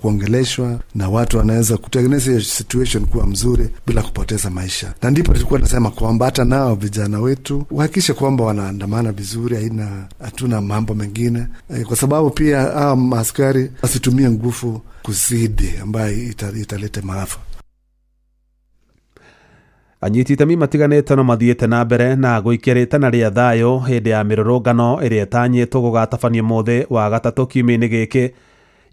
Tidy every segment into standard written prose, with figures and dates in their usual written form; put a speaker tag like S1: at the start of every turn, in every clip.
S1: Kuongeleshwa na watu wanaweza kutengeneza hiyo situation kuwa mzuri bila kupoteza maisha, na ndipo tulikuwa nasema kwamba hata nao vijana wetu wahakikishe kwamba wanaandamana vizuri, haina hatuna mambo mengine, kwa sababu pia hawa maaskari wasitumie nguvu kuzidi ambayo italeta maafa.
S2: Anyiti itemi matiganĩte no mathiĩte na mbere na gũikia rĩtana rĩa thayũ hĩndĩ ya mĩrũrũngano ĩrĩa ĩtanyĩtwo gũgatabanio mũthĩ wa gatatũ kiumia-inĩ gĩkĩ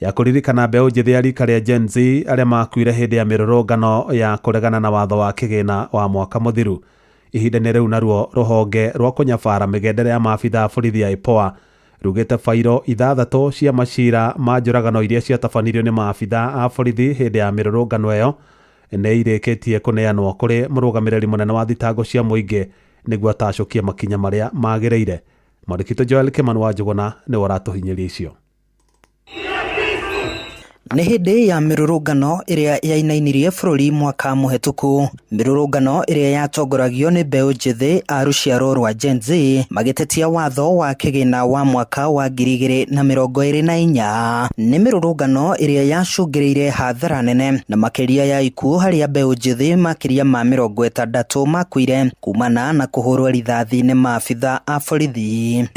S2: ya kũririkana mbeũ njĩthĩ ya rika rĩa Gen Z arĩa makuire hĩndĩ ya mĩrũrũngano ya kũregana na watho wa kĩgĩna wa mwaka mũthiru. Ihinda-inĩ rĩu naruo rũhonge rwa kũnyabara mĩgendere ya maabitha a borithi ya IPOA rugĩte bairo ithathatũ cia macira ma njũragano iria ciatabanirio nĩ maabitha a borithi hĩndĩ ya mĩrũrũngano ĩyo nĩ irĩkĩtie kũneanwo kũrĩ mũrũgamĩrĩri mũnene wa thitango cia mũingĩ nĩguo atacũkie makinya marĩa magĩrĩire. Mwandĩki witũ Joel Kimani wa Njũgũna nĩwe ũratũhinyĩria icio.
S3: Nĩ hĩndĩ ya mĩrũrũngano ĩrĩa yainainirie bũrũri mwaka mũhetũku, mĩrũrũngano ĩrĩa yatongoragio nĩ mbeũ njĩthĩ a rũciaro rwa Gen Z magĩtetia watho wa kĩgĩna wa mwaka wa 2024. Nĩ mĩrũrũngano ĩrĩa yacũngĩrĩire hathara nene na makĩria ya ikuũ, harĩa mbeũ njĩthĩ makĩria ma 60 makuire kumana na kũhũrwo rithathi nĩ maabitha a borithi.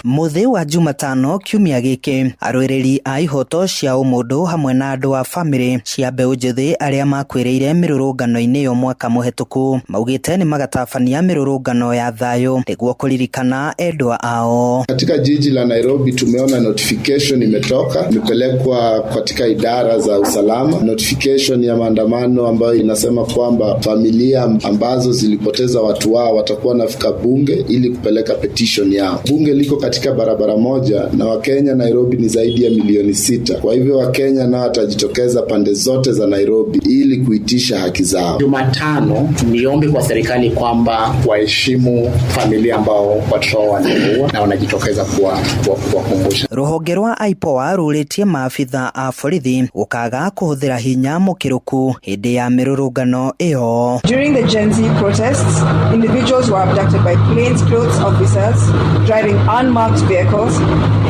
S3: Mũthĩ wa Jumatano kiumia gĩkĩ, arũĩrĩri a ihoto cia ũmũndũ hamwe na andũ a bamĩrĩ cia mbeũ njĩthĩ arĩa makuĩrĩire mĩrũrũngano-inĩ ĩyo mwaka mũhetũku maugĩte nĩ magatabania mĩrũrũngano ya thayũ nĩguo kũririkana endwa ao.
S4: Katika jiji la Nairobi tumeona notification imetoka, imepelekwa katika idara za usalama, notification ya maandamano ambayo inasema kwamba familia ambazo zilipoteza watu wao watakuwa wanafika bunge ili kupeleka petition yao. Bunge liko katika barabara moja na Wakenya Nairobi ni zaidi ya milioni 6. Kwa hivyo Wakenya nao watajitokeza pande zote za Nairobi ili kuitisha haki zao.
S5: Jumatano niombe kwa serikali kwamba waheshimu familia ambao watoto wao waliua na wanajitokeza kuwakumbusha.
S3: Rũhonge rwa IPOA rũrĩtie maabitha a borithi gũkaga kũhũthĩra hinya mũkĩrũku hĩndĩ ya mĩrũrũngano ĩyo.
S6: During the Gen Z protests, individuals were abducted by plainclothes officers driving unmarked vehicles,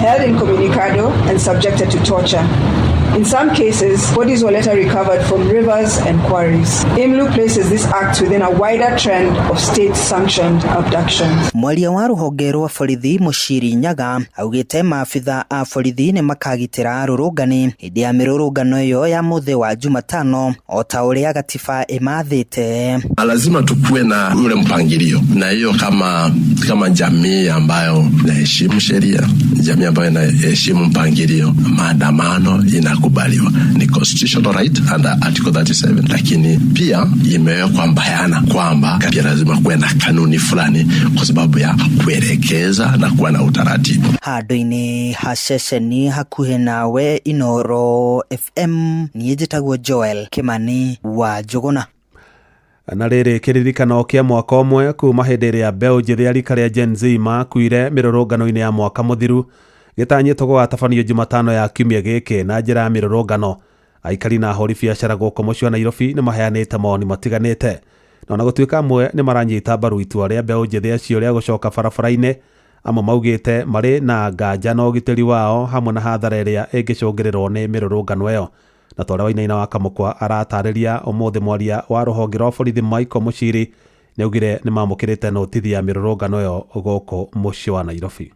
S6: held incommunicado, and subjected to torture. In some cases, bodies were later recovered from rivers and quarries. IMLU places this act within a wider trend of state-sanctioned abductions.
S3: Mwaria wa rũhonge rwa borithi Mũciri Nyaga augĩte maabitha a borithi nĩ makagitĩra arũrũngani hĩndĩ ya mĩrũrũngano ĩyo ya mũthĩ wa Jumatano o ta ũrĩa gatiba ĩmathĩte.
S7: Lazima tukuwe na ule mpangilio, na hiyo kama jamii ambayo inaheshimu sheria, jamii ambayo inaheshimu mpangilio, maandamano inakubaliwa, ni constitutional right under article 37, lakini pia imewekwa bayana kwamba pia lazima kuwe na kanuni fulani kwa sababu ya kuelekeza na kuwa na utaratibu.
S3: Handũ-inĩ ha ceceni hakuhĩ nawe, Inoro FM, niĩ njĩtagwo Joel Kimani wa Njũgũna.
S2: Na rĩrĩ kĩririkano kĩa mwaka ũmwe kuma hĩndĩ ĩrĩa mbeũ njĩthĩ ya rika rĩa Gen Z makuire mĩrũrũngano-inĩ ya mwaka mũthiru gĩtanyĩtwo gũgatabanio Jumatano ya kiumia gĩkĩ na njĩra ya mĩrũrũngano. Aikari na ahũri biacara gũkũ mũciĩ wa Nairobi nĩ maheanĩte mawoni matiganĩte, na ona gũtuĩka amwe nĩ maranyita mbaru itua rĩa mbeũ njĩthĩ acio rĩa gũcoka barabara-inĩ, amwe maugĩte marĩ na nganja na ũgitĩri wao hamwe na hathara ĩrĩa ĩngĩcũngĩrĩrwo nĩ mĩrũrũngano ĩyo. Na ta ũrĩa Wainaina wa Kamũkwa aratarĩria ũmũthĩ, mwaria wa rũhonge rwa borithi Michael Muchiri nĩ augire nĩ mamũkĩrĩte notithi ya mĩrũrũngano ĩyo gũkũ mũciĩ wa Nairobi.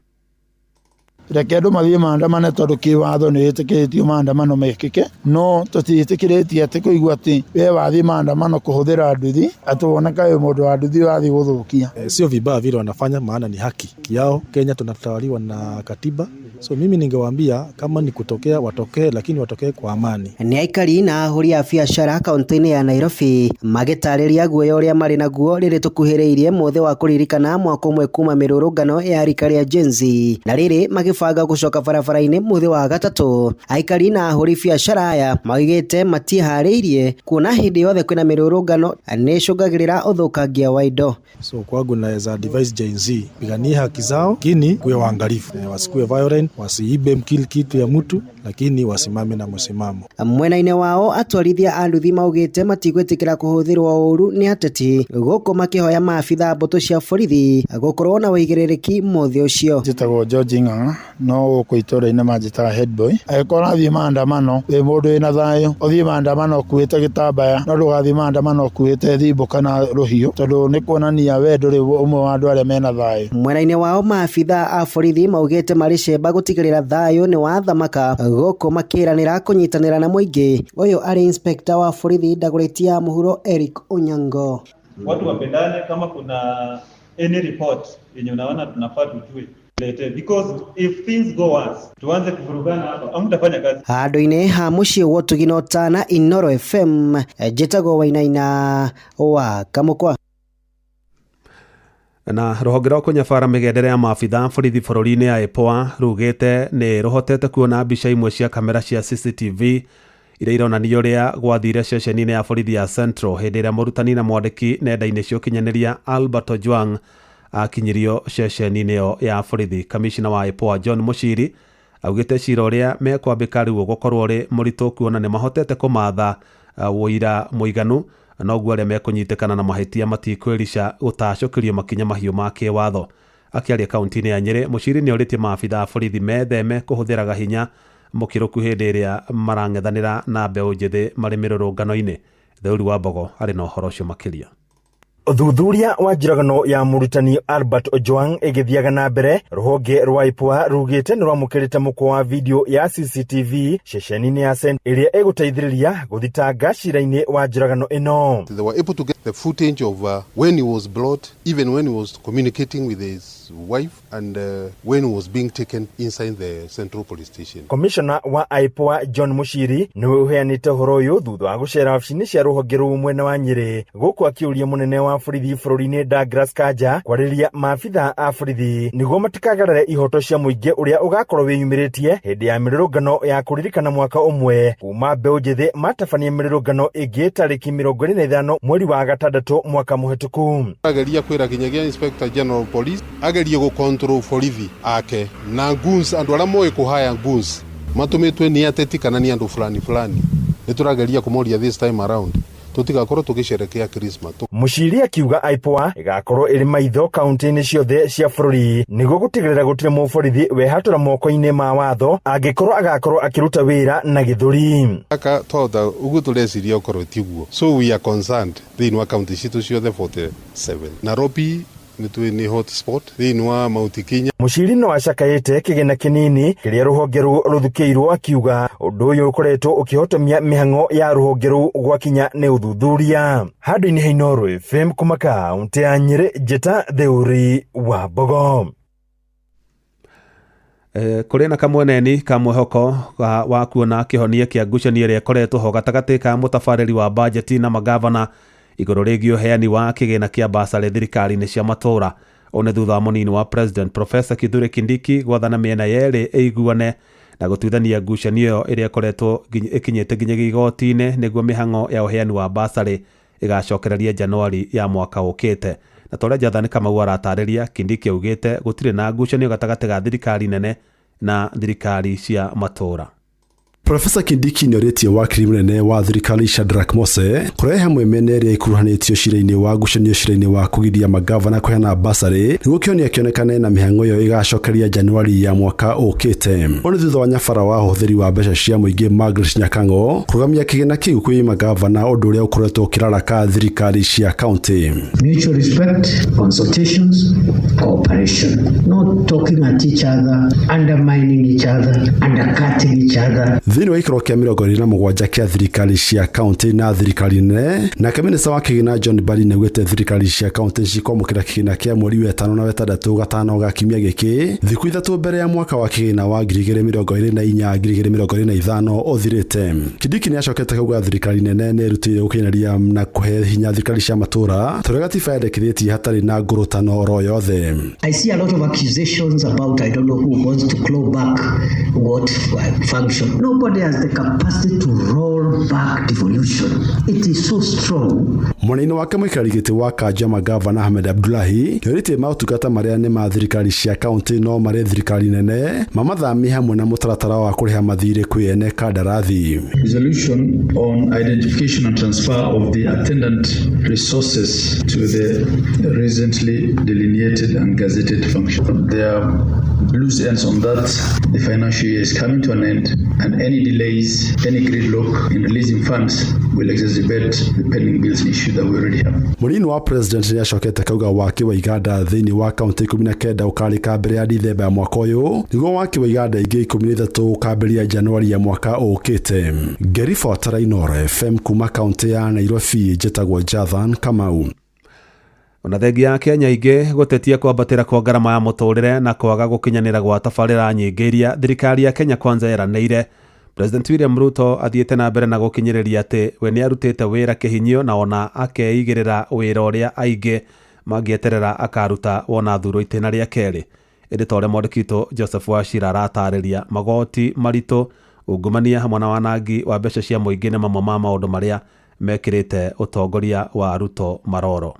S8: Reke andũ mathiĩ maandamane tondũ kĩwatho nĩ wĩtĩkĩrĩtio maandamano mekĩke, no tũtiĩtĩkĩrĩtie atĩ kũigua atĩ we wathiĩ maandamano kũhũthĩra nduthi, atĩ woneka wĩ mũndũ wa nduthi wathiĩ gũthũkia.
S9: Sio vibaya vile wanafanya, maana ni haki yao. Kenya tunatawaliwa na katiba, so mimi ningewaambia kama ni kutokea watokee, lakini watokee kwa amani.
S10: Nĩ aikari na ahũri a biacara kaunti-inĩ ya Nairobi magĩtarĩria guoya ũrĩa marĩ naguo rĩrĩ tũkuhĩrĩirie mũthĩ wa kũririkana mwaka ũmwe kuma mĩrũrũngano ya rika rĩa Gen Z, na rĩrĩ magĩbanga gũcoka barabara-inĩ mũthĩ wa gatatũ. Aikari na ahũri biacara aya maugĩte matiĩharĩirie kuona hĩndĩ yothe kwĩna mĩrũrũngano nĩ ĩcũngagĩrĩra ũthũkangia wa indo.
S9: So kwangu naweza advise Gen Z piganie haki zao, lakini kuwe waangalifu, wasikuwe violent, wasiibe mkili kitu ya mtu, lakini wasimame na msimamo.
S10: Mwena-inĩ wao, atwarithia a nduthi maugĩte matigwĩtĩkĩra kũhũthĩrwo ũru nĩ ateti, gũkũ makĩhoya maabitha mbũtũ cia borithi gũkorwo na ũigĩrĩrĩki mũthĩ ũcio.
S8: Njĩtagwo George Ng'ang'a. No gũkũ itũra-inĩ manjĩtaga head boy. Angĩkorwo ũrathiĩ maandamano wĩ mũndũ wĩna thayũ, ũthiĩ maandamano ũkuĩte gĩtambaya, no ndũgathiĩ maandamano ũkuĩte thimbo kana rũhiũ, tondũ nĩ kuonania we ndũrĩ ũmwe wa andũ arĩa mena thayũ.
S10: Mwena-inĩ wao maabitha a borithi maugĩte marĩ cemba gũtigĩrĩra thayũ nĩ wathamaka gũkũ makĩranĩra kũnyitanĩra na mũingĩ. Ũyũ arĩ inspector wa borithi Dagoretti ya mũhuro Eric Onyango.
S11: Watu wapendane, kama kuna any report yenye unaona tunafaa tujue lete, because if things go worse tuanze kuvurugana hapa, hamtafanya kazi.
S10: Handũ-inĩ ha mũciĩ wa ũtugi na ũtana Inooro FM, njĩtagwo Wainaina wa Kamũkwa.
S2: Na rũhonge rwa kũnyabara mĩgendere ya maabitha borithi bũrũri-inĩ ya IPOA rugĩte nĩ rũhotete kuona mbica imwe cia kamera cia CCTV iria ironania ũrĩa gwathire ceceni-inĩ ya borithi ya Central hĩndĩ ĩrĩa mũrutani na mwandĩki nenda-inĩ cia ũkinyanĩria Albert Ojwang akinyirio ceceni-inĩ ĩyo ya borithi. Kamishna wa IPOA John Muchiri augĩte cira ũrĩa mekwambĩka rĩu ũgũkorwo ũrĩ mũritũ kuona nĩ mahotete kũmatha ũira mũiganu, noguo arĩa mekũnyitĩkana na mahĩtia matikwĩrica gũtacũkĩrio makinya mahiũ ma kĩwatho. Akĩaria kaunti-inĩ ya Nyĩrĩ, Muchiri nĩ orĩtie maabitha a borithi metheme kũhũthĩraga hinya mũkĩrũku hĩndĩ ĩrĩa marang'ethanĩra na mbeũ njĩthĩ marĩ mĩrũrũngano-inĩ. Theuri wa Mbogo arĩ na ũhoro ũcio makĩria.
S12: Ũthuthuria wa njũragano ya mũrutani Albert Ojwang ĩgĩthiaga na mbere, rũhonge rwa IPOA rugĩte nĩ rwamũkĩrĩte mũkwa wa video ya CCTV ceceni-inĩ ya Central ĩrĩa ĩgũteithĩrĩria gũthitanga cira-inĩ wa njũragano ĩno.
S13: They were able to get the footage of when he was brought, even when he was communicating with his wife, and when he was being taken inside the Central Police Station.
S12: Commissioner wa IPOA John Muchiri nĩwe ũheanĩte ũhoro ũyũ thutha wa gũcera wabici-inĩ cia rũhonge rũu mwena wa Nyĩrĩ, gũkũ akĩũria mũnene wa borithi bũrũri-inĩ Douglas Kanja kwarĩria maabitha a borithi nĩguo matikagarare ihoto cia mũingĩ ũrĩa ũgakorwo wĩyumĩrĩtie hĩndĩ ya mĩrũrũngano ya kũririkana mwaka ũmwe kuma mbeũ njĩthĩ matabania mĩrũrũngano ĩngĩ tarĩki 25 mweri wa gatandatũ mwaka mũhĩtũku.
S13: Ageria kwĩra kinyagia Inspector General of Police agerie gũ control borithi ake na goons, andũ arĩa moĩ kũhaya goons matũmĩtwe nĩ ateti kana nĩ andũ fulani fulani. Nĩ tũrageria kũmoria this time around tũtigakorwo tũgĩcerekea Christmas.
S12: Muchiri akiuga IPOA ĩgakorwo ĩrĩ maitho kaunti-inĩ ciothe cia bũrũri nĩguo gũtigĩrĩra gũtirĩ mũborithi wehatũra moko-inĩ ma watho angĩkorwo agakorwo akĩruta wĩra na gĩthũri.
S13: Aka twahota ũguo tũreciria ũkorwo tiguo, so we are concerned thĩinĩ wa kaunti citũ ciothe 47. Nairobi nĩ hotspot thĩinĩ wa Mount Kenya.
S12: Muchiri no acakaĩte kĩgĩna kĩnini kĩrĩa rũhonge rũu rũthukĩirwo, akiuga ũndũ ũyũ ũkoretwo ũkĩhotomia mĩhang'o ya rũhonge rũu gwakinya nĩ ũthuthuria. Handũ-inĩ ha Inooro FM kuma kaunti ya Nyĩrĩ, njĩta Theuri wa Mbogo.
S2: Kũrĩ na kamweneni ka mwĩhoko wa kuona kĩhonia kĩa ngucanio ĩrĩa ĩkoretwo ho gatagatĩ ka mũtabarĩri wa bajeti na magavana igũrũ rĩgiĩ ũheani wa kĩgĩna kĩa basarĩ thirikari-inĩ cia matũũra. Ũũ nĩ thutha wa mũnini wa President Professor Kithure Kindiki gwathana mĩena yerĩ ĩiguane na gũtuithania ngucanio ĩyo ĩrĩa ĩkoretwo ĩkinyĩte nginyagia igoti-inĩ nĩguo mĩhang'o ya ũheani wa basarĩ ĩgacokereria Januari ya mwaka ũkĩte. Na ta ũrĩa Jathani Kamau aratarĩria, Kindiki augĩte gũtirĩ na ngucanio gatagatĩ ga thirikari nene na thirikari cia matũũra.
S14: Profesa Kindiki nĩorĩtie wakiri mũnene wa thirikari Shadrack Mose kũrehe hamwe mĩena ĩrĩa ĩkuruhanĩtio cira-inĩ wa ngucanio cira-inĩ wa kũgiria magavana kũheana basarĩ nĩguo kĩhonia kĩonekane na mĩhang'o ĩyo ĩgacokeria Januari ya mwaka ũkĩte. Ũũ nĩ thutha wa nyabara wa ũhũthĩri wa mbeca cia mũingĩ Margaret Nyakang'o kũrũgamia kĩgĩna kĩu kwĩ magavana, ũndũ ũrĩa ũkoretwo ũkĩraraka thirikari cia kaunti.
S15: Mutual respect, consultations, cooperation, not talking at each other, undermining each other, undercutting each other.
S14: Thĩinĩ wa gĩikaro kĩa 27 kĩa thirikari cia kaunti na thirikari nene, nake minista wa kĩgĩna John Mbadi nĩaugĩte thirikari cia kaunti cikwamũkĩra kĩgĩna kĩa mweri wa ĩtano na wetandatũ gatano ga kiumia gĩkĩ, thikũ 3 mbere ya mwaka wa kĩgĩna wa 2024 2025 ũthirĩte. Kindiki nĩacokete kauga thirikari nene nĩĩrutĩire gũkinyanĩria na kũhe hinya thirikari cia matũũra ta ũrĩa gatiba yendekithĩtie hatarĩ na ngũrũtano oro yothe.
S15: I see a lot of accusations about I don't know who wants to claw back what function. Nobody has the capacity to roll back devolution. It is so strong.
S14: Mwena-inĩ wake mũikarĩri gĩtĩ wa kanjũ ya magavana Ahmed Abdullahi nĩorĩtie maũtungata marĩa nĩ ma thirikari cia kaunti no marĩ thirikari nene mamathami hamwe na mũtaratara wa kũrĩha mathirĩ kwĩ ene kandarathi.
S16: Resolution on identification and transfer of the attendant resources to the recently delineated and gazetted function. There loose ends on that. The financial year is coming to an end, and any delays, any gridlock in releasing funds will exacerbate the pending bills issue that we already have.
S14: Mũnini wa president nĩacokete kauga waki wa iganda thĩinĩ wa kaunti 19 ũkarĩka mbere ya Dithemba ya mwaka ũyũ nĩguo waki wa iganda ingĩ 13 ũkambĩrĩria Januari ya mwaka ũkĩte. Ngĩribotera Inooro FM kuma kaunti ya Nairobi, njĩtagwo Jathan Kamau.
S2: Ona thengia ya Kenya ingĩ gũtetia kwambatĩra kwa ngarama ya mũtũrĩre na kwaga gũkinyanĩra gwa tabarĩra nyingĩ iria thirikari ya Kenya Kwanza yeranĩire, President William Ruto athiĩte na mbere na gũkinyĩrĩria atĩ we nĩarutĩte wĩra kĩhinyio na ona akeigĩrĩra wĩra ũrĩa aingĩ mangĩeterera akaruta wona thurwo itĩna rĩa kerĩ. Ĩndĩ ta ũrĩa mwandĩki witũ Joseph Wachira aratarĩria, magoti maritũ, ungumania hamwe na wanangi wa mbeca cia mũingĩ nĩ mamwe ma maũndũ marĩa mekĩrĩte ũtongoria wa Ruto maroro.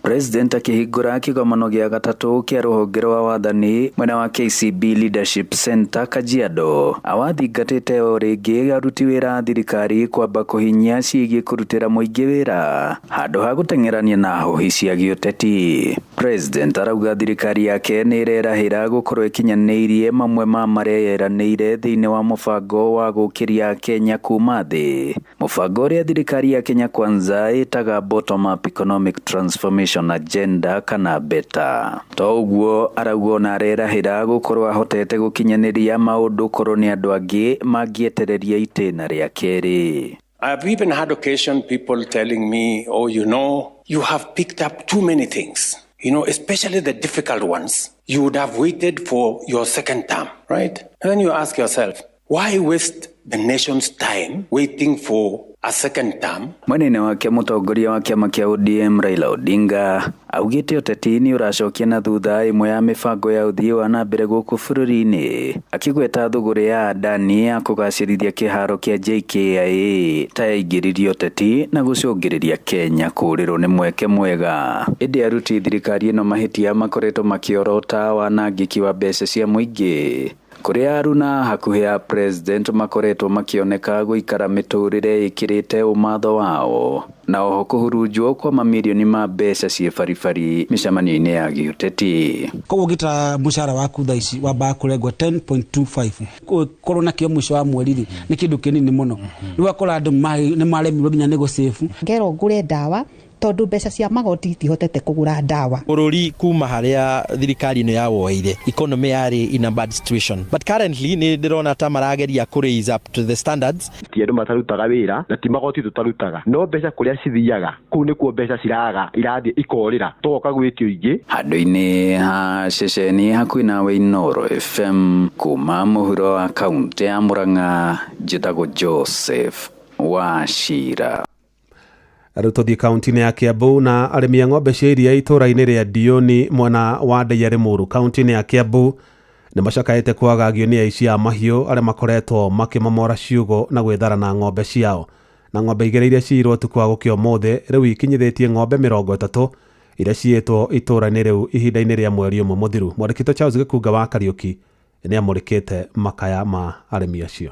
S17: President akĩhingũra kĩgomano gĩa gatatũ kĩa rũhonge rwa wathani mwena wa KCB Leadership Center Kajiado, awathingatĩte o rĩngĩ aruti wĩra a thirikari kwamba kũhinyia ciĩgiĩ kũrutĩra mũingĩ wĩra handũ ha gũteng'erania na hũhi cia gĩũteti. President arauga thirikari yake nĩ ĩrerahĩra gũkorwo ĩkinyanĩirie mamwe ma marĩa yeranĩire thĩinĩ wa mũbango wa gũkĩria Kenya kuma thĩ, mũbango ũrĩa thirikari ya Kenya Kwanza ĩtaga Bottom Up Economic Transformation Agenda kana BETA. To ũguo arauga ona arerahĩra gũkorwo ahotete gũkinyanĩria maũndũ korwo nĩ andũ angĩ mangĩetereria itĩna rĩa kerĩ.
S18: I've even had occasion people telling me, oh, you know, you have picked up too many things, you know, especially the difficult ones. You would have waited for your second term, right? And then you ask yourself, why waste the nation's time waiting for a second term?
S17: Mwena-inĩ wake mũtongoria wa kĩama kĩa ODM Raila Odinga augĩte ũteti nĩ ũracokia na thutha ĩmwe ya mĩbango ya ũthii wa na mbere gũkũ bũrũri-inĩ, akĩgweta thũgũrĩ ya Adani ya kũgacĩrithia kĩharo kĩa JKIA ta yaingĩririe ũteti na gũcũngĩrĩria Kenya kũũrĩrwo nĩ mweke mwega. Ĩndĩ aruti thirikari ĩno mahĩtia makoretwo makĩorota wanangĩki wa mbeca cia mũingĩ, kũrĩa aruna hakuhĩ ya president makoretwo makĩoneka gũikara mĩtũrĩre ĩkĩrĩte ũmatho wao, na oho kũhurunjwo kwa mamirioni ma mbeca ciĩ baribari mĩcemanio-inĩ ya gĩũteti.
S19: Koguo ũngĩtara mũcara waku thaa ici wambaga kũrengwo 10.25, korwo nakĩo mũico wa mweri rĩ nĩ kĩndũ kĩnini mũno. Rĩu ũgakora andũ nĩ maremirwo nginya nĩ gũcĩbu.
S20: Ngerwo ngũre ndawa tondu mbeca cia magoti itihotete kugura ndawa.
S21: Bũrũri kuma harĩa thirikari ĩno yawoeire, economy yarĩ in a bad situation, but currently nĩ ndĩrona ta marageria kũ raise up to the standards.
S22: Ti andũ matarutaga wĩra na ti magoti tũtarutaga, no mbeca kũrĩa cithiaga kũu nĩkuo mbeca ciraga irathiĩ ikorĩra, tũgoka gwĩtio ingĩ.
S17: Handũ-inĩ ha ceceni hakuhĩ nawe Inooro FM kuma mũhuro wa kaunti ya Murang'a, njĩtagwo Joseph Wachira.
S2: Rĩu tũthiĩ kaunti-inĩ ya Kiambu na arĩmi a ng'ombe cia iria itũũra-inĩ rĩa Ndiũni mwena wa Ndeiya Limuru kaunti-inĩ ya Kiambu nĩ macakaĩte kwagagio nĩ aici a mahiũ arĩa makoretwo makĩmomora ciugũ na gwĩthara na ng'ombe ciao. Na ng'ombe igĩrĩ iria ciirwo ũtukũ wa gũkĩa ũmũthĩ rĩu ikinyithĩtie ng'ombe 30 iria ciĩtwo itũũra-inĩ rĩu ihinda-inĩ rĩa mweri ũmwe mũthiru. Mwandĩki witũ Charles Gĩkunga wa Kariũki nĩ amũrĩkĩte makaya ma arĩmi acio.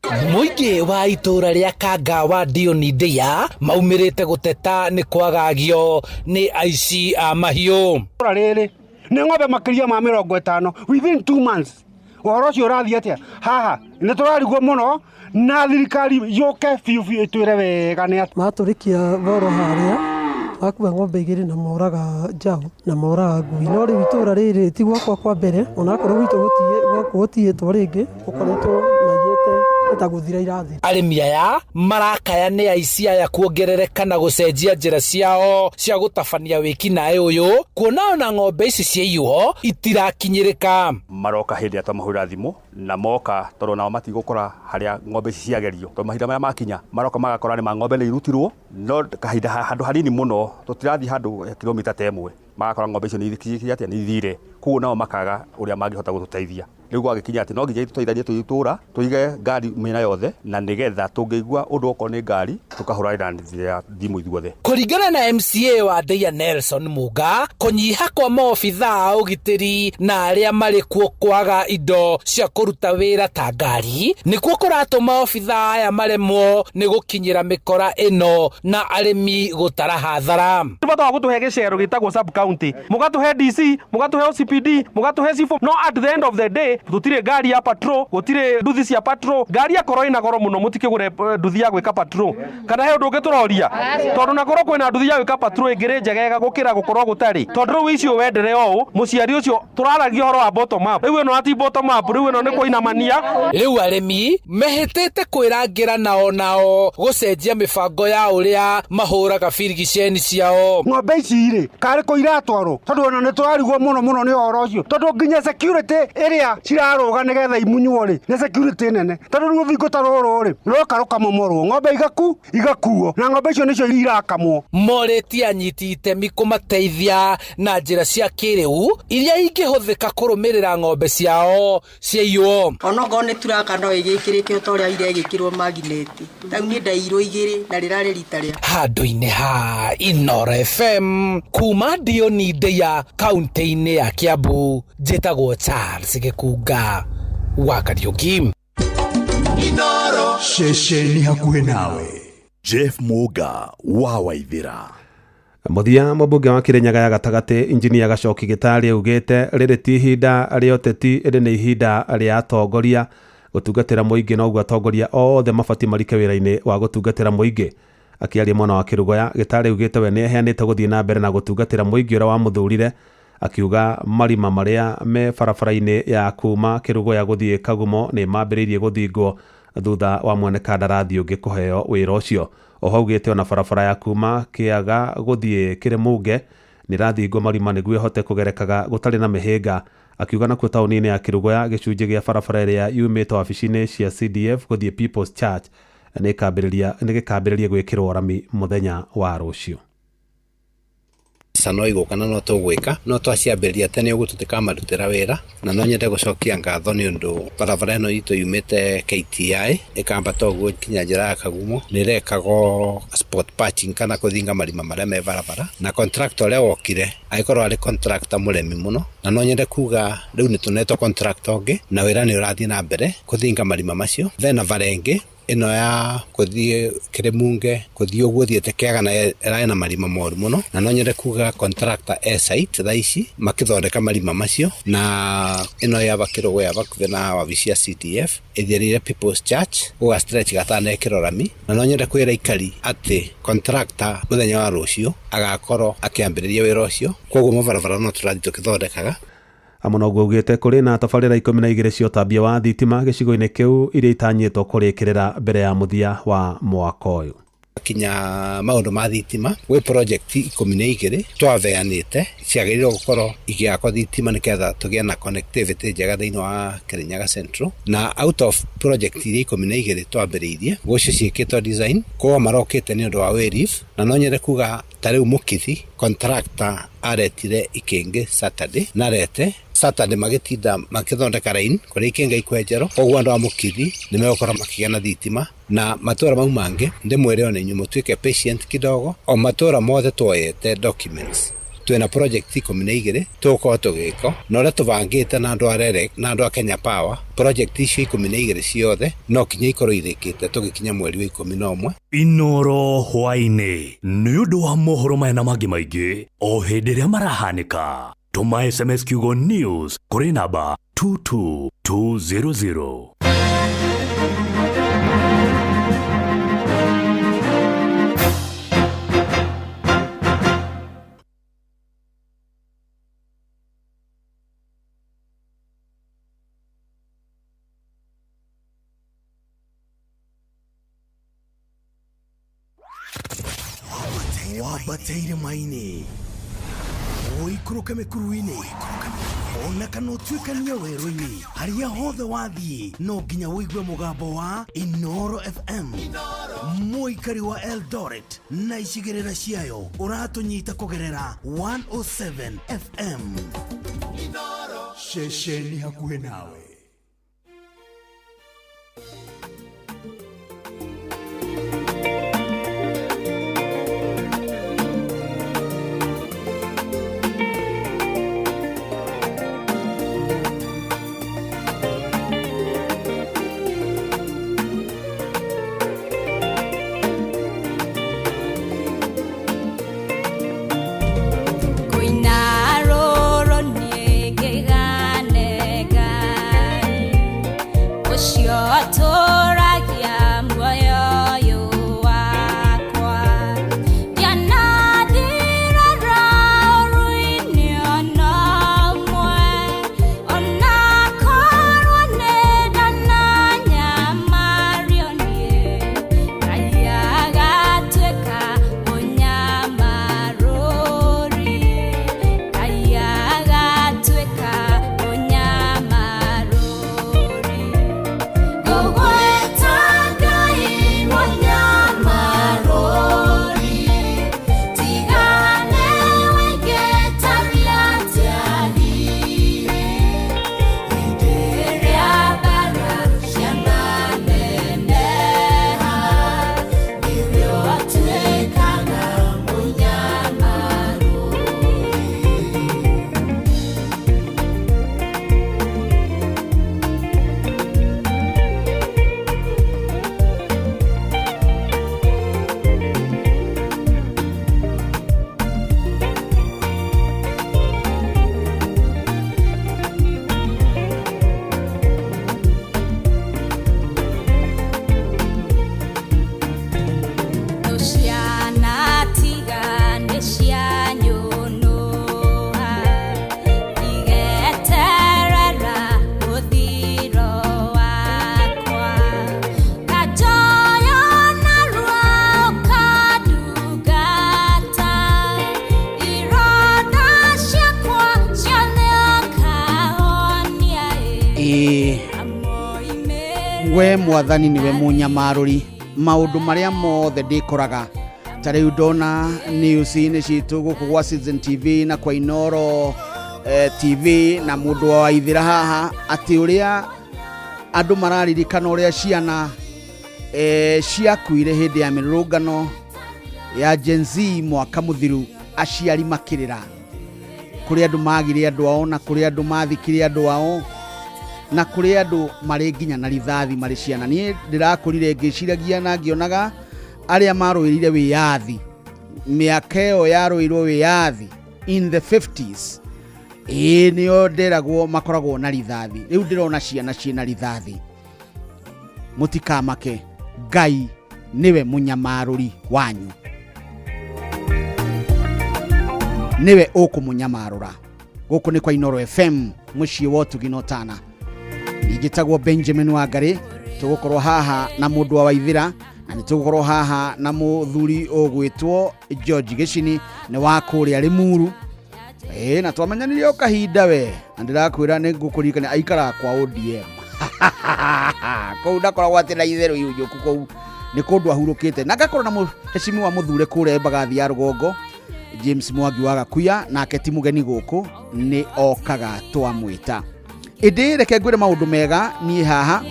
S23: Mũingĩ wa itũũra rĩa Kangawa Ndiũni Ndeiya maumĩrĩte gũteta nĩ kwagagio nĩ aici a mahiũ.
S24: Itũũra rĩrĩ nĩ ng'ombe makĩria ma 50 within 2 months. Ũhoro ũcio ũrathiĩ atĩa haha? Nĩ tũrarigwo mũno na thirikari yũke biũ biũ ĩtwĩre wega nĩ atĩa.
S25: Matũrĩkia thoro harĩa makua ng'ombe igĩrĩ na moraga njaũ na moraga ngui. No rĩu itũũra rĩrĩ ti gwakwa kwa mbere, onakorwo gwitũ gũtiĩtwo rĩngĩ, gũkoretwo maiyĩte ta gũthira irathira.
S23: Arĩmi aya marakaya nĩ aici aya kuongerereka na gũcenjia njĩra ciao cia gũtabania wĩkinaĩ ũyũ, kuona ona ng'ombe ici ciaiywo itirakinyĩrĩka.
S26: Maroka hĩndĩ ĩrĩa twamahũrĩra thimũ na moka tondũ nao matigũkora harĩa ng'ombe ici ciagerio, tondũ mahinda marĩa makinya maroka magakora nĩ ma ng'ombe nĩ irutirwo, no kahinda handũ hanini mũno tũtirathiĩ handũ kilomita ta ĩmwe, magakora ng'ombe icio nĩ ithire, koguo nao makaga ũrĩa mangĩhota gũtũteithia. Rĩu gwagĩkinya atĩ no nginya tũteithanie twĩ itũra tũige ngari mĩena yothe, na nĩgetha tũngĩigua ũndũ okorwo nĩ ngari tũkahũranĩra thimũ ithuothe.
S23: Kũringana na MCA wa Ndeia Nelson Muga, kũnyiha kwa maobithaa a ũgitĩri na arĩa marĩ kuo kwaga indo cia kũruta wĩra ta ngari nĩkuo kũratũma obithaa aya maremwo nĩ gũkinyĩra mĩkora ĩno na arĩmi gũtara hathara.
S1: Bata wa gũtũhe gĩcero gĩtagwo sub county, mũgatũhe DC, mũgatũhe OCPD, mũgatũhe cifũ, no at the end of the day gũtirĩ ngari ya patrol, gũtirĩ nduthi cia patrol. Ngari akorwo ĩna goro mũno mũtikĩgũre nduthi ya gwĩka patrol, kana he ũndũ ũngĩ tũroria? Tondũ nakorwo kwĩna nduthi ya gwĩka patrol ĩngĩrĩ njegega gũkĩra gũkorwo gũtarĩ, tondũ rĩu icio wendere ũũ mũciari ũcio tũraragia ũhoro wa bottom up, rĩu ĩno ati bottom up, rĩu ĩno nĩ kũinamania.
S23: Rĩu arĩmi mehĩtĩte kwĩrangĩra nao nao gũcenjia mĩbango ya ũrĩa mahũraga birigiceni ciao.
S24: Ng'ombe ici rĩ karĩ kũ iratwarwo? Tondũ ona nĩ tũrarigwo mũno mũno nĩ ũhoro ũcio, tondũ nginya security ĩrĩa cirarũga nĩgetha imunywo rĩ nĩ security nene, tondũ rĩu rũthingo ta rũrũ rĩ rũroka rũkamomorwo, ng'ombe igakuo, na ng'ombe icio nĩcio irakamwo.
S23: Morĩtie anyiti itemi kũmateithia na njĩra cia kĩrĩu iria ingĩhũthĩka kũrũmĩrĩra ng'ombe ciao ciaiywo.
S3: Onokorwo nĩ turaka no ĩgĩkĩrĩke ta ũrĩa iregĩkĩrwo magineti, rĩu niĩ ndaiyirwo igĩrĩ na rĩrarĩ rita rĩa
S23: handũ-inĩ ha Inooro FM kuma Ndioni Ndeia kaunti-inĩ ya Kiambu, njĩtagwo Charles Gĩkunga wa Kariũki.
S4: Inooro ceceni hakuhĩ nawe. Jeff Muga wa Waithĩra.
S2: Mũthia mũmbunge wa Kirinyaga ya gatagatĩ injinia Gacoki Gĩtarĩ augĩte rĩrĩ ti ihinda rĩa ũteti ĩndĩ nĩ ihinda rĩa atongoria gũtungatĩra mũingĩ, noguo atongoria othe mabatiĩ marike wĩra-inĩ wa gũtungatĩra mũingĩ. Akĩaria mwena wa Kĩrũgoya, Gĩtarĩ augĩte we nĩeheanĩte gũthiĩ na mbere na gũtungatĩra mũingĩ ũrĩa wamũthurire, akiuga marima marĩa me barabara-inĩ ya kuma Kĩrũgoya gũthiĩ Kagumo nĩ mambĩrĩirie gũthingwo thutha wa mwene kandarathi ũngĩ kũheo wĩra ũcio. Oho augĩte ona barabara ya kuma Kĩaga gũthiĩ Kĩrĩmunge nĩrathingwo marima nĩguo ĩhote kũgerekaga gũtarĩ na mĩhĩnga. Akiuga nakuo taũni-inĩ ya Kĩrũgoya gĩcunjĩ gĩa barabara ĩrĩa yumĩte wabici-inĩ cia CDF gũthiĩ People's Church nĩgĩkambĩrĩria gwĩkĩrwo rami mũthenya wa rũciũ.
S5: No igũka na no tũgwĩka, no twaciambĩrĩria tene ũguo tũtikamarutĩra wĩra, na no nyende gũcokia ngatho nĩ ũndũ barabara ĩno itũ yumĩte KTI ĩkambata ũguo nginya njĩra ya Kagumo nĩ ĩrekagwo spot patching kana kũthinga marima marĩa me barabara, na contractor ũrĩa wokire agĩkorwo arĩ contractor mũremi mũno, na no nyende kuga rĩu nĩ tũnetwo contractor ũngĩ na wĩra nĩ ũrathiĩ na mbere kũthinga marima macio. Thena bara ĩngĩ ĩno ya kũthiĩ Kĩrĩmunge kũthiĩ ũguo thiĩte Kĩaga na ĩrarĩ na marima moru mũno, na no nyende kuga contractor e site thaa ici makĩthondeka marima macio, na ĩno ya Kĩrũgoya hakuhĩ na wabici ya CDF ĩthiĩrĩire People's Church gũga stretch gatanekĩrwo rami, na no nyende kwĩra aikari atĩ contractor mũthenya wa rũciũ agakorwo akĩambĩrĩria wĩra ũcio, koguo mabarabara no tũrathiĩ tũkĩthondekaga.
S2: Hamwe na ũguo augĩte kũrĩ na tabarĩra 12 cia ũtambia wa thitima gĩcigo-inĩ kĩu iria itanyĩtwo kũrĩkĩrĩra mbere ya mũthia wa mwaka ũyũ.
S5: Kinya maũndũ ma thitima gwĩ project 12 twaveanĩte ciagĩrĩirwo gũkorwo igĩakwo thitima nĩgetha tũgĩe na connectivity njega thĩinĩ wa Kirinyaga Central, na out of project iria 12 twambĩrĩirie gũcio ciĩkĩtwo design koguo marokĩte nĩ ũndũ wa wayleave, na no nyende kuga ta rĩu Mũkithi contractor aretire ikĩngĩ Saturday na arete Saturday magĩtinda makĩthondeka line kũrĩa ikĩngĩ ikwenjerwo, koguo andũ a Mũkithi nĩ megũkorwo makĩgĩa na thitima, na matũra mau mangĩ ndĩmwĩre ona inyuĩ mũtuĩke patient kidogo, o matũra mothe tuoyete documents twĩna project 12 tũgũkorwo tũgĩka, na ũrĩa tũbangĩte na andũ a REREC na andũ a Kenya Power project icio 12 ciothe no kinya ikorwo irĩkĩte tũgĩkinya mweri wa 11.
S4: Inooro hwaĩ-inĩ nĩ ũndũ wa mohoro maya na mangĩ maingĩ o hĩndĩ ĩrĩa marahanĩka. Tũma SMS kiugo news kũrĩ namba 22200.
S6: Wambateire maini ũikũrũke mĩkuru-inĩ ona kana ũtuĩkanie werũ-inĩ, harĩa hothe wathiĩ no nginya ũigue mũgambo wa Inooro FM. Mũikari wa Eldoret na icigĩrĩra ciayo ũratũnyita kũgerera 107 FM.
S4: Ceceni hakuhĩ nawe.
S7: We mwathani niwe munyamaruri maundu maria mothe ndikoraga ta riu ndona news-inĩ citũ gũkũ gwa Citizen TV na kwa Inoro TV na mundu wa ithira haha ati uria andu mararirikana uria ciana ciakuire hindi ya mirurungano ya Gen Z mwaka muthiru aciari makirira kuri andu magire andu ao na kuri andu mathikire andu ao na kuri andu mari nginya na rithathi mari ciana. Ni ndirakurire ngiciragia na ngionaga aria maruirire wiyathi miaka iyo yaruirwo wiyathi in the 50s ii nio ndiragwo makoragwo na rithathi. Riu ndirona ciana ciina rithathi. Mutikamake, Ngai niwe munyamaruri wanyu, niwe ukumunya-marura. Guku ni kwa Inoro FM muciĩ wa ũtugi na ũtana. Njĩtagwo Benjamin Wangari, tugukorwo haha na mundu wa Waithira na nitugukorwo haha na muthuri ugwitwo George Gicini ni wa kuria Limuru. Na twamenyanire o kahinda we na ndirakwira ni ngukuririkania aikaraga kwa ODM kuu ndakoragwo ati na itherũ iunjũku kuu ni kundu ahurukite na ngakorwo na muheshimiwa muthure kuria Mbagathi ya Rũgongo James Mwangi wa Gakuya, nake ti mugeni guku ni okaga twamwita. Indi reke ngwire maundu mega nie haha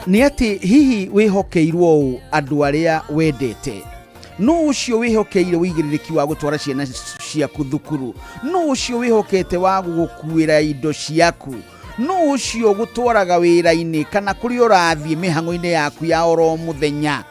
S7: ni ati hihi wihokeirwo ũ andu aria wendete. No ucio wihokeire wigirĩrĩki wa gũtwara ciana ciaku thukuru, no ucio wihokete wa gũgũkuĩra indo ciaku, no ucio gũtwaraga wĩra-inĩ kana kũrĩa ũrathiĩ mĩhang'o-inĩ yaku ya oro mũthenya.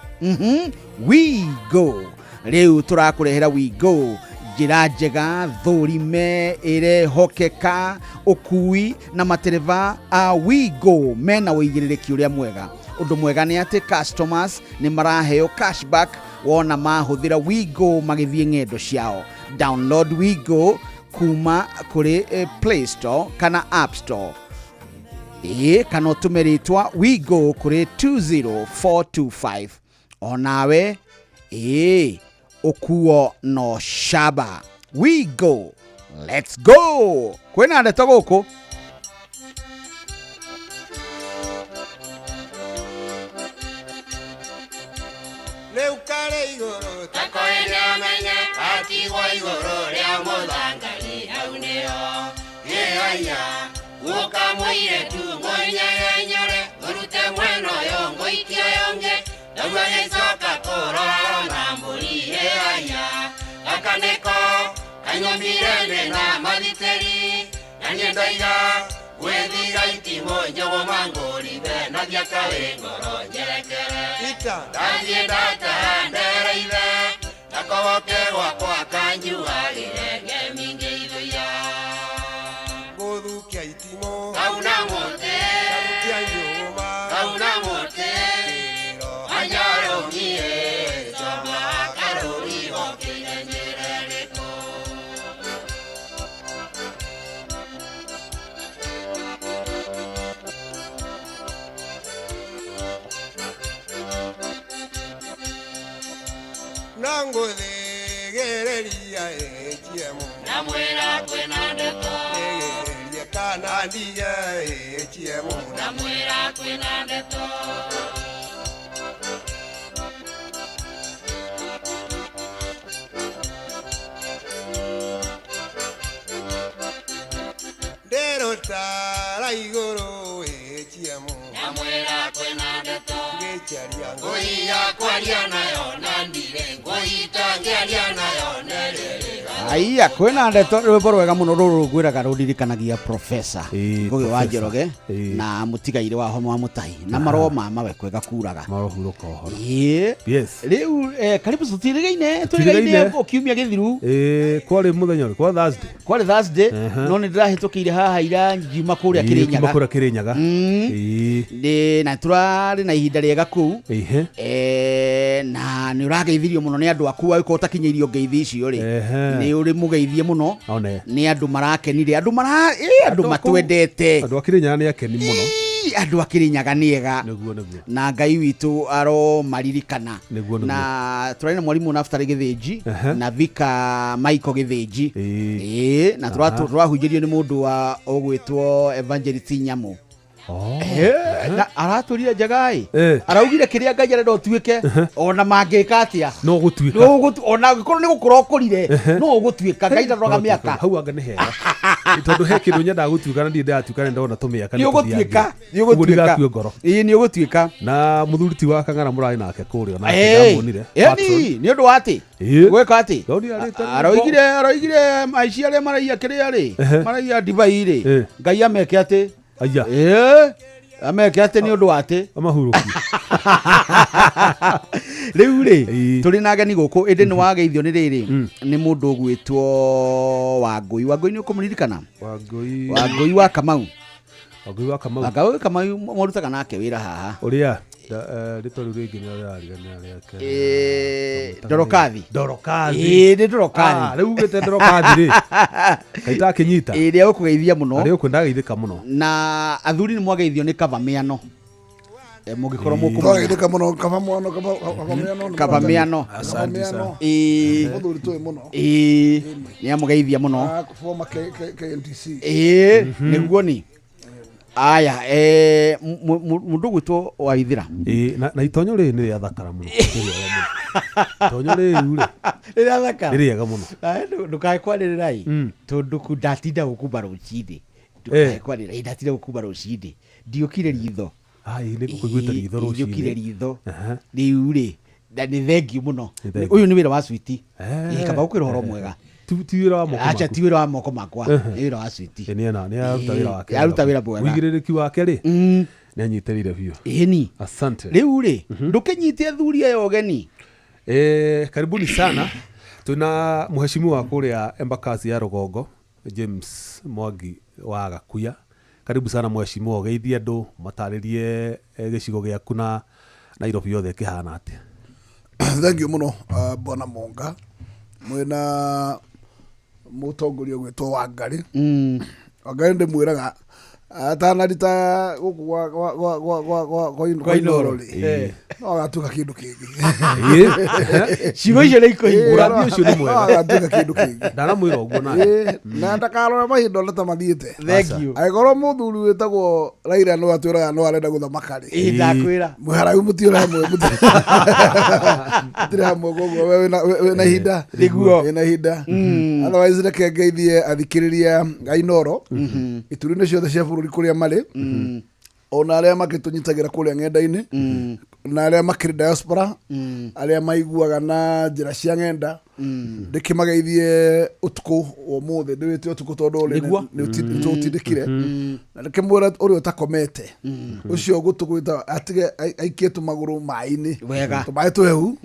S7: We go rĩu tũrakũrehera We Go, njĩra njega thũrime ĩrehokeka ũkui na matereba a We Go mena wĩigĩrĩrĩki ũrĩa mwega. Ũndũ mwega nĩ atĩ customers nĩ maraheo cashback wona mahũthĩra We Go magĩthiĩ ng'endo ciao. Download We Go kuma kũrĩ Play Store kana App Store, kana ũtũme rĩtwa We Go kũrĩ 20425. Onawe ũkuo no shaba. We Go, let's go. Kwĩna ndeto gũkũ.
S8: Rĩu karĩ igũrũ ta koine amenye atigwo igũrũ rĩa mũthangari hau nĩho ĩoya gũka mũirĩtu mũnyenyenyore ũrute mwena ũyũ ngũikia ũyũ ũngĩ nĩguo agĩcoka kũrora na mbũri ĩoya gaka nĩko kanyumire ndĩ na mathitĩri na niĩ ndoiga gwĩthiga itimũ njũgũma ngũrithe na thiaka wĩ ngoro njerekere ndathiĩ ndataha ndereithe gakogoke gwakwa kanjuagĩre ngemi ngĩithũia ngũthukia itimũ kauna mũtĩ ngathukia njũgũma kauna mũtĩ anjarũmie coma karũri gokĩire njĩra ĩrĩkũ. Nangũthĩgĩrĩria ĩchiemo ndamwĩra kwĩna ndeto thĩgĩrĩrie kana ndige ĩchiemo ndamwĩra kwĩna ndeto. Ndĩrũtara igũrũ ĩchiemo ndamwĩra kwĩna ndeto ngĩcharia ngũiya kwaria nayo na ndire ngũita ngĩaria nayo nerĩrĩga.
S7: Aiya kwĩna ndeto rwĩmbo rwega mũno rũrũ ngwĩraga rũririkanagia Professor Ngugi wa Njoroge na mũtigairĩ wa homa wa Mũtahi na marũa ma mawe kwega kuraga
S2: marohurũka ũhoro.
S7: Yes. Rĩu karibu tũtirigaine tũrigaine kiumia gĩthiru.
S2: Kwarĩ mũthenya ũrĩkũ? Kwa Thursday.
S7: Kwarĩ Thursday no nĩ ndĩrahĩtũkĩire haha ira ngiuma kũrĩa Kĩrĩnyaga.
S2: Ngiuma kũrĩa Kĩrĩnyaga.
S7: Na tũrarĩ na ihinda rĩega kũu na nĩ ũrageithirio mũno nĩ andũ aku agĩkorwo ũtakinyĩirio ngeithi icio rĩ nĩ ũrĩ mũgeithie mũno nĩ andũ marakenire andũ mara andũ matwendete
S2: andũ a Kĩrĩnyaga nĩ akeni mũno
S7: andũ a Kĩrĩnyaga nĩ ega na Ngai witũ aromaririkana. Na tũrarĩ na mwarimũ Naftali Gĩthĩnji na Vika Michael Gĩthĩnji na tũrahunjĩrio nĩ mũndũ wa ũgwĩtwo Evangelist Nyamu. Na aratũrire njagai araugire kĩrĩa Ngai arenda ũtuĩke ona mangĩka atĩa
S2: no gũtuĩka
S7: ona angĩkorwo nĩ gũkũra ũkũrire no ũgũtuĩka Ngai ndaroraga mĩaka
S2: hau anga nĩ hega tondũ he kĩndũ nyendaga gũtuĩka na ndirĩ ndĩratuĩka nĩ ndona tũmĩaka
S7: nĩ ũgũtuĩka nĩ ũgũtuĩka
S2: ngoro
S7: ĩĩ nĩ ũgũtuĩka
S2: na mũthuri ti wa Kang'ara mũrarĩ nake kũrĩa nake ndamuonire
S7: ĩni nĩ ũndũ wa atĩ gwĩka atĩ aroigire aici arĩa maraiya kĩrĩa rĩ maraiya ndivai rĩ Ngai ameke atĩ
S2: aya
S7: ameke atĩ nĩ ũndũ wa atĩ
S2: amahurũki
S7: rĩu rĩ tũrĩ na ageni gũkũ ĩndĩ nĩ wageithio nĩ rĩrĩ nĩ mũndũ ũgwĩtwo Wangũi. Wangũi nĩ ũkũmũririkana? Wangũi wa Kamau.
S2: Wangũi wa Kamau.
S7: Wangũi Kamau marutaga nake wĩra haha
S2: ũrĩa rĩtwa rĩu rĩngĩ nĩ rĩrariganĩra rĩake
S7: Dorokathi.
S2: Dorokathi.
S7: Ĩĩ nĩ Dorokathi.
S2: Rĩu ugĩte Dorokathi rĩ kaita akĩnyita
S7: ĩĩ nĩ egũkũgeithia mũno
S2: arĩ ũkwenda geithĩka mũno
S7: na athuri nĩ mwageithio nĩ Kava Mĩano mũngĩkorwo
S9: mũkũgeithĩka mũno Kava Mĩano Kava Mĩano
S7: Kava Mĩano
S9: asante sana
S7: ĩĩ
S9: mũthuri tũĩ mũno
S7: ĩĩ nĩ amũgeithia mũno
S9: former KNTC
S7: ĩĩ nĩguo ni aya mũndũ gwĩtwo Waithira
S2: na itonyo rĩrĩ nĩ rĩathakara mũno itonyo rĩu rĩ
S7: nĩ rĩathakara
S2: nĩ rĩega mũno
S7: ndũkae kwarĩrĩra ĩ tondũ ndatinda gũkumba rũcinĩ ndũkae kwarĩrĩra ndatinda gũkumba rũcinĩ ndiũkire ritho
S2: nĩ ngũkũiguĩte ritho rũcinĩ
S7: ndiũkire ritho rĩu rĩ na nĩ thengiũ mũno ũyũ nĩ wĩra wa Switi kaba gũkwĩra ũhoro mwega
S2: ti wĩra wa moko
S7: acha ti wĩra wa moko makwa nĩ wĩra wa Switi
S2: nĩ aruta wĩra wake
S7: aruta wĩra mwega
S2: ũigĩrĩrĩki wake rĩ nĩ anyitĩrĩire biũ
S7: ĩni
S2: asante
S7: rĩu rĩ ndũkĩnyite athuri aya ũgeni
S2: karibuni sana tuna mheshimiwa kũrĩa Embakasi ya Rũgongo James Mwangi wa Gakuya karibu sana mheshimiwa ũgeithie andũ matarĩrie gĩcigo gĩaku na Nairobi yothe ĩkĩhana atĩa
S9: thank you mũno bwana Monga mwĩna mũtongoria gwĩtwo Wangari Wangari ndĩmwĩraga atanarita gũkũ kwa Inooro rĩ no agatuĩka kĩndũ kĩngĩ
S7: ciugo icio nĩ ikũhingũra
S2: ũrathi ũcio nĩ mwega
S9: agatuĩka kĩndũ kĩngĩ
S2: ndaramwĩra ũguo nawe
S9: na ndakarore mahinda ũrĩa ta mathiĩte
S7: thank you
S9: angĩkorwo mũthuri wĩtagwo Raila no atwĩraga no arenda gũthamaka
S7: rĩ ndakwĩra
S9: mwĩharau mũtiũre hamwe mũtirĩ hamwe koguo we wĩna ihinda
S7: nĩguo
S9: wĩna ihinda otherwise reke ngeithie athikĩrĩria a Inooro ituri-inĩ ciothe cia bũrũri kũrĩa marĩ ona arĩa makĩtũnyitagĩra kũrĩa ng'enda-inĩ na arĩa makĩrĩ diaspora arĩa maiguaga na njĩra cia ng'enda ndĩkĩmageithie ũtukũ wa ũmũthĩ ndĩwĩte ũtukũ tondũ nĩ tũtindĩkire na ndĩkĩmwĩra ũrĩa ũtakomete ũcio gũtũgwĩta atige aikie tũmagũrũ maĩ-inĩ tũmaĩ tũhehu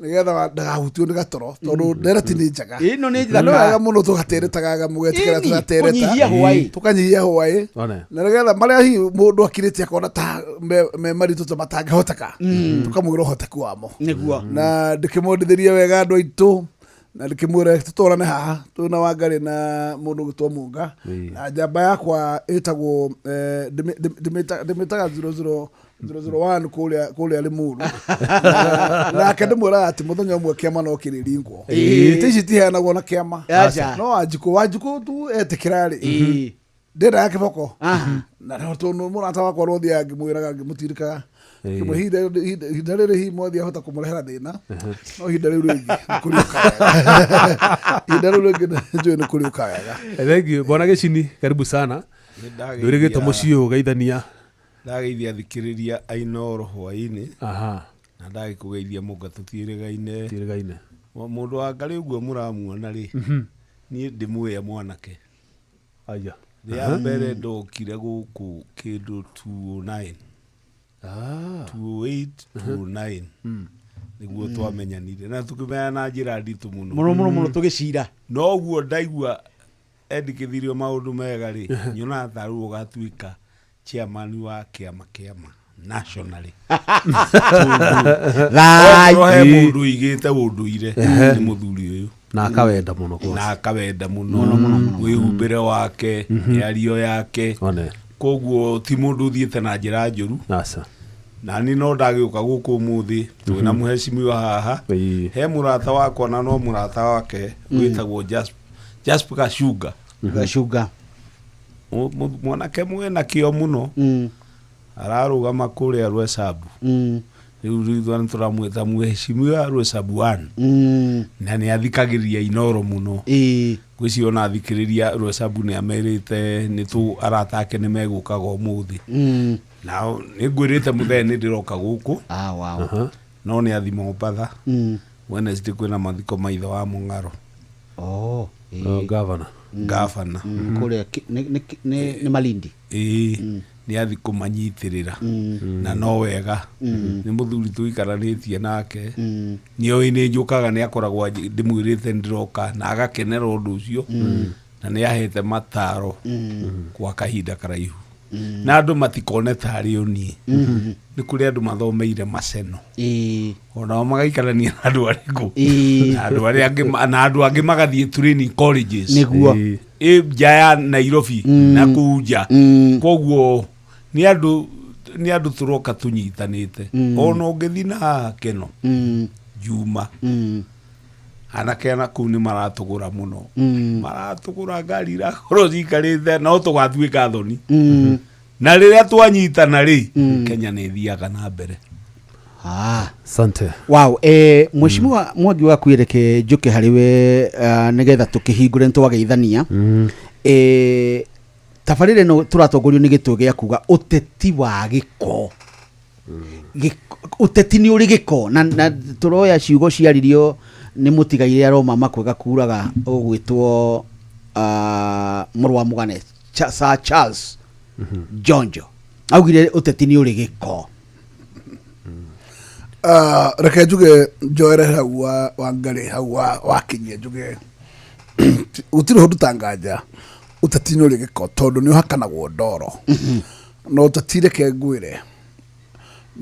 S9: nĩgetha ndagahutio nĩ gatoro tondũ ndereti nĩ njega
S7: ĩno nĩ
S9: njega wega mũno tũgateretaga mũgetikĩra tũgatereta tũkanyihia hwaĩ na nĩgetha marĩa hihi mũndũ akirĩte akona ta me maritũ ta matangĩhoteka tũkamwĩra ũhoteku wamo
S7: nĩguo
S9: na ndĩkĩmwendithĩrie wega andũ aitũ na ndĩkĩmwĩra tũtwarane haha twĩna Wangari na mũndũ ũgwĩtwo Munga na njamba yakwa ĩtagwo ndĩmĩtaga 0001 kũrĩa Limuru nake ndĩmwĩraga atĩ mũthenya ũmwe kĩama no kĩrĩringwo itĩ ici itiheanagwo na kĩama no Wanjikũ tu etĩkĩra rĩ ndĩendaga kĩboko na tondũ mũrata wakwa no thiaga ngĩmwĩraga ngĩmũtirikaga kĩmwe ihinda rĩrĩ hihi mwathi ahota kũmũrehera thĩna no ihinda rĩu rĩngĩ nĩ kũrĩũka wega ihinda rĩu rĩngĩ njũĩ nĩ kũrĩũka wega
S2: thank you bwana Gĩcini karibu sana ndũrĩgĩtwo mũciĩ ũgeithania
S10: ndageithia athikĩrĩria a Inooro hwaĩ-inĩ na ndagĩkũgeithia Mũnga tũtiĩrĩgaine mũndũ wa Ngarĩ ũguo mũramuona rĩ niĩ ndĩmũĩ mwanake
S2: aya
S10: rĩa mbere ndokire gũkũ kĩndũ 2009 2008 2009 nĩguo twamenyanire na tũkĩmenyana na njĩra nditũ mũno
S7: mũno mũno mũno tũgĩcira
S10: noguo ndaigua endĩkithirio maũndũ mega rĩ nyonaga ta rĩu ũgatuĩka chairman wa kĩama kĩama nationally okorwo he mũndũ ũigĩte ũndũire nĩ mũthuri ũyũ
S2: na akawenda mũno
S10: na akawenda mũno wĩhumbĩre wake mĩario yake koguo ti mũndũ ũthiĩte na njĩra njũru na niĩ no ndagĩũka gũkũ ũmũthĩ twĩna mũhecimiwa haha he mũrata wakwa na no mũrata wake wĩtagwo Jasper Gachunga
S7: Gachunga
S10: Mwanake mwena kĩo mũno ararũgama kũrĩa Rwesabu. Rĩu ithuĩ nĩ tũramwĩta mheshimiwa Rwesabu 1. Na nĩ athikagĩrĩria Inoro mũno. Ngwĩciria ona athikĩrĩria Rwesabu nĩ amerite nĩ tũ arata ake nĩ megũkaga ũmũthĩ. Nao nĩ ngwĩrĩte mũthee nĩ ndĩroka gũkũ.
S7: Wow.
S10: No nĩ athi Mombatha. Wednesday kwĩna mathiko ma ithe wa Mũng'aro.
S7: Oh,
S2: Gavana.
S10: Gavana.
S7: Kũrĩa nĩ Malindi.
S10: Ĩĩ, nĩ athi kũmanyitĩrĩra. Na no wega. Nĩ mũthuri tũikaranĩtie nake. Nĩoĩ nĩ njũkaga, nĩ akoragwo ndĩmwĩrĩte ndĩroka na agakenera ũndũ ũcio. Na nĩ ahete mataro kwa kahinda karaihu. Na andũ matikone tarĩ o niĩ. Nĩ kũrĩ andũ mathomeire maceno. Onao magaikarania na andũ arĩkũ. Na andũ arĩa angĩ na andũ angĩ magathiĩ training colleges.
S7: Nĩguo.
S10: Ĩ nja ya Nairobi na kũu nja. Koguo nĩ andũ tũroka tũnyitanĩte. Ona ũngĩthiĩ na haha Keno, Juma, anake na kũu nĩ maratũgũra mũno. Maratũgũra ngari irakorwo cikarĩte no tũgatuĩka thoni. Na rĩrĩa twanyitana rĩ, Kenya nĩ ĩthiaga na mbere.
S2: Sante.
S7: Wow, mheshimiwa Mwangi wa kwireke njuke harĩ we, nĩgetha tũkĩhingũre nĩtwageithania. Tabarĩra ĩno tũratongorio nĩ gĩtũ gĩa kuga ũteti wa gĩko. Ũteti nĩ ũrĩ gĩko na tũroya ciugo ciaririo nĩ mũtigaire Aroma makwega kuraga ũgwĩtwo mũrũ wa Mũgane Sir Charles Njonjo augire ũteti nĩ ũrĩ gĩko.
S9: Reke njuge njoere hau wa Ngarĩ hau wakinyia njuge gũtirĩ ũndũ ta nganja ũteti nĩ ũrĩ gĩko tondũ nĩ ũhakanagwo ndoro. No ũteti reke ngwĩre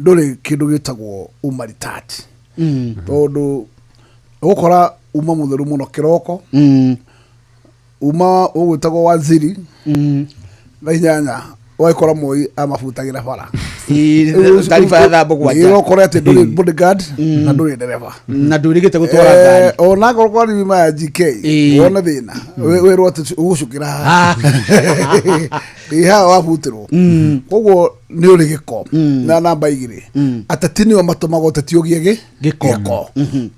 S9: ndũrĩ kĩndũ gĩtagwo umaritati. Tondũ ũgũkora uma mũtheru mũno kĩroko, uma ũgwĩtagwo waziri, thaa inyanya ũgagĩkora Moi amabutagĩra bara.
S7: Taariba ya thaa mũgwanja.
S9: Ĩĩ, ũkore atĩ ndũrĩ bodyguard na ndũrĩ ndereba.
S7: Na ndwĩrĩgĩte gũtwara ngari.
S9: Ona akorwo kwari ma ya GK, wone thĩna. Wĩrwo atĩ ũgũcukĩra haha. Ĩ haha wabutĩrwo. Koguo nĩ ũrĩ gĩko. Na namba igĩrĩ. Ateti nĩo matũmaga ũteti ũgĩe gĩko.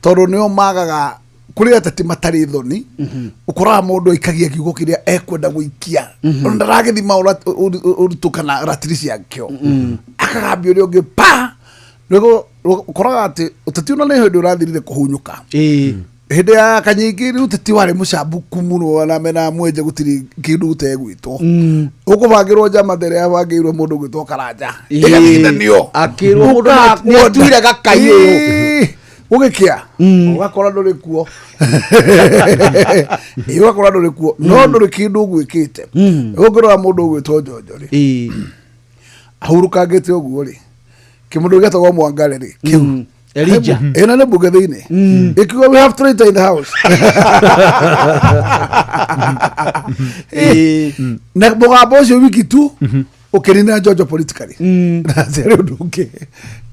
S9: Tondũ nĩo magaga kũrĩ ateti matarĩ thoni. Ũkoraga mũndũ aikagia kiugo kĩrĩa ekwenda gũikia. Ona ndaragĩthima ũritũ kana ratiri ciakĩo. Akagambia ũrĩa ũngĩ pa. Nĩguo ũkoraga atĩ ũteti ũna nĩ hĩndĩ ũrathirire kũhunyũka. Hĩndĩ ya Kanyingĩ rĩu ũteti warĩ mũcambuku mũno na mena mwenje gũtirĩ kĩndũ gũtegwĩtwo. Ũkũbangĩrwo njama mbere ya bangĩirwo mũndũ ũgwĩtwo Karanja. Ĩgathithanio.
S7: Akĩrwo mũndũ nĩ atuire gakai ũyũ.
S9: Ũgĩkĩa. Ũgakora ndũrĩ kuo. Ũgakora ndũrĩ kuo. No ndũrĩ kĩndũ ũgwĩkĩte. Ũngĩrora mũndũ ũgwĩtwo Njonjo rĩ. Ahurũkangĩte ũguo rĩ. Kĩmũndũ gĩetagwo Mwangare rĩ. Kĩu.
S7: Elijah.
S9: Ĩna nĩ mbunge thĩinĩ. Ĩkiuga we have traitor in the house. Na mũgambo ũcio wiki tu ũkĩnina Njonjo politically. Na atĩ ũndũ ũngĩ.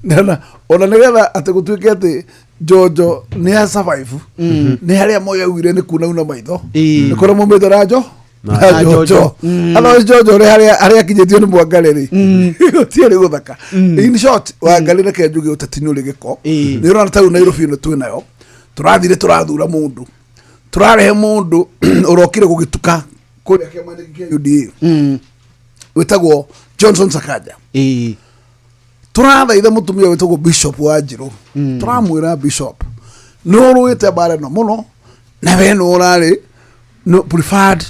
S9: Na ona nĩgetha atĩ gũtuĩke atĩ Njonjo nĩ a survive. Nĩ harĩa Moi augire nĩ kuna una maitho. Nĩ kũrĩa maumĩte na Njo. Na Njonjo. Ano Njonjo rĩ harĩa akinyĩtio nĩ Mwangare rĩ. Gũtiarĩ gũthaka. In short, Wangari reke njuge ũteti nĩ ũrĩ gĩko. Nĩ ũrona ta rĩu Nairobi ĩno twĩ nayo. Tũrathire tũrathura mũndũ. Tũrarehe mũndũ ũrokire gũgĩtuka kũrĩa kĩama-inĩ kĩa UDA. Wĩtagwo Johnson Sakaja. Tũrathaitha mũtumia wĩtagwo Bishop wa Njirũ. Tũramwĩra Bishop, nĩ ũrũĩte mbara ĩno mũno na we nĩ ũrarĩ no preferred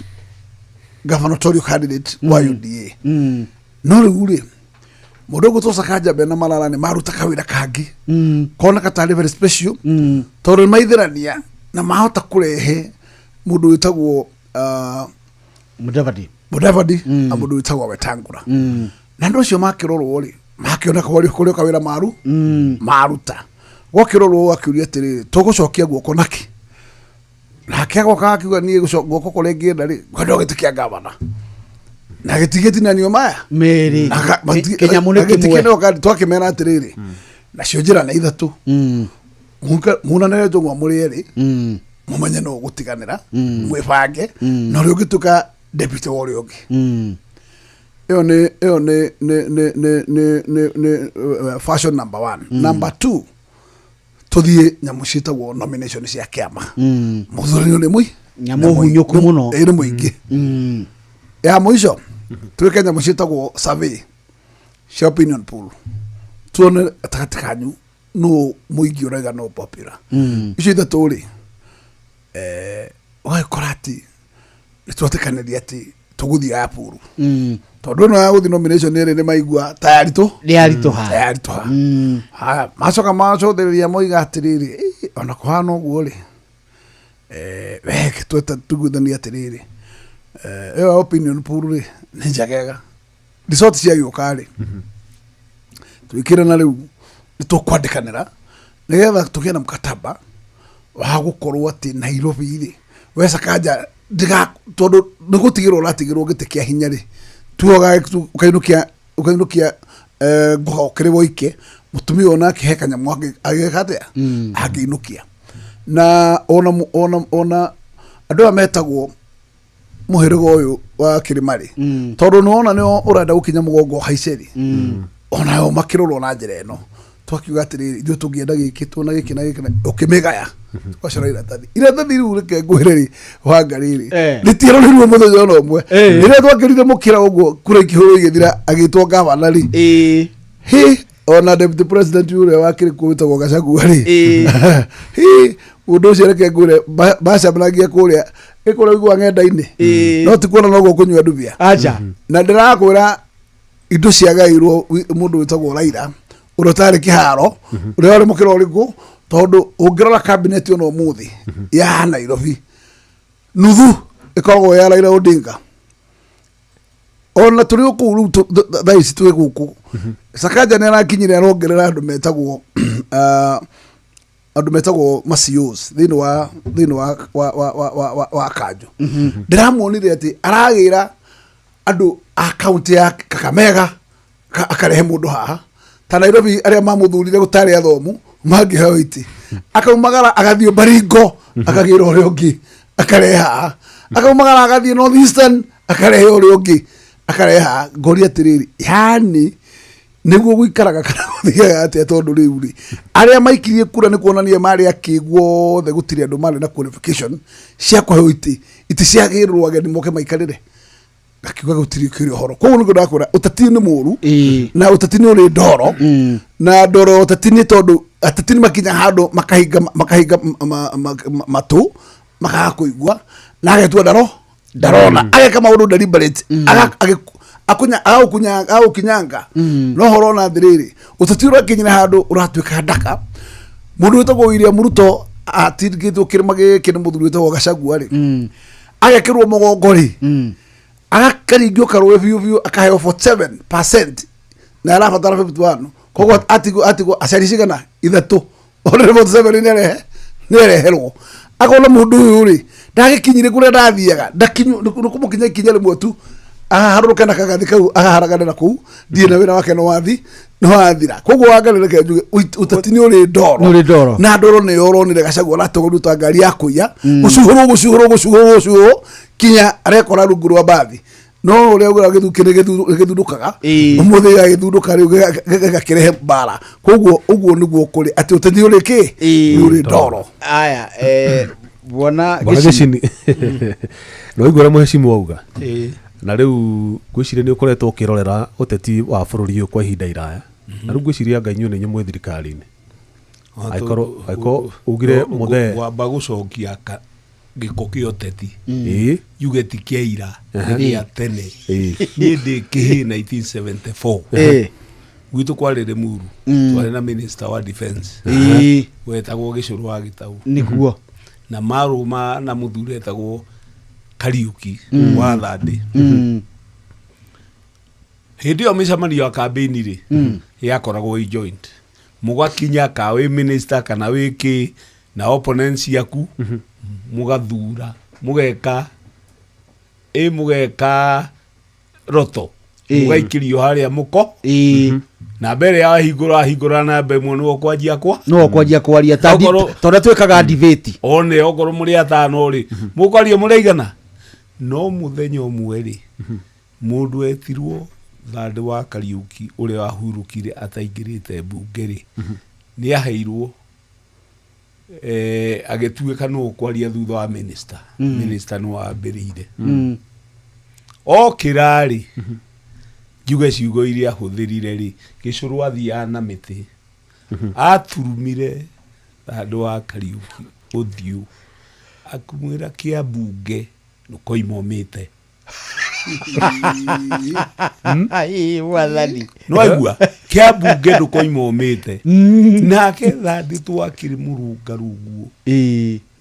S9: gubernatorial candidate wa UDA. No rĩu rĩ, mũndũ ũgwĩtwo Sakaja mena Malala nĩ maruta kawĩra kangĩ. Koneka tarĩ very special. Tondũ nĩ maithĩrania na mahota kũrehe mũndũ wĩtagwo
S7: Mudavadi.
S9: Mudavadi na mũndũ wĩtagwo Wetangula. Na andũ acio makĩrorwo rĩ, makĩona kũrĩ kawĩra maruta. Gwakĩrorwo akĩũria atĩrĩrĩ, tũgũcokia guoko nakĩ? Nake agoka akiuga niĩ guoko kũrĩa ingĩenda rĩ, ngwenda gĩtĩ kĩa gavana. Na gĩtigĩtinanio maya.
S7: Merĩ. Kĩnyamũ nĩ
S9: Na
S7: kĩmwe.
S9: gĩtikĩneo kandi twakĩmera atĩrĩrĩ, nacio njĩra nĩ ithatũ. Munanĩre njũng'wa mũrĩ erĩ, mũmenye no gũtiganĩra, mwĩbange, na ũrĩa ũngĩtuĩka deputy wa ũrĩa ũngĩ. Ĩyo nĩ ĩyo nĩ nĩ nĩ nĩ nĩ nĩ nĩ fashion number one. Number two, tũthiĩ nyamũ ciĩtagwo nomination cia kĩama. Mũthurani nĩ mũi
S7: Nyamũ hunyũku mũno.
S9: Ĩ, nĩ mũingĩ. Ya mũico, twĩke nyamũ ciĩtagwo survey cia opinion poll, tuone gatagatĩ kanyu nũ mũingĩ ũraiga no popular. Icio ithatũ rĩ, ũgagĩkora atĩ nĩtwetĩkanĩria atĩ tũgũthiĩ ya puru, tondũ ĩno ya gũthiĩ nomination ĩrĩ nĩ maigua ta yaritũ.
S7: Nĩ yaritũha.
S9: Ta yaritũha. Haya, macoka macũthĩrĩria moiga atĩrĩrĩ, "Ĩ, ona kũhana ũguo rĩ, weke tweta tuguithanie atĩrĩrĩ, ĩyo ya opinion poll rĩ nĩ njegega." Result ciagĩũka rĩ, twĩkĩre na rĩu nĩ tũkwandĩkanĩra nĩgetha tũgĩe na mkataba wa gũkorwo atĩ Nairobi rĩ, we Sakaja ndiga, tondũ nĩ gũtigĩrwo ũratigĩrwo gĩtĩ kĩa hinya rĩ, tuo ũkainũkia ũkainũkia ngũha ũkĩrĩ woike, mũtumia onake he kanyamũ agĩka atĩa angĩinũkia. Na ona ona ona andũ aya metagwo mũhĩrĩga ũyũ wa kĩrĩma rĩ, tondũ nĩwona nĩo ũrenda gũkinya mũgongo haice rĩ, onayo makĩrorwo na njĩra ĩno, twakiuga atĩrĩrĩ, ithuĩ tũngĩenda gĩkĩ tuona gĩkĩ na gĩkĩ na ũkĩmĩgaya, twacora iratathi. Iratathi rĩu reke ngwĩre rĩ, wanga rĩrĩ rĩtiarorirwo mũthenya ona ũmwe. Rĩrĩa twakĩrire mũkĩra ũguo, kura ikĩhũrwo igĩthira, agĩtwo gavana rĩ, hĩ, ona deputy president ũrĩa wakĩrĩ kuo wĩtagwo Gachagua rĩ, hĩ, mũndũ ũcio reke ngwĩre bacemanagia kũrĩa ĩkũrĩa ũiguaga ng'enda-inĩ, no ti kuona noguo kũnyua ndubia.
S7: Acha.
S9: Na ndĩrakwĩra indo ciagairwo mũndũ wĩtagwo Raila ũrĩa ũtarĩ kĩharo, ũrĩa warĩ mũkĩra ũrĩkũ, tondũ ũngĩrora cabinet ona ũmũthĩ ya Nairobi, nuthu ĩkoragwo ya Raila Odinga. Ona tũrĩ o kũu rĩu thaa ici twĩ gũkũ, Sakaja nĩ arakinyire arongerera andũ metagwo andũ metagwo ma CEOs thĩinĩ wa thĩinĩ wa wa wa wa wa, wa, wa kanjũ. Ndĩramuonire atĩ aragĩra andũ a kaunti ya Kakamega, akarehe mũndũ haha ta Nairobi, arĩa mamũthurire gũtarĩ athomu mangĩheo itĩ, akaumagara agathiĩ Baringo akagĩra ũrĩa ũngĩ akarehe haha, akaumagara agathiĩ North Eastern akarehe ũrĩa ũngĩ akarehe haha. Ngoria atĩrĩrĩ, yani nĩguo gũikaraga kana gũthiaga atĩa? Tondũ rĩu rĩ, arĩa maikirie kura nĩ kuonania marĩ akĩgu othe, gũtirĩ andũ marĩ na qualification cia kũheo itĩ. Itĩ ciagĩrĩrwo ageni moke maikarĩre, ngakiuga gũtirĩ kĩrĩ ũhoro. Koguo nĩguo ndakwĩra ũteti nĩ mũru, na ũteti nĩ ũrĩ ndoro, na ndoro ya ũteti nĩ tondũ ateti nĩ makinya handũ makahinga makahinga matũ makaga kũigua, na agetua ndaro ndarona, ageka maũndũ deliberate, agagũkinyanga. No horo ona atĩrĩrĩ, ũteti ũrakinyĩra handũ ũratuĩka ndaka. Mũndũ wĩtagwo William Ruto atingĩtwo kĩrĩma gĩkĩ nĩ mũthuri wĩtagwo Gachagua rĩ, agekĩrwo mũgongo rĩ, agakaringio karũĩ biũ biũ, akaheo 47% na arabatara 51. Koguo atigwo atigwo acari cigana ithatũ, already 47 nĩ nĩareherwo. Akona mũndũ ũyũ rĩ, ndagĩkinyire kũrĩa ndathiaga, ndakinyu nĩ kũmũkinya ikinya rĩmwe tu, aharũrũke na kagathi kau, akaharagane na kũu ndirĩ na wĩra wake no wathi no wathira. Koguo Wangari, reke njuge ũteti nĩ ũrĩ ndoro.
S7: Nĩ ũrĩ ndoro.
S9: Na ndoro nĩyo ũronire Gachagua aratũgũrũ ta ngari ya kũiya, gũcuhũrwo gũcuhũrwo gũcuhũrwo gũcuhũrwo kinya arekora rungu rwa mbathi. No ũrĩa ũgũra gĩthukĩ nĩ gĩthundũkaga, ũmũthĩ gĩgagĩthundũka rĩu gĩgakĩrehe mbara. Koguo ũguo nĩguo kũrĩ atĩ ũteti ũrĩ kĩ nĩ ũrĩ ndoro.
S7: Aya, bwana
S2: Bwana
S7: Gĩcini.
S2: Gĩcini, nĩ waigua ũrĩa mũhecimu auga? Na rĩu ngwĩciria nĩ ũkoretwo ũkĩrorera ũteti wa bũrũri ũyũ kwa ihinda iraya, na rĩu ngwĩciria anga inyuĩ nĩ inyuĩ mwĩ thirikari-inĩ, angĩkorwo angĩkorwo ugire mũthee
S10: Ngwamba gũcokia gĩko kĩa ũteti, njuge ti kĩa ira, nĩ gĩa tene. Niĩ ndĩ kĩhĩ 1974, gwitũ kwarĩ Rĩmuru, twarĩ na minister wa defense wetagwo Gĩcũrũ wa Gĩtau. Na marũma na mũthuri etagwo Kariuki wa Thandĩ. Hĩndĩ ĩyo mĩcemanio ya kambĩini rĩ, yakoragwo ĩ joint, mũgakinya ka wĩ minister kana wĩ kĩ na opponents ciaku, mũgathura, mũgeka ĩ mũgeka roto, mũgaikĩrio harĩa mũko na mbere ya hingũra hingũra namba ĩmwe nĩwe ũkwanjia kwa
S7: No kwanjia kwaria ta
S10: Okorwo-
S7: tondũ twĩkaga debate.
S10: One okorwo mũrĩ atano rĩ, mũkwaria mũrĩ aigana. No mũthenya ũmwe rĩ, mũndũ etirwo Thande wa Kariũki ũrĩa wahurũkire ataingĩrĩte mbunge rĩ, nĩ aheirwo agĩtuĩka nũ ũkwaria thutha wa minister. Minister nĩ wambĩrĩire. Okĩra rĩ, njuge ciugo iria ahũthĩrire rĩ, gĩcũrũ athiaga na mĩtĩ. Aturumire Thande wa Kariũki ũthiũ akĩmwĩra kĩa mbunge ndũkoima ũmĩte.
S7: Ĩĩ, mwathani.
S10: Nĩwaigua kĩa mbunge ndũkoima ũmĩte. Nake Thande twakĩrĩ mũrũngaru ũguo,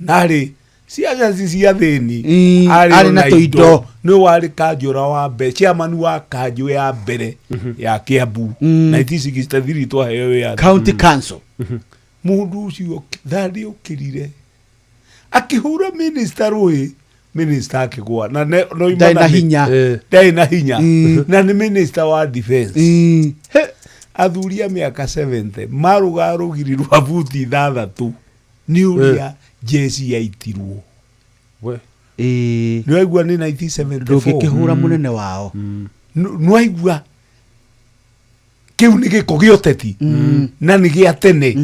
S10: narĩ ciaca ci cia thĩni,
S7: arĩ na tũindo.
S10: Nĩ warĩ kanjũra wa mbere, chairman wa kanjũ ya mbere ya Kiambu 1963 twaheo wĩyathi.
S7: County Council.
S10: Mũndũ ũcio Thande okĩrire akĩhũra minister rũĩ, minister akĩgwa na no
S7: Ndarĩ na hinya.
S10: Ndarĩ na hinya. Na nĩ minister wa defense. Athuri a mĩaka 70 marũga rũgiri rwa buti 6 nĩ ũrĩa jeci yaitirwo. Nĩwaigua nĩ 1974.
S7: Ndũngĩkĩhũra mũnene wao.
S10: Nĩwaigua kĩu nĩ gĩko gĩa ũteti na nĩ gĩa tene.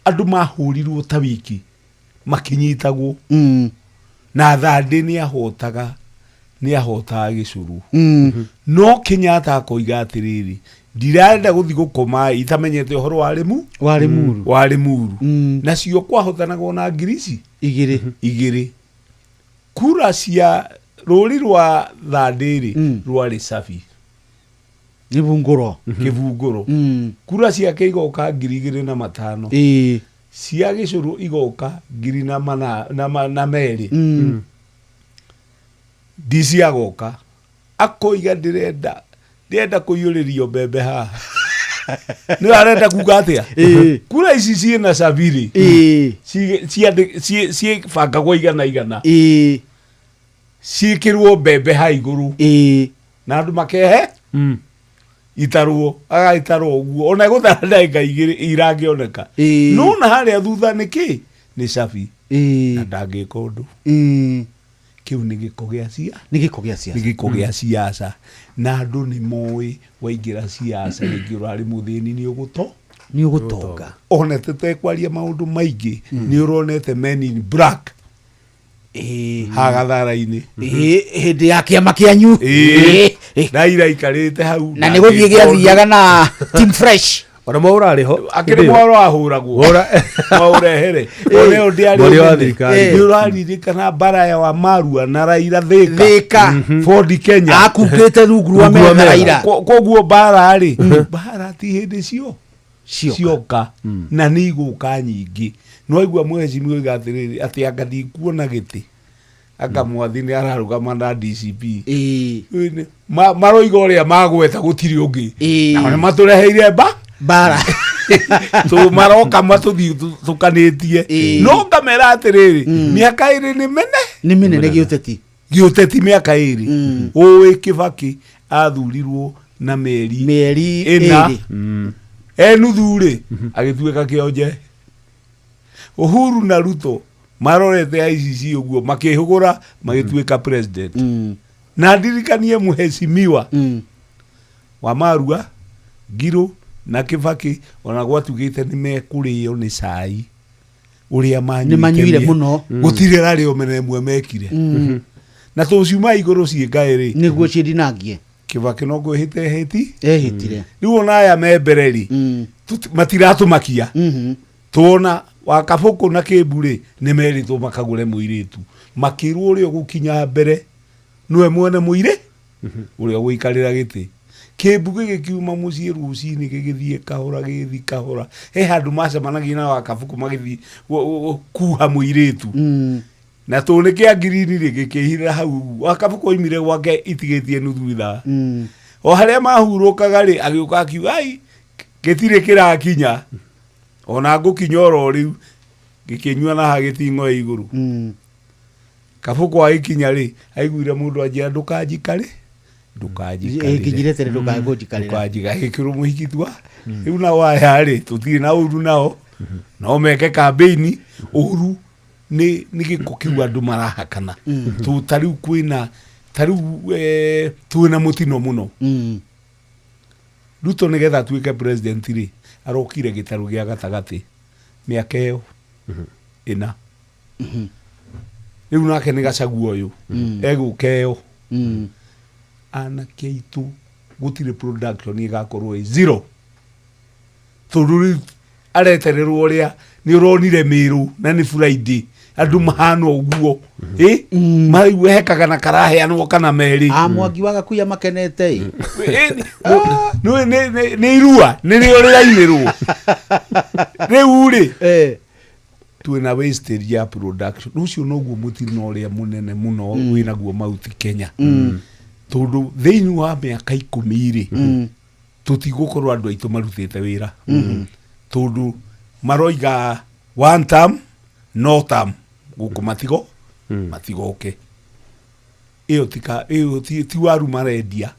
S10: Andũ mahũrirwo ta wiki makinyitagwo. Na Thande nĩ ahotaga, nĩ ahotaga gĩcũrũ. No Kenyatta akoiga atĩrĩrĩ, ndirarenda gũthiĩ gũkoma itamenyete ũhoro wa Rĩmu,
S7: Wa Rĩmuru.
S10: Wa Rĩmuru. Nacio kwahotanagwo na ngiri ici
S7: igĩrĩ.
S10: Igĩrĩ. Kura cia rũri rwa Thande rĩ, rwarĩ cabi.
S7: Kĩbungũro.
S10: Kĩbungũro. Kura ciake igoka ngiri igĩrĩ na matano. Cia gĩcũrũ igoka ngiri na mana, na, ma, na merĩ. DC agoka akoiga ndĩrenda kũiyũrĩrio mbembe haha. Nĩ arenda kuga atĩa? Kura ici ciĩna cabi rĩ, ciĩbangagwo igana igana. Ciĩkĩrwo mbembe ha igũrũ. Na andũ makehe? Itarwo, agaitarwo ũguo. Ona gũthara ndagĩka igĩrĩ irangĩoneka. No na harĩa thutha nĩ kĩ? Nĩ cabi. Na ndangĩka ũndũ. Kĩu nĩ gĩko gĩa cia?
S7: Nĩ gĩko gĩa siasa.
S10: Nĩ gĩko gĩa siasa. Na andũ nĩ moĩ waingĩra siasa rĩngĩ ũrarĩ mũthĩni nĩ ũgũto?
S7: Nĩ ũgũtonga.
S10: Ona tũtekwaria maũndũ maingĩ, nĩ ũronete Men in Black. Hagathara-inĩ.
S7: Hĩndĩ ya kĩama kĩanyu.
S10: Raila aikarĩte hau.
S7: Na nĩ gũthiĩ gĩathiaga na Team Fresh.
S2: Ona Mwaura arĩ ho.
S10: Akĩrĩ Mwaura ahũragwo. Mwaũrehere. Ona ĩyo ndĩarĩ
S2: Mwaria wa
S10: nene.
S2: thirikari.
S10: Nĩ ũraririkana mbara ya Wamarua na Raila Thĩka.
S7: Thĩka.
S10: Ford Kenya.
S7: Akungĩte rungu rwa
S10: Rungu rwa
S7: metha
S10: metha.
S7: Raila.
S10: Koguo mbara rĩ, mbara ti hĩndĩ cio.
S7: Cioka.
S10: Cioka. Na nĩ igũka nyingĩ. Nĩwaigua mheshimiwa oiga atĩrĩrĩ, atĩ anga ndikuona gĩtĩ. Anga mwathi nĩ ararũgama na DCP. Maroiga ũrĩa magweta gũtirĩ ũngĩ. Nao nĩ matũreheire
S7: mbara.
S10: Tu maroka matũthiĩ tũkanĩtie. No ngamera atĩrĩrĩ, mĩaka ĩrĩ nĩ mene.
S7: Nĩ mĩnene gĩũteti.
S10: Gĩũteti mĩaka ĩrĩ. Ũĩ Kĩbakĩ athurirwo na mĩeri
S7: Mĩeri
S10: ĩna.
S7: ĩrĩ.
S10: E nuthu rĩ, agĩtuĩka kĩonje. Uhuru na Ruto marorete ICC ũguo makĩhũgũra magĩtuĩka president. Na ndirikanie mheshimiwa Wamarua, Ngirũ na Kĩbakĩ ona gwatuĩkĩte nĩ mekũrĩo nĩ cai ũrĩa manyuĩte
S7: Nĩ manyuire mũno.
S10: Gũtirĩ rarĩ omena ĩmwe mekire. Na tũciuma igũrũ ciĩ ngaĩ rĩ.
S7: Nĩguo ciĩndinangie.
S10: Kĩbakĩ no kwĩhĩta ehĩti.
S7: Ehĩtire.
S10: Rĩu ona aya me mbere rĩ, matiratũmakia. Tuona wa Kabũkũ na Kĩmbu rĩ, nĩ merĩtwo makagũre mũirĩtu. Makĩrwo ũrĩa ũgũkinya mbere nĩwe mwene mũirĩ ũrĩa ũgũikarĩra gĩtĩ. Kĩmbu gĩgĩkiuma mũciĩ rũcinĩ gĩgĩthiĩ kahora, gĩgĩthiĩ kahora. He handũ macemanagia na wa Kabũkũ magĩthiĩ kuha mũirĩtu. Na tondũ nĩ kĩa ngirini rĩ, gĩkĩhithĩra hau ũguo. Wa Kabũkũ oimire gwake itigĩtie nuthu ithaa. O harĩa mahurũkaga rĩ, agĩũka akiuga, ai, gĩtirĩ kĩrakinya. Ona ngũkinya oro rĩu, gĩkĩnyua na haha gĩting'oe igũrũ. Kabũkũ agĩkinya rĩ, aiguire mũndũ anjĩra ndũkanjikarĩ. Ndũkanjikarĩre.
S7: Nginyire tene ndũkae kũnjikarĩra.
S10: Ndũkanjikarĩre. Agĩkĩrwo mũhiki tua. Rĩu nao aya rĩ, tũtirĩ na ũru nao. No meke kambĩini, ũru Nĩ gĩko kĩu andũ marahakana. Ta rĩu kwĩna ta rĩu twĩna mũtino mũno. Ruto nĩgetha atuĩke president rĩ, arokire gĩtarũ gĩa gatagatĩ mĩaka ĩyo 4. Rĩu nake nĩ Gachagua ũyũ egũka ĩyo. Anake aitũ gũtirĩ production ĩgakorwo ĩ zero, tondũ rĩu aretererwo ũrĩa nĩ ũronire Mĩrũ na nĩ Friday andũ mahana ũguo, maraigua hekaga na karaheanwo kana merĩ.
S7: A Mwangi wa Gakuya makenete ĩ.
S10: Nĩ irua nĩ rĩo rĩrainĩrwo rĩu rĩ, twĩna wastage ya production. Ũcio noguo mũtino ũrĩa mũnene mũno wĩnaguo Mount Kenya, tondũ thĩinĩ wa mĩaka 10 rĩ, tũtigũkorwo andũ aitũ marutĩte wĩra, tondũ maroiga one term no term gũkũ matigo matigoke. Ĩyo tika ĩyo ti waru marendia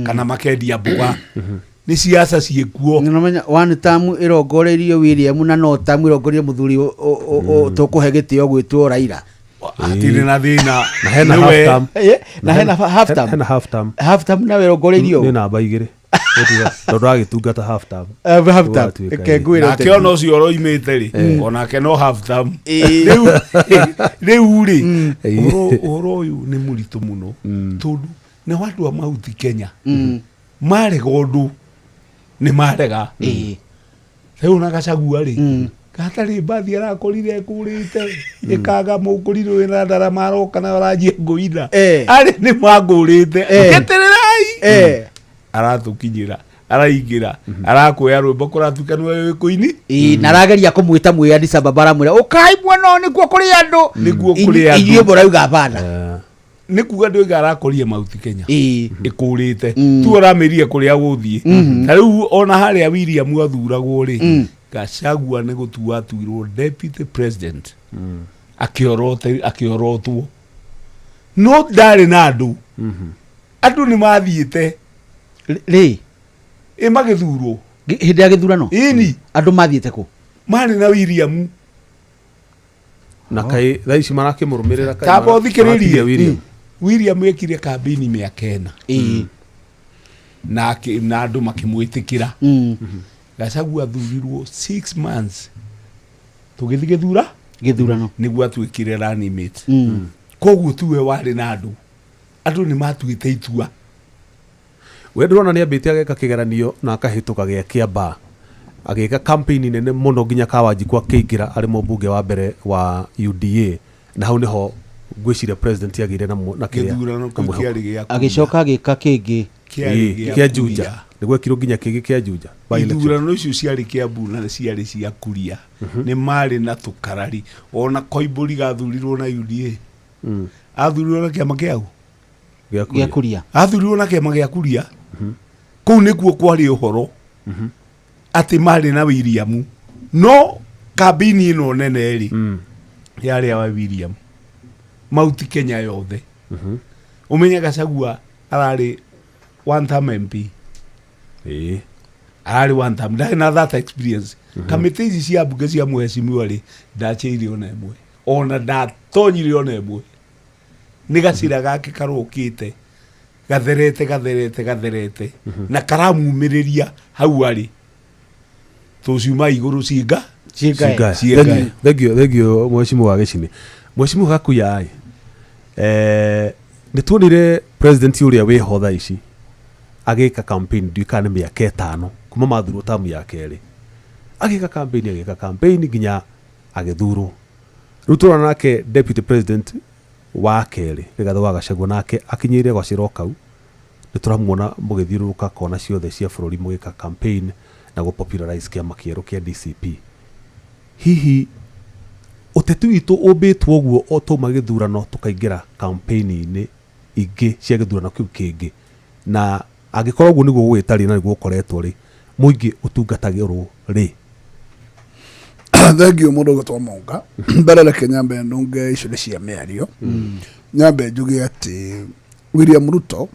S10: kana makendia mboga, nĩ siasa ciĩkuo.
S7: Nĩũramenya one term ĩrongoreirio William na no term ĩrongoreirio mũthuri tũkũhe gĩtĩo gwĩtwo Raila.
S10: Hatirĩ na thĩna.
S2: Na hena
S10: Nĩwe-
S2: half term.
S7: Na hena half term.
S2: Hena half term.
S7: Half term nawe ĩrongoreirio.
S2: Nĩ namba 2. Tondũ agĩtungata half term.
S7: Half term.
S2: Ũgatuĩka
S7: Reke
S2: ĩ.
S7: ngwĩre
S10: Nake ona ũcio ũroimĩte rĩ, onake no half term. Rĩu rĩ, ũhoro ũyũ nĩ mũritũ mũno, tondũ nĩ andũ a Mount Kenya marega ũndũ nĩ marega. Rĩu na Gachagua rĩ, gatarĩ mbathi arakorire kũrĩte ĩkaga mũkũrirũ wĩna ndarama aroka na aranjia ngũina arĩ nĩ mangũrĩte etererai, aratũkinyĩra, araingĩra, arakuoya rwĩmbo kũratuĩka nĩwe wĩ kũini.
S7: Ĩ, na arageria kũmwĩta mwĩ Addis Ababa, aramwĩra ũkai mwena ũyũ nĩkuo kũrĩ andũ.
S10: Nĩkuo kũrĩ andũ.
S7: Inyuĩ mũrauga bana.
S10: Nĩ kuga ndĩoiga arakorie Mount Kenya ĩkũrĩte tu ũramĩrie kũrĩa gũthiĩ. Ta rĩu ona harĩa William athuragwo rĩ, Gachagua nĩ gũtua atuirwo deputy president, akĩorotwo, no ndarĩ na andũ. Andũ nĩ mathiĩte
S7: rĩ
S10: ĩ magĩthurwo
S7: hĩndĩ ya gĩthurano.
S10: Ĩni.
S7: Andũ mathiĩte kũ?
S10: Marĩ na William.
S2: Na kai thaa ici marakĩmũrũmĩrĩra kai
S10: Tamba
S2: maratigia
S10: ũthikĩrĩrie.
S2: William.
S10: William ekire kambĩini mĩaka 4 na na andũ makĩmwĩtĩkĩra. Gachagua athurirwo 6 months tũgĩthiĩ gĩthura
S7: gĩthurano
S10: nĩguo atuĩkire running mate. Koguo tiwe warĩ na andũ, andũ nĩ matuĩte itua.
S2: We ndĩrona nĩ ambĩte ageka kĩgeranio na akahĩtũka gĩa Kĩambaa, agĩka campaign nene mũno nginya Kawanjikũ akĩingĩra arĩ mũmbunge wa mbere wa UDA, na hau nĩho ngwĩciria president agĩire na na kĩrĩa
S10: Gĩthurano
S2: na
S10: kĩu
S2: mwĩhoko.
S10: kĩarĩ gĩa
S7: Agĩcoka agĩka kĩngĩ.
S10: Kĩarĩ
S2: Ĩ,
S10: gĩa
S2: kĩa Juja.
S10: Kuria.
S2: Nĩ gwekirwo nginya kĩngĩ kĩa Juja by election.
S10: Ithurano icio ciarĩ Kiambu na ciarĩ cia Kuria, nĩ marĩ na tũkarari. Ona Koimbũri gathurirwo na UDA, athurirwo na kĩama kĩau
S2: Gĩa
S7: Gĩa Kuria.
S10: Athurirwo na kĩama gĩa Kuria. Kũu nĩkuo kwarĩ ũhoro atĩ marĩ na William, no kambĩini ĩno nene rĩ, yarĩ ya William Mount Kenya yothe. Ũmenye Gachagua ararĩ one term MP, ararĩ one term, ndarĩ na that experience. Kamĩtĩ ici cia mbunge cia mheshimiwa rĩ, ndacheire ona ĩmwe, ona ndatonyire ona ĩmwe. Nĩ gacira gake karokĩte gatherete gatherete gatherete na karamumĩrĩria hau arĩ tũciuma igũrũ cinga.
S2: Cingae.
S10: Ciengae.
S2: Thank you, thank you mheshimiwa wa Gĩcini. Mheshimiwa Gakuya ĩ, nĩ tuonire president ũrĩa wĩho thaa ici agĩka campaign, ndiũĩ kana nĩ mĩaka 5 kuma mathurwo tamu ya kerĩ, agĩka campaign, agĩka campaign nginya agĩthurwo. Rĩu tũrona nake deputy president wa kerĩ Rigathĩ wa Gachagua nake akinyĩire gacĩra o kau. Nĩ tũramuona mũgĩthiũrũrũka kona ciothe cia bũrũri mũgĩka campaign na gũ popularize kĩama kĩerũ kĩa DCP. Hihi ũteti witũ ũmbĩtwo ũguo o twauma gĩthurano tũkaingĩra campaign-inĩ ingĩ cia gĩthurano kĩu kĩngĩ, na angĩkorwo ũguo nĩguo gũgĩtariĩ na nĩguo gũkoretwo rĩ, mũingĩ ũtungatagĩrwo rĩ?
S9: Thank you mũndũ ũgĩtwo Monga. Mbere reke nyambe ndũnge icio nĩ cia mĩario, nyambe njuge atĩ William Ruto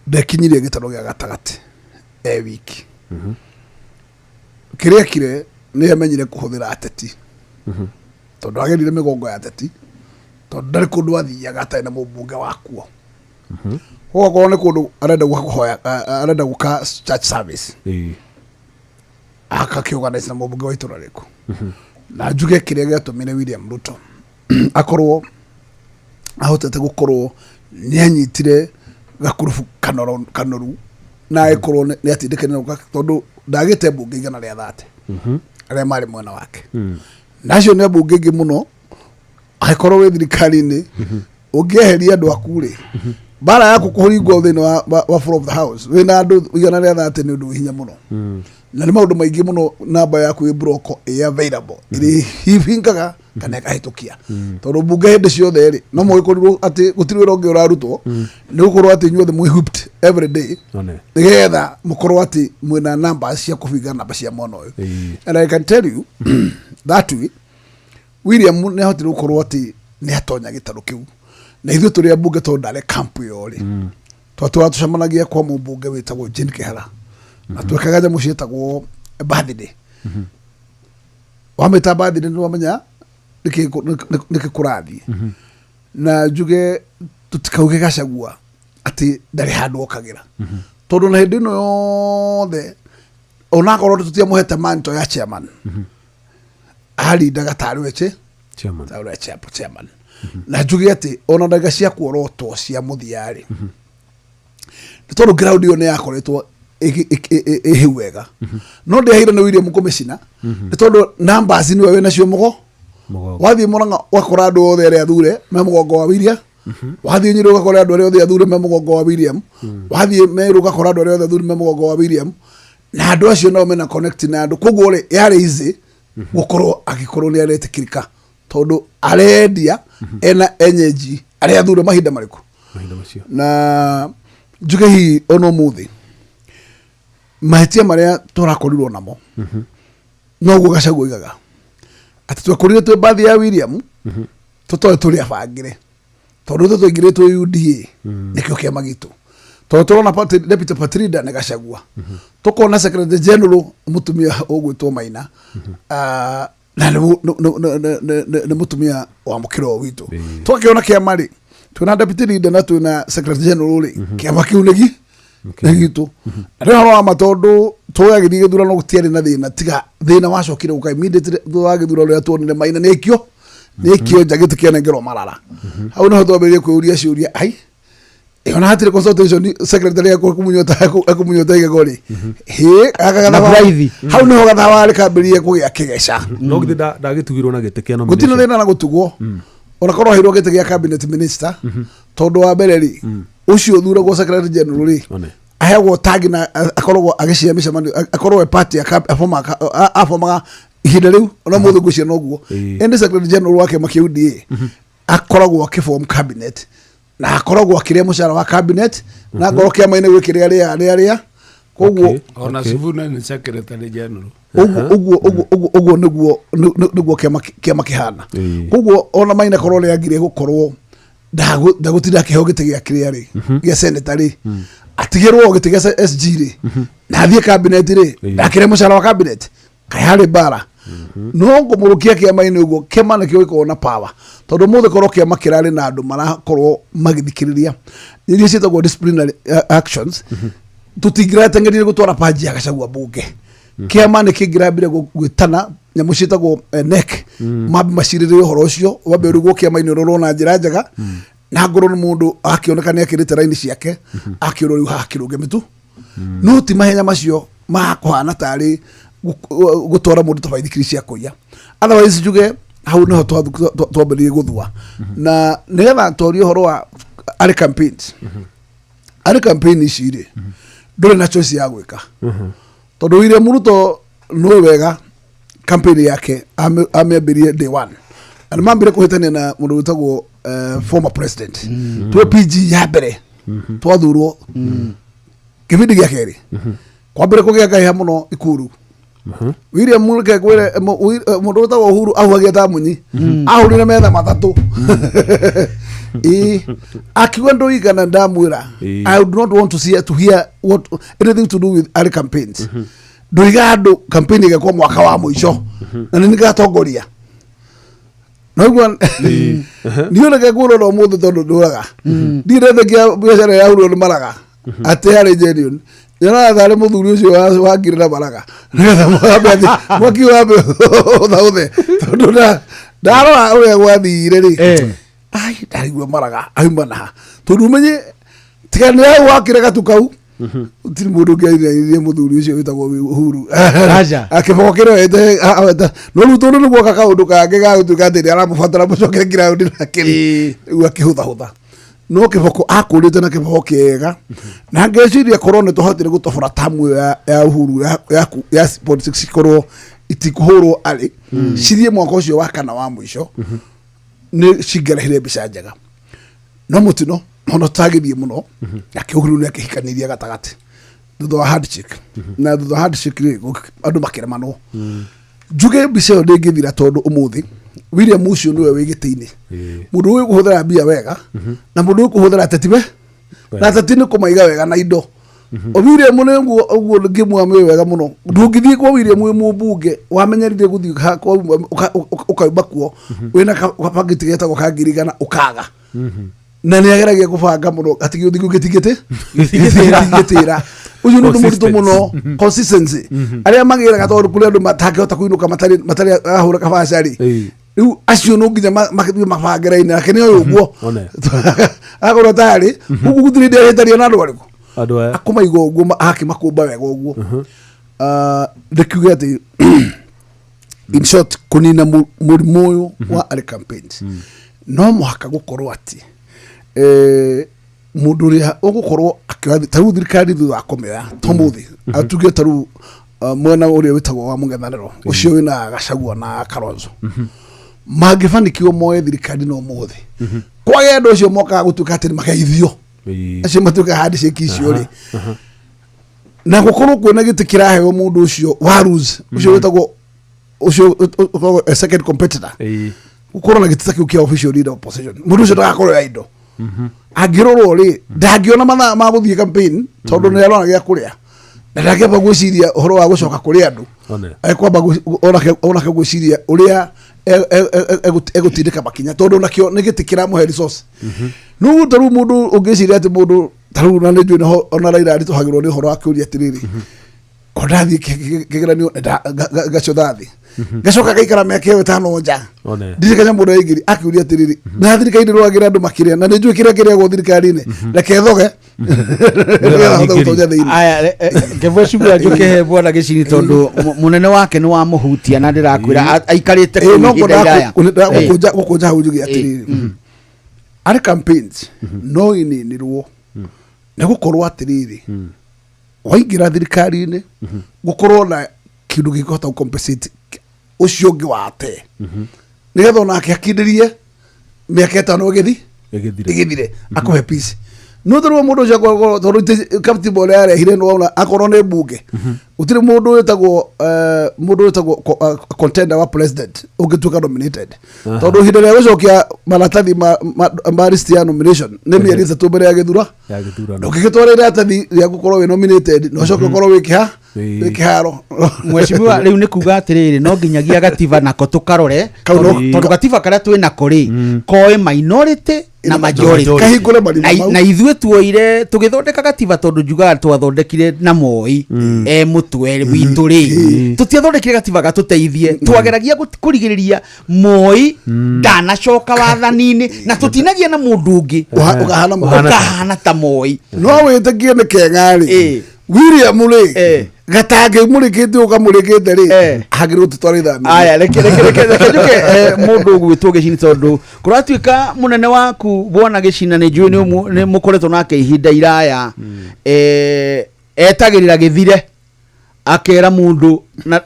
S9: ndekinyirie gĩtarũ gĩa gatagatĩ e wiki. Kĩrĩa ekire nĩ amenyire kũhũthĩra ateti. Tondũ agerire mĩgongo ya ateti, tondũ ndarĩ kũndũ athiaga atarĩ na mũmbunge wakuo. Koguo akorwo nĩ kũndũ arenda gũka kũhoya, arenda gũka church service, akakĩorganize na mũmbunge wa itũra rĩku. Na njuge kĩrĩa gĩatũmire William Ruto akorwo ahotete gũkorwo nĩ anyitire gakurubu kanoru na agĩkorwo nĩ atindĩkanire gũka, tondũ ndagĩte mbunge 130 arĩa marĩ mwena wake. Na acio nĩ ambunge aingĩ mũno. Angĩkorwo wĩ thirikari-inĩ, ũngĩeheria andũ aku rĩ, mbara yaku kũhingwo thĩinĩ wa floor of the house wĩna andũ 130 nĩ ũndũ wĩ hinya mũno. Na nĩ maũndũ maingĩ mũno namba yaku ĩ broko ĩ available ĩrĩ hingaga kana ĩkahĩtũkia, tondũ mbunge hĩndĩ ciothe rĩ, no mũgĩkorirwo atĩ gũtirĩ wĩra ũngĩ ũrarutwo, nĩ gũkorwo atĩ inyuothe mwĩ hooked every day nĩgetha mũkorwo atĩ mwĩna namba cia kũbinga namba cia mwena ũyũ. And I can tell you that way William nĩ ahotire gũkorwo atĩ nĩ atonya gĩtarũ kĩu, na ithuĩ tũrĩ ambunge, tondũ ndarĩ camp ĩyo rĩ, twatũra tũcemanagia kwa mũmbunge wĩtagwo Jane Kehara, na twekaga nyamũ ciĩtagwo birthday. Wamĩta birthday nĩ wamenya nĩkĩ kũrathiĩ. Na njuge tũtikauge Gachagua atĩ ndarĩ handũ okagĩra, tondũ na hĩndĩ ĩno yothe, onakorwo tũtiamũhete manto ya chairman, arindaga tarĩ we
S2: Chairman.
S9: Tarĩ we chairman. Na njuge atĩ ona ndagĩka cia kuorotwo cia mũthia rĩ, nĩ tondũ ground ĩyo nĩ yakoretwo ĩhĩu wega, no ndĩaheire nĩ William kũmĩcina, nĩ tondũ numbers nĩwe wĩnacio mũgo.
S2: Mũgongo.
S9: Wathiĩ Murang'a ũgakora andũ othe arĩa athure me mũgongo wa William, wathiĩ Nyĩrĩ ũgakora andũ arĩa othe athure me mũgongo wa William, wathiĩ Meru ũgakora andũ arĩa othe athure me mũgongo wa William, na andũ acio nao mena connect na andũ. Koguo rĩ, yarĩ easy gũkorwo agĩkorwo nĩ aretĩkĩrĩka, tondũ arendia ena enyeji arĩa athure mahinda marĩkũ.
S2: Mahinda macio.
S9: Na njuge hihi ona ũmũthĩ mahĩtia marĩa tũrakorirwo namo, noguo Gachagua oigaga atĩ twekũrire twĩ mbathi ya William, tũtoĩ tũrĩ abangĩre, tondũ ithuĩ twaingĩrire twĩ UDA, nĩkĩo kĩama gitũ, tondũ tũrona deputy party leader nĩ Gachagua, tũkona secretary general mũtumia ũgwĩtwo Maina, na nĩ mũtumia wa mũkĩro witũ. Twakĩona kĩama rĩ, twĩna deputy leader na twĩna secretary general rĩ, kĩama kĩu nĩ gitũ. Na nĩ ũhoro wa ma, tondũ tũgagĩthiĩ gĩthurano gũtiarĩ na thĩna, tiga thĩna wacokire gũka immediately thutha wa gĩthurano, rĩrĩa tuonire Maina nĩ aikio nja, gĩtĩ kĩanengerwo Marara. Hau nĩho twambĩrĩirie kwĩyũria ciũria, ai, ona hatirĩ consultation, secretary ekũmunyota igego rĩ, hĩ gaka
S7: Na Braithi.
S9: Hau nĩho gathabarĩ kambĩrĩrie kũgĩa kĩgeca.
S2: No githĩ ndagĩtugirwo na gĩtĩ kĩa
S9: Gũtirĩ
S2: nomination?
S9: thĩna na gũtugwo, ona korwo aheirwo gĩtĩ gĩa cabinet minister, tondũ wa mbere rĩ, ũcio ũthuragwo secretary general rĩ,
S2: One.
S9: aheagwo tagi na akoragwo agĩcia mĩcemanio, akorwo e party abomaga ihinda rĩu, ona mũthĩ ngwĩciria noguo. Ĩndĩ secretary general wa kĩama kĩa UDA akoragwo akĩform cabinet na akoragwo akĩrĩa mũcara wa cabinet, na akorwo kĩama-inĩ gwĩ kĩrĩa rĩa rĩa rĩa koguo.
S10: Ona Sifuna nĩ secretary general.
S9: Ũguo nĩguo kĩama kĩhana. Koguo ona Maina korwo rĩangire gũkorwo ndagũtinda akĩheo gĩtĩ gĩa kĩrĩa rĩ, gĩa senator rĩ, atigĩrwo gĩtĩ gĩa SG rĩ, na athiĩ cabinet rĩ, ndakĩrĩa mũcara wa cabinet, kaĩ harĩ mbara? No ngũmũrũkia kĩama-inĩ ũguo, kĩama nĩkĩo gĩkoragwo na power, tondũ mũthĩ korwo kĩama kĩrarĩ na andũ marakorwo magĩthikĩrĩria iria ciĩtagwo disciplinary actions, tũtingĩrateng'erire gũtwara panji ya Gachagua mbunge. Kĩama nĩ kĩngĩrambire gwĩtana nyamũ ciĩtagwo NEC, mambe macirĩrĩre ũhoro ũcio, wambe ũrugwo kĩama-inĩ, ũrorwo na njĩra njega, na ngorwo nĩ mũndũ akĩoneka nĩ akĩrĩte raini ciake, akĩũrwo rĩu haha kĩrũnge mĩtu. No ti mahenya macio makũhana tarĩ gũtwara mũndũ ta baithikiri cia kũiya. Otherwise njuge hau nĩho twambĩrĩirie gũthua, na nĩgetha twarie ũhoro wa arĩ campaigns, arĩ campaign ici rĩ, ndũrĩ na choice ya gwĩka, tondũ William Ruto nĩwe wega campaign yake amĩambĩrie day one, na nĩ mambire kũhĩtania na mũndũ wĩtagwo former president. Twĩ PG ya mbere twathurwo kĩbindi gĩa kerĩ, kwambire kũgĩa ngahĩha mũno Ikuru. William, reke ngwĩre, mũndũ wĩtagwo Uhuru ahuhagia ta munyi, ahũrire metha matatũ. Ĩĩ, akiuga ndũigana ndamwĩra, I would not want to see to hear what anything to do with early campaigns. Ndũiga andũ campaign ĩgekwo mwaka wa mũico na nĩ ngatongoria. Noigua niĩ reke ngũrwo no mũthĩ tondũ ndũraga ndirĩ biacara yahurwo nĩ maraga atĩ harĩ genuine nyonaga tarĩ mũthuri ũcio wangire na maraga nĩgetha mwambe athiĩ mwaki wambe ũthaũthe tondũ ndarora ũrĩa gwathire rĩ, ai, ndarigua maraga auma naha tondũ ũmenye tiga nĩ hau wakire gatu kau gũtirĩ mũndũ ũngĩainainie mũthuri ũcio wĩtagwo Uhuru.
S7: Aca.
S9: Akĩboko kĩrĩa aweta no rĩu tondũ nĩ guoka kaũndũ kangĩ ga gũtuĩka atĩ nĩ aramũbatara mũcoke ground nake rĩ, rĩu akĩhũthahũtha no kĩboko akũrĩte na kĩboko kĩega na ngeciria korwo nĩ tũhotire gũtobora tamu ĩyo ya Uhuru ya politics ikorwo itikũhũrwo arĩ cithiĩ mwaka ũcio wa kana wa mũico nĩ cingĩarehire mbica njega no mũtino ona tũtagĩthiĩ mũno nake Uhuru nĩ akĩhikanirie gatagatĩ thutha wa handshake na thutha wa handshake rĩ andũ makĩremanwo. Njuge mbica ĩyo ndĩngĩthira tondũ ũmũthĩ William ũcio nĩwe wĩ gĩtĩ-inĩ, mũndũ ũyũ kũhũthĩra mbia wega na mũndũ ũyũ kũhũthĩra ateti we na ateti nĩ kũmaiga wega na indo. O William nĩ ũguo ũguo ngĩmwamĩ wega mũno ndũngĩthiĩ kwa William wĩ mũmbunge wamenyerire gũthiĩ ũkauma kuo wĩna kabangĩti getagwo ka 100,000 ũkaga na nĩ ageragia kũbanga mũno atigĩ gĩtigĩtĩ gĩtĩra ũcio nĩ ũndũ mũritũ mũno consistency arĩa magĩraga tondũ kũrĩ andũ matangĩhota kũinũka matarĩ ahũra kabaca rĩ, rĩu acio no nginya mathiĩ mabange raini nake nĩ oĩ ũguo akorwo tarĩ ũguo gũtirĩ hĩndĩ arĩtaria na andũ arĩkũ
S2: andũ aya
S9: akũmaiga ũguo akĩmakũmba wega ũguo. Ndĩkiuge atĩ in short kũnina mũrimũ ũyũ wa arĩ campaigns no mũhaka gũkorwo atĩ mũndũ ũrĩa ũgũkorwo akĩoya ta rĩu thirikari thutha wa kũmĩoya to mũthĩ atuge ta rĩu mwena ũrĩa wĩtagwo wa mũng'ethanĩro ũcio wĩna Gachagua na Kalonzo mangĩbanikiwo moe thirikari no mũthĩ kwage andũ acio mokaga gũtuĩka atĩ nĩ mageithio acio matuĩka handshake icio rĩ na gũkorwo kwĩna gĩtĩ kĩraheo mũndũ ũcio wa lose ũcio wĩtagwo ũcio ũkoragwo a second competitor gũkorwo na gĩtĩ ta kĩu kĩa official leader of opposition mũndũ ũcio ndagakorwo ya indo angĩrorwo rĩ ndangĩona mathaa ma gũthiĩ campaign tondũ nĩ arona gĩa kũrĩa na ndangĩamba gwĩciria ũhoro wa gũcoka kũrĩ andũ ekwamba onake gwĩciria ũrĩa egũtindĩka makinya tondũ nakĩo nĩ gĩtĩ kĩramũhe resource. Nĩguo ta rĩu mũndũ ũngĩciria atĩ mũndũ ta rĩu na nĩ njũĩ nĩho ona Raila aritũhagĩrwo nĩ ũhoro wa kũũria atĩrĩrĩ o ndathiĩ kĩgeranio ngacũtha thĩ ngacoka ngaikara mĩaka ĩyo 5 nja ndirĩ kanyamũ ndaingĩri akĩũria atĩrĩrĩ na thirikari ndĩrũagĩra andũ makĩrĩa na nĩ njũĩ kĩrĩa kĩrĩagwo thirikari-inĩ reke thoge nĩgetha hote gũtonya thĩinĩ.
S7: Aya, ngĩmwecumia njũke bwana Gĩcini tondũ mũnene wake nĩ wamũhutia na ndĩrakwĩra aikarĩte kũu
S9: no
S7: ihinda iraya.
S9: Gũkũnja hau njuge atĩrĩrĩ arĩ campaigns no ininirwo nĩ gũkorwo atĩrĩrĩ waingĩra thirikari-inĩ gũkorwo na kĩndũ gĩkũhota gũ-compensate ũcio ũngĩ wate nĩgetha onake akindĩrie mĩaka 5 ĩgĩthire akũhe peace no tondũ mũndũ ũcio tondũ katiba ũrĩa yarehire nĩwona akorwo nĩ mbunge gũtirĩ mũndũ wĩtagwo mũndũ wĩtagwo contender wa president ũngĩtuĩka nominated tondũ ihinda rĩa gũcokia maratathi ma list ya nomination nĩ mĩeri 3 mbere ya gĩthura
S2: ya gĩthurano
S9: ndũngĩgĩtwara iratathi rĩa gũkorwo wĩ nominated na ũcoke ũkorwo wĩ kĩha wĩ kĩharo.
S7: Mheshimiwa rĩu nĩ kuga atĩrĩrĩ no nginyagia gatiba nako tũkarore tondũ gatiba karĩa twĩ nako rĩ koĩ minority na majority
S9: kahingũre marima mau.
S7: Na ithuĩ tuoire tũgĩthondeka gatiba tondũ njugaga twathondekire na Moi e mũtwe witũ rĩ tũtiathondekire gatiba gatũteithie twageragia kũrigĩrĩria Moi ndanacoka wathani-inĩ na tũtinagia na mũndũ ũngĩ
S9: ũkahana Moi.
S7: Ũkahana ta Moi.
S9: No wĩtĩkie nĩ kega rĩ William rĩ gatangĩ mũrĩkĩte ũkamũrĩkĩte rĩ hagĩrĩirwo tũtware ithamĩrio.
S7: Aya reke reke reke reke njuke mũndũ ũgwĩtwo Gĩcini tondũ kũratuĩka mũnene waku bwana Gĩcina nĩ njũĩ nĩ mũkoretwo nake ihinda iraya etagĩrĩra gĩthire akera mũndũ na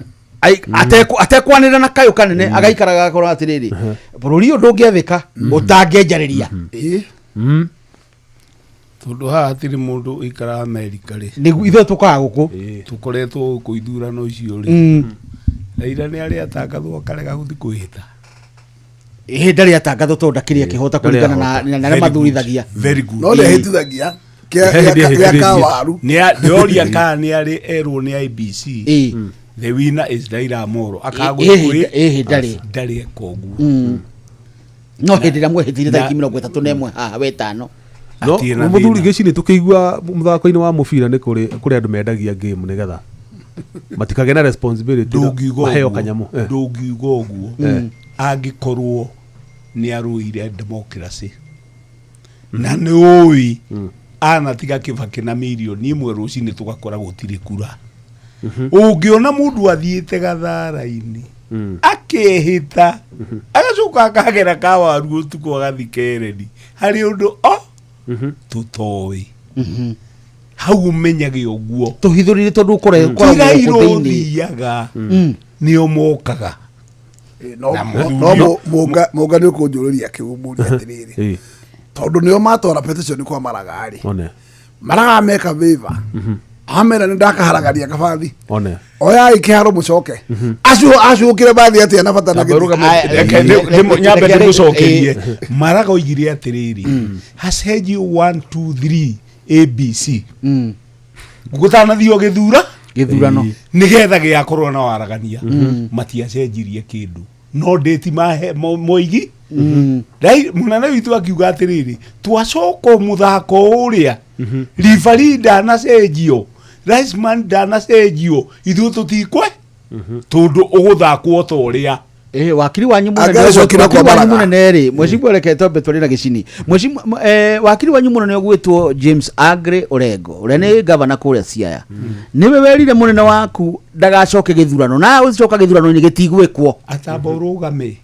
S7: atekwanĩrĩra na kayũ kanene agaikaraga agakorwo atĩrĩrĩ bũrũri ũyũ ndũngĩathĩka ũtangĩenjarĩria.
S10: Tondũ haha hatirĩ mũndũ ũikaraga Amerika rĩ.
S7: Nĩguo ithuĩ tũkaga gũkũ.
S10: Tũkoretwo gũkũ ithurano icio rĩ. Raila nĩ arĩ atangathwo akarega gũthiĩ kwĩhĩta.
S7: Ĩhĩ ndarĩ atangathwo tondũ ndakĩrĩ akĩhota kũringana na arĩa mathurithagia.
S10: Very good.
S9: No nĩahĩtithagia gĩa kawaru.
S10: Ndĩroria kana nĩ arĩ erwo nĩ IBC. The winner is Raila Amolo. Akagũthiĩ
S7: Ĩhĩ ndarĩ.
S10: Ndarĩ eka ũguo.
S7: No hĩndĩ ĩrĩa mwehĩtire tarĩki 31 haha wetano.
S2: No mũthuri gĩcinĩ tũkĩigua mũthako-inĩ wa mũbira nĩ kũrĩ kũrĩ andũ mendagia game nĩgetha matikagĩe na responsibility na
S10: Ndũngiuga
S2: maheo
S10: ũguo.
S2: kanyamũ. Eh.
S10: Ndũngiuga ũguo.
S2: Eh.
S10: Angĩkorwo nĩ arũire democracy na nĩ ũĩ anatiga Kĩbakĩ na mirioni ĩmwe rũcinĩ tũgakora gũtirĩ kura. Ũngĩona mũndũ athiĩte gathara-inĩ akehĩta agacoka akagera kawaru ũtukũ agathiĩ kereni harĩ ũndũ o tũtoĩ hau ũmenyage ũguo.
S7: Tũhithũrire tondũ ũkoragwo
S10: Ti Raila ũthiaga nĩo mokaga.
S9: No
S10: Na
S9: no
S10: mũthuri-
S9: Mũnga Mũnga nĩ ũkũnjũrĩria kĩu mũria atĩrĩrĩ, tondũ nĩo matwara petition kwa Maraga rĩ,
S2: One.
S9: Maraga meka favor amera nĩ ndakaharagaria kabathi
S2: One.
S9: oyai kĩharo mũcoke acio acũkire bathi atĩa na bata na
S10: Nyambe
S9: gĩthimi.
S10: ũrũgame- reke nyambe ndĩmũcokerie. Maraga oigire atĩrĩrĩ, hacenjio 1 2 3 abc gũtanathiĩ o gĩthura
S7: gĩthurano
S10: nĩgetha gĩakorwo na waragania. Matiacenjirie kĩndũ no ndĩti mahe moigi. Mũnene witũ akiuga atĩrĩrĩ, twacoka mũthako ũrĩa ribari ndanacenjio, linesman ndanacenjio, ithuĩ tũtikwe tondũ ũgũthakwo ta ũrĩa.
S7: Eh, wakiri wanyu munene
S9: Angĩacokire
S7: wakiri
S9: kwa
S7: wanyu
S9: Maraga.
S7: munene rĩ, mwecibu reke twambe twari na gĩcini. Mwecibu wakiri wanyu munene ũgwĩtwo James Aggrey Orengo ũrĩa nĩ gavana kũrĩa Siaya, nĩwe werire mũnene waku ndagacoke gĩthurano na ũcoka gĩthurano-inĩ gĩtigwĩkwo.
S10: Atamba ũrũgame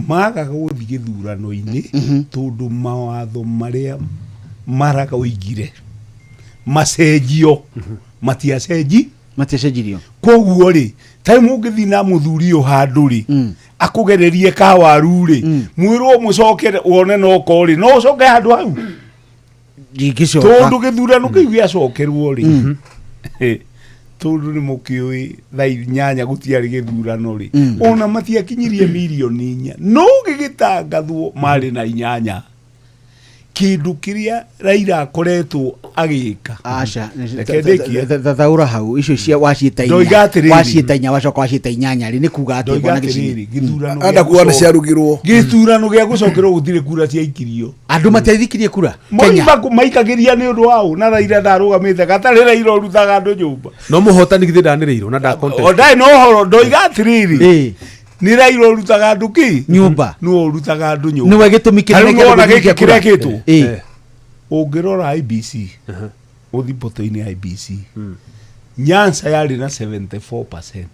S10: maga gũthiĩ gĩthurano-inĩ tondũ mawatho marĩa Maraga oigire macenjio matiacenji
S7: matiacenjirio.
S10: Koguo rĩ, ta rĩu mũngĩthiĩ na mũthuri ũyũ handũ rĩ, akũgererie kawaru rĩ, mwĩrwo mũcokere wone noko rĩ, no ũcoke handũ hau
S7: ndingĩcoka
S10: tondũ gĩthurano kĩu gĩacokerwo rĩ, tondũ nĩ mũkĩũĩ thaa 8 gũtiarĩ gĩthurano rĩ, ona matiakinyirie mirioni 4 no gĩgĩtangathwo marĩ na 8 kĩndũ kĩrĩa Raila akoretwo agĩka.
S7: Aca.
S10: Reke ndĩkie.
S7: Thathaũra hau icio cia waciĩta
S10: Ndoiga
S7: inya
S10: atĩrĩrĩ.
S7: waciĩta inya wacoka waciĩta inyanya rĩ, nĩ kuga atĩa
S10: Ndoiga
S7: bwana Gĩcini?
S10: atĩrĩrĩ, gĩthurano
S9: Enda
S10: gĩa
S9: kuga nĩ
S10: gũcoka-
S9: ciarugirwo.
S10: gĩthurano gĩa gũcokerwo gũtirĩ kura ciaikirio.
S7: Andũ matiathikirie kura
S10: Moi
S7: Kenya.
S10: maikagĩria nĩ ũndũ wa ũ na Raila ndarũgamĩte gatarĩ Raila ũrutaga andũ nyũmba.
S2: No mũhotani githĩ ndanĩrĩirwo na nda contest.
S10: O ndarĩ na ũhoro ndoiga atĩrĩrĩ, nĩ Raila ũrutaga andũ kĩ
S7: nyũmba,
S10: nĩwe ũrutaga andũ nyũmba.
S7: Nĩwe gĩtũmi kĩnene
S10: Tarĩu
S7: kĩa
S10: nĩwona
S7: andũ
S10: gĩkĩ
S7: gũikia kura.
S10: kĩrekĩtwo. Ũngĩrora IBC ũthi mbũtũ-inĩ ya IBC, Nyanza yarĩ na 74%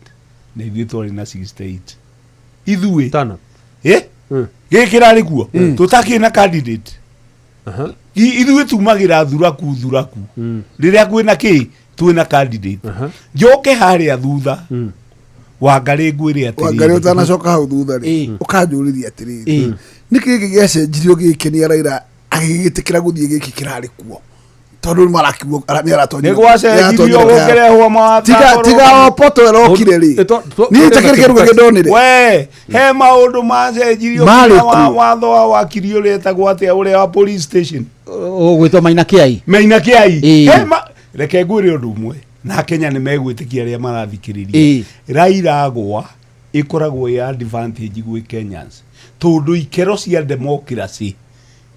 S10: na ithuĩ twarĩ na 68 ithuĩ. Gĩkĩ kĩrarĩ kuo tũtakĩrĩ na candidate. Ithuĩ tumagĩra thuraku thuraku rĩrĩa kwĩna kĩ twĩna candidate. Njoke harĩa thutha Wangarĩ ngwĩre atĩrĩrĩ.
S9: Wangarĩ ũtanacoka hau thutha rĩ, ũkanjũrĩria atĩrĩrĩ, nĩkĩ gĩkĩ gĩacenjirio gĩkenia Raila agĩgĩtĩkĩra gũthiĩ gĩkĩ kĩrarĩ kuo tondũ nĩ
S10: Nĩ gwacenjirio gũkĩrehwo mawatho.
S9: Tiga o poto ĩrokire rĩ, niĩ itakĩrĩ kĩndũ kĩngĩ ndonire.
S10: We he maũndũ macenjirio
S7: Marĩ
S10: nginya
S7: kuo.
S10: watho wa wakiri ũrĩa etagwo atĩa ũrĩa wa police station
S7: Ũgwĩtwo Maina Kĩai.
S10: Maina Kĩai. He reke ngwĩre ũndũ ũmwe na Kenya nĩ megwĩtĩkia arĩa marathikĩrĩria. Raila agwa ĩkoragwo ĩ advantage gwĩ Kenyans tondũ ikero cia democracy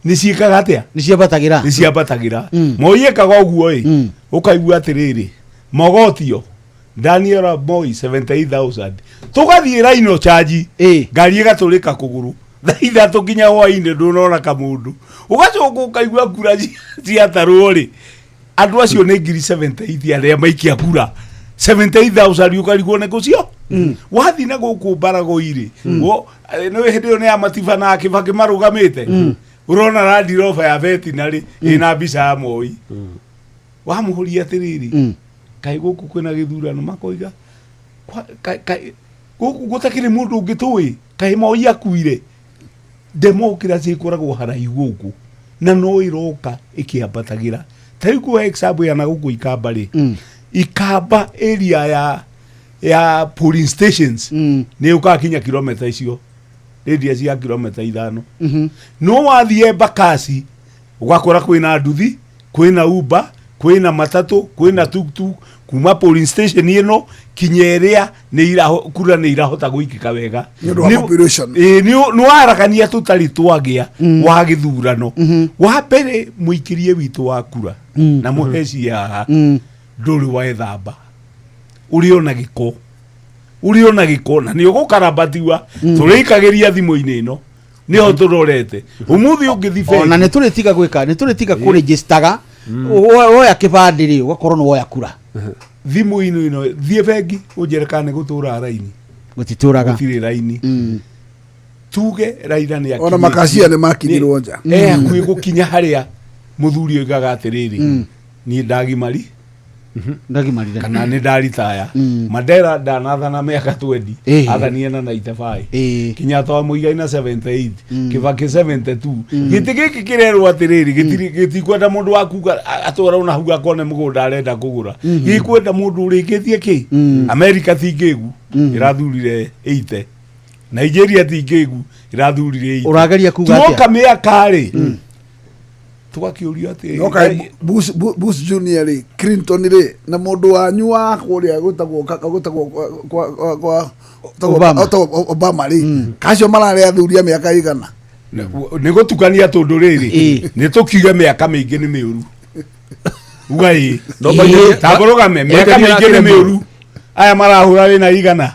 S10: nĩ ciĩkaga atĩa?
S7: Nĩ ciambatagĩra.
S10: Nĩ ciambatagĩra. Moi ĩkaga ũguo ĩ, ũkaigua atĩrĩrĩ, mogotio Daniel Moi 78,000 tũgathiĩ raino charge ngari ĩgatũrĩka kũgũrũ thaa 3 nginya hwainĩ ndũnona kamũndũ ũgacoka ũkaigua kura ciatarwo rĩ, andũ acio nĩ ngiri 78 arĩa maikia kura 78,000 ũkarigwo nĩ kũcio wathiĩ na gũkũ Baragoi rĩ, nĩ hĩndĩ ĩyo nĩ ya Matiba na Kĩbakĩ marũgamĩte, ũrona Land Rover ya vetinarĩ ĩna mbica ya Moi wamũhũria atĩrĩrĩ, kaĩ gũkũ kwĩna gĩthurano makoiga gũkũ gũtakĩrĩ mũndũ ũngĩ tũĩ kaĩ Moi akuire. Democracy ĩkoragwo haraihu gũkũ na no ĩroka ĩkĩambatagĩra. Ta rĩu kuoya example ya na gũkũ Ikamba rĩ, Ikamba area ya polling stations nĩ ũkakinya kilomita icio radius ya kilomita 5. No wathiĩ Embakasi ũgakora kwĩna nduthi, kwĩna Uber, Kwĩna matatũ, kwĩna tuktuk kuma polling station ĩno kinya ĩrĩa nĩ kura nĩ irahota gũikĩka wega.
S9: Nĩ ũndũ wa population.
S10: Ĩĩ, nĩ warakania tũtarĩ twagĩa wa gĩthurano. Wa mbere mũikĩrie witũ wa kura na mũheci haha ndũrĩ wethamba, ũrĩ ona gĩko, ũrĩ ona gĩko na nĩ ũgũkarabatiwa. Tũrĩikagĩria thimũ-inĩ ĩno nĩho tũrorete ũmũthĩ ũngĩthi
S7: Ona
S10: bengi.
S7: nĩ tũrĩtiga gwĩka, nĩ tũrĩtiga kũrĩnjistaga. Woya kĩbandĩ rĩ, ũgakorwo nĩ woya kura.
S10: Thimũ-inĩ ĩno thiĩ bengi ũnjĩre kana nĩ gũtũra raini.
S7: Gũtitũraga.
S10: Gũtirĩ raini. Tuge Raila nĩ
S9: Ona makacia nĩ makinyirwo nja.
S10: Eh, hakuhĩ gũkinya harĩa mũthuri oigaga atĩrĩrĩ, niĩ ndagimari
S7: Ndagimarire.
S10: Kana nĩ ndaritaya. Mandela ndanathana mĩaka 20, athanie na 95, Kenyatta wa Muigai na 78, Kibaki 72. Gĩtĩ gĩkĩ kĩrerwo atĩrĩrĩ, gĩtikwenda mũndũ wa kuga atwara ona hau akone mũgũnda arenda kũgũra. Gĩkwenda mũndũ ũrĩkĩtie kĩ. America ti ngĩgu, ĩrathurire 80. Nigeria ti ngĩgu, ĩrathurire 80.
S7: Ũrageria kuga atĩa?
S10: Tuoka mĩaka rĩ, tũgakĩũrio atĩ
S9: No kaĩ Bush Junior rĩ, Clinton rĩ, na mũndũ wanyu wa kũrĩa gwĩtagwo gwĩtagwo kwa
S7: Obama.
S9: gwĩtagwo Obama rĩ, kacio mararĩ athuri a mĩaka igana.
S10: Nĩ gũtukania tondũ rĩrĩ, nĩ tũkiuge mĩaka mĩingĩ nĩ mĩũru, uga ĩ.
S2: No, but-
S10: Tambũrũgame, mĩaka
S2: But-
S10: mĩingĩ nĩ mĩũru. Aya marahũra wĩna igana.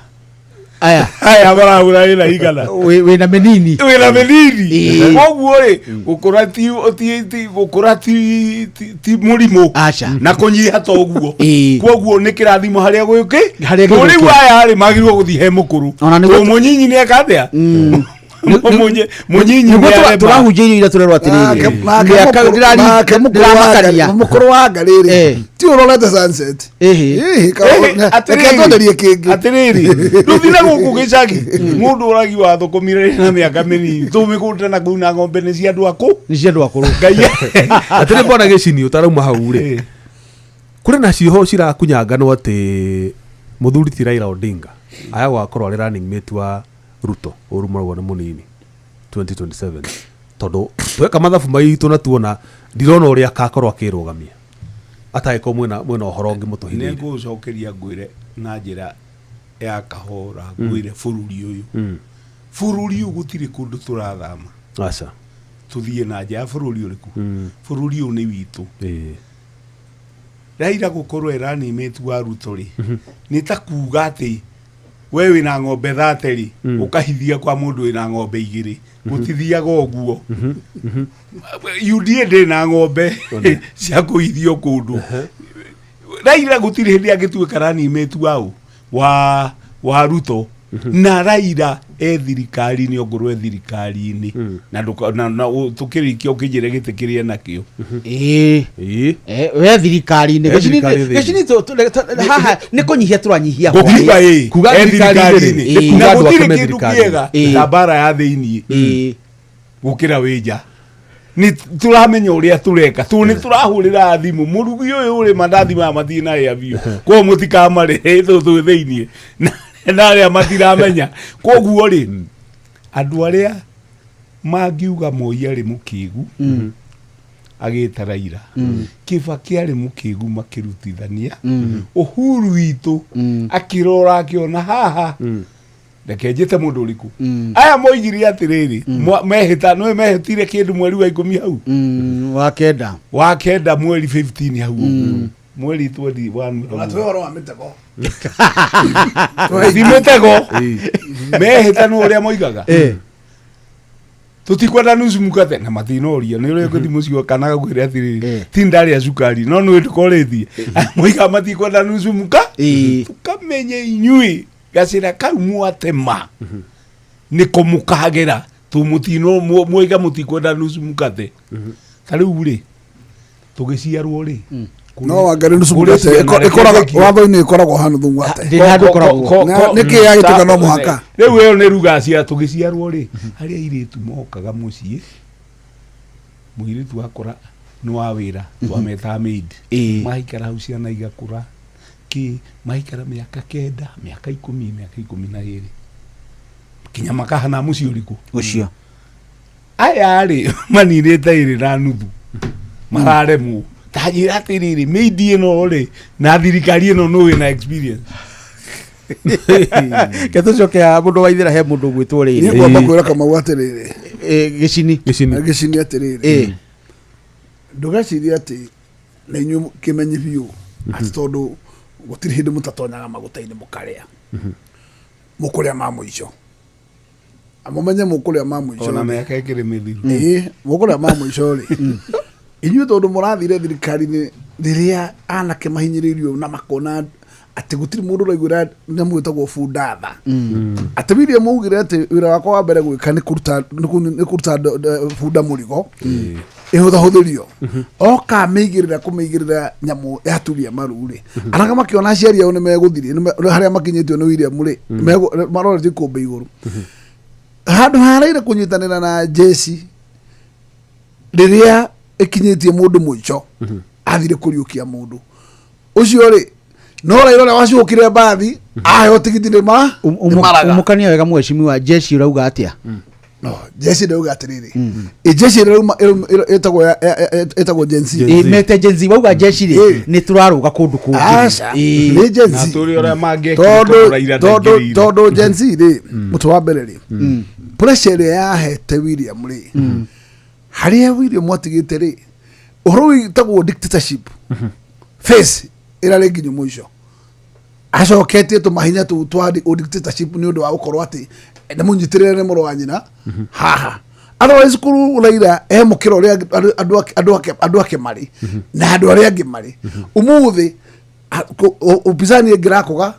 S7: Aya.
S10: Aya marahũra wĩna igana.
S7: Wĩna mĩnini.
S10: Wĩna mĩnini. Koguo rĩ, gũkũra ti gũkũra ti mũrimũ.
S7: Aca.
S10: Na kũnyiha to ũguo. Koguo nĩ kĩrathimo harĩa gũkĩ.
S7: Harĩa
S10: Rĩu
S7: gĩgũkĩ.
S10: aya rĩ magĩrĩirwo gũthiĩ he mũkũrũ.
S7: Ona nĩguo-
S10: Tondũ mũnyinyi nĩ eka atĩa? Mũnyinyi
S7: Nĩguo
S10: nĩ arema.
S7: tũrahunjia irio iria tũrerwo atĩrĩrĩ, mĩaka
S9: Nake
S7: ndĩramakania.
S9: mũkũrũ wa Ngarĩ rĩ, ti ũrorete sunset. Ĩhĩ, reke twenderie kĩngĩ.
S10: Atĩrĩrĩ, ndũthi na gũkũ gĩcagi, mũndũ ũragi wa thũkũmire na mĩaka mĩnini, tũmĩgũnda na kũu na ng'ombe nĩ cia andũ akũ.
S7: Nĩ cia andũ akũrũ.
S10: Ngai.
S2: Atĩrĩ, mbona gĩcini ũtarauma hau rĩ, kũrĩ na cioho cirakunyanganwo atĩ mũthuri ti Raila Odinga aya gũgakorwo arĩ running mate wa Ruto ũru marauga nĩ mũnini 2027, tondũ tweka mathabu maitũ na tuona ndirona ũrĩa akakorwo akĩrũgamia atangĩkorwo mwĩna ũhoro ũngĩ mũtũhithĩire.
S10: Nĩngũcokeria ngwĩre na njĩra ya kahora, ngwĩre bũrũri ũyũ, bũrũri ũyũ gũtirĩ kũndũ tũrathama.
S2: Aca.
S10: Tũthiĩ na nja ya bũrũri ũrĩkũ? Bũrũri ũyũ nĩ witũ. Raila gũkorwo e running mate wa Ruto rĩ, nĩ ta kuga atĩ we wĩna ng'ombe 30 rĩ, ũkahithia kwa mũndũ wĩna ng'ombe igĩrĩ. Gũtithiaga ũguo. UDA ndĩrĩ na ng'ombe cia kũhithio kũndũ. Raila gũtirĩ hĩndĩ angĩtuĩka running mate waũ wa Ruto, na Raila e thirikari-inĩ, ongorwo e thirikari-inĩ na na tũkĩrĩkia ũkĩnjĩre gĩtĩ kĩrĩa nakĩo.
S7: Ĩĩ. We thirikari-inĩ.
S10: E thirikari thĩinĩ.
S7: Gĩcini haha nĩ kũnyihia tũranyihia.
S10: Ngũkiuga ĩ,
S2: Kuga
S10: e
S2: thirikari-inĩ,
S10: thirikari-inĩ.
S2: nĩ kuga
S10: Na
S2: andũ ake
S10: gũtirĩ
S2: me
S10: kĩndũ
S2: thirikari-inĩ.
S10: kĩega ta mbara ya thĩiniĩ gũkĩra wĩ nja. Nĩ tũramenya ũrĩa tũreka tũ nĩ tũrahũrĩra thimũ mũrugi ũyũ ũrĩ mandathi maya mathiĩ na rĩa biũ, koguo mũtikamarĩhe tũ twĩ thĩiniĩ na arĩa matiramenya. Koguo rĩ, andũ arĩa mangiuga Moi arĩ mũkĩgu agĩta Raila, Kibaki arĩ mũkĩgu makĩrutithania, Uhuru witũ akĩrora akĩona haha, reke njĩte mũndũ ũrĩkũ. Aya moigire atĩrĩrĩ, mehĩta nĩwe mehĩtire kĩndũ mweri wa 10 hau.
S7: Wa kenda.
S10: Wa kenda, mweri 15 hau ũguo, mweri 21.
S9: Ona twĩ ũhoro wa mĩtego.
S10: Ti mĩtego mehĩta nĩ ũrĩa moigaga, tũtikwenda nusu mukate na matinoria nĩ ũrĩa ũgũthiĩ mũciĩ kana gagwĩre atĩrĩrĩ, ti ndarĩa cukari no nĩ ndũkorĩtie moiga matikwenda nusu muka. Tũkamenye inyuĩ gacĩra kau mwatema nĩko mũkagera tũmũtino mwoiga mũtikwenda nusu mukate. Ta rĩu rĩ, tũgĩciarwo rĩ,
S9: No Wangarĩ nusu
S10: kũrĩ
S9: mũgate
S10: ciana
S9: ĩkoragwo watho-inĩ, ĩkoragwo hana nuthu mũgate.
S7: Ndĩrĩ handũ ĩkoragwo.
S9: Nĩkĩ yagĩtuĩka no mũhaka?
S10: Rĩu ĩyo nĩ ruga cia tũgĩciarwo rĩ, harĩa airĩtu mokaga mũciĩ, mũirĩtu akora nĩ wa wĩra, twametaga maid, maikara hau ciana igakũra kĩ, maikara mĩaka 9, mĩaka 10, mĩaka 12, kinya makahana mũciĩ ũrĩkũ.
S7: Ũcio.
S10: Aya rĩ maninĩte 2.5 mararemwo. Tanjĩra atĩrĩrĩ, mĩindi ĩno rĩ na thirikari ĩno nũ wĩna experience?
S7: Ke tũcoke haha mũndũ waithĩra he mũndũ ũgwĩtwo rĩrĩ.
S9: Niĩ ngwamba kwĩra Kamau atĩrĩrĩ.
S7: Gĩcini.
S9: Gĩcini atĩrĩrĩ, ndũgecirie atĩ na inyuĩ kĩmenyi biũ atĩ tondũ gũtirĩ hĩndĩ mũtatonyaga maguta-inĩ mũkarĩa, mũkũrĩa ma mũico, mũmenye mũkũrĩa ma mũico.
S10: Ona mĩaka ĩkĩrĩ mĩthiru.
S9: Ĩĩ, mũkũrĩa ma mũico rĩ, inyuĩ tondũ mũrathire thirikari-inĩ rĩrĩa anake mahinyĩrĩirio na makona atĩ gũtirĩ mũndũ ũraiguĩra nyamũ ĩtagwo bunda tha, atĩ William augire atĩ wĩra wakwa wa mbere gwĩka nĩ kũruta nĩ kũruta bunda mũrigo ĩhũthahũthĩrio, oka mĩigĩrĩra kũmĩigĩrĩra nyamũ yaturia maru rĩ, anake makĩona aciari ao nĩ megũthirie harĩa makinyĩtio nĩ William rĩ, maroretie ikũmbĩ igũrũ handũ haraire kũnyitanĩra na jeci rĩrĩa ĩkinyĩtie mũndũ mũico, athire kũriũkia mũndũ ũcio rĩ, no Raila ũrĩa wacuũkire mbathi aheo tigiti nĩ ma nĩ maraga.
S7: Umũkania wega mheshimiwa, jeshi ũrauga atĩa?
S9: No jeshi ndauga atĩrĩrĩ, ĩ jeshi ĩrĩa ĩtagwo ĩtagwo Gen Z.
S7: Ĩ, mete Gen Z wauga jeshi rĩ, nĩ tũrarũga kũndũ kũngĩ.
S9: Aca, nĩ Gen Z.
S10: Na tũrĩ ũrĩa mangĩekire
S9: tondũ
S10: tondũ Raila
S9: tondũ
S10: ndaingĩrĩire.
S9: tondũ Gen Z rĩ, mũtwe wa mbere rĩ, pressure ĩrĩa yahete William rĩ, harĩa William atigĩte rĩ, ũhoro wĩtagwo dictatorship face ĩrarĩ nginyu mũico, acoketie tũmahinya tũu twa dictatorship nĩ ũndũ wa gũkorwo atĩ nĩ mũnyitĩrĩre nĩ mũrũ wa nyina haha. Otherwise kũrũ Raila e mũkĩra ũrĩa andũ ake marĩ na andũ arĩa angĩ marĩ ũmũthĩ, upinzani ĩngĩrakũga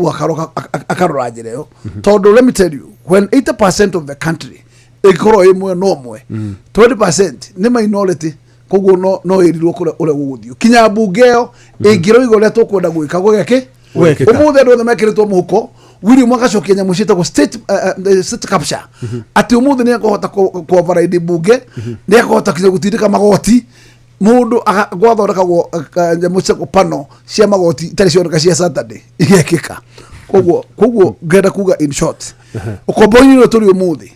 S9: akaroka akarora njĩra ĩyo, tondũ let me tell you, when 80% of the country ĩngĩkorwo ĩ mwena ũmwe, 20% nĩ minority, koguo no ĩrirwo kũrĩa ũrĩa gũgũthiĩ kinya mbunge ĩyo ĩngĩroiga ũrĩa tũkwenda gwĩka gwĩke
S2: Gwekĩka.
S9: Ũmũthĩ andũ othe mekĩrĩtwo mũhuko, William agacokia nyamũ ciĩtagwo state capture, atĩ ũmũthĩ nĩ ekũhota kũ override mbunge, nĩ ekũhota kinya gũtindĩka magoti mũndũ gwathondekagwo nyamũ ciĩtagwo pano cia magoti itarĩ cioneka cia Saturday igekĩka. Koguo ngenda kuga in short, ũkombo-inĩ ũrĩa tũrĩ ũmũthĩ,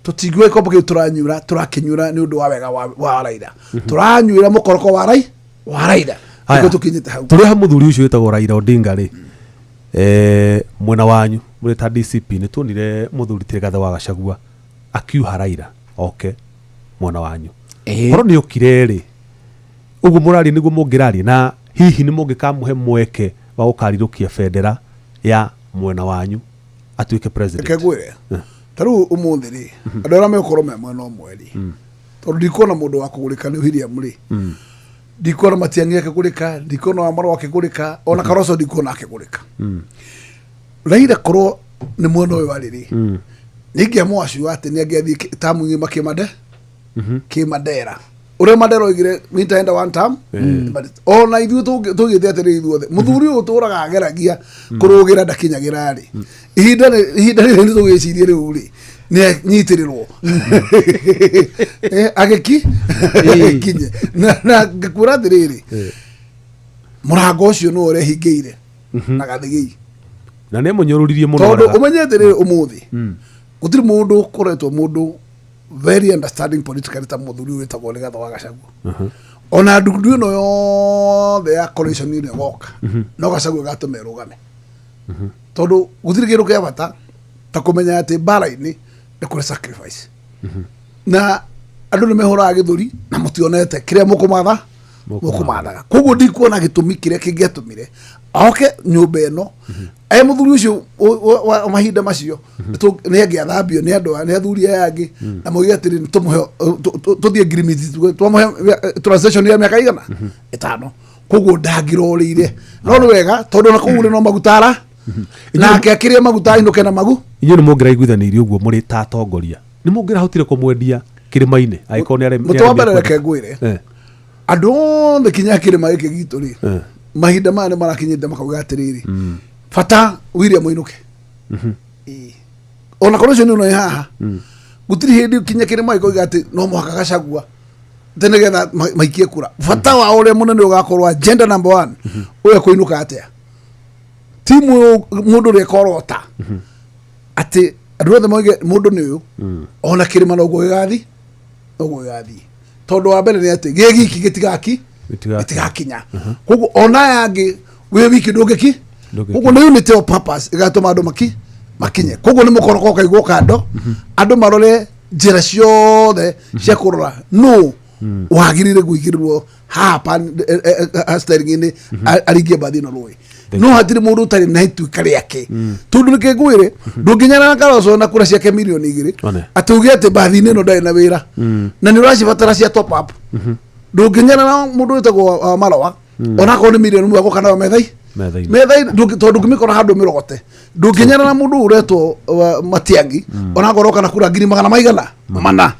S9: tũtingiuga gĩkombo kĩu tũranyuĩra, tũrakĩnyuĩra nĩ ũndũ wa wega wa Raila, tũranyuĩra mũkoroko wa Raila.
S2: Haya.
S9: Nĩguo tũkinyĩte hau.
S2: Tũrĩ ha mũthuri ũcio wĩtagwo Raila Odinga rĩ, mwena wanyu mũrĩ ta DCP nĩ tuonire mũthuri ti Rigathĩ wa Gachagua akiuha Raila oke mwena wanyu. Korwo nĩ okire rĩ, ũguo mũraria nĩguo mũngĩraria, na hihi nĩ mũngĩkamũhe mweke wa gũkarirũkia bendera ya mwena wanyu atuĩke president?
S9: Reke ngwĩre, ta rĩu ũmũthĩ rĩ, andũ arĩa megũkorwo me mwena ũmwe rĩ, tondũ ndikuona mũndũ wa kũgũrĩka nĩ William rĩ, ndikuona Matiang'i akĩgũrĩka, ndikuona Wamarwa akĩgũrĩka, ona Kalonzo ndikuona akĩgũrĩka. Raila korwo nĩ mwena ũyũ arĩ rĩ, nĩingĩamwaciwa atĩ nĩ angĩathiĩ tamu ng'ima kĩmande kĩmandera ũrĩa Mandela oigire nitaenda one term. But ona ithuĩ tũgĩte atĩrĩ, ithuothe mũthuri ũyũ ũtũraga ageragia kũrũgĩra ndakinyagĩra rĩ, ihinda rĩrĩ nĩ tũgĩcirie rĩu rĩ, nĩ anyitĩrĩrwo agĩki agĩkinye na ngĩkwĩra atĩrĩrĩ, mũrango ũcio nĩwe ũrehingĩire na gathigei.
S2: Na nĩ mũnyũrũririe mũno.
S9: Tondũ
S2: Raila.
S9: ũmenye atĩrĩrĩ, ũmũthĩ gũtirĩ mũndũ ũkoretwo mũndũ very understanding politically ta mũthuri ũyũ wĩtagwo Rigathĩ wa Gachagua. Ona ndundu ĩno yothe ya coalition ĩno ĩgoka, no Gachagua ĩgatũma ĩrũgame, tondũ gũtirĩ kĩndũ kĩa bata ta kũmenya atĩ mbara-inĩ nĩ kũrĩ sacrifice, na andũ nĩ mehũraga gĩthũri na mũtionete kĩrĩa mũkũmatha mũkũmathaga. Koguo ndikuona gĩtũmi kĩrĩa kĩngĩatũmire oke nyũmba ĩno e mũthuri ũcio wa mahinda macio nĩ angĩathambio nĩ andũ nĩ athuri aya angĩ na moige atĩrĩ, nĩ tũmũhe tũthiĩ ngirimiti, twamũhe transition ya mĩaka igana ĩtano. Koguo ndangĩrorĩire, no nĩ wega tondũ na kũu rĩ no maguta ara nake akĩrĩa maguta ainũke na magu.
S2: Inyuĩ nĩ mũngĩraiguithanĩirie ũguo mũrĩ ta atongoria, nĩ mũngĩrahotire kũmwendia kĩrĩma-inĩ angĩkorwo nĩ
S9: Mũtwe wa mbere, reke ngwĩre, andũ othe kinya kĩrĩma gĩkĩ gitũ rĩ, mahinda maya nĩ marakinyĩte makauga atĩrĩrĩ, bata William ainũke. Ona korwo ũcio nĩ ũno ĩ haha, gũtirĩ hĩndĩ kinya kĩrĩma gĩkoiga atĩ no mũhaka Gachagua atĩ nĩgetha maikie kura. Bata wao ũrĩa mũnene ũgakorwo agenda number one, ũyũ ekũinũka atĩa, ti mũndũ ũrĩa ekorota atĩ andũ othe moige mũndũ nĩ ũyũ. Ona kĩrĩma noguo gĩgathi, noguo gĩgathiĩ, tondũ wa mbere nĩ atĩ gĩ giki gĩtigaki. Itigakinya. Koguo ona aya angĩ wĩ wiki ndũngĩki. Koguo nĩ unity of purpose ĩgatũma andũ makinye. Koguo nĩ mũkoroko ũkaigwo kando, andũ marore njĩra ciothe cia kũrora nũ wagĩrĩire kũigĩrĩrwo haha steering-inĩ aringie mbathi ĩno rũĩ. No hatirĩ mũndũ ũtarĩ na ituĩka rĩake, tondũ nĩkĩ ngwĩre ndũngĩnyarana Kalonzo na kura ciake 2 million atĩ uge atĩ mbathi-inĩ ĩno ndarĩ na wĩra na nĩ ũracibatara cia top up. Ndũngĩnyarana mũndũ wĩtagwo Marwa onakorwo nĩ 1 million agoka nayo methai methai, tondũ ndũngĩmĩkora handũ mĩrogote. Ndũngĩnyarana mũndũ ũretwo Matiang'i onakorwo oka na kura ngiri magana maigana mana.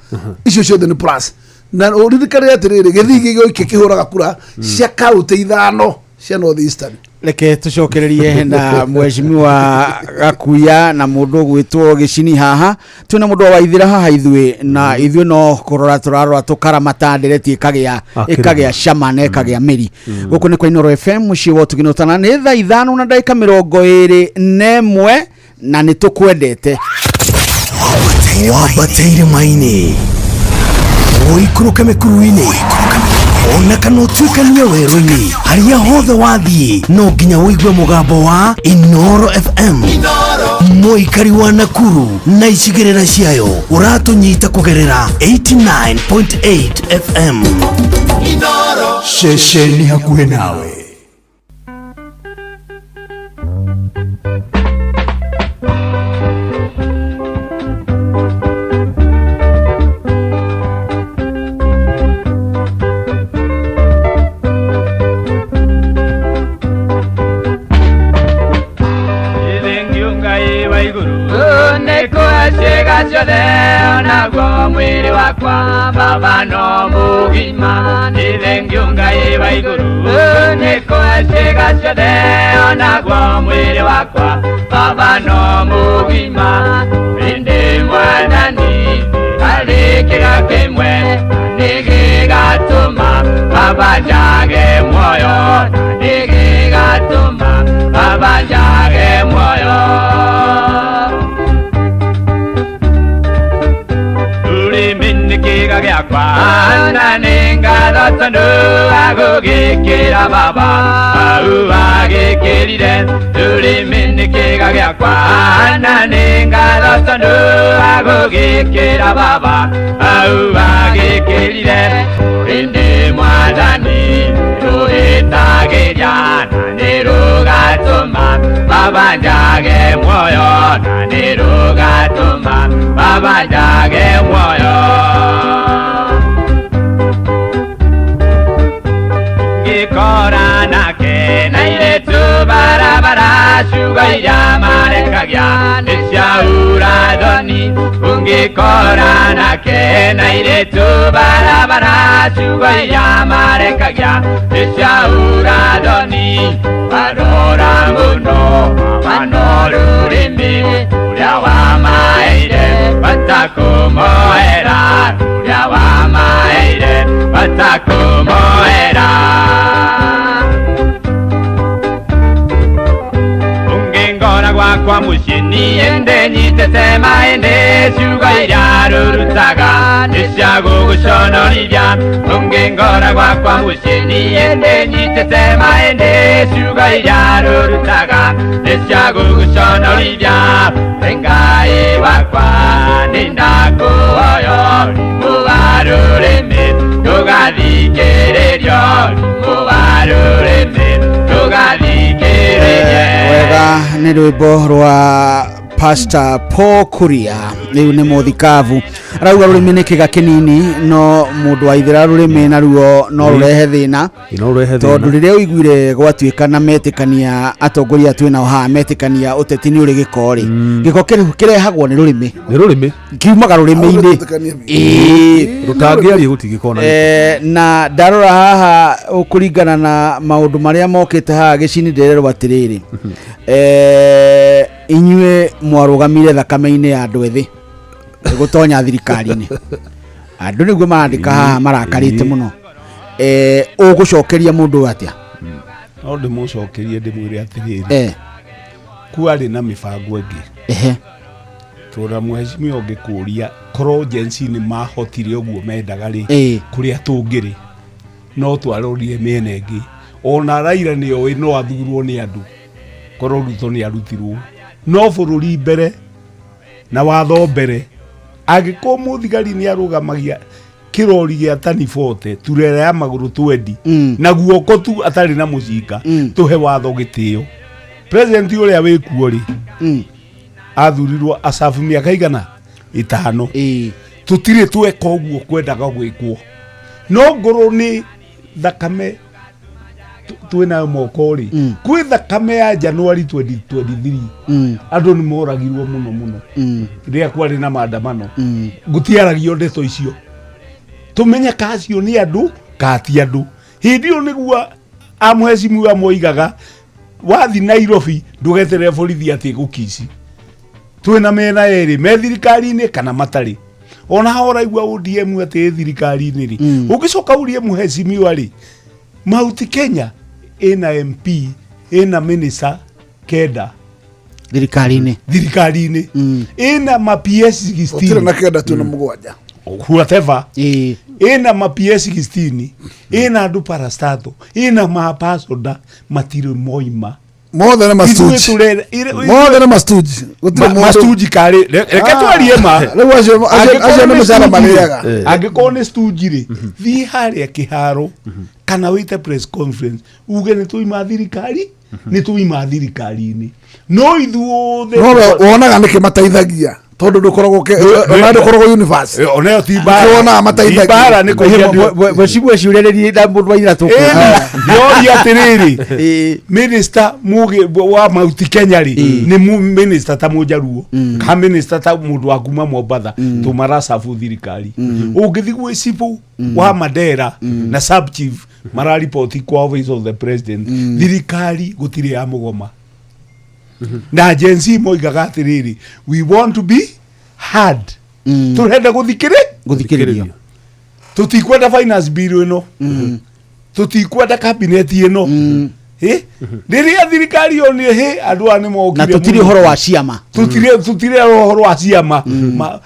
S9: Icio ciothe nĩ plus. Na ũririkane atĩrĩrĩ, gĩthii gĩgĩoike kĩhũraga kura cia kaũntĩ 5 cia North Eastern.
S7: Reke tucokererie na mheshimiwa Gakuya na mundu gwitwo Gicini haha. Twina mundu wa Waithira haha ithuĩ, na ithuĩ no kũrora tũrarora tũkaramata ndereti ĩkagĩa ĩkagĩa cama na ĩkagĩa mĩri. Gũkũ nĩ kwa Inooro FM, mũciĩ wa ũtugi na ũtana. Nĩ thaa 5:21 na nĩ tũkwendete.
S6: Wambateire maini, ũikũrũke mĩkuru-inĩ, ona kana ũtuĩkanie werũ-inĩ, harĩa hothe wathiĩ no nginya ũigue mũgambo wa Inooro FM. Mũikari wa Nakuru na icigĩrĩra ciayo, ũratũnyita kũgerera 89.8 FM, ceceni hakuhĩ nawe.
S8: Ciĩga ciothe onaguo mwĩrĩ wakwa, baba no mũgima. Nĩ thengiũ Ngai wa igũrũ, nĩ kũhe ciĩga ciothe onaguo mwĩrĩ wakwa, baba no mũgima. Ĩndĩ Mwathani harĩ kĩga kĩmwe nĩ gĩgatũma baba njage muoyo, nĩ gĩgatũma baba njage muoyo. Rũrĩmĩ nĩ kĩga gĩakwa na nĩ ngatho tondũ agũgĩkĩra baba au agĩkĩrire. Rũrĩmĩ nĩ kĩga gĩakwa na nĩ ngatho tondũ agũgĩkĩra baba au agĩkĩrire. Ĩndĩ Mwathani rũhĩtagĩria na nĩ rũgatũma baba njage muoyo, na nĩ rũgatũma baba njage muoyo. Ngĩkora nake na irĩtu barabara, ciugo iria marekagia nĩ cia urathoni. Ũngĩkora nake na irĩtu barabara, ciugo iria marekagia nĩ cia urathoni. Warora mũno mano rũrĩmĩ ũrĩa wamaheire batakũmoera, ũrĩa wamaheire batakũmoera. Ũngĩngora gwakwa mũciĩ niĩ ndĩnyitĩte maĩndĩ, ciugo iria rũrutaga nĩ cia gũgũconorithia. Ũngĩngora gwakwa mũciĩ niĩ ndĩnyitĩte maĩndĩ, ciugo iria rũrutaga nĩ cia gũgũconorithia. Ngai wakwa nĩ ndakũhoya ũrimũ wa rũrĩmĩ ndũgathikĩrĩrio, ũrimũ wa rũrĩmĩ ndũgathikĩrĩrie.
S7: Wega, nĩ rwĩmbo rwa Pastor Paul Kuria. Rĩu nĩ mũthikabu arauga rũrĩmĩ nĩ kĩga kĩnini, no mũndũ waithĩra rũrĩmĩ naruo no rũrehe thĩna.
S2: No rũrehe
S7: tondũ
S2: thĩna.
S7: Rĩrĩa ũiguire gwatuĩka na metĩkania atongoria twĩ nao haha metĩkania ũteti nĩ ũrĩ gĩko rĩ, gĩko kĩrĩ kĩrehagwo nĩ rũrĩmĩ.
S2: Nĩ rũrĩmĩ.
S7: Kiumaga rũrĩmĩ-inĩ. Ĩĩ.
S2: Rũtangĩaria gũtingĩkorwo na gĩko.
S7: Na ndarora haha kũringana na maũndũ marĩa mokĩte haha gĩcini, ndĩrerwo atĩrĩrĩ, inyuĩ mwarũgamire thakame-inĩ ya andũ ethĩ gũtonya thirikari-inĩ. Andũ nĩguo marandĩka haha marakarĩte mũno. Ũgũcokeria mũndũ ũyũ atĩa?
S10: No ndĩmũcokerie ndĩmwĩre atĩrĩrĩ, kwarĩ na mĩbango ĩngĩ. Tondũ mheshimiwa, ũngĩkũria korwo Gen Z nĩ mahotire ũguo mendaga rĩ, kũrĩa tũngĩrĩ No twarorire mĩena ĩngĩ ona Raila nĩ oĩ no athurwo nĩ andũ korwo Ruto nĩ arutirwo no bũrũri mbere na watho mbere angĩkorwo mũthigari nĩ arũgamagia kĩrori gĩa tani 40 turera ya magũrũ twendi na guoko tu atarĩ na mũcinga tũhe watho gĩtĩo president ũrĩa wĩkuo rĩ athurirwo acabu mĩaka igana ĩtano tũtirĩ tweka ũguo kwendaga gwĩkwo no ngorwo nĩ thakame twĩnayo moko rĩ kwĩ thakame ya January 2023 andũ nĩ moragirwo mũno mũno rĩrĩa kwarĩ na maandamano gũtiaragio ndeto icio tũmenye kacio nĩ andũ ka ti andũ hĩndĩ ĩyo nĩguo amũhecimu amoigaga wathi Nairobi ndũgeterere borithi atĩ gũkici twĩna mĩena ĩrĩ me thirikari-inĩ kana matarĩ ona ha ũraigua ODM atĩ ĩ thirikari-inĩ rĩ ũngĩcoka ũrie mũhecimiwa rĩ Mount Kenya ĩna MP ĩna minister kenda
S7: thirikari-inĩ
S10: thirikari-inĩ ĩna ma PS 16
S9: Gũtirĩ na kenda twĩna mũgwanja
S10: whatever ĩna ma PS 16 ĩna andũ parastato ĩna mapasoda matirĩ moima
S9: mothe nĩ mastuji mothe nĩ mastuji Gũtirĩ mũndũ-
S10: mastuji karĩ reke
S9: Ah,
S10: twarie ma
S9: rĩu acio acio nĩ mĩcara marĩaga
S10: angĩkorwo nĩ stunji rĩ thiĩ harĩa kĩharo kana wĩte press conference uge nĩ tũima thirikari nĩ tũima thirikari-inĩ no ithuothe
S9: no we wonaga nĩkĩ mateithagia tondũ ndũkoragwo ona ndũkoragwo universe
S10: onayo ti mbara
S9: wonaga mateithagia
S10: Ti mbara nĩ kũiya andũ-
S7: mwecibu eciũrĩrĩrie na mũndũ waira
S10: ndĩroria atĩrĩrĩ minister mũgĩ wa Mount Kenya rĩ nĩ minister ta mũnjaruo ka minister ta mũndũ wa kuma Mombatha tũmaracabu thirikari ũngĩthiĩ gwĩ cibũ wa Mandera na sub chief mararipoti kwa office of the president thirikari gũtirĩ ya mũgoma na Gen Z moigaga atĩrĩrĩ we want to be heard tũrenda gũthikĩrĩ
S7: gũthikĩrĩrio
S10: tũtikwenda finance bill ĩno tũtikwenda cabinet ĩno Ĩ? rĩrĩa thirikari yonire hĩ andũ aya nĩ mokire
S7: na tũtirĩ
S10: mũno.
S7: ũhoro wa ciama
S10: Tũtirĩ tũtirĩ ũhoro wa ciama Ma-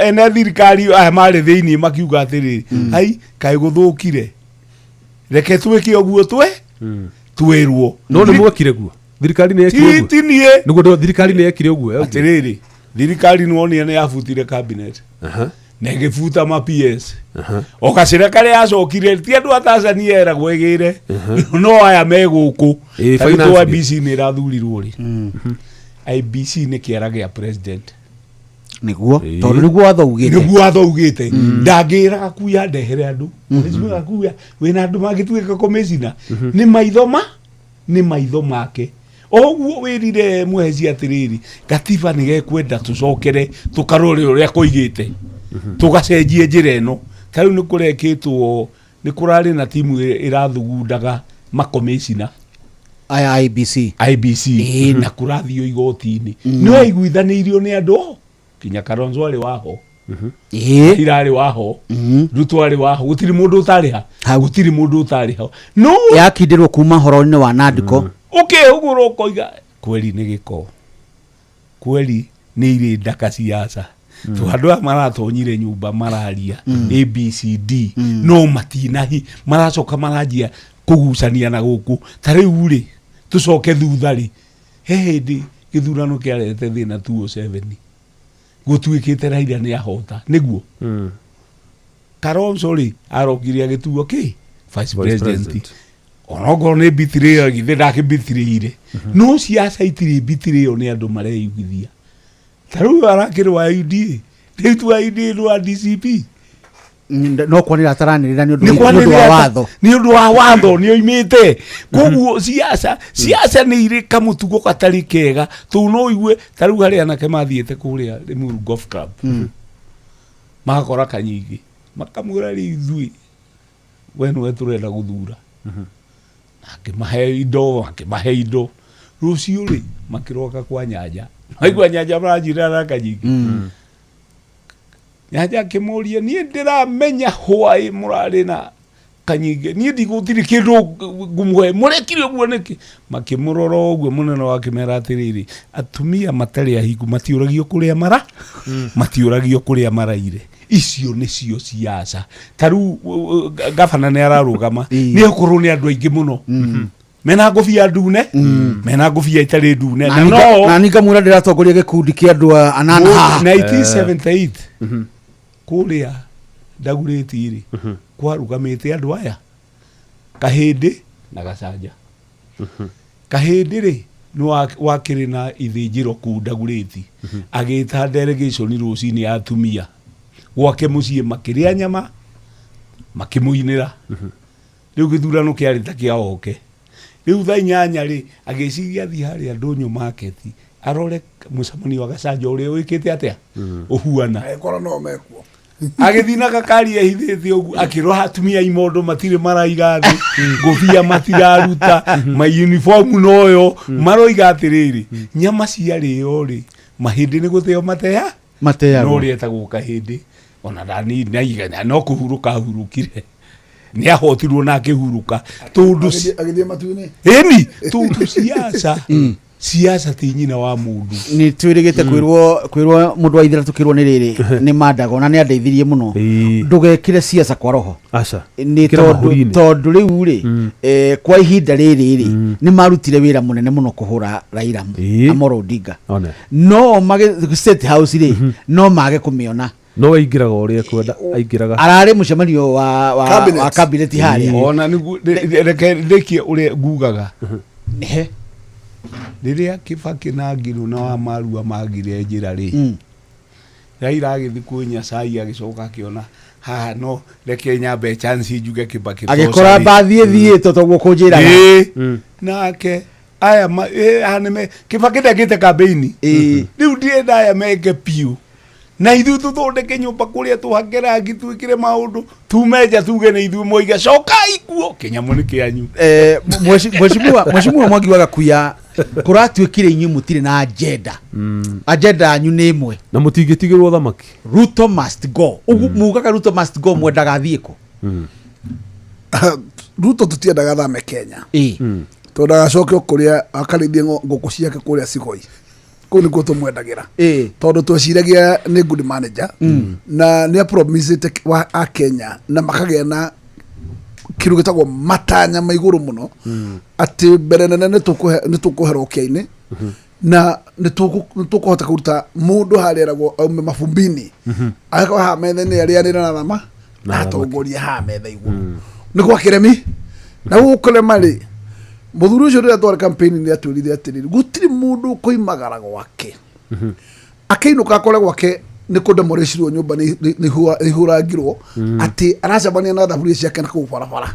S10: ene thirikari aya marĩ thĩinĩ makiuga atĩrĩrĩ ai kaĩ gũthũkire reke twĩke ũguo twe twĩrwo
S1: no nĩ mwekire guo thirikari nĩ yekire ũguo
S10: ti niĩ
S1: nĩguo thirikari nĩ yekire ũguo
S10: atĩrĩrĩ thirikari nĩwonire nĩ yabutire cabinet na ĩgĩbuta ma PS o gacĩra karĩa yacokire ti andũ a Tanzania eragwo ĩgĩre no aya me gũkũ
S1: Ĩ,
S10: Ta rĩu
S1: finance
S10: to
S1: bill.
S10: IBC nĩ ĩrathurirwo rĩ IBC nĩ kĩara gĩa president
S7: nĩguo tondũ nĩguo watho ugĩte
S10: nĩguo watho ugĩte ndangĩra gakuya ndehere andũ Mheshimiwa gakuya wĩna andũ mangĩtuĩka commissioner nĩ maitho ma nĩ maitho make oguo wĩrire mũheci atĩrĩrĩ gatiba nĩ gekwenda tũcokere tũkarore ũrĩa koigĩte tũgacenjie njĩra ĩno ta rĩu nĩ kũrekĩtwo nĩ kũrarĩ na timu ĩrathugundaga makomĩcina
S7: aya IBC
S10: IBC na kũrathio igoti-inĩ no yaiguithanĩirio nĩ andũ kinya Kalonzo arĩ waho Raila arĩ waho Ruto arĩ waho gũtirĩ mũndũ ũtarĩ ha gũtirĩ mũndũ ũtarĩ ho no
S7: yakindĩrwo kuma horo-inĩ wa nandiko
S10: ũkĩhũgũra ũkoiga kweri nĩ gĩko kweri nĩ irĩ ndaka ciaca to andũ aya maratonyire nyũmba mararia abcd no matinahi maracoka maranjia kũgucania na gũkũ ta rĩu rĩ tũcoke thutha rĩ he hĩndĩ gĩthurano kĩarehete thĩna 2007 gũtuĩkĩte Raila nĩ ahota nĩguo Kalonzo rĩ arokire agĩtuo kĩ vice
S1: Vice
S10: president
S1: president.
S10: onokorwo nĩ bitirĩo githĩ ndakĩbitirĩire no ciaca itirĩ bitirĩo nĩ andũ mareiguithia ta rĩu arakĩrĩ wa UDA rĩu tu wa UDA nĩ wa DCP
S7: no kwanĩrĩra ataranĩrĩra nĩ
S10: nĩ
S7: ũndũ wa
S10: kwanĩrĩra
S7: watho
S10: nĩ ũndũ wa watho nĩ oimĩte koguo ciaca ciaca nĩ irĩ kamũtugo gatarĩ kega tũu no igue ta rĩu harĩ anake mathiĩte kũrĩa Limuru Golf Club magakora kanyingĩ makamwĩra rĩu ithuĩ we nĩwe tũrenda gũthura akĩmahe indo akĩmahe indo rũciũ rĩ makĩroka kwa nyanja maigua nyanja maranjĩra na kanyingĩ nyanja akĩmũria niĩ ndĩramenya hwaĩ mũrarĩ na Kanyinge niĩ ndigũtirĩ kĩndũ ngũmũhe mũrekire ũguo nĩkĩ makĩmũrora ũguo mũnene wake mera atĩrĩrĩ atumia matarĩ ahiku matiũragio kũrĩa mara matiũragio kũrĩa maraire icio nĩcio ciaca ta rĩu gabana nĩ ararũgama nĩ okorwo nĩ andũ aingĩ mũno mena ngũbia ndune mena ngũbia itarĩ ndune na no
S7: na nikamwĩra ndĩratongoria gĩkundi kĩa andũ anana haha
S10: 1978 kũrĩa ndagurĩti rĩ kwarũgamĩte andũ aya kahĩndĩ na gacanja kahĩndĩ rĩ nĩ wakĩrĩ na ithĩnjĩro kũu ndagurĩti agĩta delegation rũcinĩ ya atumia gwake mũciĩ makĩrĩa nyama makĩmũinĩra rĩu gĩthurano kĩarĩ ta kĩa oke rĩu thaa inyanya rĩ agĩciria athiĩ harĩa ndũnyũ market arore mũcemanio wa gacanja ũrĩa wĩkĩte atĩa ũhuana
S9: Angĩkorwo no mekuo
S10: agĩthiĩ na gakari ehithĩte ũguo akĩrora atumia imondo matirĩ maraiga thĩ ngũbia matiraruta maunifomu noyo maroiga atĩrĩrĩ nyama ciarĩo rĩ mahĩndĩ nĩ gũteo matea
S7: Mateagwo.
S10: no ũrĩa etagwo kahĩndĩ ona ndani naigana no kũhurũka ahurũkire nĩ ahotirwo na akĩhurũka tondũ
S9: Agĩthiĩ matu-inĩ
S10: ĩni tondũ siasa siasa ti nyina wa mũndũ
S7: nä twä rä gä te kwä rwo må ndå wa ithira tå kä rwo nä rä rä nä mandago na nä andeithirie må no ndå gekä re ciaca kwa roho
S2: aca
S7: nä
S2: Ĩkĩra mahũri-inĩ.
S7: tondå rä u rä kwa ihinda rä rä rä nä marutire wä ra må nene må no kå hå ra Raila Amolo Odinga
S2: one
S7: no mage State House rä no mage kå mä ona
S2: no aingĩraga ũrĩa ekwenda aingĩraga
S7: ararä må cemanio wa cabinet harĩa
S10: ona nĩguo reke ndĩkie ũrĩa ngugaga
S7: Ehe.
S10: rĩrĩa Kibaki na Ngiru na wa Marua magire njĩra rĩ Raila agĩthiĩ kwĩ Nyasai agĩcoka akĩona haha no reke nyambe chance njuge Kibaki
S7: agä kora mbathi ä thiä two toguo kå njä raga
S10: Ĩĩ. nake aya haha nĩme Kibaki ndekĩte kambĩini rĩu ndĩrenda aya meke piũ na ithuĩ tũthondeke nyũmba kũrĩa tũhake rangi twĩkĩre maũndũ tume nja tuge nĩ ithuĩ moiga cokai kuo kĩnyamũ nĩ kĩanyu.
S7: Mheshimiwa Mwangi wa Gakuya kũratuĩkire inyuĩ mũtirĩ na agenda, agenda yanyu nĩ ĩmwe
S2: na mũtingĩtigĩrwo thamaki.
S7: Ruto must go. Ũguo mugaga Ruto must go, mwendaga athiĩ kũ?
S9: Ruto tũtiendaga thame Kenya tondũ agacokio kũrĩa akarĩithie ngũkũ ciake kũrĩa Sigoi kũu nĩkuo tũmwendagĩra tondũ tweciragia nĩ good manager na nĩ apromisĩte wa a Kenya na makagĩa na kĩndũ gĩtagwo matanya ma igũrũ mũno atĩ mbere nene nĩ tũkũhera ũkĩa-inĩ na nĩ tũkũhota kũruta mũndũ harĩa eragwo aume mabumbini agĩkorwo haha metha-inĩ arĩanĩre na thama na atongoria haha metha igũrũ nĩ gwakĩremi na gũkũrema rĩ mũthuri ũcio rĩrĩa twarĩ campaign nĩ atwĩrire atĩrĩrĩ gũtirĩ mũndũ ũkoimagara gwake akĩinũka akore gwake nĩ kũdemolicirwo nyũmba nĩ ihũrangirwo atĩ aracemania na thaburia ciake na kũu barabara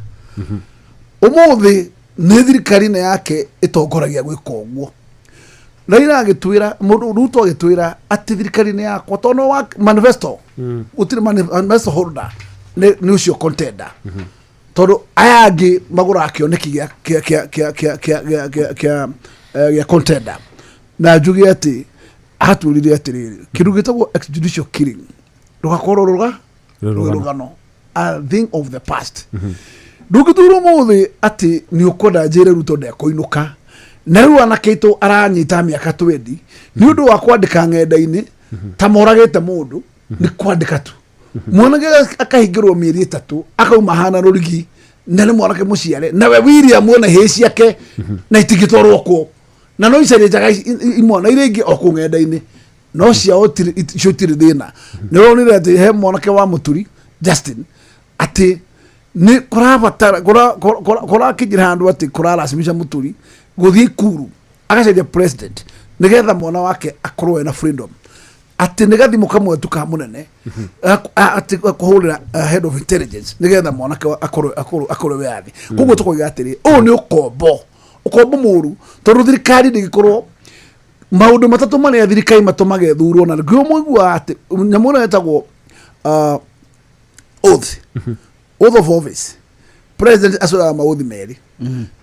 S9: ũmũthĩ nĩ thirikari ĩno yake ĩtongoragia gwĩka ũguo. Raila agĩtwĩra mũndũ Ruto agĩtwĩra atĩ thirikari-inĩ yakwa tondũ no wa manifesto gũtirĩ manifesto holder nĩ ũcio contender tondũ aya angĩ magũraga kĩoneki gĩa contender na njuge atĩ atwĩrire atĩrĩrĩ kĩndũ gĩtagwo extrajudicial killing rũgakorwo rũgano a thing of the past. Ndũngĩtwĩra ũmũthĩ atĩ nĩ ũkwenda njĩre Ruto ndekũinũka na rĩu anake aitũ aranyita mĩaka 20 nĩ ũndũ wa kwandĩka ng'enda-inĩ ta moragĩte mũndũ nĩ kwandĩka tu mwanake akahingĩrwo mĩeri 3 akauma hana rũrigi na nĩ mwanake mũciare nawe William wena hĩ ciake na itingĩtwarwo kũ na no icaria njaga imwana iria ingĩ o kũu ng'enda-inĩ no ciao icio itirĩ thĩna. Nĩ ũronire atĩ he mwanake wa Mũturi Justin atĩ nĩ kũrabatara kũrakinyĩra handũ atĩ kũrarasimisha Mũturi gũthiĩ Ikuru agacaria president nĩgetha mwana wake akorwo ena freedom atĩ nĩ gathimũ kamwe tu ka mũnene atĩ kũhũrĩra head of intelligence nĩgetha mwanake akorwo wĩyathi. Koguo tũkoiga atĩrĩ ũyũ nĩ ũkombo mũru tondũ thirikari ndĩngĩkorwo maũndũ matatũ marĩa thirikari matũmaga ĩthurwo na nĩkĩo mũiguaga atĩ nyamũ ĩno ĩtagwo oath of office president acoyaga maũthi merĩ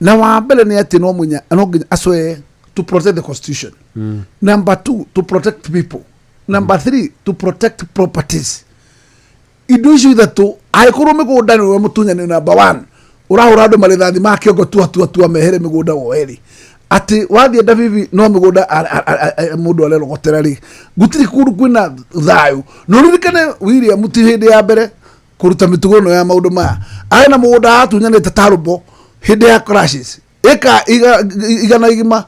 S9: na wa mbere nĩ atĩ no nginya acoe to protect the constitution, number 2 to protect people, number 3 to protect properties. Indo icio ithatũ angĩkorwo mĩgũnda nĩwe mũtunyani number 1 ũrahũra andũ marĩthathi ma kĩongo tua tua tua mehere mĩgũnda woerĩ atĩ wathiĩ Ndabibi no mĩgũnda mũndũ arerogotera rĩ gũtirĩ kũndũ kwĩna thayũ. Na ũririkane William ti hĩndĩ ya mbere kũruta mĩtugo ĩno ya maũndũ maya, arĩ na mũgũnda atunyanĩte ta rũbo hĩndĩ ya crashes ĩka igana igima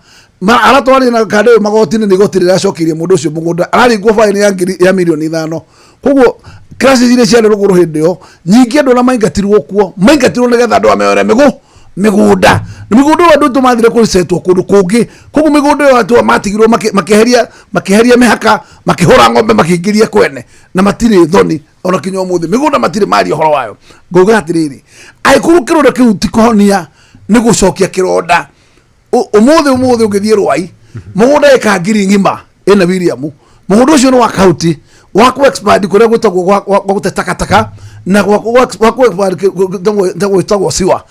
S9: aratwarire na kandĩ ũyũ magoti-inĩ nĩ igoti rĩracokeirie mũndũ ũcio mũgũnda araringwo baini ya ngiri ya milioni 5. Koguo crashes iria ciarĩ rũgũrũ hĩndĩ ĩyo nyingĩ andũ arĩa maingatirwo kuo maingatirwo nĩgetha andũ ameore mĩgũnda mĩgũnda ĩyo andũ aitũ mathire kũcetwo kũndũ kũngĩ. Koguo mĩgũnda ĩyo andũ matigirwo makĩeheria mĩhaka makĩhũra ng'ombe makĩingĩria kwene na matirĩ thoni ona kinya ũmũthĩ mĩgũnda matirĩ maria ũhoro wayo. Ngauga atĩrĩrĩ, angĩkorwo kĩronda kĩu ti kũhonia nĩ gũcokia kĩronda ũmũthĩ ũngĩthiĩ Rwai mũgũnda ĩka ngiri ng'ima ĩna William mũgũnda ũcio nĩ wa county wa ku expand kũrĩa gwĩtagwo gwa gũte takataka na gwa ku expand gwĩtagwo siwa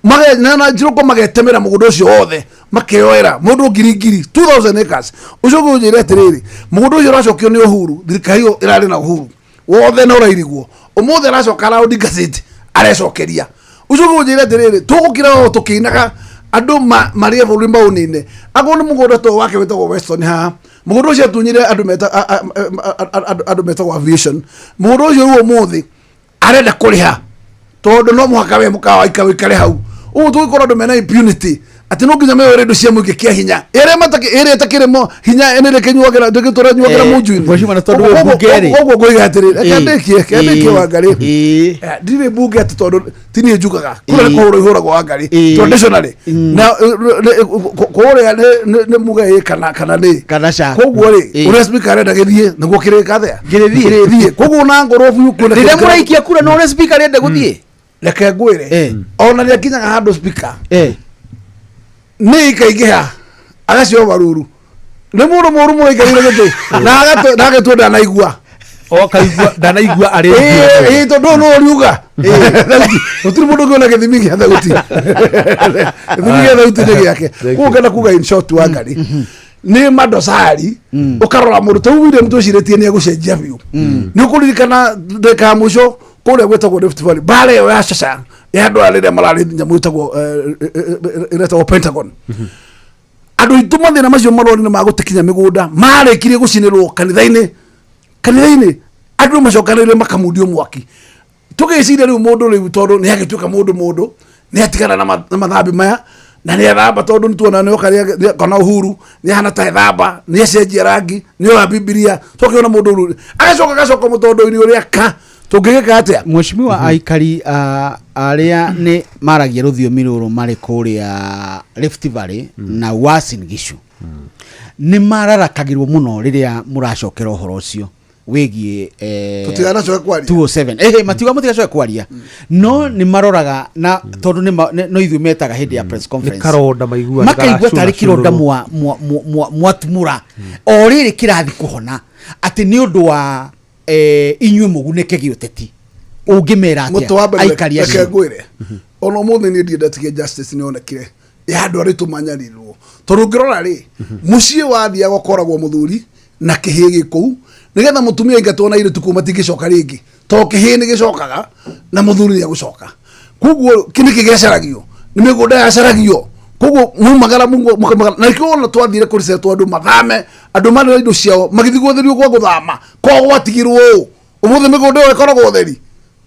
S9: na njirũko magetemera mũgũnda ũcio wothe makeoera mũndũ ngiri ngiri 2000 acres. Ũcio ũnjĩre atĩrĩrĩ, mũgũnda ũcio ũracokio nĩ Uhuru, thirikari ĩyo ĩrarĩ na Uhuru wothe na ũrairigwo ũmũthĩ aracoka raũndi gazeti arecokeria. Ũcio ũnjĩre atĩrĩrĩ, tũgũkira o tũkĩinaga andũ marĩe bũrũri maũnine. Akorwo nĩ mũgũnda to wake wĩtagwo Weston haha, mũgũnda ũcio atunyire andũ metagwo aviation. Mũgũnda ũcio rĩu ũmũthĩ arenda kũrĩha tondũ no mũhaka we mũkawa wĩikare hau. Ũguo tũgĩkorwo andũ mena impunity atĩ no nginya meoere indo cia mũingĩ kĩa hinya ĩrĩa ĩtakĩrĩ mo hinya ĩnĩ rĩkĩnyuagĩra rĩgĩtũranyuagĩra munju-inĩ.
S7: Mheshimiwa, na tondũ wĩ mbunge rĩ.
S9: Koguo ngũiga atĩrĩrĩ, reke ndĩkie Wangarĩ. Ndirĩ mbunge atĩ tondũ ti niĩ njugaga kũrĩa nĩ kũhũrwo ihũragwo Wangarĩ traditionally na kũrĩa nĩ muge ĩ kana nĩ
S7: kana ca.
S9: Koguo rĩ ũrĩa speaker arenda gĩthiĩ nĩguo kĩrĩka atĩa
S7: Gĩrĩthiĩ.
S9: Kĩrĩthiĩ. Koguo na ngorwo biũ kwĩna
S7: Rĩrĩa
S9: kĩrĩa-
S7: mũraikia kura no ũrĩa speaker arenda gũthiĩ.
S9: Reke ngwĩre ona nĩakinyaga handũ speaker nĩ ikaingĩha agacio maruru nĩ mũndũ mũru mũno aikarĩire gĩtĩ na agetua ndanaigua
S2: okaigua ndanaigua arĩ
S9: ĩĩ tondũ no ũriuga gũtirĩ mũndũ ũngĩona gĩthimi gĩa thauti gĩthimi gĩa thauti nĩ gĩake. Koguo ngenda kuga in short Wangarĩ nĩ madosari ũkarora mũndũ ta William twĩcirĩtie nĩ egũcenjia biũ. Nĩ ũkũririkana ndagĩka ya mũico kũrĩa gwĩtagwo Rift Valley mbara ĩyo ya caca ya andũ aya rĩrĩa mararĩ nyamũ ĩtagwo ĩretagwo Pentagon. Andũ aitũ mathĩna macio marorire ma gũtekinya mĩgũnda marĩkirie gũcinĩrwo kanitha-inĩ andũ macokanĩrĩire makamundio mwaki. Tũgĩciria rĩu mũndũ rĩu tondũ nĩ agĩtuĩka mũndũ nĩ atigana na mathambi maya na nĩ ethamba tondũ nĩ tuona nĩ oka kana Uhuru nĩ ahana ta ethamba nĩ acenjia rangi nĩ oya Bibilia tũkĩona mũndũ rĩu agacoka agacoka mũtondo-inĩ ũrĩa ka tũngĩgĩka atĩa?
S7: Mheshimiwa, aikari arĩa nĩ maragia rũthiomi rũrũ marĩ kũrĩa Rift Valley na Uasin Gishu nĩ mararakagĩrwo mũno rĩrĩa mũracokera ũhoro ũcio wĩgiĩ
S9: Tũtiganacoke kwaria.
S7: 207. Matiuga mũtigacoke kwaria no nĩ maroraga na tondũ no ithuĩ metaga hĩndĩ ya press conference
S2: karonda maiguaga,
S7: makaigua
S2: karacũna
S7: tarĩ kĩronda
S2: cũrũrũ.
S7: mwatumũra o rĩrĩ kĩrathi kũhona atĩ nĩ ũndũ wa inyuĩ mũgunĩke gĩũteti. Ũngĩmera
S9: Mũtũ wa
S7: atĩa
S9: mbere
S7: aikari
S9: reke
S7: acio?
S9: ngwĩre ona ũmũthĩ niĩ ndiendetie justice nĩ onekire ya andũ arĩa tũmanyarirwo tondũ ũngĩrora rĩ mũciĩ wathiaga ũkoragwo mũthuri na kĩhĩĩ gĩ kũu nĩgetha mũtumia aingatwo na airĩtu kũu matingĩcoka rĩngĩ tondũ kĩhĩĩ nĩ gĩcokaga na mũthuri nĩ egũcoka. Koguo kĩ nĩkĩ gĩacaragio nĩ mĩgũnda yacaragio. Koguo mumagara mũkamagara na nĩkĩo wona twathire kũricetwo andũ mathame andũ marĩ na indo ciao magĩthiĩ gũtherio gwa gũthama kwa gwatigirwo ũũ ũmũthĩ mĩgũnda ĩyo ĩkoragwo ũtheri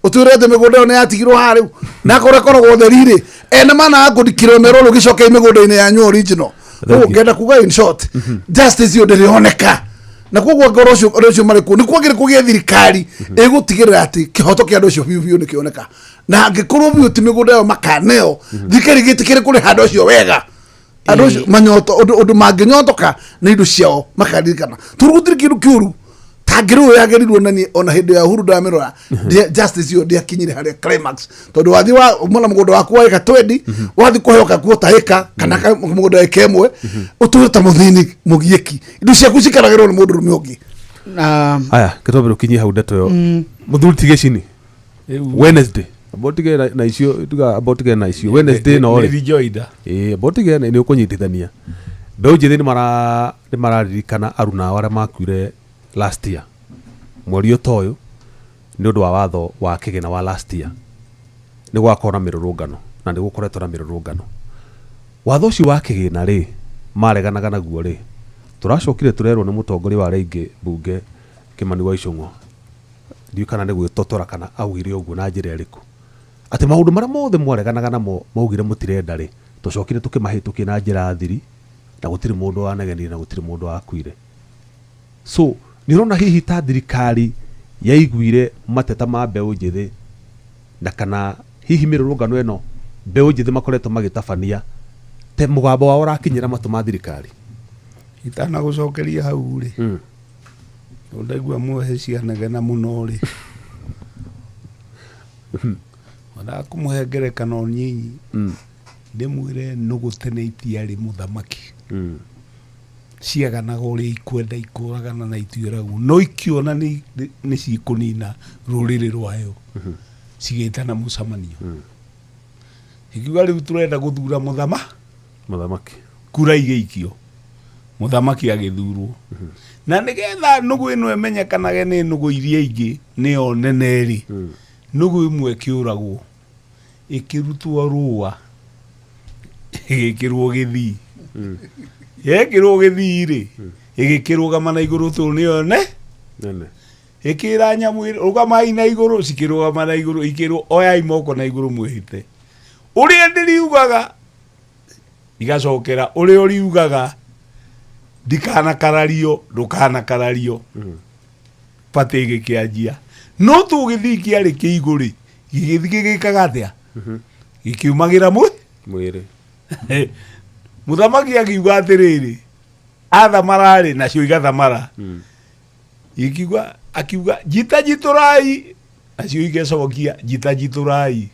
S9: ũtwĩre atĩ mĩgũnda ĩyo nĩ yatigirwo haha rĩu na akorwo ĩkoragwo ũtheri rĩ ene mana akũrikirwo merwo rĩu gĩcokei mĩgũnda-inĩ yanyu original. Koguo ngenda kuga in short justice ĩyo ndĩrĩoneka na koguo angorwo andũ acio marĩ kũu nĩ kwagĩrĩire kũgĩe thirikari ĩgũtigĩrĩra atĩ kĩhoto kĩa andũ acio biũ biũ nĩ kĩoneka na angĩkorwo biũ ti mĩgũnda ĩyo makaneo thirikari ĩgĩtĩkĩre kũrĩha andũ acio wega andũ acio manyoto ũndũ mangĩnyotoka na indo ciao makaririkana tondũ gũtirĩ kĩndũ kĩũru tangĩrĩ ũyũ yagĩrĩirwo na niĩ ona hĩndĩ ya Uhuru ndamĩrora justice ĩyo ndĩakinyire harĩa climax tondũ wathiĩ wa mona mũgũnda waku wa ĩka 20 wathiĩ kũheo kakuo ta ĩka kana mũgũnda ĩka ĩmwe ũtũre ta mũthĩni mũgiĩki indo ciaku cikaragĩrwo nĩ mũndũ ũrũme ũngĩ.
S2: Aya kĩtwambere ũkinyie hau ndeto ĩyo mũthuri ti gĩcini Wednesday abotige na icio tuga abotige na icio Wednesday no rĩ
S10: rejoinder
S2: ĩĩ abotige nĩ ũkũnyitithania mbeũ njĩthĩ nĩ mararirikana aruna ao arĩa makuire last year mweri ũta ũyũ Nĩ ũndũ wa watho wa kĩgĩna wa last year nĩ gwakorwo na mĩrũrũngano na nĩ gũkoretwo na mĩrũrũngano. Watho ũcio wa kĩgĩna rĩ mareganaga naguo rĩ, tũracokire tũrerwo nĩ mũtongoria wa arĩa aingĩ mbunge Kĩmani wa Ichung'wa, ndiũĩ kana nĩ gwĩtotora kana augire ũguo na njĩra ĩrĩkũ, atĩ maũndũ marĩa mothe mwareganaga namo maugire mũtirenda rĩ, tũcokire tũkĩmahĩtũkia na njĩra ya thiri na gũtirĩ mũndũ wanegenire na gũtirĩ mũndũ wakuire. So nĩ ũrona hihi ta thirikari yaiguire mateta ma mbeũ njĩthĩ, na kana hihi mĩrũrũngano ĩno mbeũ njĩthĩ makoretwo magĩtabania te mũgambo wao ũrakinyĩra matũ ma thirikari?
S10: Itanagũcokeria hau rĩ, ndaigua muohe cianegena mũno rĩ, ndakũmũhe ngerekano nyinyi ndĩmwĩre nũgũ tene itiarĩ mũthamaki, ciaganaga ũrĩa ikwenda, ikũragana na ituĩragwo, no ikiona nĩ cikũnina rũrĩrĩ rwayo, cigĩtana mũcemanio, ikiuga rĩu tũrenda gũthura
S2: mũthamaki,
S10: kura igĩikio, mũthamaki agĩthurwo. Na nĩgetha nũgũ ĩno ĩmenyekanage nĩ nũgũ iria ingĩ nĩyo nene rĩ, nũgũ ĩmwe ĩkĩũragwo, ĩkĩrutwo rũa, ĩgĩkĩrwo gĩthii, yekĩrwo gĩthii rĩ, ĩgĩkĩrũgama na igũrũ tondũ nĩyo ne
S2: nene,
S10: ĩkĩra nyamũ rũgamai na igũrũ, cikĩrũgama na igũrũ, ikĩrwo oyai moko na igũrũ mwĩhĩte ũrĩa ndĩriugaga, igacokera ũrĩa ũriugaga, ndikanakarario, ndũkanakarario. Batĩ ĩgĩkĩanjia, no tũgĩthii kĩarĩ kĩigũ rĩ, gĩgĩthiĩ gĩgĩkaga atĩa? Gĩkiumagĩra
S2: mwĩrĩ.
S10: Mũthamaki akiuga atĩrĩrĩ, athamararĩ nacio igathamara, ikiuga akiuga njita njitũrai, nacio igecokia njita njitũrai,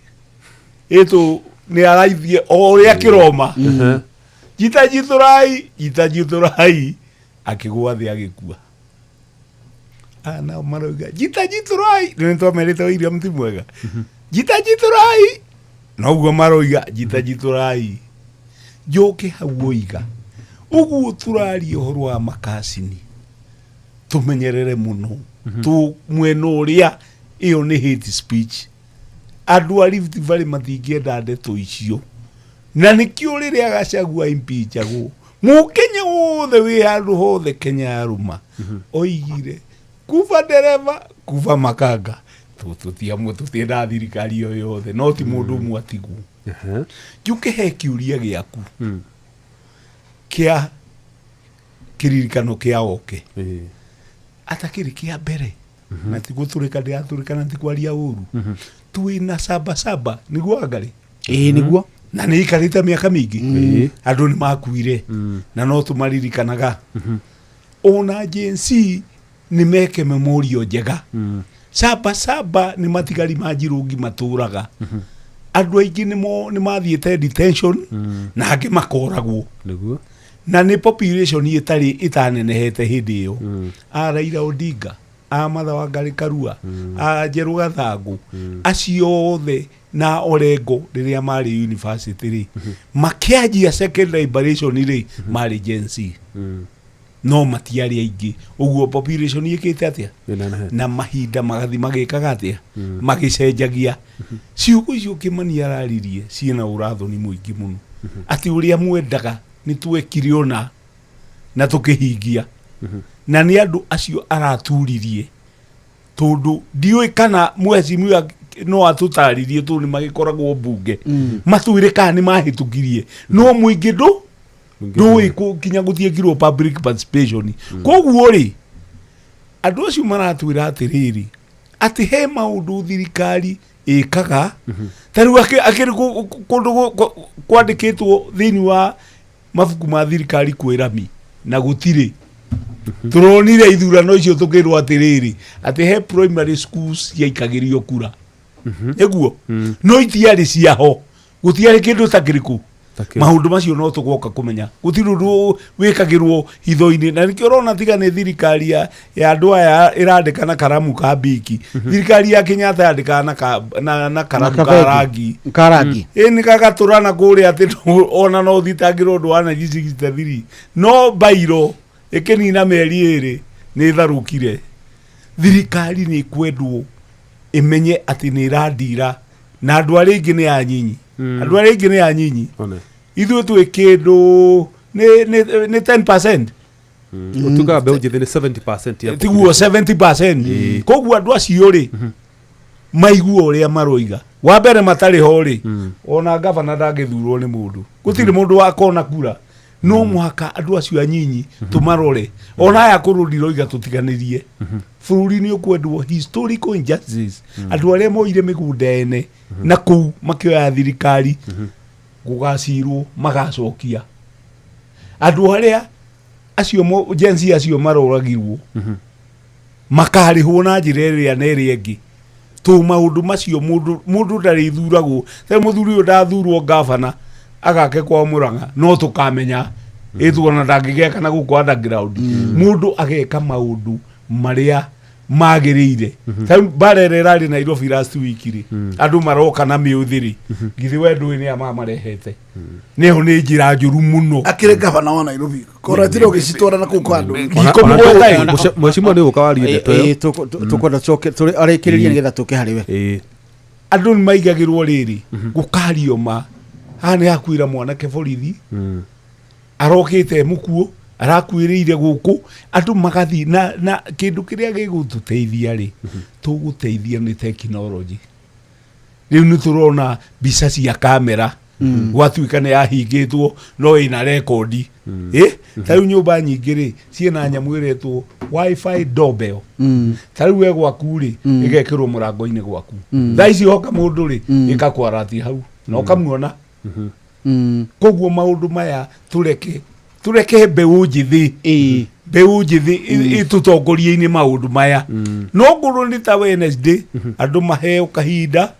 S10: ĩtũ nĩ araithie o ũrĩa kĩroma, njita njitũrai, njita njitũrai, akĩgũa thĩ agĩkua. Aya nao marauga njita njitũrai, nĩ twamerĩte William ti mwega, njita njitũrai, noguo maroiga njita njitũrai. Njoke hau oiga ũguo tũraria ũhoro wa makacini, tũmenyerere mũno tũ mwena ũrĩa ĩyo nĩ hate speech. Andũ a Rift Valley matingĩenda ndeto icio, na nĩkĩo rĩrĩa Gachagua impeachagwo, mũkenya wothe wĩ handũ hothe Kenya yarũma oigire kuba ndereba kuba makanga, tũtiendaga thirikari ĩyo yothe, no ti mũndũ ũmwe atigwo. Njũke he kĩũria gĩaku kĩa kĩririkano kĩa oke atakĩrĩ kĩa mbere, na ti gũtũrĩka ndĩratũrĩka na ti kwaria ũru, twĩna sabasaba nĩguo angarĩ.
S7: Ĩĩ nĩguo.
S10: Na nĩ ikarĩte mĩaka mĩingĩ, andũ nĩ makuire na no tũmaririkanaga. Ona Gen Z nĩ meke memorial njega. Sabasaba nĩ matigari ma Njirũngi matũraga, andũ aingĩ nĩ mathiĩte detention na angĩ makoragwo.
S2: Nĩguo.
S10: Na nĩ population ĩtarĩ ĩtanenehete hĩndĩ ĩyo, a Raila Odinga, a Martha Wangari Karua, a Njerũ Gathangũ, acio othe na Orengo rĩrĩa marĩ university rĩ, makĩanjia second liberation rĩ, marĩ Gen Z, no matiarĩ aingĩ ũguo. Population ĩkĩte atĩa? Na mahinda magathi magĩkaga atĩa? Magĩcenjagia. Ciugo icio Kĩmani araririe ciĩna ũrathoni mũingĩ mũno, atĩ ũrĩa mwendaga nĩ twekire ona na tũkĩhingia, na nĩ andũ acio araturirie, tondũ ndiũĩ kana mheshimiwa no atũtaririe, tondũ nĩ magĩkoragwo mbunge, matwĩre kana nĩ mahĩtũkirie, no mũingĩ ndũĩ kinya gũtiĩkirwo public participation. Koguo rĩ, andũ acio maratwĩra atĩrĩrĩ, atĩ he maũndũ thirikari ĩkaga ta rĩu akĩrĩ kũndũ kwandĩkĩtwo thĩinĩ wa mabuku ma thirikari kwĩrami na gũtirĩ. Tũronire ithurano icio tũkĩrwo atĩrĩrĩ, atĩ he primary schools ciaikagĩrio kura nĩguo, no itiarĩ ciaho, gũtiarĩ kĩndũ ta kĩrĩkũ. Maũndũ macio no tũgoka kũmenya, gũtirĩ ũndũ wĩkagĩrwo hitho-inĩ, na nĩkĩo ũrona tiga nĩ thirikari ya andũ aya ĩrandĩka na karamu ka mbiki, thirikari ya Kenyatta yandĩkaga na karamu ka rangi.
S7: Ka rangi.
S10: Ĩ nĩ gagatũrana kũrĩa atĩ ona no ũthitangĩrwo ũndũ wa 1963, no bairo ĩkĩnina mĩeri 2 nĩ ĩtharũkire. Thirikari nĩ ĩkwendwo Ĩmenye atĩ nĩ ĩrandira na andũ arĩa aingĩ nĩ anyinyi. Andũ arĩa aingĩ nĩ anyinyi. Ithuĩ twĩ kĩndũ nĩ 10%.
S2: Ũtugaga mbeũ njĩthĩ nĩ 70% ya
S10: Tiguo, 70%. Koguo andũ acio rĩ, maigua ũrĩa maroiga wa mbere matarĩ ho rĩ, ona gavana ndangĩthurwo nĩ mũndũ, gũtirĩ mũndũ wakona kura. No mũhaka andũ acio anyinyi tũmarore. Ona aya kũrũ ndiroiga tũtiganĩrie bũrũri, nĩ ũkwendwo historical injustice. Andũ arĩa moire mĩgũnda ene na kũu makĩoya thirikari gũgacirwo magacokia andũ arĩa acio Gen Z acio maroragirwo makarĩhwo na njĩra ĩrĩa na ĩrĩa ĩngĩ. Tũ maũndũ macio mũndũ ndarĩ thuragwo te mũthuri ũyũ ndathurwo gavana agake kwa Mũrang'a, no tũkamenya ĩtuona ndangĩgeka na gũkũ underground. Mũndũ ageka maũndũ marĩa magĩrĩire. Ta rĩu mbara ĩrĩa ĩrarĩ Nairobi last week rĩ, andũ maroka na mĩũthĩ rĩ, githĩ we ndũĩ nĩ a marehete nĩho nĩ njĩra njũru mũno.
S9: Akĩrĩ gavana wa Nairobi koretire ũgĩcitwara na kũu kwa andũ.
S2: Mheshimiwa nĩ gũka warie ndeto ĩyo.
S7: Tũkwenda coke arĩkĩrĩrie nĩgetha tũke harĩ
S2: we.
S10: Andũ nĩ maigagĩrwo rĩrĩ gũkario ma haha nĩ hakuĩra mwanake borithi arokĩte mũkuo arakuĩrĩire gũkũ andũ magathiĩ na kĩndũ kĩrĩa gĩgũtũteithia rĩ, tũgũteithia nĩ tekinoronjĩ. Rĩu nĩ tũrona mbica cia kamera, gwatuĩka nĩ yahingĩtwo no ĩna rekondi. Ĩ ta rĩu nyũmba nyingĩ rĩ ciĩna nyamũ ĩretwo WiFi doorbell. Ta rĩu we gwaku rĩ, ĩgekĩrwo mũrango-inĩ gwaku. Thaa ici hoka mũndũ rĩ, ĩkakwaratia hau na ũkamuona. Koguo maũndũ maya tũreke mbeũ njĩthĩ ĩtũtongorie-inĩ maũndũ maya. No ngorwo nĩ ta Wednesday andũ maheo kahinda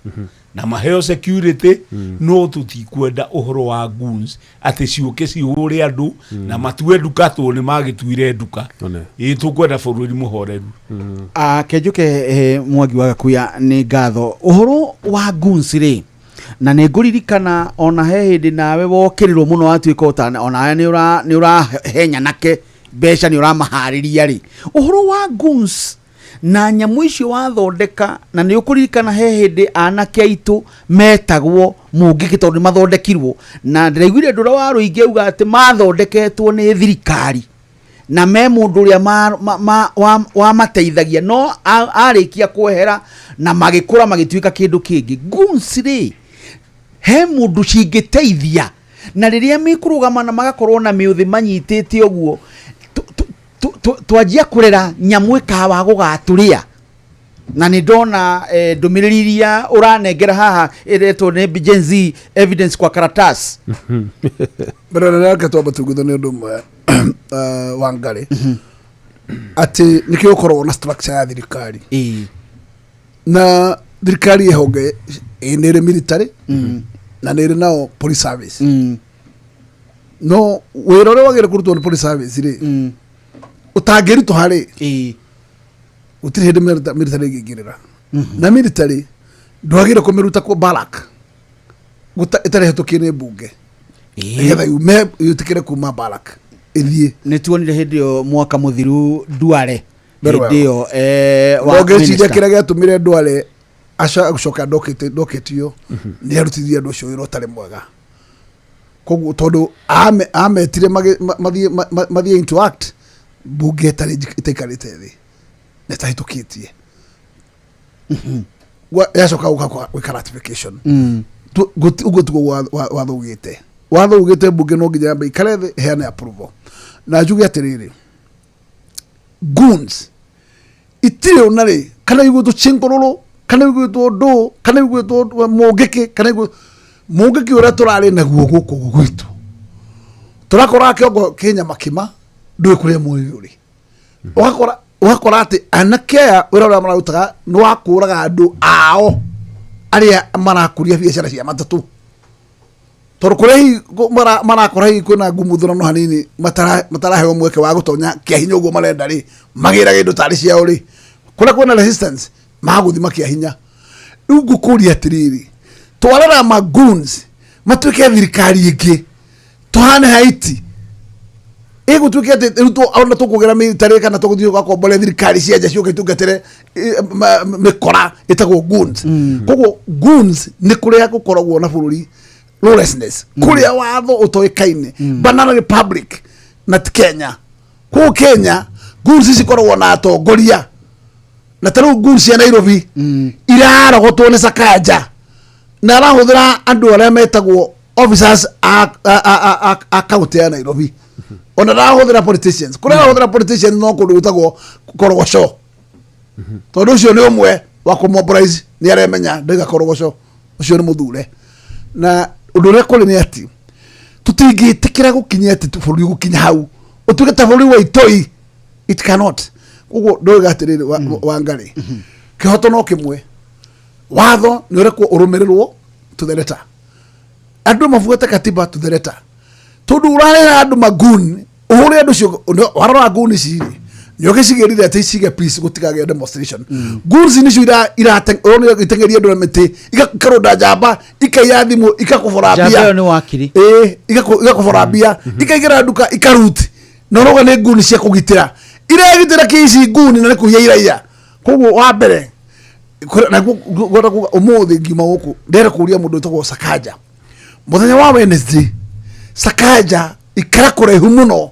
S10: na maheo security, no tũtikwenda ũhoro wa goons atĩ ciũke cihũre andũ na matue nduka tondũ nĩ magĩtuire nduka. Ĩ tũkwenda bũrũri mũhoreru.
S7: Ah, kenjuke Mwangi wa Gakuya, nĩ ngatho. Ũhoro wa goons rĩ, na nĩ ngũririkana ona he hĩndĩ nawe wokĩrĩrwo mũno watuĩka ũtana onawe nĩ ũrahe nyanake mbeca, nĩ ũramaharĩria rĩ. Ũhoro wa goons na nyamũ icio wathondeka, na nĩ ũkũririkana he hĩndĩ anake aitũ metagwo mũngĩkĩ tondũ nĩ mathondekirwo, na ndĩraiguire ndũra wa rũingĩ auga atĩ mathondeketwo nĩ thirikari na me mũndũ ũrĩa wamateithagia no arĩkia kwehera na magĩkũra magĩtuĩka kĩndũ kĩngĩ. Goons rĩ, he mũndũ cingĩteithia na rĩrĩa mekũrũgama na magakorwo na mĩũthĩ manyitĩte ũguo, twanjia kũrera nyamũ ĩkawa gũgatũrĩa. Na nĩ ndona ndũmĩrĩri iria ũranengera haha ĩretwo nĩ Gen Z, evidence kwa karatasi.
S9: Mbere nene reke twambe tuiguithanie ũndũ ũmwe, Wangari, atĩ nĩkĩo gũkoragwo na structure ya thirikari na thirikari ĩ honge ĩ nĩ ĩrĩ military na nĩ ĩrĩ nao police service. No wĩra ũrĩa wagĩrĩire kũrutwo nĩ police service rĩ, ũtangĩritũha rĩ, gũtirĩ hĩndĩ military ĩngĩingĩrĩra. Na military ndwagĩrĩire kũmĩruta kũ barrack ĩtarĩ hetũkie nĩ mbunge nĩgetha yume yũtĩkĩre kuma barrack ĩthiĩ.
S7: Nĩ tuonire hĩndĩ ĩyo mwaka mũthiru Duale
S9: Very
S7: hĩndĩ ĩyo wa
S9: ngĩciria
S7: minister.
S9: Kĩrĩa gĩatũmire Ndwale aca gũcoka ndokĩtio nĩ arutithie andũ acio wĩra ũtarĩ mwega. Koguo tondũ ametire mathiĩ into act mbunge ĩtarĩ ĩtaikarĩte thĩ na ĩtahĩtũkĩtie. Yacoka gũka gwĩka ratification. Ũguo tiguo watho ugĩte. Watho ugĩte mbunge no nginya yambe ikare thĩ ĩheane approval. Na njuge atĩrĩrĩ, goons itirĩ ona rĩ, kana igwĩtwo chingũrũrũ, kana igwĩtwo ndũ, kana igwĩtwo mũngĩkĩ, kana igwĩtwo mũngĩkĩ ũrĩa tũrarĩ naguo gũkũ gwitũ, tũrakoraga kĩongo kĩ nyama kĩma ndũĩ kũrĩa mũĩ ũrĩ. Ũgakora atĩ anake aya wĩra ũrĩa mararutaga nĩ wa kũraga andũ ao arĩa marakũria biacara cia matatũ, tondũ kũrĩa hihi marakora hihi kwĩna ngumuthũrano hanini, mataraheo mweke wa gũtonya kĩa hinya ũguo marenda rĩ, magĩraga indo tarĩ ciao rĩ, kũrĩa kwĩna resistance magũthima kĩa hinya. Rĩu ngũkũria atĩrĩrĩ, twarera magoons matuĩke thirikari ĩngĩ tũhane Haiti. Ĩgũtuĩke atĩ rĩu ona tũkũgera mĩtarĩ kana tũgũthiĩ tũgakombore thirikari cia nja ciũke itungatĩre mĩkora ĩtagwo goons. Koguo goons nĩ kũrĩa gũkoragwo na bũrũri lawlessness, kũrĩa watho ũtoĩkaine, banana republic, na ti Kenya. Kũu Kenya goons cikoragwo na atongoria, na ta rĩu goons cia Nairobi irarogotwo nĩ Sakaja na arahũthĩra andũ arĩa metagwo officers a county ya Nairobi. Ona arahũthĩra politicians, kũrĩa arahũthĩra politicians no kũndũ gwĩtagwo Korogoco, tondũ ũcio nĩ ũmwe wa kũmobilize, nĩ aremenya ndaiga Korogoco, ũcio nĩ mũthure. Na ũndũ ũrĩa kũrĩ nĩ atĩ tũtingĩtĩkĩra gũkinya atĩ bũrũri gũkinya hau ũtuĩke ta bũrũri wa itoi. It cannot. Koguo ndoiga atĩrĩrĩ, Wangari, kĩhoto no kĩmwe, watho nĩ ũrekwo ũrũmĩrĩrwo to the letter, andũ mabuate katiba to the letter, tondũ ũrarera andũ magun ũhũre andũ cio. Warora gun ici rĩ, nĩ ũgĩcigĩrire atĩ cige peace, gũtikagĩa demonstration. Guns nicio ũronire itengeria andũ na mĩtĩ, ikarũnda njamba, ikaiya thimũ, ikakũbora
S7: Njamba
S9: mbia.
S7: Ĩyo nĩ wakiri.
S9: Ĩĩ, igakũbora mbia, ikaingĩra nduka, ikaruti, na ũrauga nĩ nguni cia kũgitĩra, iragitĩra kĩ ici nguni? Na nĩ kũiya iraiya. Koguo wa mbere na ngwenda kuga ũmũthĩ ngiuma gũkũ, ndĩrenda kũria mũndũ wĩtagwo Sakaja, mũthenya wa Wednesday, Sakaja, ikara kũraihu mũno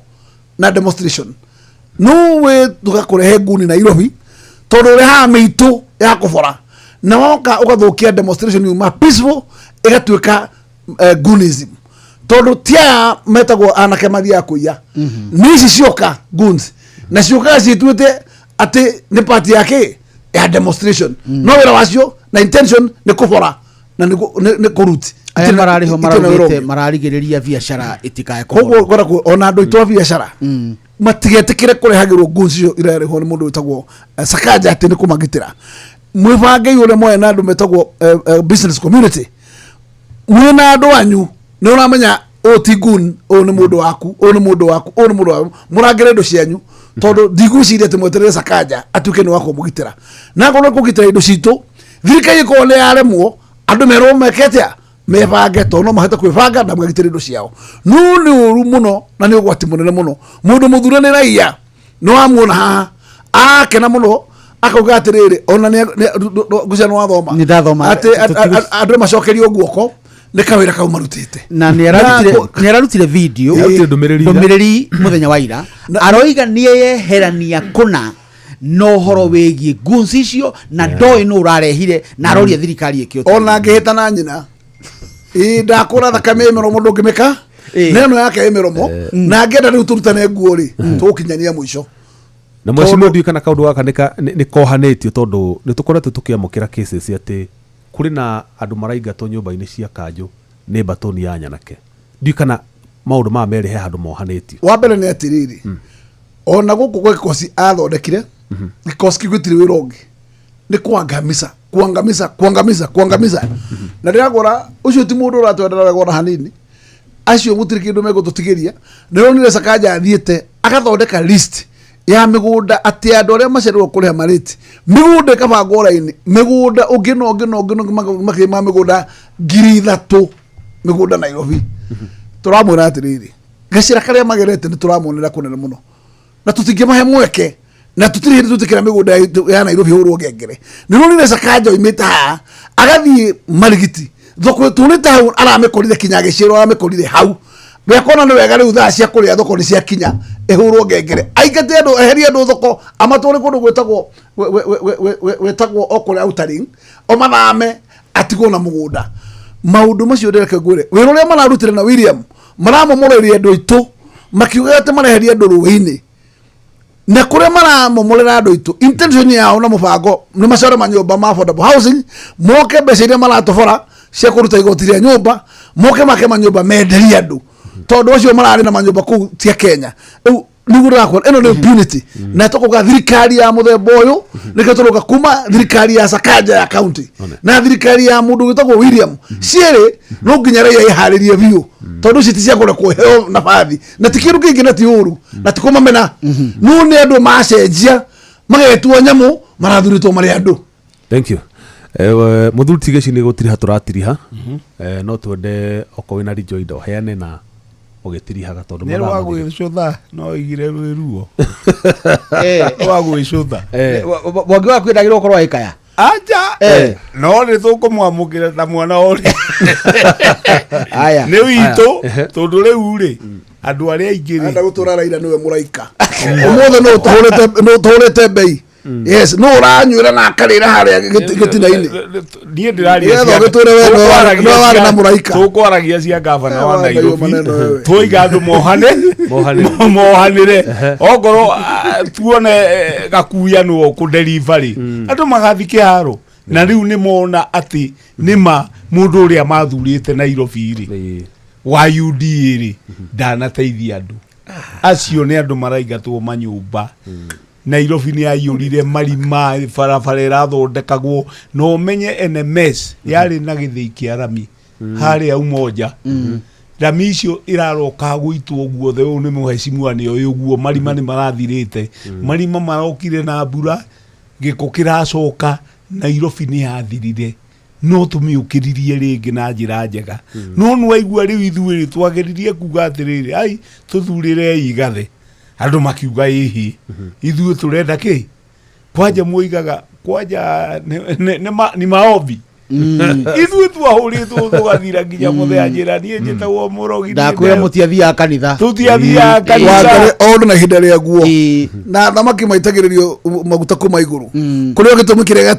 S9: na demonstration. Nuwe ndũgakũrehe nguni Nairobi, tondũ ũrehaga mĩitũ ya kũbora na woka ũgathũkia demonstration yuma peaceful ĩgatuĩka goonism, tondũ ti aya metagwo anake mathiaga kũiya, nĩ ici cioka goons, na ciũkaga ciĩtuĩte atĩ nĩ party ya kĩ ya demonstration, no wĩra wacio na intention nĩ kũbora na nĩ kũruti.
S7: Aya mararĩho maraugĩte
S9: Maraugĩte
S7: mararigĩrĩria biacara ĩtikae
S9: koguo ngoragwo ona andũ aitũ a biacara matigetĩkĩre kũrehagĩrwo goons icio irarehwo nĩ mũndũ wĩtagwo Sakaja atĩ nĩ kũmagitĩra. Mwĩbangei ũrĩa moya na andũ metagwo business community, mwĩna andũ anyu nĩ ũramenya ũyũ ti goon, ũyũ nĩ mũndũ waku, ũyũ nĩ mũndũ waku, ũyũ nĩ mũndũ waku, mũrangĩre indo cianyu, tondũ ndigwĩciria atĩ mweterere Sakaja atuĩke nĩ wa kũmũgitĩra. Na akorwo nĩ kũgitĩra indo citũ, thirikari ĩkorwo nĩ yaremwo, andũ merwo meke atĩa? Mebange, tondũ no mahote kwĩbanga na magitĩre indo ciao. No nĩ ũru mũno na nĩ ũgwati mũnene mũno. Mũndũ mũthure nĩ raia nĩ wamuona haha akena mũno, akauga atĩrĩrĩ, ona ngũcia nĩ wathoma.
S7: Nĩ ndathoma.
S9: Atĩ andũ macokerio guoko nĩ kawĩra kau marutĩte.
S7: Na nĩ ararutire video.
S9: Nĩ ararutire ndũmĩrĩri ira.
S7: Ndũmĩrĩri mũthenya wa ira, aroiga nĩeyeherania kũna na ũhoro wĩgiĩ guns icio na ndoĩ nũ ũrarehire, na aroria thirikari ĩkĩ.
S9: Ona angĩhĩta na nyina, ĩ ndakũra thakame ĩ mĩromo, ndũngĩmĩka na ĩno yake ĩ mĩromo, na angĩenda rĩu tũrutane nguo rĩ, tũgũkinyania mũico.
S2: Na mheshimiwa, ndiũĩ kana kaũndũ gaka nĩ kohanĩtio, tondũ nĩ tũkoretwo tũkĩamũkĩra cases atĩ kũrĩ na andũ maraingatwo nyũmba-inĩ cia kanjũ nĩ batoni ya nyanake. Ndiũĩ kana maũndũ maya merĩ he handũ mohanĩtio.
S9: Wa mbere nĩ atĩrĩrĩ, ona gũkũ gwa gĩkosi athondekire, gĩkosi kĩu gĩtirĩ wĩra ũngĩ, nĩ kuangamiza, kuangamiza, kuangamiza, kuangamiza. Na ndĩragũra ũcio ti mũndũ ũratwendera wega ona hanini. Acio gũtirĩ kĩndũ megũtũtigĩria. Nĩ ronire Sakaja athiĩte agathondeka list ya mĩgũnda, atĩ andũ arĩa macereirwo kũrĩha marĩti, mĩgũnda ĩkabangwo raini, mĩgũnda ũngĩ na ũngĩ na ũngĩ na ũngĩ, makĩria ma mĩgũnda 3000 mĩgũnda Nairobi. Tũramwĩra atĩrĩrĩ, gacĩra karĩa magerete nĩ tũramonera kũnene mũno, na tũtingĩmahe mweke, na tũtirĩ hĩndĩ twĩtĩkĩra mĩgũnda itũ ya Nairobi hũrwo ngengere. Nĩ ronire Sakaja oimĩte haha agathiĩ Marigiti, thoko ĩtũrĩte hau aramĩkorire, kinya agĩciarwo aramĩkorire hau. We akona nĩ wega rĩu thaa cia kũrĩa thoko nĩ ciakinya, ĩhũrwo ngengere, aingate andũ, eherie andũ thoko, amatware kũndũ gwĩtagwo gwĩtagwo o kũrĩa Outer Ring, o mathame, atigwo na mũgũnda. Maũndũ macio ndĩreke ngwĩre, wĩra ũrĩa mararutire na William maramomoreria andũ aitũ makiugaga atĩ mareheria andũ rũĩ-inĩ, na kũrĩa maramomorera andũ aitũ, intention yao na mũbango nĩ macore manyũmba ma affordable housing, moke mbeca iria maratobora cia kũruta igoti rĩa nyũmba, moke make manyũmba menderie andũ, tondũ acio mararĩ na manyũmba kũu cia Kenya. Rĩu nĩguo ndĩrakwĩra, ĩno nĩ impunity, na tũkauga thirikari ya mũthemba ũyũ nĩkĩo tũrauga kuma thirikari ya Sakaja ya county na thirikari ya mũndũ wĩtagwo William cierĩ, no nginya raia ĩharĩrie biũ, tondũ ici ti cia kũrekwo heo nabathi, na ti kĩndũ kĩngĩ, na ti ũru, na ti kũmamena, no nĩ andũ macenjia magetuo nyamũ, marathurĩtwo marĩ andũ.
S2: Thank you. Mũthuri Tigeci, nĩ gũtiriha tũratiriha. No twende okorwo wĩna rejoinder ũheane na Ũgĩtirihaga tondũ
S10: Nĩ
S2: mathaa
S10: rwa
S2: mathire.
S10: gwĩcũtha no igire rwĩ ruo. Rwa gwĩcũtha.
S7: Mwangi waku endagĩrwo gũkorwo agĩkaya.
S10: Aja. No nĩ tũkũmwamũkĩra ta mwana ũrĩa.
S7: Aya.
S10: Nĩ witũ tondũ rĩu rĩ andũ arĩa aingĩ rĩ
S9: Enda gũtũra Raila nĩwe mũraika. Ũmũthĩ nũ ũtũhũrĩte mbei. Yes, nũ ũranyuĩra na akarĩra harĩa gĩtina-inĩ.
S10: Niĩ ndĩraria
S9: Nĩgetha ũgĩtwĩre we nĩwe warĩ na mũraika.
S10: Tũkwaragia cia gavana wa
S9: Wewe
S10: Nairobi.
S9: maneno wewe.
S10: Twoiga andũ mohane mohanĩre okorwo tuone gakuya nĩwe ũkũdeliver andũ magathi kĩharo na rĩu nĩ mona atĩ nĩma mũndũ ũrĩa mathurĩte Nairobi rĩ wa UDA rĩ ndanateithia andũ acio nĩ andũ maraingatwo manyũmba. Nairobi nĩ yaiyũrire marima barabara ĩrathondekagwo na ũmenye NMS yarĩ na gĩthĩi kĩa rami harĩa Umoja. Rami icio iraroka gũitwo guothe ũyũ nĩ mũhecimua nĩ ũyũ ũguo marima nĩ marathirĩte marima marokire na mbura gĩko kĩracoka Nairobi nĩ yathirire no tũmĩũkĩririe rĩngĩ na njĩra njega. No nĩwaigua rĩu ithuĩ rĩ twageririe kuga atĩrĩrĩ ai tũthurĩrei igathe andũ makiuga ĩhĩ ithuĩ tũrenda kĩ kwanja muigaga kwanja nĩ maombi ithuĩ twahũrĩtwo tũgathira nginya mũthenya njĩra niĩ njĩtagwo mũrogi.
S7: Ndakwĩra mũtiathiaga kanitha.
S10: Tũtiathiaga kanitha.
S9: Wangari o ũndũ na ihinda rĩaguo na thamaki maitagĩrĩrio maguta kuma igũrũ kũrĩ o gĩtũmi kĩrĩa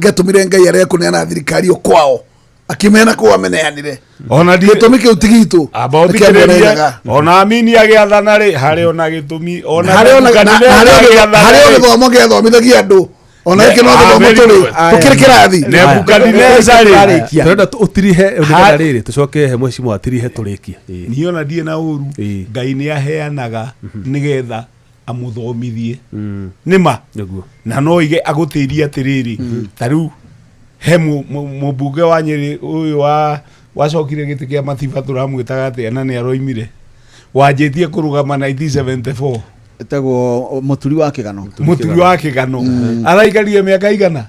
S9: gĩatũmire Ngai arege kũneana thirikari ĩyo kwao akĩmena kũu ameneanire
S10: ona
S9: gĩtũmi kĩu ti gitũ.
S10: Amba
S9: Nĩkĩo
S10: ũthikĩrĩrie
S9: ameneanaga.
S10: ona Amini agĩathana rĩ harĩ ona gĩtũmi ona
S9: Harĩ ona-
S10: Nebukadineza
S9: na-
S10: agĩathana
S9: harĩ o
S10: rĩ.
S9: gĩthomo gĩathomithagia andũ ona gĩkĩ no gĩthomo tũrĩ tũkĩrĩ kĩrathi.
S10: Nebukadineza rĩ
S2: Tũrenda ũtirihe nĩgetha rĩrĩ tũcoke he mheshimiwa atirihe tũrĩkie.
S10: Niĩ ona ndirĩ na ũru Ngai nĩ aheanaga nĩgetha amũthomithie nĩma
S2: nĩguo
S10: na no ige agũtĩrie atĩrĩrĩ ta rĩu he mũmbunge wa Nyĩrĩ ũyũ wa wacokire gĩtĩ kĩa Matiba tũramwĩtaga atĩa na nĩ aroimire wanjĩtie kũrũgama 1974
S7: Etagwo Mũturi wa Kĩgano.
S10: Mũturi wa Kĩgano araikarire mĩaka igana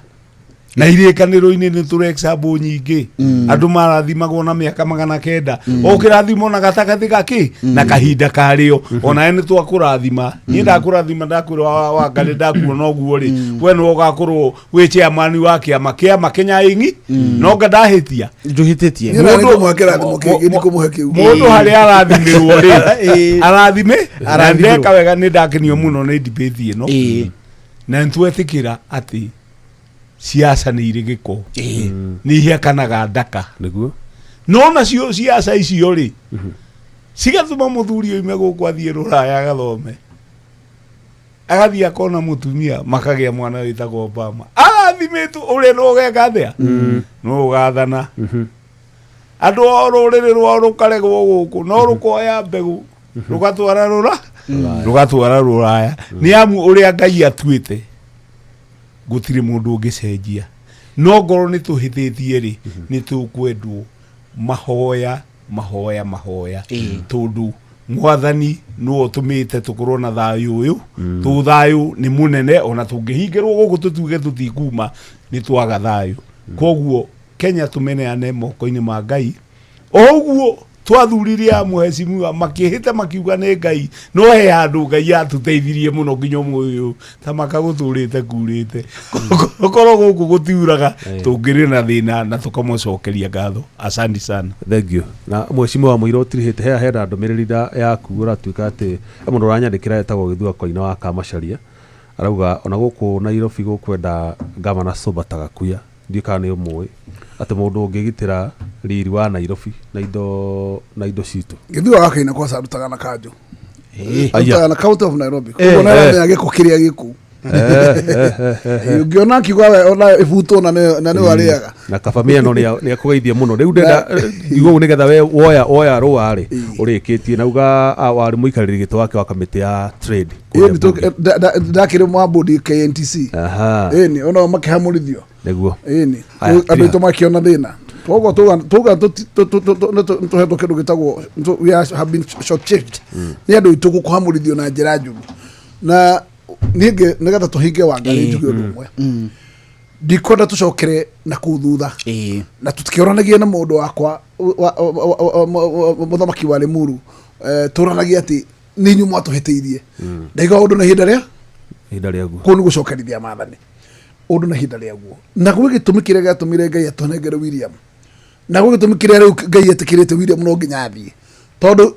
S10: na irĩkanĩro-inĩ nĩ tũrĩ example nyingĩ andũ marathimagwo na mĩaka 900 o kĩrathimo na gatagatĩ gakĩ na kahinda karĩo onawe nĩ twakũrathima niĩ ndakũrathima ndakwĩra Wangarĩ ndakuona ũguo rĩ we nĩwe ũgakorwo wĩ chairman wa kĩama kĩama Kenya ĩng'i no nga ndahĩtia.
S7: Ndũhĩtĩtie.
S9: Niĩ na nĩngũmũhe kĩrathimo kĩngĩ ndikũmũhe kĩu.
S10: Mũndũ harĩa arathimĩrwo rĩ arathime na
S7: Arathimĩrwo.
S10: ndeka wega nĩ ndakenio mũno nĩ debate ĩno na nĩtwetĩkĩra atĩ siasa nĩ irĩ gĩko nĩ ihekanaga ndaka
S2: nĩguo
S10: no nacio siasa icio rĩ cigatũma mũthuri oime gũkũ athiĩ rũraya agathome agathiĩ akona mũtumia makagĩa mwana wĩtagwo Obama arathimĩtwo ũrĩa no ũgeka atĩa no ũgathana andũ o rũrĩrĩ rwao rũkaregwo gũkũ no rũkoya mbegũ rũgatwara rũra rũgatwara rũraya nĩ amu ũrĩa Ngai atuĩte gũtirĩ mũndũ ũngĩcenjia no ngorwo nĩ tũhĩtĩtie rĩ nĩ tũkwendwo mahoya mahoya mahoya tondũ mwathani nĩwe ũtũmĩte tũkorwo na thayũ ũyũ tũ thayũ nĩ mũnene ona tũngĩhingĩrwo gũkũ tũtuge tũtikuma nĩ twaga thayũ koguo Kenya tũmeneane moko-inĩ ma Ngai o ũguo twathurire a mũhecimiwa makĩhĩta makiuga nĩ Ngai no he handũ Ngai atũteithirie mũno nginya ũmũthĩ ũyũ ta makagũtũrĩte kurĩte korwo gũkũ gũtiuraga tũngĩrĩ na thĩna na tũkamũcokeria ngatho. Asante sana.
S2: Thank you. Na mheshimiwa Mũira ũtirihĩte hea hena ndũmĩrĩri yaku ũratuĩka atĩ he mũndũ ũranyandĩkĩra etagwo Gĩthua Koina wa Kamacharia arauga ona gũkũ Nairobi gũkwenda gavana Soba Gakuya ndiũĩ kana nĩ ũmũĩ atĩ mũndũ ũngĩgitĩra riri wa Nairobi na indo citũ.
S9: Gĩthua wa Kaina kwaca arutaga na kanjũ.
S2: Aya.
S9: Arutaga na County of Nairobi. Koguo nĩ aramenya gĩko kĩrĩa gĩkũ. Ũngĩona akiuga we ona ĩbutwo na nĩwe arĩaga.
S2: Na kaba mĩano nĩ akũgeithia mũno rĩu ndenda ngiuga ũguo nĩgetha we woya rũa rĩ ũrĩkĩtie na uga warĩ mũikarĩri gĩtĩ wake wa kamĩtĩ ya trade.
S9: Ĩni ndakĩrĩ mwa board KNTC. Ĩni ona makĩhamũrithio.
S2: Nĩguo.
S9: Ĩni andũ aitũ makĩona thĩna. Koguo tuga tũhetwo kĩndũ gĩtagwo we have been short-changed. Nĩ andũ aitũ gũkũhamũrithio na njĩra njũru. Na niĩ nĩgetha tũhinge Wangarĩ njuge ũndũ ũmwe. Ndikwenda tũcokere na kũu thutha. Na tũtikĩoranagie na mũndũ wakwa mũthamaki wa Limuru Tũranagia atĩ nĩ inyuĩ mwatũhĩtĩirie. Ndaiga ũndũ na ihinda rĩa
S2: ihinda rĩaguo.
S9: Kũu nĩ gũcokerithia maathani ũndũ na ihinda rĩaguo, na gwĩ gĩtũmi kĩrĩa gĩatũmire Ngai atũnengere William, na gwĩ gĩtũmi kĩrĩa rĩu Ngai etĩkĩrĩte William no nginya athiĩ, tondũ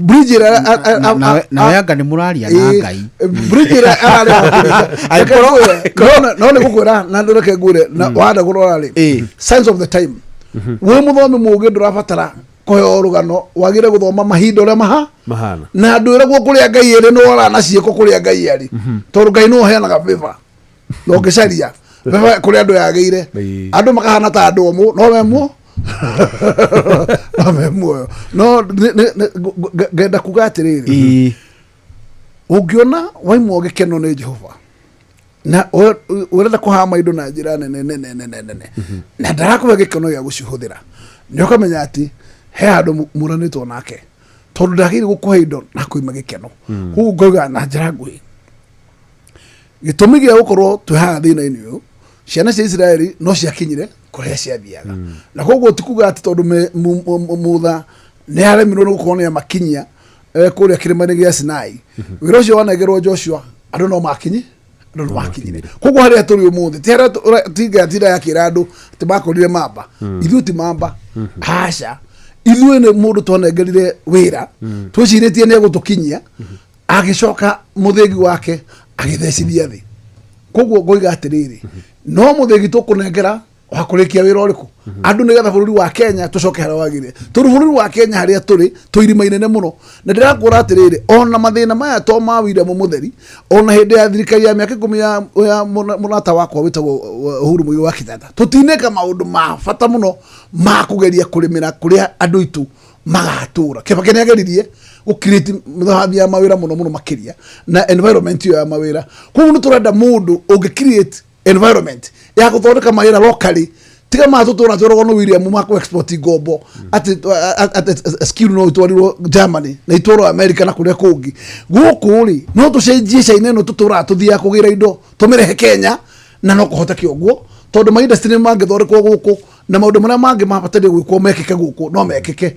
S9: bridge ĩrĩa
S7: Nawe anga nĩ mũraria na Ngai.
S9: Bridge ĩrĩa ararĩ no nĩ gũkwĩra na ndũreke ngwĩre na wanda kũrora rĩ, signs of the time. Wĩ mũthomi mũũgĩ, ndũrabatara kũheo rũgano, wagĩrĩire gũthoma mahinda ũrĩa maha
S2: mahana.
S9: Na ndwĩragwo kũrĩa Ngai ĩrĩ, nĩ wora na ciĩko kũrĩa Ngai arĩ, tondũ Ngai nĩ ũheanaga favor na ũngĩcaria favor kũrĩa andũ yagĩire, andũ makahana ta andũ omũ no me muoyo. No ngenda kuga atĩrĩrĩ, ũngĩona waimwo gĩkeno nĩ Jehova na ũrenda kũhama indo na njĩra nene nene nene nene na ndarakũhe gĩkeno gĩa gũcihũthĩra, nĩ ũkamenya atĩ he handũ mũranĩtwo nake, tondũ ndagĩrĩire gũkũhe indo na kũima gĩkeno. Koguo ngauga na njĩra nguhĩ, gĩtũmi gĩa gũkorwo twĩ haha thĩna-inĩ ũyũ, ciana cia Isiraeli no ciakinyire kũrĩa ciathiaga, na koguo ti kuga atĩ tondũ Mutha nĩ aremirwo nĩ gũkorwo nĩ amakinyia kũrĩa kĩrĩma-inĩ gĩa Sinai, wĩra ũcio wanengerwo Joshua, andũ no makinyi, andũ no makinyire. Koguo harĩa tũrĩ ũmũthĩ ti harĩa tinga tinda yakĩra andũ atĩ makorire mamba. Ithuĩ ti mamba, aca. Ithuĩ nĩ mũndũ twanengerire wĩra, twĩcirĩtie nĩ egũtũkinyia, agĩcoka mũthĩgi wake agĩthecithia thĩ. Koguo ngoiga atĩrĩrĩ, no mũthĩgi tũkũnengera wa kũrĩkia wĩra ũrĩkũ andũ, nĩgetha bũrũri wa Kenya tũcoke harĩa wagĩrĩire, tondũ bũrũri wa Kenya harĩa tũrĩ twĩ irima inene mũno. Na ndĩrakwĩra atĩrĩrĩ, ona mathĩna maya to ma William Mũtheri, ona hĩndĩ ya thirikari ya mĩaka 10 ya mũrata wakwa wĩtagwo Uhuru Muigai wa Kenyatta, tũtineka maũndũ ma bata mũno ma kũgeria kũrĩmĩra kũrĩa andũ aitũ magatũra. Kĩbaki nĩ ageririe gũ-create mĩthabi ya mawĩra mũno mũno makĩria na environment ĩyo ya mawĩra. Koguo nĩ tũrenda mũndũ ũngĩ create environment ya gũthondeka mawĩra locally, tiga ma tũtũra twĩragwo nĩ William ma kũ export ngombo atĩ skill no itwarirwo Germany na itwarwo America na kũrĩa kũngĩ. Gũkũ rĩ, no tũcenjie China ĩno tũtũraga tũthiaga kũgĩra indo tũmĩrehe Kenya, na no kũhoteke ũguo, tondũ ma industry nĩ mangĩthondekwo gũkũ na maũndũ marĩa mangĩ mabataire gwĩkwo mekĩke gũkũ no mekĩke.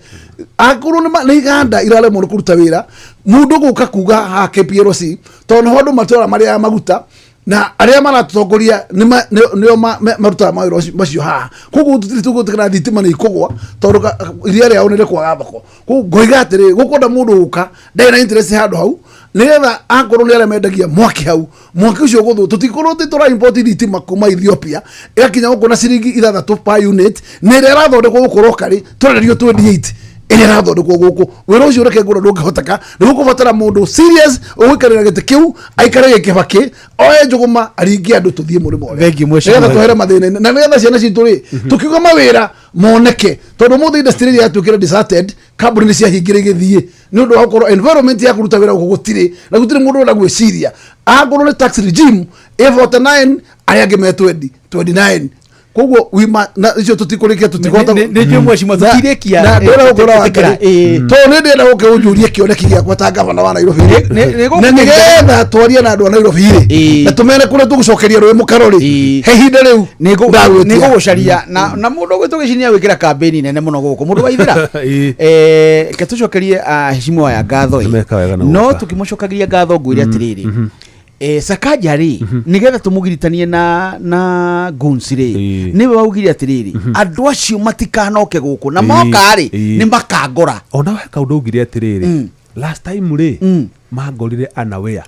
S9: Angĩkorwo nĩ iganda iraremwo nĩ kũruta wĩra, mũndũ gũka kuga haha KPLC, tondũ nĩho andũ matũra marĩa maguta na arĩa maratũtongoria nĩo marutaga mawĩra macio haha. Koguo tũtirĩ tũgũtĩkĩra thitima nĩ ikũgwa tondũ iria rĩao nĩ rĩkwaga thoko. Koguo ngoiga atĩrĩrĩ, gũkwenda mũndũ gũka ndarĩ na interest handũ hau, nĩgetha akorwo nĩ arĩa mendagia mwaki hau, mwaki ũcio ũgũthwo. Tũtikorwo atĩ tũra import thitima kuma Ethiopia ĩgakinya gũkũ na ciringi 6 per unit, na ĩrĩa ĩrathondekwo gũkũ locally tũrenderio 28 ĩrĩa ĩrathondekwo gũkũ. Wĩra ũcio reke ngũrwo ndũngĩhoteka, nĩ gũkũbatara mũndũ serious ũgũikarĩra gĩtĩ kĩu, aikare gĩkĩbakĩ, oe njũgũma, aringie andũ, tũthiĩ mũrĩmo ũrĩa.
S7: Thengiũ, mheshimiwa.
S9: Nĩgetha twehere mathĩna-inĩ na nĩgetha ciana citũ rĩ, tũkiuga mawĩra moneke, tondũ ũmũthĩ industry ĩrĩa yatuĩkire deserted, kambuni nĩ ciahingire igĩthiĩ nĩ ũndũ wa gũkorwo environment ya kũruta wĩra gũkũ gũtirĩ, na gũtirĩ mũndũ ũrenda gwĩciria. Angorwo nĩ tax regime ĩ 49, arĩa angĩ me 20 29. Koguo wima na icio tũtikũrĩkia, tũtikũhota.
S7: Nĩ njũĩ mheshimiwa, tũtirĩkia,
S9: na ndĩrenda gũkwĩra wa
S7: tũtikĩra,
S9: Ngai, tondũ nĩ ndĩrenda gũke ũnjũrie kĩoneki gĩakwa ta gavana wa Nairobi rĩ,
S7: nĩ gũkũ
S9: na nĩgetha twarie na andũ a Nairobi rĩ, na tũmere kũrĩa tũgũcokeria rũĩ mũkaro rĩ, he ihinda rĩu ndagwĩtia.
S7: Nĩ ngũgũcaria na mũndũ ũgwĩtwo Gĩcinia gwĩkĩra kambĩni nene mũno gũkũ mũndũ wa Ithĩra. Reke tũcokerie aheshimiwa aya ngatho ĩ.
S2: Meka wega na
S7: No
S2: gũka.
S7: tũkĩmũcokagiria ngatho, ngwĩre atĩrĩrĩ, Sakaja rĩ, nĩgetha tũmũgiritanie na goons rĩ, nĩwe waugire atĩrĩrĩ, andũ acio matikanoke gũkũ na moka rĩ, nĩ makangora.
S2: Ona he kaũndũ augire atĩrĩrĩ, last time rĩ, mangorire unaware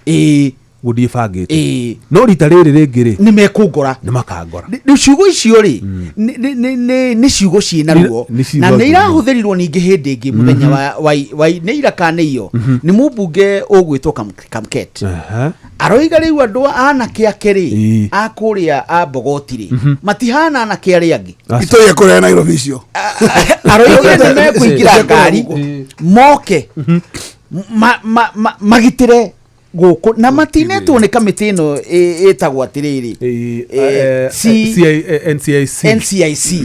S2: gũthiĩ bangĩte, no rita rĩrĩ rĩngĩ rĩ,
S7: nĩ mekũngora.
S2: Nĩ makangora.
S7: Rĩu ciugo icio rĩ, nĩ ciugo ciĩna ruo
S2: Nĩ ciugo
S7: na nĩ
S2: ciĩna.
S7: irahũthĩrirwo ningĩ hĩndĩ ĩngĩ mũthenya wa nĩ ira kana nĩ iyo, nĩ mũmbunge ũgwĩtwo Kamket. Aroiga rĩu andũ anake ake rĩ, a kũrĩa a Mbogoti rĩ, matihana anake arĩa angĩ.
S9: Itũire kũrĩa Nairobi icio.
S7: Aroigire nĩ mekũingĩra ngari moke magitĩre gũkũ na matinetwo nĩ kamĩtĩ ĩno ĩtagwo atĩrĩrĩ
S2: NCIC.
S7: NCIC.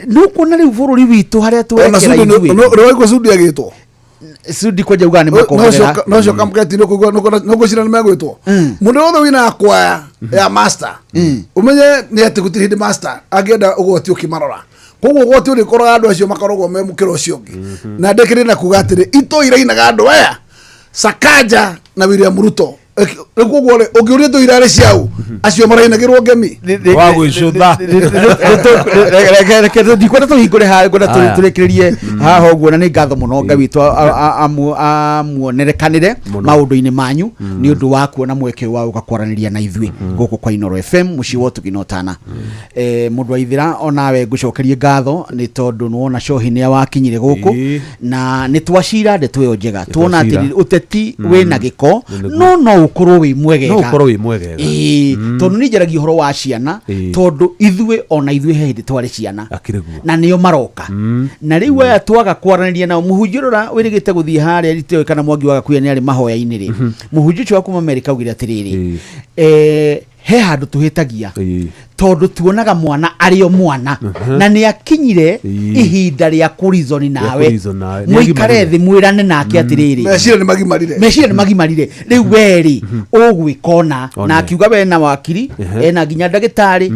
S7: Nĩ ũkuona rĩu bũrũri witũ harĩa
S9: Ona
S7: twerekera
S9: Sudi
S7: ithuĩ.
S9: Nĩ waigua Sudi agĩtwo?
S7: Sudi kwanja ugaga nĩ makongerera.
S9: Nocio Kamketi nĩ ũgwĩciria nĩ megwĩtwo. Mũndũ wothe wĩna kwaya ya master, ũmenye nĩ atĩ gũtirĩ hĩndĩ master angĩenda ũgwati ũkĩmarora. Koguo ũgwati ũrĩkoraga andũ acio makoragwo me mũkĩra ũcio ũngĩ. Na ndĩkĩrĩ na kuga atĩrĩ itũ irainaga andũ aya Sakaja na William Ruto. Rĩu koguo rĩ ũngĩũria itũ irarĩ ciau acio marainagĩrwo ngemi.
S10: Wa gwĩcũtha.
S7: Reke ndikwenda tũhingũre haha, ngwenda
S2: Aya.
S7: tũrĩkĩrĩrie haha ũguo, na nĩ ngatho mũno Ngai witũ amuonerekanĩre maũndũ-inĩ manyu nĩ ũndũ wa kuona mweke wa gũka kwaranĩria na ithuĩ gũkũ kwa Inoro FM mũciĩ wa ũtugi na ũtana. Mũndũ wa ithira onawe ngũcokerie ngatho nĩ tondũ nĩwona cohi nĩ wakinyire gũkũ
S2: Ĩĩ.
S7: na nĩ twacira ndeto ĩyo njega tuona
S2: twacira.
S7: atĩ ũteti wĩna gĩko no no ũkorwo wĩ mwegega
S2: No ũkorwo wĩ mwegega.
S7: Ĩĩ, tondũ nĩ njaragia ũhoro wa ciana
S2: Ĩĩ.
S7: tondũ ithuĩ ona ithuĩ he hĩndĩ twarĩ ciana
S2: Akĩrĩ guo.
S7: na nĩo maroka na rĩu aya twaga kwaranĩria nao mũhunjia ũrĩa wĩrĩgĩte gũthiĩ harĩa ritoĩ kana Mwangi wa Gakuya nĩ arĩ mahoya-inĩ rĩ, mũhunjia ũcio wa kuma Amerika augire atĩrĩrĩ, he handũ tũhĩtagia tondũ tuonaga mwana arĩ o mwana na nĩ akinyire ihinda rĩa kũrizoni nawe
S2: kũreason nawe. Nĩ
S7: mũikare
S2: agimarire.
S7: thĩ mwĩrane nake atĩrĩrĩ
S9: Meciria nĩ magimarire.
S7: Meciria nĩ magimarire rĩu werĩ ũgwĩka ona
S2: One.
S7: na akiuga we na wakiri ena nginya ndagĩtarĩ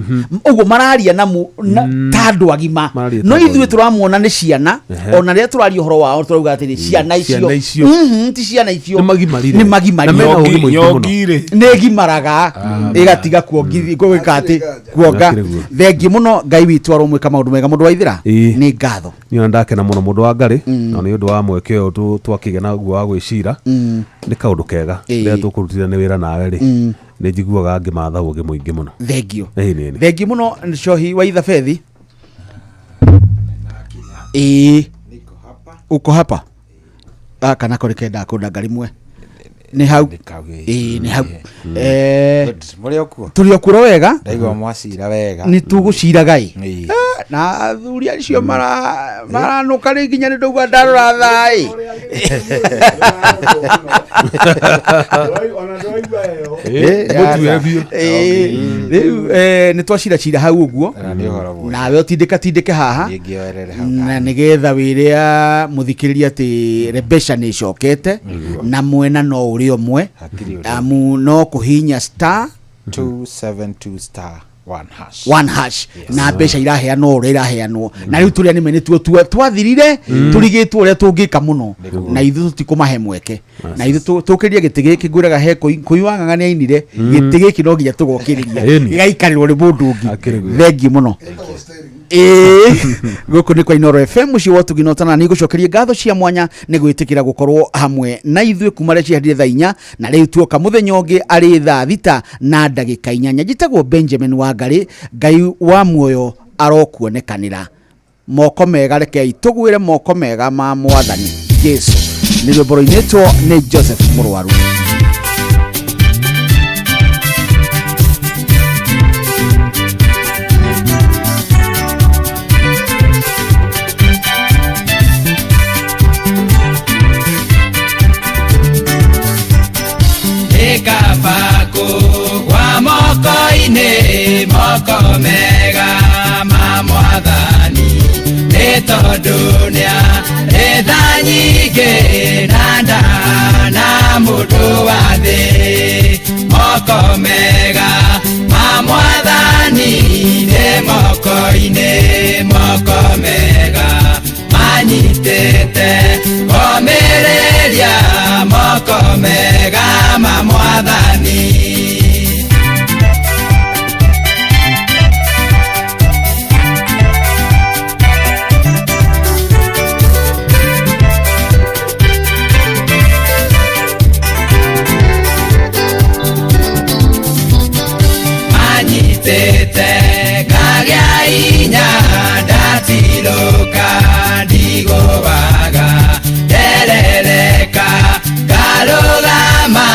S7: ũguo mararia na ta andũ agima
S2: Mararia ta
S7: no
S2: andũ
S7: ithuĩ
S2: agima.
S7: tũramuona nĩ ciana ona rĩrĩa tũraria ũhoro wao tũrauga atĩrĩ ciana icio
S2: Ciana icio.
S7: Ti ciana icio
S2: Nĩ magimarire.
S7: nĩ magimarire
S2: Na mena ũũgĩ mũingĩ mũno.
S10: Nyongirĩ.
S7: Nĩ gimaraga ĩgatiga kuongi gwĩka atĩ kuonga.
S2: Akĩrĩ guo.
S7: Thengi mũno Ngai witũ aromwĩka maũndũ mega mũndũ wa ithira
S2: Ĩĩ.
S7: nĩ ngatho.
S2: Niĩ ona ndakena mũno mũndũ wa Ngarĩ na nĩ ũndũ wa mweke ũyũ twakĩgĩa naguo wa gwĩcira nĩ kaũndũ kega
S7: Ĩĩ.
S2: rĩrĩa tũkũrutithania wĩra nawe rĩ nĩ njiguaga ngĩmatha ũũgĩ mũingĩ mũno.
S7: Thengio.
S2: Ĩĩ, nĩ nĩ.
S7: Thengi mũno cohi wa ithabethi. Ĩĩ, uko hapa. Gaka nako nĩkendaga kũndanga rĩmwe nĩ hau. Ĩĩ, nĩ hau.
S11: Mũrĩ o kuo?
S7: Tũrĩ o kuo wega.
S11: Ndaigua mwacira wega.
S7: Nĩ tũgũciraga ĩ.
S11: Ĩĩ.
S7: Na athuri acio maranũka rĩ nginya nĩ ndaigua ndarora thaa ĩ.
S2: Mũtue biũ.
S7: Ĩĩ, rĩu nĩ twaciracira hau ũguo
S11: Na nĩ ũhoro mwega.
S7: Nawe ũtindĩka tindĩke haha
S11: Ngĩoerere hau.
S7: Na nĩgetha wĩre mũthikĩrĩria atĩ Rebesha nĩ ĩcokete na mwena no ũrĩ ũmwe
S11: Hatirĩ ũrĩa.
S7: Amu no kũhinya star
S11: 272 star 1 hash.
S7: One hash na mbeca iraheanwo ũrĩa iraheanwo na rĩu tũrĩa nĩme nĩtuo twathirire tũrigĩtwo ũrĩa tũngĩka mũno na ithuĩ tũtikũmahe mweke na ithuĩ tũkĩrie gĩtĩ gĩkĩ ngwĩraga he kũi wa ng'ang'a nĩainire gĩtĩ gĩkĩ no nginya tũgokĩrĩria
S2: Ĩni.
S7: gĩgaikarĩrwo nĩ mũndũ ũngĩ.
S2: Akĩrĩ guo.
S7: Thengi mũno. Ĩĩ, gũkũ nĩ kwa Inoro FM mũciĩ wa ũtugi na ũtana. Nĩ ngũcokerie ngatho cia mwanya nĩ gwĩtĩkĩra gũkorwo hamwe na ithuĩ kuma rĩa ciahandire thaa 4 na rĩu tuoka mũthenya ũngĩ arĩ thaa 6:08. Njĩtagwo Benjamin Wangarĩ. Ngai wa muoyo arokuonekanĩra moko mega. Rekei tũgwĩre moko mega ma mwathani Jesu. Nĩ rwĩmbo rũinĩtwo nĩ Joseph Mũrwaru.
S8: Nĩkabakũ kwa moko-inĩ moko mega ma mwathani nĩ tondũ nĩarĩ tha nyingĩ na ndana mũndũ wa thĩ moko mega ma mwathani nĩ moko-inĩ moko mega manyitĩte komĩrĩria moko mega ma mwathani. Manyitĩte ngagĩa inya ndatirũka ndigũaga nderereka ngarũgama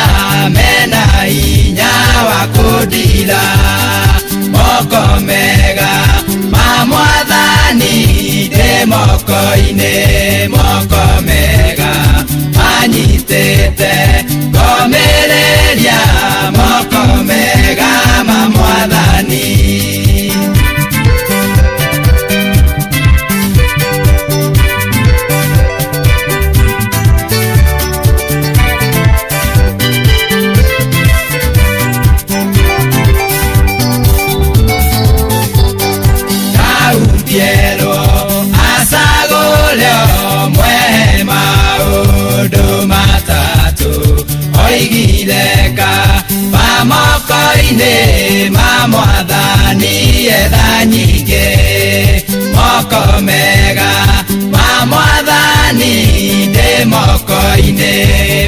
S8: mena hinya wa kũndira moko mega ma mwathani ndĩ moko-inĩ moko mega manyitĩte ngomĩrĩria moko mega ma mwathani. Daupierwo Moko-inĩ ma mwathani etha nyingĩ, moko mega ma mwathani ndĩ moko-inĩ,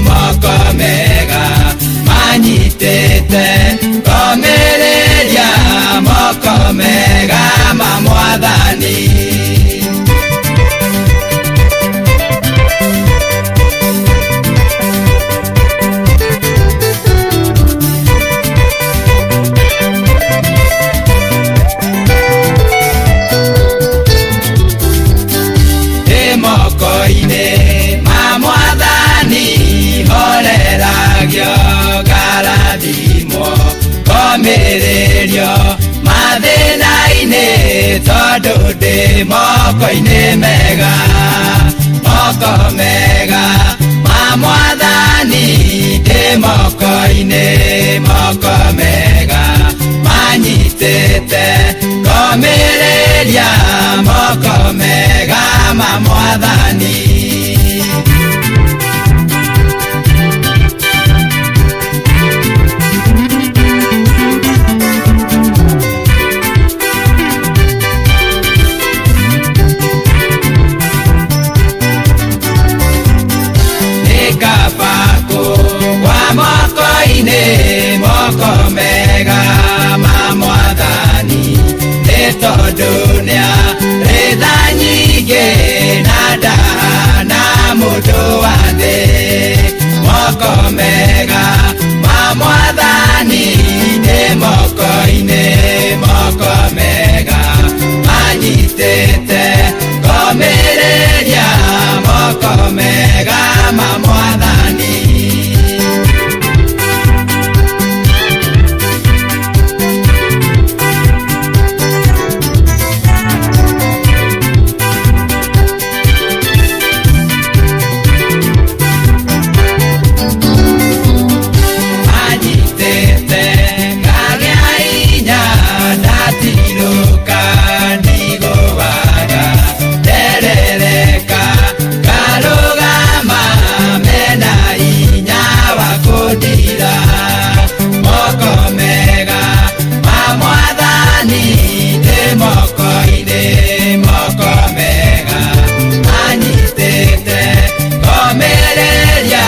S8: moko mega manyitĩte ngomĩrĩria, moko mega ma mwathani. Moko-inĩ ma mwathani horeragio ngarathimwo, ngomĩrĩrio mathĩna-inĩ tondũ ndĩ moko-inĩ mega, moko mega ma mwathani ndĩ moko-inĩ, moko mega manyitĩte ngomĩrĩria, moko mega ma mwathani. Nĩ kaba kũgwa moko-inĩ, moko mega ma mwathani, nĩ tondũ nĩarĩ tha nyingĩ na ndahana mũndũ wa thĩ. Moko mega ma mwathani ndĩ moko-inĩ, moko mega manyitĩte ngomĩrĩria, moko mega ma mwathani. Manyitĩte ngagĩa hinya ndatirũka ndigũaga, nderereka ngarũgama mena hinya wa kũndira. Moko mega ma mwathani ndĩ moko-inĩ, moko mega manyitĩte ngomĩrĩria,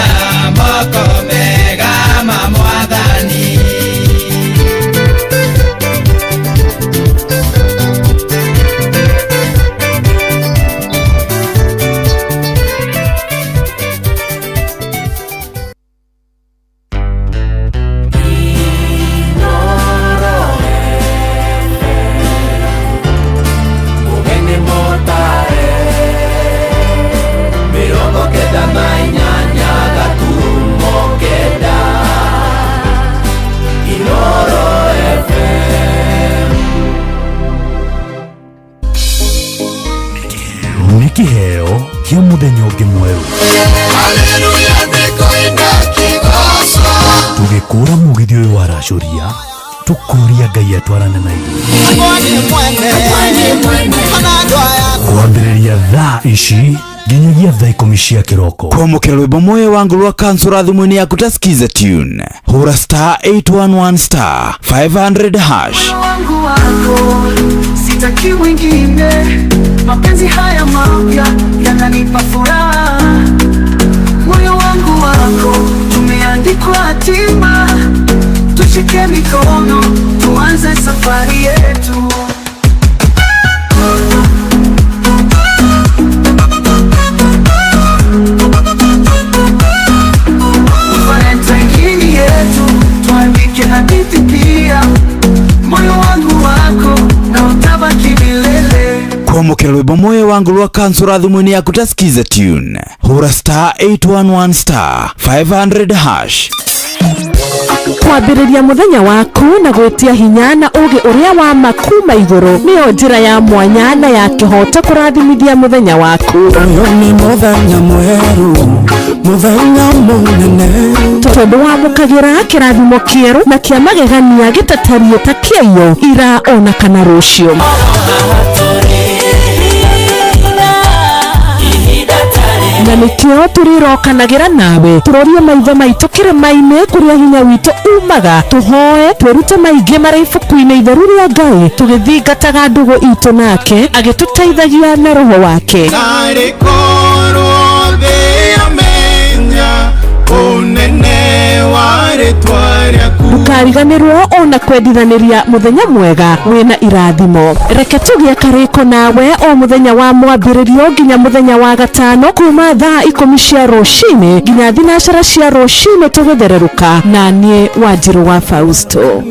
S8: moko mega ma mwathani.
S12: Mũgeni mũtare 98 gaturumo 9 Inoro FM.
S4: Nĩ kĩheo kĩa mũthenya ũngĩ mwerũ.
S8: Haleluya nĩkũina kĩgoco.
S4: Tũgĩkũra mũgithi ũyũ wa racũria, tũkũria Ngai atwarane na ithuĩ kwambĩrĩria thaa ici nginyagia thaa 10 cia kĩroko.
S13: Kwamũkĩra rwĩmbo moyo wangu rwa kansura thimũ-inĩ yaku ta skiza tune, hũra star 811 star 500 hash.
S14: Wangu wako sitaki mwingine, mapenzi haya mapya yananipa furaha. Moyo wangu wako tumeandikwa hatima, tushike mikono tuanze safari yetu. Valentine yetu tuandike hadithi pia, moyo wangu wako na utabaki milele.
S13: Kwamũkĩra rwĩmbo moyo wangu rwa kansura thimũ-inĩ yaku ta skiza tune, hũra star 811 star 500 hash.
S15: Kwambĩrĩria mũthenya waku na gwĩtia hinya na ũũgĩ ũrĩa wa ma kuma igũrũ nĩyo njĩra ya mwanya na ya kĩhooto kũrathimithia mũthenya waku.
S16: Ũyũ nĩ mũthenya mwerũ, mũthenya mũnene,
S15: tondũ wamũkagĩra kĩrathimo kĩerũ na kĩa magegania gĩtatariĩ ta kĩaiyo ira ona kana rũciũ. Na nĩkĩo tũrĩrokanagĩra nawe tũrorie maitho maitũ kĩrĩma-inĩ kũrĩa hinya witũ umaga, tũhoe twĩrute maingĩ marĩ ibuku-inĩ itheru rĩa Ngai, tũgĩthingataga ndũgũ itũ nake agĩtũteithagia na roho wake.
S8: Narĩ korwo thĩ yamenya ũnene wa rĩtwa rĩaku.
S15: Ndũkariganĩrwo ona kwendithanĩria mũthenya mwega wĩna irathimo. Reke tũgĩe karĩko nawe o mũthenya wa mwambĩrĩrio nginya mũthenya wa gatano kuma thaa 10 cia rũcinĩ nginya 9 cia rũcinĩ tũgĩthererũka na niĩ Wanjirũ wa Fausto.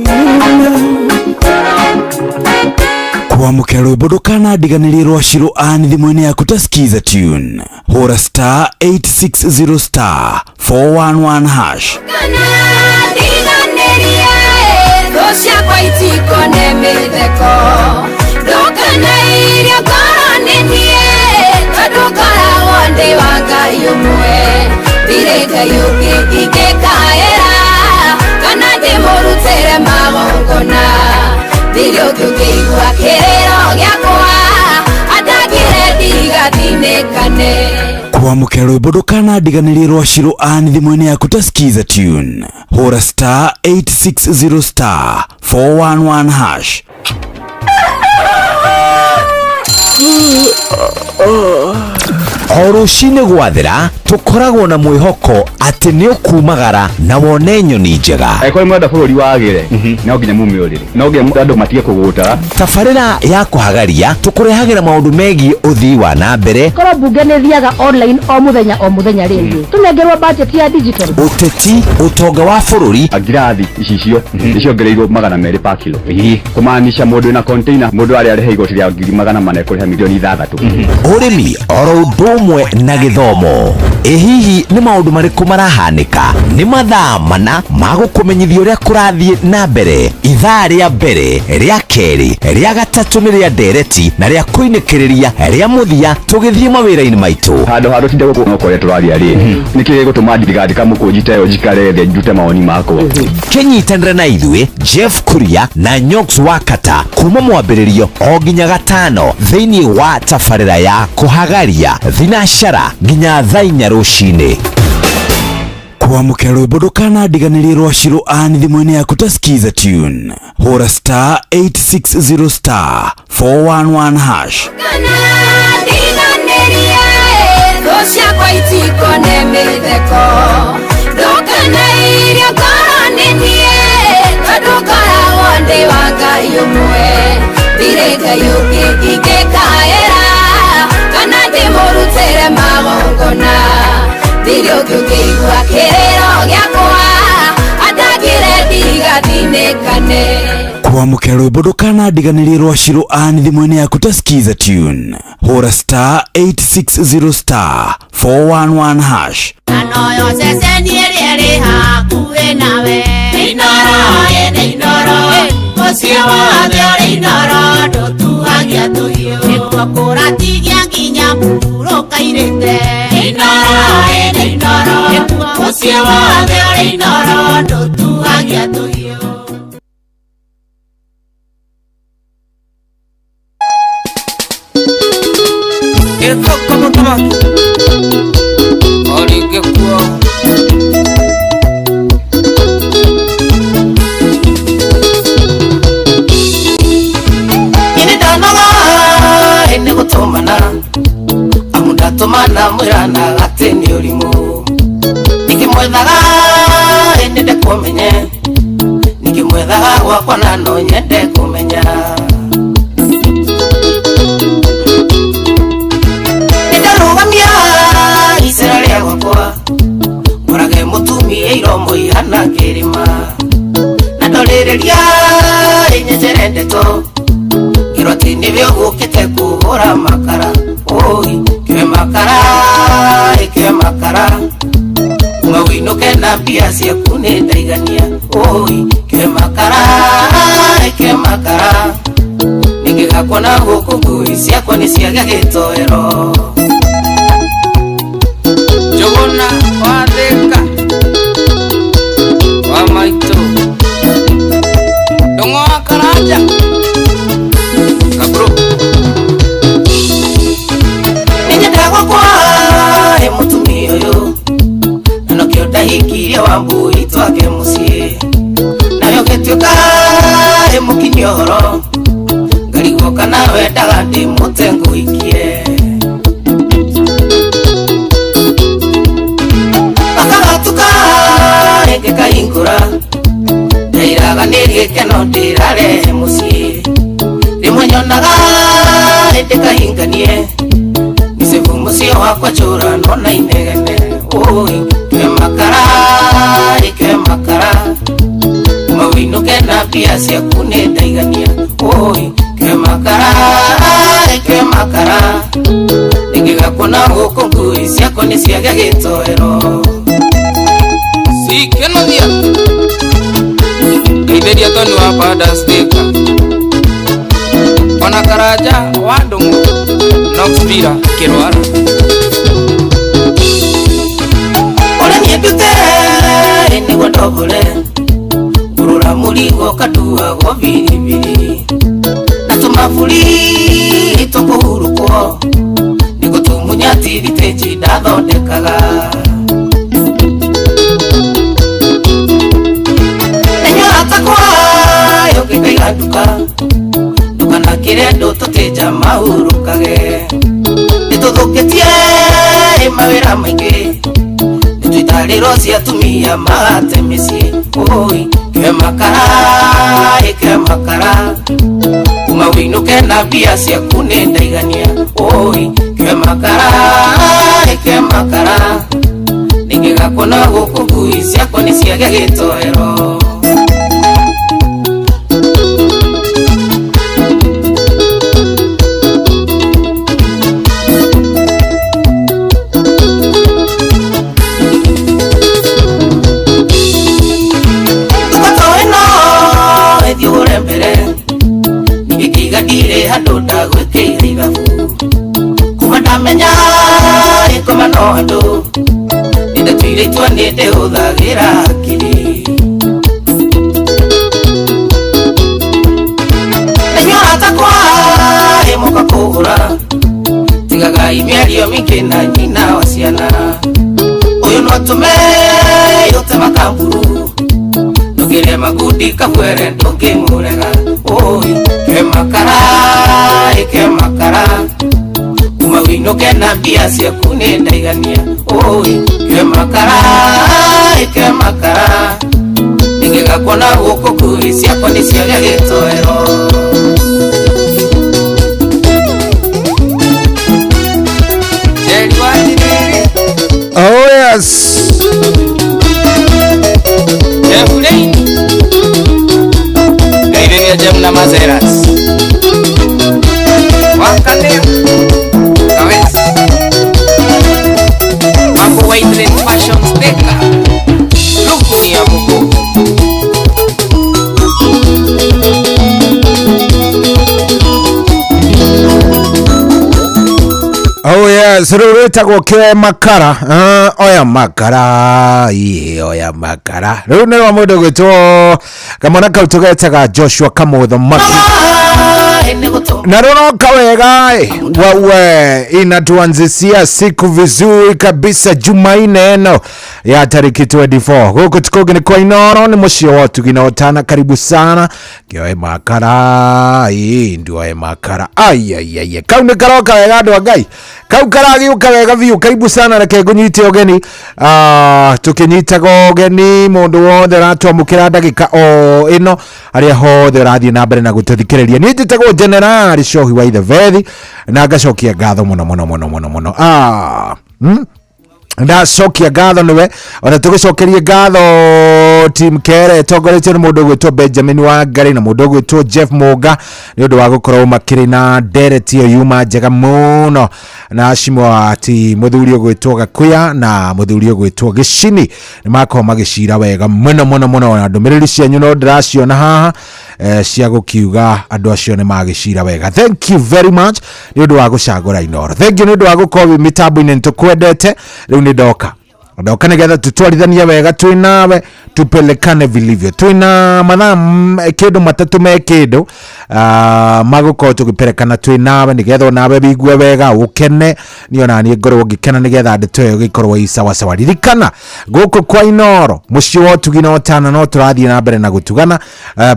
S13: Kwamũkĩra rwĩmbo ndũkanandiganĩrie rwa Shiro Ann thimũ-inĩ yaku ta Skiza tune. Hũra star 860 star 411 hash.
S17: Ciakwa itikone mĩtheko ndũkanairio ngoro nĩ niĩ tondũ ngoragwo ndĩ wa Ngai ũmwe ndirĩ Ngai ũngĩ ingĩkaĩra kana ndĩmũrutĩre magongona ndirĩ ũngĩ ũngĩigua kĩrĩro gĩakwa atangire ndigathinĩkane.
S13: Kwamũkĩra rwĩmbo ndũkanandiganĩrie rwa Shiro Ann thimũ-inĩ yaku ta Skiza tune. Hũra star 860 star 411 hash. O rũcinĩ gwathera tũkoragwo na mwĩhoko atĩ nĩ ũkumagara na wone nyoni njega.
S18: Angĩkorwo mwenda bũrũri wagĩre no nginya mume ũrĩrĩ, no nginya andũ matige kũgũta.
S13: Tabarĩra ya kũhagaria tũkũrehagĩra maũndũ megiĩ ũthii wa na mbere.
S19: Korwo mbunge nĩ thiaga online o mũthenya o mũthenya rĩngĩ tũnengerwo budget ya digital.
S13: Ũteti, ũtonga wa bũrũri.
S18: Ngirathi icicio nĩciongereirwo 200 pa kilo, kũmaanisha mũndũ wĩna container mũndũ arĩa arĩha igoti rĩa 400,000 ekũrĩha milioni 6.
S13: Ũrĩmi oro ũndũ ũmwe na gĩthomo. Ĩ hihi nĩ maũndũ marĩkũ marahanĩka? Nĩ mathaa mana ma gũkũmenyithia ũrĩa kũrathiĩ na mbere. Ithaa rĩa mbere, rĩa kerĩ, rĩa gatatũ nĩ rĩa ndereti na rĩa kũinĩkĩrĩria rĩa mũthia tũgĩthiĩ mawĩra-inĩ maitũ.
S18: Handũ ha tũtinde gũkũ no kũrĩa tũraria rĩ, nĩkĩ gĩgũtũma ndigandĩka mũkũnji ta ĩyo njikare thĩ ndute mawoni makwa?
S13: Kĩnyitanĩre na ithuĩ Jeff Kuria na Nyox Wakata kuma mwambĩrĩrio o nginya gatano thĩinĩ wa tabarĩra ya kũhagaria thinashara nginya thaa 4 rũcinĩ. Kwamũkĩra rwĩmbo ndũkanandiganĩrie rwa Shiro Ann thimũ-inĩ yaku ta Skiza tune. Hũra star 860 star 411 hash.
S17: Ndũkanandiganĩrie thũ ciakwa itikone mĩtheko ndũkanairio ngoro nĩ niĩ tondũ ngoragwo ndĩ wa Ngai ũmwe ndirĩ Ngai ũngĩ ingĩkaĩra kana ndĩmũrutĩre magongona ndirĩ ũngĩ ũngĩigua kĩrĩro gĩakwa atangire ndigathinĩkane.
S13: Kwamũkĩra rwĩmbo ndũkanandiganĩrie rwa Shiro Ann thimũ-inĩ yaku ta Skiza tune. Hũra star 860 star 411 hash.
S8: Anoyo ceceni ĩrĩa ĩrĩ hakuhĩ nawe Inooro ĩnĩ Inooro mũciĩ wothe ũrĩ Inooro ndũtuagia tũhiũ nĩkuo kũratigia nginya mũhurũka-irĩte Inooro ĩnĩ Inooro mũciĩ wothe ũrĩ Inooro ndũtuagia tũhiũ.
S20: Amundatumana mwirana atĩ nĩ ũrimũ nikimwethaga nyende kũmenye nikimwethaga gwakwa na no nyende kũmenya nĩndarũgamia icera rĩa gwakwa ngorage mũtumia iromo ihana kĩrĩma na ndorĩrĩria ĩnyenjere ndeto ngĩrwo atĩ nĩwe ũgũkĩte kũhũra makara oi kĩwe makara ĩkĩwe makara uma wĩinũke na mbia ciaku nĩ ndaigania oi kĩwe makara ĩkĩwe makara ningĩgakwo na gũkũ ngui ciakwa nĩ ciagĩa gĩtoero.
S21: Njũgũna wa Thĩka wa maitũ Ndũng'ũ wa Karanja Kaburu
S20: Nĩnyendaga gwakwa ĩ mũtumia Nĩ ũhoro ngarigwo kana wendaga ndĩmũte ngũikie Akagatuka rĩngĩ kahingũra Ndairaga nĩ gĩkeno ndĩrarehe mũciĩ Rĩmwe nyonaga hĩndĩ kahinganie Mĩcebu mũciĩ wakwa njũra nona inegene Ũi ke makara ke makara Uma wĩinũke na mbia ciaku nĩ ndaigania Ũi ke makara ke makara Nĩngĩgakuona gũkũ ngui ciakwa nĩ ciagĩa gĩtoero
S21: Sikenothia Ngeithĩria Tony wa Padastĩka Ona Karanja wa Ndũng'ũ Knox Villa Kĩrwara
S20: Ũrĩa niĩ ndute nĩguo ndobore Ngũrũra mũrigo kanduagwo biribiri Na tũmaburi tũkũhurũkwo Nĩgũtumunya tiritĩnji ndathondekaga Enyua atakwa yũkĩkaiga nduka Ndũkanakĩre andũ tũtĩnja mahurũkage Nĩtũthũkĩtie mawĩra maingĩ Nĩtwĩtarĩrwo cia atumia magate mĩciĩ Ũi ke makara ke makara Uma wĩinũke na mbia ciaku nĩ ndaigania Ũi ke makara ke makara Nĩngĩgakuona gũkũ ngui ciakwa nĩ ciagĩa gĩtoero Ndungata ĩno ĩthiĩ ũhũre mbere Ningĩkĩiga ndirĩ handũ ndagwĩkĩire ithabu Kuma ndamenya ĩkoma no andũ Nĩndatuire itua nĩndĩhũthagĩra hakiri Enyua atakwa ĩmũka kũgũra Tigagai mĩario mĩingĩ na nyina wa ciana Ũyũ no atũme yũte makamburu Ndũgĩre magundi kabwere ndũngĩmũrega Ũi ke makara ke makara Uma wĩinũke na mbia ciaku nĩ ndaigania Ũi ke makara ke makara Nĩngĩgakuona gũkũ ngui ciakwa nĩ ciagĩa gĩtoero
S21: Njeri wa Njiriri
S11: Oh yes.
S21: Jeff Lane Ngeithĩria Jem na Mazeras Wakanĩa Kawes Mambo White Fashion Steka Luku ni ya buku
S11: Oh yes, rĩu rwĩtagwo kĩoe makara. Oya makara, ĩĩ oya makara. Rĩu nĩ rwa mũndũ gwĩtwo kamwana kau tũgetaga Joshua Kamũthamaki. Na rũroka wega ĩ wawe, inatuanzisia siku vizuri kabisa Jumanne ĩno ya tariki 24 gũkũ tikũngĩ nĩ kwa Inoro nĩ mũciĩ wa ũtugi na ũtana. Karibu sana kĩoe makara, ĩĩ ndioe makara. Aiaiaia, kau nĩ karoka wega andũ a Ngai, kau karagĩũka wega biũ. Karibu sana, reke ngũnyite ũgeni. Tũkĩnyitaga ũgeni mũndũ wothe ũratwamũkĩra ndagĩka o ĩno, harĩa hothe ũrathiĩ na mbere na gũtũthikĩrĩria. Niĩ njĩtagwo General Cohi wa Ithebethi na ngacokia ngatho mũno mũno mũno mũno mũno. Ndacokia ngatho nĩwe ona tũgĩcokerie ngatho team kere ĩtongoretio nĩ mũndũ ũgwĩtwo Benjamin Wangari na mũndũ ũgwĩtwo Jeff Mũnga nĩ ũndũ wa gũkorwo makĩrĩ na ndereti ĩyo yuma njega mũno na cimo ati mũthuri ũgwĩtwo Gakuya na mũthuri ũgwĩtwo Gĩcini nĩ makorwo magĩcira wega mũno mũno mũno, na ndũmĩrĩri cianyu no ndĩraciona haha cia gũkiuga andũ acio nĩ magĩcira wega. Thank you very much nĩ ũndũ wa gũcagũra Inoro. Thank you nĩ ũndũ wa gũkorwo wĩ mĩtambo-inĩ, nĩ tũkwendete. Rĩu nĩ ndoka Ndoka nĩgetha tũtwarithanie wega twĩ nawe, tupelekane vilivyo. Twĩna mathaa kĩndũ matatũ me kĩndũ magũkorwo tũgĩperekana twĩ nawe nĩgetha onawe wĩigue wega ũkene, niĩ ona niĩ ngorwo ngĩkena nĩgetha ndeto ĩyo ĩgĩkorwo ĩ sawasawa. Ririkana gũkũ kwa Inooro mũciĩ wa ũtugi na ũtana no tũrathiĩ na mbere na gũtugana.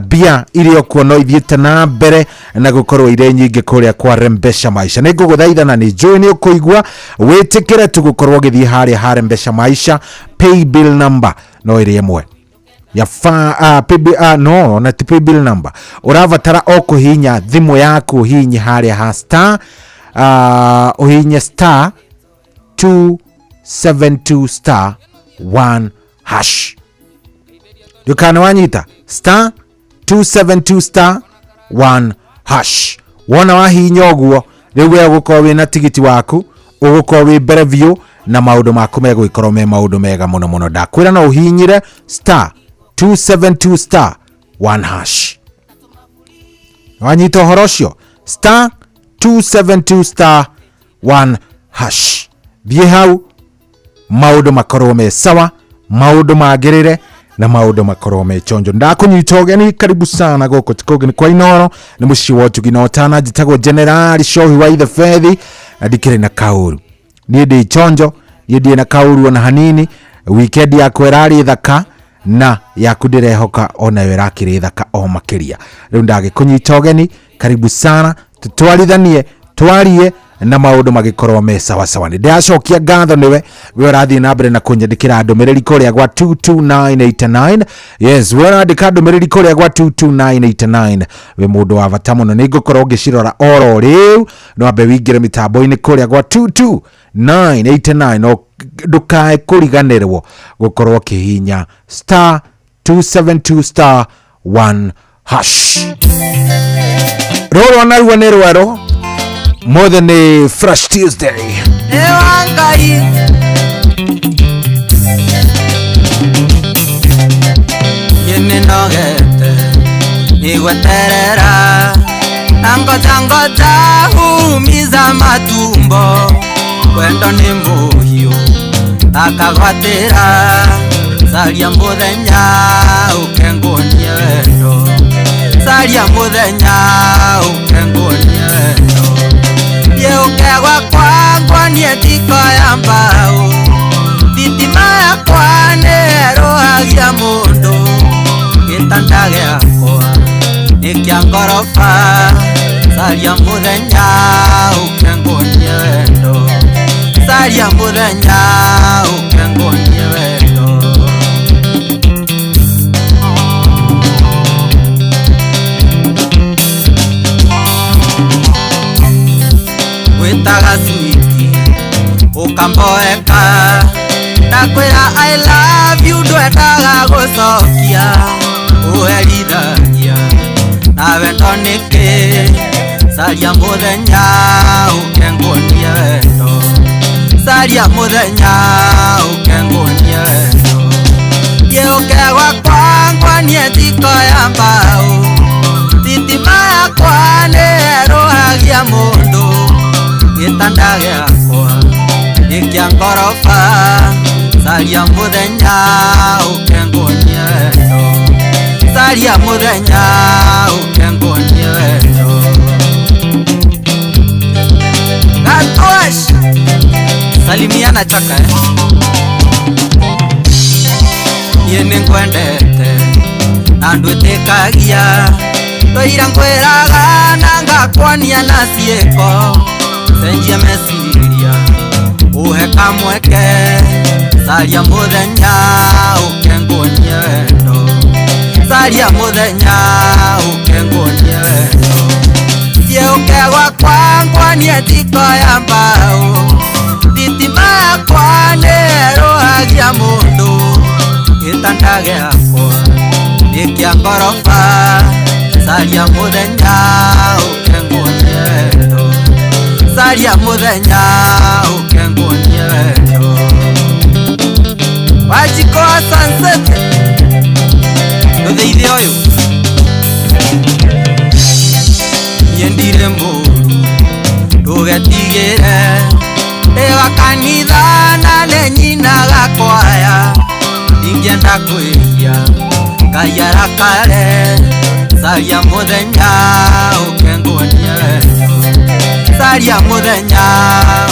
S11: Mbia iria kuo no ithiĩte na mbere na gũkorwo irĩ nyingĩ kũrĩa kwa Rembesha Maisha. Nĩ ngũgũthaitha na nĩ njũĩ nĩ ũkũigua wĩtĩkĩre tu gũkorwo ũgĩthiĩ harĩa ha Rembesha Maisha. Pay bill number no ĩrĩ ĩmwe ya fa, pay bill, no na ti pay bill number, ũrabatara o kũhihinya thimũ yaku, ũhihinye harĩa ha star, ũhihinye star 272 star 1 hash. Ndũkana wanyita star 272 star 1 hash. Wona wahihinya ũguo rĩu we ũgũkorwo wĩna tigiti waku, ũgũkorwo wĩ mbere biũ na maũndũ maku megũgĩkorwo me maũndũ mega mũno mũno. Ndakwĩra no ũhihinyire star 272 star 1 hash. Wanyita ũhoro ũcio star 272 star 1 hash. Thiĩ hau maũndũ makorwo me sawa, maũndũ magĩrĩre na maũndũ makorwo me chonjo. Ndakũnyita ũgeni, karibu sana gũkũ tikũngĩ nĩ kwa Inooro, nĩ mũciĩ wa ũtugi na ũtana. Njĩtagwo Generali Shohi wa Ithe Bethi na ndikĩrĩ na kaũru. Niĩ ndĩ chonjo, niĩ ndirĩ na kaũru ona hanini. Weekend yakwa ĩrarĩ thaka na yaku ndĩrehoka onayo ĩrakĩrĩ thaka o makĩria. Rĩu ndagĩkũnyita ũgeni, karibu sana, tũtwarithanie, twarie na maũndũ magĩkorwo me sawasawa. Nĩ ndĩracokia ngatho nĩwe we ũrathiĩ na mbere na kũnyandĩkĩra ndũmĩrĩri kũrĩa gwa 22989. Yes, we ũrandĩka ndũmĩrĩri kũrĩa gwa 22989, we mũndũ wa bata mũno. Nĩ ngũkorwo ngĩcirora oro rĩu, no ambe wĩingĩre mĩtambo-inĩ kũrĩa gwa 22989, no ndũkae kũriganĩrwo gũkorwo ũkĩhihinya star 272 star 1 hash. Rũrũ naruo nĩ rwerũ mothe nĩ Fresh Tuesday.
S20: Ewa Ngai niĩ nĩnogete nĩ gweterera na ngoja ngoja humiza matumbo, wendo nĩ mũhiũ akagwatĩra, caria mũthenya ũke nguonie wendo, caria mũthenya ũke nguonie wendo. Thiĩ ũke gwakwa nguonie njiko ya mbaũ, thitima yakwa nĩĩrũhagia mũndũ, gĩtanda gĩakwa nĩ kĩa ngoroba, caria mũthenya ũke nguonie wendo, caria mũthenya ũke nguonie wendo. Wĩtaga switi ũkamboeka, ndakwĩra I love you ndwendaga gũcokia, ũherithagia na wendo nĩkĩ, caria mũthenya ũke nguonie wendo, caria mũthenya ũke nguonie wendo. Thiĩ ũke gwakwa nguonie njiko ya mbaũ, thitima yakwa nĩĩrũhagia mũndũ, gĩtanda gĩakwa nĩ kĩa ngoroba, caria mũthenya ũke nguonie wendo, caria mũthenya ũke nguonie wendo. Gatosh salimiana chaka niĩ nĩngwendete na ndwĩtĩkagia, twaira ngwĩraga na ngakwania na ciĩko, cenjia meciria ũhe kamweke, caria mũthenya ũke nguonie wendo, caria mũthenya ũke nguonie wendo. Thiĩ ũke gwakwa nguonie njiko ya mbaũ, thitima yakwa nĩĩrũhagia mũndũ, gĩtanda gĩakwa nĩ kĩa ngoroba, caria mũthenya ũke nguonie wendo, caria mũthenya ũke nguonie wendo. Wanjikũ wa Sunset ndũtheithie ũyũ, niĩ ndirĩ mũũru ndũgetigĩre,
S3: Ndĩ wa kanitha na nĩ nyinaga kwaya ndingĩenda kwĩhia Ngai arakare caria mũthenya ũke nguonie wendo caria mũthenya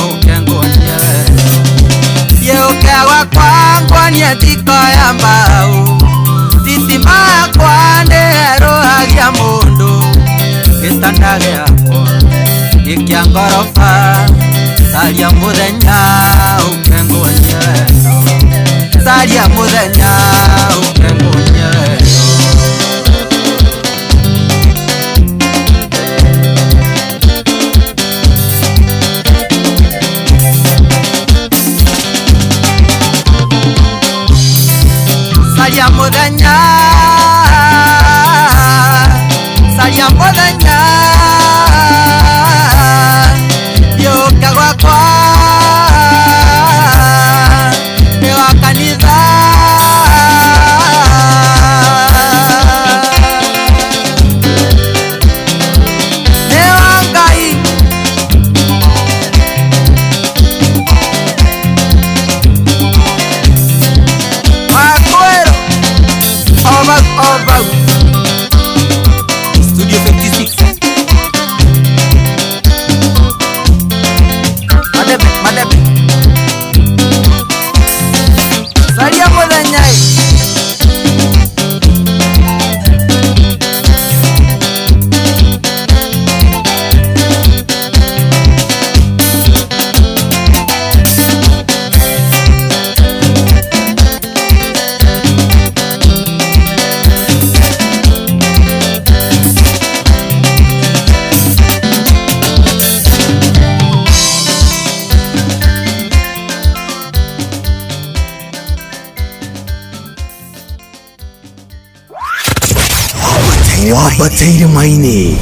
S3: ũke nguonie wendo thiĩ ũke gwakwa nguonie njiko ya mbaũ thitima yakwa nĩerũhagia mũndũ gĩtanda gĩakwa nĩ kĩa ngoroba caria mũthenya ũke nguonie wendo caria mũthenya ũke nguonie wendo. Caria mũthenya caria mũthenya yũka gwakwa ndĩ wa kanitha nĩ wa Ngai wakwĩrwo over over Studio 56 Madebe madebe caria mũthenya ĩ
S6: wambateire maini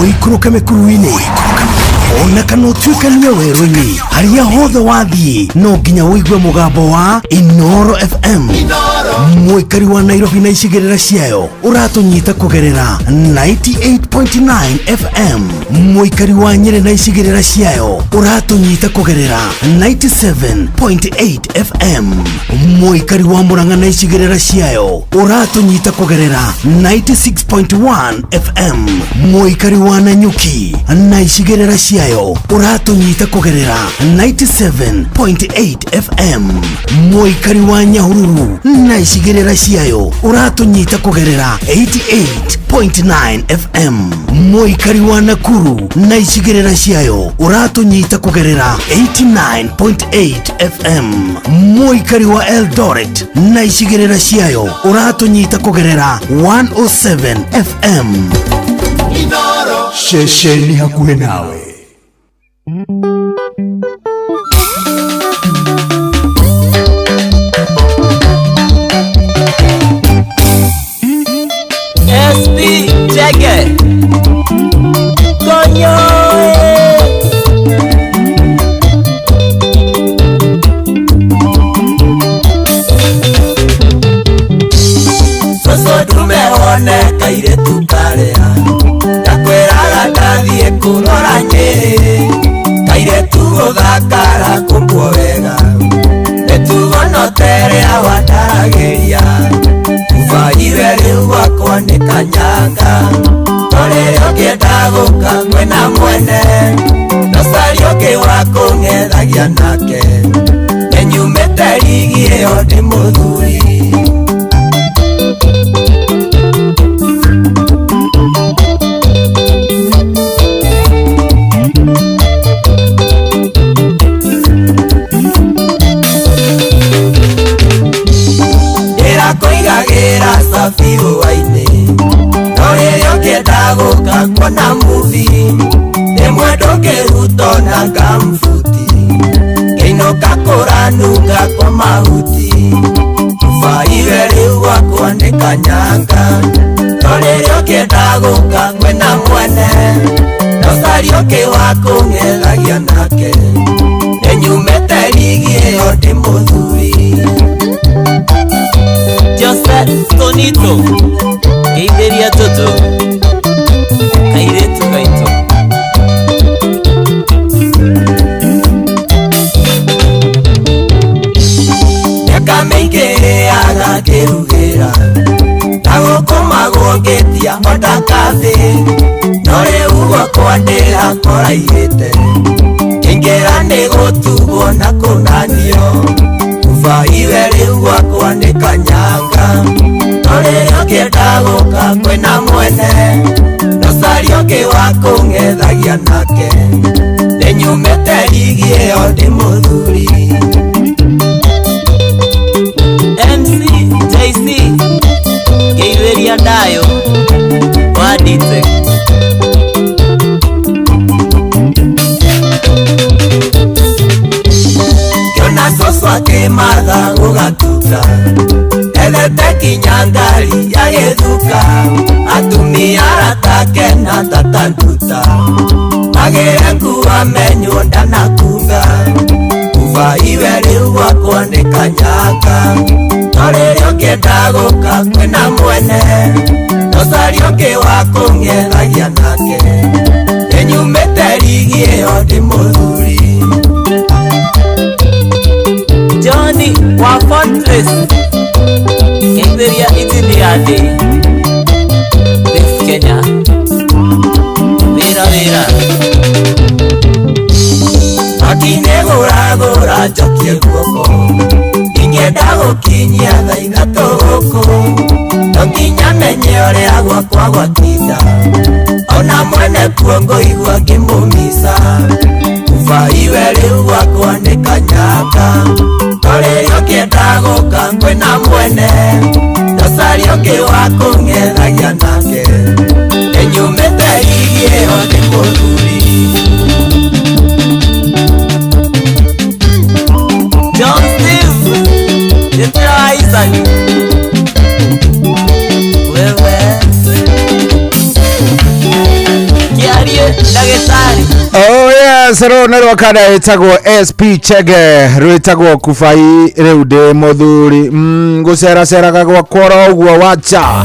S6: ũikũrũke mĩkuru-inĩ ona kana ũtuĩkanie werũ-inĩ harĩa hothe wathiĩ no nginya ũigue mũgambo wa Inoro FM mũikari wa Nairobi na icigĩrĩra ciayo ũratũnyita kũgerera 98.9 FM mũikari wa Nyĩrĩ na icigĩrĩra ciayo ũratũnyita kũgerera 97.8 FM mũikari wa Murang'a na icigĩrĩra ciayo ũratũnyita kũgerera 96.1 FM mũikari wa Nanyuki na icigĩrĩra ciayo ũratũnyita kũgerera 97.8 FM mũikari wa Nyahururu na icigĩrĩra ciayo ũratũnyita kũgerera 88.9 FM mũikari wa Nakuru na icigĩrĩra ciayo ũratũnyita kũgerera 89.8 FM mũikari wa Eldoret na icigĩrĩra ciayo ũratũnyita kũgerera 107 FM.
S4: Ceceni hakuhĩ nawe.
S12: SP Chege Konyo Soso tumeone kairetu karea Ndakwĩraga ndathiĩ kũrora Nyĩrĩ Kairetu gũthakara kũmbwo wega Mĩtugo no ta ĩrĩa wandaragĩria Ubaiwe rĩu gwakwa nĩ kanyanga No rĩrĩa ũngĩenda gũka kwĩna mwene No caria ũngĩ wa kũng'ethagia nake Nĩnyumĩte rigi ĩyo ndĩ mũthuri. Ndĩrakũigagĩra cabi hwaĩ-inĩ No rĩrĩa ũngĩenda gũka kuona movie Rĩmwe ndũngĩruta ona ngambuti Ngĩinũka kũranunga kwa mahuti Ubaiwe rĩu gwakwa nĩ kanyanga No rĩrĩa ũngĩenda gũka kwĩna mwene No caria ũngĩ wa kũng'ethagia nake Nĩnyumĩte rigi ĩyo ndĩ mũthuri.
S21: Joseph Tonito Geithĩria tũtũ kairĩtu gaitũ.
S12: koraihĩte Ingĩra nĩ gũtugwo na kũnanio Kuba iwe rĩu gwakwa nĩ kanyanga No rĩrĩa ũngĩenda gũka kwĩna mwene Ndũcarie ũngĩ wa kũng'ethagia nake Nĩnyumĩte rigi ĩyo ndĩ mũthuri
S21: MC JC Geithĩria Ndayo wa Dite
S12: Ngĩona cũcũ akĩmatha gũgatuka Ethete kinya ngari ya gĩthuka Atumia aratake na tata nduta Magĩre nguo amenywo ndanakunga Kuba iwe rĩu gwakwa nĩ kanyanga No rĩrĩa ũngĩenda gũka kwĩna mwene Ndũcarie ũngĩ wa kũng'ethagia nake Nĩnyumĩte rigi ĩyo ndĩ mũthuri
S21: Johnny wa Fortress Geithĩria Engineer Day This Kenya Wĩra wĩra
S12: Makinĩgũragũra njokie guoko Ingĩenda gũkinyia thaa ithatũ gũkũ No nginya menye ũrĩa gwakwa gwatinda Ona mwene kuo ngũigua ngĩmũmica Kuba iwe rĩu gwakwa nĩ kanyanga No rĩrĩa ũngĩenda gũka kwĩna mwene Ndũcarie ũngĩ wa kũng'ethagia nake Nĩnyumĩte rigi ĩyo ndĩ mũthuri
S21: John Steve Jĩtĩra wa Isaac Wewe Kĩarie ndagĩtarĩ
S11: Oh yes, rå nä rwakana ĩtagwo SP Chege rwĩtagwo kubai rĩu ndĩ mũthuri ngũceraceraga gwakwa oro ũguo wacha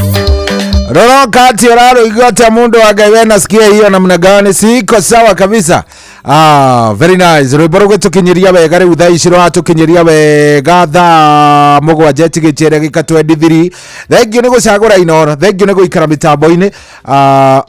S11: roroka ati ũrarũigua atĩa mũndũ wa Ngai we nasikia hiyo namna gani siko sawa kabisa. Ah, very nice rwĩmbo rũgĩtũkinyĩria wega rĩu thaa ici rũratũkinyĩria wega thaa mũgwanja ĩtigĩtie ndagĩka 23. Thengiũ nĩ gũcagũra Inooro, thengiũ nĩ gũikara mĩtambo-inĩ.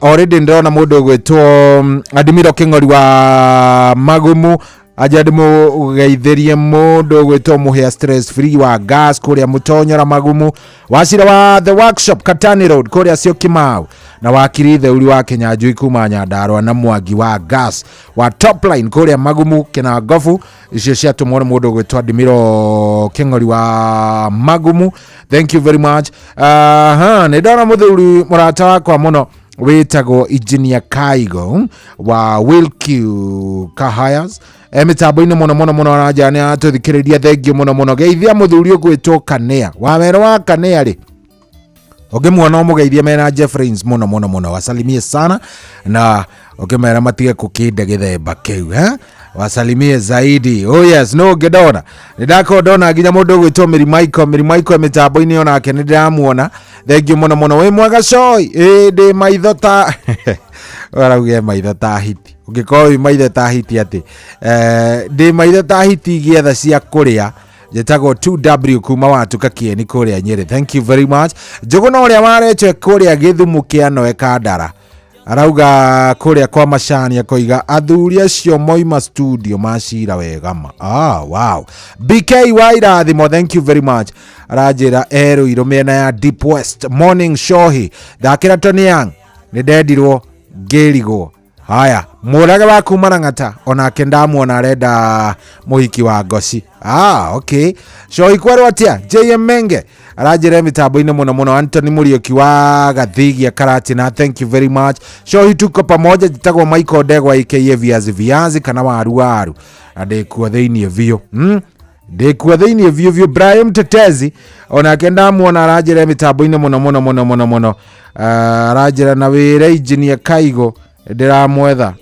S11: Already ndĩrona mũndũ ũgwĩtwo Adimiro Kĩng'ori wa Magumu aja ndĩmũgeithĩrie mũndũ ũgwĩtwo Mũhĩa stress free wa gas kũrĩa Mũtonyora Magumu, wacira wa The Workshop Katani Road kũrĩa Syokimau, na wakiri Theuri wa Kinyanjui kuma Nyandarua, na Mwangi wa gas wa Topline kũrĩa Magumu Kĩnangobu. Icio ciatũmwo nĩ mũndũ ũgwĩtwo Adimiro Kĩng'ori wa Magumu. Thank you very much. Nĩ ndona mũthuri mũrata wakwa mũno wĩtagwo Engineer Kaigo wa Wilq Kahayas mĩtambo-inĩ mũno mũno mũno aranja nĩ aratũthikĩrĩria. Thengiũ mũno mũno. Geithia mũthuri ũgwĩtwo Kanea wa werũ wa Kanea rĩ, ũngĩmuona ũmũgeithie mena Jeffrey's mũno mũno mũno, wasalimie sana na ũkĩmera matige kũkĩnda gĩthemba kĩu eh? Wasalimie zaidi. Oh yes, no ngĩndona nĩ ndakorwo ndona nginya mũndũ ũgwĩtwo Mary Michael, Mary Michael mĩtambo-inĩ onake nĩ ndĩramuona. Thengiũ mũno mũno. Wĩ mwega Coy? Ĩ ndĩ maitho ta arauge maitho ta hiti, ũngĩkorwo wĩ maitho ta hiti atĩ ndĩ maitho ta hiti gĩetha cia kũrĩa. Njĩtagwo 2W kuma watuka Kieni kũrĩa Nyĩrĩ. Thank you very much. Njũgũna ũrĩa warechwe kũrĩa Gĩthumu kĩa Noe Kandara arauga kũrĩa kwa Macani, akoiga athuri acio moima studio macira wega ma. Ah, wow. BK wa irathimo, thank you very much. Aranjĩra erũirũ mĩena ya Deep West. Morning Shohi, thakĩra Tony Young nĩ ndendirwo ngĩrigwo. Haya, mũrage wa kuma Lang'ata onake ndamuona arenda mũhiki wa Ngoci. Ah, okay. Shohi kwerwo atĩa? JM Menge aranjĩra mĩtambo-inĩ mũno mũno. Anthony Mũriũki wa Gathigia Karatina, thank you very much. Shohi tuko pamoja. Njĩtagwo Michael Ndegwa aka Viazi Viazi kana waru waru, na ndĩkuo thĩiniĩ biũ. Ndĩkuo thĩiniĩ biũ biũ. Brian Mtetezi onake ndamuona aranjĩra mĩtambo-inĩ mũno mũno mũno mũno mũno. Aranjĩra na wĩra Engineer Kaigo ndĩramwetha.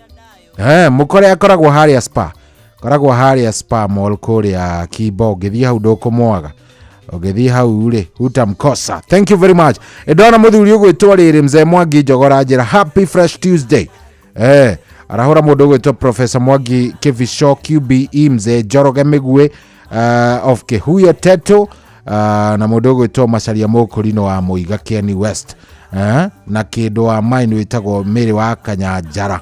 S11: Mũkore akoragwo harĩa Spa, koragwo harĩa Spa Mall kũrĩa Kimbo, ũngĩthiĩ hau ndũkũmwaga, ũngĩthiĩ hau rĩ hutamkosa. Thank you very much. Ndona mũthuri ũgwĩtwo rĩrĩ Mzee Mwangi Njogora njĩra happy fresh Tuesday. Arahũra mũndũ ũgwĩtwo Professor Mwangi Kivisho QBE Mzee Njoroge Mĩguĩ of Kihuyo Teto, na mũndũ ũgwĩtwo Macaria Mũkũrinũ wa Mũiga Kieni West, na kĩndũ wa mine wĩtagwo Mĩrĩ wa Kanyanjara.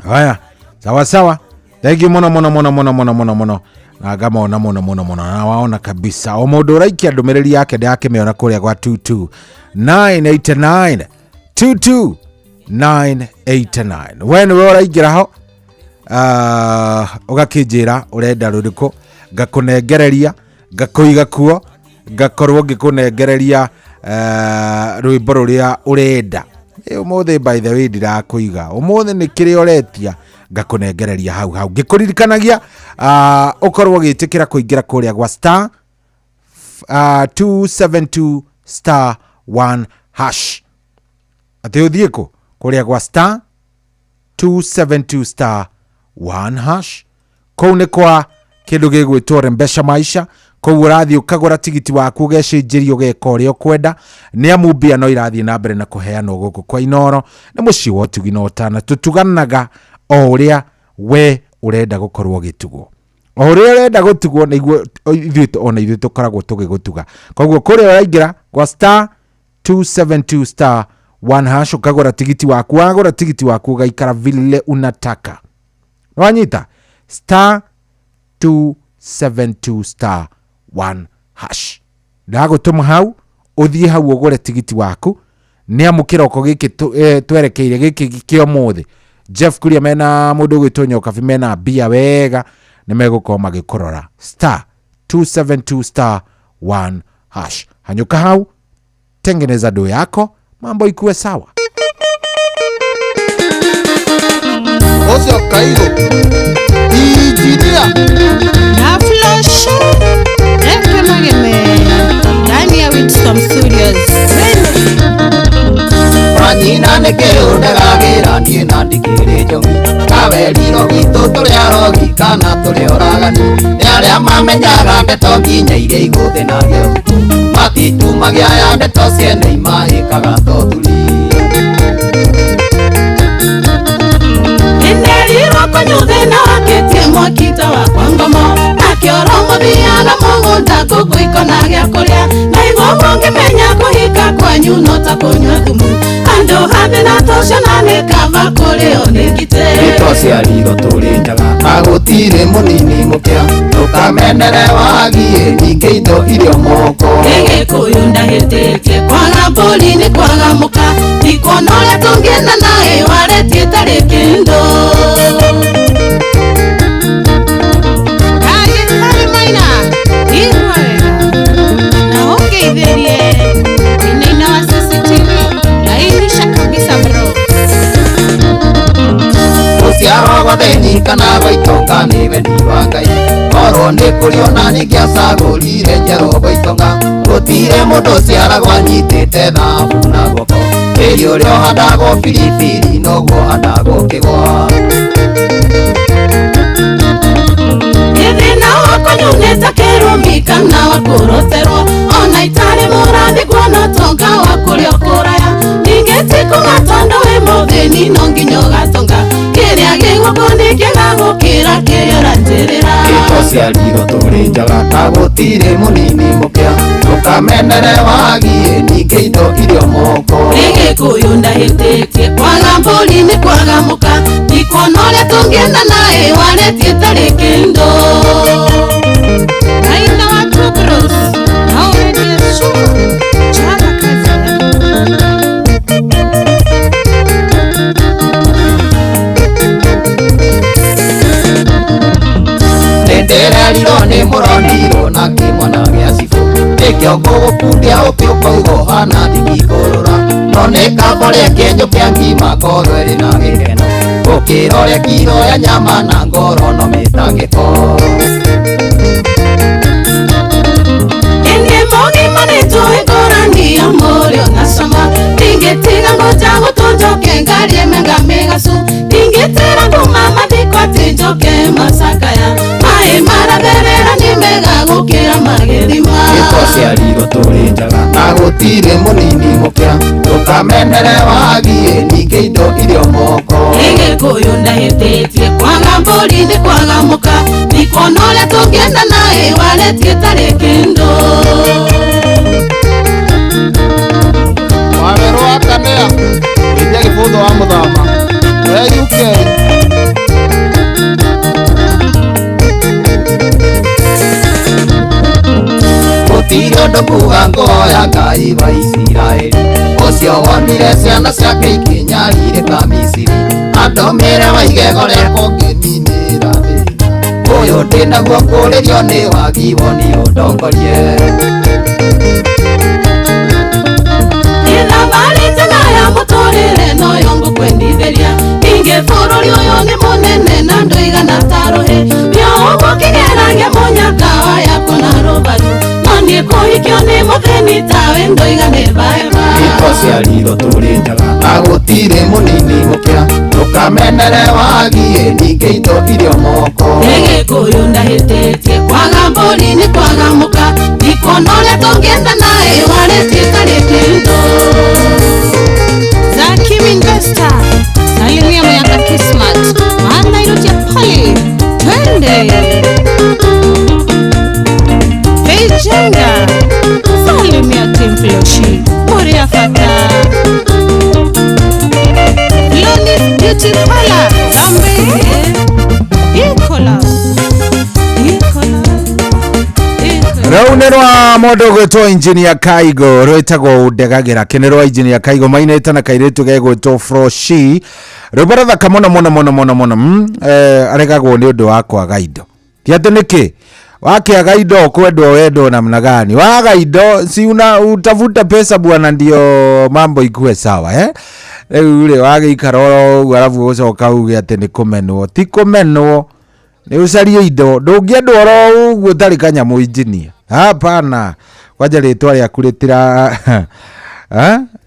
S11: Haya, sawa sawa. Thank you muno muno muno muno muno muno muno. Na ngamona muno muno muno. Na waona kabisa. O mundu uraikia ndumiriri yake ndakimiona kuria gwa 22989 22989. We niwe uraingira ho ugakinjira urenda ruriku, ngakunengereria, ngakuiga kuo, ngakorwo ngikunengereria rwimbo ruria urenda. Umuthi by the way ndirakuiga, umuthi ni kiria uretia ngakunengereria hau hau, ngikuririkanagia ukorwo ugitikira kuingira kuria gwa star 272 star 1 hash. Ati uthie ku kuria gwa star 272 star 1 hash. Kuu ni kwa kindu gigwitwo Rembesha Maisha. Kuu urathie ukagura tigiti waku ugecenjeria ugeka uria ukwenda, ni amu mbia no irathie na mbere na kuheanwo guku kwa Inoro. Ni mucii wa utugi na utana, tutuganaga o uria we urenda gukorwo ugitugwo, o uria urenda gutugwo niguo ithuĩ ona ithuĩ tukoragwo tugigutuga. Koguo kuria uraingira gwa star 272 star 1 hash ukagura tigiti waku, wagura tigiti waku ugaikara vile unataka. Wanyita star 272 star 1 hash. Ndagutuma hau uthie hau ugure tigiti waku, ni amu kiroko giki twerekeire giki kia umuthi. Jeff Kuria mena mundu ugwitwo Nyokabi mena mbia wega, ni megukorwo magikurora star 272 star 1 hash. Hanyuka hau, tengeneza do yako, mambo ikuwe sawa.
S5: Ocio Kaigo Injinia
S22: na Flash Eke Mageme ndani ya Wisdom Studios.
S5: Wanyina nĩ kĩũ ndagagĩra niĩ na ndikĩrĩ njomi, kaweriro gwitũ tũrĩ arogi kana tũrĩ oragani, nĩ arĩa mamenyaga ndeto nginya iria igũthĩnagia ũtukũ, matitumagia ya ndeto ciene imahĩkaga tothuri.
S22: Nĩnderirwo kũnyuthĩ na wakĩtie mwaki ta wakwa ngomo, nakĩoro mũthiaga mũgũnda ngũkũ ikona gĩa kũrĩa, na igua mũngĩmenya kũhika kwanyu no ta kũnyua thumu, andũ hathĩ na tũciana nĩ kaba kũrĩo nĩ ngitĩ.
S5: Nĩtwaciarirwo tũrĩ njaga na gũtirĩ mũnini mũkĩa, ndũkamenere wagiĩ ningĩ indo irio moko.
S22: Gĩgĩkũyũ ndahĩtĩtie kwaga mbũri nĩ kwaga mũka, ndikuona ũrĩa tũngĩenda naĩ waretie tarĩ kĩndũ. Ndagĩtarĩ Maina, igua wega na ũngeithĩrie inaina wa CCTV, lainisha kabisa bro.
S5: Gũciarwo gwa thĩni kana gwa itonga nĩ wendi wa Ngai, korwo nĩ kũrĩ ona nĩngĩacagũrire njerũ gwa itonga, gũtirĩ mũndũ ũciaragwo anyitĩte thabu na guoko, tĩri ũrĩa ũhandagwo biribiri noguo ũhandagwo kĩgwa.
S22: Thĩna wa kũnyua ta kĩrumi kana wa kũroterwo, ona itarĩ mũrathi kuona ũtonga wa kũrĩa kũraya, ningĩ ti kuga tondũ wĩ mũthĩni no nginya ũgatonga, kĩrĩa gĩ guoko nĩ kĩega gũkĩra kĩrĩa ũranjĩrĩra.
S5: Nĩtwaciarirwo tũrĩ njaga na gũtirĩ mũnini mũkĩa, ndũkamenere wagiĩ ningĩ indo irio moko.
S22: Gĩgĩkũyũ ndahĩtĩtie kwaga mbũri nĩ kwaga mũka, ndikuona ũrĩa tũngĩenda naĩ waretie tarĩ kĩndũ. Maina wa Two Bros, na ũrendie cuma, chapa kazi.
S5: Nĩndĩrerirwo nĩ mũronirwo na kĩmwana gĩa cibũ, nĩkĩo ngũgũkundia ũkĩ ũkauga ũhana thigikũrũra, no nĩ kaba ũrĩa kĩenyũ kĩa ngima ngoro ĩrĩ na gĩkeno, gũkĩra ũrĩa kiro ya nyama na ngoro no mĩtangĩko.
S22: Ĩndĩ mũgima nĩtũĩ ngũrani ya mũrĩo na cama, ndingĩtiga ngũnja gũtũ njoke ngarie menga mĩgacu, ndingĩtĩra nguma mathiko atĩ njoke macakaya, maĩ maratherera nĩ mega gũkĩra magĩthima.
S5: Nĩtwaciarirwo tũrĩ njaga na gũtirĩ mũnini mũkĩa, ndũkamenere wagiĩ ningĩ indo irio moko.
S22: Gĩgĩkũyũ ndahĩtĩtie kwaga mbũri nĩ kwaga mũka, ndikuona ũrĩa tũngĩenda naĩ waretie tarĩ kĩndũ.
S5: Wawerũ wa Kanea, wĩtia gĩbũthũ wa mũthama, we UK ũndũ kuga ngoya Ngai wa Isiraeli ũcio wonire ciana ciake ikĩnyarirĩka Misiri andũmĩre wa igego rĩakwa ũngĩninĩra thĩna ũyũ ndĩnaguo kũrĩrio nĩ wagi woni ũndongorie.
S22: Thabarĩ njega ya mũtũrĩre noyo ngũkwendithĩria ningĩ bũrũri ũyũ nĩ mũnene na ndũigana ta rũhĩ nĩo ũguo kĩgeragia mũnyaka wa yako na rũbaru no niĩ kũhikio nĩ mũthĩni tawe ndoiga nĩ baeba.
S5: Twaciarirwo tũrĩ njaga na gũtirĩ mũnini gũkĩra ndũkamenere wagie ningĩ indo irio moko.
S22: Nĩ Gĩkũyũ ndahĩtĩtie kwaga mbũri nĩ kwaga mũka ndikuona ũrĩa tũngĩenda naĩ warĩtie tarĩte indo.
S1: Zakim Investor, salimia Muyaka Kismat, maana irutia pale, twende. Beijenga, salimia Tim Floshi, Muria Fata. Lonis Beauty Parlor, Zambezi, Ikola, Ikola.
S11: Rau nä rwa må ndå gwä engineer Kaigo rwätagwo ndegagä kä nä rwa engineer Kaigo mainä na kairä tu gegwä two Froshi rwä rathaka må no må no må no må no må no aregagwo nä å ndå wa kwaga indo ti atä nä kä wakiaga indo kwendwo wendwo namna gani waga indo si una utafuta pesa bwana ndio mambo ikue sawa eh rĩu rĩ wagĩikara oro ũguo arabu ũcoka uge atĩ nĩ kũmenwo ti kũmenwo nĩ ũcarie indo ndũngĩendwo oro ũguo ũtarĩ kanyamũ engineer hapana kwanja rĩtwa rĩaku rĩtira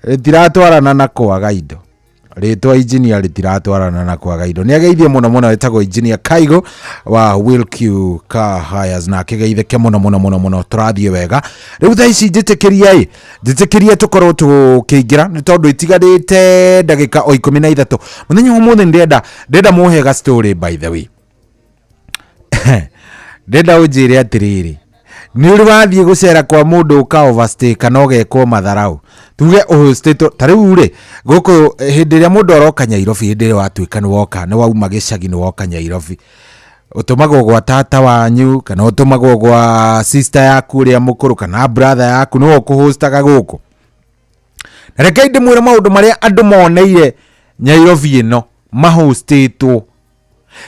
S11: rĩtiratwarana na kwaga indo rĩtwa engineer rĩtiratwarana na kwaga indo nĩ ageithie mũno mũno etagwo engineer Kaigo wa Wilq Car Hires na akĩgeithĩke mũno mũno mũno mũno tũrathiĩ wega rĩu thaa ici njĩtĩkĩria ĩ njĩtĩkĩrie tũkorwo tũkĩingĩra nĩ tondũ itigarĩte ndagĩka o 13 mũthenya wa ũmũthĩ ndĩrenda mũhe ga story by the way ndĩrenda ũnjĩre atĩrĩrĩ nĩ ũrĩ wathiĩ gũcera kwa mũndũ ũka overstay kana ũgekwo matharau tuge ũhostĩtwo ta rĩu rĩ gũkũ hĩndĩ ĩrĩa mũndũ aroka Nyairobi hĩndĩ ĩrĩa watuĩka nĩ woka nĩ wauma gĩcagi nĩ woka Nyairobi ũtũmagwo gwa tata wanyu kana ũtũmagwo gwa sister yaku ũrĩa mũkũrũ kana brother yaku nĩwe ũkũhostaga gũkũ na rekei ndĩmwĩre maũndũ marĩa andũ moneire Nyairobi ĩno mahostĩtwo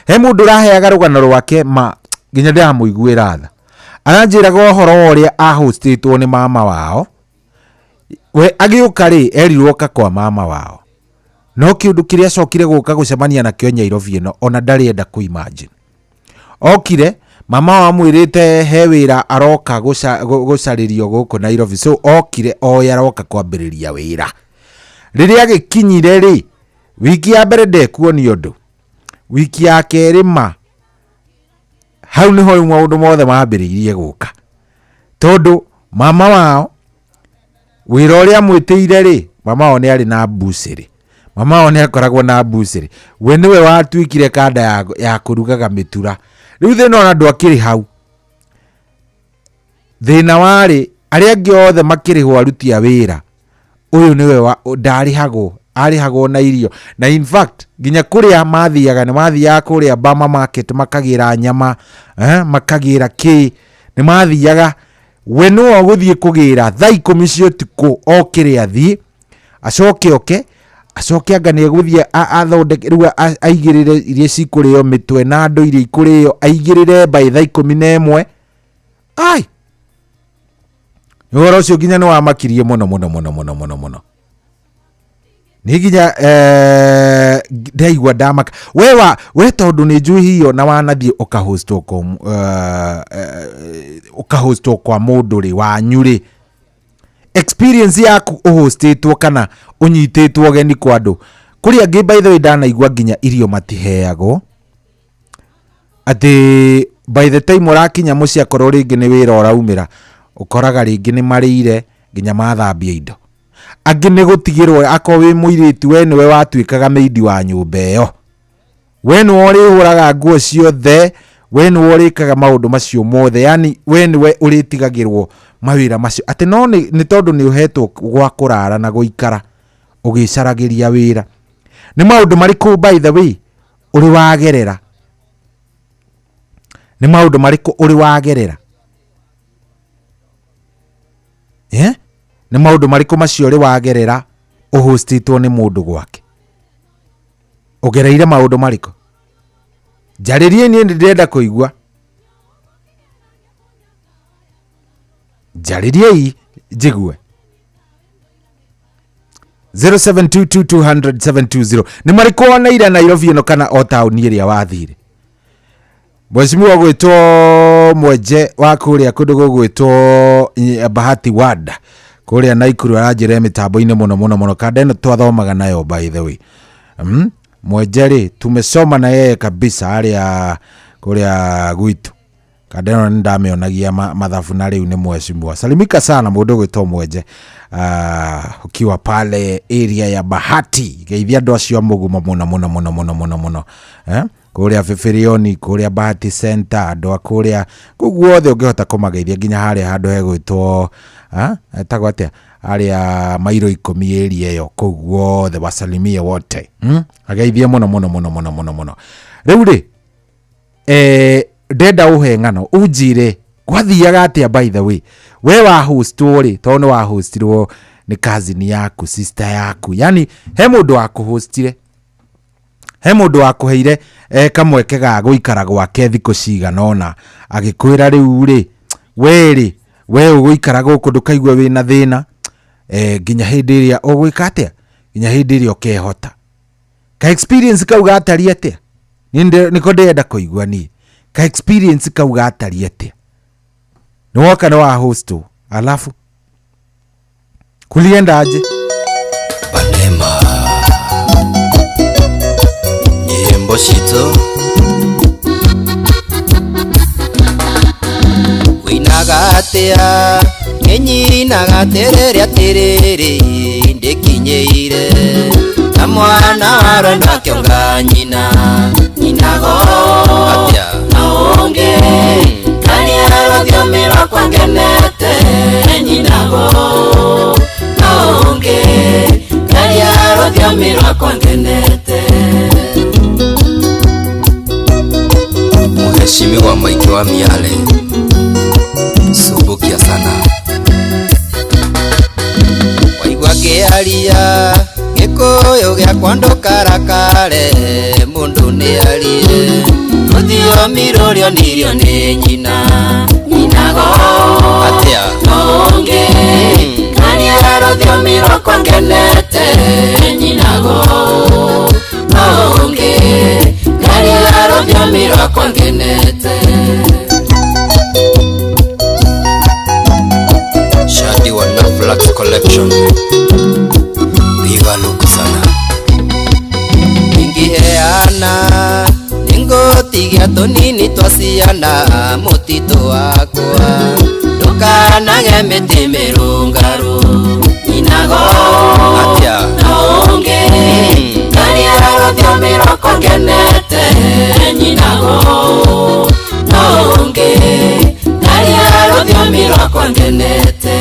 S11: he mũndũ ũraheaga rũgano rwake ma nginya ndĩramũiguĩra tha aranjĩraga ũhoro wa ũrĩa ahostĩtwo nĩ mama wao we agĩũka rĩ erirwo ka kwa mama wao no kĩũndũ kĩrĩa acokire gũka gũcemania nakĩo Nyairobi ĩno ona ndarĩenda kũ imagine okire mama wao amwĩrĩte he wĩra aroka gũcarĩrio gũkũ Nairobi so okire oĩ aroka kwambĩrĩria wĩra rĩrĩa agĩkinyire rĩ wiki ya mbere ndekuonio ũndũ wiki ya kerĩ ma hau nĩho rĩu maũndũ mothe mambĩrĩirie gũka tondũ mama wao wĩra ũrĩa amwĩtĩire rĩ mama wao nĩ arĩ na mbucĩrĩ mama wao nĩ akoragwo na mbucĩrĩ we nĩwe watuĩkire kanda ya kũrugaga mĩtura rĩu thĩna ona ndwakĩrĩ hau thĩna warĩ arĩa angĩ othe makĩrĩhwo aruti a wĩra ũyũ nĩwe ndarĩhagwo arĩhagwo na irio na in fact nginya kũrĩa mathiaga nĩ mathiaga kũrĩa Bama Market makagĩra nyama makagĩra kĩ nĩ mathiaga we nĩwe ũgũthiĩ kũgĩra thaa 10 cia ũtukũ okĩre athiĩ acoke oke acoke anga nĩ egũthiĩ athondeke rĩu aigĩrĩre iria cikũrĩo mĩtwe na andũ iria ikũrĩo aigĩrĩre by thaa 11 ai ũhoro ũcio nginya nĩ wamakirie mũno mũno mũno mũno mũno mũno nĩ nginya ndaigua ndamaka we tondũ nĩ njũĩ hiyo na wanathiĩ ũkahostwo kwa mũndũ rĩ wanyu rĩ experience yaku ũhostĩtwo kana ũnyitĩtwo ũgeni kwa andũ kũrĩ angĩ by the way ndanaigua nginya irio matiheagwo atĩ by the time ũrakinya mũciĩ akorwo rĩngĩ nĩ wĩra ũraumĩra ũkoraga rĩngĩ nĩ marĩire nginya mathambia indo angĩ nĩ gũtigĩrwo akorwo wĩ mũirĩtu we nĩwe watuĩkaga maid wa nyũmba ĩyo we nĩwe ũrĩhũraga nguo ciothe we nĩwe ũrĩkaga maũndũ macio mothe yani we nĩwe ũrĩtigagĩrwo mawĩra macio atĩ no nĩ tondũ nĩ ũhetwo gwa kũrara na gũikara ũgĩcaragĩria wĩra nĩ maũndũ marĩkũ by the way ũrĩ wagerera nĩ maũndũ marĩkũ ũrĩ wagerera Eh? Nĩ maũndũ marĩkũ macio ũrĩ wagerera ũhostĩtwo nĩ mũndũ gwake? Ũgereire maũndũ marĩkũ? Njarĩrie niĩ nĩ ndĩrenda kũigua. Njarĩriei njigue. 0722200720 nĩ marĩkũ woneire Nairobi ĩno kana o taũni ĩrĩa wathire? Mheshimiwa gwĩtwo Mwenje wa kũrĩa kũndũ gũgwĩtwo Bahati Ward kũrĩa Naikuru aranjĩra mĩtambo-inĩ mũno mũno mũno. Kanda ĩno twathomaga nayo by the way. Mwenje rĩ tumesoma na yeye kabisa harĩa kũrĩa gwitũ. Kanda ĩno nĩ ndamĩonagia mathabu na rĩu nĩ mheshimiwa. Salimika sana mũndũ gwĩtwo Mwenje, ukiwa pale area ya Bahati. Geithia andũ acio a Mũgumo mũno mũno mũno mũno mũno mũno. Kũrĩa Bibirioni, kũrĩa Bahati Center, andũ a kũrĩa kũu guothe ũngĩhota kũmageithia nginya harĩa handũ hegwĩtwo etagwo atĩa harĩa mairo 10 area ĩyo, kũu guothe wasalimie wote. Ageithie mũno mũno mũno mũno mũno mũno. Rĩu rĩ ndenda ũhe ng'ano ũnjĩre gwathiaga atĩa by the way. We wa hostwo rĩ, tondũ nĩ wa hostirwo nĩ cousin yaku, sister yaku, yani he mũndũ wa kũhostire, he mũndũ wa kũheire kamweke ga gũikara gwake thikũ cigana ũna, agĩkwĩra rĩu rĩ we rĩ we ũgũikara gũkũ ndũkaigue wĩna thĩna, nginya hĩndĩ ĩrĩa ũgwĩka atĩa, nginya hĩndĩ ĩrĩa ũkehota. Ka experience kau gatariĩ atĩa? Niĩ nĩko ndĩrenda kũigua niĩ. Ka experience kau gatariĩ atĩa? Nĩ woka nĩ wa hostwo, alafu kulienda aje?
S9: Banema nyimbo citũ wĩinaga atĩa, nĩnyinaga atĩrĩrĩ atĩrĩrĩ ndĩkinyĩire na mwana wa rwendo akĩonga nyina nyinago atĩa
S22: na ũngĩ karia rũthiomi rwakwa ngenete nyinago na ũngĩ karia rũthiomi rwakwa ngenete.
S9: Mheshimiwa Mike wa Miale, sumbukia sana. Waigua kĩaria gĩkũyũ gĩakwa ndũkarakare, mũndũ nĩarie rũthiomi rũrĩa onirio nĩ nyina
S22: nyinago
S9: atĩa
S22: na ũngĩ karia rũthiomi rwakwa ngenete nyinago na ũngĩ karia rũthiomi rwakwa ngenete.
S9: Shadi wa Naflax Collection, piga luku sana. Ingĩheana nĩngũtigia tũnini twa ciana mũtitũ wakwa, ndũkanage mĩtĩ mĩrũngarũ nyinago atĩa
S22: na ũngĩ karia rũthiomi rwakwa ngenete nyinago na ũngĩ karia rũthiomi rwakwa ngenete.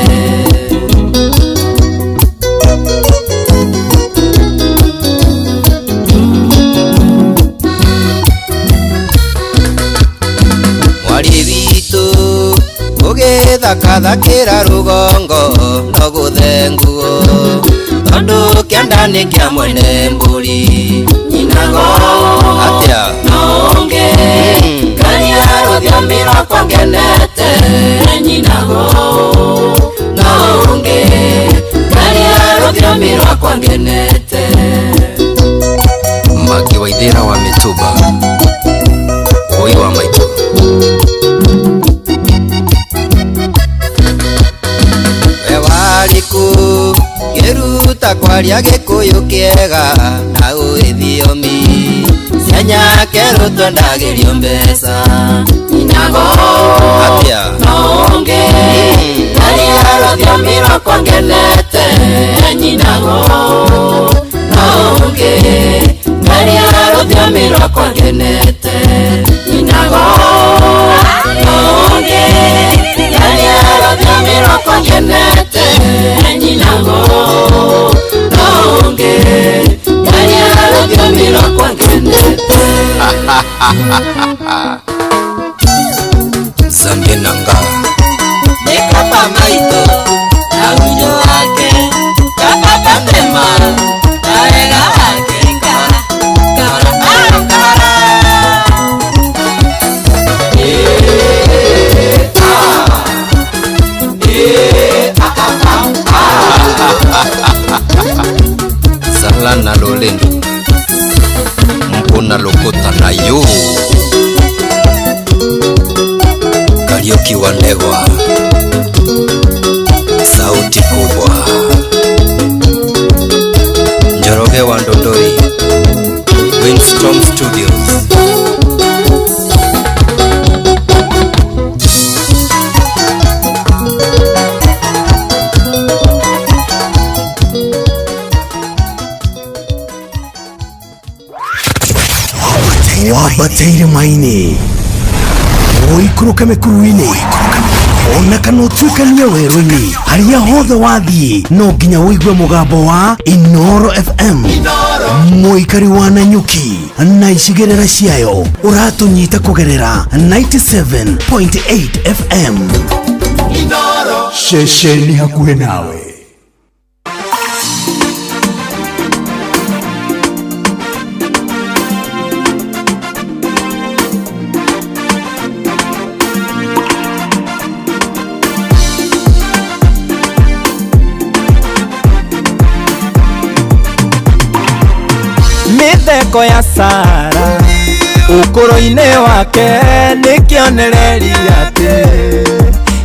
S9: Mwarĩ witũ ũgĩthakathakĩra rũgongo no gũthenguo, tondũ kĩanda nĩ kĩa mwene mbũri
S22: nyinago
S9: atĩa
S22: na ũngĩ karia rũthiomi rwakwa ngenete nyinago na ũngĩ karia rũthiomi rwakwa ngenete.
S9: Magi wa Ithĩra wa Mĩtumba, ũi wa maitũ. We warĩ kũ ngĩruta kwaria gĩkũyũ kĩega na ũĩ thiomi cia nyakerũ twendagĩrio mbeca
S22: nyinago
S9: atĩa
S22: na ũngĩ karia rũthiomi rwakwa ngenete nyinago na ũngĩ karia rũthiomi rwakwa ngenete nyinago na ũngĩ karia rũthiomi rwakwa ngenete nyinago na ũngĩ karia rũthiomi rwakwa ngenete.
S9: Zambie nanga
S22: Nekapa maitũ na
S9: na lokota na yo Kariuki wa Ndegwa sauti kubwa Njoroge wa Ndondori Windstorm Studios.
S6: Wambateire maini ũikũrũke mĩkuru-inĩ ona kana ũtuĩkanie werũ-inĩ harĩa hothe wathiĩ no nginya ũigue mũgambo wa Inoro FM mũikari wa Nanyuki na icigĩrĩra ciayo ũratũnyita kũgerera 97.8 FM.
S4: Ceceni hakuhĩ nawe.
S2: Mĩtheko ya Sara ũkũrũ-inĩ wake nĩ kĩonereria atĩ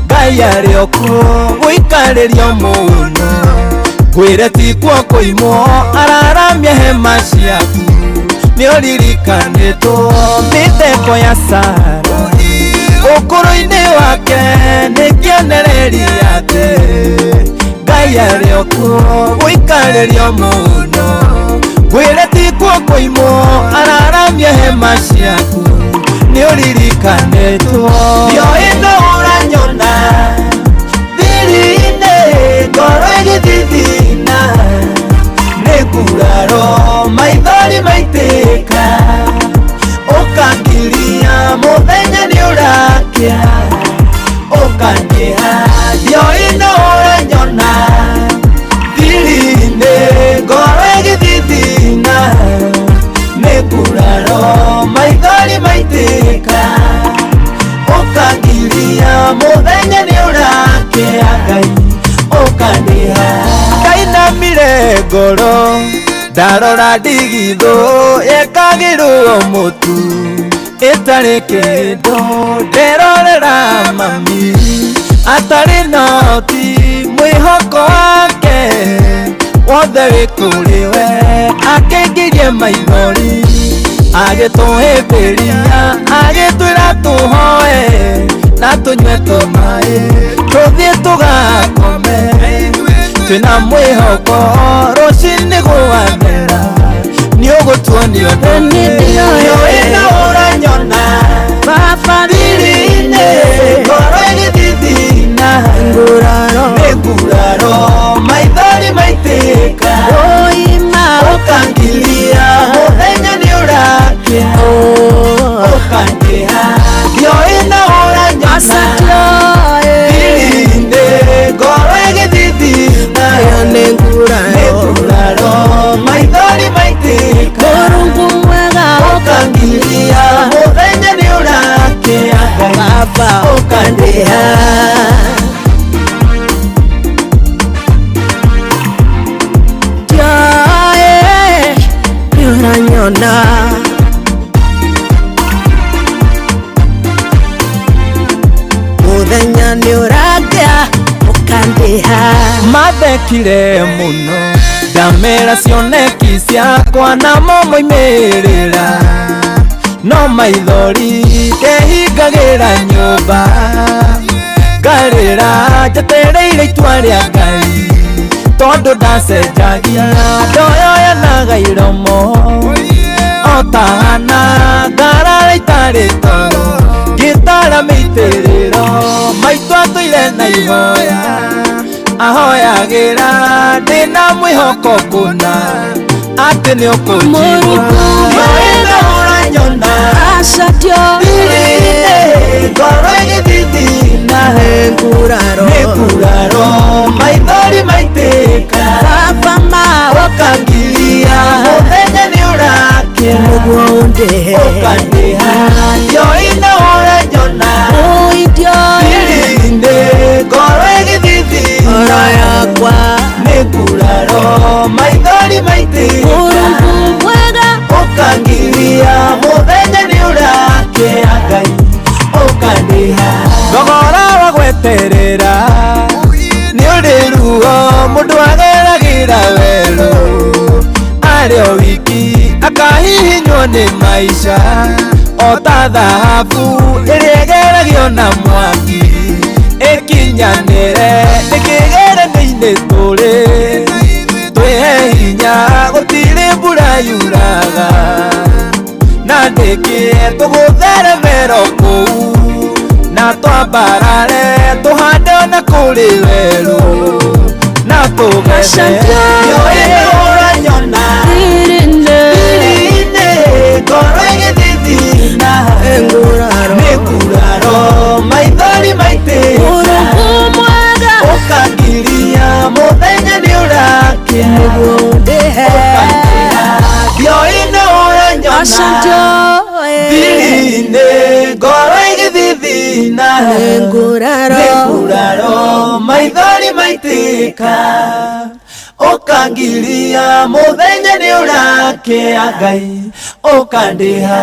S2: Ngai arĩ o kuo gũikarĩrio mũno ngwĩre ti kuo kũimwo araramia hema ciaku nĩ ũririkanĩtwo. Mĩtheko ya Sara ũkũrũ-inĩ wake nĩ kĩonereria atĩ Ngai arĩ o kuo gũikarĩrio mũno ngwĩre ti kuo kũimwo araramia hema ciaku nĩ ũririkanĩtwo. Ndioĩ nũ ũranyona thiri-inĩ ngoro ĩgĩthithina nĩ nguraro maithori maitĩka ũkangiria mũthenya nĩ ũrakĩa ũkandiha. Ndioĩ nũ ũranyona thiri-inĩ ngoro ĩgĩthithina nĩ nguraro maithori maitĩka ũkangiria mũthenya nĩ ũrakĩa Ngai ũkandiha. Ndainamire ngoro ndarora ndigithũ yekagĩrwo mũtu ĩtarĩ kĩndũ nderorera mami atarĩ noti mwĩhoko wake wothe wĩ kũrĩ we akĩngirie maithori agĩtũhĩmbĩria agĩtwĩra tũhoe na tũnyue tũmaĩ tũthiĩ tũgakome twĩna mwĩhoko rũcinĩ gwathera nĩ ũgũtuonia ũndũ. Ndioĩ nũ ũranyona thiri-inĩ ngoro ĩgĩthithina nĩ nguraro maithori maitĩka ũkangiria mũthenya nĩ ũrakĩa ũkandiha. Ndioĩ nũ ũranyona thiri-inĩ ngoro ĩgĩthithina nĩ nguraro maithori maitĩka ũkangiria mũthenya nĩ ũrakĩa ũkandiha.
S10: Ũranyona mũthenya nĩ ũrakĩa ũkandiha.
S2: Mathekire mũno ndamera cioneki ciakwa namo moimĩrĩra no maithori ndehingagĩra nyũmba ngarĩra njetereire itua rĩa Ngai tondũ ndacenjagia ndoyoyanaga iromo o ta Hana ngarara itarĩ toro ngĩtara mĩitĩrĩro maitũ atũire na ihoya ahoyagĩra ndĩna mwĩhoko kũna atĩ nĩ ũkũnjigua. Ndioĩ nũ ũranyona thiri-inĩ ngoro ĩgĩthithina nĩ nguraro maithori maitĩka ũkangiria mũthenya nĩ ũrakĩa ũkandiha. Ndioĩ nũ ũranyona thiri-inĩ ngoro ĩgĩthithina nĩ nguraro maithori maitĩka ũkangiria Ũgaterera nĩ ũrĩ ruo mũndũ ageragĩra werũ arĩ o wiki akahihinywo nĩ maica o ta thahabu ĩrĩa ĩgeragio na mwaki ĩkinyanĩre nĩkĩgeranio-inĩ tũrĩ twĩhe hinya gũtirĩ mbura yuraga na ndĩkĩe tũgũtheremero kũu na twambarare tũhande ona kũrĩ werũ na tũgethe nĩũĩ ũranyona thiri-inĩ ngoro ĩgĩthithina nĩ nguraro maithori maitĩka ũkangiria mũthenya nĩ ũrakĩa ũkanjĩra ndiũĩ nĩ ũranyona thiri-inĩ ngoro ĩgĩthithina nĩ nguraro maithori maitĩka ũkangiria mũthenya nĩ ũrakĩa Ngai ũkandĩha.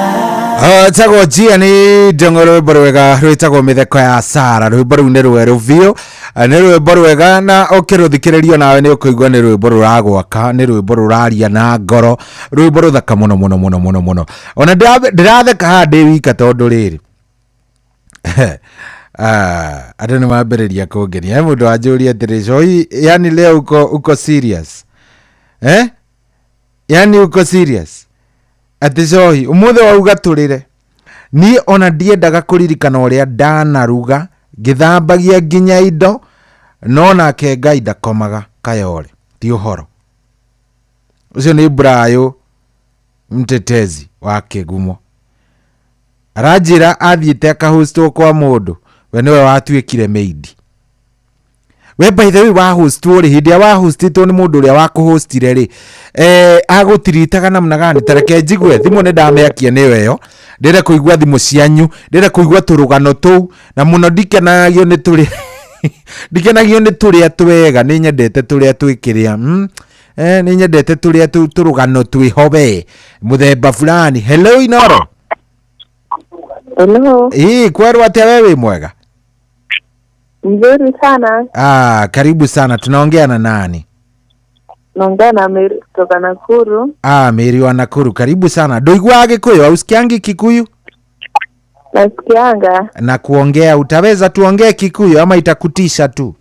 S11: Tagwo Gianni Ndong'o rwĩmbo rwega rwĩtagwo mĩtheko ya Sara rwĩmbo rũu nĩ rwerũ biũ nĩ rwĩmbo rwega na ũkĩrũthikĩrĩrio nawe nĩ ũkũigua nĩ rwĩmbo rũragwaka nĩ rwĩmbo rũraria na ngoro rwĩmbo rũthaka mũno mũno mũno mũno mũno ona ndĩratheka haha ndĩ wika tondũ rĩrĩ andũ nĩ mambĩrĩria kũngenia he mũndũ wanjũria atĩrĩ Coi yani leo uko serious eh yani uko serious atĩ Cohi ũmũthĩ wauga tũrĩre niĩ ona ndiendaga kũririkana ũrĩa ndanaruga ngĩthambagia nginya indo no nake Ngai ndakomaga kayore ti ũhoro ũcio nĩ Brayo mtetezi wa Kĩgumo aranjĩra athiĩte akahostwo kwa mũndũ we nĩwe watuĩkire maid we by the way wahostwo rĩ hĩndĩ ĩrĩa wahostĩtwo nĩ mũndũ ũrĩa wakũhostire rĩ agũtiritaga namna gani tareke njigue thimũ nĩ ndamĩakia nĩyo ĩyo ndĩrenda kũigua thimũ cianyu ndĩrenda kũigua tũrũgano tũu na mũno ndikenagio nĩ tũrĩa ndikenagio nĩ tũrĩa twega nĩ nyendete tũrĩa twĩkĩrĩa nĩ nyendete tũrĩa tũrũgano twĩho we mũthemba fulani. Hello Inoro.
S7: Hello.
S11: Kwerwo atĩa we wĩ mwega?
S7: Mzuri sana.
S11: Karibu sana. Tunaongea na nani?
S7: Naongea na Mary kutoka Nakuru.
S11: Mary wa Nakuru, karibu sana. Ndoigua Gikuyu, ausikiangi Kikuyu?
S7: Nasikianga.
S11: Na kuongea utaweza tuongee Kikuyu ama itakutisha tu?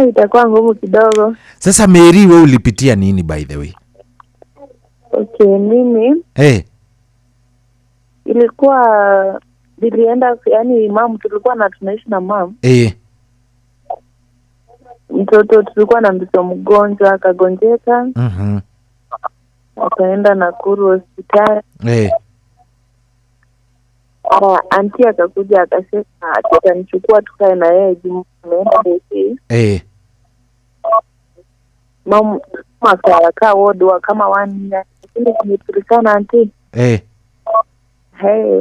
S7: Itakuwa ngumu kidogo.
S11: Sasa Mary, wewe ulipitia nini by the way?
S7: Okay, mimi ilikuwa nilienda yani mam tulikuwa na tunaishi na mam. Mtoto tulikuwa na mtoto mgonjwa akagonjeka. Akaenda Nakuru hospitali. Auntie akakuja akasema atanichukua tukae na yeye Jumamosi ameenda. Mam akakaa ward kama 1 year. Lakini tulikana auntie. Hey,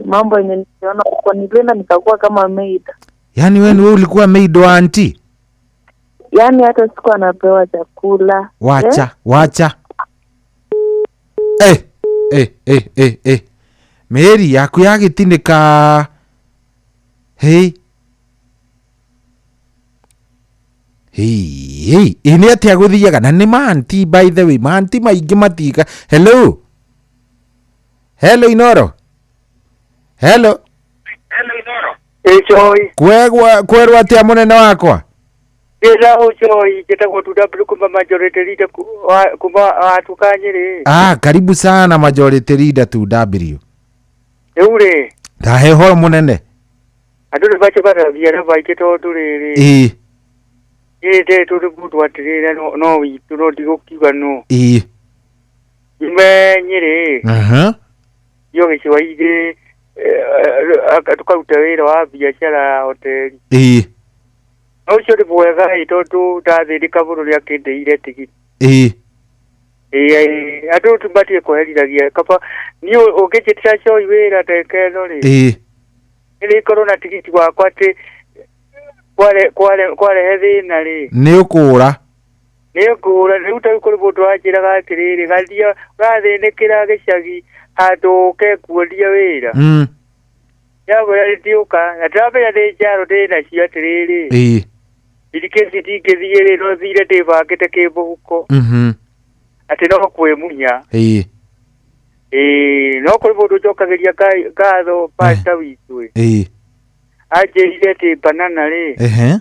S7: mambo yenye niliona kwa nilienda nikakuwa kama maid.
S11: Yaani wewe ulikuwa maid wa auntie?
S7: Yaani hata sikuwa napewa chakula.
S11: Wacha, wacha. Mary yaku yagĩtinĩka. Hey. Hey, ĩnĩ atĩa gũthiaga na nĩ ma-auntie by the way, ma-auntie maingĩ matiga. Hello. Hello Inoro. Hello.
S14: Hello Inoro. Choi.
S11: Kwerwo atĩa mũnene wakwa?
S14: Ndĩra Choi njĩtagwo 2W kuma majority leader kuma watuka Nyĩrĩ.
S11: Karibu sana majority leader 2W.
S14: Rĩu rĩ.
S11: Ndahe ũhoro mũnene.
S14: Andũ nĩ bacemanagia na maingĩ tondũ rĩrĩ. Niĩ ndĩrĩ mũndũ atĩrĩrĩ no witũ no ndigũkiuga no. Nyume Nyĩrĩ. Yo gĩcũa-inĩ tukaruta wĩra wa biacara ya hoteli. No ũcio nĩ mwega tondũ ndathĩnĩka mũno nĩ akĩndĩire tigiti. Andũ tũbatie kweherithagia kaba niĩ ũngĩnjĩtĩra Choi wĩra ndagĩka ĩno rĩ nĩrĩkorwo na tigiti wakwa atĩ kwarehe thĩna rĩ
S11: nĩ ũkũra
S14: nĩ ngũra rĩu ta rĩu kũrĩ mũndũ wanjĩraga atĩrĩrĩ gathia ũrathĩnĩkĩra gĩcagi handũ ũke kuonia wĩra. Yagwĩra rĩtiũka na ndĩramenya ndĩ njaro ndĩ nacio atĩrĩrĩ.
S11: Ĩĩ.
S14: Irikĩci ndingĩthiĩ rĩ no thire ndĩbangĩte kĩmũhuko. Atĩ no kwĩmunya.
S11: Ĩĩ.
S14: Ĩĩ no kũrĩ mũndũ njokagĩria ngatho pastor witũ.
S11: Ĩĩ.
S14: Anjĩrire atĩ banana rĩ.
S11: Ehe.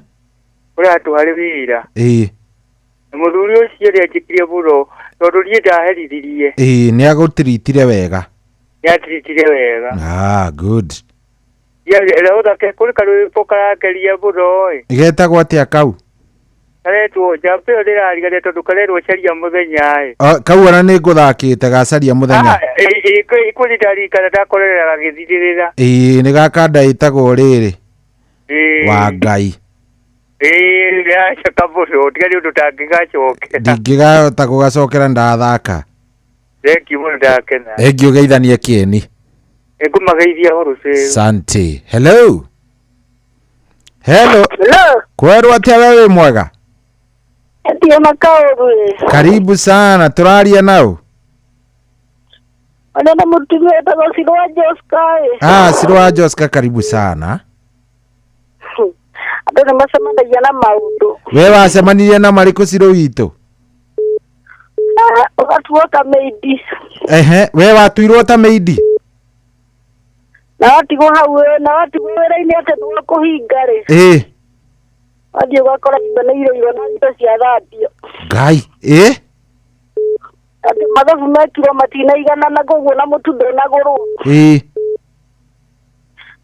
S14: Kũrĩ handũ harĩ wĩra.
S11: Ĩĩ.
S14: Na mũthuri ũcio nĩanjĩkire mũno tondũ niĩ ndaherithirie.
S11: Ĩĩ nĩ agũtiritire wega.
S14: Nĩatiritire wega.
S11: Ah, good.
S14: Ũthake kũrĩ karwĩmbo karakeria mũno ĩ.
S11: Getagwo atĩa kau?
S14: Karetwo njamba ĩyo ndĩrarigania tondũ karerwo caria mũthenya ĩ.
S11: Kau ona nĩ ngũthakĩte gacaria mũthenya.
S14: Kwĩ ndarikana ndakorerera gagĩthirĩrĩra.
S11: Ĩĩ nĩ gakanda ĩtagwo rĩrĩ. Wa Ngai.
S14: Ĩĩ nĩacoka mũno tiga nĩ ũndũ ndangĩgacokera.
S11: Ndingĩgahota gũgacokera ndathaka.
S14: Thengiũ mũno ndakena.
S11: Thengiũ geithanie kĩeni.
S14: Nĩngũmageithia hũrũcĩũ.
S11: Sante. Hello. Hello.
S7: Hello.
S11: Kwerwo atĩa we wĩ mwega?
S7: Ndio makaũru.
S11: Karibu sana tũraria nau.
S7: Ona mũtumia etagwo Sirwa Joska.
S11: Ah, Sirwa Joska karibu sana.
S7: Andũ nĩ macemanagia na maũndũ.
S11: We wacemanirie na marĩkũ Sirũ witũ?
S7: Ũgatuo ta maidi.
S11: Ehe, we watuirwo ta maidi?
S7: Na watigwo hau na watigwo wĩra-inĩ atĩ nĩ wakũhinga rĩ.
S11: Ĩĩ.
S7: Wathiĩ ũgakora indo nĩ iroirwo na indo ciathambio.
S11: Ngai, ĩĩ?
S7: Atĩ mathabu mekirwo matinaiganana koguo na mũtu ndũnagũrwo.
S11: Ĩĩ.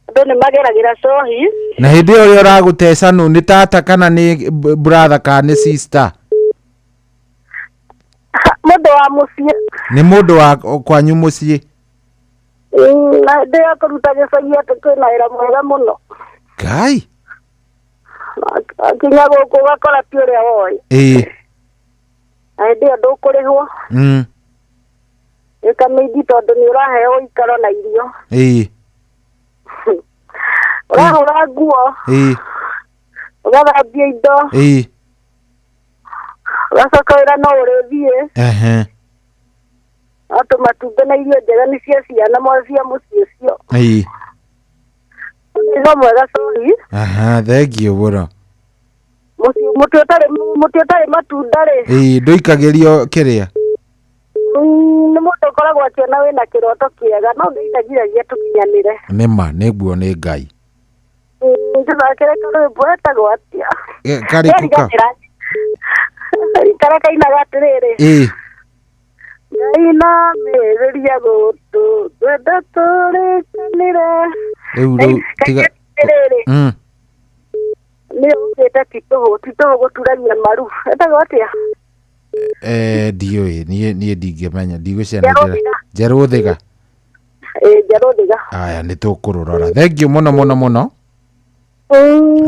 S7: Andũ nĩ mageragĩra cohi.
S11: Na hĩndĩ ĩyo ũrĩa ũragũteca nũ nĩ tata kana nĩ brother kana nĩ sister?
S7: Mũndũ wa mũciĩ.
S11: Nĩ mũndũ wa kwanyu mũciĩ?
S7: Na hĩndĩ ĩyo akũruta gĩcagi atĩ kwĩna wĩra mwega mũno.
S11: Ngai.
S7: Akinya gũkũ ũgakora ti ũrĩa woĩ.
S11: Ĩĩ.
S7: Na hĩndĩ ĩyo ndũkũrĩhwo. Ĩka mĩingĩ tondũ nĩ ũraheo ũikaro na irio.
S11: Ĩĩ.
S7: Ũrahũra nguo.
S11: Ĩĩ.
S7: Ũgathambia indo.
S11: Ĩĩ.
S7: Ũgacoka wĩra no ũrĩthiĩ.
S11: Ehe.
S7: Atũ matumbĩ na irio njega nĩ cia ciana mo cia mũciĩ ũcio.
S11: Ĩĩ.
S7: Nĩ mwega sorry.
S11: Aha, thengiũ mũno.
S7: Mũtĩ ũtarĩ matunda rĩ.
S11: Ĩĩ, ndũikagĩrio kĩrĩa?
S7: Nĩ mũndũ ũkoragwo akĩona wĩna kĩroto kĩega no Ngai ndagiragia tũkinyanĩre.
S11: Nĩ ma, nĩguo nĩ Ngai.
S7: Tũthakĩre karwĩmbo etagwo atĩa?
S11: Karĩkũ ka?
S7: Karĩa kainaga atĩrĩrĩ.
S11: Ĩĩ.
S7: Ngai namĩrĩria gũtũ twenda tũrĩkanĩre.
S11: Rĩu tiga.
S7: Nĩ ũkĩte titũhũ gũturagia maru. Etagwo atĩa?
S11: Ndiũĩ niĩ ndingĩmenya ndigũcianĩrĩra. Njerũ Thĩga.
S7: Ĩĩ Njerũ Thĩga.
S11: Aya nĩ tũkũrũrora. Thengiũ mũno mũno mũno.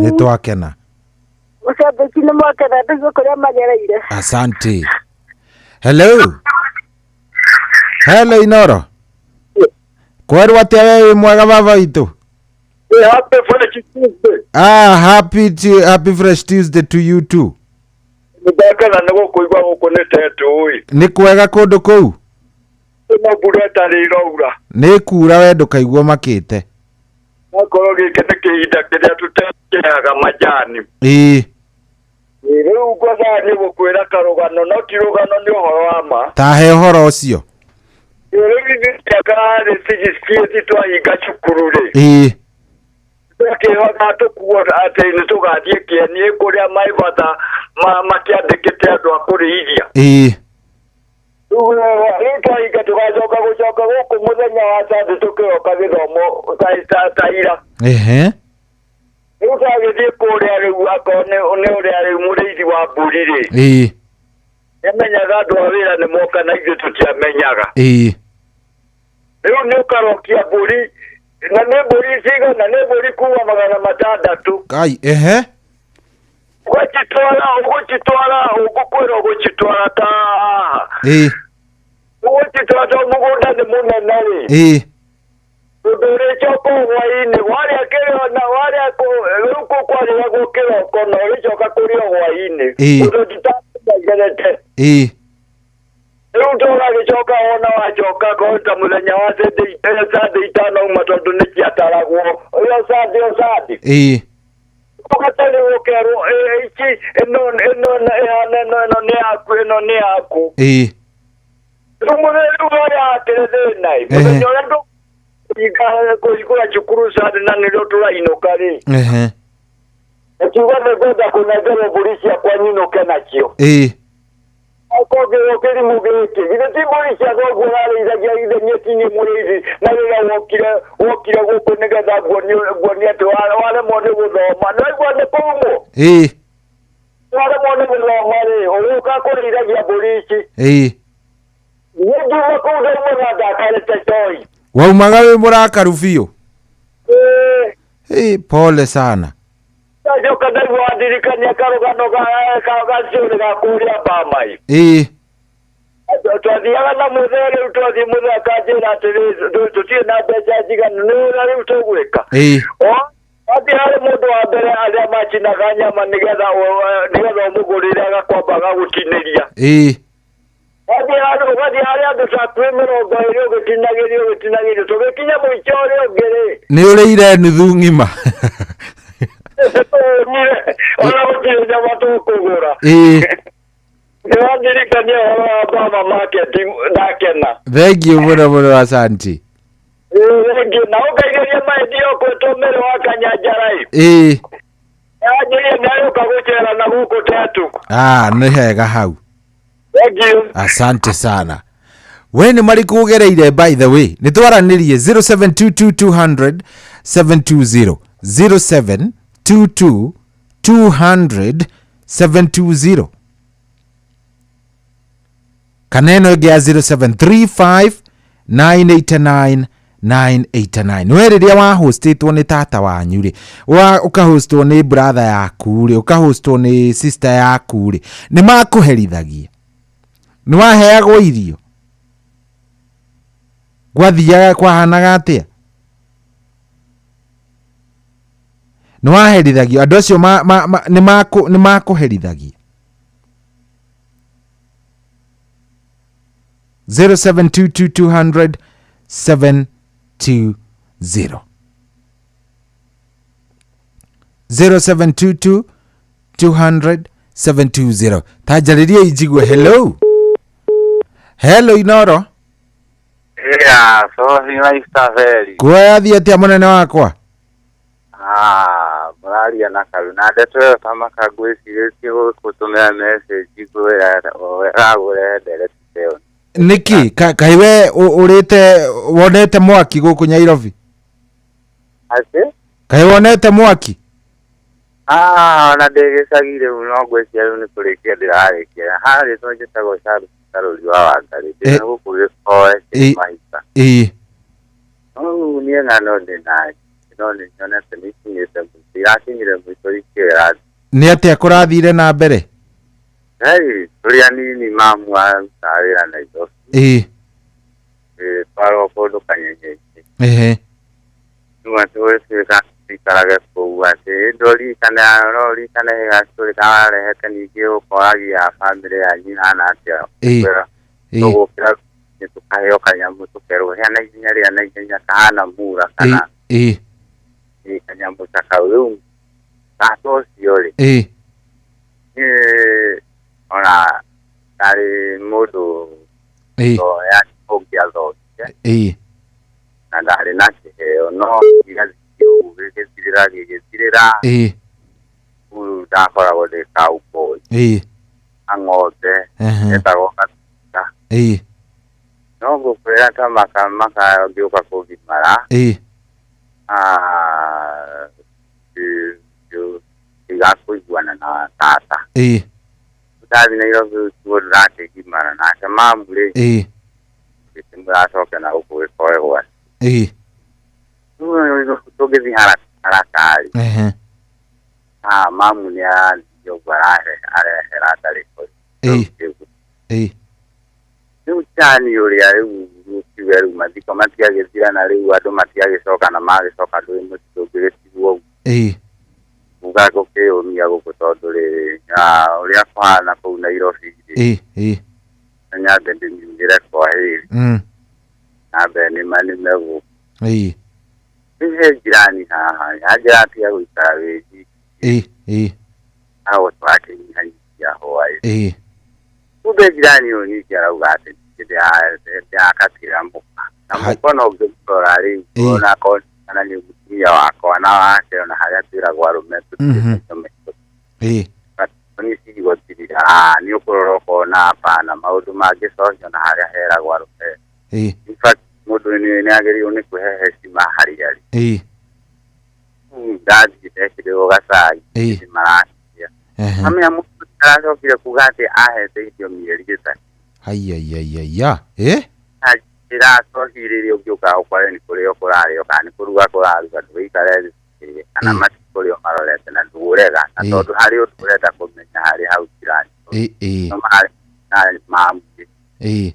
S11: Nĩ twakena.
S7: Mũcambĩki nĩ mwakena tũigue kũrĩa magereire.
S11: Asante. Hello. Hello Inoro. Kwerwo atĩa we wĩ mwega baba witũ?
S15: Happy Fresh Tuesday.
S11: Ah, happy Fresh Tuesday to you too.
S15: Ndakena nĩ gũkũigua gũkũ nĩ tetũ ĩ.
S11: Nĩ kwega kũndũ kũu?
S15: Ĩno mbura ĩtarĩ ĩraura.
S11: Nĩ kura we ndũkaigua makĩte.
S15: Akorwo gĩkĩ nĩ kĩhinda kĩrĩa tũteaga majani.
S11: Ĩĩ.
S15: Rĩu ngwendaga nĩ gũkwĩra karũgano no ti rũgano nĩ ũhoro wa ma.
S11: Tahe ũhoro ũcio.
S15: Rĩu ithuĩ karĩ tigiciĩ twahinga cukuru rĩ.
S11: Ĩĩ.
S15: Twakĩhoga tũkuo atĩ nĩ tũgathiĩ kĩeni kũrĩa maibata makĩandĩkĩte andũ a kũrĩithia.
S11: Ĩĩ.
S15: Rĩu twahinga tũgacoka gũcoka gũkũ mũthenya wa Sunday tũkĩroka gĩthomo ta ira.
S11: Ehe.
S15: Rĩu twagĩthiĩ kũrĩa rĩu akorwo nĩ ũrĩa rĩu mũrĩithi wa mbũri rĩ.
S11: Ĩĩ.
S15: Nĩamenyaga andũ a wĩra nĩ moka na ithuĩ tũtiamenyaga.
S11: Ĩĩ.
S15: Rĩu nĩ ũkarokia mbũri na nĩ mbũri cigana nĩ mbũri kuma 600.
S11: Ngai, ehe.
S15: Ũgũcitwara ũgũkwĩra ũgũcitwara ta haha.
S11: Ĩĩ.
S15: Ũgũcitwara tondũ mũgũnda nĩ mũnene rĩ.
S11: Ĩĩ.
S15: Ũndũ ũrĩcoka hwaĩ-inĩ warĩa kĩrĩo na warĩa rĩu kũu kwarĩagwo kĩroko na ũrĩcoka kũrĩa hwaĩ-inĩ. Ũndũ tũtamenyerete.
S11: Ĩĩ.
S15: Rĩu tũgagĩcoka wona wacoka korwo ta mũthenya wa Sunday itanauma tondũ nĩ ciataragwo. kwarĩagwo o Sunday o Sunday.
S11: Ĩĩ.
S15: Ũgatarĩrwo ũkerwo ici ĩno ĩno ĩhana ĩno ĩno nĩ yaku ĩno nĩ yaku.
S11: Ĩĩ.
S15: Rĩu mũthenya rĩu harĩa hakĩrĩ thĩna ĩ mũthenya ũrĩa tũkũhinga kũhingũra cukuru Sunday na nĩrĩo tũrainũka rĩ.
S11: Ehe.
S15: Akiuga nĩngwenda kũnengerwo mbũri ciakwa nyinũke nacio.
S11: Ĩĩ.
S15: Okongerwo kĩrimũ gĩkĩ githĩ ti mbũri cia thoguo ũrarĩithagia ithe niĩ ti niĩ mũrĩithi na rĩrĩa wokire gũkũ nĩgetha nguonie atĩ waremwo nĩ gũthoma nĩwaigua nĩ kũrumwo.
S11: Ĩĩ.
S15: Waremwo nĩ gũthoma rĩ ũgũka kũrĩithagia mbũri ici.
S11: Ĩĩ.
S15: Niĩ ngiuma kũu ndauma ndakarĩte choi.
S11: Waumaga wĩ mũrakaru biũ.
S15: Ĩĩ.
S11: Ĩĩ, pole sana.
S15: Ndacoka ndaigua wandirikania karũgano gaciũrĩ ga kũrĩa Bamai.
S11: Ĩĩ.
S15: Twathiaga na mũthee rĩu twathiĩ mũthee akanjĩra atĩrĩ tũtirĩ na mbeca njiganu nĩ ũrĩa rĩu tũgwĩka.
S11: Ĩĩ.
S15: Wathiĩ harĩ mũndũ wa mbere arĩa macinaga nyama nĩgetha ũmũgũrĩre agakwamba agagũtinĩria.
S11: Ĩĩ.
S15: Ũgathiĩ harĩ andũ ta hakuhĩ 20 ũgĩtinagĩrio tũgĩkinya mũico ũrĩa ũngĩ rĩ.
S11: Nĩ ũrĩire nuthu ng'ima.
S15: Ona gũtirĩ nyama tũkũgũra.
S11: Ĩĩ.
S15: Nĩwandirikania ũhoro wa Bama Market ndakena.
S11: Thengiũ mũno mũno asanti.
S15: Thengiũ na ũngeithĩrie maendio kwĩtwo Mary wa Kanyanjara ĩ.
S11: Ĩĩ.
S15: Anjĩrie nĩarĩũka gũcera na gũkũ Tetu.
S11: Ah, nĩ hega hau.
S15: Thengiũ.
S11: Asante sana. We nĩ marĩkũ ũgereire by the way? Nĩ twaranĩrie 0722 200 720 0722 200 720 kana ĩno ĩngĩ ya 0735 989 989. We rĩrĩa wahostĩtwo nĩ tata wanyu rĩ, ũkahostwo nĩ brother yaku rĩ, ũkahostwo nĩ sister yaku rĩ, nĩ makũherithagia? Nĩ waheagwo irio? Gwathiaga kwahanaga atĩa? Nĩ waherithagio andũ acio nĩ makũherithagia? 0722 200 720 0722 200 720. Tanjarĩria injigue. Hello hello Inoro.
S16: Yeah, so ni
S11: kuoya thiĩ atĩa mũnene wakwa?
S16: Ah, mũraria na Karu na ndeto ĩyo ta maka ngwĩcirĩtie gũtũmĩra message ngwĩra ũragũre ndereti ĩyo.
S11: Nĩkĩ kaĩ we ũrĩte wonete mwaki gũkũ Nairobi?
S16: Atĩ?
S11: Kaĩ wonete mwaki?
S16: Ah, ona ndĩ gĩcagi rĩu no ngwĩciria rĩu nĩ kũrĩkia ndĩrarĩkia. Harĩ to njĩtagwo Charles wa Wangarĩ ndĩna gũkũ Gĩkoe Kĩmahiga.
S11: Ĩĩ.
S16: Rĩu niĩ ng'ano ndĩnayo no nĩ nyonete nĩ ikinyĩte mũico irakinyire mũico ikĩra.
S11: Nĩ atĩa kũrathire na mbere?
S16: Hey, tũrĩ anini mamu arutaga wĩra Nairobi.
S11: Ĩĩ.
S16: Twarwo kũndũ Kanyenyenye.
S11: Ehe.
S16: Rĩu atĩ gũtuĩka tũikarage kũu atĩ ndũririkane no ũririkane gacũrĩ kararehete ningĩ ũkoragia bamĩrĩ yanyu ihana atĩa.
S11: Ĩĩ.
S16: Tũgũkĩra tũkaheo kanyamũ tũkerwo rĩa naihenya rĩa naihenya kahana mura kana
S11: Ĩĩ.
S16: kanyamũ ta kau rĩu tata ũcio rĩ.
S11: Ĩĩ.
S16: Niĩ ona ndarĩ mũndũ ũngĩathomire.
S11: Ĩĩ.
S16: Na ndarĩ na kĩheo no gĩgathiĩ ũguo gĩgĩthirĩra gĩgĩthirĩra.
S11: Ĩĩ.
S16: Rĩu ndakoragwo ndĩ cowboy.
S11: Ĩĩ.
S16: Na ng'ombe etagwo Gatuta.
S11: Ĩĩ.
S16: No ngũkwĩra ta maka ngĩũka kũgimara.
S11: Ĩĩ.
S16: Ndigakũiguana na tata.
S11: Ĩĩ.
S16: Ndathi Nairobi kuo ndĩrakĩgimara nake mamu rĩ.
S11: Ĩĩ.
S16: Ngĩkĩmwĩra na gũkũ Gĩkoe gwake.
S11: Ĩĩ.
S16: Rĩu tũngĩthiĩ haraka rĩ.
S11: Ehe.
S16: Mamu nĩ arathiĩ ũguo arehera ndarĩ kũrĩ.
S11: Ĩĩ. Ĩĩ.
S16: Rĩu cani ũrĩa rĩu kiuge rĩu mathiko matiagĩthira na rĩu andũ matiagĩcoka na magĩcoka ndũrĩ mũtitũ ũngĩgĩtigwo ũguo.
S11: Ĩĩ.
S16: Uga gũkĩyũmia gũkũ tondũ rĩrĩ ũrĩa kũhana kũu Nairobi rĩ.
S11: Ĩĩ. Ĩĩ.
S16: Nyambe ndĩmiumĩre kwa hĩrĩ. Nyambe nĩmanĩme gũkũ.
S11: Ĩĩ.
S16: He jirani haha anjĩra atiga gũikara wĩ
S11: ĩ ĩ
S16: aho twakĩnyihanyihia hwaĩ
S11: ĩ
S16: kumbe jirani ũyũ ningĩ arauga atĩ ndĩrakatĩra mũka na mũka no ngĩmũrora rĩu ona akorwo kana nĩ mũtumia wakwa na wake ona harĩa twĩragwo arũme
S11: ĩ
S16: nĩ cigo tirira nĩ ũkũrora ũkona hapana maũndũ mangĩcokia na harĩa heragwo arũme
S11: ĩ
S16: in fact mũndũ nĩ agĩrĩirwo nĩ kwĩhe heshima harĩa arĩ
S11: ĩ
S16: ndathiĩ ndekĩrĩrwo gacai maracia amenya mũndũ aracokire kuga atĩ ahete irio mĩeri ĩtatũ
S11: haiyaiyaiya ĩ
S16: ĩracokire irio ũngĩũka ũkore nĩ kũrĩo kũrarĩo kana nĩ kũruga kũraruga ndũgĩikare thĩ kana matikũrĩo marorete na ndũgũrega na tondũ harĩ ũndũ ũrenda kũmenya harĩ hau jirani
S11: ĩ
S16: no marĩ mamũĩ
S11: ĩ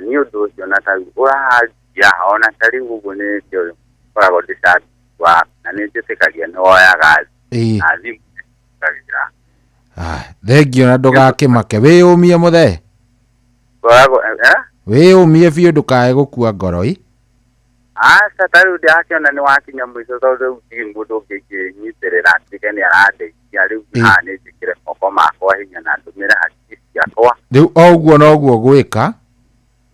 S16: nĩ ũndũ ũcio na tarĩu ũraria ona tarĩu ũguo nĩ kĩo ngoragwo ndĩ shabiki waku na nĩ njĩtĩkagia nĩ woyaga na thimũ nĩkagĩra
S11: thengio na ndũgakĩmake wĩyũmie mũthee
S16: ngoragwo
S11: wĩyũmie biũ ndũkae gũkua ngoro ĩ
S16: aca tarĩu ndĩrakĩona nĩ wakinya mũico tondũ rĩu ndirĩ mũndũ ũngĩ ingĩnyitĩrĩra atuĩke nĩ arandeithia rĩu haha nĩ njĩkĩre moko makwa hinya na ndũmĩre hakiri ciakwa
S11: rĩu o ũguo noguo gwĩka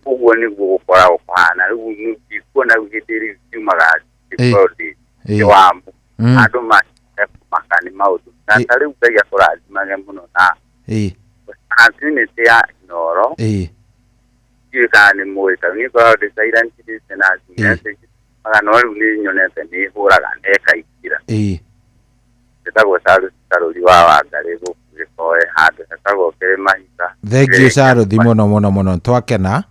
S16: ũguo nĩguo gũkoragwo kũhana rĩu ndikuona rĩu hĩndĩ ĩrĩa ngiumaga ndĩkorwo ndĩ wa andũ makũmaka nĩ maũndũ na ta rĩu Ngai akũrathimage mũno na opportunity ya Inooro ndiũĩ kana nĩ mũĩ tondũ niĩ ngoragwo ndĩ silent listener message no rĩu nĩ nyonete nĩ ĩhũraga na ĩkaingĩra ĩtagwo Carũri wa Wangarĩ gũkũ Gĩkoe handũ hetagwo Kĩrĩmahiga
S11: thengio Carũthi mũno mũno mũno twakena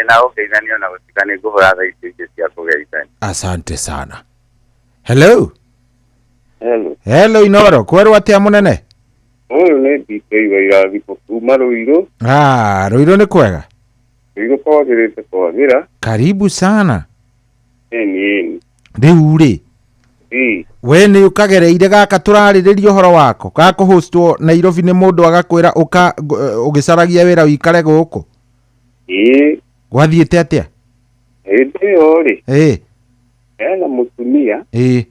S16: na ũgeithanio na gũtuĩka nĩ ngũhũra thaa icio ingĩ cia kũgeithania
S11: asante sana hello
S18: hello
S11: hello Inooro kwerwo atĩa mũnene
S18: ũyũ nĩ DJ wa irathimo kuma Rũirũ
S11: Rũirũ nĩ kwega
S18: Rũirũ kwagĩrĩte kwagĩra
S11: karibu sana
S18: ĩni ĩni
S11: rĩu rĩ we nĩ ũkagereire gaka tũrarĩrĩria ũhoro wako gakũhostwo Nairobi nĩ mũndũ agakwĩra ũka ũgĩcaragia wĩra ũikare gũkũ
S18: ĩĩ
S11: gwathiĩte atĩa
S18: hĩndĩ ĩyo rĩ
S11: ĩ
S18: hena mũtumia
S11: ĩ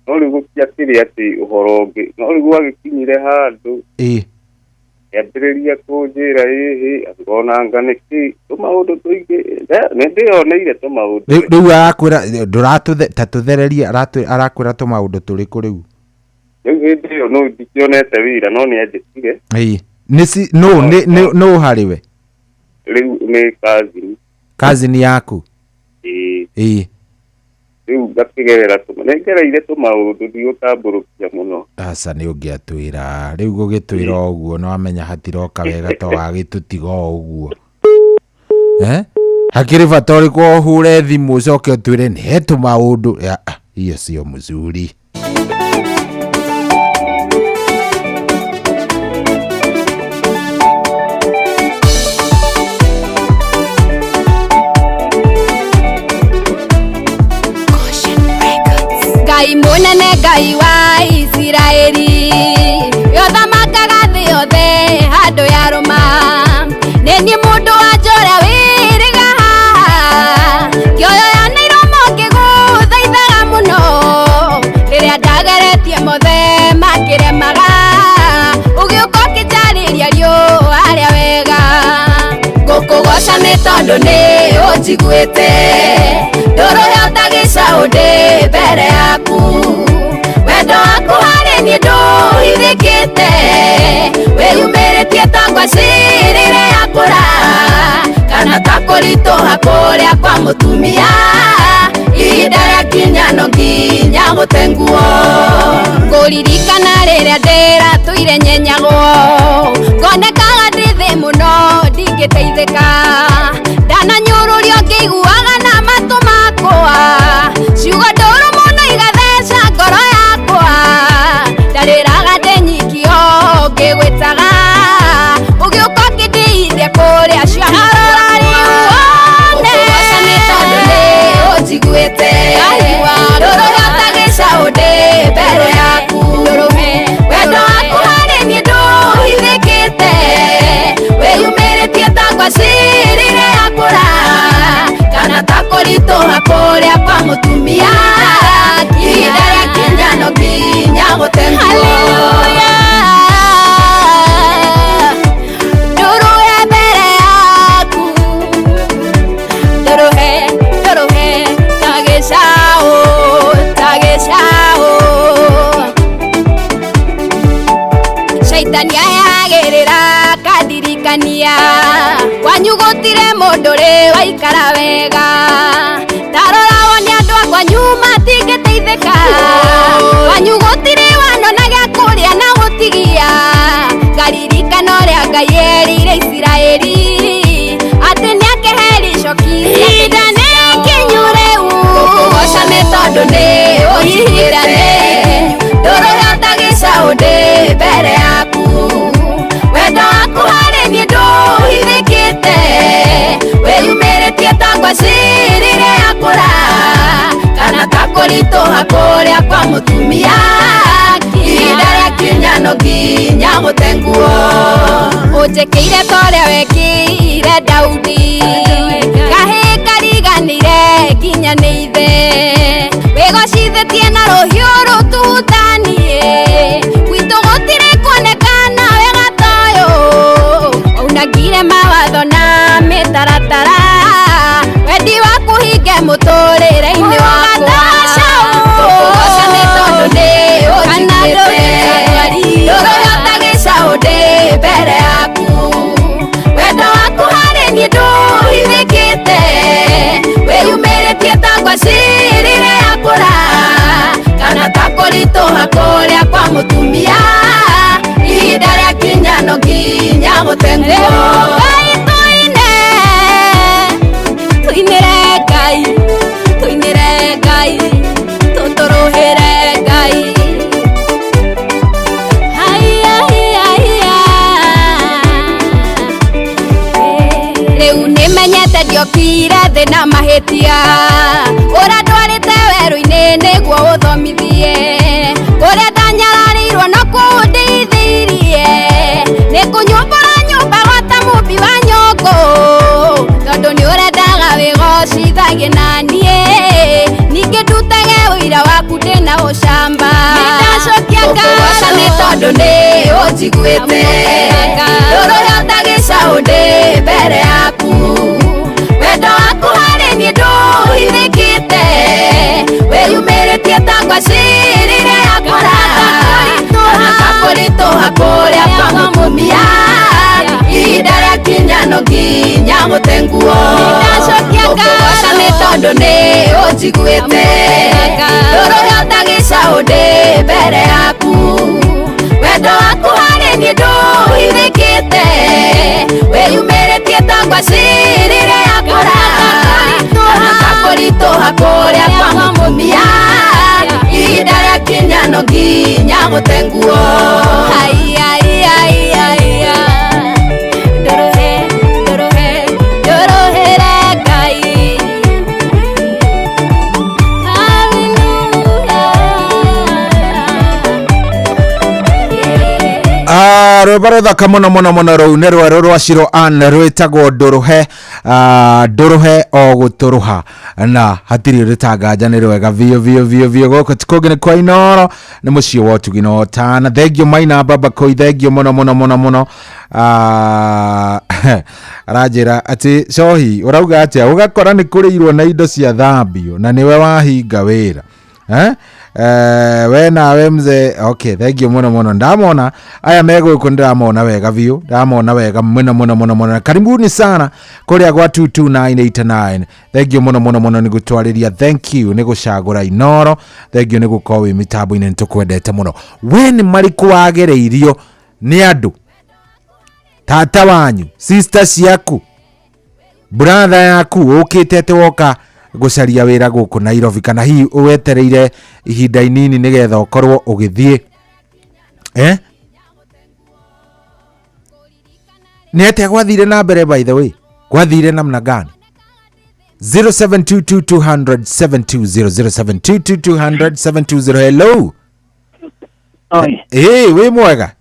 S18: no rĩu gũtiakĩrĩ atĩ ũhoro ũngĩ no rĩu gwagĩkinyire handũ
S11: ĩ
S18: kĩambĩrĩria kũnjĩra ĩhĩ ngonanga nĩkĩ tũmaũndũ tũingĩ nĩ ndĩyoneire tũmaũndũ
S11: rĩu arakwĩra ndũratũthe ta tũthererie arakwĩra tũmaũndũ tũrĩkũ rĩu
S18: rĩu hĩndĩ ĩyo no ndikĩonete wĩra no nĩ anjĩtire
S11: ĩ nĩ no nũ harĩ we
S18: rĩu nĩ cousin
S11: cousin yaku
S18: ĩ
S11: ĩ
S18: rĩu ngakĩgerera nĩngereire tũmaũndũ ndigũtambũrũkia mũno
S11: aca nĩ ũngĩatwĩra rĩu gũgĩtwĩra ũguo no amenya hatiroka wega to wagĩtũtiga o ũguo hakĩrĩ bata ũrĩkũ ũhũre thimũ ũcoke ũtwĩre nĩ he tũmaũndũ hiyo sio mzuri
S17: Ngai mũnene Ngai wa Isiraeli yothamakaga thĩ yothe handũ yarũma nĩ niĩ mũndũ wa njora wĩrĩga haha kĩoyo ya Nairomo ngĩgũthaithaga mũno rĩrĩa ndageretie mothe makĩremaga ũgĩũka ũkĩnjarĩria riũa rĩa wega ngũkũgoca nĩ tondũ nĩ ũnjiguĩte ndũrũhe ũtagĩcaũ ndĩ mbere yaku wendo waku harĩ niĩ ndũhithĩkĩte wĩyumĩrĩtie ta ngwacĩ rĩrĩa yakũra kana ta kũritũha kũrĩa kwa mũtumia ihinda rĩakinya no nginya gũte nguo ngũririkana rĩrĩa ndĩratũire nyenyagwo ngonekaga ndĩ thĩ mũno ndingĩteithĩka ndananyũrũrio ngĩiguaga na matũ makwa ciugo ndũrũ mũno igatheca ngoro yakwa ndarĩraga ndĩ nyiki o ngĩgwĩtaga ũgĩũka ũkĩndeithia kũrĩa ciarora rĩu wone nĩ tondũ nĩ ũnjiguĩte ndũrũhe ũtagĩcaũ ndĩ mbere yaku wendo waku harĩ niĩ ndũhithĩkĩte wĩyumĩrĩtie ta ngwacĩ rĩrĩa yakũra kana ta kũritũha kũritũha kũrĩa kwa mũtumia ihinda rĩakinya no nginya gũte nguo. Haleluya ndũrũhe mbere yaku ndũrũhe ndũrũhe ta gĩcaũ ta gĩcaũ shaitani ayagĩrĩra kandirikania kwanyu gũtirĩ mũndũ rĩ waikara wega tarora wone andũ a kwanyu matingĩteithĩka kwanyu gũtirĩ wanona gĩa kũrĩa na gũtigia ngaririkana ũrĩa Ngai erire Isiraeli atĩ nĩakeheri icoki ihinda nĩ ikinyu rĩu gũkũgoca nĩ tondũ nĩ ũnjiguĩte ndũrũhe ta gĩcaũ ndĩ mbere yaku wendo waku harĩ niĩ ndũhithĩkĩte wĩyumĩrĩtie ta ngwacĩ rĩrĩa yakũra kana ta kũritũha kũrĩa kwa mũtumia ihinda rĩakinya no nginya gũte nguo ũnjĩkĩire ta ũrĩa wekĩire Daudi kahĩĩ kariganĩire nginya nĩ ithe wĩgocithĩtie na rũhiũ rũtutanie gwitũ gũtirĩ kuonekana wega ta ũyũ waunangire mawatho na mĩtaratara wendi waku hinge mũtũrĩre-inĩ wakwa tũkũgoca nĩ tondũ nĩ ũnjiguĩte ndũrũhe ta gĩcaũ ndĩ mbere yaku wendo waku harĩ niĩ ndũhithĩkĩte wĩyumĩrĩtie ta ngwacĩ rĩrĩa yakũra kana ta kũritũha kũrĩa kwa mũtumia ihinda rĩakinya no nginya gũte nguo. Ngai tũine tũinĩre Ngai tũinĩre Ngai tũtũrũhĩre Ngai haiya haiya rĩu nĩmenyete ndiokire thĩ na mahĩtia ũrĩa ndwarĩte werũ-inĩ nĩguo ũthomithie ũrĩa ndanyararĩirwo no kũndeithirie nĩ kũnyũmbũra nyũmba gwata mũmbi wa nyũngũ tondũ nĩ ũrendaga wĩgocithagie na niĩ ningĩ ndutage ũira waku ndĩna ũcamba nĩndacokia ngatho nĩ tondũ nĩ ũnjiguĩte ndũrũhe ta gĩcaũ ndĩ mbere yaku wendo waku harĩ niĩ ndũhithĩkĩte wĩyumĩrĩtie ta ngwacĩ rĩrĩa yakũra kana ta kũritũha kũrĩa kwa mũtumia ihinda rĩakinya no nginya gũte nguo tũkũgoca nĩ tondũ nĩ ũnjiguĩte ndũrũhe ta gĩcaũ ndĩ mbere yaku wendo waku harĩ niĩ ndũhithĩkĩte wĩyumĩrĩtie ta ngwacĩ rĩrĩa yakũra kana ta kũritũha kũrĩa kwa mũtumia ihinda rĩakinya no nginya gũte nguo. Haiya haiya ndũrũhe ndũrũhe ndũrũhĩre Ngai
S11: Rwĩmbo rũthaka mũno mũno mũno rũu nĩ rwerũ rwa Shiro Ann rwĩtagwo ndũrũhe ndũrũhe o gũtũrũha na hatirĩ rĩtanganja nĩ rwega biũ biũ biũ biũ gũkũ ti kũngĩ nĩ kwa Inooro nĩ mũciĩ wa ũtugi na ũtana. Thengio Maina Baba Koi thengio mũno mũno mũno mũno aranjĩra atĩ cohi ũrauga atĩa ũgakora nĩ kũrĩirwo na indo cia thambio na nĩwe wahinga wĩra we nawe mzee okay thank you muno muno ndamona aya megũkũ ndĩramona wega biũ ndamona wega muno muno muno muno karibuni sana kũrĩa gwa 22989 thank you muno muno muno nĩ gũtwarĩria thank you nĩ gũcagũra Inooro thank you nĩ gũkorwo wĩ mĩtambo-inĩ nĩ tũkwendete mũno we nĩ marĩkũ wagereirio nĩ andũ tata wanyu sister ciaku brother yaku ũkĩte atĩ woka gũcaria wĩra gũkũ Nairobi kana hihi wetereire ihinda inini nĩgetha ũkorwo ũgĩthiĩ nĩ atĩa gwathire na mbere by the way gwathire namna gani 0722 200 720 0722 200 720 hello.
S13: Oi.
S11: Hey, we mwega?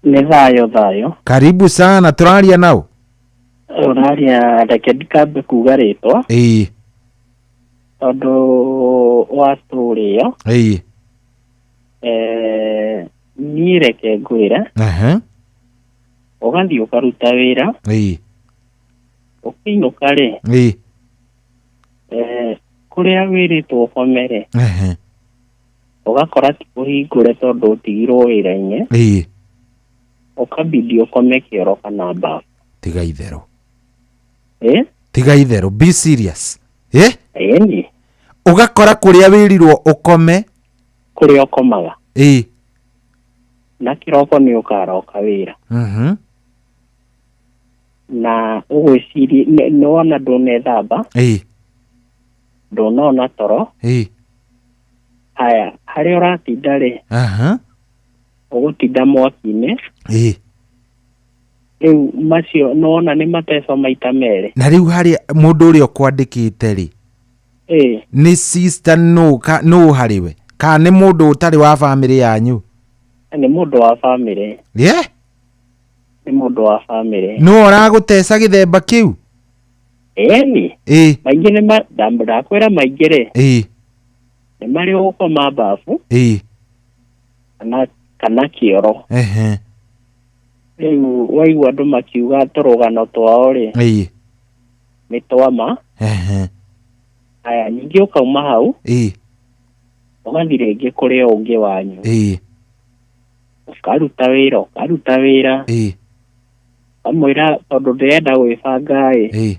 S13: Nĩ thayo thayo.
S11: Karibu sana, tũraria nao?
S13: Ũraria reke ndikambe kuga rĩtwa.
S11: Ĩĩ.
S13: Tondũ wa story ĩyo.
S11: Ĩĩ.
S13: Niĩ reke ngwĩre.
S11: Ehe.
S13: Ũgathiĩ ũkaruta wĩra.
S11: Ĩĩ.
S13: Ũkĩinũka rĩ.
S11: Ĩĩ.
S13: Kũrĩa wĩrĩtwo ũkome rĩ.
S11: Ehe.
S13: Ũgakora ti kũhingũre tondũ ũtigirwo wĩra-inĩ.
S11: Ĩĩ.
S13: Ũkabidi ũkome kĩoro kana mbabu.
S11: Tiga itherũ.
S13: Ĩ?
S11: Tiga itherũ, be serious. Ĩ?
S13: Ĩni.
S11: Ũgakora kũrĩa wĩrirwo ũkome.
S13: Kũrĩa ũkomaga.
S11: Ĩĩ.
S13: Na kĩroko nĩ ũkaroka wĩra.
S11: Mhm.
S13: Na ũgwĩciria nĩ wona ndũnethamba.
S11: Ĩĩ.
S13: Ndũnona toro.
S11: Ĩĩ.
S13: Haya, harĩa ũratinda rĩ.
S11: Aha.
S13: Ũgũtinda mwaki-inĩ.
S11: Ĩĩ.
S13: Rĩu macio nĩwona nĩ mateco maita merĩ.
S11: Na rĩu harĩa mũndũ ũrĩa ũkwandĩkĩte rĩ.
S13: Ĩĩ.
S11: Nĩ sister nũ harĩ we? Kana nĩ mũndũ ũtarĩ wa bamĩrĩ yanyu?
S13: Nĩ mũndũ wa bamĩrĩ.
S11: Yeah?
S13: Nĩ mũndũ wa bamĩrĩ.
S11: Nũ ũragũteca gĩthemba kĩu?
S13: Ĩni.
S11: Ĩĩ.
S13: Maingĩ nĩ ndakwĩra maingĩ rĩ.
S11: Ĩĩ.
S13: Nĩ marĩ ũgũkoma mbabu.
S11: Ĩĩ.
S13: Kana kĩoro.
S11: Ehe.
S13: Rĩu waigua andũ makiuga tũrũgano twao rĩ.
S11: Ĩĩ.
S13: Nĩ twama.
S11: Ehe.
S13: Aya, ningĩ ũkauma hau.
S11: Ĩĩ.
S13: Ũgathiĩ rĩngĩ kũrĩ ũngĩ wanyu.
S11: Ĩĩ.
S13: Ũkaruta wĩra, ũkaruta wĩra.
S11: Ĩĩ.
S13: Ũkamwĩra tondũ ndĩrenda gwĩbanga ĩ.
S11: Ĩĩ.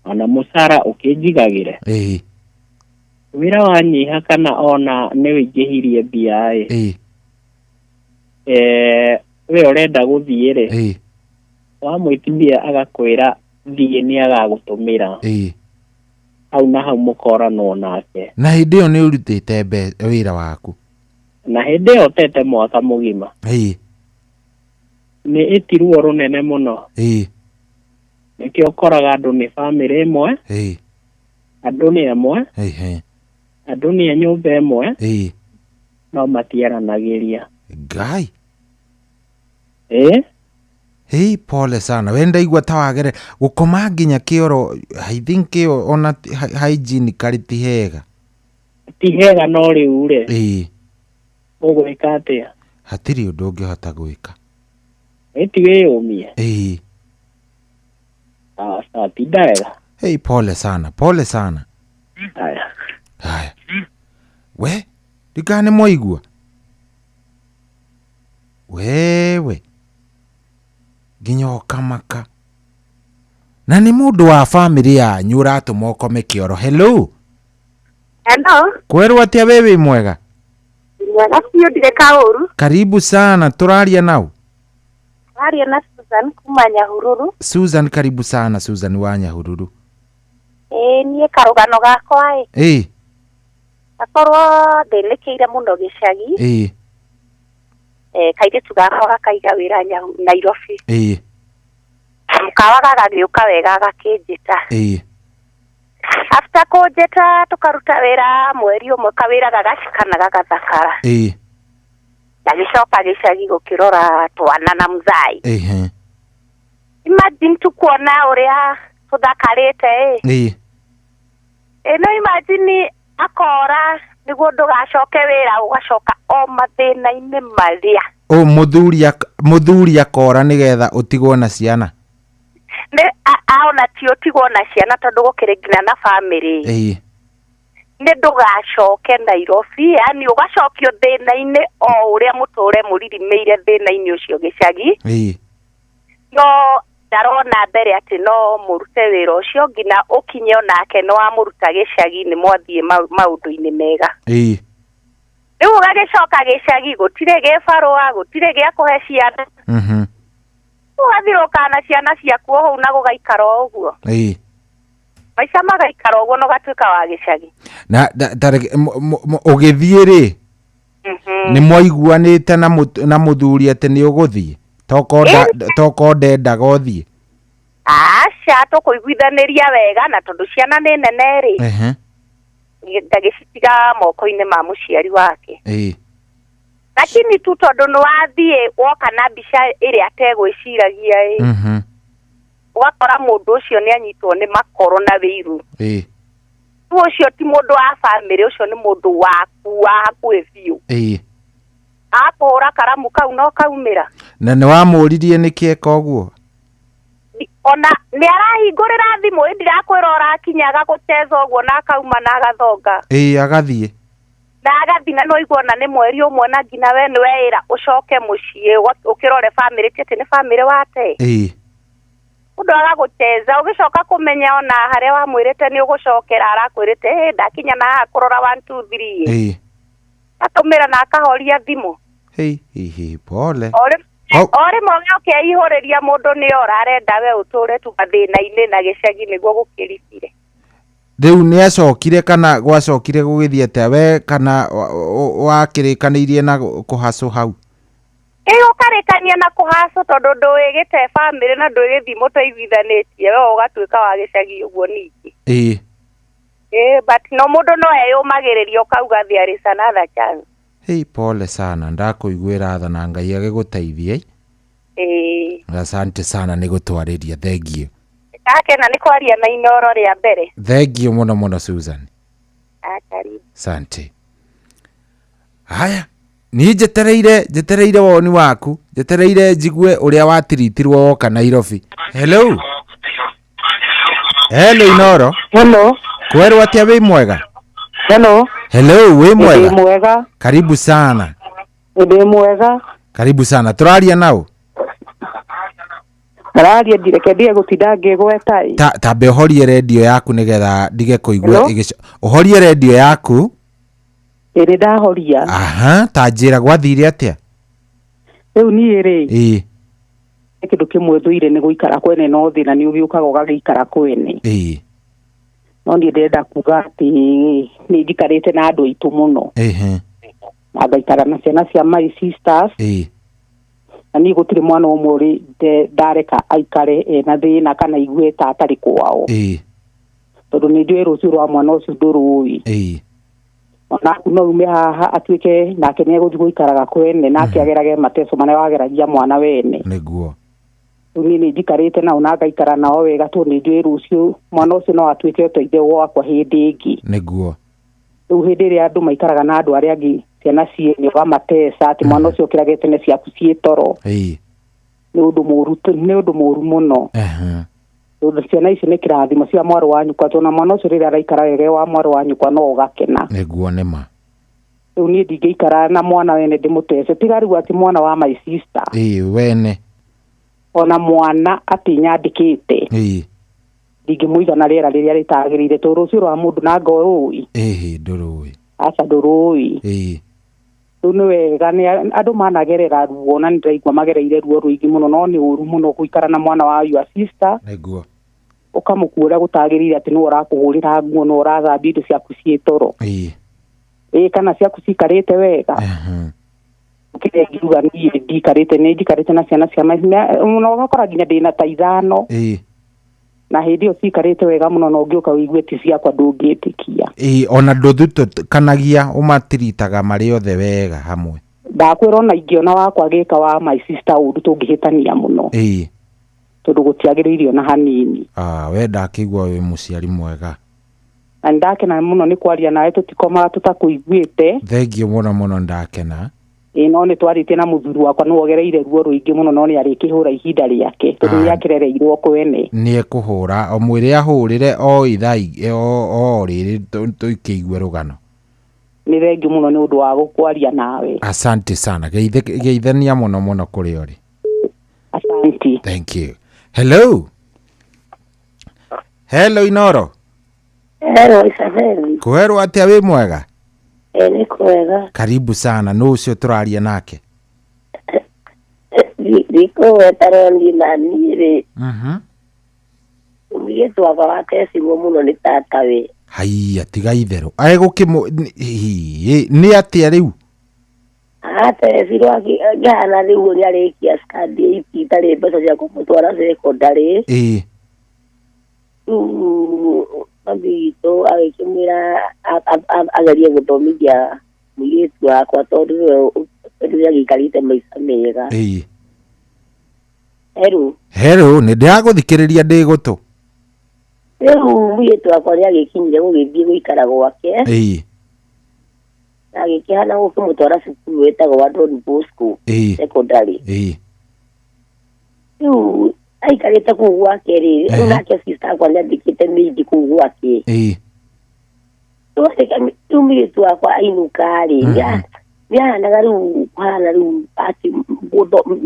S13: Ona mũcara ũkĩnjigagĩre.
S11: Ĩĩ.
S13: Wĩra wanyiha kana ona nĩ wĩingĩhirie mbia ĩ.
S11: Ĩĩ.
S13: We ũrenda gũthiĩ rĩ.
S11: Ĩĩ.
S13: Wamwĩtithia agakwĩra thiĩ nĩ agagũtũmĩra.
S11: Ĩĩ.
S13: Hau na hau mũkoranwo nake.
S11: Na hĩndĩ ĩyo nĩ ũrutĩte wĩra waku.
S13: Na hĩndĩ ĩyo ũtete mwaka mũgima.
S11: Ĩĩ.
S13: Nĩ ĩti ruo rũnene mũno.
S11: Ĩĩ.
S13: Nĩkĩo ũkoraga andũ nĩ bamĩrĩ ĩmwe.
S11: Ĩĩ.
S13: Andũ nĩ amwe.
S11: Ĩĩ.
S13: Andũ nĩ a nyũmba ĩmwe.
S11: Ĩĩ.
S13: No matiaranagĩria.
S11: Ngai.
S13: Ĩĩ.
S11: Hei, pole sana. We ndaigua ta wagere gũkoma nginya kĩoro. I think ĩyo ona hygienically ti hega.
S13: Ti hega no rĩu rĩ.
S11: Ĩĩ.
S13: Ũgwĩka atĩa?
S11: Hatirĩ ũndũ ũngĩhota gwĩka.
S13: Ĩti wĩyũmie.
S11: Ĩĩ.
S13: Sawa, tinda wega.
S11: Hei, pole sana, pole sana.
S13: Haya.
S11: Haya. We, ndikana nĩ mwaigua. Wewe. Nginya ũkamaka. Na nĩ mũndũ wa bamĩrĩ yanyu ũratũma ũkome kĩoro. Hello.
S7: Hello.
S11: Kwerwo atĩa we wĩ mwega?
S7: Mwega biũ ndirĩ kaũru.
S11: Karibu sana, tũraria nau.
S7: Tũraria na Susan kuma Nyahururu.
S11: Susan, karibu sana Susan wa Nyahururu.
S7: Ĩĩ niĩ karũgano gakwa ĩ.
S11: Ĩĩ.
S7: Gakorwo thĩnĩkĩire mũno gĩcagi.
S11: Ĩĩ.
S7: Kairĩtu gakwa gakaiga wĩra Nairobi.
S11: Ĩĩ.
S7: Mũkawa gagagĩũka wega gakĩnjĩta.
S11: Ĩĩ.
S7: After kũnjĩta tũkaruta wĩra mweri ũmwe kawĩra gagacikana gagathakara.
S11: Ĩĩ.
S7: Gagĩcoka gĩcagi gũkĩrora twana na mzai.
S11: Ĩĩ.
S7: Imagine tu kuona ũrĩa tũthakarĩte ĩ.
S11: Ĩĩ.
S7: Ĩno imagine akora nĩguo ndũgacoke wĩra ũgacoka o mathĩna-inĩ marĩa.
S11: O mũthuri akora nĩgetha ũtigwo na ciana.
S7: Nĩ aona ti ũtigwo na ciana tondũ gũkĩrĩ nginya na bamĩrĩ.
S11: Ĩĩ.
S7: Nĩ ndũgacoke Nairobi, yani ũgacokio thĩna-inĩ o ũrĩa mũtũre mũririmĩire thĩna-inĩ ũcio gĩcagi.
S11: Ĩĩ.
S7: No ndarona mbere atĩ no mũrute wĩra ũcio nginya ũkinye onake no wamũruta gĩcagi nĩ mwathiĩ maũndũ-inĩ mega.
S11: Ĩĩ.
S7: Rĩu ũgagĩcoka gĩcagi gũtirĩ gĩbarũa, gũtirĩ gĩa kũhe ciana.
S11: Mhm.
S7: Ũgathiũrũrũka na ciana ciaku o hau na gũgaikara o ũguo.
S11: Ĩĩ.
S7: Maica magaikara ũguo na ũgatuĩka wa gĩcagi.
S11: Na ũgĩthiĩ rĩ, nĩ mwaiguanĩte na mũthuri atĩ nĩ ũgũthiĩ? Toko ndendaga ũthiĩ?
S7: Aca, tũkũiguithanĩria wega na tondũ ciana nĩ nene rĩ.
S11: Ehe.
S7: Ngagĩcitiga moko-inĩ ma mũciari wake.
S11: Ĩĩ.
S7: Lakini tu tondũ nĩ wathiĩ woka na mbica ĩrĩa ategwĩciragia ĩ.
S11: Mhm.
S7: Ũgakora mũndũ ũcio nĩ anyitwo nĩ makoro na wĩiru.
S11: Ĩĩ.
S7: Ũcio ti mũndũ wa bamĩrĩ, ũcio nĩ mũndũ waku wa hakuhĩ biũ. Akũhũra karamu kau no kaumĩra.
S11: Na nĩ wamũririe nĩkĩ eka ũguo?
S7: Ona nĩ arahingũrĩra thimũ, ĩ ndirakwĩra ũrakinya agagũteza ũguo na akauma na agathonga.
S11: Agathiĩ.
S7: Na agathiĩ, na no igua ona nĩ mweri ũmwe na nginya we nĩ weĩra ũcoke mũciĩ ũkĩrore bamĩrĩ, ti atĩ nĩ bamĩrĩ wate. Mũndũ agagũteza, ũgĩcoka kũmenya ona harĩa wamwĩrĩte nĩ ũgũcokera, arakwĩrĩte ĩ ndakinya na haha kũrora 1 2 3. Atũmĩra na akahoria thimũ.
S11: Hei hei hei, pole.
S7: O rĩmwe ũkeihũrĩria mũndũ nĩ ora arenda we ũtũre tu mathĩna-inĩ na gĩcagi nĩguo gũkĩribire.
S11: Rĩu nĩ acokire kana gwacokire gũgĩthiĩ atĩa we, kana wakĩrĩkanĩirie na kũhacũ hau?
S7: Ĩ ũkarĩkania na kũhacũ tondũ ndũĩgĩte bamĩrĩ na ndũĩgĩthiĩ mũtaiguithanĩtie, we ũgatuĩka wa gĩcagi ũguo ningĩ. But no mũndũ no eyũmagĩrĩria ũkauga there is another chance.
S11: Hei, pole sana, ndakũiguĩra tha na Ngai agĩgũteithie. Asante sana nĩ gũtwarĩria, thengiũ.
S7: Ndakena nĩ kwaria na Inoro rĩa mbere.
S11: Thengiũ mũno mũno Susan.
S7: Karibu.
S11: Asante. Haya, niĩ njetereire woni waku, njetereire njigue ũrĩa watiritirwo woka Nairobi. Hello. Hello Inoro.
S13: Hello.
S11: Kwerwo atĩa, wĩ mwega?
S13: Hello.
S11: Hello, wĩ mwega?
S13: Ndĩ mwega.
S11: Karibu sana.
S13: Ndĩ mwega.
S11: Karibu sana. Tũraria nao?
S13: Araria ndireke ndige gũtinda ngĩgweta.
S11: Tambe ũhorie redio yaku nĩgetha ndige kũigua ũhorie redio yaku.
S13: Ĩrĩ ndahoria.
S11: Aha, ta njĩra gwathire atĩa?
S13: Rĩu niĩ rĩ. Kĩndũ kĩmwe thũire nĩ gũikara kwene no thĩna nĩ ũgĩũkaga ũgagĩikara kwene. No niĩ ndĩrenda kuga atĩ nĩ njikarĩte na andũ aitũ mũno. Na ngaikara na ciana cia my sisters. Na niĩ gũtirĩ mwana ũmwe ũrĩ ndareka aikare ena thĩna kana igue ta atarĩ kwao. Tondũ nĩ njũĩ rũciũ rwa mwana ũcio ndũrũĩ. Onaku no ume haha atuĩke nake nĩ egũthiĩ gũikaraga kwene nake agerage mateso marĩa wageragia mwana wene.
S11: Nĩguo.
S13: Rĩu niĩ nĩ njikarĩte nao na ngaikara nao wega tondũ nĩ njũĩ rũciũ mwana ũcio no atuĩke ũteithio gwakwa hĩndĩ ĩngĩ.
S11: Nĩguo.
S13: Rĩu hĩndĩ ĩrĩa andũ maikaraga na andũ arĩa angĩ ciana ciene ũgamatesa atĩ mwana ũcio ũkĩrage tene ciaku ciĩ toro. Nĩ ũndũ mũru mũno. Tondũ ciana icio nĩ kĩrathimo cia mwarĩ wa nyũkwa, tondũ mwana ũcio rĩrĩa araikara wega wa mwarĩ wa nyũkwa no ũgakena.
S11: Nĩguo nĩ ma.
S13: Rĩu niĩ ndingĩikara na mwana wene ndĩmũtece, tiga rĩu atĩ mwana wa my sister.
S11: Wene.
S13: Ona mwana atĩ nyandĩkĩte. Ndingĩmũiga na rĩera rĩrĩa rĩtagĩrĩire tondũ rũciũ rwa mũndũ na ngorũĩ.
S11: Ndũrũĩ.
S13: Aca ndũrũĩ. Rĩu nĩ wega nĩ andũ managerera ruo na nĩndĩraigua magereire ruo rũingĩ mũno, no nĩ ũru mũno gũikara na mwana wa your sister.
S11: Nĩguo.
S13: Ũkamũkuũra gũtagĩrĩire atĩ nĩwe ũrakũhũrĩra nguo, nĩwe ũrathambia indo ciaku ciĩ toro. Kana ciaku cikarĩte wega. Kĩrĩa ngiuga niĩ ndikarĩte, nĩ njikarĩte na ciana cia mũno, ũgakora nginya ndĩna ta 5. Na hĩndĩ ĩyo cikarĩte wega mũno na ũngĩũka ũigue ti ciakwa ndũngĩtĩkia.
S11: Ona ndũthutũkanagia, ũmatiritaga marĩ othe wega hamwe.
S13: Ndakwĩra ona ingĩona wakwa gĩka wa my sister ũndũ tũngĩhĩtania mũno. Tondũ gũtiagĩrĩire ona hanini.
S11: We ndakĩigua wĩ mũciari mwega.
S13: Na nĩndakena mũno nĩ kwaria nawe, tũtikomaga tũtakũiguĩte.
S11: Thengiũ mũno mũno, ndakena.
S13: No nĩ twarĩtie na mũthuri wakwa nĩ wogereire ruo rũingĩ mũno, no nĩ arĩkĩhũra ihinda rĩake tondũ nĩ akĩrereirwo kwene.
S11: Nĩ ekũhũra, o mwĩre ahũrĩre o ithaa o rĩrĩ tũkĩigue rũgano.
S13: Nĩ thengiũ mũno nĩ ũndũ wa gũkwaria nawe.
S11: Asante sana, geithania mũno mũno kũrĩ ũrĩ.
S13: Asante.
S11: Thank you. Hello. Hello Inoro.
S8: Hello Isabel.
S11: Kwerwo atĩa, wĩ mwega?
S8: Nĩ kwega.
S11: Karibu sana, nũ ũcio tũraria nake?
S8: Ndikũgweta no niĩ na niĩ rĩ. Mũirĩtu wakwa watecirwo mũno nĩ tata we.
S11: Haiya, tiga itherũ. Egũkĩmũ nĩ atĩa rĩu?
S8: Atecirwo akĩhana rĩu ũrĩa arĩkia standard 8 itarĩ mbeca cia kũmũtwara secondary. Rĩu mami witũ agĩkĩmwĩra agerie gũthomithia mũirĩtu wakwa tondũ nĩwe agĩikarĩte maica mega. Hello.
S11: Hello, nĩ ndĩragũthikĩrĩria ndĩ gũtũ.
S8: Rĩu mũirĩtu wakwa nĩagĩkinyire gũgĩthiĩ gũikara gwake.
S11: Ĩĩ.
S8: Na agĩkĩhana gũkĩmũtwara cukuru wĩtagwo wa Don Bosco secondary.
S11: Ĩĩ.
S8: Rĩu aikarĩte kũu gwake rĩ, rĩu nake sister akwa nĩandĩkĩte maid kũu gwake.
S11: Ĩĩ.
S8: Rĩu mũirĩtu wakwa ainũka rĩ, nĩahanaga rĩu kũhana rĩu atĩ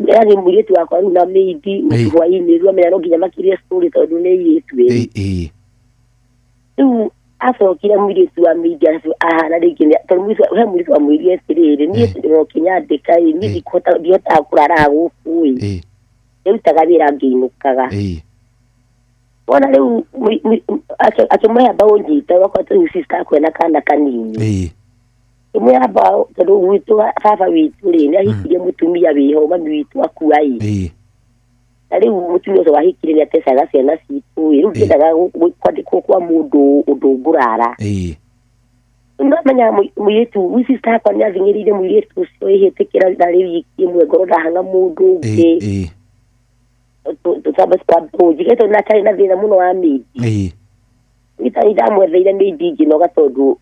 S8: yani mũirĩtu wakwa rĩu na maid hwainĩ rĩu amenya no nginya makirie story tondũ nĩ airĩtu erĩ.
S11: Ĩĩ.
S8: Rĩu acokire mũirĩtu wa maid ahana rĩngĩ tondũ he mũirĩtu wamwĩrire atĩrĩrĩ, niĩ ũkĩnyandĩka ĩ, niĩ ndihotaga kũraraga gũkũ ĩ. Nĩrutaga wĩra ngĩinũkaga. Wona rĩu akĩmũhe mbaũ nyita wakwa rĩu sister akwa ena kana kanini. Akĩmũhe mbaũ tondũ gwitũ baba witũ rĩ nĩahikirie mũtumia wĩho mami witũ akua ĩ. Na rĩu mũtumia ũcio wahikire nĩatecaga ciana citũ ĩ, rĩu ndiendaga kwandĩkwo kwa mũndũ ũndũ ngũrara. Nĩndamenya mũirĩtu rĩu sister akwa nĩathing'ĩrĩirie mũirĩtu ũcio ĩhĩtĩkĩra narĩ wiki ĩmwe ngorwo ndahanga mũndũ ũngĩ. Tũtamba tondũ nake na thĩna mũno wa maid. Itari ndamwetheire maid ngĩnoga tondũ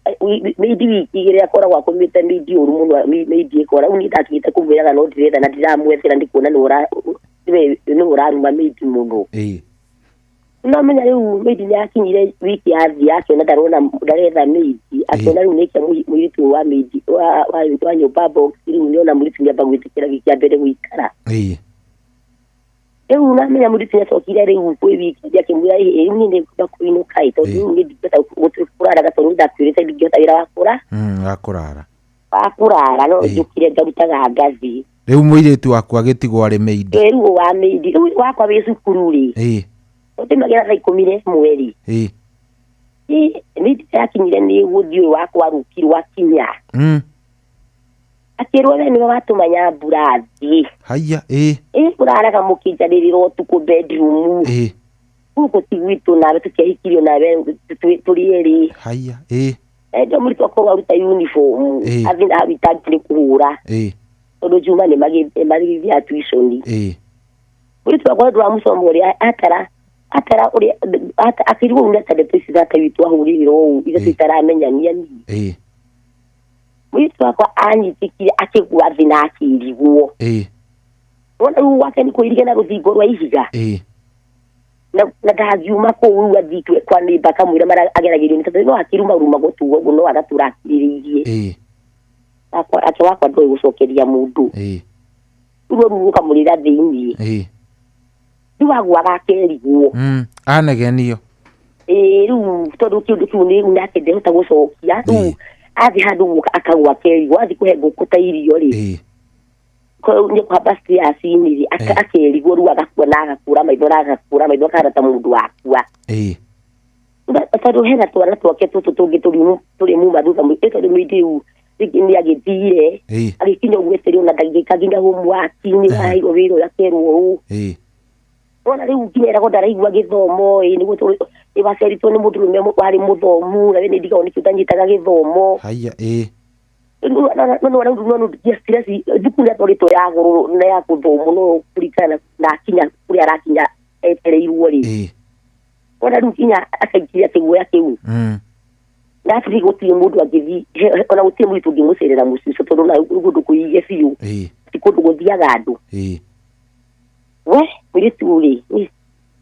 S8: maid wiki igĩrĩ akoragwo akomĩte maid ũru mũno maid ĩkora rĩu niĩ ndatigĩte kũmwĩraga no ndĩretha na ndiramwethera ndikuona nĩ ũraruma maid mũno. Nĩndamenya rĩu maid nĩakinyire wiki yathiĩ akĩona ndarona ndaretha maid akĩona rĩu nĩaikia mũirĩtu wa maid wa nyũmba box rĩu nĩona mũirĩtu nĩamba gwĩtĩkĩra wiki ya mbere gũikara. Rĩu namenya mũirĩtu nĩacokire rĩu kwĩ wiki akĩmwĩra ĩ rĩu niĩ nĩngwenda kũinũka ĩ tondũ rĩu niĩ ndingĩhota kũraraga tondũ nĩndakwĩrĩte ndingĩhota wĩra wa kũra
S11: wa kũrara.
S8: Wa kũrara no njũkire ngarutaga ngathi.
S11: Rĩu mũirĩtu waku agĩtigwo arĩ maid.
S8: Rĩu wa maid rĩu wakwa wĩ cukuru rĩ. Ũtũmagĩra thaa 11 rĩ. Maid yakinyire nĩ gũthiĩ ũyũ wakwa arũkirwo akinya. Akĩrwo we nĩwe watũma Nyambura athiĩ.
S11: Haiya, ĩĩ.
S8: Ĩ kũraraga mũkĩnjarĩrĩra ũtukũ bedroom. Gũkũ ti gwitũ nawe tũtiahikirio nawe tũrĩ erĩ.
S11: Haiya, ĩĩ.
S8: Endo mũirĩtu akorwo aruta uniform athiĩ na aruta nĩ kũhũra. Tondũ Juma nĩ magĩthiaga tuition. Mũirĩtu wakwa nĩ ũramũcoma ũrĩa atara ũrĩa akĩrigwo ũũ nĩ atĩ ndeto ici tata witũ ahũrĩrĩra ũũ ithuĩ tũtaramenyania niĩ. Mũirĩtu wakwa anyitĩkire akĩgwa thĩ na akĩrigwo. Wona rĩu gwake nĩ kũirige na rũthingo rwa ihiga. Na ndangiuma kũu rĩu athiĩ kwa neighbour akamwĩra marĩa ageragĩrio nĩ tondũ no akĩrumaruma gũtuo ũguo no agatũra akirĩrĩirie. Ake wakwa ndoĩ gũcokeria mũndũ. Rĩu rũu rũkamũrĩra thĩiniĩ. Rĩu agũaga akerigwo.
S11: Anegenio.
S8: Ĩĩ rĩu tondũ kĩũndũ kĩu nĩ nake ndehota gũcokia. Rĩu athiĩ handũ gũka akagwa akerigwo athiĩ kũhe ngũkũ ta irio rĩ. Nĩ kũhamba stairs-inĩ rĩ akerigwo rĩu agakua na agakũra maitho na agakũra maitho akahana ta mũndũ wakua. Tondũ hena twana twake tũtũ tũngĩ tũrĩ muma thutha tondũ maid rĩu rĩngĩ nĩagĩthire agĩkinya ũguo eterwo na ndagĩka nginya homework nĩ aheirwo wĩra ũrĩa akerwo ũũ. Wona rĩu nginya eragwo ndaraigua gĩthomo ĩ nĩguo waciarĩtwo nĩ mũndũrũme warĩ mũthomu na we nĩ ndigagwo nĩkĩo ũtanyitaga gĩthomo.
S11: Haiya, ĩĩ.
S8: No stress thukuru yatwarĩtwo ya goro na ya gũthomwo no kũringana na akinya kũrĩa arakinya etereirwo rĩ. Wona rĩu nginya akaingĩria kĩguoya kĩu. Na athiĩ gũtirĩ mũndũ angĩthiĩ ona gũtirĩ mũirĩtu ũngĩmũcerera mũciĩ ũcio tondũ na kũndũ kũige biũ. Ti kũndũ gũthiaga andũ. We mũirĩtu rĩ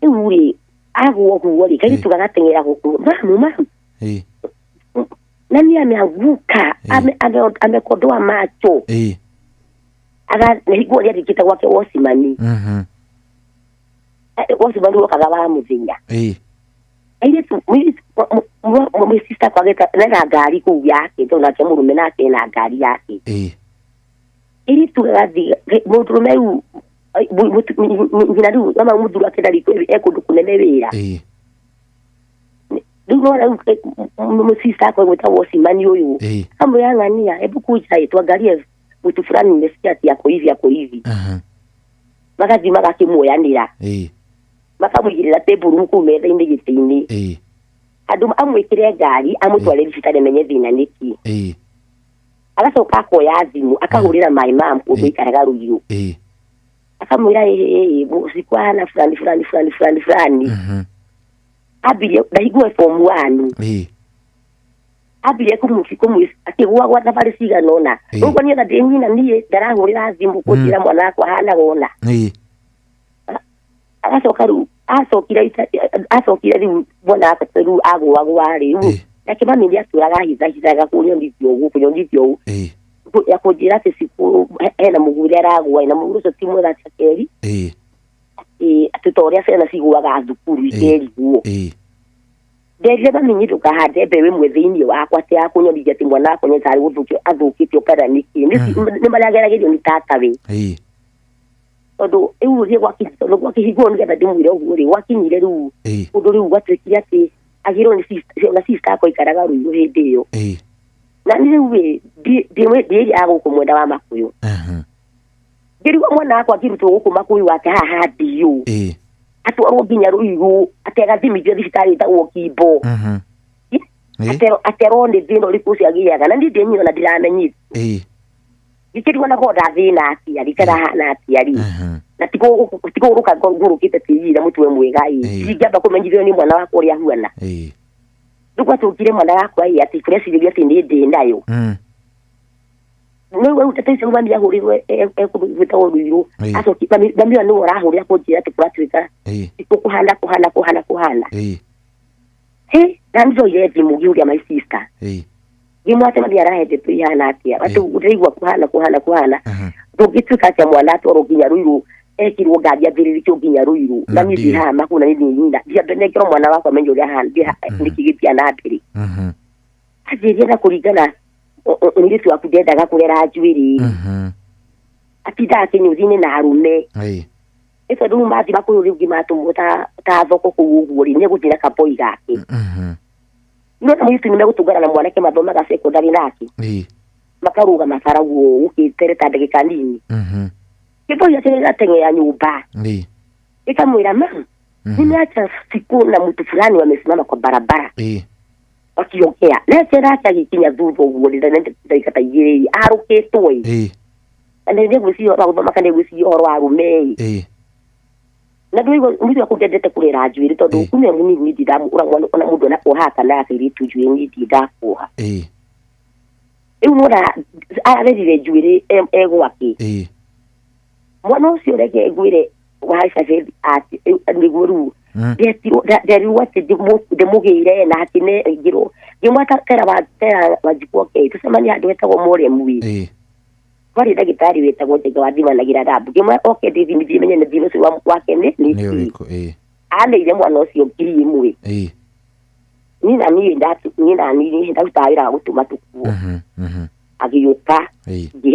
S8: rĩu rĩ agũa ũguo rĩ kairĩtu gagateng'era gũkũ mamu mamu. Nani ameanguka amekodoa macho. Aga nĩguo nĩandĩkĩte gwake wocimani. Wocimani wokaga wa mũthenya. Airĩtu mũirĩtu kwagĩta na ngari kũu yake tondũ nake mũrũme nake ena ngari yake. Airĩtu gagathiĩ mũndũrũme rĩu nyina rĩu ama mũthuri wake ndarĩ e kũndũ kũnene wĩra. Rĩu nona rĩu sister akwa gwĩtagwo wocimani ũyũ amwĩra ng'ania hebu kuja ĩ tuangalie mtu fulani nimesikia ati ako hivi ako hivi. Magathiĩ magakĩmuoyanĩra. Makamũigĩrĩra table kũu metha-inĩ gĩtĩ-inĩ. Andũ amwĩkĩre ngari amũtware thibitarĩ amenye thĩna nĩkĩ. Agacoka akoya thimũ akahũrĩra my mum kũndũ aikaraga Rũirũ. Akamwĩra ĩ usiku hana fulani fulani fulani fulani fulani. Ambirie ndahingwo form 1. Ambirie kũmũ akĩgũa gwa thabarĩ cigana ũna. Ũguo niĩ na ndĩ nyina niĩ ndarahũrĩra thimũ kũnjĩra mwana wakwa ahanaga ũna. Agacoka rĩu acokire rĩu mwana wakwa rĩu agũagũa rĩu. Nake mami nĩ atũraga ahithahithaga kũnyonithia ũguo kũnyonithia ũũ. Ya kũnjĩra atĩ cukuru hena mũgũrĩ aragũa na mũgũrĩ ũcio ti mwega ta kerĩ. Atĩ ta ũrĩa ciana cigũaga thukuru ikerigwo. Nderire mami niĩ ndũkahande mbeũ ĩmwe thĩinĩ wakwa atĩ ya kũnyonithia atĩ mwana wakwa nĩ tarĩ gũthũkio athũkĩtio kana nĩkĩ. Nĩ marĩa ageragĩrio nĩ tatawe. Tondũ rĩu rĩ gwakĩhingwo nĩgetha ndĩmwĩre ũguo rĩ gwakinyire rĩu ũndũ rĩu gwatuĩkire atĩ agĩrwo nĩ na sister akwa aikaraga Ruiru hĩndĩ ĩyo. Na niĩ rĩu ndĩ area ya gũkũ mwena wa Makũyũ. Ngĩrigwo mwana wakwa akĩrutwo gũkũ Makũyũ wake haha ndiũ. Atwarwo nginya Ruiru atĩ agathimithio thibitarĩ ĩtagwo Kimbo. Aterwo nĩ thĩna ũrĩkũ ũcio agĩaga na niĩ ndĩ nyina na ndiramenyire. Ngĩkĩrigwo na korwo ndathĩna atĩa rĩ kana hana atĩa rĩ. Na ti kũgũrũka ngũrũkĩte tĩri na mũtwe mwega ĩ. Ingĩamba kũmenyithio nĩ mwana wakwa ũrĩa ahuana. Rĩu gwatũkire mwana wakwa ĩ atĩ kũrecirĩrio atĩ nĩ ndĩ nayo. Rĩu rĩu tata icio mami ahũrĩrwo egwĩtagwo Ruiru. Acoki mami ũyũ nĩwe ũrahũrĩra kũnjĩra atĩ kũratuĩka kũhana kũhana kũhana kũhana. Na njoire thimũ ngĩũria my sister. Ngĩmwĩra atĩ mami arahe ndeto ihana atĩa. Atĩ ndĩraigua kũhana kũhana kũhana. Ndũngĩtuĩka atĩa mwana atwarwo nginya Ruiru ekirwo ngari athĩrĩrĩkio nginya Ruiru. Na niĩ ndĩ haha Makũyũ na niĩ ndĩ nyina. Ndiambe nengero mwana wakwa menye ũrĩa ahana nĩkĩ gĩthiaga na mbere. Anjĩrire na kũringana mũirĩtu waku ndendaga kũrera njuĩrĩ. Atindaga kĩnyũthi-inĩ na arũme. Nĩ tondũ rĩu mathiĩ Makũyũ rĩu ngĩmatũmwo ta thoko kũu ũguo rĩ nĩegũthiĩ na kaboi gake. No na mũirĩtu nĩmegũtũngana na mwanake mathomaga secondary nake. Makarũgama bara ũguo gũkĩtere ta ndagĩka nini. Kĩboi gĩake gĩgateng'era nyũmba. Gĩkamwĩra mama, nimeacha siku na mtu fulani wamesimama kwa barabara. Wakiongea. Nake nake agĩkinya thutha ũguo ndagĩka ta igĩrĩ arũkĩtwo ĩ. Na nĩngwĩciria ũhoro wa gũthoma kana nĩngwĩciria ũhoro wa arũme ĩ. Na ndũigua mũirĩtu wakwa ndendete kũrera njuĩrĩ tondũ kumia mũnini niĩ ona mũndũ ona kuohaga kana akairĩtu njuĩrĩ niĩ ndirĩ ndakuoha. Rĩu nĩwona arerire njuĩrĩ e gwake. Mwana ũcio reke ngwĩre wahaica bethi atĩ nĩguo rĩu nderirwo atĩ ndĩmũgĩre na akĩnengirwo ngĩmwata tera Wanjikũ oke tũcemanie handũ hetagwo Moremu ĩ. Kwarĩ ndagĩtarĩ wĩtagwo Njenga wathimanagĩra rambu ngĩmwĩra oke ndĩthimithie menye nĩ thĩna ũcio wake nĩ kĩ. Aneire mwana ũcio 1,000. Niĩ na niĩ ndarutaga wĩra wa gũtũma tũkuo. Agĩũka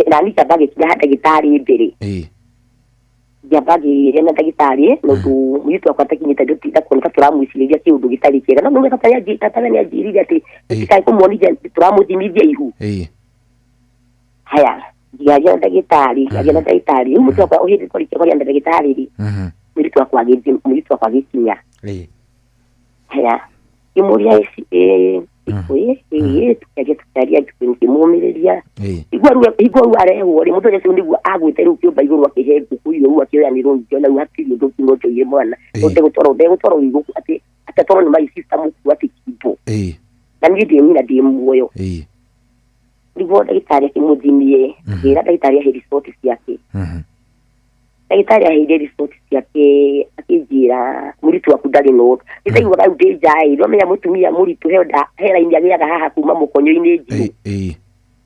S8: na niĩ ngĩamba ngĩkinya ndagĩtarĩ mbere. Ngĩamba ngĩaria na ndagĩtarĩ nondũ mũirĩtu wakwa atakinyĩte ndakuona ta tũramwĩcirĩria kĩũndũ gĩtarĩ kĩega. No nĩwe tata nĩanjĩrire atĩ tũtikae kũmuonithia tũramũthimithia ihu. Haya ngĩaria na ndagĩtarĩ rĩu mũirĩtu wakwa hĩndĩ twarĩkia kwaria na ndagĩtarĩ rĩ mũirĩtu wakwa agĩkinya. Haya ngĩmũria tũkĩaria ngĩmũmĩrĩria. Hingwo rĩu arehwo rĩ mũndũ ũcio nĩguo agwĩte rĩu kĩũmba igũrũ akĩhe ngũkũ irio rĩu akĩoyanĩrwo ngĩona rĩu hatirĩ ũndũ ũngĩ no njoire mwana. Ndegũtwarwo Ruiru atĩ atwarwo nĩ my sister mũkũrũ atĩ Kimbo. Na niĩ ndĩ nyina ndĩ muoyo. Nĩguo ndagĩtarĩ akĩmũthimie ngĩra ndagĩtarĩ ahe riboti ciake. Ndagĩtarĩ aheire riboti ciake akĩnjĩra mũirĩtu waku ndarĩ na ũndũ. Nĩndaiguaga rĩu ndĩ nja ĩ nĩwamenya mũtumia mũritũ he raini agĩaga haha kuma mũkonyo-inĩ njiũ.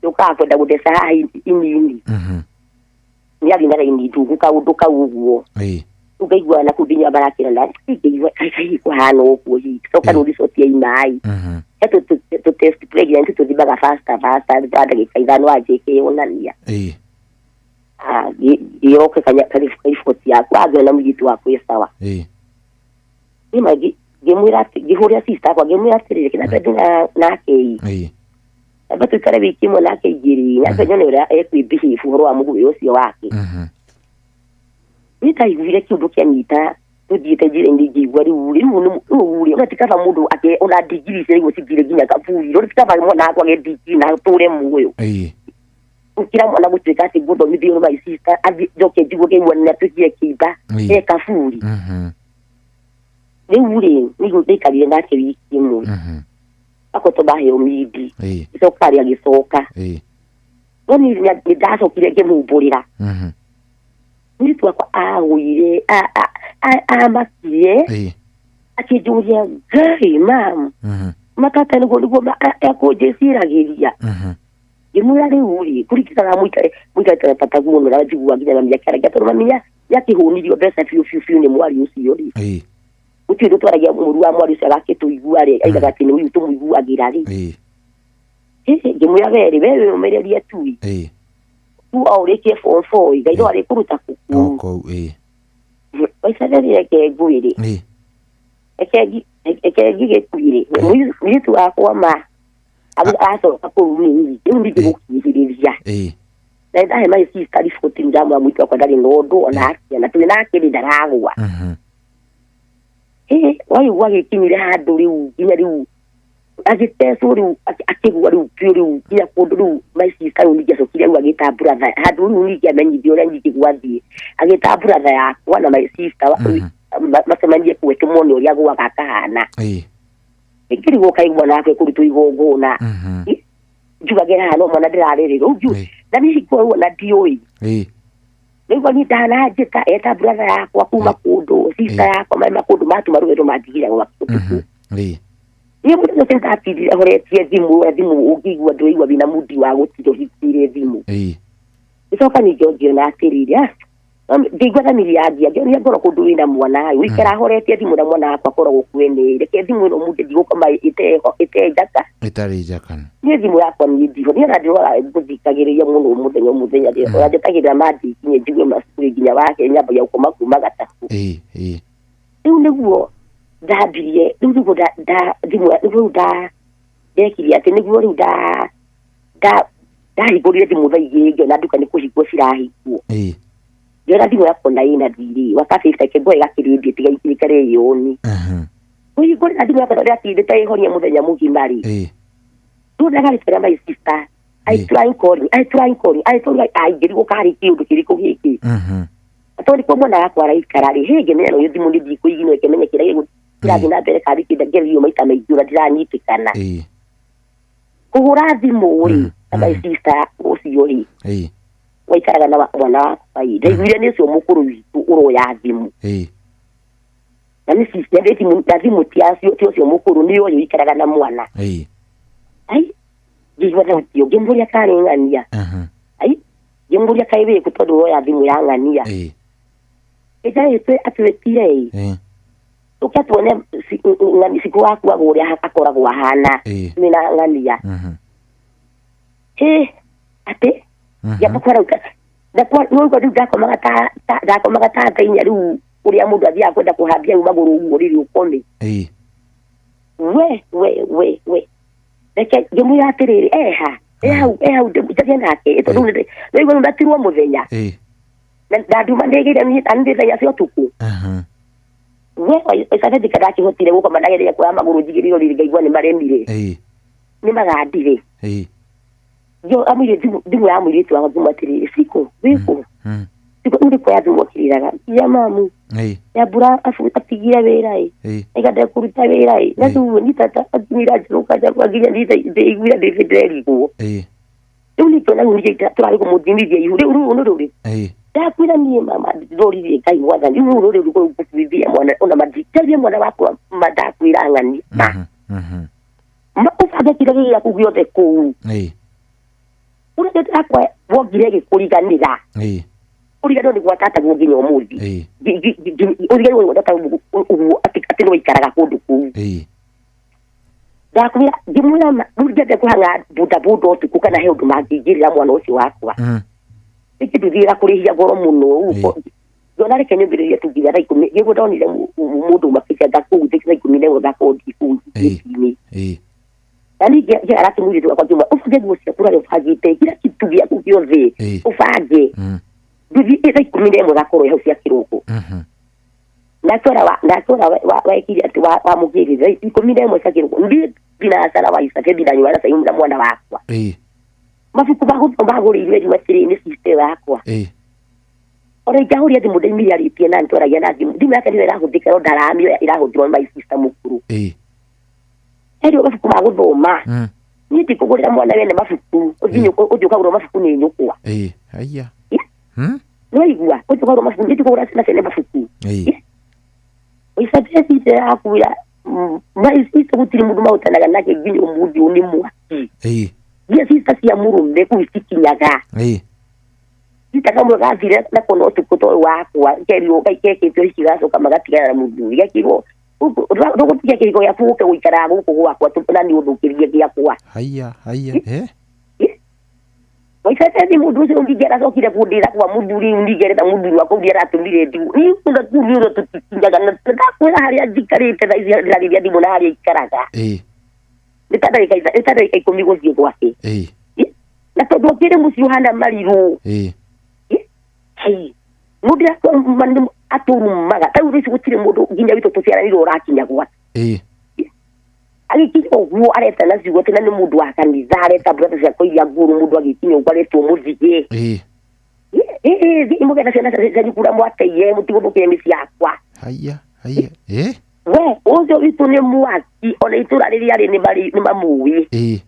S8: Yũkaga kwenda gũtheca haha ini-inĩ. Nĩarĩ na raini ndungu kaũndũ kau ũguo. Rĩu ngaigua na kũu nginya marakĩra na ngaigua kaĩ kũhana ũguo hihi. Coka rĩu riboti yauma ĩ. He tũ test pregnant tũthimaga faster faster thutha wa ndagĩka ithano wanjia ĩkĩyonania. Ngĩoke kariboti yaku angĩona mũirĩtu wakwa ĩ sawa. Nĩma ngĩmwĩra atĩ ngĩhũrĩra sister akwa ngĩmwĩra atĩrĩrĩ kĩnambe ndĩ nake ĩ. Amba tũikare wiki ĩmwe nake igĩrĩ nyambe nyone ũrĩa ekwĩ-behave ũhoro wa mũgũrĩ ũcio wake. Niĩ ndaiguire kĩũndũ kĩanyita tũthiĩte njĩra-inĩ ngĩigua rĩu rĩu ona ti kaba mũndũ ake ona ndigiri ciaigwo cithire nginya kaburi rĩu ti kaba mwana wakwa age ndigiri na atũre muoyo. Gũkĩra mwana gũtuĩka atĩ ngũthomithio nĩ my sister athiĩ njoke njigue ngĩigua nĩ atuĩkire kĩimba e kaburi. Rĩu rĩ nĩguo ndaikarire nake wiki ĩmwe. Akoto baheo mindi. Icoka rĩa gĩcoka. No niĩ nĩ ndacokire ngĩmumbũrĩra. Mũirĩtu wakwa agũire amakire akĩnjũria Ngai mam matata nĩguo ekũnjĩciragĩria. Ngĩmwĩra rĩu rĩ kũringana na mũikarĩte na tata guo na njiguaga nginya mami akĩaragia tondũ mami nĩakĩhũnirio mbeca biũ biũ biũ nĩ mwarĩ ũcio rĩ. Gũtirĩ ũndũ twaragia mũru wa mwarĩ ũcio agakĩtũigua rĩ aigaga atĩ nĩ ũyũ tũmũiguagĩra rĩ. Ngĩmwĩra we rĩ we wĩyũmĩrĩrie tu tu o ũrĩkie form 4 Ngai no arĩkũruta kũu. Waicare reke ngwĩre. Reke ngĩgĩkuire mũirĩtu wakwa ma acoka kũu nĩ rĩu ndingĩgũkirĩrĩria. Na ndahe my sister riboti ndamwĩra mũirĩtu wakwa ndarĩ na ũndũ ona atĩa na twĩ nake rĩ ndaragũa. Waigua agĩkinyire handũ rĩu nginya rĩu agĩtecwo rĩu akĩgua rĩu biũ rĩu nginya kũndũ rĩu my sister rĩu ningĩ acokire rĩu agĩta brother handũ rĩu ningĩ amenyithio ũrĩa ningĩ gwathiĩ agĩta brother yakwa na my sister macemanie kwe tũmone ũrĩa agũaga akahana. Ngĩrigwo kaigua nake kũrutwo igongona njugagĩra haha no mwana ndĩrarĩrĩrwo rĩu na niĩ hingũrwo na ndiũĩ. Nĩguo niĩ ndananjĩta eta brother yakwa kuma kũndũ sister yakwa maima kũndũ matuma rũgendo mandigire gwake ũtukũ. Niĩ mũthenya ũcio nĩndatindire horetie thimũ thimũ ũngĩigua ndũraigua wĩna mundi wa gũtinda ũhingũrĩire thimũ. Gĩcoka ningĩ ngĩona atĩrĩrĩ ngĩigua thamiri yanjia ngĩonia ngoro kũndũ wĩna mwana ĩ ũikara horetie thimũ na mwana wakwa akoragwo kwene reke thimũ ĩno munde ndigũkoma ĩte njaka.
S11: Ĩtarĩ njakanu.
S8: Niĩ thimũ yakwa niĩ ndiho niĩ ona ndĩroraga ngũthikagĩrĩria mũno mũthenya mũthenya ona njetagĩrĩra mandikinye njigue macukuru nginya wake nyambagia gũkoma kuma gatatũ. Rĩu nĩguo ndambirie rĩu nĩguo thimũ nĩguo rĩu ndekire atĩ nĩguo rĩu ndahingũrire thimũ thaa igĩrĩ ngĩona nduka nĩ kũhingwo cirahingwo. Ngĩona thimũ yakwa na ĩna thirĩ wakabĩta kĩngoe gakĩrĩndie tiga ĩikare ĩyũni. Kũhingũrĩra thimũ yakwa tondũ yatindĩte ĩhonia mũthenya mũgima rĩ. Rĩu ndagarĩtwĩra my sister I try calling I try calling I told her aingĩrigwo karĩ kĩũndũ kĩrĩkũ gĩkĩ. Tondũ nĩkuo mwana wakwa araikara rĩ hĩ ngĩmenya no thimũ nĩ ndikũigino ĩkĩmenye kĩrĩa kĩrathiĩ na mbere karĩ kĩnda ngerio maita maingĩ ũrĩa ndiranyitĩkana. Kũhũra thimũ rĩ na my sister ũcio rĩ waikaraga na mwana wakwa ĩ ndaiguire nĩ ũcio mũkũrũ witũ ũroya thimũ. Na nĩ sister na thimũ ti ũcio mũkũrũ nĩ ũyũ ũikaraga na mwana. Ai ngĩigua thauti ĩyo ngĩmũria karĩ ng'ania. Ai ngĩmũria kaĩ wĩkũ tondũ ũroya thimũ ya ng'ania. Ĩnjaĩtwe atwĩtire ĩ ũke tuone ng'ani ciku waku agũrĩa akoragwo ahana wĩna ng'ania. Atĩ ngĩamba kwarauka nĩũigua rĩu ndakomaga ta thaa inya rĩu ũrĩa mũndũ athiaga kwenda kũhambia rĩu magũrũ ũguo rĩrĩ ũkome. We we we we reke ngĩmwĩra atĩrĩrĩ eha ehau ehau njarie nake tondũ rĩu nĩwaigua rĩu ndatirwo mũthenya na ndanduma ndĩgĩire niĩ ndĩ thaa inya cia ũtukũ. We waicabethika ndakĩhotire gũkoma ndageria kuoya magũrũ njigĩrĩre rĩrĩ ngaigua nĩ maremire nĩ magandire. Amwĩre thimũ ya mũirĩtu wakwa ngĩmwĩra atĩrĩrĩ Cikũ wĩkũ Cikũ rĩu nĩkuoya thimũ akĩrĩraga ya mamu ya mbura atigire wĩra ĩ aiga ndekũruta wĩra ĩ na rĩu ni tata akinyira njũka njakwa nginya ndĩiguire ndĩrerigwo. Rĩu ningĩona rĩu ningĩ tũrarĩ kũmũthimithia ihu rĩu rũrũ nĩ rũrĩ ndakwĩra niĩ mama ndĩroririe Ngai mwathani rĩu rũrũ rĩu ngũkuithia mwana ona mandikarie mwana wakwa ma ndakwĩra ng'ani ma ũbange kĩrĩa gĩaku gĩothe kũu ũrĩa ndakwa wongire gĩkũriganĩra ũriganĩrwo nĩ gwa tataguo nginya ũmũthĩ ũriganĩrwo nĩ gwa tataguo ũguo atĩ nĩ waikaraga kũndũ kũu. Ndakwĩra ngĩmwĩra rĩu ngĩambia kũhang'a bodaboda ũtukũ kana he ũndũ mangĩingĩrĩra mwana ũcio wakwa nĩkĩ ndũthiĩra kũrĩhia goro mũno ũguo ngĩona reke nyũmbĩrĩrie tu nginya thaa ikũmi nĩguo ndonire mũndũ umakĩte nga kũu thaa 11 ngakorwo ndi kũu gĩti-inĩ. Na ningĩ ngĩara mũirĩtu wakwa ngĩmwĩra ũbange nguo ciaku ũrĩa ũbangĩte kila kitu gĩaku gĩothe ũbange ndũthiĩ thaa 11 gakorwo hau cia kĩroko. Nake ũrĩa wekire atĩ wamũgĩrĩra thaa 11 cia kĩroko ndiĩ thinacara wa Isake ndinanyua na cai na mwana wakwa. Mabuku ma gũthoma magũrĩirwo rĩu atĩrĩ nĩ sister yakwa. Ona ingĩahũria thimũ ndaimĩarĩtie na nĩtwaragia na thimũ. Thimũ yake nĩyo ĩrahũthĩka no ndaramĩoya ĩrahũthĩrwo nĩ my sister mũkũrũ. Herio mabuku ma gũthoma. Niĩ ndikũgũrĩra mwana wene mabuku. Ũthiĩ ũkagũrwo mabuku nĩ nyũkwa.
S11: Haya.
S8: Nĩwaigua? Ũthiĩ ũkagũrwo mabuku, niĩ ndikũgũra ciana ciene mabuku. Isabeti ndĩrakwĩra my sister gũtirĩ mũndũ mahotanaga nake nginya ũmũthĩ ũyũ nĩ mwaki. Nginya sister cia mũrũme kũu itikinyaga. Sister kamwe gathire nako no ũtukũ ta ũyũ wakwa kerirwo kekĩtwo hihi gacoka magatigana na mũthuri gekirwo ndũgũtiga kĩhiko gĩaku ũke gũikaraga gũkũ gwakwa na nĩ ũthũkĩrie gĩakwa.
S11: Haya haya.
S8: Waicete mũndũ ũcio ningĩ aracokire kũndĩra kwa mũthuri ningĩ areta mũthuri wakwa ũrĩa aratũmire ndigũ. Niĩ kuga kũu nĩ ũrĩa tũtikinyaga na ndakwĩra harĩa njikarĩte thaa ici ndĩrarĩria thimũ na harĩa aikaraga. Nĩ ta ndagĩka 10 gũthiĩ gwake. Na tondũ akĩrĩ mũciĩ ũhana marirũ. Mũndũ atũrumaga ta rĩu ici gũtirĩ mũndũ nginya witũ tũciaranirwo ũrakinya gwake. Agĩkinya ũguo areta na ciugo atĩ na nĩ mũndũ wa kanitha areta brother ciakwa iria ngũrũ mũndũ agĩkinya ũguo aretwo mũthigĩ. Thiĩ mũgetha ciana cianyu kũrĩa mwateire mũtigũthũkĩre mĩciĩ yakwa.
S11: Haya haya.
S8: We ũcio witũ nĩ mwaki ona itũra rĩrĩa rĩ nĩ mamũĩ.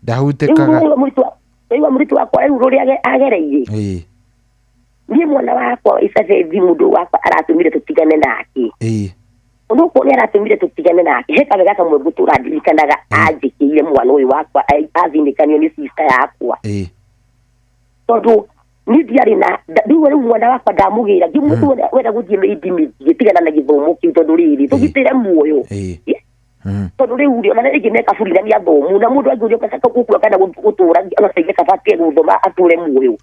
S11: Ndahutĩkaga.
S8: Rĩu mũritũ wakwa rĩu rũrĩa agereire. Niĩ mwana wakwa Isabethi mũndũ wakwa aratũmire tũtigane nake. Ũndũ nĩ aratũmire tũtigane nake. He kawega kamwe ngũtũra ndirikanaga anjĩkĩire mwana ũyũ wakwa athinĩkanio nĩ sister yakwa. Tondũ niĩ ndiarĩ na rĩu mwana wakwa ndamũgĩra ngĩmwĩra wenda gũthiĩ mĩindi mĩthiĩ tigana na gĩthomo kĩu tondũ rĩrĩ tũgitĩre muoyo. Tondũ rĩu rĩ ona rĩngĩ me kaburi na nĩ athomu na mũndũ angĩũrio gũkua kana gũtũra ona taige kabatie gũthoma atũre muoyo.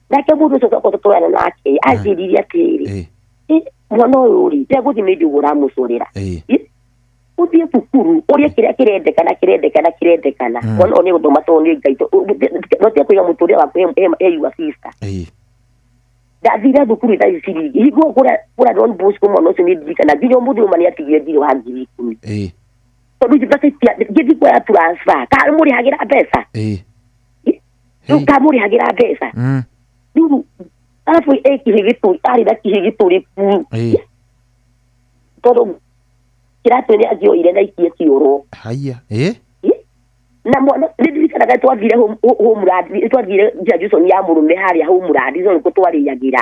S8: Nake mũndũ ũcio twakorwo tũtwarana nake anjĩrire atĩrĩrĩ mwana ũyũ rĩ ndegũthiĩ mĩindi ũguo ũramũcorera. Ũthiĩ thukuru ũrĩe kĩrĩa kĩrendekana kĩrendekana kĩrendekana. Mwana ũyũ nĩ gũthoma tondũ nĩ Ngai no tiga kũiga mũtũrĩre waku he your sister. Ndathire thukuru thaa ici ciringi hingo kũrĩa Don Bosco mwana ũcio nĩ ndirikana nginya ũmũthĩ ũyũ ma nĩatigire ndirĩ wa 10,000. Tondũ ngĩthiĩ kuoya transfer ka mũrĩhagĩra mbeca. Rĩu ka mũrĩhagĩra mbeca. Rĩu arabu kĩhĩ gĩtũri arĩ na kĩhĩ gĩtũrĩku. Tondũ kĩratũ nĩ angĩoire na ikie kĩoro.
S11: Haya.
S8: Na mwana nĩ ndirikanaga twathire homeland twathire graduation ya mũrũme harĩa homeland no nĩkuo twarĩagĩra.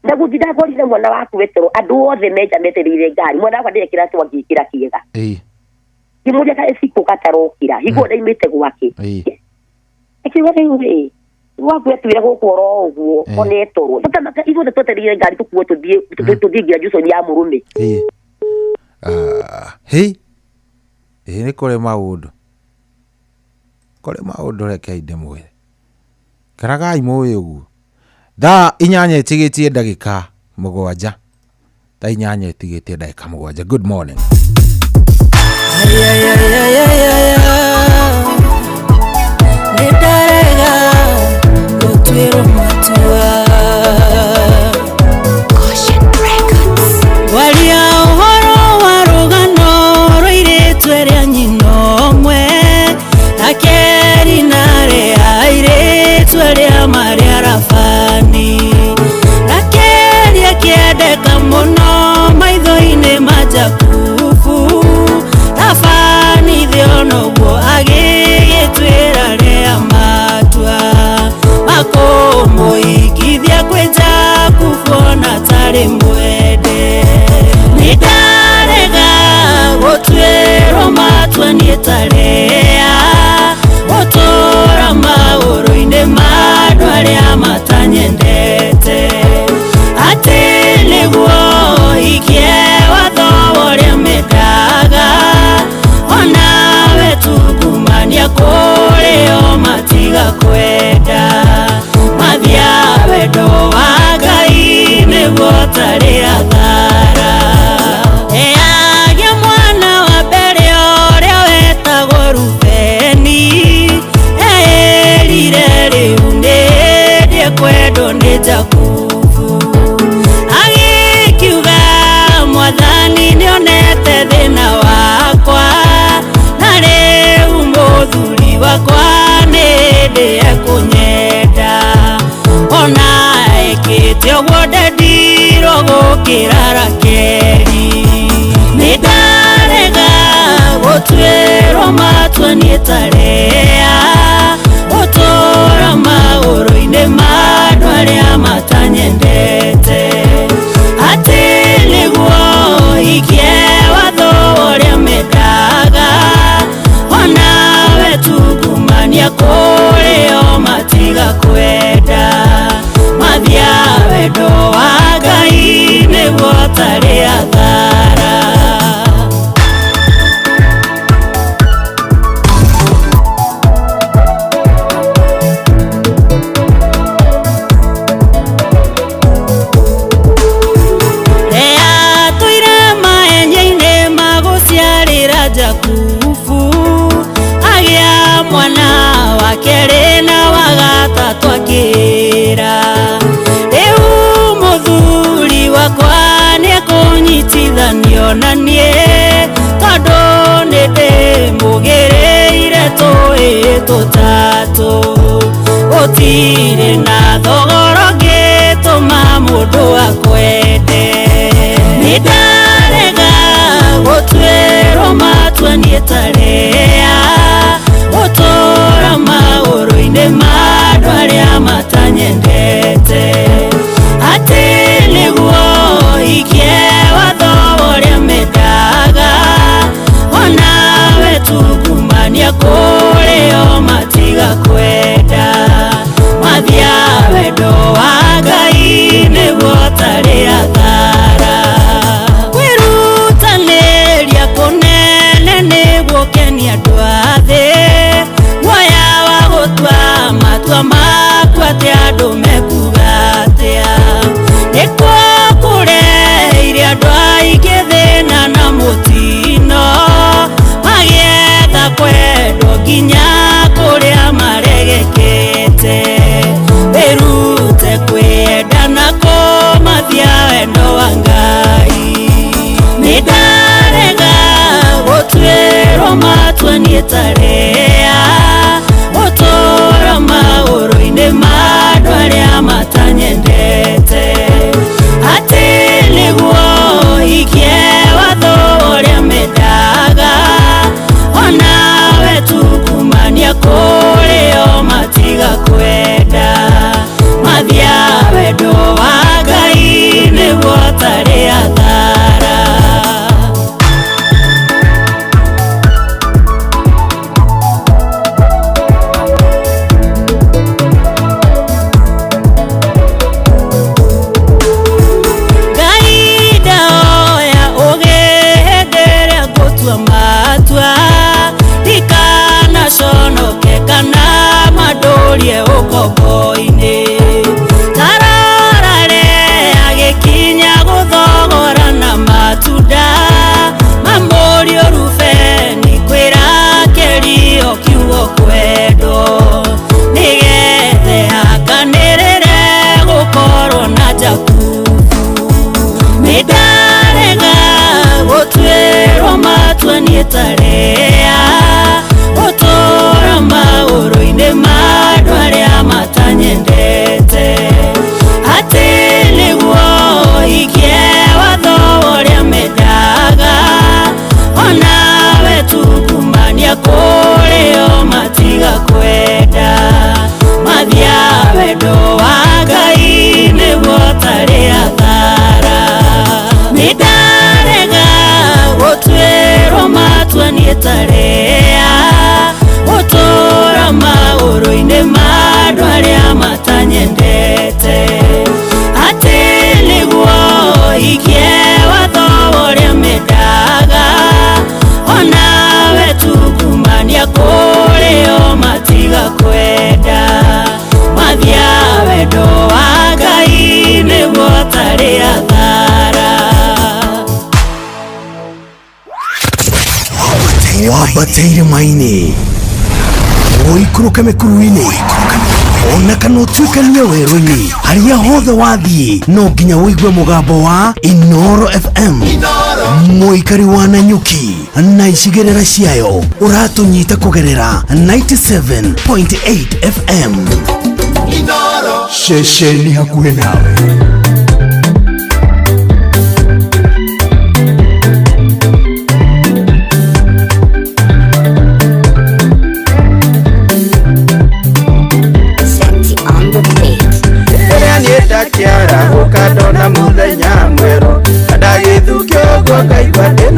S8: Na gũthiĩ ndakorire mwana waku wetero andũ othe menja metereire ngari mwana wakwa ndirĩ kĩratũ angĩkĩra kĩega. Ngĩmũria ka ecikũ katarokĩra hingo ndaimĩte gwake. Akiuga rĩu rĩ waku etwĩre gũkũ oro ũguo ona etorwo ithuothe twetereire ngari tũkuo tũthiĩ graduation ya mũrũme.
S11: Hĩ nĩ kũrĩ maũndũ. Kũrĩ maũndũ reke ndĩmwĩre. Karagai mũĩ ũguo. Thaa 8:07. Thaa 8:07. Good morning.
S19: Nĩndarega gũtuĩrwo matua. Waria ũhoro wa rũgano rũirĩtu ĩrĩa nyina ũmwe Rakeli na Lea airĩtu arĩa marĩ Arabani. Rakeli akĩendeka mũno maitho-inĩ ma Jakubu. Labani ithe onoguo agĩgĩtuĩra Lea matua makũmũhikithia kwĩ Jakubu ona atarĩ mwende. Nĩndarega gũtuĩrwo matua niĩ ta Lea gũtũũra magũrũ-inĩ ma andũ arĩa matanyendete. Atĩ nĩguo hikie watho ũrĩa mendaga onawe tungumania kũrĩ o matiga kwenda. Mathia wendo wa Ngai nĩguo ũtarĩ athara. Agĩa mwana wa mbere ũrĩa wetagwo Rubeni erire rĩu nĩ ndĩkwendwo nĩ Jakubu. Agĩkiuga Mwathani nĩonete thĩna wakwa na rĩu mũthuri wakwa nĩ ndĩ ekũnyenda. Ona gũkĩra Rakeli. Nĩ ndarega gũtuĩrwo matua niĩ ta Lea, gũtũũra magũrũ-inĩ ma andũ arĩa matanyendete. Atĩ nĩguo hikie watho ũrĩa mendaga, onawe tungumania kũrĩ o matiga kwenda. Mathia wendo wa Ngai nĩguo ũtarĩ athara. Lea tũire maenye-inĩ ma gũciarĩra Jakubu, agĩa mwana wa kerĩ na wa gatatũ akĩra. Rĩu mũthuri wakwa nĩekũnyitithanio na niĩ, tondũ nĩndĩmũgĩrĩire tũĩ tũtatũ. Gũtirĩ na thogora ũngĩtũma mũndũ akwende. Nĩ ndarega gũtuĩrwo matua niĩ ta Lea, gũtũũra magũrũ-inĩ ma andũ arĩa matanyendete. Atĩ nĩguo hikie watho ũrĩa mendaga, onawe tungumania kũrĩ o matiga kwenda. Mathia wendo wa Ngai nĩguo ũtarĩ athara. Kwĩrutanĩria kũnene nĩguo kenia andũ a thĩ, guoya wa gũtua matua maku atĩ andũ mekuga atĩa. Nĩkuo kũreheire andũ aingĩ thĩna na mũtino, magĩetha kwendwo nginya kũrĩa maregekete. Wĩrute kwĩyenda na kũmathia wendo wa Ngai. Nĩ ndarega gũtuĩrwo matua niĩ ta Lea, gũtũũra magũrũ-inĩ ma andũ arĩa matanyendete. Atĩ nĩguo hikie watho ũrĩa mendaga, onawe tungumania kũrĩ o matiga kwenda. Mathia wendo wa Ngai nĩguo ũtarĩ athara. Ngai ndaoya ũgĩ hĩndĩ ĩrĩa ngũtua matua, ndikanaconoke kana mandũrie ũkombo-inĩ. Tarora Lea agĩkinya gũthogora na matunda, ma mũriũ Rubeni kwĩ Rakeli o kiugo kwendwo, nĩgetha akanĩrĩre gũkorwo na Jakubu. Nĩ ndarega gũtuĩrwo matua niĩ ta Lea, gũtũũra magũrũ-inĩ ma andũ arĩa matanyendete. Atĩ nĩguo hikie watho ũrĩa mendaga, onawe tungumania kũrĩ o matiga kwenda. Mathia wendo wa Ngai nĩguo ũtarĩ athara. Nĩ ndarega gũtuĩrwo matua niĩ ta Lea, gũtũũra magũrũ-inĩ ma andũ arĩa matanyendete. Atĩ nĩguo hikie watho ũrĩa mendaga, onawe tungumania kũrĩ o matiga kwenda. Mathia wendo wa Ngai nĩguo ũtarĩ athara.
S6: Wambatĩire maĩ-inĩ, ũikũrũke mĩkuru-inĩ, ona kana ũtuĩkanie werũ-inĩ, harĩa hothe wathiĩ no nginya ũigue mũgambo wa Inooro FM. Mũikari wa Nanyuki na icigĩrĩra ciayo ũratũnyita kũgerera 97.8 FM. Ceceni hakuhĩ nawe.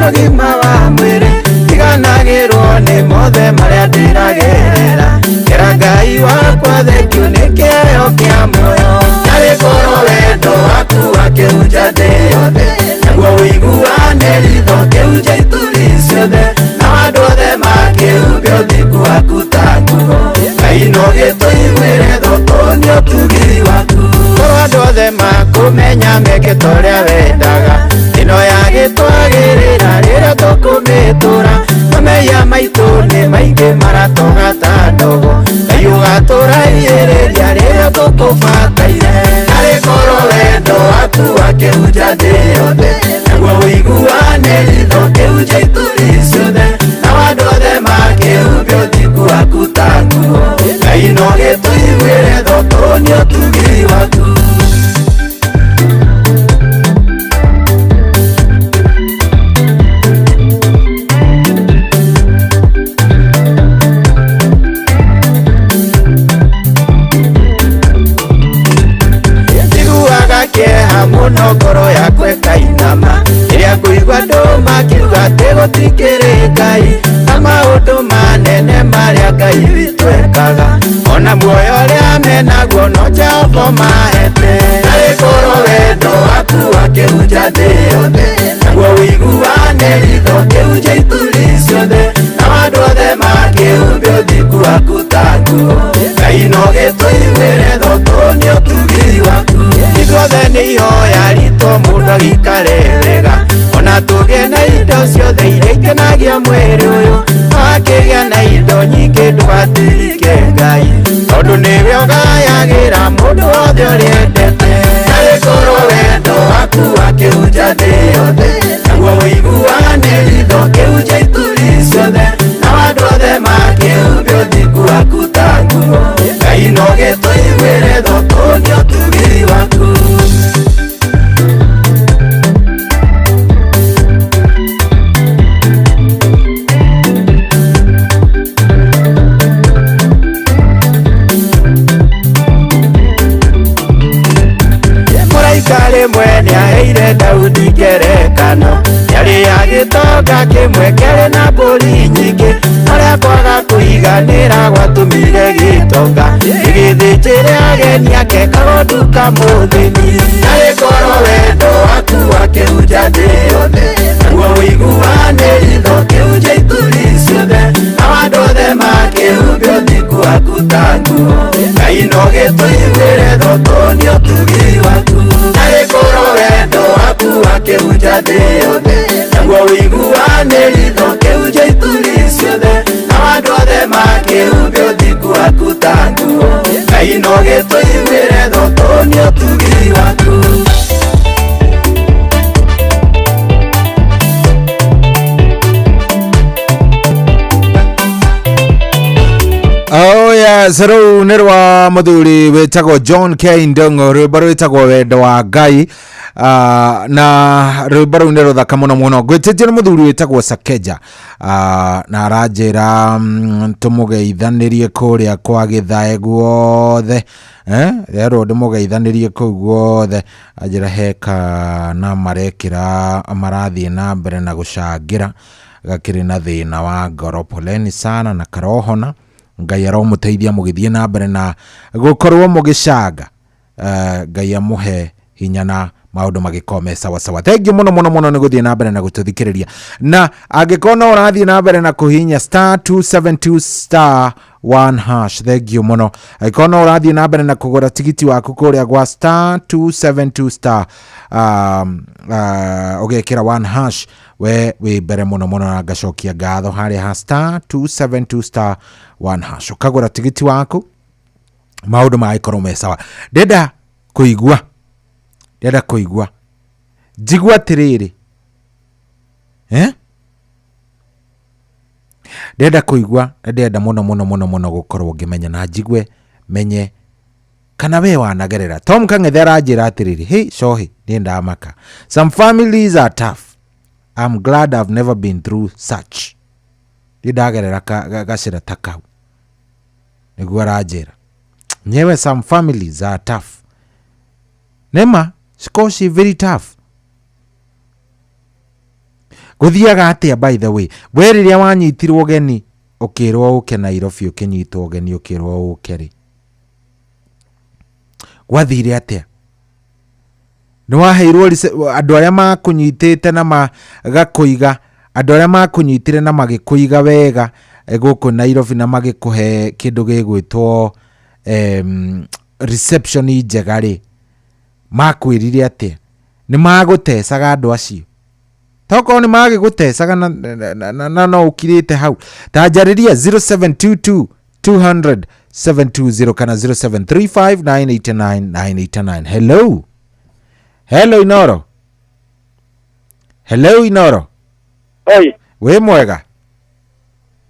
S2: na ũgima wa mwĩrĩ Ndiganagĩrwo nĩ mothe marĩa ndĩragerera Kĩra Ngai wakwa thengiũ nĩ kĩheo kĩa muoyo Narĩ korwo wendo waku wakĩhunja thĩ yothe Naguo ũiguane ritho kĩhunja ituri ciothe Na andũ othe makĩhumbe ũthingu waku ta nguo Ngai no gĩtũiguĩre tũtuonie ũtugi waku Korwo andũ othe makũmenya meke ta ũrĩa wendaga Ĩno yagĩtwagĩrĩra rĩrĩa tũkũmĩtũra Mamehia maitũ nĩ maingĩ maratoga ta ndogo Ngai ũgatũraihĩrĩria rĩrĩa tũkũbataire Narĩ korwo wendo waku wakĩhunja thĩ yothe Naguo ũiguane ritho kĩhunja ituri ciothe Na andũ othe makĩhumbe ũthingu waku ta nguo Ngai no gĩtũiguĩre tũtuonie ũtugi waku Njiguaga kĩeha mũno ngoro yakwa ĩkainama Rĩrĩa ngũigua andũ makiuga atĩ gũtikĩrĩ Ngai Na maũndũ manene marĩa Ngai witũ ekaga Ona muoyo ũrĩa menaguo no Jehova mahete Narĩ korwo wendo waku wakĩhunja thĩ yothe Naguo ũiguane ritho kĩhunja ituri ciothe Na andũ othe makĩhumbe ũthingu waku ta nguo Ngai no gĩtũiguĩre tũtuonie ũtugi waku Ithuothe nĩ ihoya ritũ mũndũ agĩikare wega Ona tũgĩe na indo ciothe iria ikenagia mwĩrĩ ũyũ Wakĩgĩa na indo nyingĩ ndũgatirike Ngai Tondũ nĩwe ũgayagĩra mũndũ wothe ũrĩa endete Narĩ korwo wendo waku wakĩhunja thĩ yothe Naguo ũiguane ritho kĩhunja ituri ciothe Na andũ othe makĩhumbe ũthingu waku ta nguo Ngai no gĩtũiguĩre tũtuonie ũtugi waku Mũraika rĩmwe nĩaheire Daudi ngerekano Yarĩ ya gĩtonga kĩmwe kĩarĩ na mbũri nyingĩ Marĩa kwaga kũiganĩra gwatũmire gĩtonga Gĩgĩthĩnjĩre ageni ake kagondu kamũthĩni Narĩ korwo wendo waku wakĩhunja thĩ yothe Naguo ũiguane ritho kĩhunja ituri ciothe Na andũ othe makĩhumbe ũthingu waku ta nguo Ngai no gĩtũiguĩre tũtuonie ũtugi waku Narĩ korwo wendo waku wakĩhunja thĩ yothe Naguo ũiguane ritho kĩhunja ituri ciothe Na andũ othe makĩhumbe ũthingu waku ta nguo Ngai no gĩtũiguĩre tũtuonie ũtugi waku
S11: Oh yes, rĩu nĩ rwa mũthuri wĩtagwo John K Ndung'u rwĩmbo rwĩtagwo wendo wa Ngai na rwĩmbo rũu nĩ rũthaka mũno mũno ngwĩtĩtio nĩ mũthuri wĩtagwo Sakeja na aranjĩra tũmũgeithanĩrie kũrĩa kwa Gĩthae guothe rerwo ndĩmũgeithanĩrie kũu guothe anjĩra he kana marekĩra marathiĩ na mbere na gũcangĩra gakĩrĩ na thĩna wa ngoro poleni sana na karohona Ngai aromũteithia mũgĩthiĩ na mbere na gũkorwo mũgĩcanga Ngai amũhe hinya na maũndũ magĩkorwo me sawa sawa. Thank you mũno mũno mũno nĩ gũthiĩ na mbere na gũtũthikĩrĩria na angĩkorwo no ũrathiĩ na mbere na kũhihinya star 272 star 1 hash thank you mũno. Angĩkorwo no ũrathiĩ na mbere na kũgũra tigiti waku kũrĩa gwa star 272 star ũgekĩra 1 hash we wĩ mbere mũno mũno na ngacokia ngatho harĩa ha star 272 star 1 hash ũkagũra tigiti waku maũndũ magĩkorwo me sawa. Ndĩrenda kũigua njigua atĩrĩrĩ ndĩrenda kũigua na ndĩrenda mũno mũno mũno mũno gũkorwo ngĩmenya na njigue menye kana we wanagerera. Tom Kang'ethe aranjĩra atĩrĩrĩ hey Shohi niĩ ndamaka some families are tough I'm glad I've never been through such Nĩ ndagerera gacĩra ta kau nĩguo aranjĩra nyewe some families are tough nema cikorwo ci very tough. Gũthiaga atĩa by the way? We rĩrĩa wanyitirwo ũgeni ũkĩrwo ũke Nairobi, ũkĩnyitwo ũgeni ũkĩrwo ũke rĩ, gwathire atĩa? Nĩ waheirwo andũ arĩa makũnyitĩte na magakũiga, andũ arĩa makũnyitire na magĩkũiga wega gũkũ Nairobi na magĩkũhe kĩndũ gĩgwĩtwo reception njega rĩ, makwĩrire atĩa? Nĩ magũtecaga andũ acio? Tokorwo nĩ magĩgũtecaga na no ũkirĩte hau, ta njarĩria 0722 200 720 kana 0735 989 989. Hello, hello Inoro. Hello Inoro.
S3: Oi.
S11: Wĩ mwega?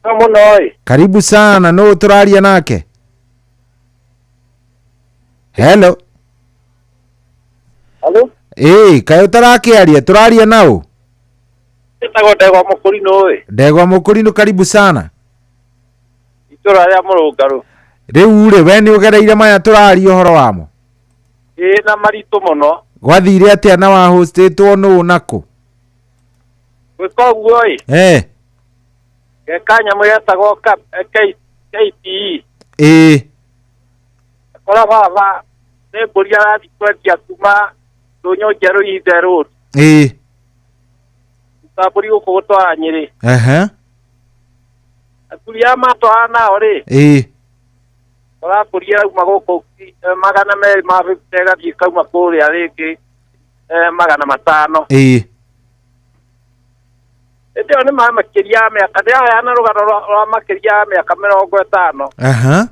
S3: Mũno oi.
S11: Karibu sana. No tũraria nake? Hello.
S3: Hello.
S11: Ĩĩ, kaĩ ũtarakĩaria? Tũraria nau?
S3: Njĩtagwo Ndegwa Mũkũrinũ ĩ.
S11: Ndegwa Mũkũrinũ, karibu sana.
S3: Itũra rĩa Mũrũngarũ.
S11: Rĩu rĩ, we nĩ ũgereire maya tũraria ũhoro wamo?
S3: Ĩĩ, na maritũ mũno.
S11: Gwathire atĩa na wahostĩtwo nũ na kũ?
S3: Gwĩka ũguo ĩ. Geka nyamũ yetagwo KPE.
S11: Ĩĩ.
S3: Kora baba nĩ mbũri arathiĩ kwendia kuma Ndũnyũ Njerũ Ithe Road.
S11: Ĩĩ.
S3: Ta mbũri gũkũ gũtwara Nyĩrĩ.
S11: Ehe.
S3: Athuri aya matwara nao rĩ.
S11: Ĩĩ.
S3: Kora mbũri ĩrauma gũkũ 250 ĩgathiĩ ĩkauma kũrĩa rĩngĩ 500.
S11: Ĩĩ.
S3: Hĩndĩ ĩyo nĩ ma makĩria ya mĩaka, ndĩraheana rũgano rwa makĩria ya mĩaka 50.
S11: Aha.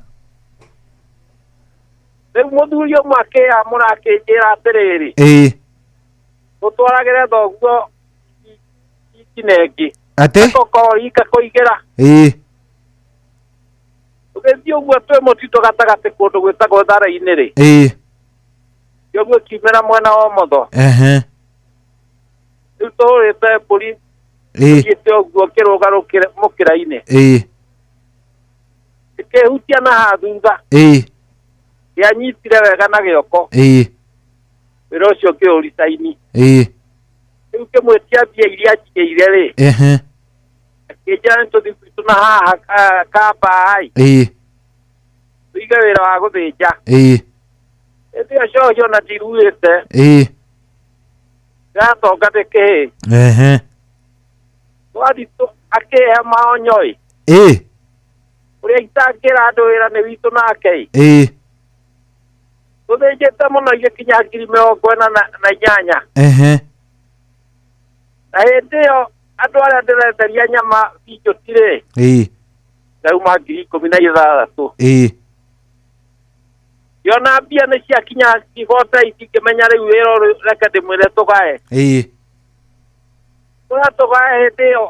S3: Rĩu mũthuri ũmwe akĩamũra akĩnjĩra atĩrĩrĩ.
S11: Ĩĩ.
S3: Tũtwaragĩre thoguo itinengi.
S11: Atĩ?
S3: Tũkorika kũigĩra.
S11: Ĩĩ.
S3: Tũgĩthiĩ ũguo twĩ mũtitũ gatagatĩ kũndũ gwĩtagwo Thara-inĩ rĩ.
S11: Ĩĩ.
S3: Kĩoguo kiumĩra mwena wa ũmotho.
S11: Ehe.
S3: Rĩu tũhũrĩte mbũri.
S11: Ĩĩ.
S3: Tũthiĩte ũguo kĩrũga mũkĩra-inĩ.
S11: Ĩĩ.
S3: Gĩkĩhutia na haha thutha.
S11: Ĩĩ.
S3: Kĩanyitire wega na gĩoko.
S11: Ĩĩ.
S3: Wĩra ũcio ngĩũricaini.
S11: Ĩĩ.
S3: Rĩu ngĩmwĩtia mbia iria njigĩire rĩ.
S11: Ehe.
S3: Akĩnjĩra nĩ tũthiĩ gwitũ na haha Kamba-ĩ.
S11: Ĩĩ.
S3: Tũige wĩra wa gũthĩnja.
S11: Ĩĩ.
S3: Hĩndĩ ĩyo cohi ona ndiruĩte.
S11: Ĩĩ.
S3: Ndĩratonga ndĩ kĩhĩĩ.
S11: Ehe.
S3: Twathiĩ akĩhe maonyo-ĩ.
S11: Ĩĩ.
S3: Ũrĩa itangĩra andũ wĩra nĩ witũ nake-ĩ.
S11: Ĩĩ.
S3: Tũthĩnjĩte mũno igĩkinya 48,000.
S11: Ehe.
S3: Na hĩndĩ ĩyo andũ arĩa ndĩrenderia nyama binjũti rĩ.
S11: Ĩĩ.
S3: Ndauma 16,000.
S11: Ĩĩ.
S3: Ngĩona mbia nĩ ciakinya igote itingĩmenya rĩu wĩra ũrĩ reke ndĩmwĩre tũgae.
S11: Ĩĩ.
S3: Tũrĩa tũgae hĩndĩ ĩyo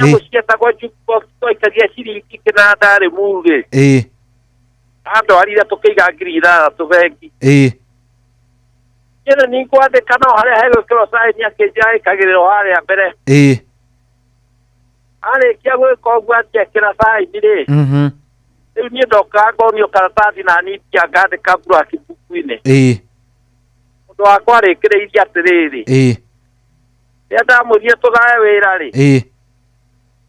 S3: nyamũ cietagwo jukebox twaikagia ciringi kĩnanda rĩmuru rĩ.
S11: Ĩĩ.
S3: Andwarire tũkĩiga 6,000 bengi.
S11: Ĩĩ.
S3: Niĩ nĩ ngwandĩka no harĩa hegwĩkĩrwo saini akĩnjĩra ĩkagĩrĩrwo harĩa mbere.
S11: Ĩĩ.
S3: Arĩkia gwĩka ũguo anjekĩra saini rĩ.
S11: Mhm.
S3: Rĩu niĩ ndokaga ngonio karatathi na nitia ngandĩka black book-inĩ.
S11: Ĩĩ.
S3: Mũndũ wakwa arĩkĩrĩirie atĩrĩrĩ.
S11: Ĩĩ.
S3: Rĩrĩa ndamwĩrire tũgae wĩra rĩ.
S11: Ĩĩ.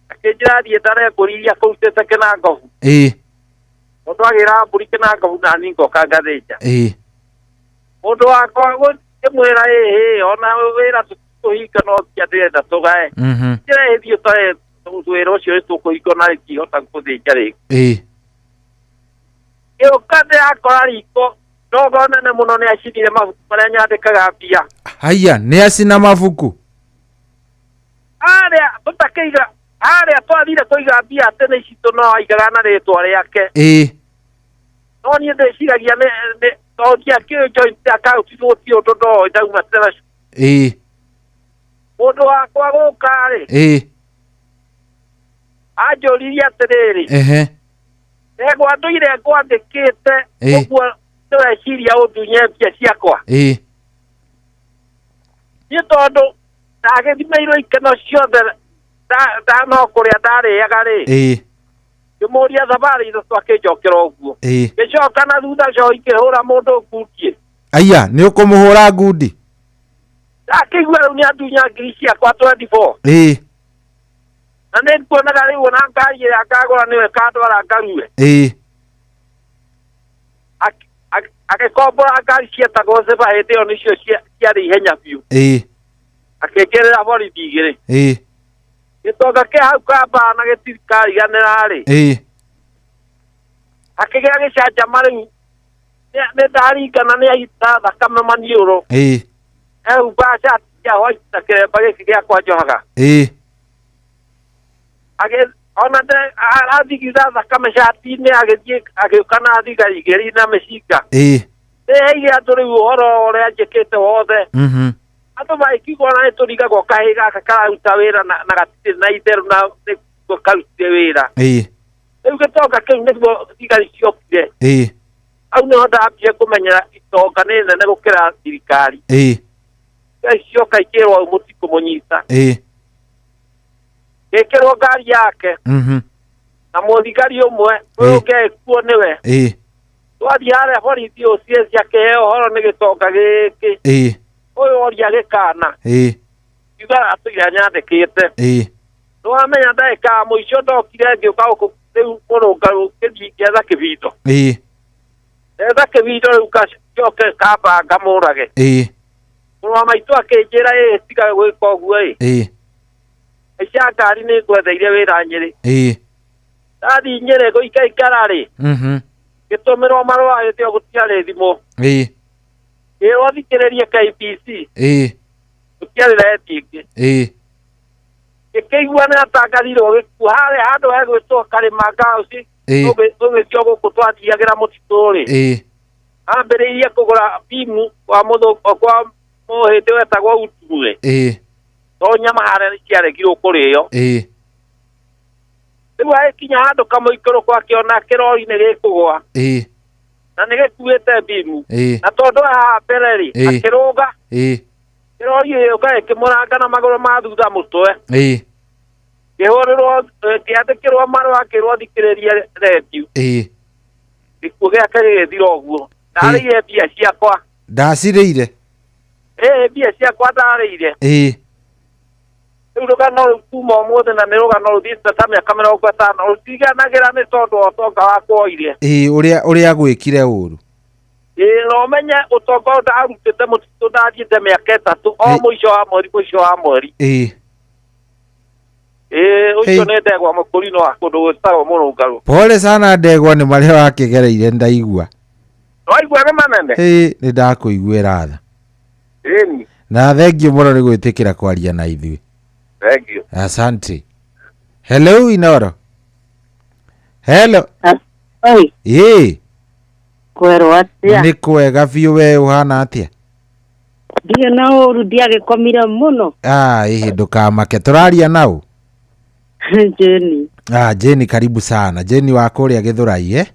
S3: Akĩnjĩra thiĩ ndare mbũri iria kũrutĩte Kĩnangobu.
S11: Ĩĩ.
S3: Mũndũ agĩraga mbũri Kĩnangobu na niĩ ngoka ngathĩnja.
S11: Ĩĩ.
S3: Mũndũ wakwa ngĩmwĩra ĩhĩ ona wĩra tũhinga no mbia ndĩrenda tũgae.
S11: Mhm.
S3: Njĩra ĩthiĩ ũtare wĩra ũcio nĩtũkũhinga na ndingĩhota gũthĩnja rĩngĩ.
S11: Ĩĩ.
S3: Gĩũka ndĩrakora riko ndogo nene mũno nĩ acinire mabuku marĩa nyandĩkaga mbia.
S11: Haiya, nĩ acina mabuku.
S3: Harĩa tũtakĩiga, harĩa twathire kũiga mbia atĩ nĩ citũ no aigaga na rĩtwa rĩake.
S11: Ĩĩ.
S3: No niĩ ndĩciragia nĩ tondũ ndiakĩũĩ joint account gũtirĩ ũndũ ndoĩ ndauma tene.
S11: Ĩĩ.
S3: Mũndũ wakwa gũka rĩ.
S11: Ĩĩ.
S3: Anjũririe atĩrĩrĩ.
S11: Ehe.
S3: Ndegwa ndũire ngwandĩkĩte ũguo ndĩreciria ũndunye mbia ciakwa.
S11: Ĩĩ.
S3: Niĩ tondũ ndagĩthimĩirwo ikeno ciothe no kũrĩa ndarĩaga rĩ.
S11: Ĩĩ.
S3: Ngĩmũria thabarĩ ithatũ akĩnjokera ũguo.
S11: Ĩĩ.
S3: Ngĩcoka na thutha cohi ngĩhũra mũndũ ngundi.
S11: Aya, nĩ ũkũmũhũra ngundi?
S3: Ndakĩigua rĩu nĩ andunya ngiri ciakwa 24.
S11: Ĩĩ.
S3: Na nĩ nguonaga rĩu ona ngari ĩrĩa ngagũra nĩwe kandwara ngarue.
S11: Ĩĩ.
S3: Agĩkombora ngari cietagwo Zeba hĩndĩ ĩyo nĩcio ciarĩ ihenya biũ.
S11: Ĩĩ.
S3: Akĩnjĩrĩra borithi igĩrĩ.
S11: Ĩĩ.
S3: Gĩtonga kĩa hau kambaa na gĩtirikariganĩra rĩ.
S11: Ĩĩ.
S3: Akĩgĩa gĩcanjama rĩu nĩ ndaringana nĩ aita thakame maniũrũ.
S11: Ĩĩ.
S3: Ehumba cati ya white na kĩremba gĩkĩ gĩakwa njohaga.
S11: Ĩĩ.
S3: Ona arathigitha thakame cati-inĩ agĩthiĩ agĩũka na thigari igĩrĩ na mĩcinga.
S11: Ĩĩ.
S3: Nĩheire andũ rĩu ũhoro ũrĩa njĩkĩte wothe.
S11: Mhm.
S3: Andũ magĩkigwo na nĩtũrigagwo kahĩĩ gaka kararuta wĩra na gatirĩ na itherũ na nĩguo karutire wĩra.
S11: Ĩĩ.
S3: Rĩu gĩtonga kĩu nĩguo thigari ciokire.
S11: Ĩĩ.
S3: Hau nĩho ndambire kũmenyera itonga nĩ nene gũkĩra thirikari.
S11: Ĩĩ.
S3: Thigari cioka ikĩrwo mũtikũmũnyita.
S11: Ĩĩ.
S3: Gĩkĩrwo ngari yake.
S11: Mhm.
S3: Na mũthigari ũmwe ũyũ ũngĩ agĩkuo nĩwe.
S11: Ĩĩ.
S3: Twathiĩ harĩa borithi OCS akĩheo ũhoro nĩ gĩtonga gĩkĩ.
S11: Ĩĩ.
S3: Ũyũ oria gĩkana.
S11: Ĩĩ.
S3: Kiuga atũire anyandĩkĩte.
S11: Ĩĩ.
S3: Nĩwamenya ndagĩka ya mũico ndokire ngĩũka gũkũ rĩu mũrũngarũ ngĩthiĩ ngĩetha kĩbindo.
S11: Ĩĩ.
S3: Ndetha kĩbindo rĩu ngacoke kamba ngamũrage.
S11: Ĩĩ.
S3: Mũrũ wa maitũ akĩnjĩra ĩĩ tiga gwĩka ũguo ĩ.
S11: Ĩĩ.
S3: Haica ngari nĩ ngwetheire wĩra Nyĩrĩ.
S11: Ĩĩ.
S3: Ndathiĩ Nyĩrĩ gũikaikara rĩ.
S11: Mhm.
S3: Gĩtũmĩrwo marũa hĩndĩ ĩyo gũtiarĩ thimũ.
S11: Ĩĩ.
S3: Kĩrwo thikĩrĩrie KBC.
S11: Ĩĩ.
S3: Gũtiarĩ redio ĩngĩ.
S11: Ĩĩ.
S3: Gĩkĩigua nĩ atangathirwo gĩkuũ harĩa handũ hegwĩtwo Karĩma House.
S11: Ĩĩ.
S3: Tũgĩtio gũkũ twathiagĩra mũtitũ rĩ.
S11: Ĩĩ.
S3: Ambĩrĩirie kũgũra bimu kwa mũthũngũ kwa mũhĩndĩ wetagwo Utuge.
S11: Ĩĩ.
S3: To nyama harĩa nĩ ciaregirwo kũrĩo.
S11: Ĩĩ.
S3: Rĩu agĩkinya handũ kamũikũrũko akĩona kĩrori nĩ gĩkũgũa.
S11: Ĩĩ.
S3: Na nĩ gĩkuĩte bimu.
S11: Ĩĩ.
S3: Na tondũ haha mbere rĩ,
S11: Ĩĩ.
S3: akĩrũga.
S11: Ĩĩ.
S3: Kĩrori gĩgĩũka gĩkĩmũranga na magũrũ ma thutha mũtwe.
S11: Ĩĩ.
S3: Kĩhũrĩrwo kĩandĩkĩrwo marũa akĩrwo thikĩrĩrie redio.
S11: Ĩĩ.
S3: Gĩkuũ gĩake gĩgĩthira ũguo. Ndarĩire mbia ciakwa.
S11: Ndacirĩire.
S3: Ĩĩ mbia ciakwa ndarĩire.
S11: Ĩĩ.
S3: Rĩu rũgano rũu kuma ũmũthĩ na nĩ rũgano rũthiĩte ta mĩaka 50 rũtiganagĩra nĩ tondũ wa ũtonga wakwa oire.
S11: Ĩĩ ũrĩa gwĩkire ũru.
S3: Ĩĩ na ũmenye ũtonga ũyũ ndarutĩte mũtitũ ndathiĩte mĩaka 3 o mũico wa mweri mũico wa mweri.
S11: Ĩĩ.
S3: Ĩĩ ũcio nĩ ndegwa mũkũrinũ wa kũndũ gwĩtagwo Mũrũngarũ.
S11: Pole sana ndegwa nĩ marĩa wakĩgereire ndaigua.
S3: Waigua nĩ manene?
S11: Ĩĩ nĩ ndakũiguĩra tha.
S3: Ĩni.
S11: Na thengiũ mũno nĩ gwĩtĩkĩra kwaria na ithuĩ.
S3: Thank you.
S11: Asante. Hello Inoro. Hello.
S12: Oi.
S11: Ĩĩ.
S12: Kwerwo atĩa?
S11: Nĩ kwega biũ we ũhana atĩa?
S12: Ndirĩ na ũru ndiagĩkomire mũno.
S11: Ah, ĩhĩ ndũkamake tũraria nau.
S12: Jeni.
S11: Ah, Jeni karibu sana. Jeni wa kũrĩa Gĩthũrai eh?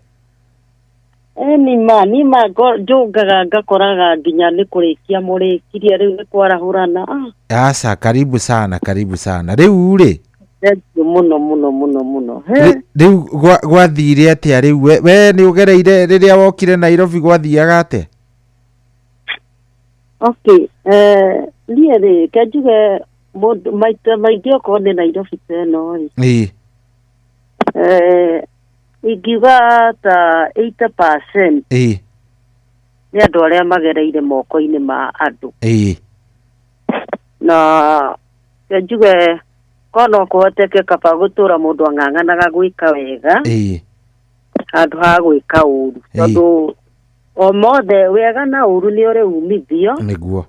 S12: Ĩni ma ni ma njũngaga ngakoraga nginya nĩ kũrĩkia mũrĩkirie rĩu nĩ kwarahũrana.
S11: Aca karibu sana karibu sana. Rĩu rĩ.
S12: Thengiũ mũno mũno mũno mũno.
S11: Rĩu gwathire atĩa rĩu we nĩ ũgereire rĩrĩa wokire Nairobi gwathiaga atĩa?
S12: Okay, niĩ rĩ ke njuge mũndũ maita maingĩ okorwo nĩ Nairobi ta ĩno rĩ.
S11: Ĩĩ.
S12: Ingiuga ta 80%
S11: Ĩĩ.
S12: nĩ andũ arĩa magereire moko-inĩ ma andũ.
S11: Ĩĩ.
S12: Na ke njuge korwo no kũhoteke kaba gũtũra mũndũ ang'ang'anaga gwĩka wega.
S11: Ĩĩ.
S12: Handũ ha gwĩka ũru. Tondũ o mothe wega na ũru nĩ ũrĩ umithio.
S11: Nĩguo.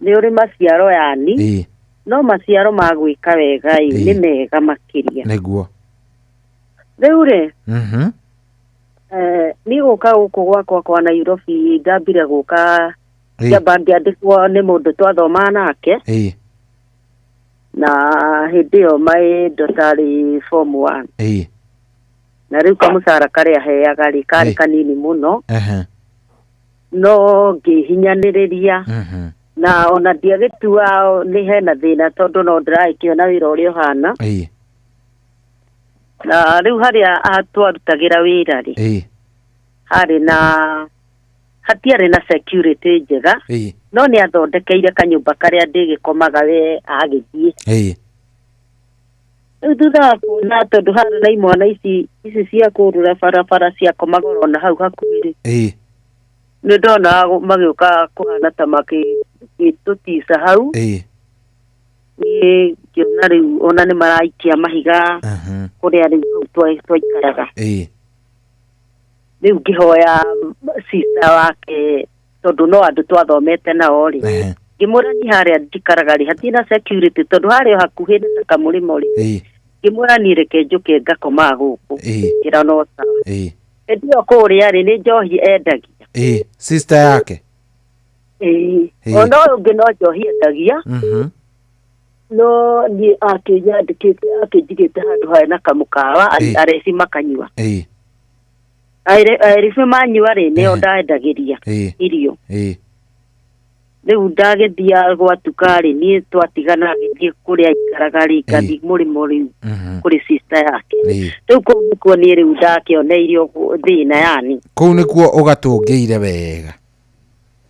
S12: Nĩ ũrĩ maciaro yani.
S11: Ĩĩ.
S12: No maciaro ma gwĩka wega ĩ nĩ mega makĩria.
S11: Nĩguo.
S12: Rĩu rĩ.
S11: Mhm.
S12: Niĩ gũka gũkũ gwakwa kwa Nairobi ndambire gũka ngĩamba ngĩandĩkwo nĩ mũndũ twathomaga nake.
S11: Ĩĩ.
S12: Na hĩndĩ ĩyo my daughter arĩ form 1.
S11: Ĩĩ.
S12: Na rĩu kamũcara karĩa heaga rĩ karĩ kanini mũno. No ngĩhinyanĩrĩria.
S11: Mhm.
S12: Na ona ndiagĩtua nĩ hena thĩna tondũ no ndĩragĩkĩona wĩra ũrĩa ũhana.
S11: Ĩĩ.
S12: Na rĩu harĩa twarutagĩra wĩra rĩ.
S11: Ĩĩ.
S12: Harĩ na Hatiarĩ na security njega. No nĩ athondekeire kanyũmba karĩa ndĩgĩkomaga we agĩthiĩ. Rĩu thutha wa kuona tondũ harĩ na imwana ici ici cia kũrũra barabara ciakomaga ona hau hakuhĩ rĩ, nĩ ndonaga magĩũka kũhana ta makĩtũtica hau. Niĩ ngĩona rĩu ona nĩ maraikia mahiga kũrĩa rĩu hau twaikaraga. Rĩu ngĩhoya sister wake tondũ no andũ twathomete nao rĩ, ngĩmwĩra niĩ harĩa njikaraga rĩ hatirĩ na security tondũ harĩa o hakuhĩ nĩ ta kamũrĩmo rĩ. Ngĩmwĩra niĩ reke njũke ngakomaga gũkũ. Ngĩra no sawa. Hĩndĩ ĩyo kũrĩa rĩ nĩ njohi endagia.
S11: Sister yake.
S12: Ĩĩ. Ona ũyũ ũngĩ no njohi endagia. No niĩ akĩnyandĩkĩte akĩnjigĩte handũ harĩ na kamũkawa areci makanyua. Areci manyua rĩ nĩo ndendagĩria irio. Rĩu ndagĩthiaga gwatuka rĩ niĩ twatigana agĩthiĩ kũrĩa aikaraga rĩ ngathiĩ mũrĩmo rĩu kũrĩ sister yake. Rĩu kũu nĩkuo niĩ rĩu ndakĩoneirio thĩna yani.
S11: Kũu nĩkuo ũgatũngĩire wega.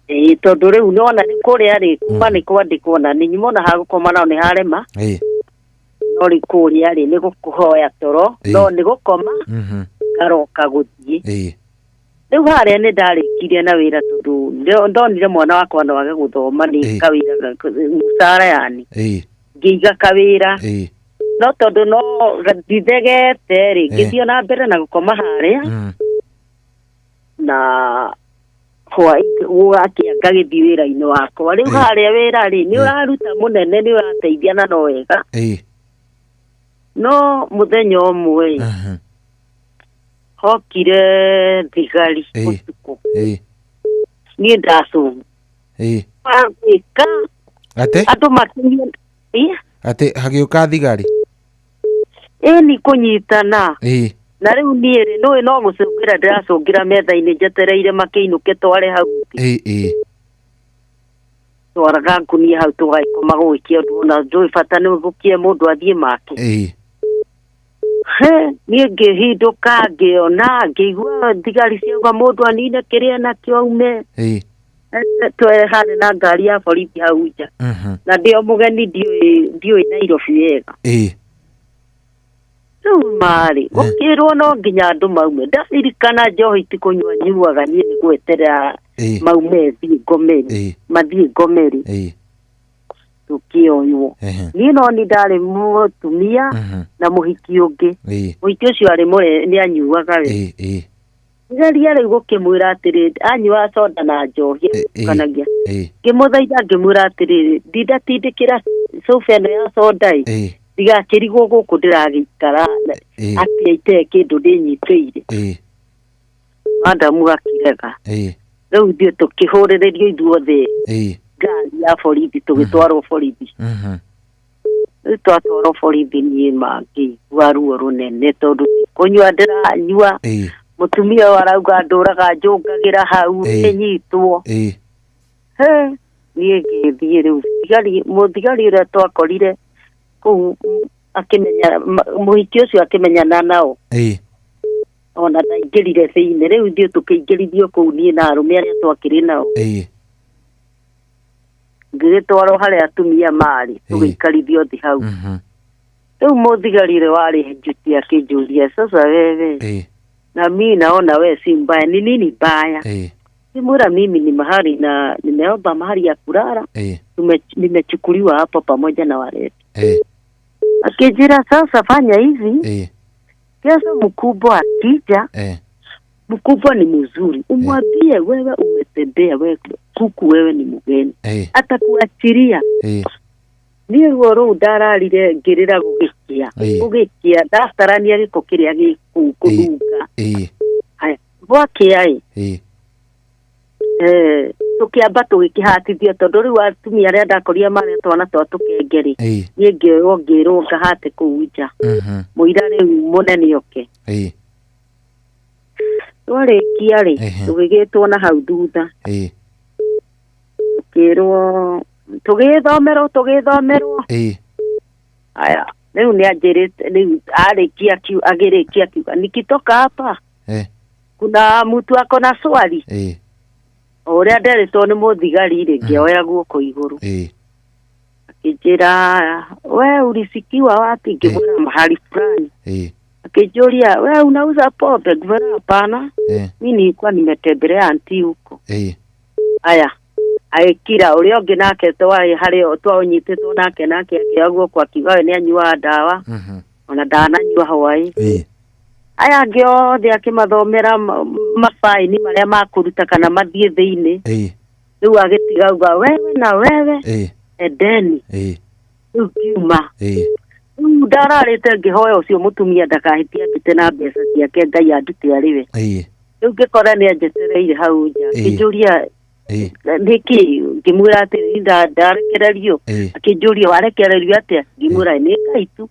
S12: Ĩĩ tondũ rĩu nĩwona nĩ kũrĩa rĩ kuma nĩ kwandĩkwo na nĩ nyuma ona hagũkoma nao nĩ harema. No rĩu kũrĩa rĩ nĩ gũkũhoya toro no nĩ gũkoma ngaroka gũthiĩ. Rĩu harĩa nĩ ndarĩkirie na wĩra tondũ ndonire mwana wakwa no age gũthoma nĩ kawĩra mũcara yani. Ngĩiga kawĩra. No tondũ no ndithegete rĩ ngĩthiĩ na mbere na gũkoma harĩa na gũgakĩa ngagĩthiĩ wĩra-inĩ wakwa. Rĩu harĩa wĩra rĩ nĩ ũraruta mũnene nĩ ũrateithia na no wega. No mũthenya ũmwe hokire thigari ũtukũ. Niĩ ndacũnga. Magĩka
S11: Atĩ?
S12: Andũ makĩnyua.
S11: Atĩ hagĩũka thigari?
S12: Ĩni kũnyitana. Na rĩu niĩ rĩ nĩũĩ no gũcũngĩra ndĩracũngĩra metha-inĩ njetereire makĩinũke tware hau. Twaraga ngunia hau tũgagĩkoma gũgĩkĩa ũndũ ona ndũĩ bata nĩ gũkie mũndũ athiĩ make. He niĩ ngĩhindũka ngĩona ngĩigua thigari ciauga mũndũ anine kĩrĩa nakĩo aume. Twe harĩ na ngari ya borithi hau nja. Na ndĩ o mũgeni ndiũĩ Nairobi wega. Rĩu marĩ gũkĩrwo no nginya andũ maume. Ndaririkana njohi ti kũnyua nyuaga niĩ nĩ gweterera maume thiĩ ngome. Mathiĩ ngome rĩ. Tũkĩoywo. Niĩ no nĩ ndarĩ mũtumia na mũhiki ũngĩ. Mũhiki ũcio arĩ mũre nĩ anyuaga we. Geria rĩu gũkĩmwĩra atĩrĩrĩ anyuaga soda na njohi akanagia. Ngĩmũthaitha ngĩmwĩra atĩrĩrĩ ndindatindĩkĩra cuba ĩno ya soda ĩ ndigakĩrigwo gũkũ ndĩragĩikara atĩa itee kĩndũ ndĩnyitĩire. Madamu akĩrega. Rĩu ithuĩ tũkĩhũrĩrĩrio ithuothe ngari ya borithi tũgĩtwarwo borithi. Rĩu twatwarwo borithi niĩ mangĩigua ruo rũnene tondũ kũnyua ndĩranyua. Mũtumia ũyũ arauga ndũraga njũngagĩra hau ĩnyitwo. He niĩ ngĩthiĩ rĩu thigari mũthigari ũrĩa twakorire kũu akĩmenya mũhiki ũcio akĩmenyana nao. Ona ndaingĩrire thĩinĩ rĩu ithuĩ tũkĩingĩrithio kũu niĩ na arũme arĩa twakĩrĩ nao. Ngĩgĩtwarwo harĩa atumia marĩ tũgĩikarithio thĩ hau. Rĩu mũthigari ũrĩa warĩ njuti akĩnjũria sasa wewe na mi naona we si mbaya ni nini mbaya? Nimwĩra mimi ni mahali na nimeomba mahali ya kulala. Nimechukuliwa hapo pamoja na walevi. Akijira sasa fanya hivi. Kesho mkubwa akija, mkubwa ni mzuri, umwambie wewe umetembea, wewe kuku wewe ni mgeni. Atakuachilia. Niĩ ruo rũu ndararire ngĩrĩra gũgĩkia. Gũgĩkia ndatarania gĩko kĩrĩa gĩkũu kũnunga. Haya, gwakĩa ĩ. Tũkĩamba tũgĩkĩhatithio tondũ rĩu atumia arĩa ndakorire marĩa twana twa tũkenge rĩ, niĩ ngĩoywo ngĩrwo ngahate kũu nja. Mũira rĩu mũnene oke. Twarĩkia rĩ, tũgĩgĩtwo na hau thutha. Tũkĩrwo tũgĩthomerwo tũgĩthomerwo. Aya, rĩu nĩ anjĩrĩte rĩu arĩkia agĩrĩkia kiuga nikitoka hapa kuna mtu ako na swali. O ũrĩa nderĩtwo nĩ mũthigari rĩ, ngĩoya guoko igũrũ. Akĩnjĩra, we ulisikiwa wapi? Ngĩmwĩra mahali fulani. Akĩnjũria, we unauza pombe? Ngĩmwĩra hapana. Mimi nilikuwa nimetembelea anti huko. Aya, agĩkira. Ũrĩa ũngĩ nake twarĩ harĩa twaũnyitĩtwo nake akĩoya guoko akiuga we nĩanyuaga ndawa. Ona ndananyua hwaĩ. Aya angĩ othe akĩmathomera mabaini marĩa makũruta kana mathiĩ thĩinĩ. Rĩu agĩtiga uga wewe na wewe endeni. Rĩu ngiuma. Rĩu ndararĩte ngĩhoya ũcio mũtumia ndakahĩtie ambĩte na mbeca ciake Ngai andute arĩ we. Rĩu ngĩkora nĩanjetereire hau nja. Akĩnjũria nĩkĩ, ngĩmwĩra atĩrĩ ndarekererio. Akĩnjũria warekererio atĩa? Ngĩmwĩra nĩ Ngai tu.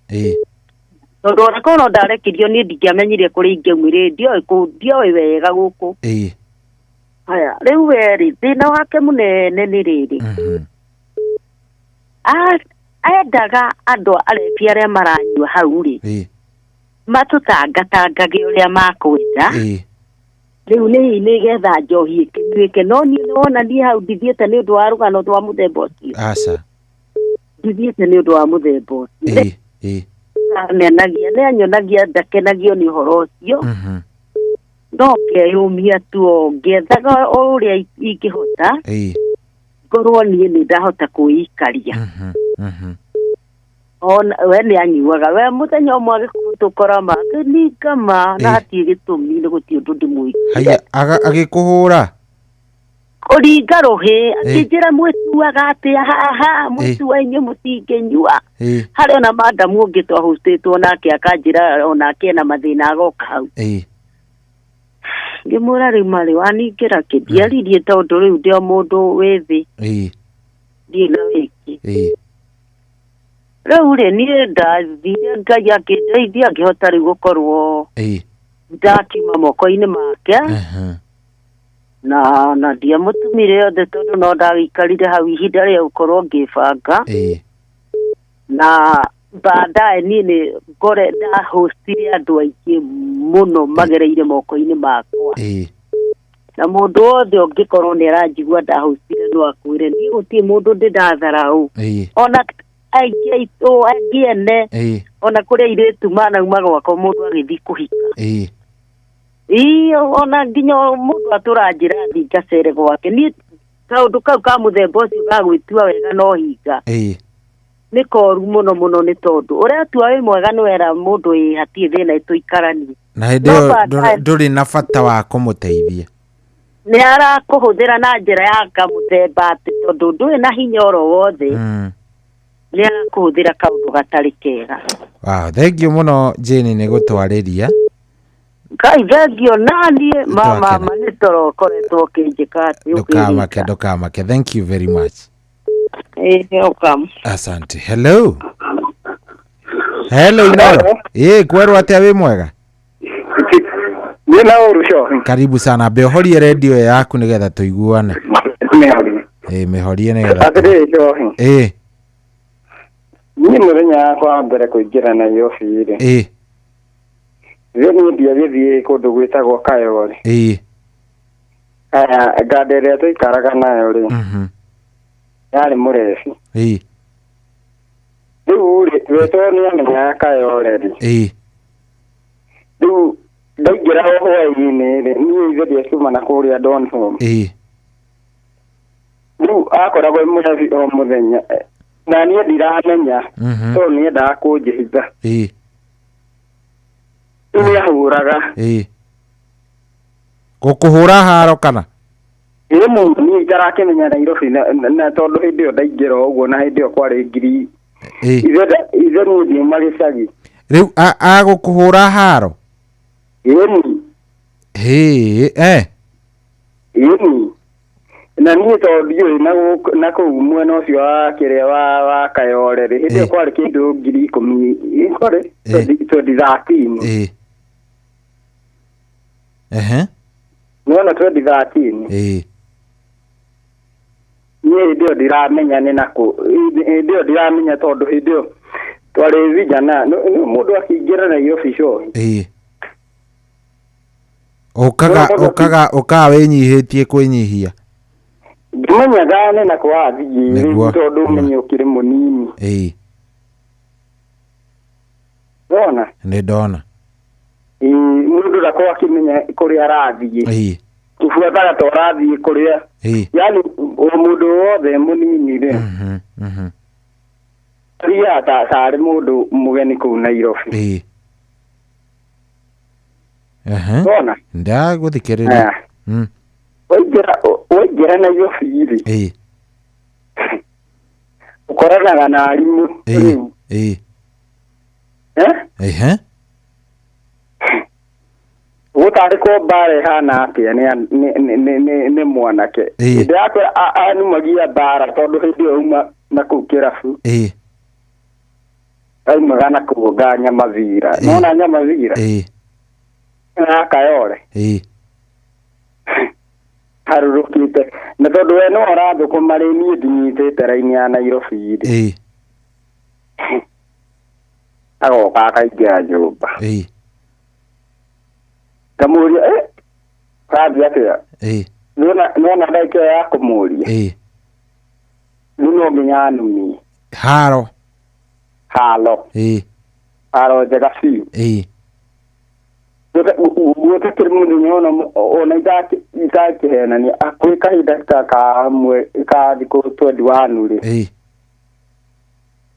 S12: Tondũ ona korwo ndarekirio niĩ ndingĩamenyire kũrĩa ingĩaumire, ndioĩ wega gũkũ. Haya, rĩu we rĩ, thĩna wake mũnene nĩ rĩrĩ. Endaga andũ arebi arĩa maranyua hau rĩ, matũtangatangage ũrĩa makwenda. Rĩu nĩ nĩgetha njohi ĩkĩnyuĩke. No niĩ nĩwona niĩ hau ndithiĩte nĩ ũndũ wa rũgano rwa mũthemba ũcio.
S11: Aca.
S12: Ndithiĩte nĩ ũndũ wa mũthemba ũcio. Nenagia nĩanyonagia ndakenagio nĩ ũhoro ũcio. No ngeyũmia tu o ngĩethaga o ũrĩa ingĩhota. Ngorwo niĩ nĩ ndahota kwĩikaria. Ona we nĩanyuaga. We mũthenya ũmwe agĩtũkora ma akĩninga ma na hatirĩ gĩtũmi nĩ gũtirĩ ũndũ ndĩmwĩkire.
S11: Haya, agĩkũhũra?
S12: Kũringa rũhĩ, akĩnjĩra mwĩtuaga atĩa haha, mwĩtua inyuĩ mũtingĩnyua. Harĩ ona madamu ũngĩ twahũtĩtwo nake akanjĩra onake ena mathĩna agoka hau. Ngĩmwĩra rĩu marĩ waningĩra kĩ, ndiaririe tondũ rĩu ndĩ o mũndũ wĩ thĩ. Ndirĩ na wĩki. Rĩu rĩ niĩ ndathire Ngai akĩndeithia ngĩhota rĩu gũkorwo ndakiuma moko-inĩ make. Na ndiamũtumire othe tondũ no ndagĩikarire hau ihinda rĩa gũkorwo ngĩbanga. Na baadaye niĩ nĩ ngore ndahostire andũ aingĩ mũno magereire moko-inĩ makwa. Na mũndũ wothe ũngĩkorwo nĩ aranjigua ndahostire no akwĩre niĩ gũtirĩ mũndũ ndĩ ndatharaũ. Ona aingĩ aitũ angĩ ene ona kũrĩa airĩtu manauma gwakwa mũndũ agĩthiĩ kũhika. Ĩĩ ona nginya mũndũ atũranjĩra thiĩ ngacere gwake. Niĩ kaũndũ kau ka mũthemba ũcio ga gwĩtua wega no hinga. Nĩ koru mũno mũno nĩ tondũ ũretua wĩ mwega nĩ wera mũndũ ĩ hatirĩ thĩna tũikaranie.
S11: Na hĩndĩ ĩyo ndũrĩ na bata wa kũmũteithia.
S12: Nĩ arakũhũthĩra na njĩra ya kamũthemba atĩ tondũ ndũrĩ na hinya oro wothe. Nĩ arakũhũthĩra kaũndũ gatarĩ kega.
S11: Wow, thank you mũno Jane nĩ gũtwarĩria.
S12: Ngai thengio naniĩ mama nĩ toro ũkoretwo ũkĩnjĩka atĩ
S11: ũkĩrika. Ndũkamake, thank you very much.
S12: Welcome.
S11: Asante. Hello. Hello Inoro. Kwerwo atĩa wĩ mwega?
S20: Nĩ na ũru cohi.
S11: Karibu sana. Be ũhorie radio yaku nĩgetha tũiguane. Mĩhorie nĩgetha.
S20: Atĩrĩrĩ cohi. Niĩ mũthenya wakwa wa mbere kũingĩra Nairobi rĩ. Rĩu niĩ ndiagĩthiĩ kũndũ gwĩtagwo Kayore. Aya nganda ĩrĩa tũikaraga nayo rĩ. Yarĩ mũrebi. Rĩu rĩ wetwo nĩamenyaga Kayore rĩ. Rĩu ndaingĩra hwaĩ-inĩ rĩ niĩ ithe ndiakiuma na kũrĩa Donholm. Rĩu akoragwo mũrebi o mũthenya na niĩ ndiramenya tondũ nĩendaga kũnjĩhitha. Rĩu nĩahũraga.
S11: Gũkũhũra haro kana?
S20: Ĩĩ mũno niĩ itarakĩmenya Nairobi na tondũ hĩndĩ ĩyo ndaingĩra ũguo na hĩndĩ ĩyo kwarĩ ngiri. Ithe niĩ ndiuma gĩcagi.
S11: Rĩu agũkũhũra haro?
S20: Ĩni.
S11: Hĩ.
S20: Ĩni. Na niĩ tondũ ndiũĩ na kũu mwena ũcio wa kĩrĩa wa Kayore rĩ hĩndĩ ĩyo kwarĩ kĩndũ 10,000 kwarĩ 2013. Nĩwona 2013. Niĩ hĩndĩ ĩyo ndiramenya nĩ nakũ hĩndĩ ĩyo ndiramenya tondũ hĩndĩ ĩyo twarĩ vijana mũndũ akĩingĩra Nairobi cohi.
S11: Ũkaga wĩnyihĩtie kwĩnyihia.
S20: Ndũmenyaga nĩ na kwa athiĩ rĩu tondũ ũmenye ũkĩrĩ mũnini.
S11: Ĩĩ.
S20: Wona?
S11: Nĩ ndona.
S20: Ĩĩ, mũndũ ndakorwo akĩmenya kũrĩa arathiĩ.
S11: Ĩĩ.
S20: Ũbuataga ta ũrathiĩ kũrĩa.
S11: Ĩĩ.
S20: Yaani o mũndũ wothe mũnini rĩ. Athiaga ta tarĩ mũndũ mũgeni kũu Nairobi.
S11: Ĩĩ. Ehe.
S20: Wona?
S11: Ndagũthikĩrĩria.
S20: Aya. Waingĩra Nairobi rĩ.
S11: Ĩĩ.
S20: Ũkoranaga na arimũ rĩu.
S11: Ĩĩ.
S20: Eh?
S11: Ehe.
S20: Gũtarĩ mbara ĩhana atĩa nĩ mwanake.
S11: Ĩĩ.
S20: Hĩndĩ yakwa anumagia mbara tondũ hĩndĩ ĩyo auma na kũu kĩrabu.
S11: Ĩĩ.
S20: Aumaga na kũu nga Nyamathira. Nona Nyamathira?
S11: Ĩĩ.
S20: Na Kayole.
S11: Ĩĩ.
S20: Harũrũkĩte. Na tondũ we no ũrathũkũma rĩ, niĩ ndinyitĩte raini ya Nairobi rĩ.
S11: Ĩĩ.
S20: Agoka akaingĩra nyũmba.
S11: Ĩĩ.
S20: Ngamũria, ũrathiĩ atĩa?
S11: Ĩĩ.
S20: Nĩwona ndagĩka ĩyo ya kũmũria?
S11: Ĩĩ.
S20: Rĩu no nginya anumie.
S11: Haro.
S20: Haro.
S11: Ĩĩ.
S20: Haro njega biũ.
S11: Ĩĩ.
S20: Gũtikĩrĩ mũthenya ona itakĩhenania kwĩ kahinda ta ka thikũ 21 rĩ.
S11: Ĩĩ.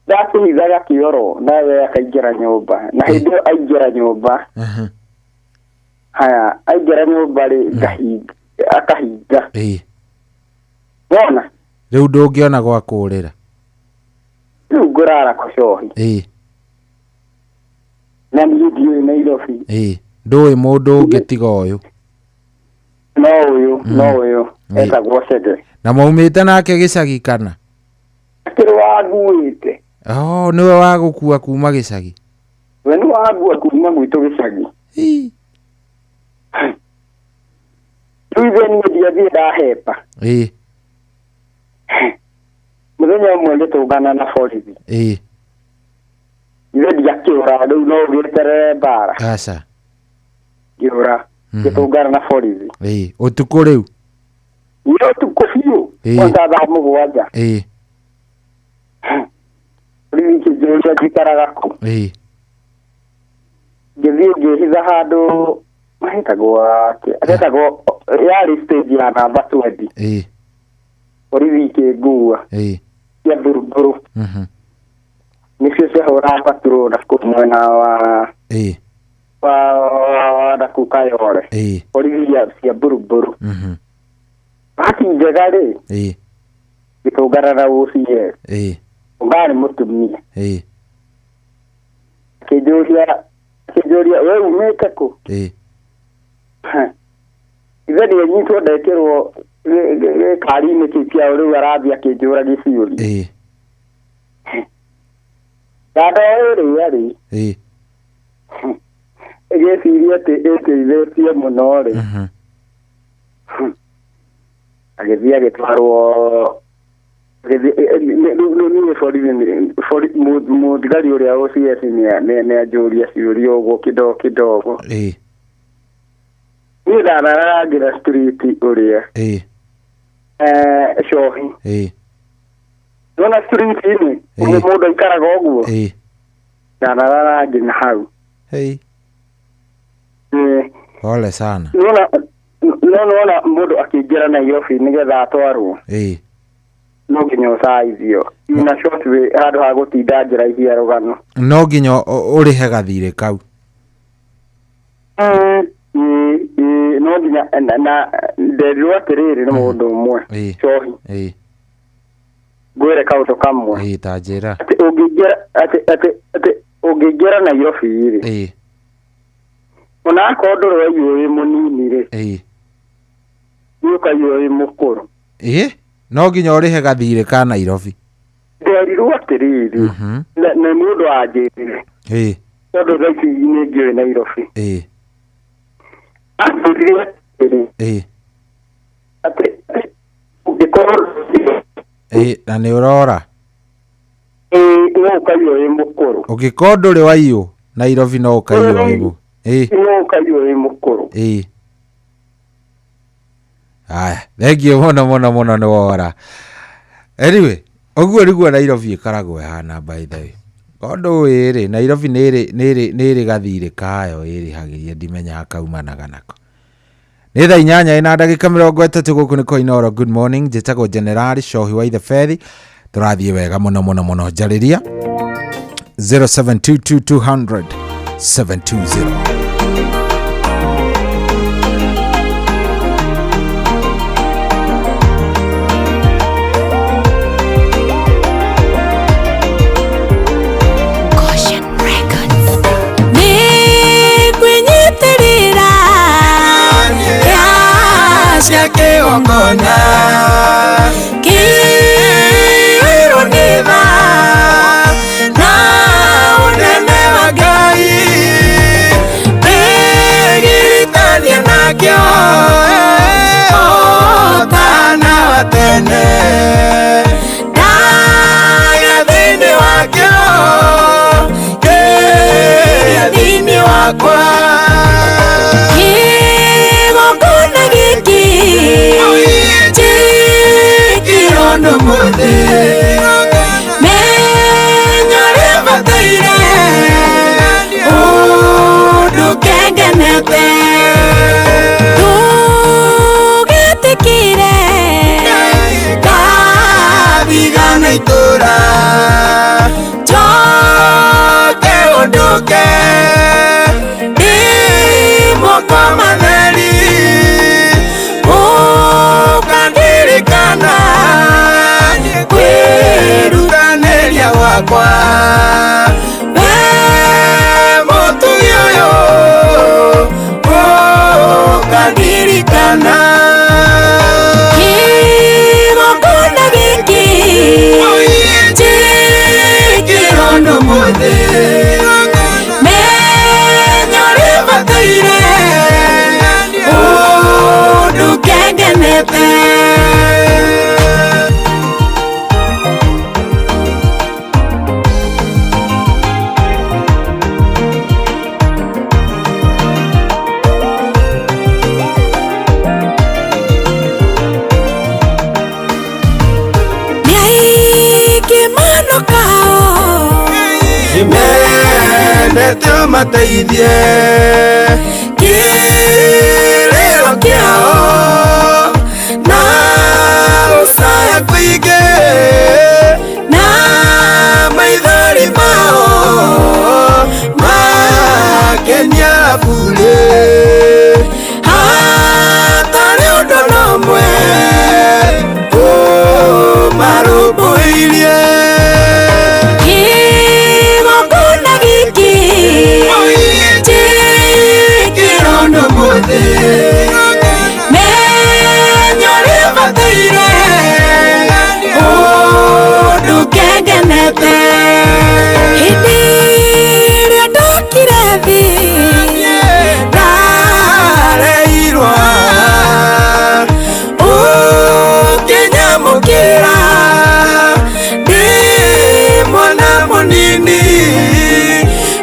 S20: Ndakĩhithaga kĩoro nawe akaingĩra nyũmba na hĩndĩ ĩyo aingĩra nyũmba. Haya, aingĩra nyũmba rĩ, ngahinga, akahinga.
S11: Ĩĩ.
S20: Wona?
S11: Rĩu ndũngĩona gwa kũũrĩra.
S20: Rĩu ngũrara kũcohi.
S11: Ĩĩ.
S20: Na niĩ ndiũĩ Nairobi.
S11: Ĩĩ. Ndũĩ mũndũ ũngĩ tiga ũyũ.
S20: No ũyũ, no ũyũ, etagwo Chege.
S11: Na maumĩte nake gĩcagi kana?
S20: Akĩrĩ wanguĩte.
S11: Oh, nĩwe wagũkua kuma gĩcagi.
S20: We nĩ wangua kuma gwitũ gĩcagi.
S11: Ĩĩ.
S20: Rĩu ithe niĩ ndiathiĩ ndahepa.
S11: Ĩĩ.
S20: Mũthenya ũmwe ngĩtũngana na borithi.
S11: Ĩĩ.
S20: Ithe ndiakĩũra rĩu no ũgĩeterere mbara.
S11: Aca.
S20: Ngĩũra. Ngĩtũngana na borithi.
S11: Ĩĩ. Ũtukũ rĩu?
S20: Nĩ ũtukũ biũ.
S11: Ĩĩ.
S20: Kwanza thaa 7.
S11: Ĩĩ.
S20: Borithi ikĩnjũria njikaraga kũ.
S11: Ĩĩ.
S20: Ngĩthiĩ ngĩhitha handũ hetagwo hetagwo yarĩ stage ya namba 20.
S11: Ĩĩ.
S20: Borithi ikĩngua.
S11: Ĩĩ.
S20: Cia mburuburu. Nĩcio ciahũraga patrol na kũu mwena wa
S11: Ĩĩ.
S20: wa na kũu Kayole.
S11: Ĩĩ.
S20: Borithi cia mburuburu. Bahati njega rĩ.
S11: Ĩĩ.
S20: Ngĩtũngana na OCS.
S11: Ĩĩ.
S20: Ũngarĩ mũtumia.
S11: Ĩĩ.
S20: Akĩnjũria we umĩte kũ?
S11: Ĩĩ.
S20: Ithe nĩanyitwo ndekĩrwo gĩkari-inĩ kĩu kĩao rĩu arathiĩ akĩnjũragia ciũria.
S11: Ĩĩ.
S20: Na ndoĩ rĩa rĩ.
S11: Ĩĩ.
S20: Ĩgĩciria atĩ ĩteithĩtie mũno rĩ. Agĩthiĩ agĩtwarwo niĩ borithi mũthigari ũrĩa OCS nĩanjũria ciũria ũguo kidogo kidogo.
S11: Ĩĩ.
S20: Niĩ ndararaga nginya street ũrĩa.
S11: Ĩĩ.
S20: Cohi.
S11: Ĩĩ.
S20: Nĩwona street-inĩ ũguo mũndũ aikaraga ũguo.
S11: Ĩĩ.
S20: Ndararaga nginya hau.
S11: Ĩĩ.
S20: Ĩĩ.
S11: Pole sana.
S20: Nĩwona nĩwona mũndũ akĩingĩra Nairobi nĩgetha atwarwo.
S11: Ĩĩ.
S20: No nginya ũcaithio. In a short way handũ ha gũtinda njĩraihia rũgano.
S11: No nginya ũrĩhe gathirĩ kau.
S20: No nginya na nderirwo atĩrĩrĩ nĩ mũndũ ũmwe. Cohi.
S11: Ĩĩ.
S20: Ngwĩre kaũndũ kamwe.
S11: Ĩĩ, ta njĩra.
S20: Atĩ ũngĩingĩra atĩ ũngĩingĩra Nairobi rĩ.
S11: Ĩĩ.
S20: Ona akorwo ndũrĩ waiywo wĩ mũnini rĩ.
S11: Ĩĩ.
S20: Nĩ ũkaiywo wĩ mũkũrũ.
S11: Ĩĩ. No nginya ũrĩhe gathirĩ ka Nairobi.
S20: Nderirwo atĩrĩrĩ. Na nĩ mũndũ wanjĩrire.
S11: Ĩĩ.
S20: Tondũ thaa ici nĩ ngĩũĩ Nairobi.
S11: Ĩĩ.
S20: Anjĩrire atĩrĩrĩ.
S11: Ĩĩ.
S20: Atĩ ũngĩkorwo
S11: Ĩĩ, na nĩ ũrora.
S20: Ĩĩ, no ũkaiywo wĩ mũkũrũ.
S11: Ũngĩkorwo ndũrĩ waiywo Nairobi no ũkaiywo wĩ mũkũrũ. Ĩĩ.
S20: No ũkaiywo wĩ mũkũrũ.
S11: Ĩĩ. Aya, thengiũ mũno mũno mũno nĩ wora. Anyway, ũguo nĩguo Nairobi ĩkoragwo ĩhana, by the way. Tondũ ĩrĩ Nairobi nĩ ĩrĩ gathirĩ kayo ĩrĩhagĩria, ndimenyaga kaumanaga nako. Nĩ thaa 8:30. Gũkũ nĩ Koinoro. Good morning, njĩtagwo Generali Shohi wa Itheberi. Tũrathiĩ wega mũno mũno mũno. Njarĩria 0722 200 720.
S19: Goshen Records. Nĩngwĩnyitĩrĩra
S2: cia kĩgongona kĩirwo nĩ tha na ũnene wa Ngai, ndĩgiritania nakĩo ũtana wa tene, ndaga thĩinĩ wakĩo, kĩrĩa thĩinĩ wakwa.
S19: Kĩgongona gĩkĩ
S2: njĩkĩrwo ndũmũthĩ, menya ũrĩa bataire ũndũ kengenete.
S19: Tũgĩtĩkĩre
S2: ndathigana itũra, njoke ũndũke ndĩ moko matheri, ũkandirikana kwĩrutanĩria gwakwa. We mũtugi ũyũ, ũkandirikana.
S19: Kĩgongona gĩkĩ
S2: njĩkĩrwo ndũmũthĩ, menya ũrĩa bataire ũndũ kengenete.
S19: Nĩ aingĩ manokao
S2: mendete ũmateithie kĩrĩro kĩao na gũcaya kũingĩ na maithori mao makenia burĩ, hatarĩ ũndũ nomwe ũmarũmbũirie.
S19: Kĩgongona gĩkĩ
S2: njĩkĩrwo ndũmũthĩ, menya ũrĩa bataire ũndũ kengenete.
S19: Hĩndĩ ĩrĩa ndokire thĩ
S2: ndareirwo, ũkĩnyamũkĩra ndĩ mwana mũnini,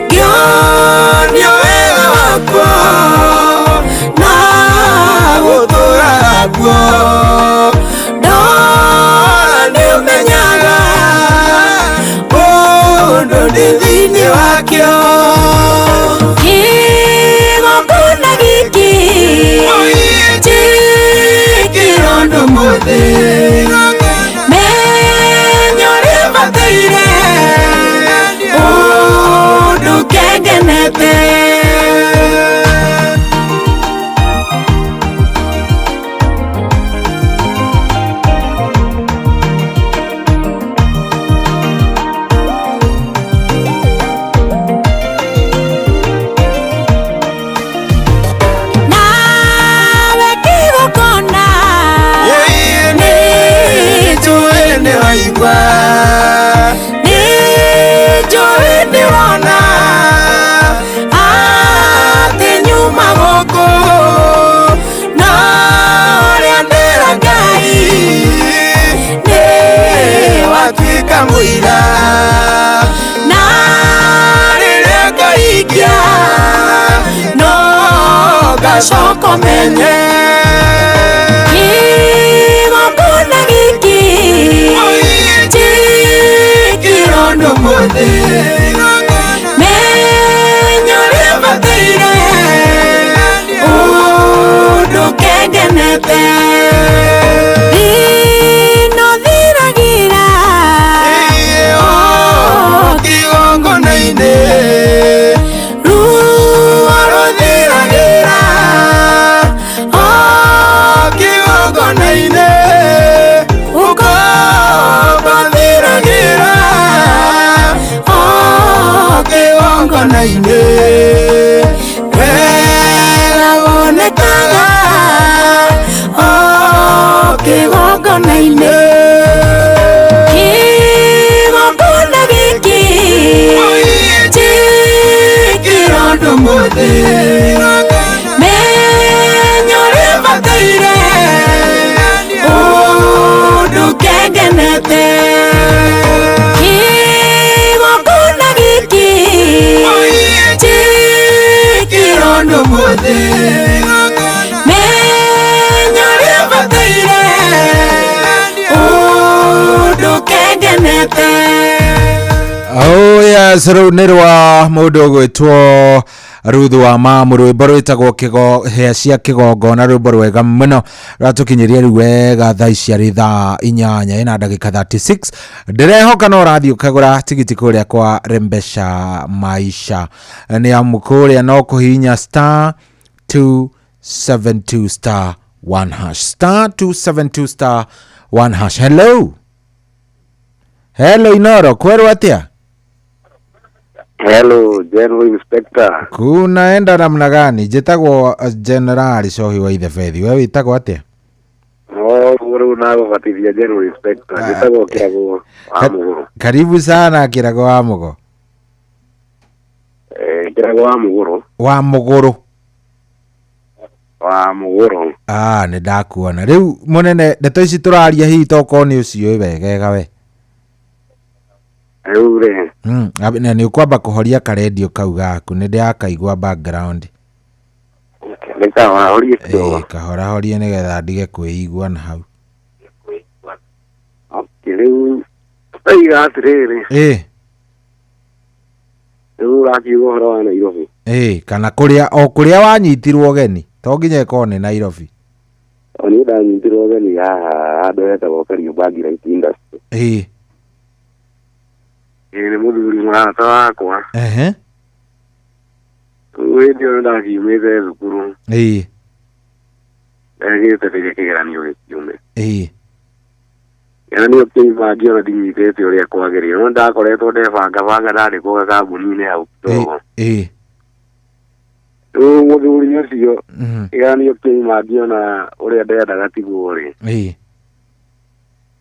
S2: ngĩonio wega wakwa na gũtũra guo. Ndora nĩ ũmenyaga ũndũ ndĩ thĩinĩ wakĩo.
S19: Kĩgongona gĩkĩ
S2: njĩkĩrwo ndũmũthĩ, menya ũrĩa bataire ũndũ kengenete.
S19: Nawe kĩgongona
S2: nĩ njũĩ nĩ waigua, nĩ njũĩ nĩ wona atĩ nyuma gũkũ na ũrĩa ndĩra Ngai nĩ watuĩka mũira, na rĩrĩa ngaikia no ngacoka menye.
S19: Kĩgongona. mwĩthĩ menya ũrĩa bataire ũndũ kengenete ino thiragira kĩgongona-inĩ ruo rũthiragira kĩgongona-inĩ ũkombo thiragira kĩgongona-inĩ wega wonekaga kĩgongona-inĩ kĩgongona gĩkĩ njĩkĩra ũndũ mwĩthĩ menya ũrĩa bataire ũndũ kengenete kĩgongona gĩkĩ njĩkĩra ũndũ mwĩthĩ menya ũrĩa bataire ũndũ kengenete.
S11: Oh yes, rĩu nĩ rwa mũndũ ũgwĩtwo Ruthu wa Mamu, rwĩmbo rwĩtagwo hĩa cia kĩgongona, rwĩmbo rwega mũno rwatũkinyĩria rĩu wega thaa ici arĩ thaa 8 ĩna ndagĩka 36. Ndĩrehoka no ũrathiĩ ũkagũra tigiti kũrĩa kwa Rembesha Maisha, nĩ amu kũrĩa no kũhihinya star 272 star 1 hash, star 272 star 1 hash. Hello, hello Inoro, kwerwo atĩa?
S18: Hello, General Inspector.
S11: Kunaenda namna gani? Njĩtagwo General Cohi wa Ithebethi. We wĩtagwo atĩa?
S18: No, rĩu nagũbatithia General Inspector. Njĩtagwo Kĩrago wa Mũgũrũ.
S11: Karibu sana Kĩrago wa Mũgo.
S18: Kĩrago wa Mũgũrũ.
S11: Wa Mũgũrũ.
S18: Wa Mũgũrũ.
S11: Ah, nĩ ndakuona. Rĩu mũnene, ndeto ici tũraria hihi tokorwo nĩ ũciũĩ wegega we.
S18: Rĩu rĩ.
S11: Na nĩ ũkwamba kũhoria karendio kau gaku, nĩ ndĩrakaigua background.
S18: Nĩ kahorahorie kidogo.
S11: Kahorahorie nĩgetha ndige kwĩigua na hau.
S18: Okay, rĩu taiga atĩrĩrĩ. Rĩu ũrakiuga ũhoro wa Nairobi.
S11: Kana kũrĩa o kũrĩa wanyitirwo ũgeni, to nginya ĩkorwo nĩ Nairobi.
S18: O niĩ ndanyitirwo ũgeni haha handũ hetagwo Kariobangi Light Industry. Nĩ mũthuri mũrata wakwa. Rĩu hĩndĩ ĩyo nĩndakiumĩte thukuru. Ndagĩte rĩrĩa kĩgeranio gĩkiume. Kĩgeranio kĩauma ngĩona ndinyitĩte ũrĩa kwagĩrĩire. No ndakoretwo ndebangabanga ndandĩkwo kambuni-inĩ hau kidogo. Rĩu mũthuri ũcio kĩgeranio kĩauma ngĩona ũrĩa ndendaga tiguo rĩ.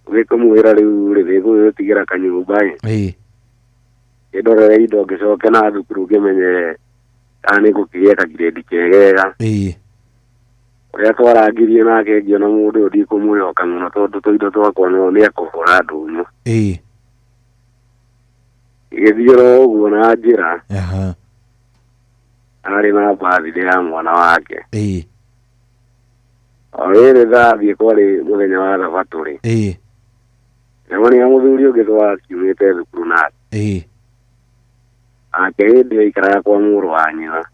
S18: Gĩkũmwĩra rĩu rĩ gũgĩtigĩra kanyũmba ĩ. Ndorere indo ngĩcoke na thukuru ngĩmenye kana nĩ ngũkĩgĩa kagirĩndi kegega. Ũrĩa twarangirie nake ngĩona mũndũ ũyũ ndikũmwĩhoka mũno tondũ tũindo twakwa no nĩ ekũhũra ndũnyũ. Gĩgĩthiĩ oro ũguo na njĩra. Arĩ na birthday ya mwana wake. O rĩrĩ ndathiĩ kwarĩ mũthenya wa thabatũ rĩ. Ndĩmania mũthuri ũngĩ twakiumĩte thukuru nake. Ake hĩndĩ ĩyo aikaraga kwa mũrũ wa nyina.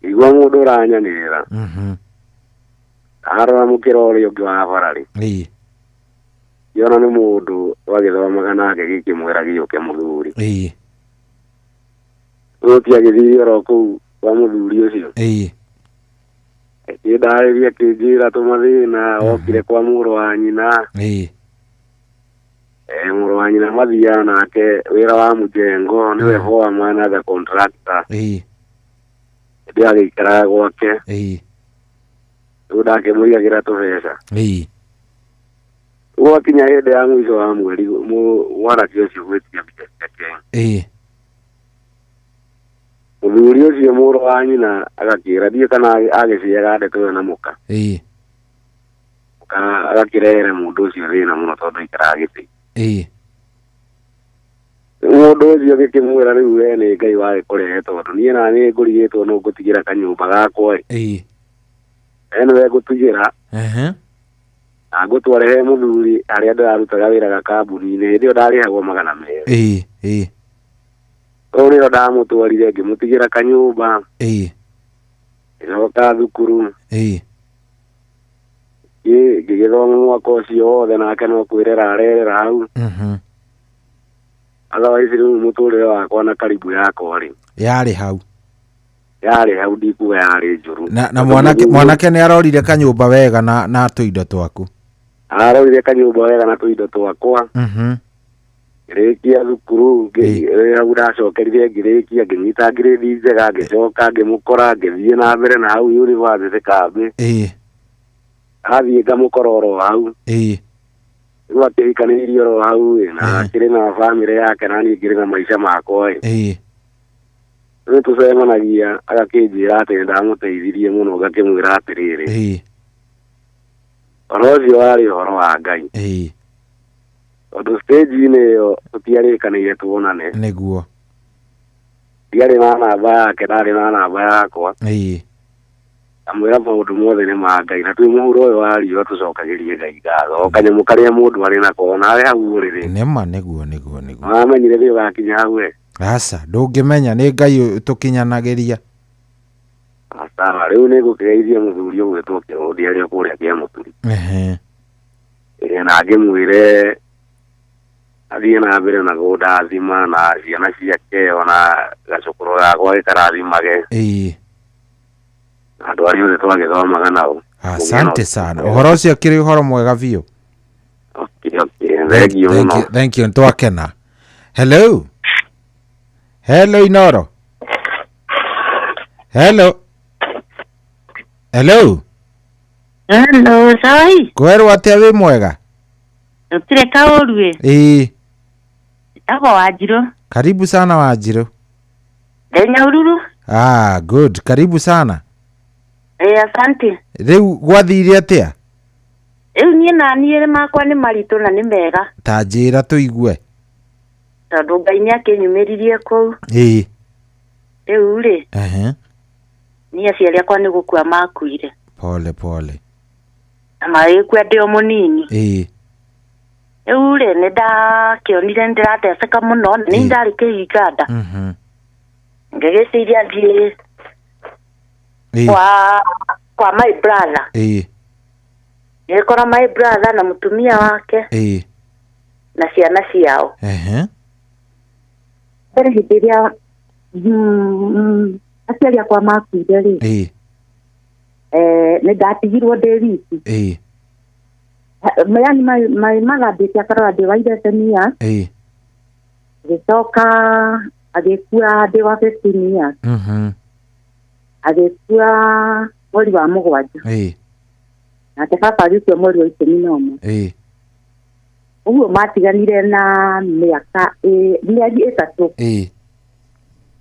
S18: Igua mũndũ ũranyanĩrĩra. Arora mũkĩra ũrĩa ũngĩ wa bara rĩ. Ngĩona nĩ mũndũ twagĩthomaga nake gĩkĩmwĩra gĩũke mũthuri. Rĩu tiagĩthiĩ oro kũu kwa mũthuri ũcio. Akĩndarĩria akĩnjĩra tũmathĩna okire kwa mũrũ wa nyina. Mũrũ wa nyina mathiaga nake wĩra wa mũjengo nĩwe foreman as a contractor. Hĩndĩ ĩyo agĩikaraga gwake. Rĩu ndakĩmũigagĩra tũbeca. Gwakinya hĩndĩ ya mũico wa mweri mwanake ũcio gwĩtia mbia ciake. Mũthuri ũcio mũrũ wa nyina agakĩra ndiũĩ kana agĩciaga ndeto ĩyo na mũka. Agakĩrehere mũndũ ũcio thĩna mũno tondũ aikaraga gĩtĩ. Mũndũ ũcio gĩkĩmwĩra rĩu we nĩ Ngai wagĩkũrehe tondũ niĩ na nĩ ngũrigĩtwo nũ ngũtigĩra kanyũmba gakwa ĩ. We nĩwe ngũtigĩra. Na ngũtware he mũthuri harĩa ndĩrarutaga wĩra gakambuni-inĩ hĩndĩ ĩyo ndarĩhagwo 200.
S11: Ĩĩ ĩĩ.
S18: Rĩu nĩrĩo ndamũtwarire ngĩmũtigĩra kanyũmba.
S11: Ĩĩ.
S18: Ngĩcoka thukuru.
S11: Ĩĩ.
S18: Ngĩgĩthoma mwaka ũcio wothe nake no kwĩrera arerera hau. Otherwise rĩu mũtũrĩre wakwa na karibu yakwa rĩ
S11: yarĩ hau.
S18: Yarĩ hau, ndikuga yarĩ njũru.
S11: Na mwanake nĩ arorire kanyũmba wega na tũindo twaku.
S18: Arorire kanyũmba wega na tũindo twakwa. Ngĩrĩkia thukuru hau ndacokerire ngĩrĩkia ngĩnyita ngirĩndi njega ngĩcoka ngĩmũkora ngĩthiĩ na mbere na hau university kambĩ.
S11: Ĩĩ.
S18: Athiĩ ngamũkora oro hau.
S11: Ĩĩ.
S18: Rĩu akĩhikanĩirie oro hau ĩ na akĩrĩ na bamĩrĩ yake na niĩ ngĩrĩ na maica makwa ĩ.
S11: Ĩĩ.
S18: Rĩu tũcemanagia agakĩnjĩra atĩ nĩndamũteithirie mũno ngakĩmwĩra atĩrĩrĩ.
S11: Ĩĩ.
S18: Ũhoro ũcio warĩ ũhoro wa Ngai.
S11: Ĩĩ.
S18: Tondũ stage-inĩ ĩyo tũtiarĩkanĩire tuonane.
S11: Nĩguo.
S18: Ndiarĩ na namba yake ndarĩ na namba yakwa.
S11: Ĩĩ.
S18: Amwĩra maũndũ mothe nĩ ma Ngai na twĩ mũhuro ũyũ wa riũa tũcokagĩrie Ngai ngatho o kanyamũ karĩa mũndũ arĩ nako onawe hau ũrĩrĩ.
S11: Nĩma nĩguo nĩguo nĩguo.
S18: Wamenyire nĩ ũgakinya hau we?
S11: Aca ndũngĩmenya nĩ Ngai tũkinyanagĩria.
S18: Sawa rĩu nĩ ngũkĩgeithia mũthuri ũgwĩtwo Kĩrũndi arĩ o kũrĩa Kĩamũturi.
S11: Ehe.
S18: Ĩĩ na ngĩmwĩre athiĩ na mbere na kũndathima na ciana ciake ona gacũkũrũ gakwa gĩkarathimage.
S11: Ĩĩ.
S18: Andũ arĩa othe twagĩthomaga nao.
S11: Asante sana. Ũhoro ũcio kĩrĩ ũhoro mwega biũ.
S18: Okay, okay. Thank you mũno.
S11: Thank you. Twakena. Hello. Hello Inoro. Hello. Hello.
S5: Hello, sawa.
S11: Kwerwo atĩa wĩ mwega?
S5: Tũtirĩ kaũru ĩ.
S11: Ĩĩ.
S5: Ĩtagwo Wanjirũ.
S11: Karibu sana Wanjirũ.
S5: Ndĩ Nyahururu.
S11: Ah, good. Karibu sana.
S5: Asante.
S11: Rĩu gwathire atĩa?
S5: Rĩu niĩ na niĩ makwa nĩ maritũ na nĩ mega.
S11: Ta njĩra tũigue.
S5: Tondũ Ngai nĩ akĩnyumĩririe kũu.
S11: Ĩĩ.
S5: Rĩu rĩ.
S11: Ehe.
S5: Niĩ aciari akwa nĩ gũkua makuire.
S11: Pole pole.
S5: Na magĩkua ndĩ o mũnini.
S11: Ĩĩ.
S5: Rĩu rĩ nĩ ndakĩonire nĩ ndĩrateceka mũno na nĩ ndarĩ kĩhinga nda. Ngĩgĩciria thiĩ kwa my brother.
S11: Ĩĩ.
S5: Ngĩkora my brother na mũtumia wake.
S11: Ĩĩ.
S5: Na ciana ciao.
S11: Ehe.
S5: Mbere hĩndĩ ĩrĩa aciari akwa makuire rĩ.
S11: Ĩĩ.
S5: Nĩ ndatigirwo ndĩ wiki.
S11: Ĩĩ.
S5: Yani my mother ndĩte akarora ndĩ wa 11 years.
S11: Ĩĩ.
S5: Gĩcoka agĩkua ndĩ wa 15 years. Agĩkua mweri wa 7.
S11: Ĩĩ.
S5: Nake baba agĩkua mweri wa 11.
S11: Ĩĩ.
S5: Ũguo matiganire na mĩaka mĩeri 3.
S11: Ĩĩ.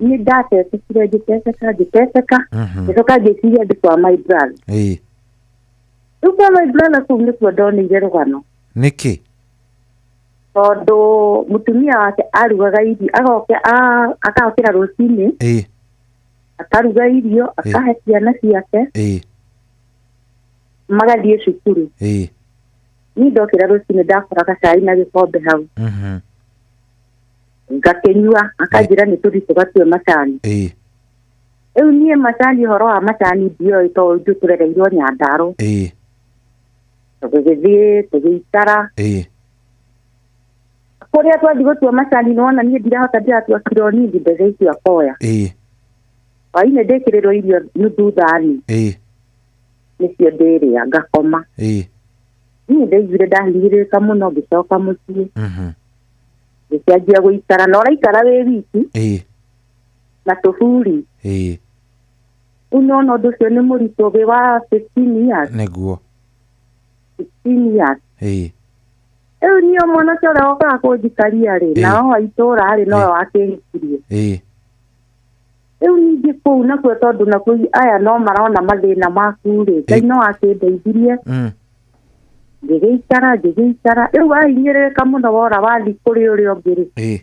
S5: Nĩ ndatecekire ngĩteceka ngĩcoka ngĩciria ndĩ kwa my brother.
S11: Ĩĩ.
S5: Rĩu kwa my brother kũu nĩkuo ndoneire rũgano.
S11: Nĩkĩ?
S5: Tondũ mũtumia wake arugaga irio agokĩra rũcinĩ.
S11: Ĩĩ.
S5: Akaruga irio akahe ciana ciake.
S11: Ĩĩ.
S5: Magathiĩ cukuru.
S11: Ĩĩ.
S5: Niĩ ndokĩra rũcinĩ ndakoraga cai na gĩkombe hau. Ngakĩnyua akanjĩra nĩ tũthiĩ tũgatue macani.
S11: Ĩĩ.
S5: Rĩu niĩ macani ũhoro wa macani ndioĩ tondũ ithuĩ tũrereirwo Nyandarũa.
S11: Ĩĩ.
S5: Tũgĩgĩthiĩ tũgĩikara.
S11: Ĩĩ.
S5: Kũrĩa twathiĩ gũtua macani nĩwona niĩ ndirahota ndĩratua kiro nini mbeca icio akoya.
S11: Ĩĩ.
S5: Hwainĩ ndĩkĩrĩrwo irio nuthu thani.
S11: Ĩĩ.
S5: Nĩcio ndĩrĩa ngakoma.
S11: Ĩĩ.
S5: Niĩ ndaiguire ndahinyĩrĩrĩka mũno ngĩcoka mũciĩ. Ngĩcenjia gũikara na ũraikara wĩ wiki.
S11: Ĩĩ.
S5: Na tũburi.
S11: Ĩĩ.
S5: Rĩu nĩwona ũndũ ũcio nĩ mũritũ wĩ wa 15 years.
S11: Nĩguo.
S5: 15 years.
S11: Ĩĩ.
S5: Rĩu niĩ mwana ũcio ũrĩa wokaga kũnjikaria rĩ nao wa itũũra rĩ nowe wakĩhikirie.
S11: Ĩĩ.
S5: Rĩu ningĩ kũu nakuo tondũ nakuo aya no marona mathĩna maku rĩ Ngai no akĩndeithirie. Ngĩgĩikara rĩu wahinyĩrĩrĩka mũno wora wathiĩ kũrĩ ũrĩa ũngĩ rĩ.
S11: Ĩĩ.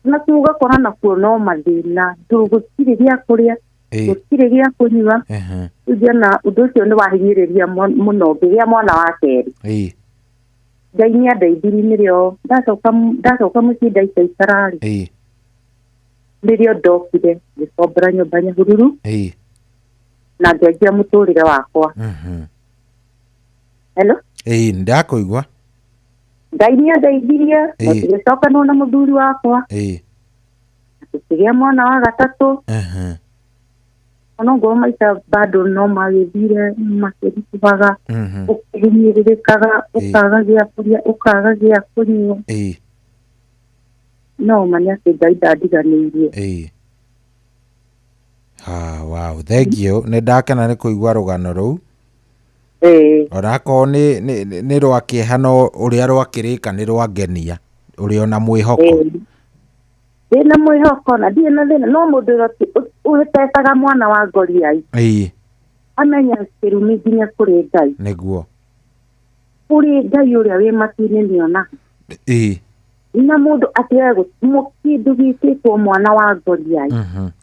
S5: Nakuo ũgakora nakuo no mathĩna gũtirĩ gĩa kũrĩa. Gũtirĩ gĩa kũnyua. Rĩu ũndũ ũcio nĩ wahinyĩrĩria mũno ngĩgĩa mwana wa kerĩ. Ngai nĩ andeithirie nĩrĩo ndacoka mũciĩ ndaikaikara rĩ. Nĩrĩo ndokire ngĩkombora nyũmba Nyahururu. Na ngĩanjia mũtũrĩre wakwa. Hello?
S11: Ndakũigua.
S5: Ngai nĩ andeithirie na tũgĩcokanwo na mũthuri wakwa. Tũkĩgĩa mwana wa gatatũ. Ona ngorwo maita bado no magĩthire makĩritũhaga, ũkĩhinyĩrĩrĩkaga, ũkaga gĩa kũrĩa, ũkaga gĩa kũnyua. No ma nĩ atĩ Ngai ndandiganĩirie.
S11: Ah, wow, thank you. Nĩ ndakena nĩ kũigua rũgano rũu. Onakorwo nĩ rwa kĩeha no ũrĩa rwakĩrĩka nĩ rwangenia. Ũrĩ ona mwĩhoko.
S5: Ndĩna mwĩhoko na ndirĩ na thĩna no mũndũ ũtecaga mwana wa ngoriai. Amenya kĩrumi nginya kũrĩ Ngai.
S11: Nĩguo.
S5: Kũrĩ Ngai ũrĩa wĩ matu-inĩ nĩonaga. Na mũndũ atigaga kĩndũ gĩtĩtwo mwana wa ngoriai.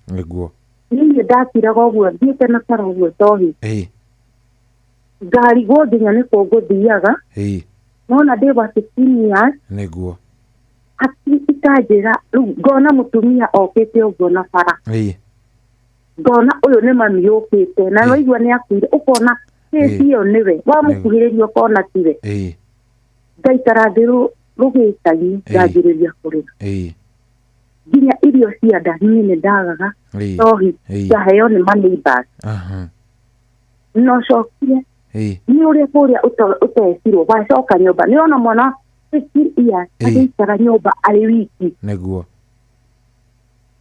S11: Nĩguo.
S5: Niĩ ndakiraga ũguo thiĩte na bara ũguo njohi. Ngarigwo nginya nĩ kũ ngũthiaga. Nona ndĩ wa 15 years.
S11: Nĩguo.
S5: Hakiri ikanjĩra rĩu ngona mũtumia okĩte ũguo na bara. Ngona ũyũ nĩ mami ũkĩte na waigua nĩ akuire ũkona kĩci ĩyo nĩwe wamũkuhĩrĩria ũkona tiwe. Ngaikara thĩ rũgĩta-inĩ nganjĩrĩria kũrĩra. Nginya irio cia nda niĩ nĩ ndagaga njohi ngaheo nĩ ma neighbors. No cokire nĩ ũrĩa kũrĩa ũtecirwo wacoka nyũmba nĩ ona mwana 15 years agĩikara nyũmba arĩ wiki.
S11: Nĩguo.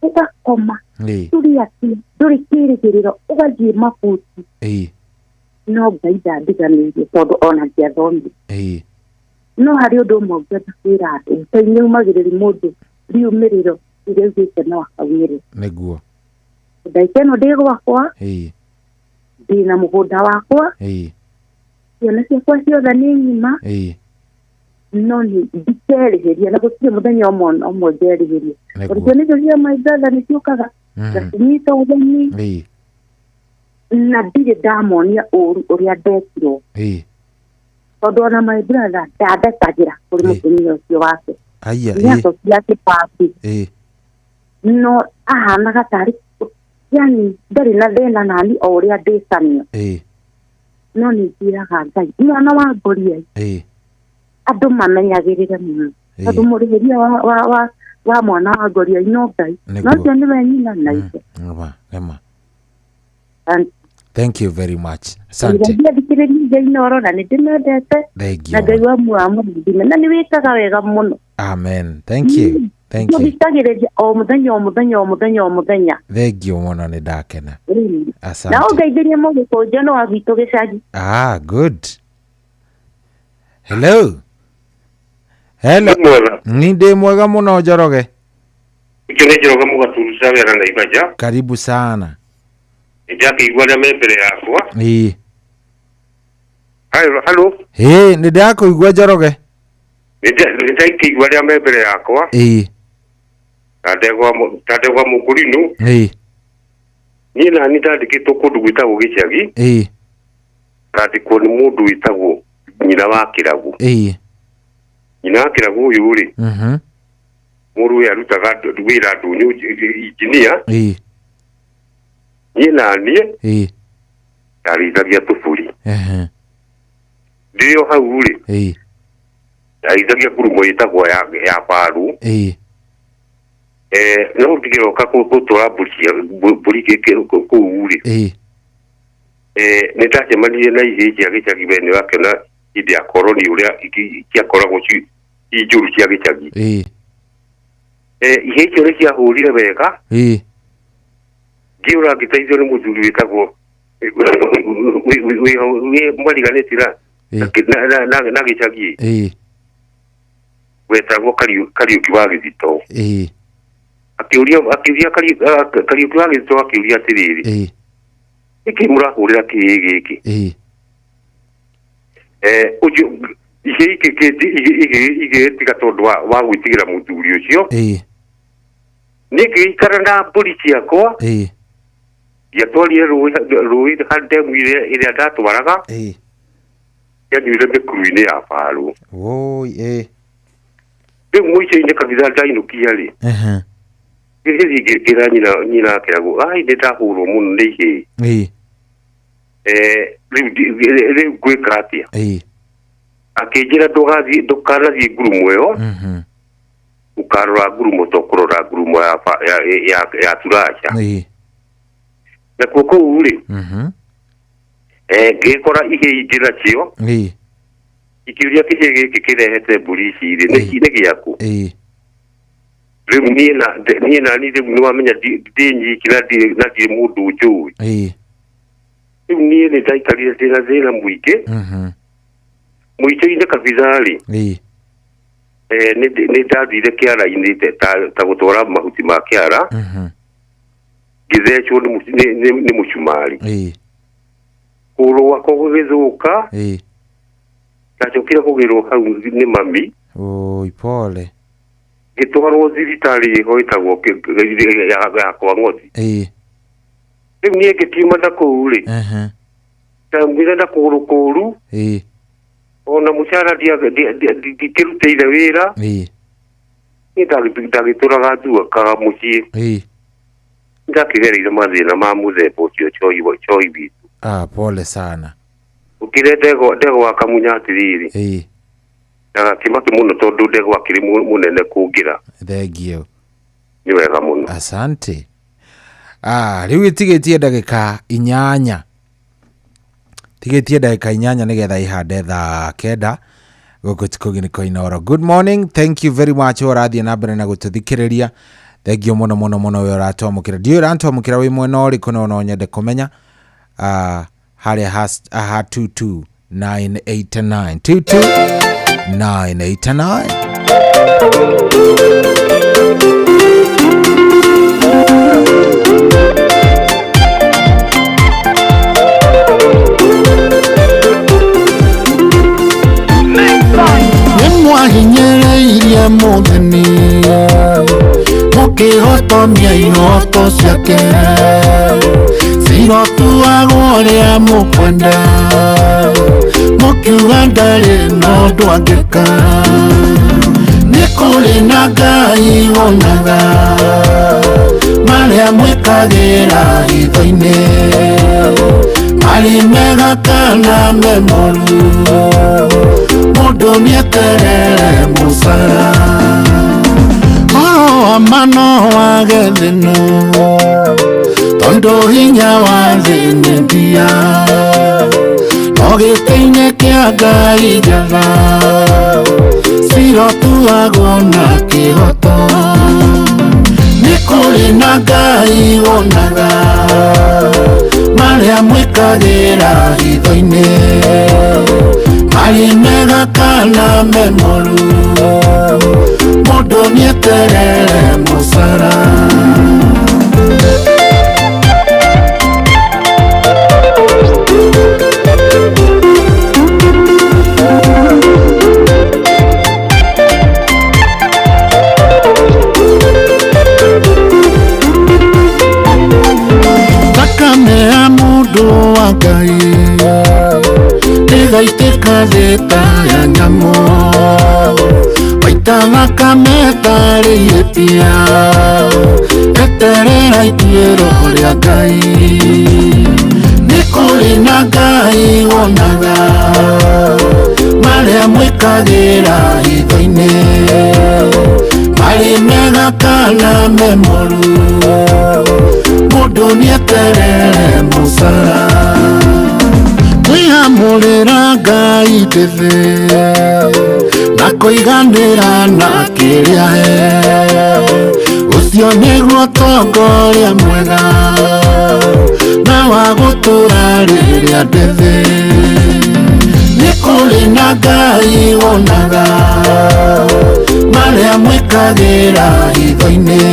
S5: Ũgakoma ndũrĩ atĩa ndũrĩ kĩrĩgĩrĩro ũgathiĩ mabuti. No Ngai ndandiganĩirie tondũ ona ndiathomire. No harĩ ũndũ ũmwe ngwenda kwĩra andũ Ngai nĩ aumagĩrĩria mũndũ riumĩrĩro rĩrĩa augĩte no akaumĩrĩra.
S11: Nĩguo.
S5: Ndagĩka ĩno ndĩ gwakwa. Ndĩna mũgũnda wakwa. Ciana ciakwa ciothe nĩ ng'ima. No nĩ ndikerĩhĩria na gũtirĩ mũthenya ũmwe ngerĩhĩria. Tondũ ciana icio cia my brother nĩ ciũkaga ngacinyita ũgeni. Na ndirĩ ndamonia ũru ũrĩa ndekirwo. Tondũ ona my brother ndandetagĩra kũrĩ mũtumia ũcio wake. Nĩacokire akĩpass. No ahanaga tarĩ yani ndarĩ na thĩna nani o ũrĩa ndĩcanio. No nĩ njĩraga Ngai mwana wa ngoriai andũ mamenyagĩrĩre mũno. Tondũ mũrĩhĩria wa mwana wa ngoriai no Ngai. No ũcio nĩwe nyina na ithe.
S11: Nĩma. Thank you very much. Asante. Thank you. Amen. Thank you. Thank you. Thank you mũno nĩ ndakena. Asante.
S5: Na ũngeithĩrie mũgĩkũnjo no wa gwitũ gĩcagi.
S11: Ah, good. Hello. Hello. Ni ndĩ mwega mũno Njoroge.
S1: Nĩ Njoroge Mũgaturu Cawera na Ibaja.
S11: Karibu sana.
S1: Ndakĩigua arĩa me mbere yakwa. Hello.
S11: Nĩ ndakũigua Njoroge.
S1: Nĩ ndakĩigua arĩa me mbere yakwa. Ta ndegwa Mũkũrinũ. Niĩ nani ndandĩkĩtwo kũndũ gwĩtagwo gĩcagi. Ngandĩkwo nĩ mũndũ wĩtagwo nyina wa Kĩragu. Nyina wa Kĩragu ũyũ rĩ. Mũrũ ũyũ arutaga wĩra ndũnyũ injinia. Niĩ na niĩ ndarĩithagia tũbũri. Ndĩ o hau rĩ. Ndarĩithagia ngurumo ĩtagwo ya baru. No ndigĩroka gũtwara mbũri kũu rĩ. Nĩ ndacemanirie na ihĩĩ cia gĩcagi we nĩ wakĩona hĩndĩ ya koroni ũrĩa ciakoragwo ci njũru cia gĩcagi. Ihĩĩ icio nĩ ciahũrire wega. Ngĩũra ngĩteithio nĩ mũthuri wĩtagwo mwariganĩtie na gĩcagi. Wetagwo Kariũki wa Gĩthito. Akĩũria Kariũki wa Gĩthito akĩũria atĩrĩrĩ. Nĩkĩ mũrahũrĩra kĩĩ gĩkĩ? Ũcio ihĩĩ igĩtiga tondũ wa gwĩtigĩra mũthuri ũcio. Niĩ ngĩikara na mbũri ciakwa. Ndiatwarire rũĩ harĩ ndemu ĩrĩa ndatwaraga. Yanyuire mĩkuru-inĩ ya barũ.
S11: Woi
S1: Rĩu mũico-inĩ kabitha ndainũkia rĩ, ngĩthiĩ ngĩkĩra nyina akĩragwo ai nĩ ndahũrwo mũno nĩ ihĩĩ. Rĩu ngwĩka atĩa? Akĩnjĩra ndũkanathiĩ ngurumo ĩyo, ũkarora ngurumo to kũrora ngurumo ya Turaca. Nakuo kũu rĩ, ngĩkora ihĩĩ ingĩ nacio ikĩũria kĩhĩĩ gĩkĩ kĩrehete mbũri ici rĩ nĩ gĩaku. Rĩu niĩ nani rĩu nĩwamenya ndĩ nyiki na ndirĩ mũndũ njũĩ. Rĩu niĩ nĩ ndaikarire ndĩna thĩna mũingĩ. Mũico-inĩ kabitha rĩ, nĩ ndathire kĩara-inĩ ta gũtwara mahuti ma kĩara, ngĩthecwo nĩ mũcumarĩ. Kũgũrũ gwakwa gũgĩthũka, ndacokire kũgĩrwo hau nĩ mami.
S11: Oi pole.
S1: Ngĩtwarwo thibitarĩ ĩho ĩtagwo ya kwa Ng'othi. Rĩu niĩ ngĩkiuma na kũu rĩ, ndaumire na kũgũrũ kũũru, ona mũcara ndikĩrutĩire wĩra. Niĩ ndagĩtũraga nduakaga mũciĩ. Ndakĩgereire mathĩna ma mũthemba ũcio choi witũ.
S11: Pole sana.
S1: Ũkĩre ndegwa akamunya atĩrĩrĩ, ndagakĩmake mũno tondũ ndegwa akĩrĩ mũnene kũngĩra.
S11: Thengio.
S1: Nĩ wega mũno.
S11: Asante. Rĩu ĩtigĩtie ndagĩka 8. Tigĩtie ndagĩka 8 nĩgetha ihande thaa 9 gũkũ tikũgĩ nĩ Koinoro. Good morning, thank you very much ũrathiĩ na mbere na gũtũthikĩrĩria. Thengio mũno mũno mũno we ũratwamũkĩra. Ndiũĩ ũratwamũkĩra wĩ mwena ũrĩkũ no no nyende kũmenya. Harĩa ha 22989 22989.
S21: Nĩmwahinyĩrĩirie mũtheni mũkĩhotomia ihoto ciake, cirotuagwo ũrĩa mũkwenda, mũkiuga ndarĩ na ũndũ angĩka. Nĩ kũrĩ na Ngai wonaga marĩa mwĩkagĩra hitho-inĩ, marĩ mega kana me moru, mũndũ nĩeterere mũcara. Ũhoro wa ma no wage thĩna, tondũ hinya wa thĩ nĩ ndia, no gĩtĩ-inĩ kĩa Ngai njatha cirotuagwo na kĩhoto. Nĩ kũrĩ na Ngai wonaga marĩa mwĩkagĩra hitho-inĩ, marĩ mega kana me moru, mũndũ nĩeterere mũcara. Thakame ya mũndũ wa Ngai ĩgaitĩka thĩ ta ya nyamũ, waita thakame tarĩ ihĩtia, eterera ituĩro rĩa Ngai. Nĩ kũrĩ na Ngai wonaga marĩa mwĩkagĩra hitho-inĩ, marĩ mega kana me moru, mũndũ nĩeterere mũcara. Kwĩamũrĩra Ngai ndĩthĩ na kũiganĩra na kĩrĩa he, ũcio nĩguo ũtongoria mwega na wa gũtũra rĩrĩa ndĩthĩ. Nĩ kũrĩ na Ngai wonaga marĩa mwĩkagĩra hitho-inĩ,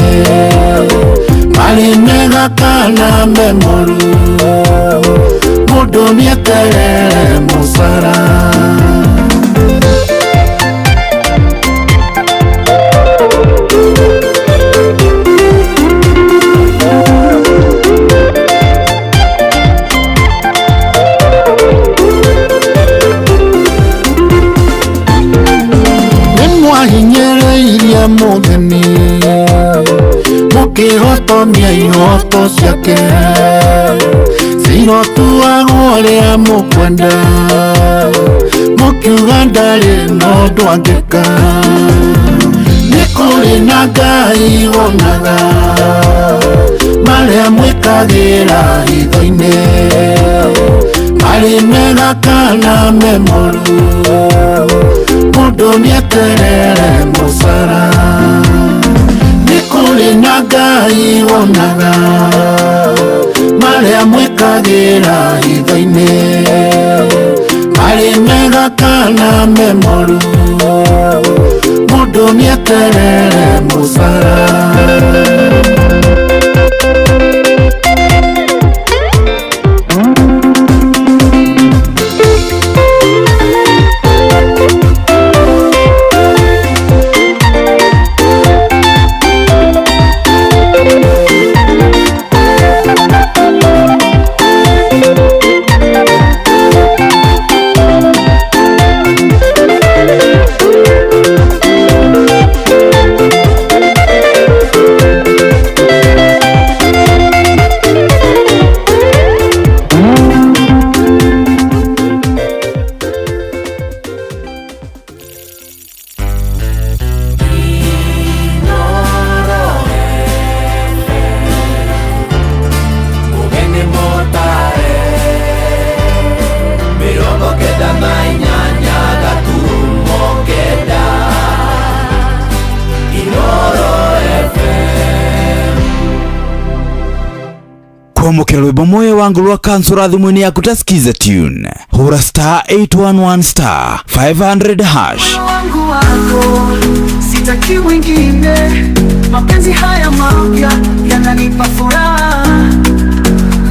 S21: marĩ mega kana me moru, mũndũ nĩeterere mũcara. Mũkĩogomia ihoto ciake cirotuagwo ũrĩa mũkwenda mũkiuga ndarĩ na ũndũ angĩka nĩ kũrĩ na Ngai wonaga marĩa mwĩkagĩra hitho-inĩ marĩ mega kana me moru mũndũ nĩeterere mũcara nĩ kũrĩ na Ngai wonaga marĩa mwĩkagĩra hitho-inĩ marĩ mega kana me moru mũndũ nĩeterere mũcara.
S9: Kwamũkĩra rwĩmbo moyo wangu rwa kansura thimũ-inĩ yaku ta skiza tune hũra star 811 star 500 hash.
S22: Moyo wangu wako sitaki mwingine, mapenzi haya mapya yananipa furaha.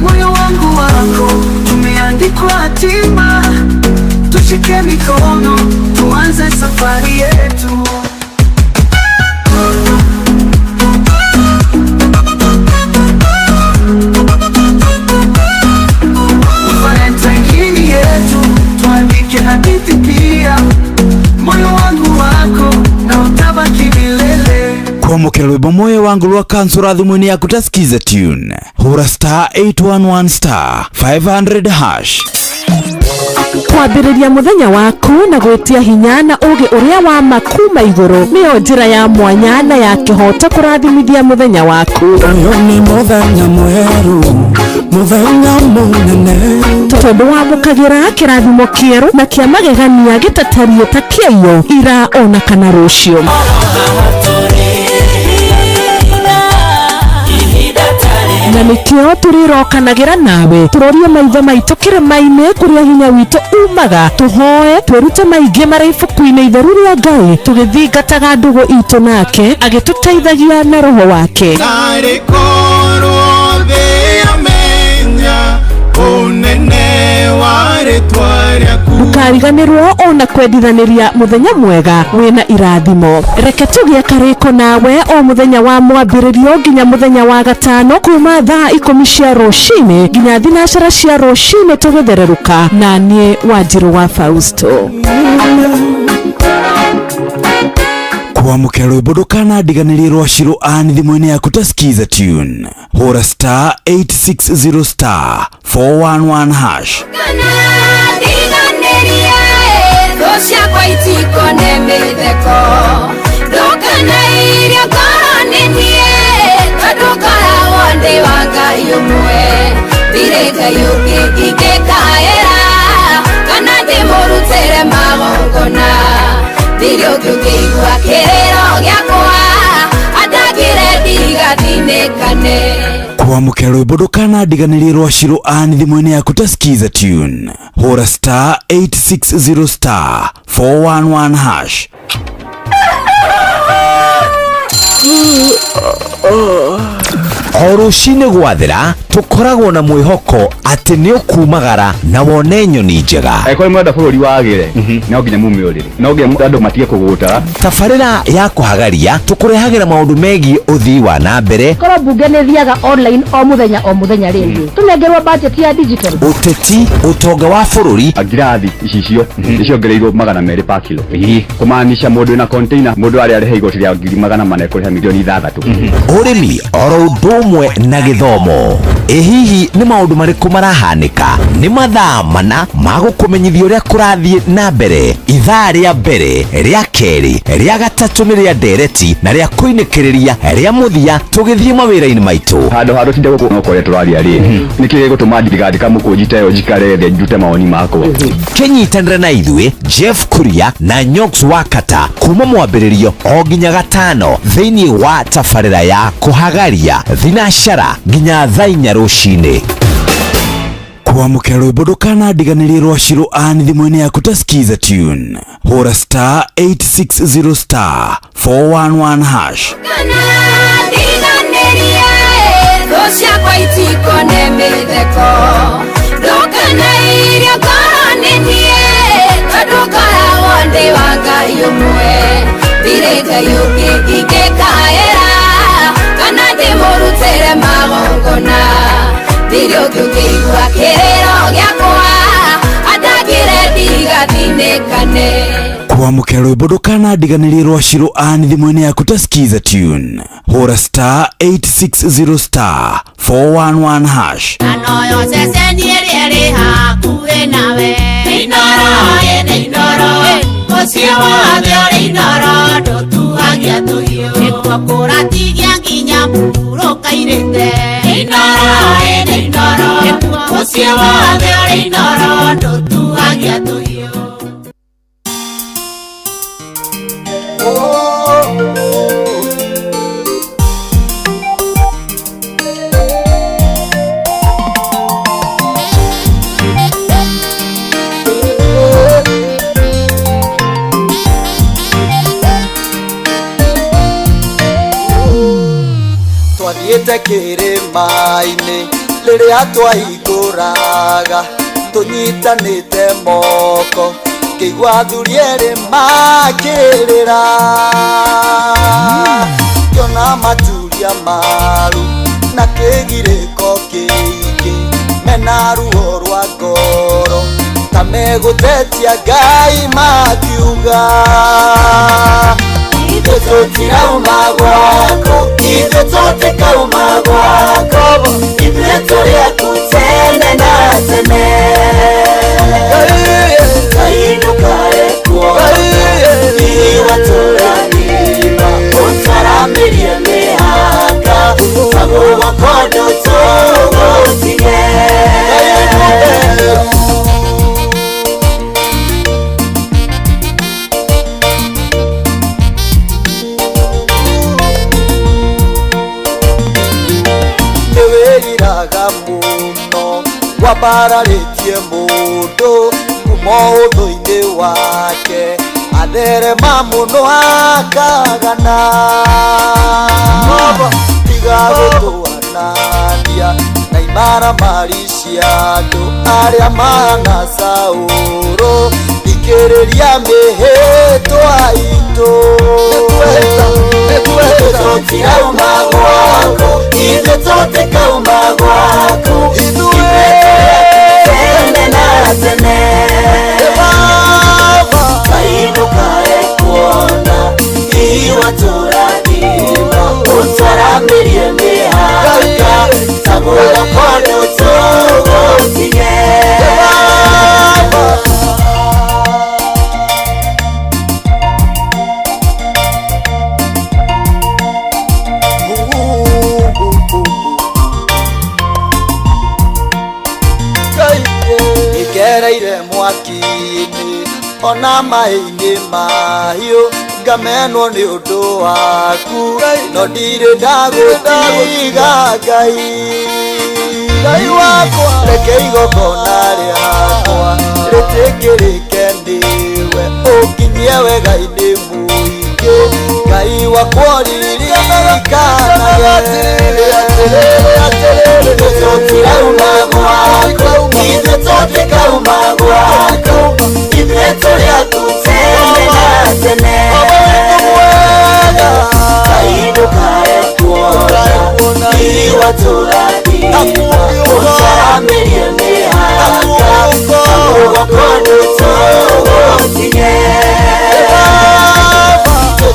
S22: Moyo wangu wako tumeandikwa hatima, tushike mikono tuanze safari yetu. Hadithi pia, moyo wangu wako na utabaki milele.
S9: Kwamũkĩra rwĩmbo moyo wangu rwa kansura thimũ-inĩ yaku ta skiza tune hũra star 811 star 500 hash.
S23: Kwambĩrĩria mũthenya waku na gwĩtia hinya na ũgĩ ũrĩa wa ma kuma igũrũ nĩyo njĩra ya mwanya na ya kĩhoto kũrathimithia mũthenya waku.
S21: Ũyũ nĩ mũthenya mwerũ, mũthenya mũnene,
S23: tondũ wamũkagĩra kĩrathimo kĩerũ na kĩa magegania gĩtatariĩ ta kĩaiyo ira ona kana rũciũ. Na nĩkĩo tũrĩrokanagĩra nawe tũrorie maitho maitũ kĩrĩma-inĩ kũrĩa hinya witũ umaga, tũhoe twĩrute maingĩ marĩa ibuku-inĩ itheru rĩa Ngai tũgĩthingataga ndũgũ itũ nake agĩtũteithagia na roho wake.
S21: Narĩ korwo thĩ yamenya ũnene wa rĩtwa rĩaku.
S23: Ndũkariganĩrwo ona kwendithanĩria mũthenya mwega wĩna irathimo. Reke tũgĩe karĩko nawe o mũthenya wa mwambĩrĩrio nginya mũthenya wa gatano kuma thaa 10 cia rũcinĩ nginya 9 cia rũcinĩ tũgĩthererũka na niĩ Wanjirũ wa Fausto.
S9: Kwamũkĩra rwĩmbo ndũkanandiganĩrie rwa Shiro Ann thimũ-inĩ yaku ta skiza tune hũra star 860 star 411 hash. Kwamũkĩra rwĩmbo ndũkanandiganĩrie rwa Shiro Ann thimũ-inĩ yaku ta skiza tune hũra star 860 star 411 hash.
S24: O rũcinĩ gwathera tũkoragwo na mwĩhoko atĩ nĩ ũkumagara na wone nyoni njega.
S25: Angĩkorwo nĩ mũrenda bũrũri wagĩre, no nginya mume ũrĩrĩ, no nginya andũ matige kũgũta.
S24: Tabarĩra ya kũhagaria tũkũrehagĩra maũndũ megiĩ ũthii wa na mbere.
S26: Korwo mbunge nĩ thiaga online o mũthenya o mũthenya rĩngĩ tũnengerwo budget ya digital.
S24: Ũteti, ũtonga wa bũrũri.
S25: Ngirathi icicio nĩciongereirwo 200 per kilo, kũmaanisha mũndũ wĩna container mũndũ arĩa arĩha igoti rĩa 400,000 kũrĩha 6 milioni.
S24: Ũrĩmi oro ũndũ ũmwe na gĩthomo. Ĩ hihi nĩ maũndũ marĩkũ marahanĩka? Nĩ mathaa mana ma gũkũmenyithia ũrĩa kũrathiĩ na mbere. Ithaa rĩa mbere, rĩa kerĩ, rĩa gatatũ nĩ rĩa ndereti na rĩa kũinĩkĩrĩria rĩa mũthia tũgĩthiĩ mawĩra-inĩ maitũ.
S25: Handũ ha tũtinde gũkũ no kũrĩa tũraria rĩ, nĩkĩ gĩgũtũma ndigandĩka mũkũnji ta ĩyo njikare thĩ ndute mawoni makwa?
S24: Kĩnyitanĩre na ithuĩ Jeff Kuria na Nyox Wakata kuma mwambĩrĩrio o nginya gatano thĩinĩ wa tabarĩra ya kũhagaria thinacara nginya thaa inya rũcinĩ.
S9: Kwamũkĩra rwĩmbo ndũkanandiganĩrie rwa Shiro Ann thimũ-inĩ yaku ta Skiza Tune. Hũra star 860 star 411 hash.
S4: Ndiganĩrie thũ ciakwa itikone mĩtheko ndũkanairio ngoro nĩ niĩ tondũ ngoragwo ndĩ wa Ngai ũmwe ndirĩ Ngai ũngĩ ingĩkaĩra kana ndĩmũrutĩre magongona ndirĩ ũngĩ ũngĩigua kĩrĩro gĩakwa andangĩre ndigathinĩkane.
S9: Kwamũkĩra rwĩmbo ndũkanandiganĩrie rwa Shiro Ann thimũ-inĩ yaku ta Skiza Tune. Hũra star 860 star 411 hash.
S10: Anoyo ceceni ĩrĩa ĩrĩ hakuhĩ nawe Inooro ĩnĩ Inooro mũciĩ wothe ũrĩ Inooro ndũtuhagia tũhiũ nĩkuo kũratigia nginya mũhurũka-irĩte Inooro ĩnĩ Inooro mũciĩ wothe ũrĩ Inooro ndũtuhagia tũhiũ.
S2: Twathiĩte kĩrĩma-inĩ rĩrĩa twaihingũraga tũnyitanĩte moko ngĩigua athuri erĩ makĩrĩra ngĩona maturia maru na kĩgirĩko kĩingĩ mena ruo rwa ngoro ta megũtetia Ngai makiuga ithuĩ tũtirauma gwaku ithuĩ tũtikauma gwaku ithuĩ tũrĩ aku tene na tene Ngai ndũkae kuona iwatũrathima ũtwaramĩrie mĩhaka tagũgoko ndũtũgũtige. Nĩwĩriraga mũno wambararĩtie mũndũ kuma ũthũ-inĩ wake atherema mũno akagana tiga gũtũanania na imaramari cia andũ arĩa mahana Saũlũ thikĩrĩria mĩhĩtwa itũ ithuĩ tũtirauma gwaku ithuĩ tũtikauma gwaku ithuĩ tene na tene Ngai ndũkae kuona iwatũrathima ũtwaramĩrie mĩhaka tagũgoko ndũtũgũtige. Ngereire mwaki-inĩ ona maĩ-inĩ mahiũ ngamenwo nĩ ũndũ waku no ndirĩ ndagũtiga Ngai Ngai wakwa reke igongona rĩakwa rĩtĩkĩrĩke nĩwe ũnginyie wega-inĩ mũingĩ Ngai wakwa ũririkanage ithuĩ tũtirauma gwaku ithuĩ tũtikauma gwaku ithuĩ tũrĩ aku tene na tene Ngai ndũkae kuona iwatũrathima ũtwaramĩrie mĩhaka tagũgoko ndũtũgũtige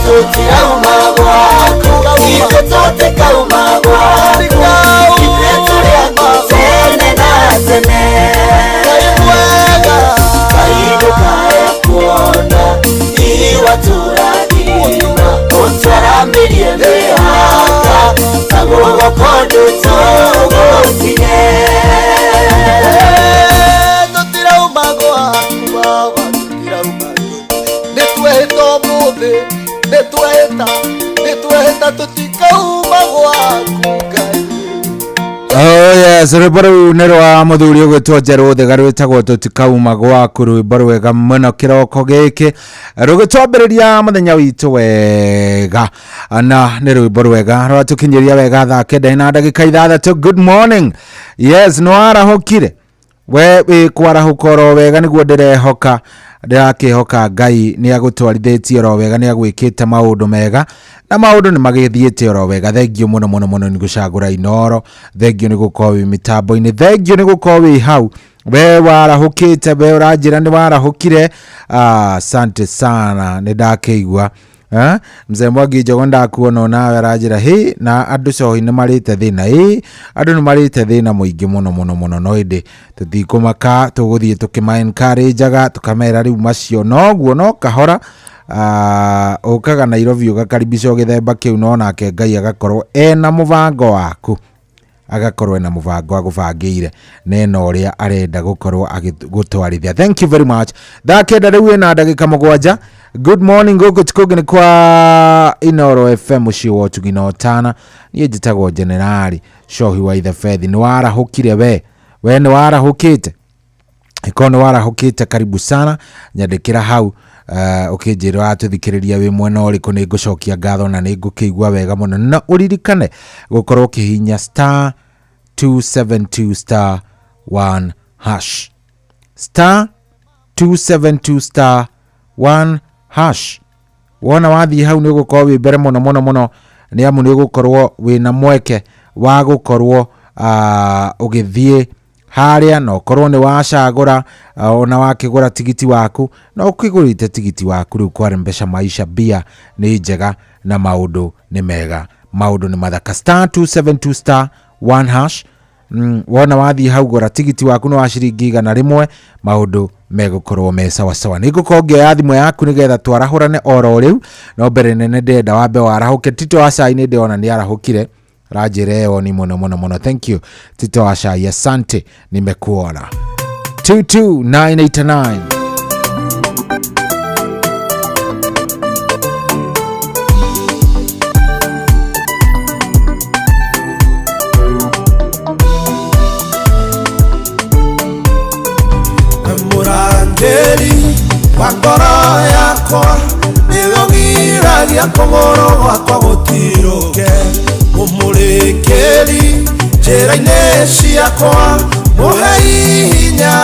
S2: tũtirauma gwaku ithuĩ tũtikauma gwaku Kũndũ tũgũkinye.
S7: Tũtirauma gwaku baba, tũtirauma. Nĩ twehĩta ũmũthĩ, nĩ twehĩta, nĩ twehĩta tũtikauma gwaku Ngai.
S11: Oh yes, rwĩmbo rũu nĩ rwa mũthuri ũgwĩtwo Njerũ Thĩga rwĩtagwo tũtikauma gwaku, rwĩmbo rwega mũno kĩroko gĩkĩ rũgĩtwambĩrĩria mũthenya witũ wega, na nĩ rwĩmbo rwega rwatũkinyĩria wega thaa 9:06. Good morning. Yes, nĩ warahũkire we wĩ kwarahũka oro wega nĩguo ndĩrehoka, ndĩrakĩhoka Ngai nĩ agũtwarithĩtie oro wega, nĩ agwĩkĩte maũndũ mega na maũndũ nĩ magĩthiĩte oro wega. Thengio mũno mũno mũno nĩ gũcagũra Inooro, thengio nĩ gũkorwo wĩ mĩtambo-inĩ, thengio nĩ gũkorwo wĩ hau we warahũkĩte, we ũranjĩra nĩ warahũkire. Asante sana, nĩ ndakĩigua. Mzee Mwangi Njogo ndakuona onawe aranjĩra hĩ, na andũ cohi nĩ marĩte thĩna, ĩ andũ nĩ marĩte thĩna mũingĩ mũno mũno mũno, no ĩndĩ tũtikũmaka, tũgũthiĩ tũkĩma encourage-aga tũkamera rĩu macio noguo no kahora. Ũkaga Nairobi ũgakaribicwo gĩthemba kĩu, no nake Ngai agakorwo ena mũbango waku, agakorwo ena mũbango agũbangĩire na ena ũrĩa arenda gũkorwo agĩgũtwarithia. Thank you very much. Thaa 9 rĩu ĩna ndagĩka 7. Good morning, gũkũ ti kũngĩ nĩ kwa Inooro FM mũciĩ wa ũtugi na ũtana. Niĩ njĩtagwo Generali Cohi wa Ithebethi. Nĩ warahũkire we? We nĩ warahũkĩte? Ĩkorwo nĩ warahũkĩte, karibu sana, nyandĩkĩra hau ũkĩnjĩra watũthikĩrĩria wĩ mwena ũrĩkũ, nĩ ngũcokia ngatho na nĩ ngũkĩigua wega mũno. Na ũririkane gũkorwo ũkĩhihinya star 272 star 1 hash, star 272 star 1 hash. Wona wathiĩ hau nĩ ũgũkorwo wĩ mbere mũno mũno mũno, nĩ amu nĩ ũgũkorwo wĩna mweke wa gũkorwo ũgĩthiĩ harĩa, na ũkorwo nĩ wacagũra ona wakĩgũra tigiti waku, na ũkĩgũrĩte tigiti waku rĩu kware mbeca maisha bia nĩ njega na maũndũ nĩ mega, maũndũ nĩ mathaka. Star 272 star 1 hash. Wona wathiĩ hau gũra tigiti waku nĩ wa ciringi 100, maũndũ megũkorwo me sawasawa. Nĩ ngũkorwo ngĩoya thimũ yaku nĩgetha twarahũrane oro rĩu, no mbere nene ndĩrenda wambe warahũke. Tito wa Cai nĩ ndĩrona nĩ arahũkire, ranjĩra ĩyo ni mũno mũno mũno. Thank you Tito wa Cai, asante, nimekuona. 22989.
S13: Mũrangĩri wa ngoro yakwa nĩwe ũgiragia kũgũrũ gwakwa gũtirũke, mũmũrĩkĩri njĩra-inĩ ciakwa, mũhei hinya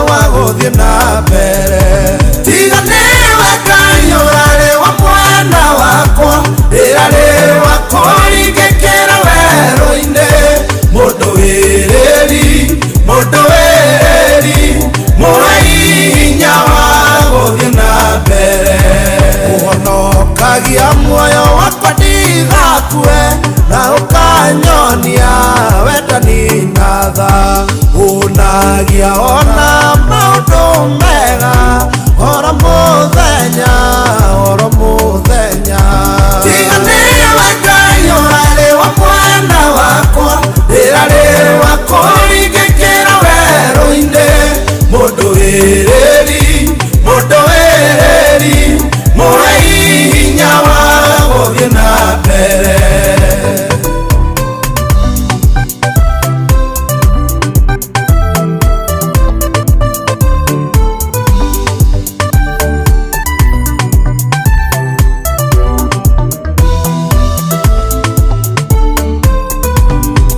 S13: wa gũthiĩ na mbere. Tiga nĩwe Ngai ũrarĩ wa mwena wakwa, rĩrarĩ wa kũringĩkĩra werũ-inĩ, mũndũ wĩrĩri, mũndũ wĩrĩri, mũhei hinya wa gũthiĩ na mbere. Ũhonokagia muoyo wakwa ndigakue, na ũkanyonia wendani na tha, ũnagia ona maũndũ mega oro mũthenya, oro mũthenya. Tiga nĩwe Ngai ũrarĩ wa mwena wakwa, rĩrarĩ wa kũringĩkĩra werũ-inĩ, mũndũ wĩrĩri, mũndũ wĩrĩri, mũhei hinya wa gũthiĩ na mbere.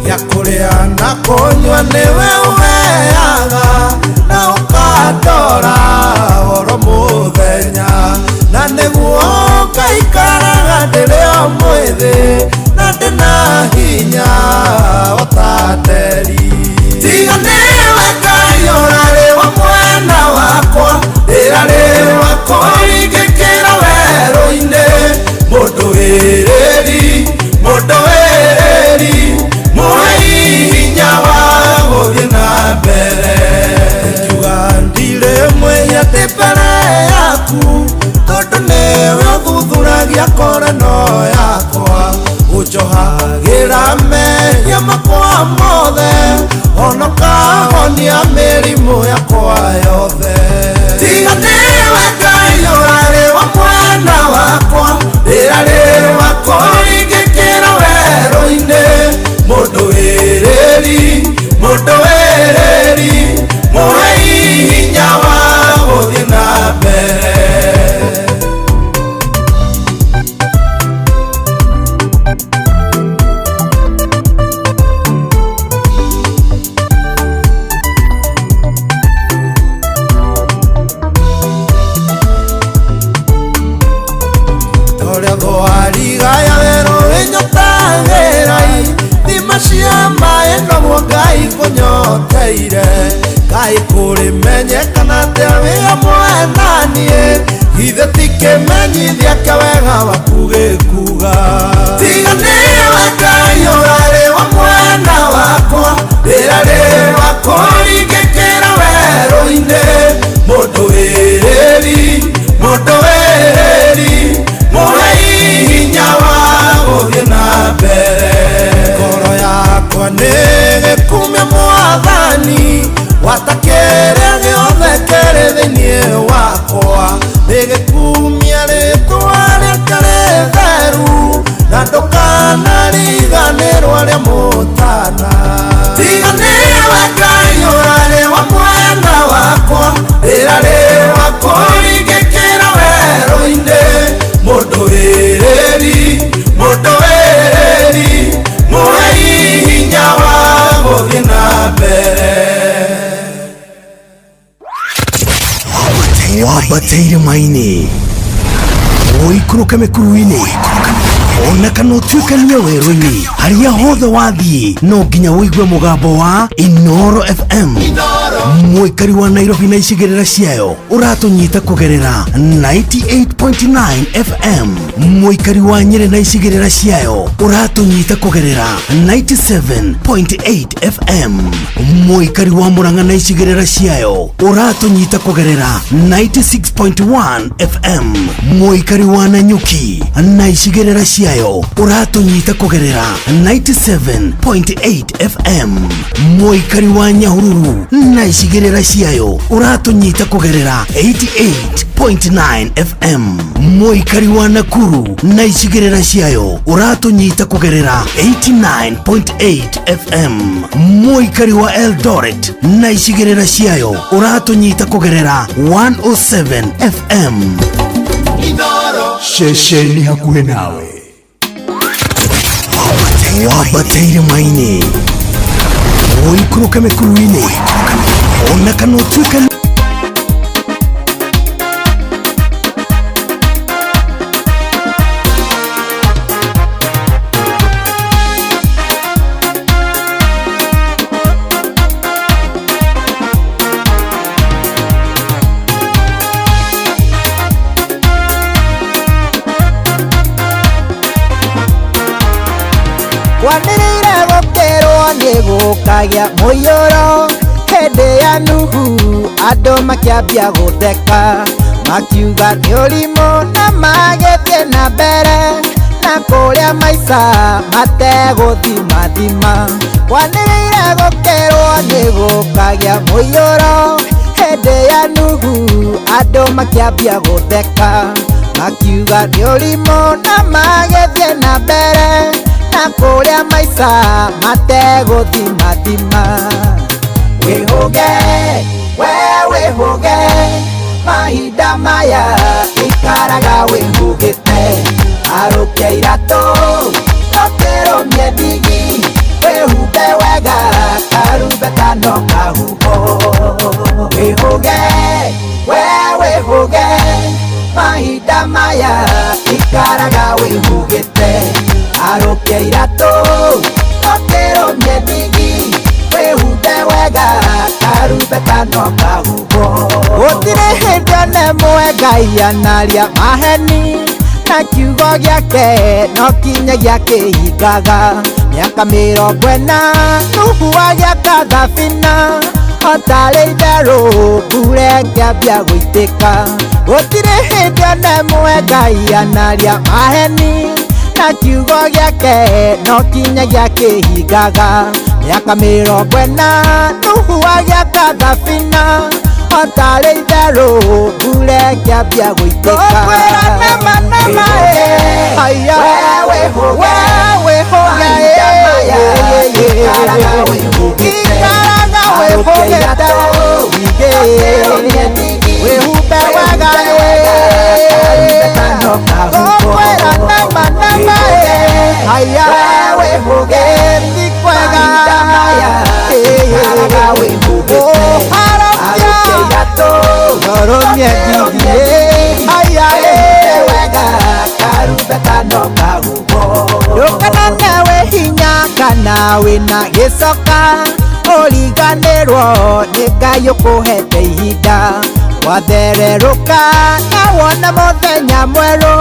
S13: Ya kũrĩa na kũnyua nĩwe ũheaga, na ũkandora oro mũthenya, na nĩguo ngaikaraga ndĩrĩ o mwĩthĩ, na ndĩna hinya o ta nderi. Tiga nĩwe Ngai ũrarĩ wa mwena wakwa, rĩrarĩ wa kũringĩkĩra werũ-inĩ, mũndũ wĩrĩri, mũndũ wĩrĩri, mũhei hinya wa gũthiĩ na mbere. Ngiuga ndirĩ mwĩhia ndĩ mbere yaku, tondũ nĩwe ũthuthuragia ngoro ĩno yakwa, ũnjohagĩra mehia mothe ona ũkahonia mĩrimũ yakwa yothe. Tiga nĩwe Ngai ũrarĩ wa mwena wakwa, ndĩrarĩ wa kũringĩkĩra werũ-inĩ. Mũndũ wĩrĩri, mũndũ wĩrĩri, mũhei hinya wa gũthiĩ na mbere. Torĩa thwariga ya werũ ĩnyotagĩrai, thima cia maĩ noguo Ngai kũnyoteire. Kaĩ kũrĩmenyekana atĩa wĩ hamwe na niĩ, githĩ ti kĩmenyithia kĩa wega waku gĩkuga. Tiga nĩwe Ngai ũrarĩ wa mwena wakwa, ndĩrarĩ wa kũringĩkĩra werũ-inĩ. Mũndũ wĩrĩri, mũndũ wĩrĩri, mũhei hinya wa gũthiĩ na mbere. Ngoro yakwa nĩgĩkumia Mwathani, gwata kĩrĩa gĩothe kĩrĩ thĩinĩ wakwa. Nĩgĩkumia rĩtwa rĩake rĩtheru, na ndũkanariganĩrwo arĩa mũtana. Tiga nĩwe Ngai ũrarĩ wa mwena wakwa, ndĩrarĩ wa kũringĩkĩra werũ-inĩ. Mũndũ wĩrĩri, mũndũ wĩrĩri, mũhei hinya wa gũthiĩ na mbere.
S9: Wambateire maĩ-inĩ, ũikũrũke mĩkuru-inĩ, ona kana ũtuĩkanie werũ-inĩ, harĩa hothe wathiĩ no nginya ũigue mũgambo wa Inooro FM. Mũikari wa Nairobi na icigĩrĩra ciayo ũratũnyita kũgerera 98.9 FM. Mũikari wa Nyĩrĩ na icigĩrĩra ciayo ũratũnyita kũgerera 97.8 FM. Mũikari wa Murang'a na icigĩrĩra ciayo ũratũnyita kũgerera 96.1 FM. Mũikari wa Nanyuki na icigĩrĩra ciayo ũratũnyita kũgerera 97.8 FM. Mũikari wa Nyahururu na icigĩrĩra ciayo ũratũnyita kũgerera 88.9 FM. Mũikari wa Nakuru na icigĩrĩra ciayo ũratũnyita kũgerera 89.8 FM. Mũikari wa Eldoret na icigĩrĩra ciayo ũratũnyita kũgerera 107 FM. Ceceni hakuhĩ nawe. Wambateire maĩ-inĩ, ũikũrũke mĩkuru-inĩ, ona kana ũtuĩkanie.
S6: Kwanĩrĩire gũkĩrwo nĩ gũkagĩa mũiyũro hĩndĩ ya Nuhu, andũ makĩambia gũtheka, makiuga nĩ ũrimũ na magĩthiĩ na mbere na kũrĩa maica mategũthimathima. Kwanĩrĩire gũkĩrwo nĩ gũkagĩa mũiyũro hĩndĩ ya Nuhu, andũ makĩambia gũtheka, makiuga nĩ ũrimũ na magĩthiĩ na mbere na kũrĩa maica mategũthimathima. Wĩhũge, we wĩhũge, mahinda maya ikaraga wĩhũgĩte. Arũkia iratũ, ũkĩrũmie ndigi, wĩhumbe wega karumbeta no kahuhwo. Wĩhũge, we wĩhũge, mahinda maya ikaraga wĩhũgĩte. Arũkia iratũ, ũkĩrũmie ndigi, wĩhumbe wega karumbeta no kahuhwo. Gũtirĩ hĩndĩ ona ĩmwe Ngai anaria maheni, na kiugo gĩake no kinyagia kĩhingaga. Mĩaka 40 Nuhu agĩaka thabina, o tarĩ itherũ mbura ĩkĩambia gũitĩka. Gũtirĩ hĩndĩ ona ĩmwe Ngai anaria maheni, na kiugo gĩake no kinyagia kĩhingaga. Mĩaka 40 Nuhu agĩaka thabina otarĩ itherũ mbura ĩkĩambia gũitĩka. Ngũkwĩra nama nama ĩ haya we wĩhũge ikaraga wĩhũgĩte wĩhumbe wega ngũkwĩra nama nama ĩ haya ti kwega ũharobia ndigi haya ndũkanone wĩ hinya kana wĩna gĩcoka ũriganĩrwo nĩ Ngai ũkũhete ihinda wathererũka na wona mũthenya mwerũ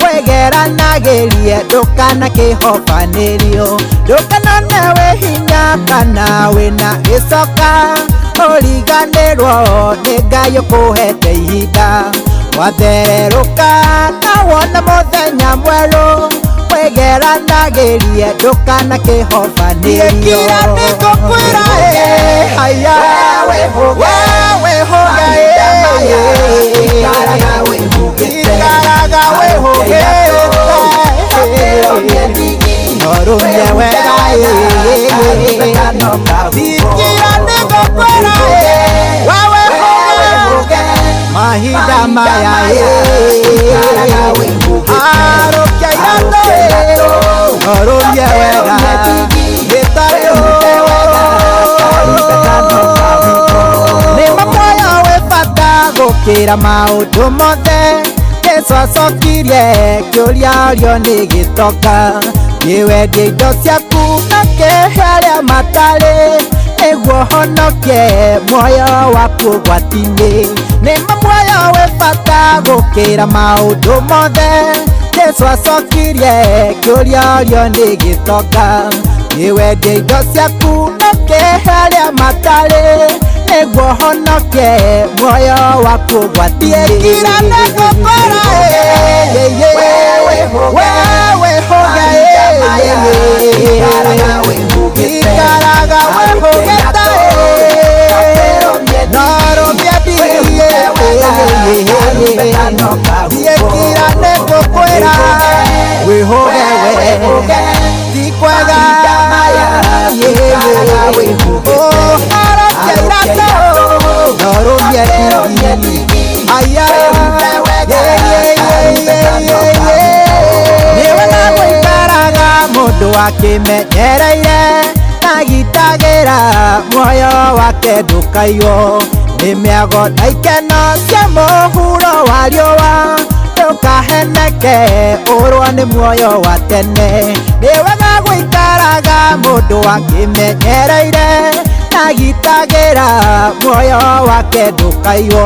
S6: wĩgeranagĩrie ndũkanakĩhobanĩrio ndũkanone wĩ hinya kana wĩna gĩcoka ũriganĩrwo nĩ Ngai ũkũhete ihinda wathererũka na wona mũthenya mwerũ wĩgeranagĩrie ndũkanakĩhobanĩrio. Kira nĩngũkwĩra ĩ haya we wĩhũge ikaraga wĩhũgĩte norũmie wega Kira nĩngũkwĩra ĩ we wĩhũge mahinda maya arũkia iratũ norũmie wega nĩ tondũ nĩma muoyo wĩ bata gũkĩra maũndũ mothe. Jesũ acokirie kĩũria ũrio nĩ gĩtoka kĩwendie indo ciaku na kĩhe arĩa matarĩ nĩguo ũhonokie muoyo waku ũgwati-inĩ. Nĩma muoyo wĩ bata gũkĩra maũndũ mothe. Jesũ acokirie kĩũria ũrio nĩ gĩtoka kĩwendie indo ciaku na kĩhe arĩa matarĩ nĩguo ũhonokie muoyo waku ũgwati-inĩ. Kira nĩngũkwĩra we wĩhũge ikaraga wĩhũgĩte norũmie ndigi kira nĩngũkwĩra wĩhũge we ti kwega ũharobia iratũ norũmie ndigi haya nĩwe na gũikaraga mũndũ akĩmenyereire agitagĩra muoyo wake ndũkaiywo nĩ mĩago na ikeno cia mũhuro wa riũa ndũkaheneke ũrwo nĩ muoyo wa tene. Nĩ wega gũikaraga mũndũ akĩmenyereire agitagĩra muoyo wake ndũkaiywo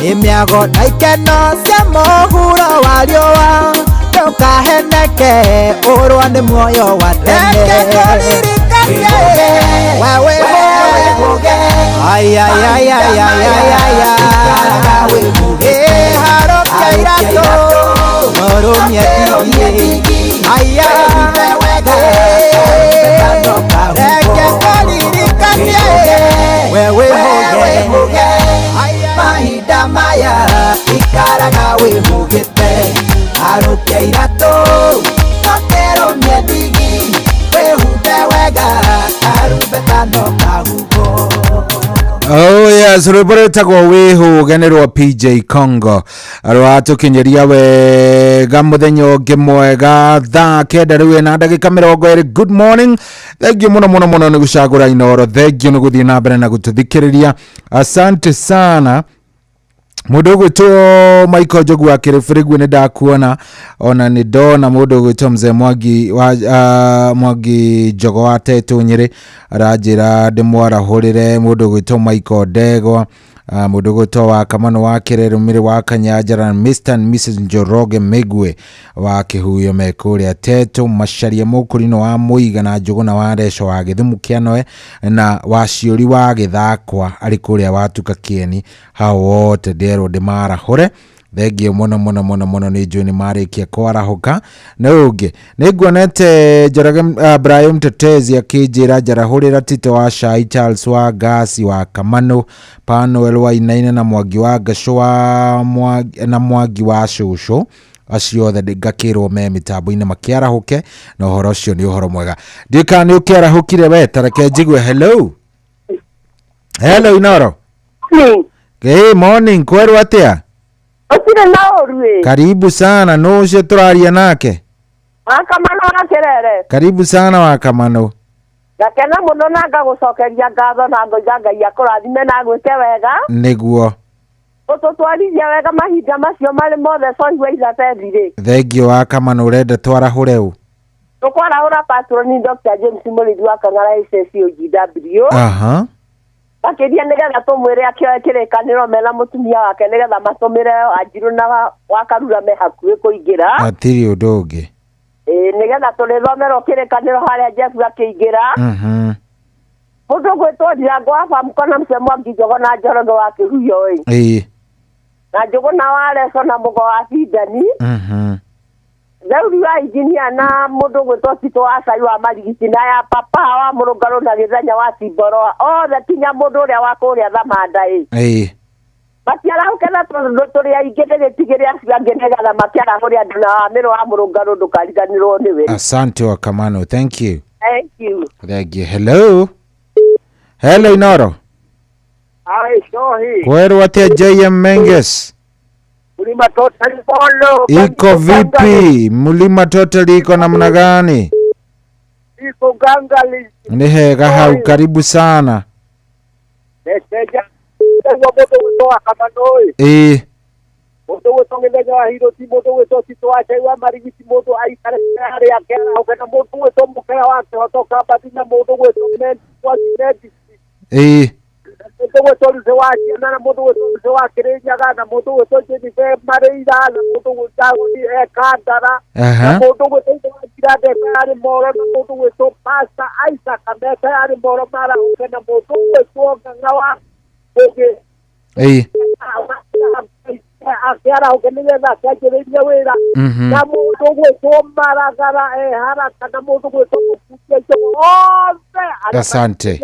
S6: nĩ mĩago na ikeno cia mũhuro wa riũa ndũkaheneke ũrwo nĩ muoyo wa tene. Reke ngũririkanie we wĩhũge ai ai ai ai ai ai ai harũkia iratũ norũmie ndigi aya reke ngũririkanie we wĩhũge mahinda maya ikaraga wĩhũgĩte harũkia iratũ nokerũmie ndigi wĩhumbe wega karumbeta no kahuhwo.
S11: Oh yes, rwĩmbo rwĩtagwo wĩhũge nĩ rwa PJ Congo rwatũkinyĩria wega mũthenya ũngĩ mwega thaa 9 rĩu na ndagĩka 20. Good morning, thank you mũno mũno mũno nĩ gũcagũra Inooro, thank you nĩ gũthiĩ na mbere na gũtũthikĩrĩria, asante sana. Mũndũ ũgwĩtwo Michael Njogu wa Kĩrĩbĩrĩgu nĩ ndakuona, ona nĩ ndona mũndũ ũgwĩtwo Mzee Mwangi wa Mwangi Njogo wa Tetũ Nyĩrĩ aranjĩra ndĩmwarahũrĩre mũndũ ũgwĩtwo Michael Ndegwa, mũndũ ũgwĩtwo wa Kamano wa Kĩrerũmĩrĩ wa Kanyanjara, Mr and Mrs Njoroge Mĩgwe wa Kĩhuyo me kũrĩa Tetũ, Macharia Mũkũrinũ wa Mũiga na Njũgũna wa Reco wa Gĩthumu Kĩanoe na wa Ciũri wa Gĩthakwa arĩ kũrĩa Watuka Kĩeni, hao wote nderwo ndĩmarahũre. Thengio mũno mũno mũno mũno, nĩ njũĩ nĩ marĩkia kwarahũka. Nĩ ũngĩ nĩ nguonete Njoroge, Brian Mtetezi akĩnjĩra njarahũrĩra Tito wa Shai, Charles wa Gasi wa Kamanu, Panuel wa Inaina na Mwangi wa Ngacũ wa Mwangi, na Mwangi wa Cũcũ, acio othe ngakĩrwo me mĩtambo-inĩ makĩarahũke, na ũhoro ũcio nĩ ũhoro mwega. Ndiũĩ kana nĩ ũkĩarahũkire we, ta reke njigue. Hello, hello Inoro. Hey, morning, kwerwo atĩa?
S3: Ũtirĩ na ũru ĩ.
S11: Karibu sana, nũ ũcio tũraria nake?
S3: Wakamano wa Kĩrere.
S11: Karibu sana Wakamano.
S3: Ngakena mũno na ngagũcokeria ngatho na ngoiga Ngai akũrathime na agwĩke wega.
S11: Nĩguo.
S3: Ũtũtwarithia wega mahinda macio marĩ mothe coigua irabethi rĩ.
S11: Thengio Wakamano, ũrenda twarahũre ũ?
S3: Tũkwarahũra patroni Dr. James Mũrĩithi wa Kang'ara SSOGW.
S11: Aha.
S3: Makĩria nĩgetha tũmwĩre akĩoe kĩrĩkanĩro mena mũtumia wake nĩgetha matũmĩre Wanjirũ na Wakarura me hakuhĩ kũingĩra.
S11: Hatirĩ ũndũ ũngĩ.
S3: Ĩĩ, nĩgetha tũrĩthomerwo kĩrĩkanĩro harĩa Jesu akĩingĩra. Mũndũ ũgwĩtwo Ndirango wa Bamko na Mzee Mwangi Njogo na Njoroge wa Kĩhuyo ĩ. Na Njũgũna wa Leso na Mũgo wa Bindani. Theuri wa injinia na mũndũ ũgwĩtwo Tito wa Cai wa Marigiti na ya papa wa Mũrũngarũ na Gĩthenya wa Timboroa, othe kinya mũndũ ũrĩa wa kũrĩa Thamanda ĩ. Matiarahũke na tondũ tũrĩ aingĩ ndĩgĩtigĩre acio angĩ nĩgetha makĩarahũre andũ na wa mĩrũ wa Mũrũngarũ ndũkariganĩrwo nĩwe.
S11: Asante Wakamano, thank you.
S3: Thank you.
S11: Thank you. Hello. Hello Inoro.
S8: Ai, Shohi.
S11: Kwerwo atĩa JM Menges?
S8: Mlima Total Polo.
S11: Iko vipi? Mlima Total iko namna gani?
S8: Iko gangali.
S11: Ni hega hau, karibu sana.
S8: Meseja kwa moto kutoa kama noi. Moto kutoa wa hiro ti moto kutoa ti toa chai wa marigiti moto ai kare kare ya kera au kana moto kutoa mukera wa kutoka hapa na moto kutoa men kwa kineti. Mũndũ gwĩtwo Ruth wa Ciana na mũndũ gwĩtwo Ruth wa Kĩrĩnyaga na mũndũ gwĩtwo Jennifer Mareira na mũndũ gwĩtwo Ekandara na mũndũ gwĩtwo Ithe wa Njiranda Etayarĩ Moro na mũndũ gwĩtwo Pastor Isaac Metayarĩ Moro Marahũke na mũndũ gwĩtwo Ng'ang'a wa Mũgĩ akĩarahũke nĩgetha akĩanjĩrĩrie wĩra na mũndũ gwĩtwo Maragara Eharaka na mũndũ gwĩtwo Mũkundia Njogu othe.
S11: Asante.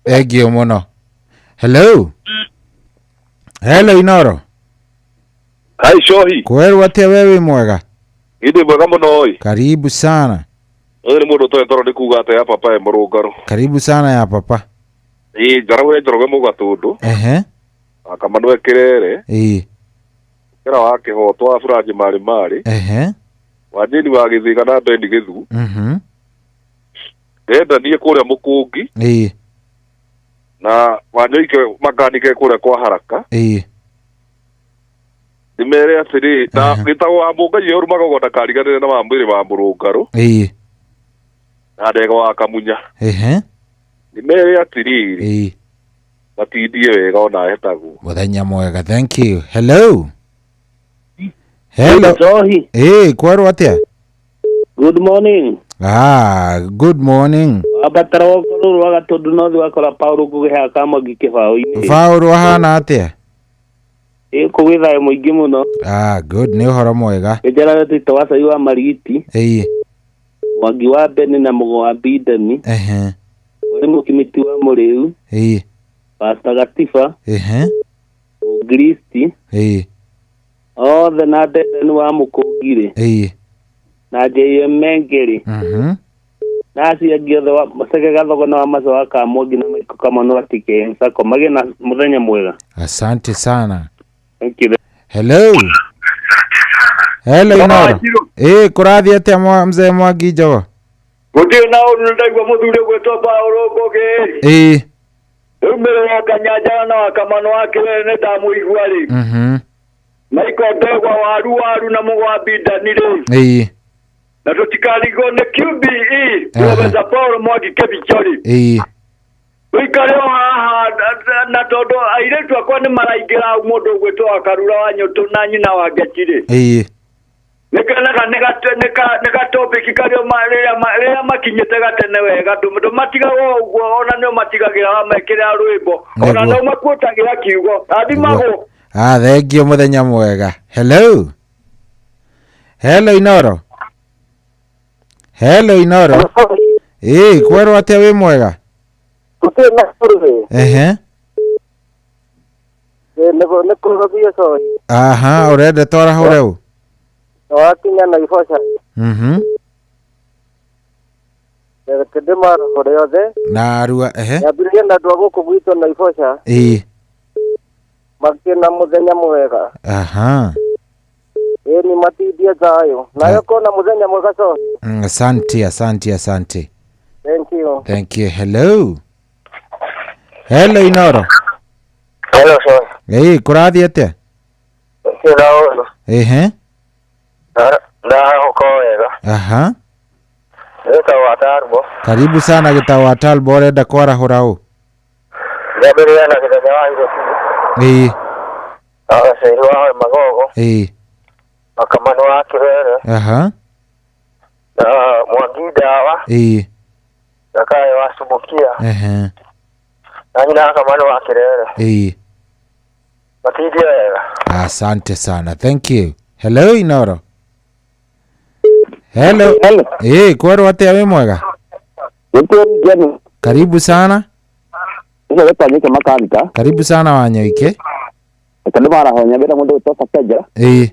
S11: Thank you mũno. Hello. Hello Inoro.
S14: Hi Shohi.
S11: Kwerwo atĩa we wĩ mwega?
S14: Ĩndĩ mwega mũno ĩ.
S11: Karibu sana.
S14: Ũyũ nĩ mũndũ ũtoĩ toro nĩ kuga atĩ ya papa e mũrũngarũ.
S11: Karibu sana ya papa.
S14: Ĩ njarahũre Njoroge Mũgatũndũ.
S11: Ehe.
S14: Akamanu e Kĩrere.
S11: Ĩ.
S14: Kĩra wa Kĩhoto wa Buranji Marĩ Marĩ.
S11: Ehe.
S14: Wanjĩni wa Gĩthĩga na Beni Gĩthu. Ndenda niĩ kũrĩa Mũkũngi. Na Wanyoike makanike kũrĩa kwa Haraka. Ndĩmere atĩrĩ na gĩtagwo wa Mũngai ũru magogo ndakariganĩre na wa mwĩrĩ wa Mũrũngarũ. Na Ndegwa wa Kamunya. Ndĩmere atĩrĩrĩ matindie wega ona hetagwo.
S11: Mũthenya mwega, thank you. Hello. Hello. Kwerwo atĩa?
S15: Good morning.
S11: Ah, good morning.
S15: Abatara wakorwo rwaga tondu no thi wakora Paulo ngũgĩ Kamwangi kĩbaũ-inĩ.
S11: Paulo ahana atĩa?
S15: Ĩ kũgĩ thayũ mũingĩ mũno.
S11: Ah, good, nĩ ũhoro mwega.
S15: Njaraga Tito wa Cai wa Marigiti. Mwangi wa Beni na Mũgo wa Bindani. Mwalimu Kimiti wa Mũrĩu. Pastor Gatiba. Mũngristi. Othe na Ndendani wa Mũkũngi rĩ. Na JM Mengeri. Na acio angĩ othe wa Macege Gathogo na wa Maco wa Kamwangi na Maiko Kamano wa TKM Sacco magĩe na mũthenya mwega.
S11: Asante sana.
S15: Thank you.
S11: Hello. Hello Inoro. Kũrathiĩ atĩa mzee Mwangi Njogo?
S8: Gũtirĩ na ũru, nĩndaigua mũthuri ũgwĩtwo Paulo Ngũgĩ. Rĩu mĩrĩ ya Kanyanjara na wa Kamano wa Kĩrere nĩndamũigua rĩ. Maiko Ndegwa waru waru na Mũgo wa Bindani rĩ. Na tũtikarigwo nĩ QBE Professor Paul Mwangi Kĩbichori. Ũikare o haha na tondũ airĩtu akwa nĩ maraingĩra hau mũndũ ũgwĩtwo wa Karura wa Nyũtũ na nyina wa Ngeci rĩ. Nĩkenaga nĩ gatopiki karĩa rĩrĩa makinyĩte gatene wega ndũmatigagwo ũguo ona nĩo matigagĩra wamekĩra rwĩmbo ona nĩo makuotagĩra kiugo rathimagwo.
S11: Ah, thank you, muthenya mwega. Hello. Hello Inoro. Hello Inoro. Eh, kwerwo atia wi mwega? Ehe. Aha, urenda twarahure u?
S12: Wakinya Naivasha. Reke ndĩmarahũre othe.
S11: Na rua ehe.
S12: Nyambĩrĩrie na andũ a gũkũ gwitũ Naivasha.
S11: Ĩĩ.
S12: Makĩrĩ na mũthenya mwega.
S11: Aha.
S12: Ĩĩ ni matindie thayũ. Nawe kona mũthenya mwega so.
S11: Asante, asante, asante.
S12: Thank you.
S11: Thank you. Hello. Hello Inoro.
S12: Hello sir.
S11: Ĩĩ, kũrathiĩ atĩa?
S12: Kĩraũru.
S11: Ehe.
S12: Ndahoka wega.
S11: Aha.
S12: Gĩtagwo Atarbo.
S11: Karibu sana gĩtagwo Atarbo, ũrenda kwarahũra ũ?
S12: Ndambĩrĩria na gĩthenya wa Irobi.
S11: Ĩĩ.
S12: Agacĩri wa Magogo.
S11: Ĩĩ.
S12: Makamano wa Kĩrere.
S11: Aha.
S12: Na Mwangi Ndawa.
S11: Ĩĩ.
S12: Na Kayo wa Subukia.
S11: Ehe.
S12: Na nyina Kamano wa Kĩrere.
S11: Ĩĩ.
S12: Matindie wega.
S11: Asante sana. Thank you. Hello Inoro. Hello.
S12: Hello.
S11: Eh, kwerwo atia wi mwega? Karibu sana. Karibu sana Wanyoike. Ĩĩ.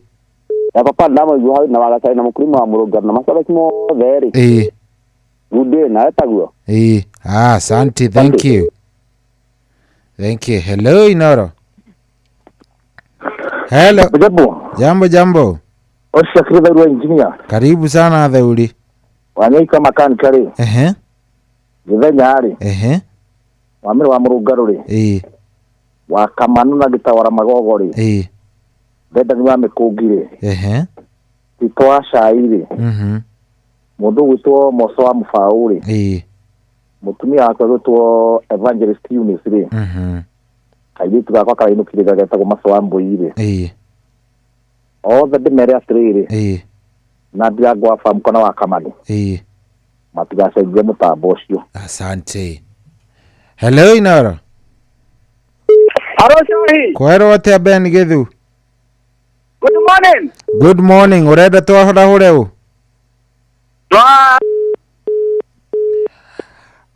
S25: Na papa ndamũigua hau na wagacaĩ na mũkulima wa mũrũngano na macabaki mothe rĩ.
S11: Ĩĩ.
S25: Good na etaguo.
S11: Ĩĩ. Ah, asante, thank you. Thank you. Hello Inoro. Hello.
S25: Jambo.
S11: Jambo jambo.
S25: Osha engineer.
S11: Karibu sana Theuri.
S25: Wanyoike makanika rĩ.
S11: Ehe.
S25: Gĩthenya rĩ.
S11: Ehe.
S25: Wamĩrĩ wa mũrũngaro rĩ.
S11: Ĩĩ.
S25: Wa Kamanu na Gĩtawara Magogo rĩ.
S11: Ĩĩ.
S25: Ndenda nĩ wa mĩkũngi rĩ.
S11: Ehe.
S25: Tito wa cai rĩ. Mũndũ ũgwĩtwo Moco wa Mũbaũ rĩ.
S11: Ĩĩ.
S25: Mũtumia wakwa ũgwĩtwo Evangelist Eunice rĩ. Kairĩtu gakwa karainũkire gagetagwo Maco wa Mbũi rĩ.
S11: Ĩĩ.
S25: Othe ndĩmere atĩrĩrĩ.
S11: Ĩĩ.
S25: Na Ndirango wa Bamu kana wa Kamanu.
S11: Ĩĩ.
S25: Matigacenjie mũtambo ũcio.
S11: Asante. Hello Inoro.
S8: Hello Shahi.
S11: Kwerwo atia Ben Githu?
S8: Good morning.
S11: Good morning. Urenda twarahure ũ?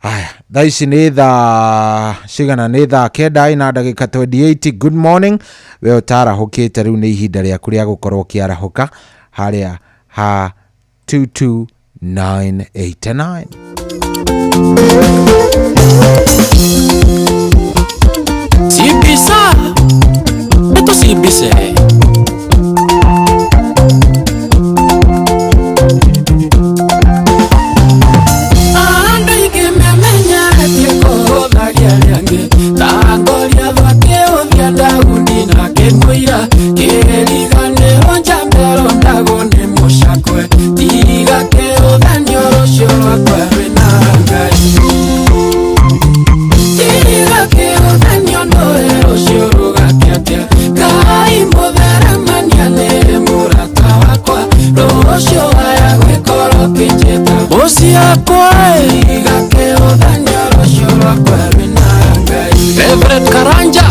S11: Aya, thaa ici nĩ thaa cigana? Nĩ thaa 9 na ndagĩka 28. Good morning. We ũtarahũkĩte rĩu nĩ ihinda rĩaku rĩa gũkorwo ũkĩarahũka harĩa ha 22989.
S16: Sibisa, eto sibise. Reverend Karanja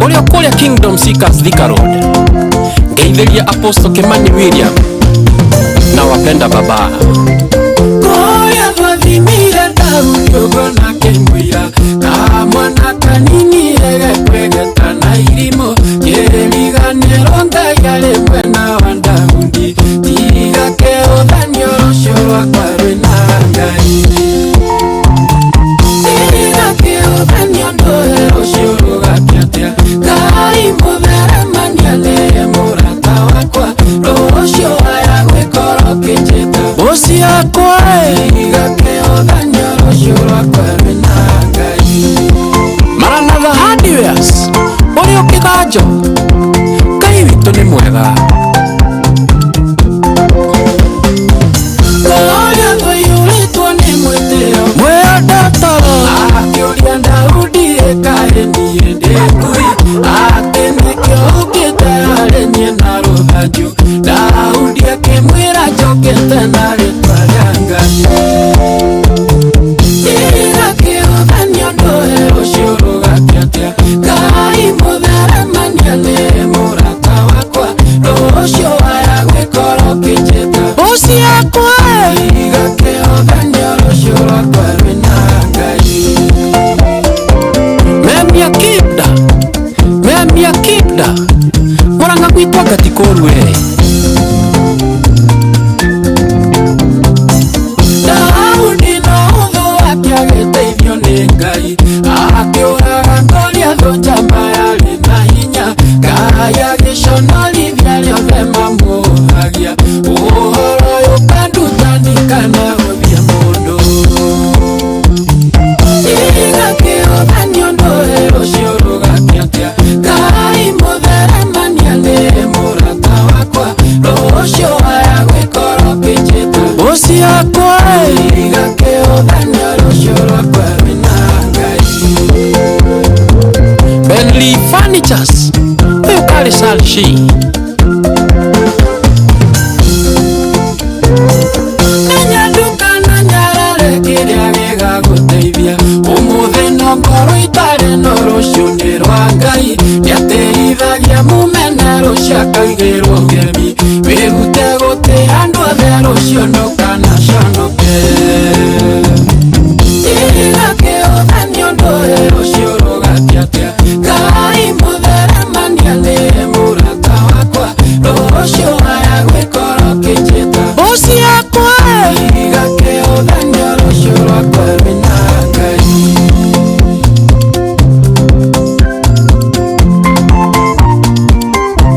S16: uria kuria Kingdom Seekers Thika Road, ngeithiria Apostle Kimani William na wapenda baba koya twathimire Daudi ũguo na kĩmwĩra kamwana kanini egekwegeta na irimũ kĩriganĩro Ngai arĩ mwena wa Daudi tiga kĩũthanio rũciũ rwakwa rwĩna Ngai tiga kĩũthanio ndũhe rũciũ rũgakĩatia Ngai mũtheremania nĩye mũrata wakwa rũciũ aya gwĩkorwo kĩnjĩta mũciakwa tiga kĩũthanio rũciũ rwakwa rwĩna Ngai. Maranatha Hardwares ũrĩa ũkĩganjo Ngai witũ nĩ mwega. Kũrĩa twaiyũrĩtwo nĩ mwĩtĩo mwĩandatoro akĩũria Daudi ĩkaĩ niĩ ndĩ ngui atĩ nĩkĩo ũkĩte harĩ niĩ na rũthanju Daudi akĩmwĩra njũkĩte na rĩtwa rĩa Ngai tiga kĩũthanio ndũhe rũciũ rũgakĩatia Ngai mũtheremania nĩ Gwitũ anga ti kũũru we. Daudi na ũthũ wake agĩteithio nĩ Ngai, akĩũraga Goliathũ njamba yarĩ na hinya. Ngai agĩconorithia arĩa othe mamũthagia. Ũhoro ũyũ ũkandutani kana gũthiĩ mũndũ. Tiga kĩũthanio ndũĩ rũciũ rũgakĩa atĩa. Ngai mũtheremania nĩ mũrata wakwa, rũciũ waya gwĩkorwo ũkĩnjĩta bosi yakwa. Tiga kĩũthanio rũciũ rwakwa rwĩna Ngai. Bentley Furnitures ũyũ karĩ Salshi. Menya ndũkananyarare kĩrĩa gĩgagũteithia. Ũmũthĩ no ngorwo itarĩ no rũciũ nĩ rwa Ngai. Nĩateithagia mũmene rũciũ akaigĩrwo ũgemi. Wĩrute gũtĩa andũ othe rũciũ ndũkanaconoke. Tiga kĩũthanio ndũĩ rũciũ rũgakĩa atĩa. Ngai mũtheremania nĩ mũrata wakwa, rũciũ waya gwĩkorwo ũkĩnjĩta bosi yakwa. Tiga kĩũthanio rũciũ rwakwa rwĩna Ngai.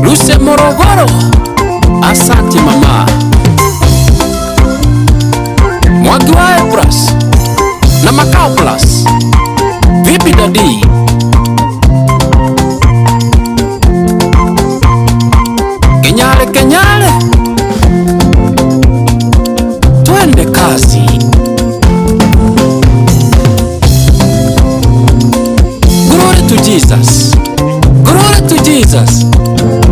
S16: Luse Morogoro, asante mama. Mwangi wa Epras na Makao Plus. Vipi dadi? Kenyale kenyale, twende kazi. Glory to Jesus. Glory to Jesus.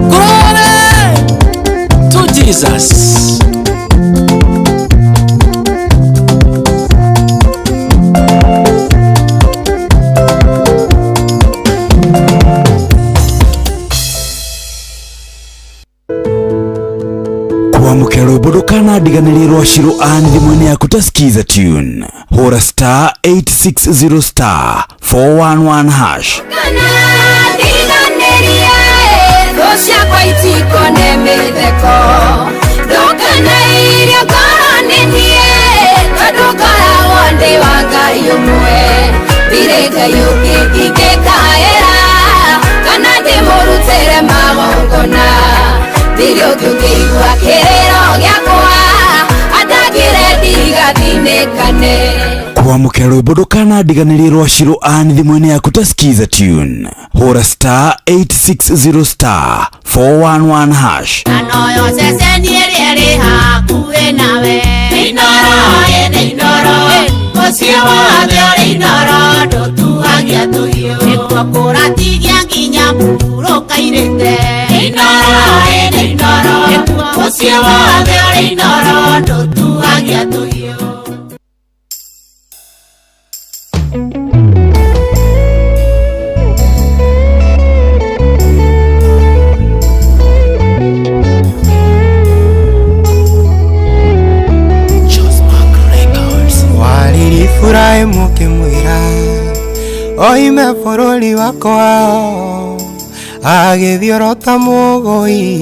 S16: Glory to Jesus.
S9: Kwamũkĩra rwĩmbo ndũkanandiganĩrie rwa Shiro Ann thimũ-inĩ yaku ta Skiza tune. Hũra star 860 star 411 hash.
S4: Ndiganĩrie thũ ciakwa itikone mĩtheko. Ndũkanairio ngoro nĩ niĩ, tondũ ngoragwo ndĩ wa Ngai ũmwe. Ndirĩ Ngai ũngĩ ingĩkaĩra, kana ndĩmũrutĩre magongona. Ndirĩ ũngĩ ũngĩigua kĩrĩro gĩakwa, atangĩre ndigathinĩkane.
S9: Kwamũkĩra rwĩmbo ndũkanandiganĩrie rwa Shiro Ann thimũ-inĩ yaku ta Skiza tune. Hũra star 860 star 411 hash.
S10: Anoyo ceceni ĩrĩa ĩrĩ hakuhĩ nawe. Inooro ĩnĩ Inooro, mũciĩ wothe ũrĩ Inooro, ndũtuagia tũhiũ. Nĩkuo kũratigia nginya mũhurũka-irĩte. Inooro ĩnĩ Inooro, mũciĩ wothe ũrĩ Inooro, ndũtuagia tũhiũ.
S13: Iburahimu ũkĩmwĩra oime bũrũri wa kwao, agĩthiĩ oro ta mũgũi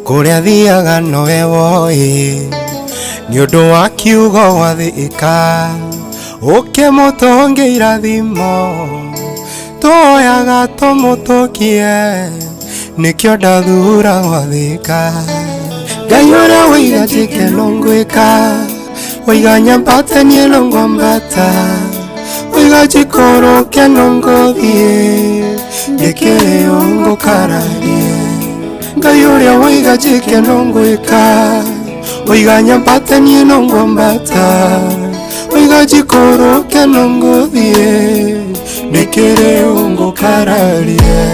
S13: kũrĩa athiaga nowe woĩ. Nĩ ũndũ wa kiugo gwathĩka ũkĩmũtũngia irathimo, tuoyaga tũmũtũkie nĩkĩo ndathura gwathĩka. Ngai ũrĩa woiga njĩke no ngwĩka, woiga nyambate niĩ no ngwambata, woiga njikũrũke no ngũthiĩ, ndĩkĩrĩ ũ ngũkararie. Ngai ũrĩa woiga njĩke no ngwĩka, woiga nyambate niĩ no ngwambata, woiga njikũrũke no ngũthiĩ, ndĩkĩrĩ ũ ngũkararie.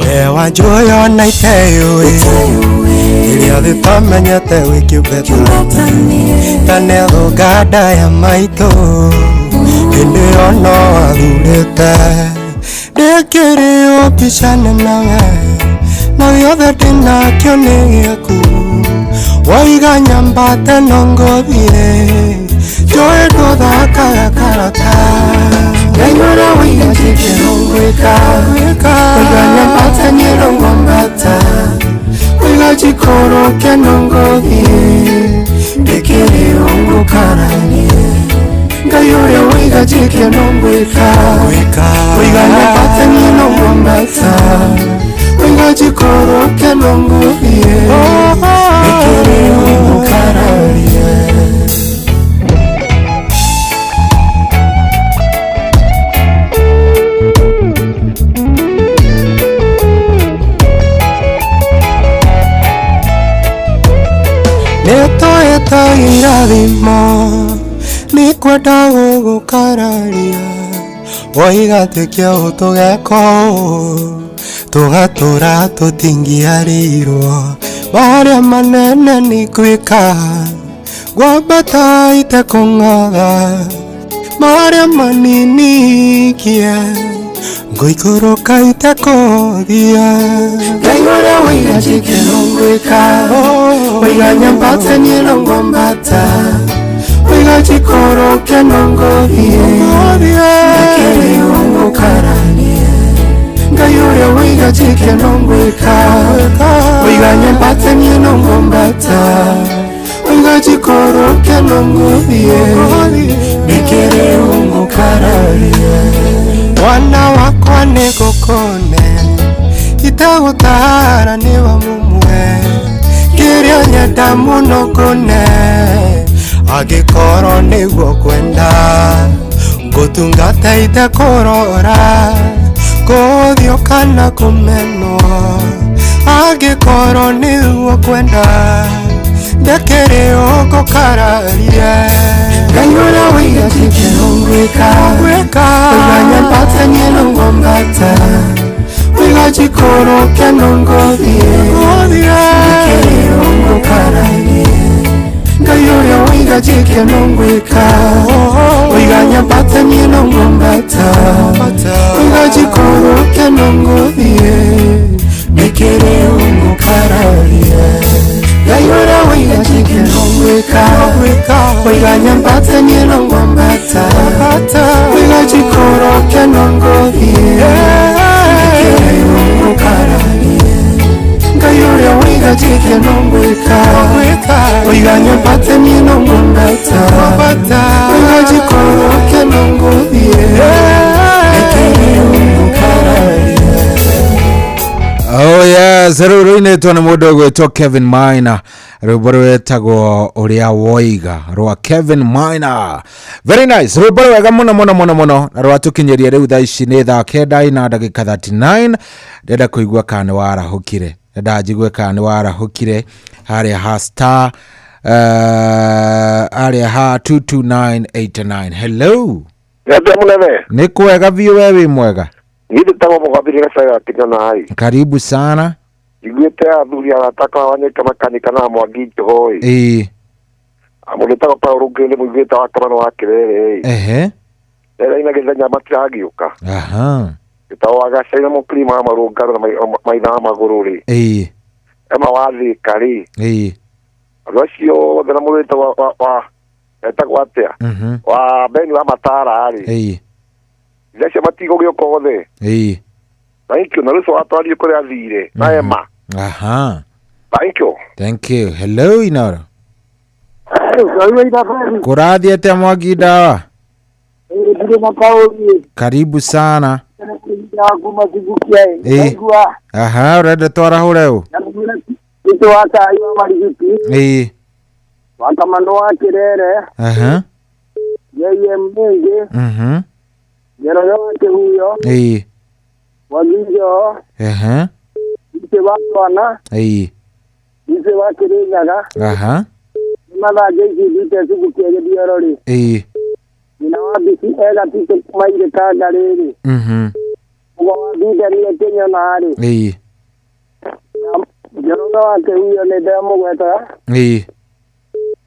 S13: We wanjũĩ ona iteyũĩ, kĩrĩa thĩ tamenyete wĩ kĩũmbe ta nĩthũnga nda ya maitũ, hĩndĩ ĩyo no wathurĩte. Ndĩkĩrĩ ũ mbicane nawe, na gĩothe ndĩnakĩo nĩ gĩaku, woiga nyambate no ngũthiĩ, njũĩ ndũthakaga karata. Ngai ũrĩa woiga njĩke no ngwĩka, woiga nyambate niĩ no ngwambata, ngwĩka Oiga nyambate niĩ no ngwambata Oiga njikũrũke no ngũthiĩ Nĩkĩrĩ ũngũkararie. Nĩtũĩta irathimo nĩkwenda gũgũkararia woiga atĩ kĩo tũgeka ũũ tũgatũra tũtingĩarĩirwo marĩa manene nĩ gwĩka ngwambata itekũng'otha marĩa manini kie ngũikũrũka itekũthia. Ngai ũrĩa woiga njĩke no ngwĩka woiga nyambate niĩ no ngwambata woiga njikũrũke no ngũthiĩ nĩkĩrĩ ũngũkaranie. Ngai ũrĩa woiga njĩke no ngwĩka woiga nyambate niĩ no ngwambata woiga njikũrũke no ngũthiĩ nĩkĩrĩ ũngũkararie. Mwana wakwa nĩngũkũne itegũtara nĩ wa mũmwe kĩrĩa nyenda mũno ngũne angĩkorwo nĩguo kwenda ngũtungata itekũrora kũthio kana kũmenwo angĩkorwo nĩguo kwenda ndekĩrĩ ũngũkararie. Ngai ũrĩa woiga njĩke no ngwĩka woiga nyambate niĩ no ngwambata woiga njikũrũke no ngũthiĩ nĩkĩrĩ ũngũkararie. Ngai ũrĩa woiga njĩke no ngwĩka woiga nyambate niĩ no ngwambata woiga njikũrũke no ngũthiĩ nĩkĩrĩ ũngũkararie. Ngai ũrĩa woiga njĩke no ngwĩka woiga nyambate niĩ no ngwambata woiga njikũrũke no ngũthiĩ nĩkĩrĩ ũngũkararie. Ngai ũrĩa woiga njĩke no ngwĩka woiga nyambate niĩ no ngwambata woiga njikũrũke no ngũthiĩ nĩkĩrĩ ũngũkararie.
S11: Oh yes, rĩu rũinĩtwo nĩ mũndũ ũgwĩtwo Kevin Maina, rwĩmbo rwĩtagwo ũrĩa woiga rwa Kevin Maina. Very nice, rwĩmbo rwega mũno mũno mũno mũno na rwatũkinyĩria rĩu thaa ici nĩ thaa kenda na ndagĩka 39. Ndĩrenda kũigua kana nĩ warahũkire, ndĩrenda njigue kana nĩ warahũkire harĩa ha star harĩa ha 22989. Hello.
S1: Nĩ mũnene.
S11: Nĩ kwega biũ, we wĩ mwega?
S1: Niĩ ndĩtagwo Mũgambiri Gacaya Kĩnyona ĩ.
S11: Karibu sana.
S1: Njiguĩte athuri arata wanyeka makanika na Mwangi Njoho ĩ.
S11: Ĩĩ.
S1: Mũndũ ũtagwo Paul Ngũĩ nĩ mũiguĩte wa Kamano wa Kĩrere ĩ.
S11: Ehe.
S1: Rĩrĩa ina gĩthenya matiragĩũka.
S11: Aha.
S1: Gĩtagwo wa Gacai na Mũkirima wa Marũngarũ na Maina wa Magũrũ rĩ.
S11: Ĩĩ.
S1: Ema wa Thĩka rĩ.
S11: Ĩĩ.
S1: Andũ acio othe na mũndũ wĩtagwo wa etagwo atĩa? Wa Beni wa Matara rĩ.
S11: Ĩĩ.
S1: Acio matigũgĩũka othe.
S11: Ĩĩ.
S1: Thank you. Na rĩu watwarie kũrĩa athire na Emma.
S11: Aha.
S1: Thank you.
S11: Thank you. Hello Inoro. Kũrathiĩ atĩa Mwangi Ndawa? Karibu sana. Ĩĩ. Aha, ũrenda twarahũre ũ? Ĩĩ.
S12: Wa Kamano wa Kĩrere.
S11: Aha.
S12: JM Mũingĩ. Njoroge wa Kĩhuyo.
S11: Ĩĩ.
S12: Mwangi Njoho.
S11: Aha.
S12: Ithe wa Twana.
S11: Ĩĩ.
S12: Ithe wa Kĩrĩnyaga.
S11: Aha.
S12: Nĩ mathaa JCB Tecubukia Gĩthioro rĩ.
S11: Ĩĩ.
S12: Nyina wa Bici egatitũ kuma Irĩkanga rĩrĩ. Mũgo wa Bindani Kĩnyona rĩ.
S11: Ĩĩ.
S12: Njoroge wa Kĩhuyo nĩ ndemũgweta.
S11: Ĩĩ.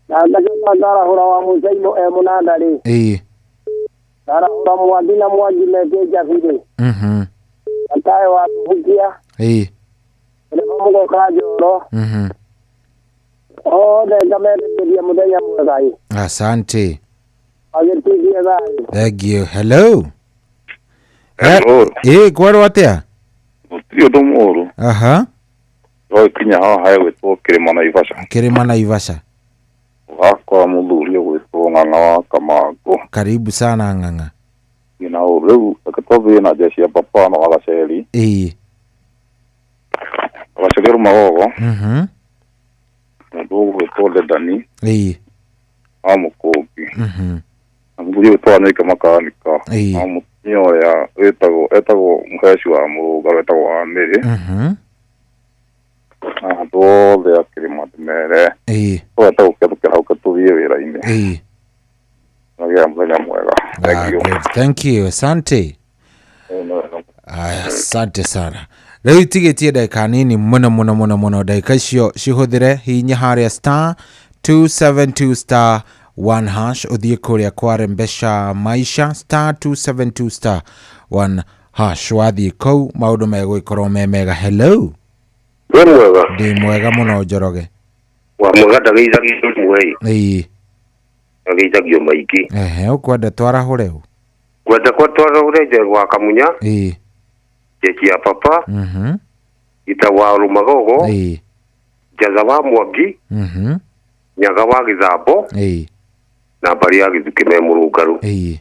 S12: Na ngacoka ngarahũra wa Mũcaimũ e Mũnanda rĩ.
S11: Ĩĩ.
S12: Ngarahũra Mwangi na Mwangi me Kĩnjabi rĩ. Gatae wa Thubukia.
S11: Ĩĩ.
S12: Ndereba Mũgoka Njoro. Othe ngametĩkĩria mũthenya mwega ĩ.
S11: Asante.
S12: Agĩtithie thayũ.
S11: Thank you. Hello.
S14: Hello.
S11: Ĩĩ, kwerwo atĩa?
S14: Gũtirĩ ũndũ mũũru.
S11: Aha.
S14: Twagĩkinya haha hegwĩtwo Kĩrĩma Naivasha.
S11: Kĩrĩma Naivasha.
S14: Ũgakora mũthuri ũgwĩtwo Ng'ang'a wa Kamangũ.
S11: Karibu sana Ng'ang'a.
S14: Na rĩu reke twambĩrĩrie na jeshi ya papa na wagaceri.
S11: Ĩĩ.
S14: Wagaceri Rũmagogo. Mũndũ ũgwĩtwo Dedani.
S11: Ĩĩ.
S14: Wa Mũkũngi. Na mũthuri ũgwĩtwo Wanyoike Makanika.
S11: Ĩĩ.
S14: Na mũtumia ũrĩa wĩtagwo etagwo Mũheci wa Mũrũngarũ wetagwo Wamĩrĩ. Na andũ othe a kĩrĩma ndĩmere.
S11: Ĩĩ.
S14: Twete gũkĩra tũthiĩ wĩra-inĩ.
S11: Ĩĩ.
S14: Nagĩa mũthenya mwega.
S11: Thank you. Thank you. Asante. Asante sana. Rĩu itigĩtie ndagĩka nini mũno mũno mũno mũno, ndagĩka icio cihũthĩre hinya harĩa star 272 star 1 hash ũthiĩ kũrĩa kwa Rembesha Maisha star 272 star 1 hash wathiĩ kũu maũndũ megũgĩkorwo me mega. Hello.
S5: Wĩ mwega?
S11: Ndĩ mwega mũno Njoroge.
S5: Wa mwega ndageithagio rĩmwe.
S11: Ĩĩ.
S5: Ndageithagio maingĩ.
S11: Ehe, ũkwenda twarahũre ũ?
S5: Ngwenda kwa twarahũre Njego wa Kamunya.
S11: Ĩĩ.
S5: Jeshi ya papa. Ita wa Rũmagogo.
S11: Ĩĩ.
S5: Njatha wa Mwangi. Nyaga wa Gĩthambo.
S11: Ĩĩ.
S5: Na mbarĩ ya Gĩthukĩ me Mũrũngarũ.
S11: Ĩĩ.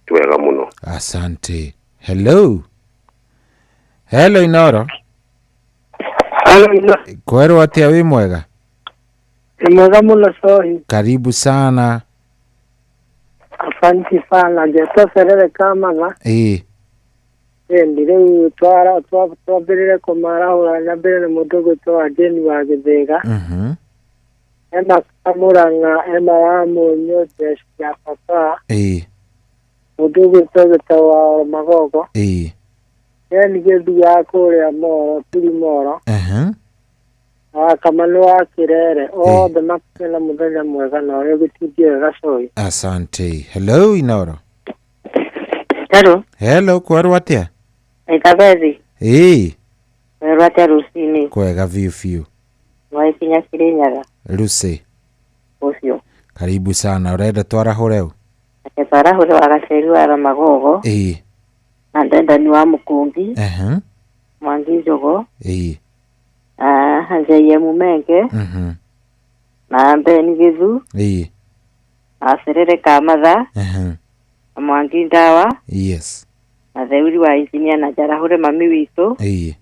S5: Twega mũno.
S11: Asante. Hello. Hello Inoro.
S17: Hello Inoro.
S11: Kwerwo atĩa wĩ mwega?
S17: Ni mwega mũno Sohi.
S11: Karibu sana.
S17: Asante sana. Ngetwo Serere Kamaga.
S11: Ĩĩ.
S17: Ĩndi rĩu twambĩrĩre kũmarahũra nyambĩrĩre na mũndũ ũgwĩtwo wa Jane wa Gĩthĩga. Ema Kamũrang'a, Ema wa Mũnyũ, Jeshi ya papa.
S11: Ĩĩ.
S17: Mũndũ ũgwĩtwo Gĩtau wa Magogo.
S11: Ĩĩ.
S17: Ken gĩthiaga kũrĩa Moro, Turi Moro. Wa Kamanu wa Kĩrere. Othe makĩrĩ na mũthenya mwega na ũrĩa gĩtindiĩ wega Sohi.
S11: Asante. Hello Inoro.
S18: Hello.
S11: Hello, kwerwo atĩa?
S18: Ĩkabethi.
S11: Ĩĩ.
S18: Kwerwo atĩa rũcinĩ?
S11: Kwega biũ biũ.
S18: Waikinya Kirinyaga.
S11: Lucy.
S18: Ũcio.
S11: Karibu sana. Ũrenda twarahũre ũ?
S18: Reke twarahũre wa Gaceri wa Ramagogo.
S11: Ĩĩ.
S18: Na Ndendani wa Mũkũngi. Mwangi Njogo.
S11: Ĩĩ.
S18: Njaiye Mumenge. Na Mbeni Gĩthu.
S11: Ĩĩ.
S18: Na Serere Kamatha. Na Mwangi Ndawa.
S11: Yes.
S18: Na Theuri wa Injinia na Njarahure mami witũ.
S11: Ĩĩ.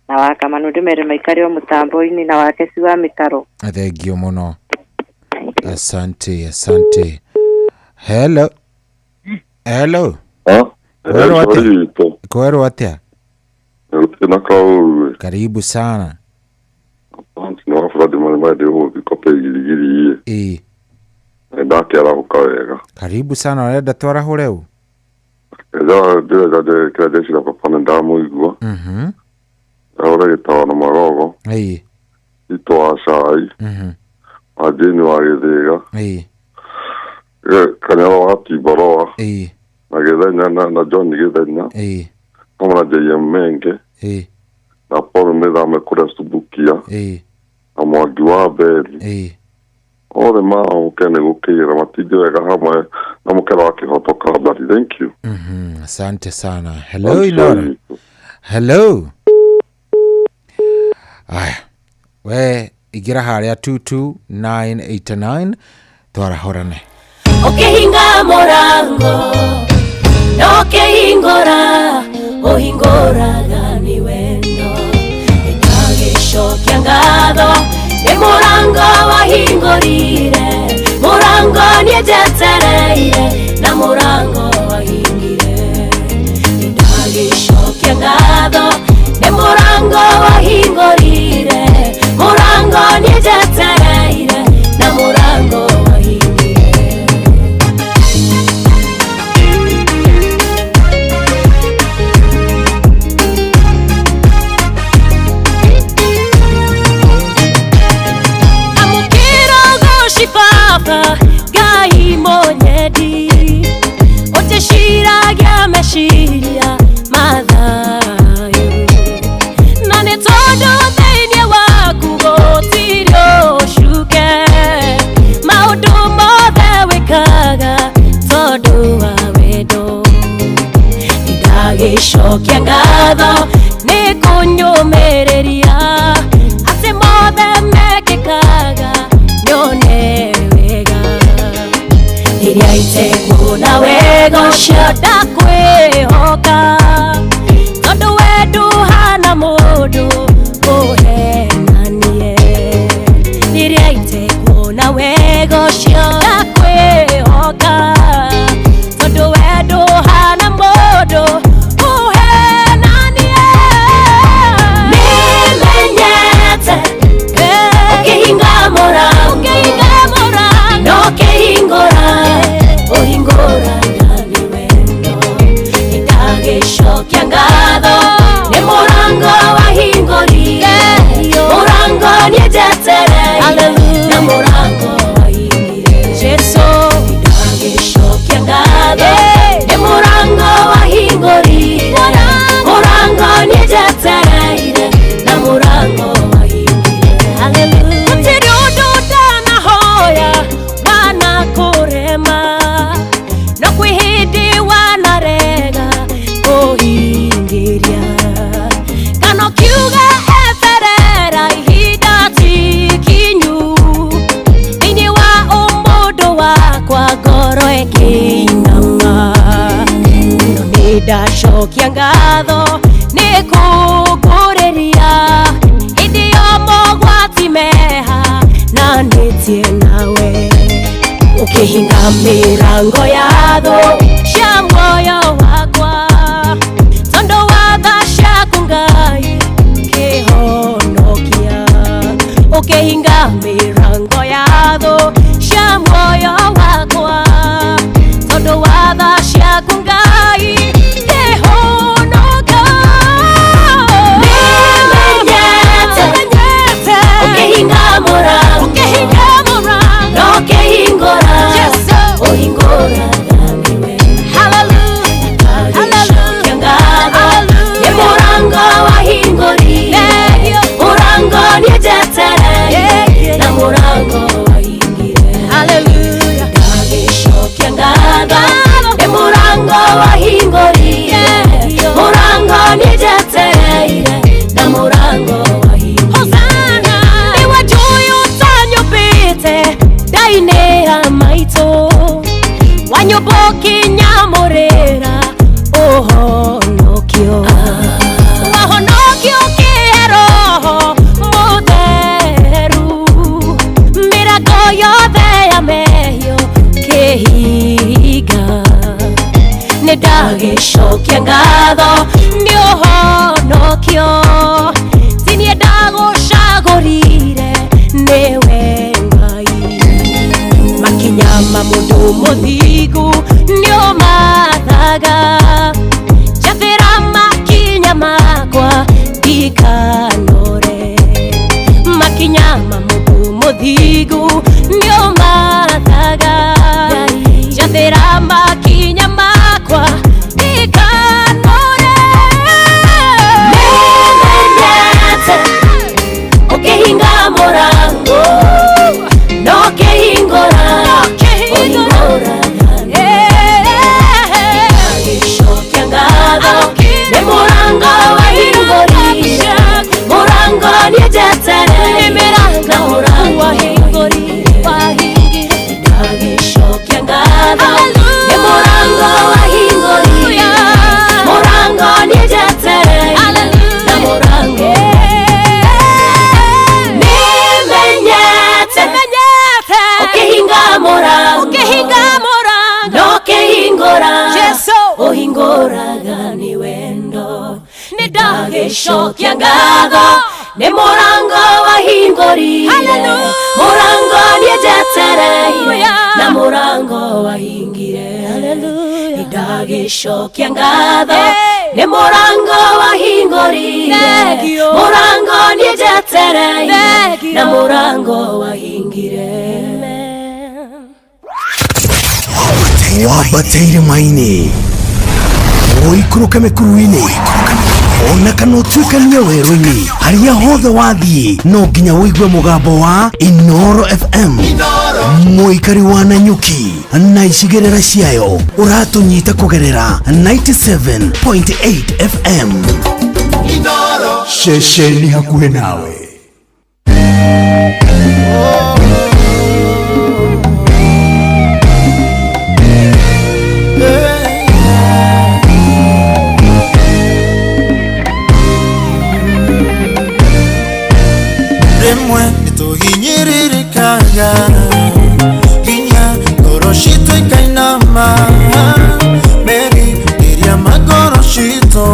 S18: Na wa Kamanu ndĩmere maikare o mũtambo-inĩ na wa Keci wa Mĩkaro.
S11: Thengio mũno. Asante, asante. Hello. Hello. Kwerwo atĩa?
S14: Na kaũru.
S11: Karibu sana.
S14: Asante na wafuradi marĩ gũthikope girigiri.
S11: Ĩĩ.
S14: Ndakĩarahũka wega.
S11: Karibu sana. Ũrenda twarahũre ũ?
S14: Ndĩrenda ndĩrekĩra jeshi la papa nĩ ndamũigua. Ndahũra Gĩtawa na Magogo.
S11: Ĩĩ.
S14: Ito wa Cai. Wa Jane wa Gĩthĩga.
S11: Ĩĩ.
S14: Kanyaro wa Timboroa.
S11: Ĩĩ.
S14: Na Gĩthenya na John Gĩthenya.
S11: Ĩĩ.
S14: Hamwe na J.M. Menge.
S11: Ĩĩ.
S14: Na Paul Mĩthame kũrĩa Subukia.
S11: Ĩĩ.
S14: Na Mwangi wa Beri.
S11: Ĩĩ.
S14: Othe marahũke nĩ gũkĩra matinde wega hamwe na mũkera wa Kĩhoto Kambari. Thank you.
S11: Asante sana. Hello Inora. Hello. Aya. We ingĩra harĩa 22989 twarahũrane.
S4: Ũkĩhinga mũrango na ũkĩhingũra ũhingũraga nĩ wendo ĩtagĩcokia ngatho nĩ mũrango wahingũrire mũrango nĩnjetereire na mũrango wahingire ĩtagĩcokia ngatho nĩ mũrango wahingũrire mũrango nĩnjetereire na mũrango wahingire. Papa Ngai monyedi oteshiragia meciria mathayo na nĩ tondũ thĩinĩ waku gũtirĩ ũcuke maũndũ mothe wĩkaga tondũ wa wendo ndagĩcokia ngatho nĩ kũnyũmĩrĩria atĩ mothe mekĩkaga nyone wega iria itekuona wega ũcio ndakũ mũndũ ũhenanie rĩrĩa itekuona wega ũcio ndakwĩhoka tondũ we ndũhana mũndũ ũhenanie nĩmenyete ũkĩhinga mũrango no kĩhingũra ũhingũraga nĩ wendo nĩndagĩcokia ngatho nĩ mũrango wahingũrire mũrango nĩnjetereire na mũrango wahingire Jesu nĩndagĩcokia ngatho nĩ mũrango wahingũrire mũrango nĩnjetereire na mũrango wahingire Hallelujah gũtirĩ ũndũ ndanahoya wanakũrema no kwĩ hĩndĩ wanarega kũhingĩria kana ũkiuga eterera ihinda ti kinyu thĩinĩ wa ũmũndũ wakwa ngoro ĩkĩinama no nĩndacokia ngatho nĩ kũngũrĩria hĩndĩ yo mogwati meha na nĩtie nawe ũkĩhinga mĩrango ya thũ cia muoyo wakwa tondũ wa tha ciaku Ngai kĩhonokia ũkĩhinga mĩrango ya thũ cia muoyo wakwa tondũ wa tha ciaku Ngai kĩhonoka nĩmenyete ũkĩhinga mũrango no kĩhingũra ũhingũraga nĩ wendo Hallelujah ngatho nĩ mũrango wahingũrire mũrango nĩnjetereire na mũrango wahingire Hallelujah ndagĩcokia ngatho nĩ mũrango wahingũrire mũrango nĩnjetereire na mũrango wahingire Hosanna nĩwe njũĩ ũtanyũmbĩte ndainĩ ya maitũ wanyũmba ũkĩnyamũrĩra ũhonokio wahonokio ũkĩhe roho mũtheru mĩrango yothe ya mehia kĩhinga nĩndagĩcokia ngatho nĩ ũhonokio ti niĩ ndagũcagũrire nĩwe Ngai makinya ma mũndũ mũthingu nĩũmathaga njathĩra makinya makwa ndikanore makinya ma mũndũ mũthingu nĩũmathaga njathĩra makinya makwa ndikanore nĩmenyete ũkĩhinga mũrango no kĩhingũra ũhingũraga ndagĩcokia ngatho nĩ mũrango wahingũrire mũrango nĩnjetereire na mũrango wahingũrire ndagĩcokia ngatho nĩ mũrango wahingũrire mũrango nĩnjetereire na mũrango nĩmenyete ũkĩhinga mũrango no kĩhingũra ũhingũraga nĩ wendo nĩndagĩcokia ngatho nĩ mũrango wahingũrire mũrango nĩnjetereire na mũrango wahingire nĩndagĩcokia ngatho nĩ mũrango wahingũrire mũrango nĩnjetereire na mũrango wahingire
S9: Wambateire maini ũikũrũke mĩkuru-inĩ ona kana ũtuĩkanie werũ-inĩ harĩa hothe wathiĩ no nginya ũigue mũgambo wa Inoro FM mũikari wa Nanyuki na icigĩrĩra ciayo ũratũnyita kũgerera 97.8 FM Inoro ceceni hakuhĩ nawe.
S19: Tũhinyĩrĩrĩkaga nginya ngoro citũ ikainama merirĩria ma ngoro citũ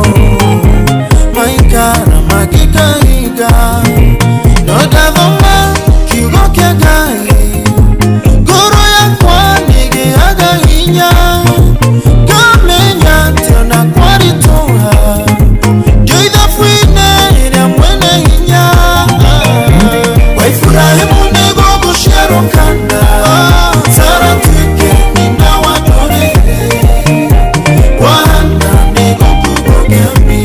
S19: maikara magĩkahinga no ndathoma kiugo kĩa Ngai ngoro yakwa nĩgĩaga hinya ngamenya atĩ ona kwaritũha ndio ithabu-inĩ rĩa mwene hinya wa Iburahĩmu nĩguo gũciarwo kana Sara atuĩke nyina wa ndũrĩrĩ kwa Hana nĩguo kugwo kĩami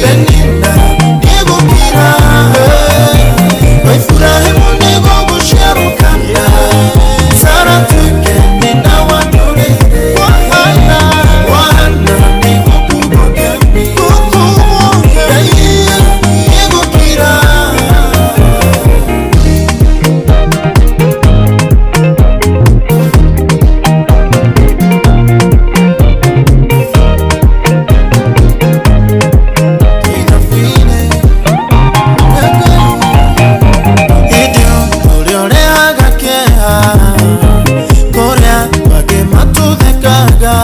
S19: Penina nĩgũkira wa Iburahĩmu nĩguo gũciarwo kana Sara atuĩke nyina wa ndũrĩrĩ kwa Hana nĩguo kugwo kĩami Penina nĩgũkira. Hĩndĩ ũrĩa ũrehaga kĩeha kũrĩa angĩ matũthekaga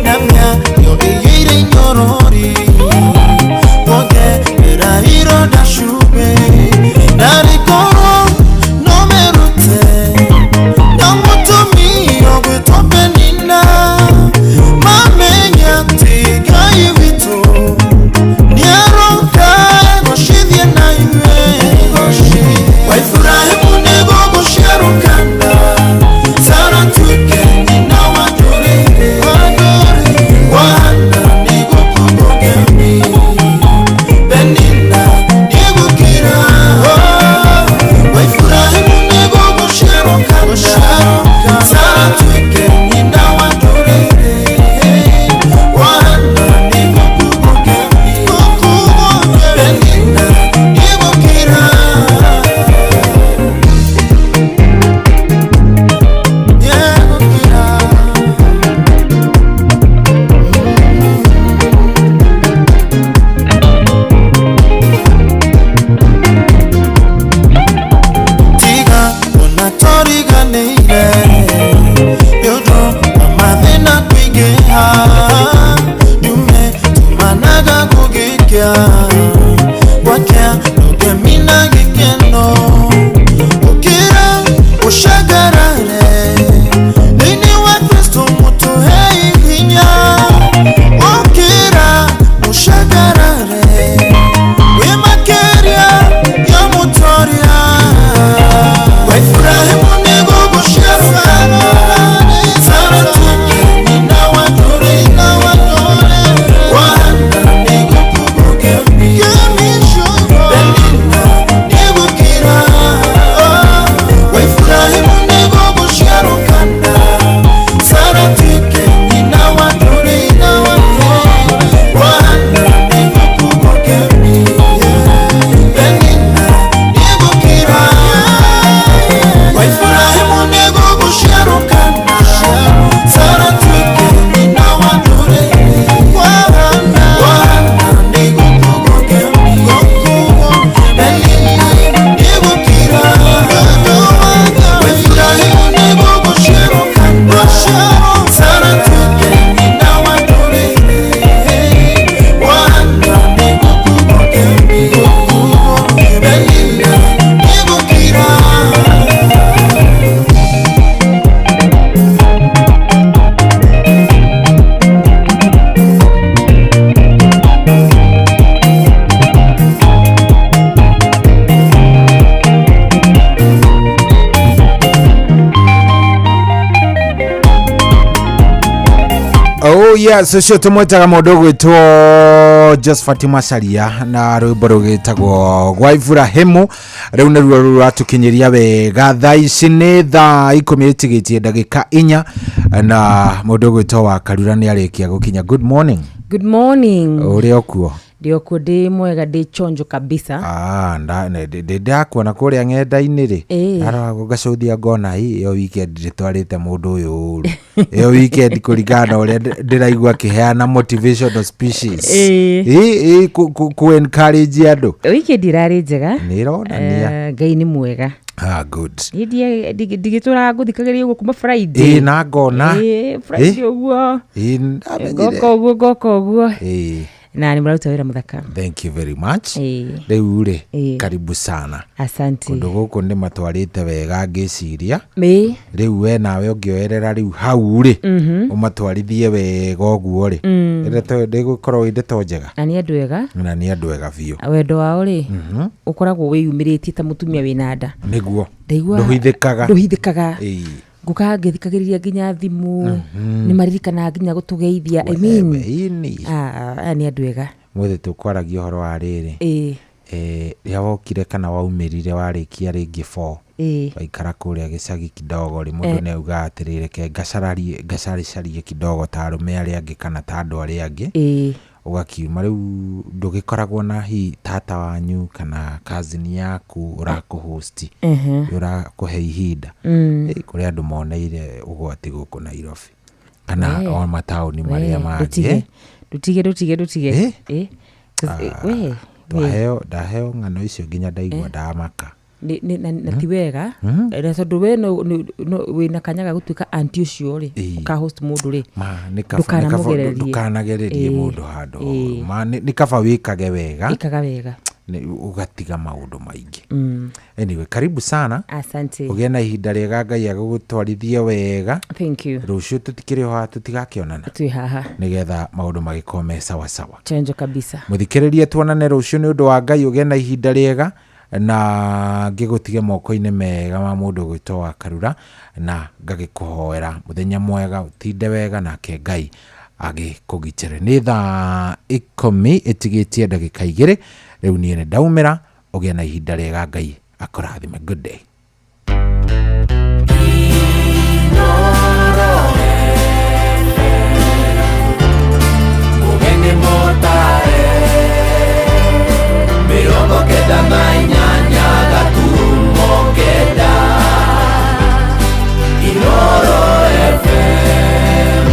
S19: na mĩario ĩiyũire inyorori kuongerera ironda cumbĩ narĩ korwo no merute na mũtumia ũgwĩtwo Penina mamenye atĩ Ngai witũ nĩaroka gũcithie na ithuĩ wa Iburahĩmu nĩguo gũciarwo kana Sara atuĩke nyina wa ndũrĩrĩ kwa Hana nĩguo kugwo kĩami Penina nĩgũkira wa Iburahĩmu nĩguo gũciarwo kana Sara atuĩke nyina wa ndũrĩrĩ kwa Hana nĩguo kugwo kĩami Penina nĩgũkira. Tiga ona tũriganĩire nĩ ũndũ wa mathĩna kũingĩha ndume tumanaga gũgĩkĩa gwakĩa rũgemi na gĩkeno ũkĩra ũcangarare thĩinĩ wa Kristo mũtũhei hinya ũkĩra ũcangarare wĩ makĩria ya mũtoria wa Iburahĩmu nĩguo gũciarwo kana Sara atuĩke nyina wa ndũrĩrĩ kwa Hana nĩguo kugwo kĩami Penina nĩgũkira wa Iburahĩmu nĩguo gũciarwo kana Sara atuĩke nyina wa ndũrĩrĩ kwa Hana nĩguo kugwo kĩami Penina nĩgũkira wa Iburahĩmu nĩguo gũciarwo kana Sara atuĩke nyina wa ndũrĩrĩ kwa Hana nĩguo kugwo kĩami Penina nĩgũkira wa Iburahĩmu nĩguo gũciarwo kana Sara atuĩke nyina wa ndũrĩrĩ kwa Hana nĩguo kugwo kĩami Penina nĩgũkira.
S11: Oh yes, ũcio tũmwĩtaga mũndũ ũgwĩtwo Josephat Macharia na rwĩmbo rũgĩtagwo gwa Iburahĩmu. Rĩu nĩruo rũratũkinyĩria wega thaa ici nĩ thaa 10 ĩtigĩtie ndagĩka 4 na mũndũ ũgwĩtwo wa Karura nĩ arĩkia gũkinya. Good morning.
S20: Good morning.
S11: Ũrĩ o kuo?
S20: Ndĩ okuo, ndĩ mwega, ndĩ chonjo kabisa.
S11: Ah, ndakuona kũrĩa ng'enda-inĩ rĩ. Ndarora ngacũthia ngona ĩ ĩyo weekend ndĩtwarĩte mũndũ ũyũ ũru. Ĩyo weekend kũringana na ũrĩa ndĩraigua akĩheana motivational speeches. Ĩ kũ encourage andũ.
S20: Weekend ĩrarĩ njega.
S11: Nĩ ĩronania.
S20: Ngai nĩ mwega.
S11: Ah, good.
S20: Niĩ ndigĩtũraga ngũthikagĩrĩria ũguo kuma Friday.
S11: Ĩ na ngona.
S20: Ĩ Friday ũguo.
S11: Ĩ ndamenyire.
S20: Ngoka ũguo, ngoka ũguo. Na nĩ mũraruta wĩra mũthaka.
S11: Thank you very much. Rĩu rĩ, karibu sana.
S20: Asante.
S11: Kũndũ gũkũ nĩ matwarĩte wega ngĩciria. Rĩu we nawe ũngĩoerera rĩu hau rĩ, ũmatwarithie wega ũguo rĩ, ndeto ndĩgũkorwo ĩ ndeto njega.
S20: Na nĩ andũ ega.
S11: Na nĩ andũ ega biũ.
S20: Wendo wao rĩ, ũkoragwo wĩyumĩrĩtie ta mũtumia wĩna nda.
S11: Nĩguo. Ndaigua Ndũhithĩkaga.
S20: Ndũhithĩkaga. Ngũkaga ngĩthikagĩrĩria nginya thimũ, nĩ maririkanaga nginya gũtũgeithia. I mean, aya nĩ andũ ega.
S11: Mũthĩ tũkwaragia ũhoro wa rĩrĩ. Rĩrĩa wokire kana waumĩrire warĩkia rĩngĩ 4. Waikara kũrĩa gĩcagi kidogo rĩ, mũndũ nĩ augaga atĩrĩrĩ, reke ngacaricarie kidogo ta arũme arĩa angĩ kana ta andũ arĩa angĩ. Ũgakiuma rĩu ndũgĩkoragwo na hihi tata wanyu kana cousin yaku ũrakũhost, ũrakũhe ihinda. Kũrĩ andũ moneire ũgwati gũkũ Nairobi kana o mataũni marĩa mangĩ.
S20: Ndũtige, ndũtige, ndũtige.
S11: Ndaheo ng'ano icio nginya ndaigua ndamaka.
S20: Na ti wega na tondũ we wĩna kanya ga gũtuĩka auntie ũcio rĩ, ũka host mũndũ rĩ,
S11: ndũkanagererie mũndũ handũ horu. Ma nĩ kaba wĩkage wega.
S20: Ĩkaga wega.
S11: Ũgatiga maũndũ maingĩ. Anyway, karibu sana.
S20: Asante.
S11: Ũgĩe na ihinda rĩega, Ngai agũgũtwarithie wega.
S20: Thank you.
S11: Rũciũ tũtikĩrĩ ho haha, tũtigakĩonana.
S20: Twĩ haha.
S11: Nĩgetha maũndũ magĩkorwo me sawa sawa.
S20: Chenjo kabisa.
S11: Mũthikĩrĩrie, tuonane rũciũ nĩ ũndũ wa Ngai, ũgĩe na ihinda rĩega na ngĩgũtige moko-inĩ mega ma mũndũ ũgwĩtwo wa Karura, na ngagĩkũhoera mũthenya mwega, ũtinde wega, nake Ngai agĩkũgitĩre. Nĩ thaa 10 ĩtigĩtie ndagĩka 2, rĩu niĩ nĩ ndaumĩra. Ũgĩe na ihinda rĩega, Ngai akũrathime. Good day.
S2: 98.9 Inooro FM.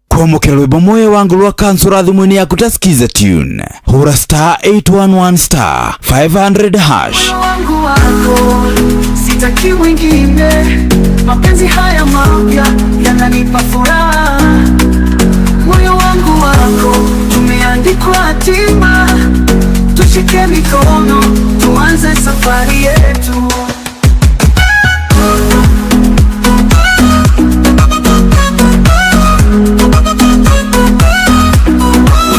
S9: Kwamũkĩra rwĩmbo moyo wangu rwa kansura thimũ-inĩ yaku ta Skiza tune, hũra star 811 star 500 hash.
S21: Moyo wangu wako, sitaki mwingine, mapenzi haya mapya yananipa furaha. Moyo wangu wako, tumeandikwa hatima, tushike mikono, tuanze safari yetu.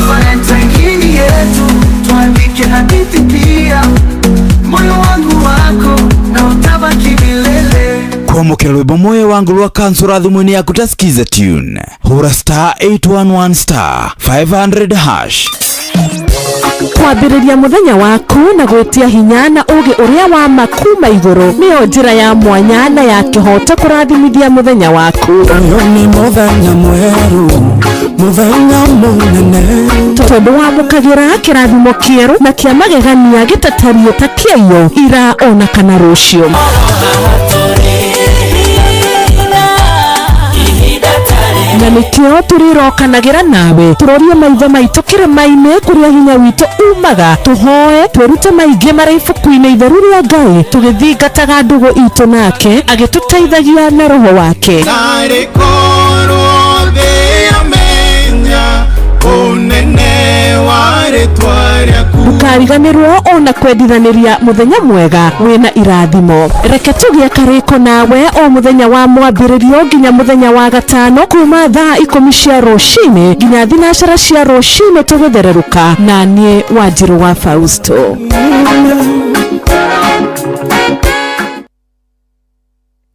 S21: Valentine yetu, tuandike hadithi pia, moyo wangu wako na utabaki milele.
S9: Kwamũkĩra rwĩmbo moyo wangu rwa kansura thimũ-inĩ yaku ta Skiza tune, hũra star 811 star 500 hash.
S22: Kwambĩrĩria mũthenya waku na gwĩtia hinya na ũgĩ ũrĩa wa ma kuma igũrũ nĩyo njĩra ya mwanya na ya kĩhoto kũrathimithia mũthenya waku.
S16: Ũyũ nĩ mũthenya mwerũ, mũthenya mũnene,
S22: tondũ wamũkagĩra kĩrathimo kĩerũ na kĩa magegania gĩtatariĩ ta kĩaiyo ira ona kana rũciũ. Na nĩkĩo tũrĩrokanagĩra nawe, tũrorie maitho maitũ kĩrĩma-inĩ kũrĩa hinya witũ umaga, tũhoe twĩrute maingĩ marĩa ibuku-inĩ itheru rĩa Ngai, tũgĩthingataga ndũgũ itũ nake agĩtũteithagia na roho wake.
S19: Narĩ korwo thĩ yamenya ũnene wa rĩtwa rĩaku.
S22: Ndũkariganĩrwo ona kwendithanĩria mũthenya mwega wĩna irathimo. Reke tũgĩe karĩko nawe o mũthenya wa mwambĩrĩrio nginya mũthenya wa gatano, kuma thaa 10 cia rũcinĩ nginya 9 cia rũcinĩ tũgĩthererũka, na niĩ Wanjirũ wa Fausto.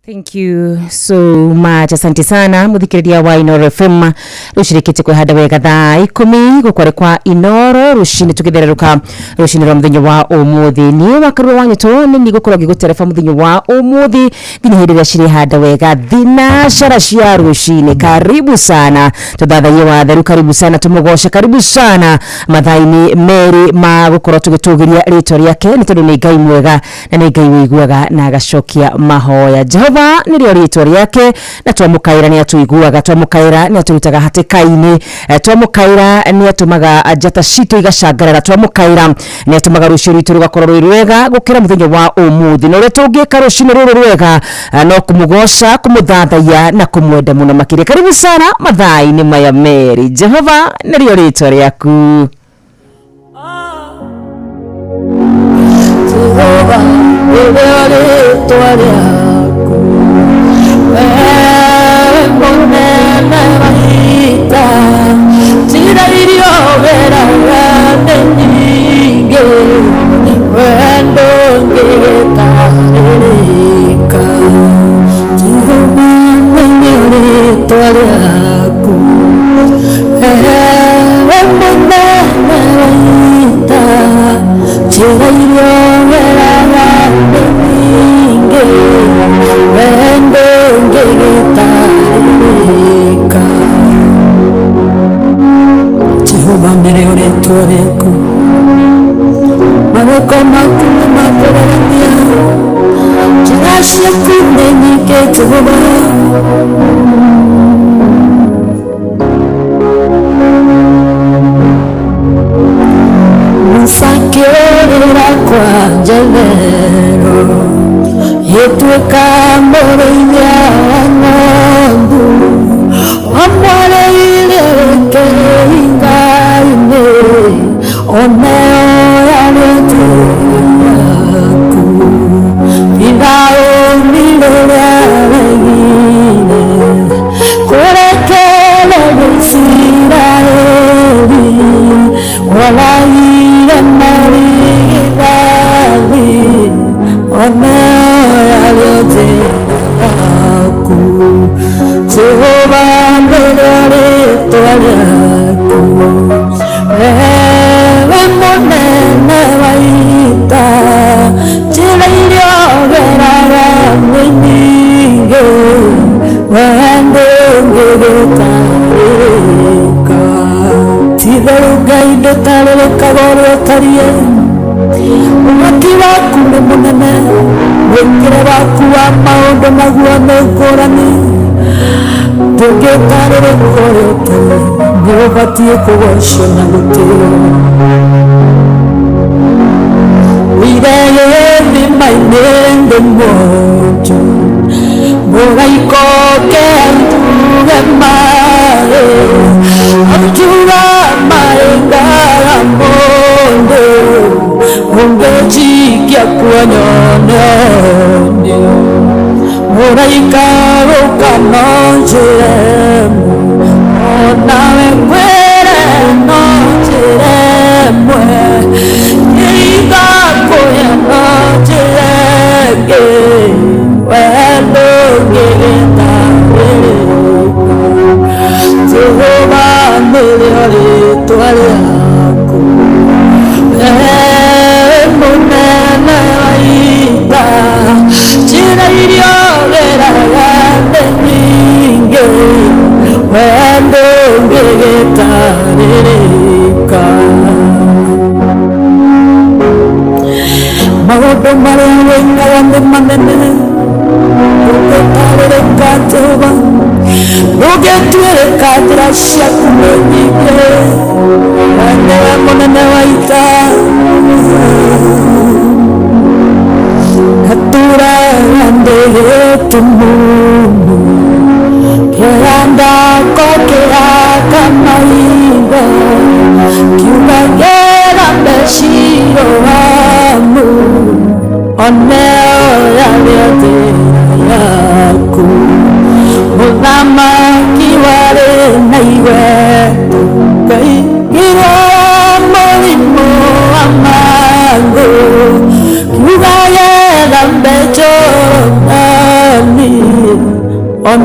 S20: Thank you so much. Asante sana muthikiriria wa Inoro FM rucirikite kwihanda wega thaa 10 gukware kwa Inoro rucini tugithereruka rucini rwa muthenya wa umuthi ni wakarua wa nyeto ni nigukorwo ngigutereba muthenya wa umuthi nginya hindi ria cirihanda wega thinacara cia rucini. Karibu sana tuthathaie watheru, karibu sana tumugoce, karibu sana mathaini meri ma gukorwo tugitugiria ritwa riake ni tondu ni Ngai mwega na ni Ngai wiguaga na agacokia mahoya. Jehova nĩrĩo rĩtwa rĩake na twamũkaĩra nĩ atũiguaga, twamũkaĩra nĩ atũrutaga hatĩka-inĩ, twamũkaĩra nĩ atũmaga njata citũ igacangarara, twamũkaĩra nĩ atũmaga rũciũ rwitũ rũgakorwo rwĩ rwega gũkĩra mũthenya wa ũmũthĩ. Na ũrĩa tũngĩka rũciinĩ rũrũ rwega no kũmũgoca, kũmũthathaiya na kũmwenda mũno makĩria. Karibu sana mathaa-inĩ maya merĩ. Jehova nĩrĩo rĩtwa rĩaku.
S16: Jehova nĩrĩo rĩtwa rĩaku, mũnene wa ita, njĩra iria ũgeraga nĩ nyingĩ, we ndũngĩgĩtarĩrĩka. Jehova nĩrĩo rĩtwa rĩaku, we mũnene wa ita, njĩra iria ũgeraga nĩ nyingĩ, we ndũngĩgĩtarĩrĩka. Jehova nĩrĩo rĩtwa rĩaku, mawĩko maku nĩ ma kũgegania, njĩra ciaku nĩ nyingĩ Jehova. Musa akĩũrĩra kwa Jethero, gĩtuĩka mũrĩithia wa ng'ondu, wamwarĩire kĩhinga-inĩ, oneo yarĩ njĩra yaku. Firaũni rĩrĩa aregire kũrekereria Isiraeli, oragire marigithathi, oneo yarĩ njĩra yaku. Jehova nĩrĩo rĩtwa rĩaku, wewe mũnene wa ita, njĩra iria ũgeraga nĩ nyingĩ, we ndũngĩgĩtarĩrĩka. Ti-itherũ Ngai ndũtarĩrĩkaga ũrĩa ũtariĩ, ũhoti waku nĩ mũnene, mwĩkĩre waku wa maũndũ naguo nĩ ngũrani. Ndũngĩtarĩrĩka ũrĩa ũtariĩ, nĩ ũbatiĩ kũgocwo na gũtĩĩo. Ũire gĩthima-inĩ ndĩ mwonju, mũraika oke anduge maĩ, anduga maĩ ngaga mũndũ, ũngĩnjikia kuo nyone ũnio. Mũraika ũka no njĩre ĩmwe, onawe ngwĩre no njĩre ĩmwe, ingakũhe no njĩre ĩngĩ, we ndũngĩgĩtarĩrĩka. Jehova nĩrĩo rĩtwa rĩaku, wewe mũnene wa ita, njĩra iria ũgeraga nĩ nyingĩ, we ndũngĩgĩtarĩrĩka. Maũndũ marĩa wĩkaga nĩ manene, ndũngĩtarĩrĩka Jehova, ndũngĩtuĩrĩka njĩra ciaku nĩ nyingĩ, we nĩwe mũnene wa ita. Ngatũraga ndĩ gĩtumumu, kĩrandako kĩraka maitho, kiugagĩra Meshiroamu, oneo yarĩ njĩra yaku. Mũthamaki warĩ na igweta, Ngai mũrimũ wa mangũ, kiugagĩra Jorodani,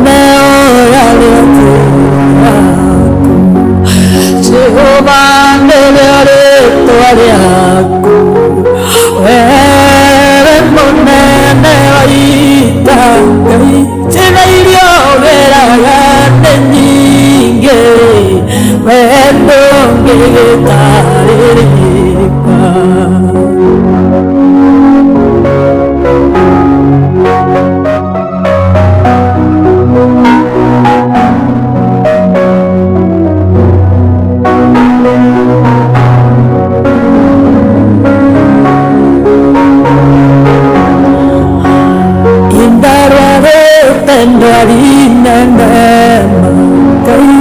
S16: Oneo yarĩo njĩra yaku Jehova nĩrĩo rĩtwa rĩaku wewe mũnene wa ita Ngai njĩra iria ũgeraga nĩ nyingĩ we ndũngĩgĩtarĩrĩka. Indarwarĩte ndwari nene Ngai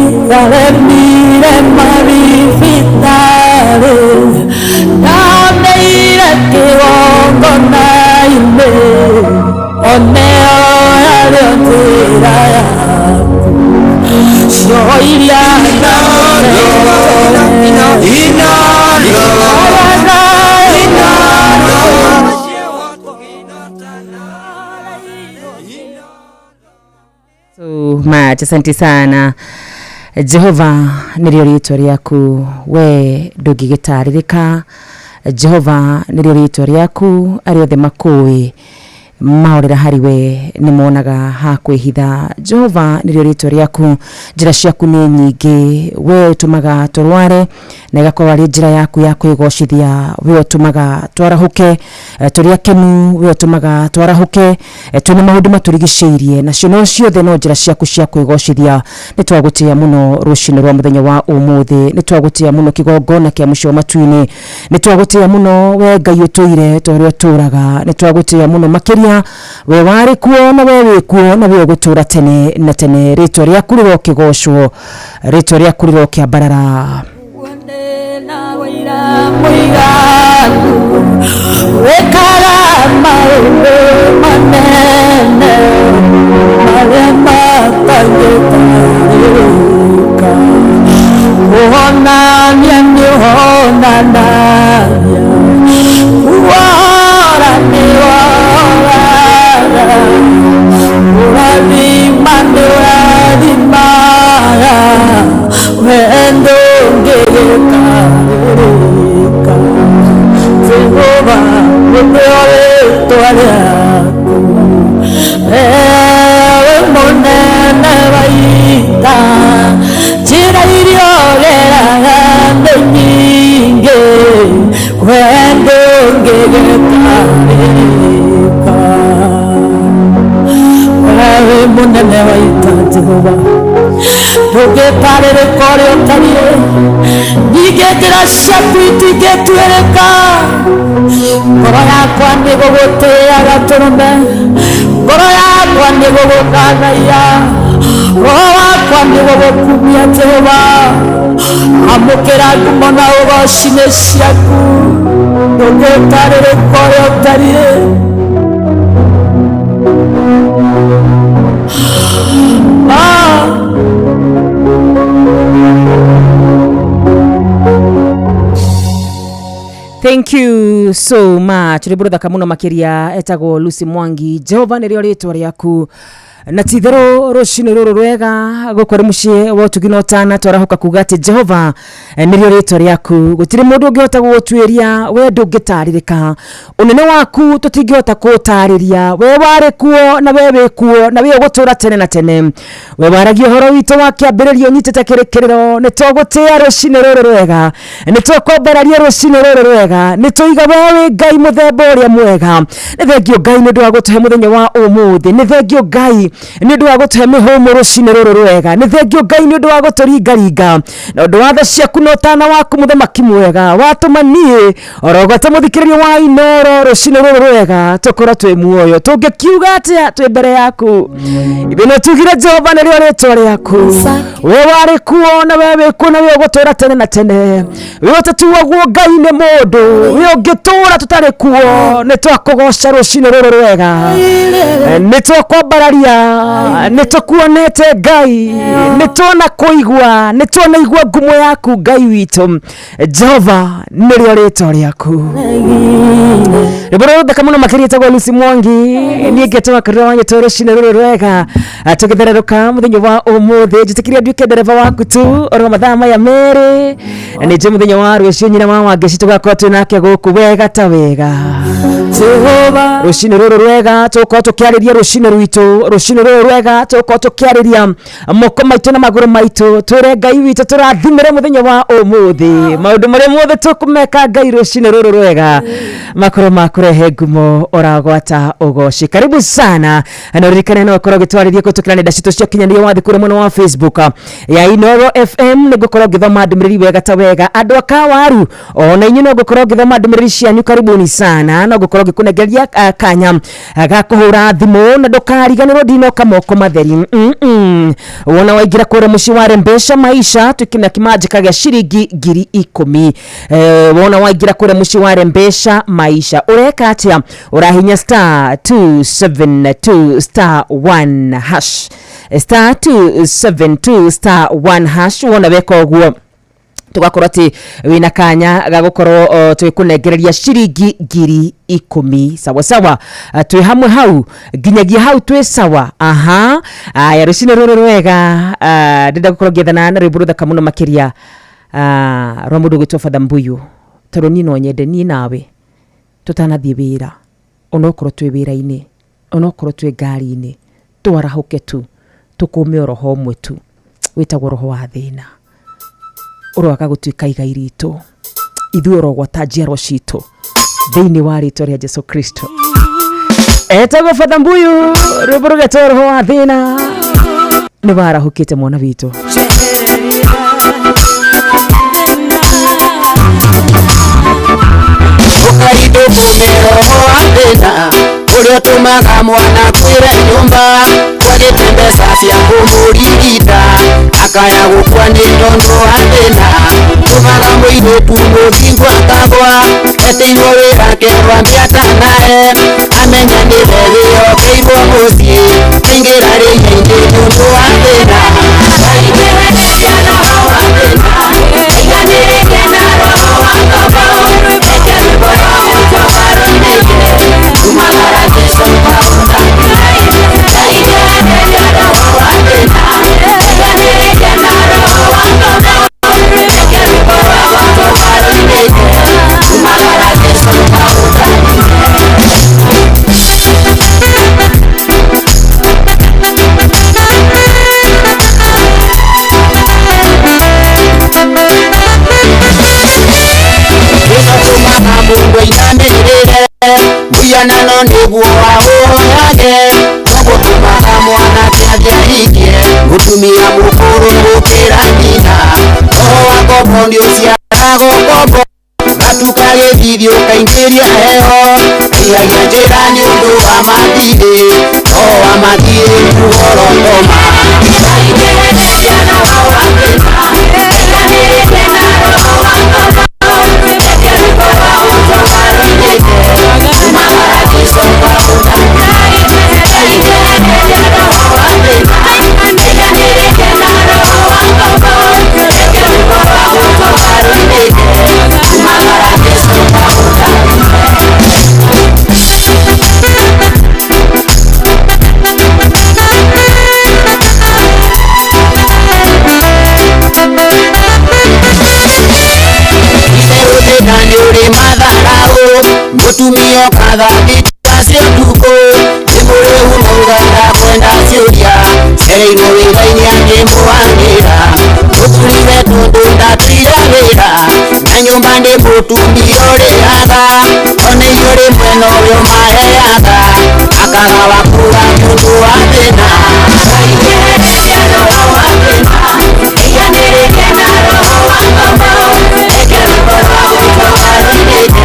S16: aremire mathibitarĩ ndaneire kĩgongona-inĩ oneo yarĩo njĩra yaku cio iria
S20: So much, asante sana. Jehova nĩrĩo rĩtwa rĩaku we ndũngĩgĩtarĩrĩka. Jehova nĩrĩo rĩtwa rĩaku arĩa othe makũĩ maorĩra harĩ we nĩ monaga ha kwĩhitha. Jehova nĩrĩo rĩtwa rĩaku, njĩra ciaku nĩ nyingĩ, we ũtũmaga tũrware na ĩgakorwo arĩ njĩra yaku ya kwĩgocithia, we ũtũmaga twarahũke tũrĩ akenu, we ũtũmaga twarahũke twĩna maũndũ matũrigicĩirie, nacio no ciothe no njĩra ciaku cia kwĩgocithia. Nĩ twagũtĩa mũno rũcinĩ rwa mũthenya wa ũmũthĩ, nĩ twagũtĩa mũno kĩgongona kĩa mũciĩ wa matu-inĩ, nĩ twagũtĩa mũno we Ngai ũtũire ta ũrĩa ũtũraga, nĩ twagũtĩa mũno makĩria we warĩ kuo na we wĩ kuo na we ũgũtũra tene na tene. Rĩtwa rĩaku rĩrokĩgocwo, rĩtwa rĩaku rĩrokĩambarara.
S16: Wĩkaga maũndũ manene marĩa matangĩtarĩrĩka, kũhonania nĩ ũhonanagia, kuohora nĩ wohoraga, kũrathima nĩ ũrathimaga, we ndũngĩgĩtarĩrĩka. Jehova nĩrĩo rĩtwa rĩaku wewe mũnene wa ita, njĩra iria ũgeraga nĩ nyingĩ, we ndũngĩgĩtarĩrĩka. Wewe mũnene wa ita Jehova ndũngĩtarĩrĩka ũrĩa ũtariĩ, ningĩ njĩra ciaku itingĩtuĩrĩka. Ngoro yakwa nĩ gũgũtĩĩa gatũrũme, ngoro yakwa nĩ gũgũthathaiya, roho wakwa nĩ gũgũkumia Jehova. Amũkĩra ngumo na ũgoci nĩ ciaku, ndũngĩtarĩrĩka ũrĩa ũtariĩ.
S20: Thank you so much. Rwĩmbo rũthaka mũno makĩria etagwo Lucy Mwangi. Jehova nĩrĩo rĩtwa rĩaku na titherũ rũcinĩ rũrũ rwega gũkũ arĩ mũciĩ wa ũtugi na ũtana twarahũka kuga atĩ Jehova nĩrĩo rĩtwa rĩaku. Gũtirĩ mũndũ ũngĩhota gũgũtuĩria, we ndũngĩtarĩrĩka. Ũnene waku tũtingĩhota kũũtarĩria, we warĩ kuo na we wĩ kuo na we ũgũtũra tene na tene. We waragia ũhoro witũ wa kĩambĩrĩria ũnyitĩte kĩrĩkĩrĩro, nĩ tũgũtĩĩa rũcinĩ rũrũ rwega, nĩ tũkwambararia rũcinĩ rũrũ rwega, nĩ tũiga we wĩ Ngai mũthemba ũrĩa mwega. Nĩ thengio Ngai nĩ ũndũ wa gũtũhe mũthenya wa ũmũthĩ, nĩ thengio Ngai nĩ ũndũ wa gũtũhe mĩhũmũ rũcinĩ rũrũ rwega, nĩ thengio Ngai nĩ ũndũ wa gũtũringaringa na ũndũ wa tha ciaku na ũtana waku mũthamaki mwega watũma niĩ orogwate mũthikĩrĩria wa Inooro rũcinĩ rũrũ rwega tũkorwo twĩ muoyo. Tũngĩkiuga atĩa twĩ mbere yaku? Ithuĩ nĩ tugire Jehova nĩrĩo rĩtwa rĩaku, we warĩ kuo na we wĩ kuo na we ũgũtũra tene na tene. We ũtatuagwo Ngai nĩ mũndũ, we ũngĩtũra tũtarĩ kuo, nĩ twakũgoca rũcinĩ rũrũ rwega, nĩ twakwambararia Haleluya. Nĩtũkuonete Ngai, nĩtwona kũigua, nĩtwona igua ngumo yaku Ngai witũ. Jehova nĩrĩo rĩtwa rĩaku. Rwĩmbo rũthaka mũno makĩria ĩtagwo Lucy Mwangi. Niĩ ngetwo Karura wa Nyetoro rũcinĩ rũrũ rwega tũgĩthererũka mũthenya wa ũmũthĩ. Njĩtĩkĩria nduĩke ndereba waku tu oro mathaa maya merĩ. Na nĩ njũĩ mũthenya wa rũciũ nyina wa Wangeci tũgakorwo twĩ nake gũkũ wega ta wega. Rũcinĩ rũrũ rwega tũgũkorwo tũkĩarĩria rũcinĩ rwitũ, rũcinĩ rũrũ rwega tũgũkorwo tũkĩarĩria moko maitũ na magũrũ maitũ, twĩre Ngai witũ tũrathimĩre mũthenya wa ũmũthĩ. Maũndũ marĩa mothe tũkũmeka Ngai rũcinĩ rũrũ rwega makorwo makũrehe ngumo oragwata ũgoci. Karibu sana na ũririkane no ũkorwo ũgĩtwarĩria kũhĩtũkĩra nenda citũ cia ũkinyanĩria wa thĩ kũrĩa mwena wa Facebook ya Inooro FM. Nĩngũkorwo ngĩthoma ndũmĩrĩri wega ta wega. Andũ a Kawaru ona inyuĩ no ngũkorwo ngĩthoma ndũmĩrĩri cianyu, karibuni sana. No ngũkorwo ngĩkũnengeria kanya ga kũhũra thimũ na ndũkariganĩrwo ndinoka moko matheri. Wona waingĩra kũrĩa mũciĩ wa Rembesha Maisha twĩkĩna kĩmanjĩka gĩa ciringi 10,000. Wona waingĩra kũrĩa mũciĩ wa Rembesha Maisha ũreka atĩa? Ũrahinya star 272 star 1 hash, star 272 star 1 hash. Wona weka ũguo tugakorwo ati wina kanya ga gukorwo twikunengereria ciringi 10,000. Sawa sawa, twi hamwe hau nginyagia hau twi sawa. Aha, aya rucine ruru rwega ndenda gukorwo ngĩethana na rwĩmbo rũthaka mũno makĩria rwa mũndũ ũgwĩtwo Father Mbuyu, tondũ niĩ no nyende niĩ nawe tũtanathiĩ wĩra, onokorwo twĩ wĩra-inĩ, onokorwo twĩ ngari-inĩ, twarahũke tu tũkũme o roho ũmwe tu wĩtagwo roho wa thĩna ũroaga gũtuĩka igai ritũ ithuĩ ũrogwata njiarwa citũ thĩinĩ wa rĩtwa rĩa Jesu Kristo. Etagwo Father Mbuyu, rwĩmbo rũgetwo roho wa thĩna nĩ warahũkĩte mwana witũ.
S2: Ũrĩa ũtũmaga mwana kwĩre nyũmba kwagĩte mbeca cia kũmũrigita akaya gũkua nĩ tondũ wa thĩna tũmaga mũirĩtu mũthingu akagwa etĩirwo wĩra kerwa mbiatanae amenya nĩwe wĩhokeirwo mũciĩ aingĩra rĩia-inĩ nĩ ũndũ wa thĩna.
S4: Aiganĩrĩria na roho wa thĩna, aiganĩrĩria na roho wa ngombo, reke rwĩmbo rwa gũtũma rũinĩke kumagara Jesũ kaũtangĩre. Aiganĩrĩria roho wa thĩna, aiganĩrĩria na roho wa ngombo, reke rwĩmbo rwa gũtũma rũinĩke kumagara Jesũ kaũtangĩre.
S2: Mũhianano nĩguo aũhoyage noguo tũmaga mwanake athiĩ ahikie mũtumia mũkũrũ gũkĩra nyina roho wa ngombo nĩũciaragwo ngombo gatuka gĩthithio ũkaingĩria heho aihagia njĩra nĩ ũndũ wa mathirĩ roho wa mathirĩ muorotoma.
S4: Aiganĩrĩria na roho wa thĩna, aiganĩrĩria na roho wa ngombo, reke rwĩmbo rwa gũtũma rũinĩke kumagara Jesũ kaũtangĩre. Aiganĩrĩria roho wa thĩna, aiganĩrĩria na roho wa ngombo, reke rwĩmbo rwa gũtũma rũinĩke kumagara Jesũ kaũtangĩre.
S2: Thĩna nĩ ũrĩ matharaũ mũtumia ũkatha cia ũtukũ nĩ mũrĩhu maugaga kwenda ciũria cereirwo wĩra-inĩ akĩmũhang'ĩra mũthuriwe tondũ ndatũire wĩra na nyũmba nĩ mũtumia ũrĩaga ona irio rĩmwe nowe ũmaheaga akaga wa kuga nĩ ũndũ wa thĩna.
S4: Aiganĩrĩria roho wa thĩna, aiganĩrĩria na roho wa ngombo, reke rwĩmbo rwa gũtũma rũinĩke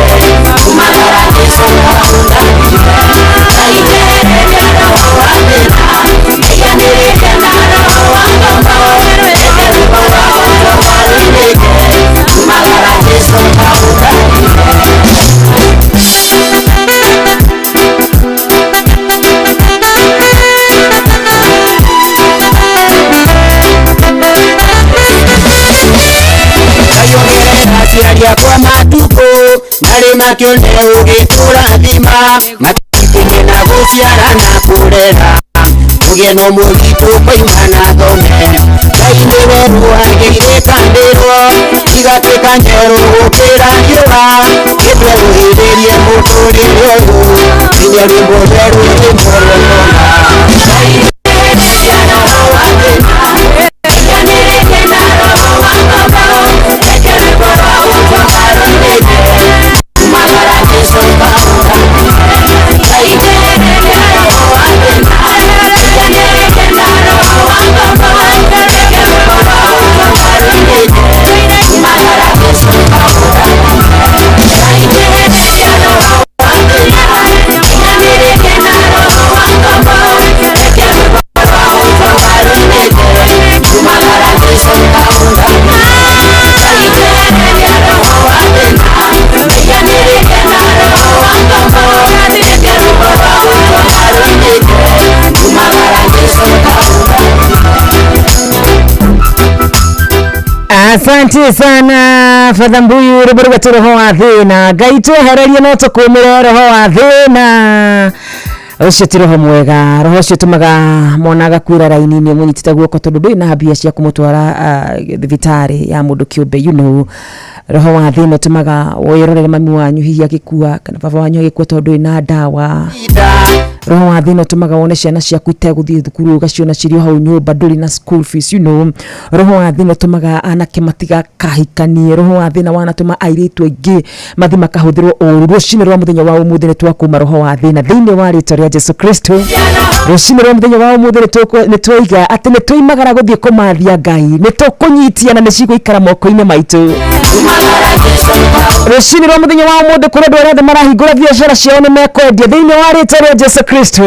S4: kumagara Jesũ kaũtangĩre. Aiganĩrĩria roho wa thĩna, aiganĩrĩria na roho wa ngombo, reke rwĩmbo rwa gũtũma rũinĩke kumagara Jesũ kaũtangĩre.
S2: Nakĩo nĩ ũgĩtũrathima matikĩnye na gũciara na kũrera tũgĩe na ũmwe witũ koima na thome Ngai nĩwe rũhangĩire kandĩrwo igatuĩka njerũ gũkĩra riũa gĩtwerũhĩrĩrie mũtũrĩre ũyũ nginya rwĩmbo rwerũ rwĩmbo rwonona
S20: Asante sana Father Mbuyu rwĩmbo rũgwetwo roho wa thĩna Ngai twehererie no tũkũmĩre roho wa thĩna ũcio ti roho mwega roho ũcio ũtũmaga mwana agakuĩra raini-inĩ ũmũnyitĩte guoko tondũ ndũrĩ na mbia cia kũmũtwara thibitarĩ ya mũndũ kĩũmbe you know roho wa thĩna ũtũmaga wĩrorere mami wanyu hihi agĩkua kana baba wanyu agĩkua tondũ ndũrĩ na ndawa roho wa thĩna ũtũmaga wone ciana ciaku itegũthiĩ thukuru ũgaciona cirĩ o hau nyũmba ndũrĩ na school fees you know roho wa thĩna ũtũmaga anake matigakahikanie roho wa thĩna wanatũma airĩtu aingĩ mathiĩ makahũthĩrwo ũru rũcinĩ rwa mũthenya wa ũmũthĩ nĩ twakuma roho wa thĩna thĩinĩ wa rĩtwa rĩa Jesu Kristo rũcinĩ rwa mũthenya wa ũmũthĩ nĩ twoiga atĩ nĩ twoimagara gũthiĩ kũmathia Ngai nĩ tũkũnyitia na nĩ cigũikara moko-inĩ maitũ rũcinĩ rwa mũthenya wa ũmũthĩ kũrĩ andũ arĩa othe marahingũra biacara ciao nĩ mekwendia thĩinĩ wa rĩtwa rĩa Jesu Kristo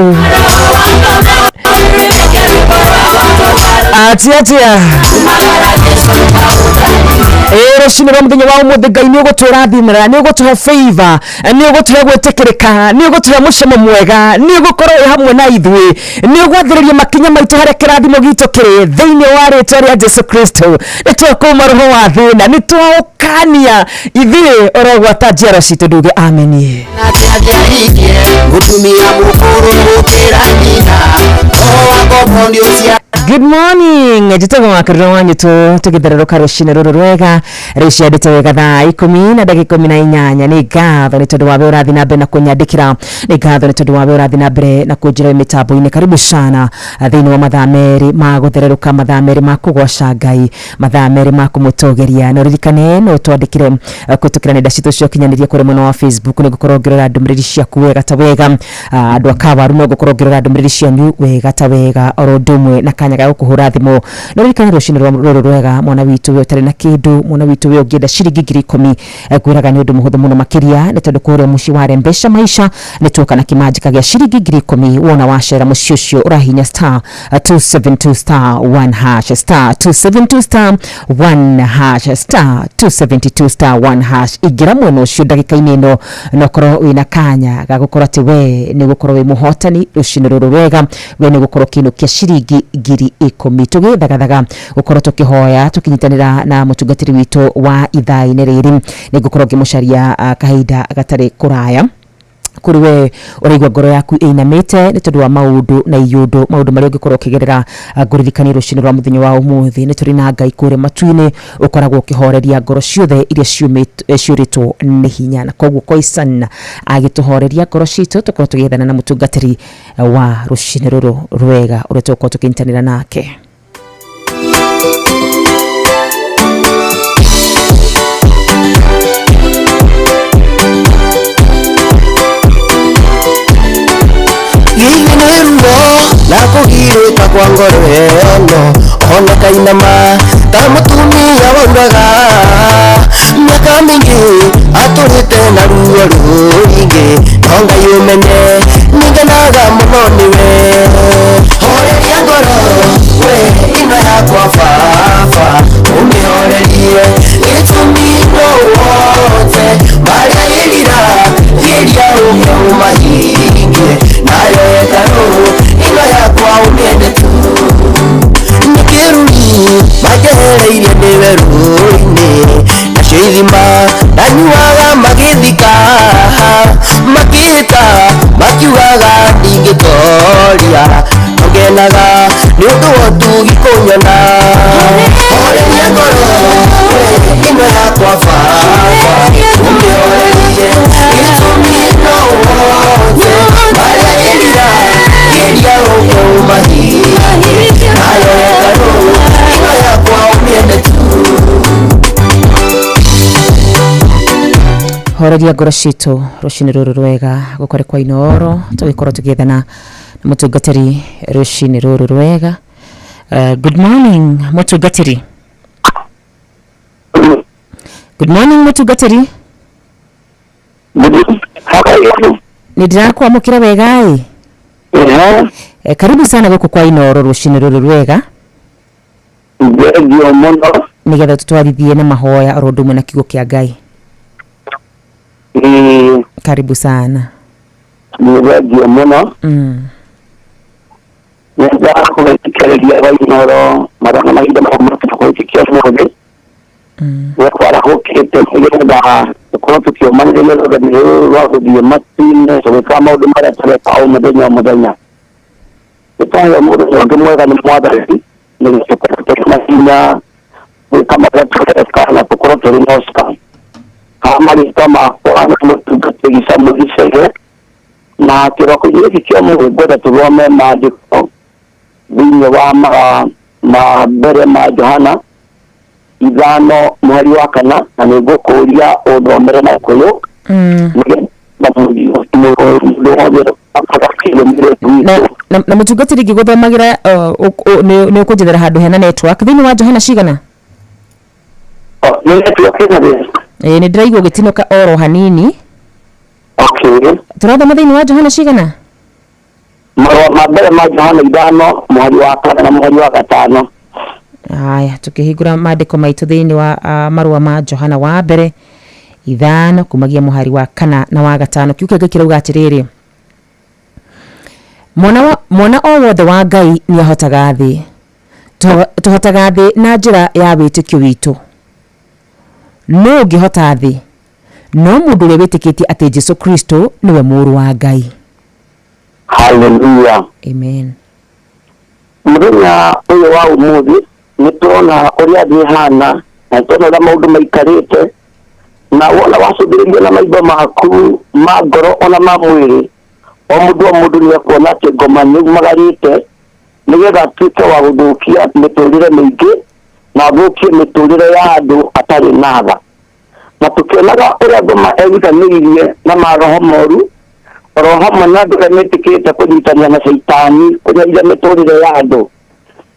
S20: atia atia rũcinĩ rwa mũthenya wa ũmũthĩ Ngai nĩ ũgũtũrathimĩra nĩ ũgũtũhe favor nĩ ũgũtũhe gwĩtĩkĩrĩka nĩ ũgũtũhe mũcamo mwega nĩ ũgũkorwo wĩ hamwe na ithuĩ nĩ ũgwathĩrĩria makinya maitũ harĩa kĩrathimo gitũ kĩrĩ thĩinĩ wa rĩtwa rĩa Jesu Kristo nĩ twakũma roho wa thĩna nĩ twaũkania ithuĩ ũrogwata njiaro citũ nduge ameni Good morning njĩtagwo Wakarura wa Nyũtũ tũgĩthererũka rũcinĩ rũrũ rwega rĩu ciandĩte wega thaa 10 na ndagĩka 18 nĩ ngatho nĩ tondũ wa we ũrathiĩ na mbere na kũnyandĩkĩra nĩ ngatho nĩ tondũ wa we ũrathiĩ na mbere na kũnjĩra mĩtambo-inĩ karibu sana thĩinĩ wa mathaa merĩ ma gũthererũka mathaa merĩ ma kũgoca Ngai mathaa merĩ ma kũmũtũgĩria na ũririkane no twandĩkĩre kũhĩtũkĩra nenda citũ cia ũkinyanĩria kũrĩ mwena wa Facebook nĩ ngũkorwo ngĩrora ndũmĩrĩri ciaku wega ta wega andũ a Kawaru no ngũkorwo ngĩrora ndũmĩrĩri cianyu wega ta wega oro ũndũ ũmwe na kanya ga gũkũhũra thimũ no ririkane rũcinĩ rũrũ rwega mwana witũ we ũtarĩ na kĩndũ mwana witũ we ũngĩenda ciringi 10,000 ngwĩraga nĩ ũndũ mũhũthũ mũno makĩria nĩ tondũ kũrĩa mũciĩ wa Rembesha Maisha nĩ tuoka na kĩmanjĩka gĩa ciringi 10,000 wona wacera mũciĩ ũcio ũrahinya star 272 star 1 hash star 272 star 1 hash star 272 star 1 hash ingĩra mwena ũcio ndagĩka-inĩ ĩno no korwo wĩna kanya ga gũkorwo atĩ we nĩ gũkorwo wĩ mũhotani rũcinĩ rũrũ rwega we nĩ gũkorwo kĩinũkia ciringi 10,000 tũgĩthagathaga gũkorwo tũkĩhoya tũkĩnyitanĩra na mũtungatĩri witũ wa ithaa-inĩ rĩrĩ nĩ ngũkorwo ngĩmũcaria kahinda gatarĩ kũraya kũrĩ we ũraigua ngoro yaku ĩinamĩte nĩ tondũ wa maũndũ na iyũndũ maũndũ marĩa ũngĩkorwo ũkĩgerera ngũririkanie rũcinĩ rwa mũthenya wa ũmũthĩ nĩ tũrĩ na Ngai kũrĩa matu-inĩ ũkoragwo ũkĩhoreria ngoro ciothe iria ciũrĩtwo nĩ hinya na koguo Koisan agĩtũhoreria ngoro citũ tũkorwo tũgĩethana na mũtungatĩri wa rũcinĩ rũrũ rwega ũrĩa tũgũkorwo tũkĩnyitanĩra nake.
S2: Na kũgirĩka kwa ngoro ĩno ona kainama ta mũtumia wauraga mĩaka mĩingĩ atũrĩte na ruo rũingĩ no Ngai ũmenye nĩngenaga mũno nĩwe horeria ngoro we ĩno yakwa baba ũmĩhorerie gĩtũmi no wote marĩa ĩrira geria ũke ũmahingie nayo hekarũ ĩno yakwa ũmĩende tu nĩ kĩrumi majehereirie nĩ werũ-inĩ nacio ithima ndanyuaga magĩthika
S20: Horeria ngoro citũ rũcinĩ rũrũ rwega gũkore kwa Inooro tũgĩkorwo tũgĩethana na mũtungatĩri rũcinĩ rũrũ rwega. Good morning mũtungatĩri. Good morning mũtungatĩri. Nĩ ndĩrakwamũkĩra wega ĩ. Karibu sana gũkũ kwa Inooro rũcinĩ rũrũ rwega.
S3: Thengio mũno.
S20: Nĩgetha tũtwarithie na mahoya oro ũndũ ũmwe na kiugo kĩa Ngai. Karibu sana.
S3: Nĩ thengio mũno. Nenda kũgĩthikĩrĩria wa Inooro mathaa mahinda makũhĩtũkia ũmũthĩ. Nĩ kwarahũkĩte nĩgetha tũkorwo tũkĩũmanĩrĩria rũgeni rũrũ rwa gũthiĩ matu-inĩ tũgĩka maũndũ marĩa tũreka o mũthenya o mũthenya. Nĩtwaheo mũthenya ũngĩ mwega nĩ Mwathani nĩguo tũkorwo tũrĩ na hinya gwĩka marĩa tũreka na tũkorwo tũrĩ na ũcamba. Haha marĩtwa makwa nĩ mũtungatĩri Samuel Gĩcege, na kĩroko-inĩ gĩkĩ kĩa ũmũthĩ ngwenda tũthome maandĩko thĩinĩ wa ma mbere ma Johana 5 mũhari wa 4, na nĩ ngũkũria ũthomere na Gĩkũyũ.
S20: Na mũtungatĩri ngĩgũthomagĩra nĩ ũkũnjethera handũ hena network thĩinĩ wa Johana cigana?
S3: Nĩ network ĩna thĩna.
S20: Nĩ ndĩraigua ũgĩtinũka oro hanini.
S3: Okay.
S20: Tũrathoma thĩinĩ wa Johana cigana?
S3: Marũa ma mbere ma Johana 5 mũhari wa 4 na mũhari wa 5.
S20: Aya, tukĩhingũra maandĩko maitũ thĩinĩ wa marũa ma Johana wa mbere 5 kumagia mũhari wa 4 na wa 5. Kiugo kĩa Ngai kĩrauga atĩrĩrĩ, mwana o wothe wa Ngai nĩ ahotaga thĩ. Tũhotaga thĩ na njĩra ya wĩtĩkio witũ. No ũngĩhota thĩ no mũndũ ũrĩa wĩtĩkĩtie atĩ Jesu Kristo nĩwe mũrũ wa Ngai.
S3: Hallelujah.
S20: Amen.
S3: Mũthenya ũyũ wa ũmũthĩ nĩ tũrona ũrĩa thĩ ĩhana na tũrona ũrĩa maũndũ maikarĩte, na wona wacũthĩrĩria na maitho maku ma ngoro ona ma mwĩrĩ, o mũndũ nĩ ekuona atĩ ngoma nĩ umagarĩte nĩgetha atuĩke wa gũthũkia mĩtũrĩre mĩingĩ na athũkie mĩtũrĩre ya andũ atarĩ na tha. Na tũkĩonaga ũrĩa ngoma erutanĩirie na maroho moru oro hamwe na andũ arĩa metĩkĩrĩte kũnyitanĩra na caitani kũnyaria mĩtũrĩre ya andũ.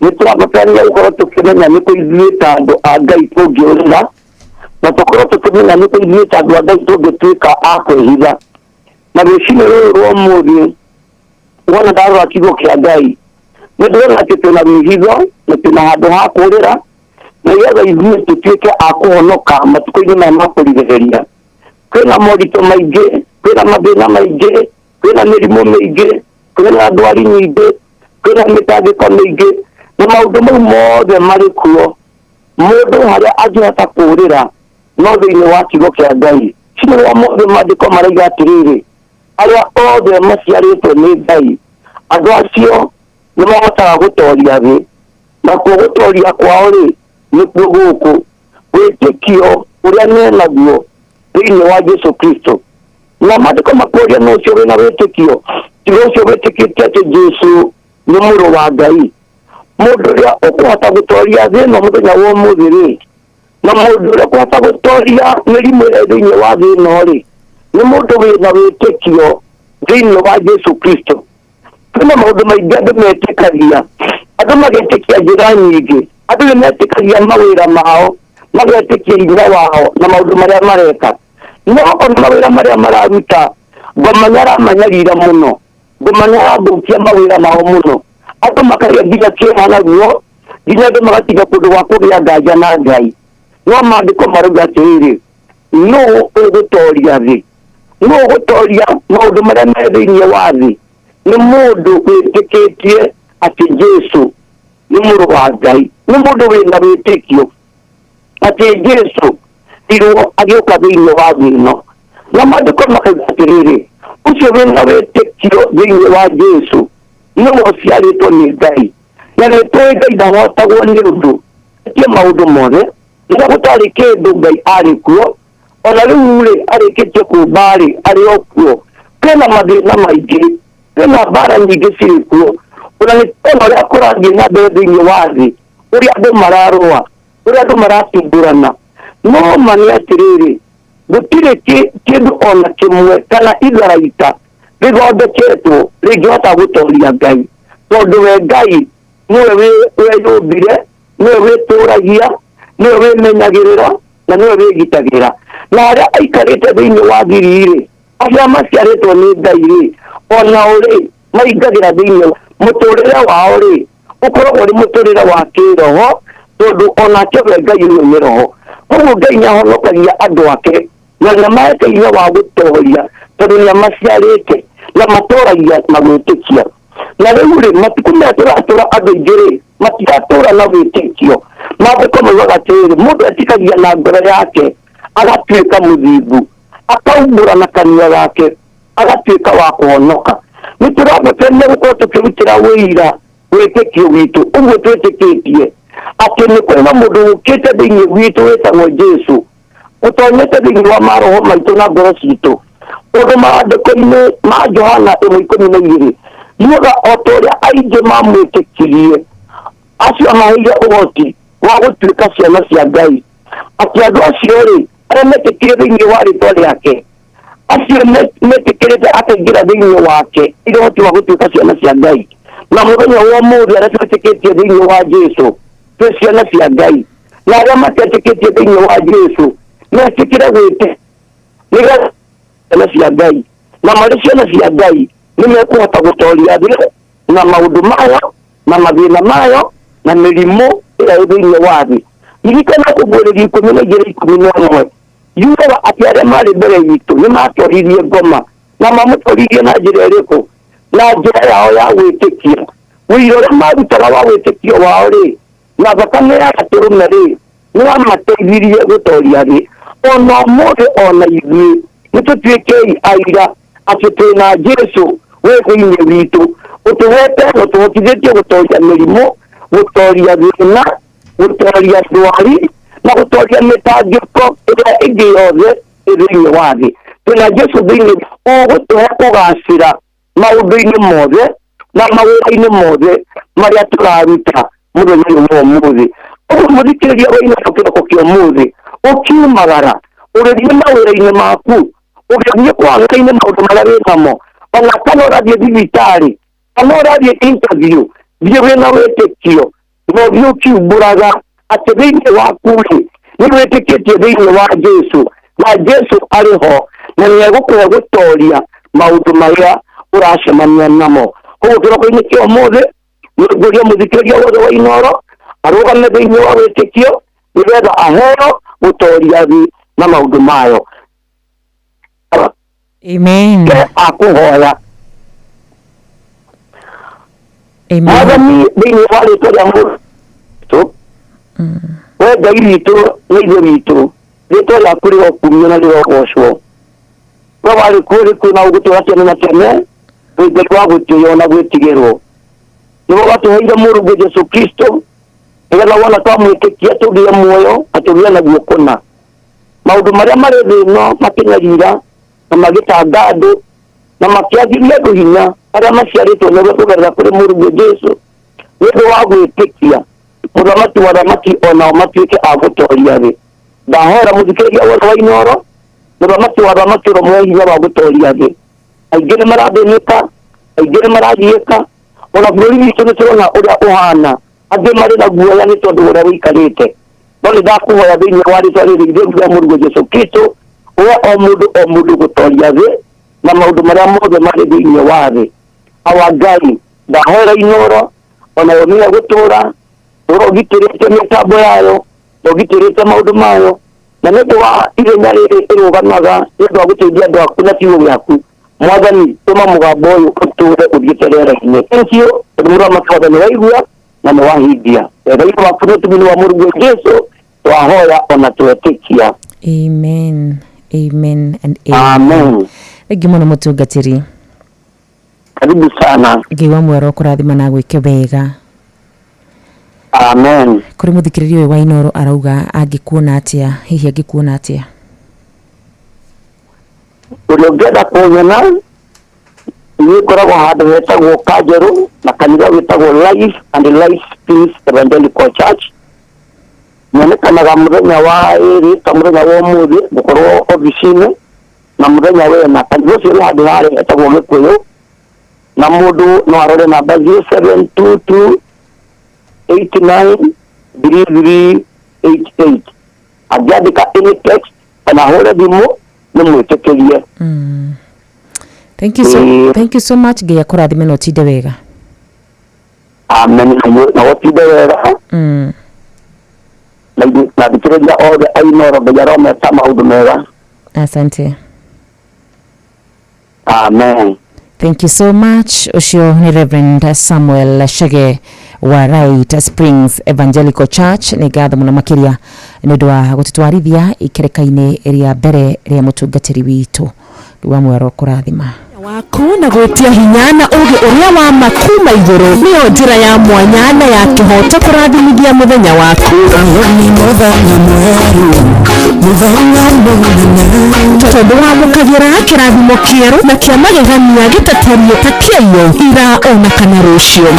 S3: Nĩ tũrabatarania gũkorwo tũkĩmenya nĩ kũ ithuĩ ta andũ a Ngai tũngĩũrĩra, na tũkorwo tũkĩmenya nĩ kũ ithuĩ ta andũ a Ngai tũngĩtuĩka a kwĩhitha. Na rũcinĩ rũrũ rwa ũmũthĩ wona ndarora kiugo kĩa Ngai nĩ ndĩrona atĩ twĩna wĩhitho na twĩna handũ ha kũũrĩra nĩgetha ithuĩ tũtuĩke a kũhonoka matukũ-inĩ maya ma kũrigĩrĩria. Kwĩna moritũ maingĩ, kwĩna mathĩna maingĩ, kwĩna mĩrimũ mĩingĩ, kwĩna ndwari nyingĩ, kwĩna mĩtangĩko mĩingĩ, na maũndũ mau mothe marĩ kuo. Mũndũ harĩa angĩhota kũũrĩra no thĩinĩ wa kiugo kĩa Ngai. Cinĩ wa mothe maandĩko marauga atĩrĩrĩ, arĩa othe maciarĩtwo nĩ Ngai, andũ acio nĩ mahotaga gũtoria thĩ, nakuo gũtoria kwao rĩ nĩkuo gũkũ wĩtĩkio ũrĩa menaguo thĩinĩ wa Jesu Kristo. Na maandĩko makũria no ũcio wĩna wĩtĩkio, tiga ũcio wĩtĩkĩtie atĩ Jesu nĩ mũrũ wa Ngai. Mũndũ ũrĩa ũkũhota gũtoria thĩ ĩno mũthenya wa ũmũthĩ rĩ, na mũndũ ũrĩa ũkũhota gũtoria mĩrimũ ĩrĩa thĩinĩ wa thĩ ĩno rĩ, nĩ mũndũ wĩna wĩtĩkio thĩinĩ wa Jesu Kristo. Kwĩna maũndũ maingĩ andũ metĩkagia, andũ magetĩkia njĩra nyingĩ, andũ nĩ metĩkagia mawĩra mao, magetĩkia hinya wao na maũndũ marĩa mareka. No ona mawĩra marĩa mararuta, ngoma nĩaramanyarira mũno, ngoma nĩarathũkia mawĩra mao mũno. Andũ makagĩa nginya kĩeha na ruo, nginya andũ magatiga kũndũ gwa kũgĩa nganja na Ngai. No maandĩko marauga atĩrĩrĩ, nũ ũgũtoria thĩ? Nũ ũgũtoria maũndũ marĩa me thĩinĩ wa thĩ? Nĩ mũndũ wĩtĩkĩtie atĩ Jesu nĩ mũrũ wa Ngai, nĩ mũndũ wĩna wĩtĩkio atĩ Jesu irwo agĩũka thĩinĩ wa thĩ ĩno. Na maandĩko makauga atĩrĩrĩ, ũcio wĩna wĩtĩkio thĩinĩ wa Jesu nĩwe ũciarĩtwo nĩ Ngai, na nĩtũĩ Ngai ndahotagwo nĩ ũndũ, etie maũndũ mothe. Rĩrĩa gũtarĩ kĩndũ Ngai arĩ kuo, ona rĩu rĩ arĩkĩtie kũmba rĩ arĩ o kuo. Kwĩna mathĩna maingĩ, kwĩna mbara nyingĩ cirĩ kuo, ona nĩ tuona ũrĩa kũrathiĩ na mbere thĩinĩ wa thĩ, ũrĩa andũ mararũa, ũrĩa andũ maratumbũrana. No ma nĩ atĩrĩrĩ, Gũtirĩ kĩndũ ona kĩmwe kana itharaita rĩthondeketwo rĩngĩhota gũtoria Ngai, tondũ we Ngai nĩwe weyũmbire, nĩwe wĩtũragia, nĩwe wĩmenyagĩrĩra na nĩwe wĩgitagĩra. Na arĩa aikarĩte thĩinĩ wa thiri-rĩ, arĩa maciarĩtwo nĩ Ngai-rĩ, onao rĩ maingagĩra thĩinĩ mũtũrĩre wao rĩ ũkoragwo ũrĩ mũtũrĩre wa kĩroho, tondũ onake we Ngai ũyũ nĩ roho. Koguo Ngai nĩahonokagia andũ ake na nĩamahete hinya wa gũtoria, tondũ nĩamaciarĩte na matoragia na gwĩtĩkia. Na rĩu rĩ, matukũ maya tũratũra andũ aingĩ rĩ matiratũra na wĩtĩkio. Maandĩko maugaga atĩrĩrĩ, mũndũ etĩkagia na ngoro yake agatuĩka mũthingu, akaumbũra na kanua gake agatuĩka wa kũhonoka. Nĩ tũrabatania gũkorwo tũkĩrutĩra wĩira wĩtĩkio witũ ũguo twĩtĩkĩtie atĩ nĩ kũrĩ na mũndũ ũkĩte thĩinĩ witũ wĩtagwo Jesũ, ũtonyete thĩinĩ wa maroho maitũ na ngoro citũ. Ũndũ maandĩko-inĩ ma Johana 1:12 yugaga o ta ũrĩa aingĩ mamwĩtĩkirie, acio amaheire ũhoti wa gũtuĩka ciana cia Ngai, atĩ andũ acio rĩ arĩa metĩkire thĩinĩ wa rĩtwa rĩake, acio metĩkĩrĩte akaingĩra thĩinĩ wake irĩ ũhoti wa gũtuĩka ciana cia Ngai. Na mũthenya wa ũmũthĩ arĩa twĩtĩkĩtie thĩinĩ wa Jesũ twĩ ciana cia Ngai, na arĩa matetĩkĩtie thĩinĩ wa Jesũ metĩkĩre gwĩte nĩgetha ciana cia Ngai, na marĩ ciana cia Ngai nĩ mekũhota gũtoria thĩ na maũndũ mayo na mathĩna mayo na mĩrimũ ĩrĩa ĩ thĩinĩ wa thĩ. Ririkana kũguũrĩrio 12:11 yugaga atĩ arĩa marĩ mbere itũ nĩ matoririe ngoma, na mamũtoririe na njĩra ĩrĩkũ? Na njĩra yao ya gwĩtĩkia. Ũira ũrĩa marutaga wa wĩtĩkio wao rĩ, na thakame ya gatũrũme rĩ, nĩ wamateithirie gũtoria thĩ. Ona ũmũthĩ ona ithuĩ nĩ tũtuĩkei aira atĩ twĩna Jesũ wĩ thĩinĩ witũ, ũtũhete na ũtũhotithĩtie gũtoria mĩrimũ, gũtoria thĩna, gũtoria ndwari na gũtoria mĩtangĩko ĩrĩa ĩngĩ yothe ĩ thĩinĩ wa thĩ. Twĩna Jesũ thĩinĩ ũgũtũhe kũgacĩra maũndũ-inĩ mothe na mawĩra-inĩ mothe marĩa tũraruta mũthenya ũyũ wa ũmũthĩ. Ũguo mũthikĩrĩria wa Inooro kĩroko kĩa ũmũthĩ, ũkiumagara ũgĩthiĩ mawĩra-inĩ maku, ũgĩthiĩ kũhang'ainĩ maũndũ marĩa wĩ namo, ona kana ũrathiĩ thibitarĩ, kana ũrathiĩ interview, thiĩ wĩna wĩtĩkio na ũthiĩ ũkiumbũraga atĩ thĩinĩ waku rĩ nĩ wĩtĩkĩtie thĩinĩ wa Jesũ, na Jesũ arĩ ho na nĩ egũkũhe gũtoria maũndũ marĩa ũracemania namo. Koguo kĩroko-inĩ kĩa ũmũthĩ nĩngũria mũthikĩrĩria wothe wa Inooro arũgame thĩinĩ wa wĩtĩkio nĩgetha aheo gũtoria thĩ na maũndũ mayo.
S20: Amen.
S3: Akũhoya.
S20: Amen.
S3: Mwathani thĩinĩ wa rĩtwa rĩa Mũrũ we Ngai witũ na Ithe witũ, rĩtwa rĩaku rĩrokumio na rĩrogocwo. We warĩ kuo rĩ kuo na ũgũtũũra tene na tene, wĩ Ngai wa gũtĩĩo na gwĩtigĩrwo. Nĩwe watũheire Mũrũguo Jesũ Kristo nĩgetha wona twamwĩtĩkia tũgĩe muoyo na tũgĩe naguo kũna. Maũndũ marĩa marĩ thĩ ĩno makĩnyarira na magĩtanga andũ na makĩagithia andũ hinya arĩa maciarĩtwo nĩwe kũgerera kũrĩ Mũrũguo Jesũ, nĩ ũndũ wa gwĩtĩkia mũthamaki wa thamaki onao matuĩke a gũtoria thĩ. Ndahoera mũthikĩrĩria wothe wa Inooro, mũthamaki wa thamaki ũromũhe hinya wa gũtoria thĩ. Aingĩ nĩ marathĩnĩka, aingĩ nĩ maragiĩka, ona bũrũri witũ nĩ tũrona ũrĩa ũhana, angĩ marĩ na guoya nĩ tondũ ũrĩa wĩikarĩte. No nĩ ndakũhoya thĩinĩ wa rĩtwa rĩrĩ itheru rĩa Mũrũguo Jesũ Kristo, ũhe o mũndũ o mũndũ gũtoria thĩ na maũndũ marĩa mothe marĩ thĩinĩ wa thĩ. Awa Ngai, ndahoera Inooro onayo nĩyo gũtũũra tũra ũgitĩrĩte mĩtambo yayo, ũgitĩrĩte maũndũ mayo, na nĩ ũndũ wa ithenya rĩrĩ ĩrũgamaga nĩ ũndũ wa gũteithia andũ aku na kiugo gĩaku. Mwathani, tũma mũgambo ũyũ ũtũũre ũthiĩte rĩera-inĩ. Thank you, tondũ mũthamaki wothe nĩ waigua na nĩ wahingia. Wega-inĩ waku nĩ ũtumi-inĩ wa Mũrũguo Jesũ twahoya ona twetĩkia.
S20: Amen. Amen and amen.
S3: Amen.
S20: Thengiũ mũno mũtungatĩri.
S3: Karibu sana.
S20: Ngai wa mwero kũrathima na gwĩke wega.
S3: Amen.
S20: Kũrĩ mũthikĩrĩria ũyũ wa Inooro arauga angĩkuona atĩa, hihi angĩkuona atĩa?
S3: Ũrĩa ũngĩenda kũnyona niĩ ngoragwo handũ hetagwo Kanjerũ na kanitha wĩtagwo Life and Life Peace Evangelical Church. Nyonekanaga mũthenya wa ĩrĩ ta mũthenya wa ũmũthĩ gũkorwo obici-inĩ na mũthenya wena kanitha ũcio nĩ handũ harĩa hetagwo Gĩkũyũ na mũndũ no arore namba 0722 893388 angĩandĩka any text kana hũre thimũ nĩ mwĩtĩkĩrie.
S20: Thank you so much. Ngai akũrathime na ũtinde wega.
S3: Amen. Na ũtinde wega. Na thikĩrĩria othe a Inooro Ngai arometa maũndũ mega.
S20: Asante.
S3: Amen.
S20: Thank you so much. Ucio ni Reverend Samuel Chege wa Right Springs Evangelical Church. Nĩ ngatho mũno makĩria nĩ ũndũ wa gũtũtwarithia ikereka-inĩ rĩa mbere rĩa mũtungatĩri witũ wa mwero kũrathima
S22: waku na gwĩtia hinya na ũgĩ ũrĩa wa makuma igũrũ nĩyo njĩra ya mwanya na ya kĩhoto kũrathimithia mũthenya waku. Tondũ wamũkagĩra kĩrathimo kĩerũ na kĩa magegania gĩtatariĩ ta kĩaiyũ ira ona kana rũciũ.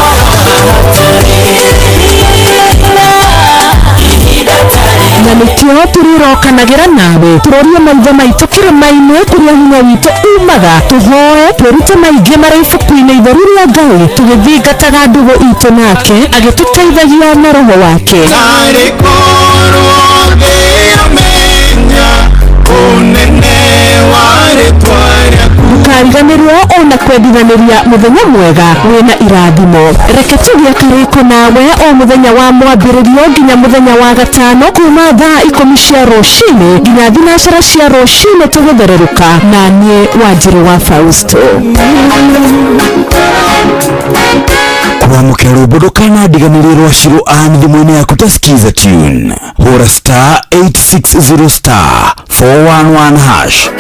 S22: Na nĩkĩo tũrĩrokanagĩra nawe tũrorie maitho maitũ kĩrĩma-inĩ kũrĩa hinya witũ umaga tũhoe twĩrute maingĩ marĩ ibuku-inĩ itheru rĩa Ngai tũgĩthingataga ndũgũ itũ nake agĩtũteithagia na roho wake. Ndũkariganĩrwo ona kwendithanĩria mũthenya mwega wĩna irathimo. Reke tũgĩe karĩko nawe o mũthenya wa mwambĩrĩrio nginya mũthenya wa gatano kuma thaa 10 cia rũcinĩ nginya 9 cia rũcinĩ tũgĩthererũka na niĩ Wanjirũ wa Fausto.
S9: Kwamũkĩra rwĩmbo ndũkanandiganĩrie rwa Shiro Ann thimũ-inĩ yaku ta Skiza Tune. Hũra star 860 star 411 hash.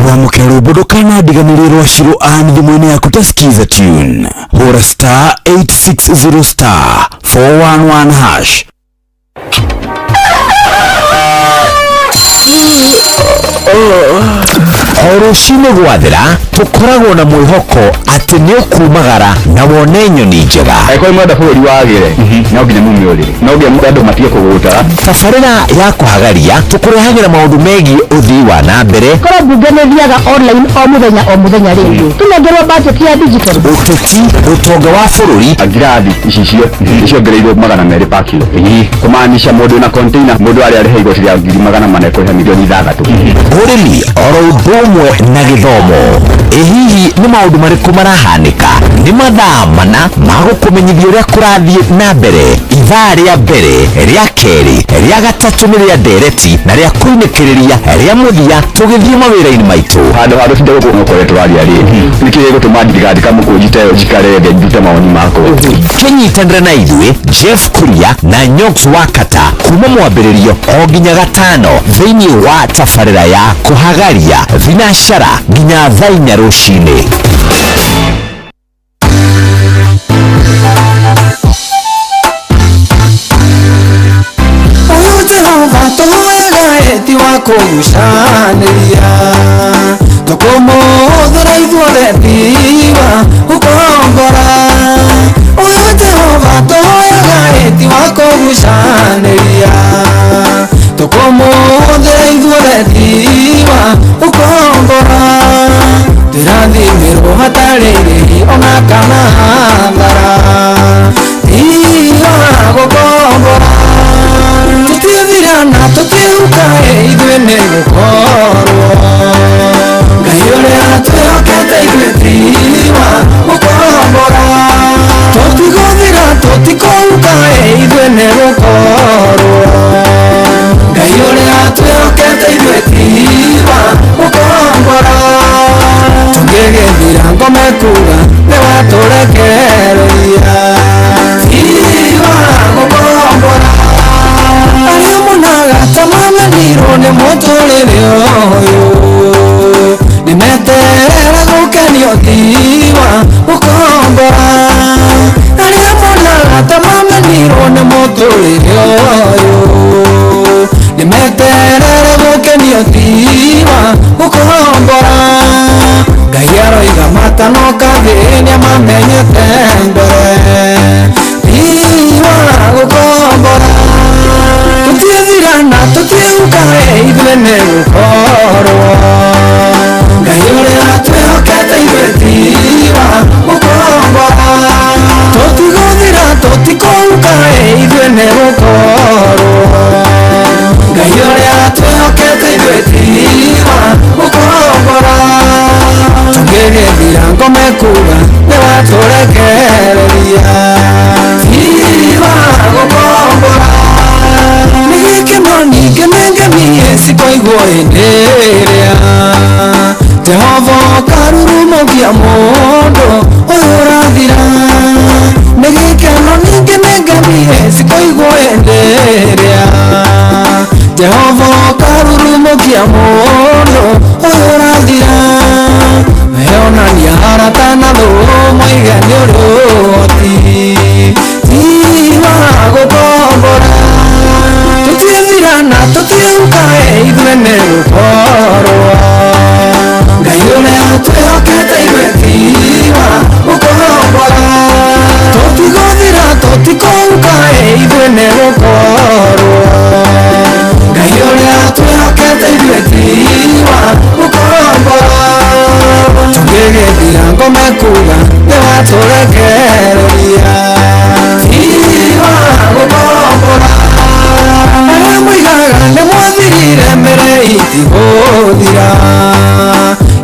S9: Kwamũkĩra rwĩmbo ndũkanandiganĩrie rwa Shiro Ann thimũ-inĩ yaku ta Skiza Tune. Hũra star 860 star 411 hash. O rũcinĩ gwathera tũkoragwo na mwĩhoko atĩ nĩ ũkumagara na wone nyoni njega.
S6: Angĩkorwo mwenda bũrũri wagĩre no nginya mume ũrĩrĩ, no nginya andũ matige kũgũta.
S9: Tabarĩra ya kũhagaria tũkũrehagĩra maũndũ megiĩ ũthii wa na mbere.
S7: Korwo mbunge nĩ ĩthiaga online o mũthenya rĩngĩ tũnengerwo budget ya digital.
S9: Ũteti, ũtonga wa bũrũri.
S6: Ngirathi icicio ciongereirwo 200 per kilo, kũmaanisha mũndũ na container mũndũ arĩa arĩha igoti rĩa 400,000 ekũrĩha milioni 6.
S9: Ũrĩmi oro ũndũ ũmwe na gĩthomo. Ĩ hihi nĩ maũndũ marĩkũ marahanĩka? Nĩ mathaa mana ma gũkũmenyithia ũrĩa kũrathiĩ na mbere. Ithaa rĩa mbere, rĩa kerĩ, rĩa gatatũ nĩ rĩa ndereti na rĩa kũinĩkĩrĩria rĩa mũthia tũgĩthiĩ mawĩra-inĩ maitũ.
S6: Handũ ha tũtinde gũkũ ũkoretwo tũraria rĩ, nĩkĩ gĩgũtũma ndigandĩka mũkũnji ta ĩyo njikare thĩ ndute mawoni makwa?
S9: Kĩnyitanĩre na ithuĩ Jeff Kuria na Nyox Wakata kuma mwambĩrĩrio o nginya gatano thĩinĩ wa tabarĩra ya kũhagaria thinacara nginya thaa 4 rũcinĩ.
S2: Ti wa kũgucanĩria tũkũmũhũthĩra ithuothe tiwa gũkombora. Ũyũ Jehova tũhoyaga ti wa kũgucanĩria tũkũmũhũthĩra ithuothe tiwa gũkombora. Tũrathimĩrwo hatarĩ irĩhi ona kana hathara tiwa gũkombora. Tũtithirana tũtihuka ithuĩ nĩ gũkorwo Ngai ũrĩa twĩhokete ithuĩ tiwa gũkombora. Tũtigũthira tũtikũhuka ithuĩ nĩ gũkorwo Ngai ũrĩa twĩhokete ithuĩ tiwa gũkombora. Tũngĩgĩthira ngome kuga nĩ watũrekereria tiwa gũkombora. Arĩa monaga ta mamenirwo nĩ mũtũrĩre ũyũ
S21: Jehova karurumukia mũndũ ũyũ ũrathira nĩ gĩkeno ningĩ nĩ ngamire cikoigwo hĩndĩ ĩrĩa Jehova karurumukia mũndũ ũyũ ũrathira Meonania arata na thũ moige nĩ ũrĩ ũhoti ti wa gũkombora tũtiĩthira na tũtiĩhuka ithuĩ nĩ gũkorwo Ngai ũrĩa twĩhokete ithuĩ ti wa gũkombora tũtigũthira tũtikũhuka ithuĩ nĩ gũkorwo Ngai ũrĩa twĩhokete ithuĩ ti wa gũkombora tũngĩgĩthira ngome kuga nĩ watũrekereria ti wa gũkombora arĩa moigaga nĩ mwathirire mbere itigũthira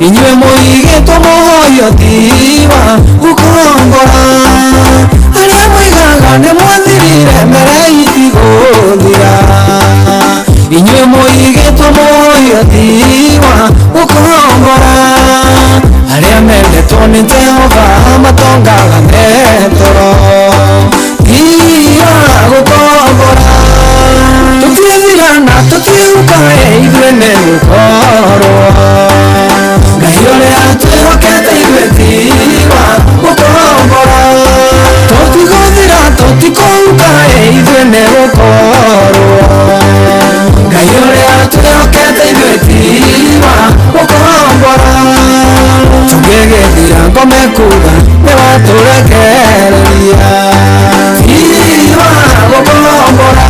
S21: inyuĩ mũigĩtwo mũhoyo ti wa gũkombora arĩa moigaga nĩ mwathirire mbere itigũthira inyuĩ mũigĩtwo mũhoyo ti wa gũkombora arĩa mendetwo nĩ Jehova matongaga metoro ti wa gũkombora tũtiĩthira na tũtiĩhuka ithuĩ nĩ gũkorwo Ngai ũrĩa twĩhokete ithuĩ ti wa gũkombora tũtigũthira tũtikũhuka ithuĩ nĩ gũkorwo Ngai ũrĩa twĩhokete ithuĩ ti wa gũkombora tũngĩgĩthira ngome kuga nĩ watũrekereria ti wa gũkombora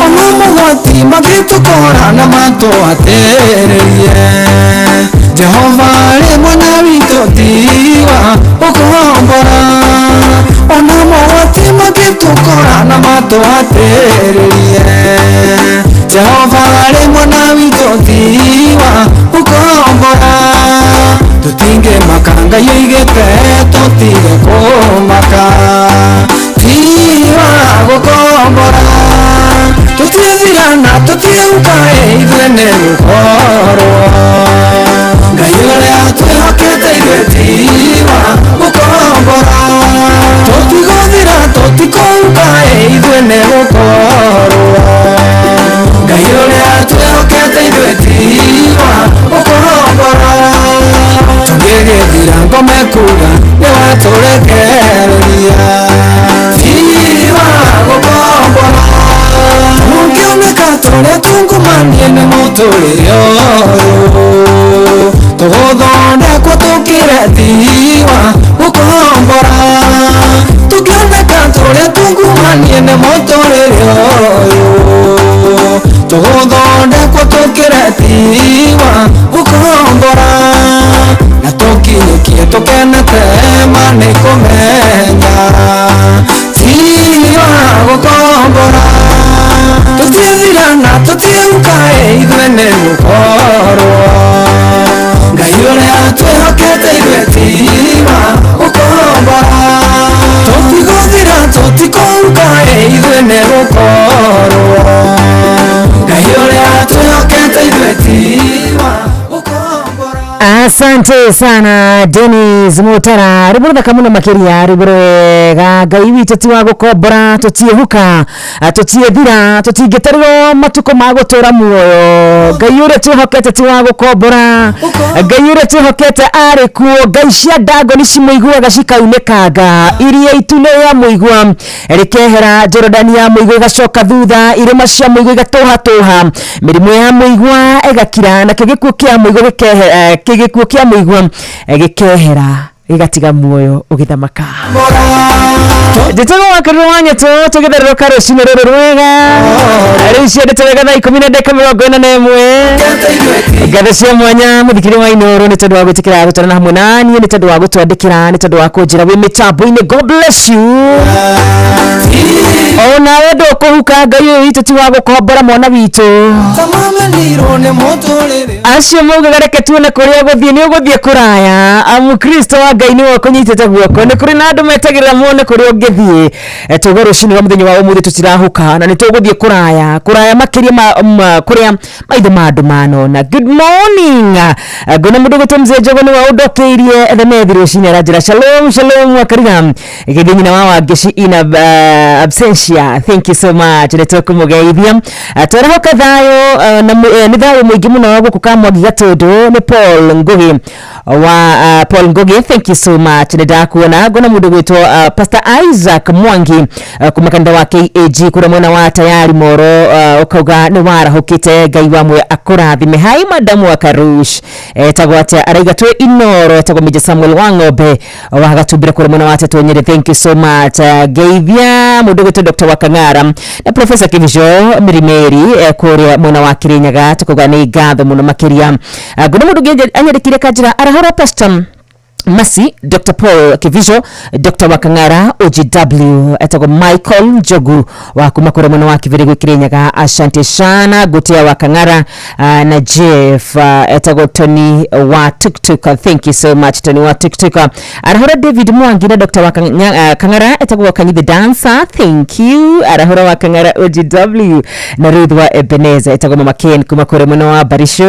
S21: ona mogwati mangĩtũkora na matũhatĩrĩrie Jehova arĩ mwena witũ ti wa gũkombora ona mogwati mangĩtũkora na matũhatĩrĩrie Jehova arĩ mwena witũ ti wa gũkombora tũtingĩmaka Ngai oigĩte tũtige kũmaka ti wa gũkombora tũtiĩthira na tũtiĩhuka ithuĩ nĩ gũkorwo Ngai ũrĩa twĩhokete ithuĩ ti wa gũkombora tũtigũthira tũtikũhuka ithuĩ nĩ gũkorwo Ngai ũrĩa twĩhokete ithuĩ ti wa gũkombora tũngĩgĩthira ngome kuga nĩ watũrekereria ti wa gũkombora tũngĩoneka tũrĩa tungumanie nĩ mũtũrĩre ũyũ tũgũthondekwo tũkĩre ti wa gũkombora tũngĩoneka tũrĩa tungumanie nĩ mũtũrĩre ũyũ tũgũthondekwo tũkĩre ti wa gũkombora na tũkinyũkie tũkenete ma nĩ kũmenya ti wa gũkombora tũtiĩthira na tũtiĩhuka ithuĩ nĩ gũkorwo Ngai ũrĩa twĩhokete ithuĩ ti wa gũkombora tũtigũthira tũtikũhuka ithuĩ nĩ gũkorwo Ngai ũrĩa twĩhokete ithuĩ ti wa
S20: Asante sana Dennis Mutara rwĩmbo rũthaka mũno makĩria rwĩmbo rwega Ngai witũ ti wa gũkombora tũtiĩhuka tũtiĩthira tũtingĩtarĩrwo matukũ ma gũtũra muoyo Ngai ũrĩa twĩhokete ti wa gũkombora Ngai ũrĩa twĩhokete arĩ kuo Ngai cia Dagoni cimũiguaga cikaunĩkanga iria itune ya mũigua rĩkehera Jorodani ya mũigua ĩgacoka thutha irĩma cia mũigua igatũhatũha mĩrimũ ya mũigua ĩgakira nakĩo gĩkuũ kĩa mũigua gĩkehera gĩkuũ kĩa mũigua gĩkehera gĩgatiga muoyo ũgĩthamaka njĩtagwo wakĩrwo wa nyetũ tũgĩtherũrũka rũcinĩ rũrũ rwega rĩu ciendete wega thaa 11:41 ngatho cia mwanya mũthikĩria wa Inooro nĩ tondũ wa gwĩtĩkĩra gũtwarana hamwe na niĩ nĩ tondũ wa gũtwandĩkĩra nĩ tondũ wa kũnjĩra wĩ mĩtambo-inĩ God bless you onawe ndũkũhuka Ngai ũyũ witũ ti wa gũkombora mwana witũ acio maugaga reke tuone kũrĩa ũgũthiĩ nĩ ũgũthiĩ kũraya amu Kristo wa Ngai nĩwe ũkũnyitĩte guoko nĩ kũrĩ na andũ metagĩrĩra mone kũrĩa ũngĩthiĩ tuge rũcinĩ rwa mũthenya wa ũmũthĩ tũtirahũka na nĩ tũgũthiĩ kũraya kũraya makĩria ma kũrĩa maitho ma andũ manona. Good morning. morning. Ngona mundu gwitwo mzee Njogu ni wa undokeirie themethi rucini aranjira shalom shalom wakariga githii nyina wa Wangeshi ina absentia. Thank you so much, nĩ tũkũmũgeithia. Twarahoka thayo na nĩ thayo mũingĩ mũno gũkũ Kamwangi Gatũndũ. Nĩ Paul Ngugi wa Paul Ngugi, thank you so much, nĩ ndakuona. Ngona mũndũ gwĩtwo Pastor Isaac Mwangi kuma kanitha wa KAG kũrĩa mwena wa Tayari Moro, ũkauga nĩ warahũkĩte, Ngai wa muoyo akũrathime. Hai madamu wa Karush, etagwo atĩa, araiga twĩ Inoro, etagwo Major Samuel wa Ng'ombe wa Gatumbĩra kũrĩa mwena wa Tetũ Nyĩrĩ, thank you so much. Ngeithia mũndũ gwĩtwo Dr. Wakang'ara na Professor Kibicho Mirimeri kũrĩa mwena wa Kirinyaga, tukauga nĩ ngatho mũno makĩria. Ngona mũndũ ũngĩ anyandĩkire kanjĩra arahũra Pastor Masi, Dr. Paul Kivijo, Dr. Wakang'ara, OGW, etagwo Michael Njogu wa kuma kũrĩa mwena wa Kibiri Kirinyaga, asante sana. Gutia Wakang'ara na Jeff, etagwo Tony wa Tuktuk, thank you so much Tony wa Tuktuk. Arahũra David Mwangi na Dr. Wakang'ara, etagwo Wakanyi the dancer, thank you. Arahũra Wakang'ara OGW na Ruth wa Ebenezer, etagwo Mama Ken kuma kũrĩa mwena wa Barisho.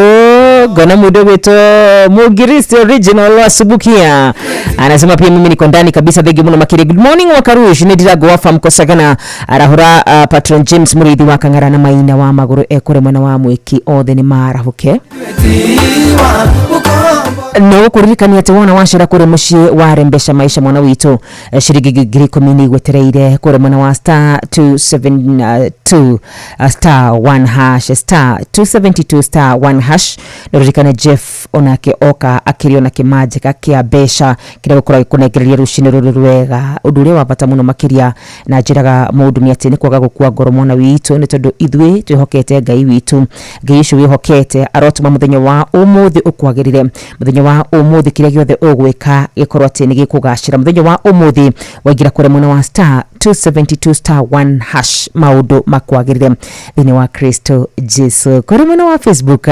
S20: Ngona mũndũ gwĩtwo Mugirisi original wa Subukia anasema pia mimi niko ndani kabisa, thank you muno makiri. Good morning Wakarush, ni ndirago wa fam kosagana. Arahura Patron James Murithi wa Kang'ara na Maina wa Maguru ekure mwena wa Mwiki, othe ni marahuke. No kuririkania ati wona wacera kuri mucii wa rembesha maisha mwana witu, ciringi 10,000 nĩ igwetereire kuri mwena wa star 272 star 1 hash, star 272 star 1 hash. Nĩũririkane Jeff onake oka akĩrio na kĩmanjĩka kĩa mbeca kĩrĩa gũkorwo gĩkũnengereria rũcinĩ rũrũ rwega. Ũndũ ũrĩa wa bata mũno makĩria na njĩraga mũndũ nĩ atĩ nĩ kwaga gũkua ngoro mwana witũ, nĩ tondũ ithuĩ twĩhokete Ngai witũ. Ngai ũcio wĩhokete arotũma mũthenya wa ũmũthĩ ũkwagĩrĩre, mũthenya wa ũmũthĩ kĩrĩa gĩothe ũgwĩka gĩkorwo atĩ nĩ gĩkũgacĩra. Mũthenya wa ũmũthĩ waingĩra kũrĩa mwena wa star 272 star 1 hash, maũndũ makwagĩrĩre thĩinĩ wa Kristo Jesu. Kũrĩ mwena wa Facebook,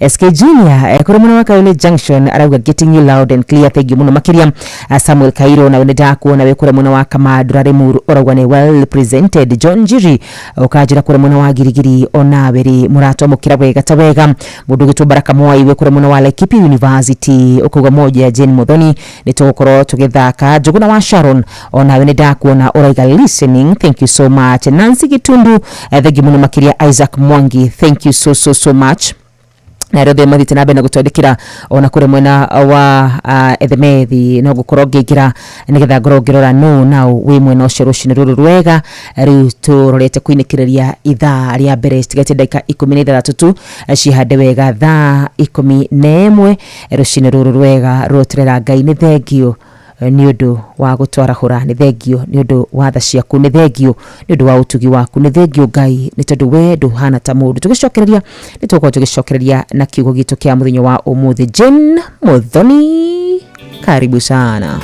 S20: SK Junior kũrĩ mwena wa Kayole Junction arauga getting you loud and clear, thank you mũno makĩria. Samuel Kairo nawe nĩ ndakuona wĩ kũrĩa mwena wa Kamandura Limuru, ũrauga nĩ well presented. John Njiri ũkanjĩra kũrĩa mwena wa Girigiri, onawe rĩ mũratwamũkĩra wega ta wega. Mũndũ ũgĩtwo Baraka Mwai wĩ kũrĩa mwena wa Laikipia University ũkauga moja Jane Muthoni nĩ tũgũkorwo tũgĩthaka. Njũgũna wa Sharon onawe nĩ ndakuona ũraiga listening, thank you so much. Nancy Gitundu, thank you mũno makĩria. Isaac Mwangi, thank you so so so much. Na rĩothe mathiĩte na mbere na gũtwandĩkĩra ona kũrĩ mwena wa ethemethi, no gũkorwo ngĩingĩra nĩgetha ngorwo ngĩrora no nao wĩ mwena ũcio rũcinĩ rũrũ rwega. Rĩu tũrorete kũinĩkĩrĩria ithaa rĩa mbere citigatie ndagĩka 16 tu cihande wega thaa 11 rũcinĩ rũrũ rwega. Rũterera Ngai nĩ thengio nĩ ũndũ wa gũtwarahũra, nĩ thengio nĩ ũndũ wa tha ciaku, nĩ thengio nĩ ũndũ wa ũtugi waku, nĩ thengio Ngai nĩ tondũ we ndũhana ta mũndũ. Tũgĩcokereria nĩ tũgũkorwo tũgĩcokereria na kiugo gitũ kĩa mũthenya wa ũmũthĩ. Jane Muthoni, karibu sana.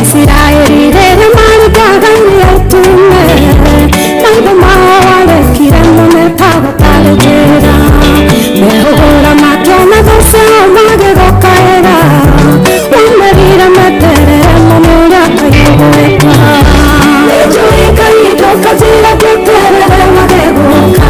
S4: Isiraeli rĩrĩa marĩ bwagani atume maitho mao warekire mone ta gũtarĩ njĩra, mehũgũra makĩona thũ ciao magĩgũkaĩra, wamerire meterere mũno ũrĩa Ngai ũgwĩka. Nĩnjũĩ Ngai ndũkanjĩra ngĩterere magĩgũka,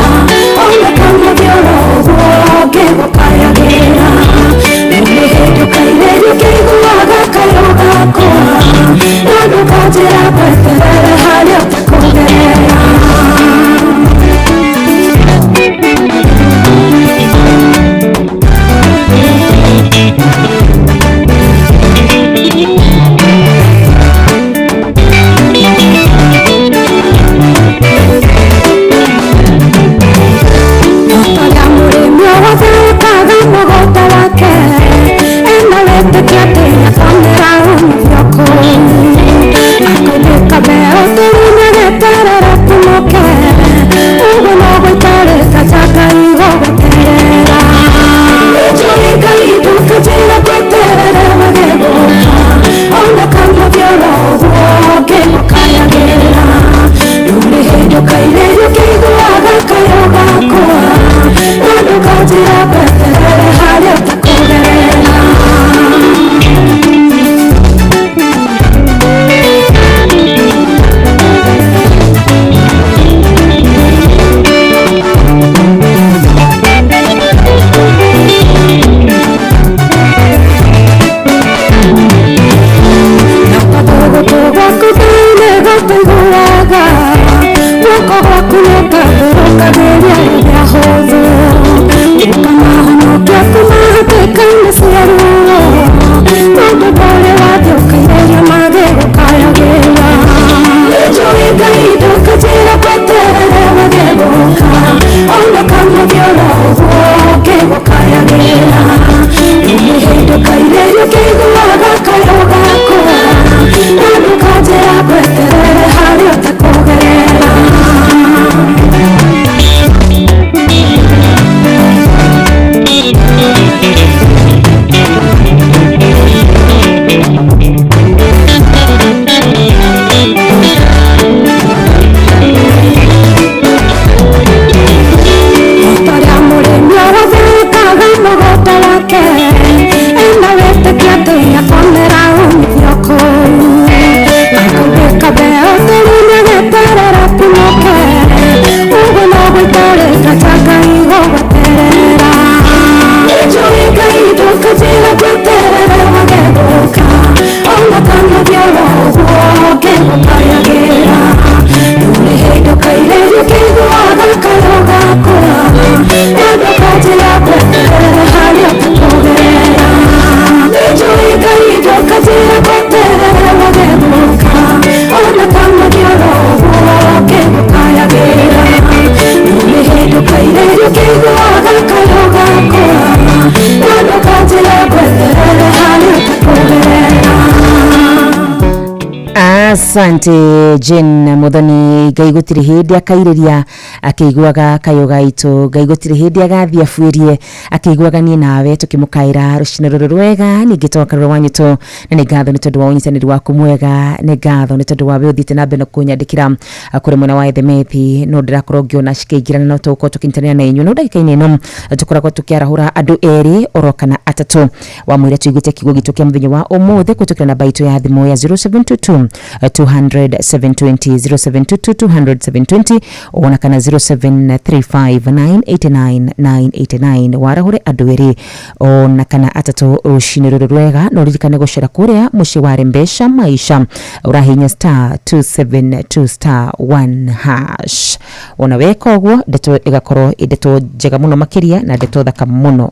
S20: Asante Jane Muthoni. Ngai gũtirĩ hĩndĩ akairĩria akĩiguaga kayũ gaitũ. Ngai gũtirĩ hĩndĩ agathiĩ abuĩrie akĩiguaga niĩ nawe tũkĩmũkaĩra rũcinĩ rũrũ rwega. Ningĩ twakarũra wa nyitũ, na nĩ ngatho nĩ tondũ wa ũnyitanĩri waku mwega, nĩ ngatho nĩ tondũ wa we ũthiĩte na mbere na kũnyandĩkĩra kũrĩ mwena wa Ethemethi. No ndĩrakorwo ngĩona cikĩingĩrana no tũgũkorwo tũkĩnyitanĩra na inyuĩ, no ndagĩka-inĩ ĩno tũkoragwo tũkĩarahũra andũ erĩ oro kana atatũ wamwĩra tũiguĩte kiugo gitũ kĩa mũthenya wa ũmũthĩ kũhĩtũkĩra namba itũ ya thimũ ya 0722 200 720, 0722 200 720, ona kana 0735989989. Warahũre andũ erĩ ona kana atatũ rũcinĩ rũrũ rwega. No ririkane gũcera kũrĩa mũciĩ wa Rembesha Maisha, ũrahinya star 272 star 1 hash. Ona weka ũguo, ndeto ĩgakorwo ĩ ndeto njega mũno makĩria na ndeto thaka mũno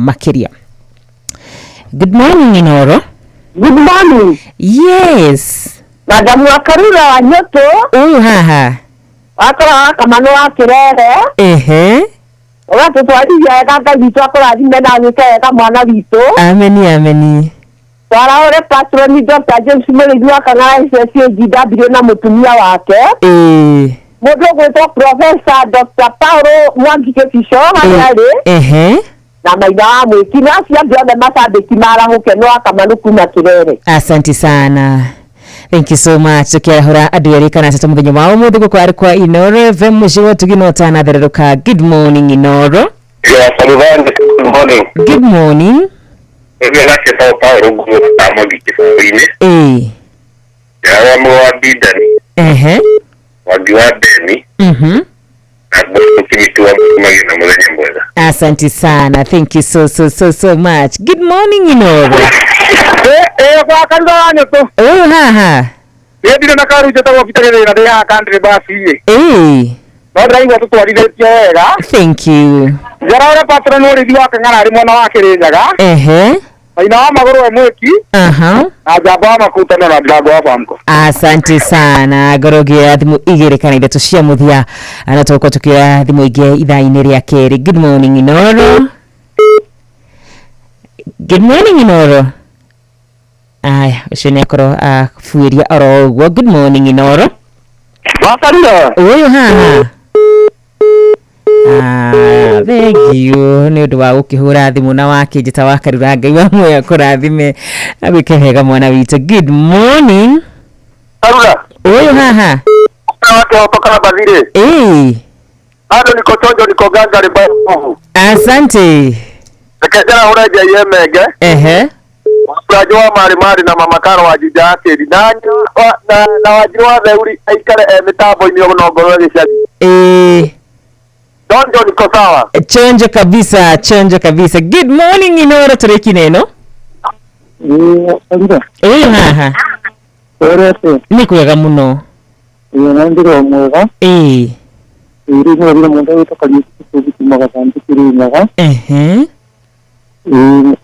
S20: makĩria. Good morning, Inoro.
S8: Good morning.
S20: Yes.
S8: Madamu wa Karura wa Nyoto.
S20: Ũyũ haha.
S8: Wakora wa Kamano wa Kirere.
S20: Ehe.
S8: Ũgatũtwarithia wega, Ngai witũ akũrathime na agwĩke wega mwana witũ.
S20: Ameni, ameni.
S8: Twaraũre patroni Dr. James Mũrĩithi wa Kang'ara SSAGW na mũtumia wake. Mũndũ ũgwĩtwo Professor Dr. Paulo Mwangi Kĩbico harĩa arĩ.
S20: Ehe.
S8: Na maitha wa mwĩki na acio angĩ othe macambĩki marahũke no Akamanu kuma Kirere.
S20: Asante sana. Thank you so much. Tukiarahũra andũ erĩ kana atatũ mũthenya wa ũmũthĩ gũkũ arĩ kwa Inoro FM mũciĩ wa ũtugi no ũtanathererũka. Good morning, Inoro.
S5: Yeah, Sullivan, good morning.
S20: Good morning.
S5: Ĩrĩa nake Sao Paulo nguo ta Mwangi kĩbũrũri-inĩ. Yawa mũ wa Bidani.
S20: Ehe.
S5: Mwangi wa Beni. Na mũkĩmĩtu wa mũtumagĩ na mũthenya mwega.
S20: Asante sana. Thank you so so so so much. Good morning, Inoro.
S1: Kwa Karura wa Nyoto.
S20: Ũyũ haha.
S1: Niĩ ndirĩ na karu njĩtagwo Peter Gĩthĩra ndĩ haha country bus-inĩ. No ndĩraigua tũtwarithĩtio wega.
S20: Thank you.
S1: Njaraũre patron ũrĩithi wa Kang'ara arĩ mwena wa Kĩrĩnyaga.
S20: Ehe.
S1: Maina wa magũrũ e mwĩki.
S20: Aha.
S1: Na njamba wa makutano na ndirango wa Bamko.
S20: Asante sana. Ngorwo ngĩoya thimũ igĩrĩ kana ithatũ cia mũthia na tũgũkorwo tũkĩoya thimũ ingĩ ithaa-inĩ rĩa kerĩ. Good morning, Inoro. Good morning, Inoro. Aya, ũcio nĩ akorwo abuĩria oro ũguo. Good morning, Inoro.
S1: Wakarura.
S20: Ũyũ haha. Thank you nĩ ũndũ wa gũkĩhũra thimũ na wakĩnjĩta wa Karura. Ngai wa muoyo akũrathime agwĩke wega mwana witũ. Good morning.
S1: Karura.
S20: Ũyũ haha.
S1: Wake Karabathire. Bado niko chonjo, niko gangari mbovu.
S20: Asante.
S1: Reke njarahũre njaiye menge.
S20: Ehe.
S1: Mũranjo wa Mari Mari na Mama Karo wa Juja Akĩri na na Wanjirũ wa Theuri aikare e mĩtambo-inĩ no ngorwo gĩcagi. Chonjo niko sawa.
S20: Chonjo kabisa, chonjo kabisa. Good morning, Inoro tũrĩki neno. Ũyũ haha. Nĩ kwega mũno.
S3: Ĩĩ mwega. Ĩrĩ nĩ mũndũ wĩtwo Kariũki Gĩcũgĩ kuma Gathandũ Kĩrĩnyaga.
S20: Ehe.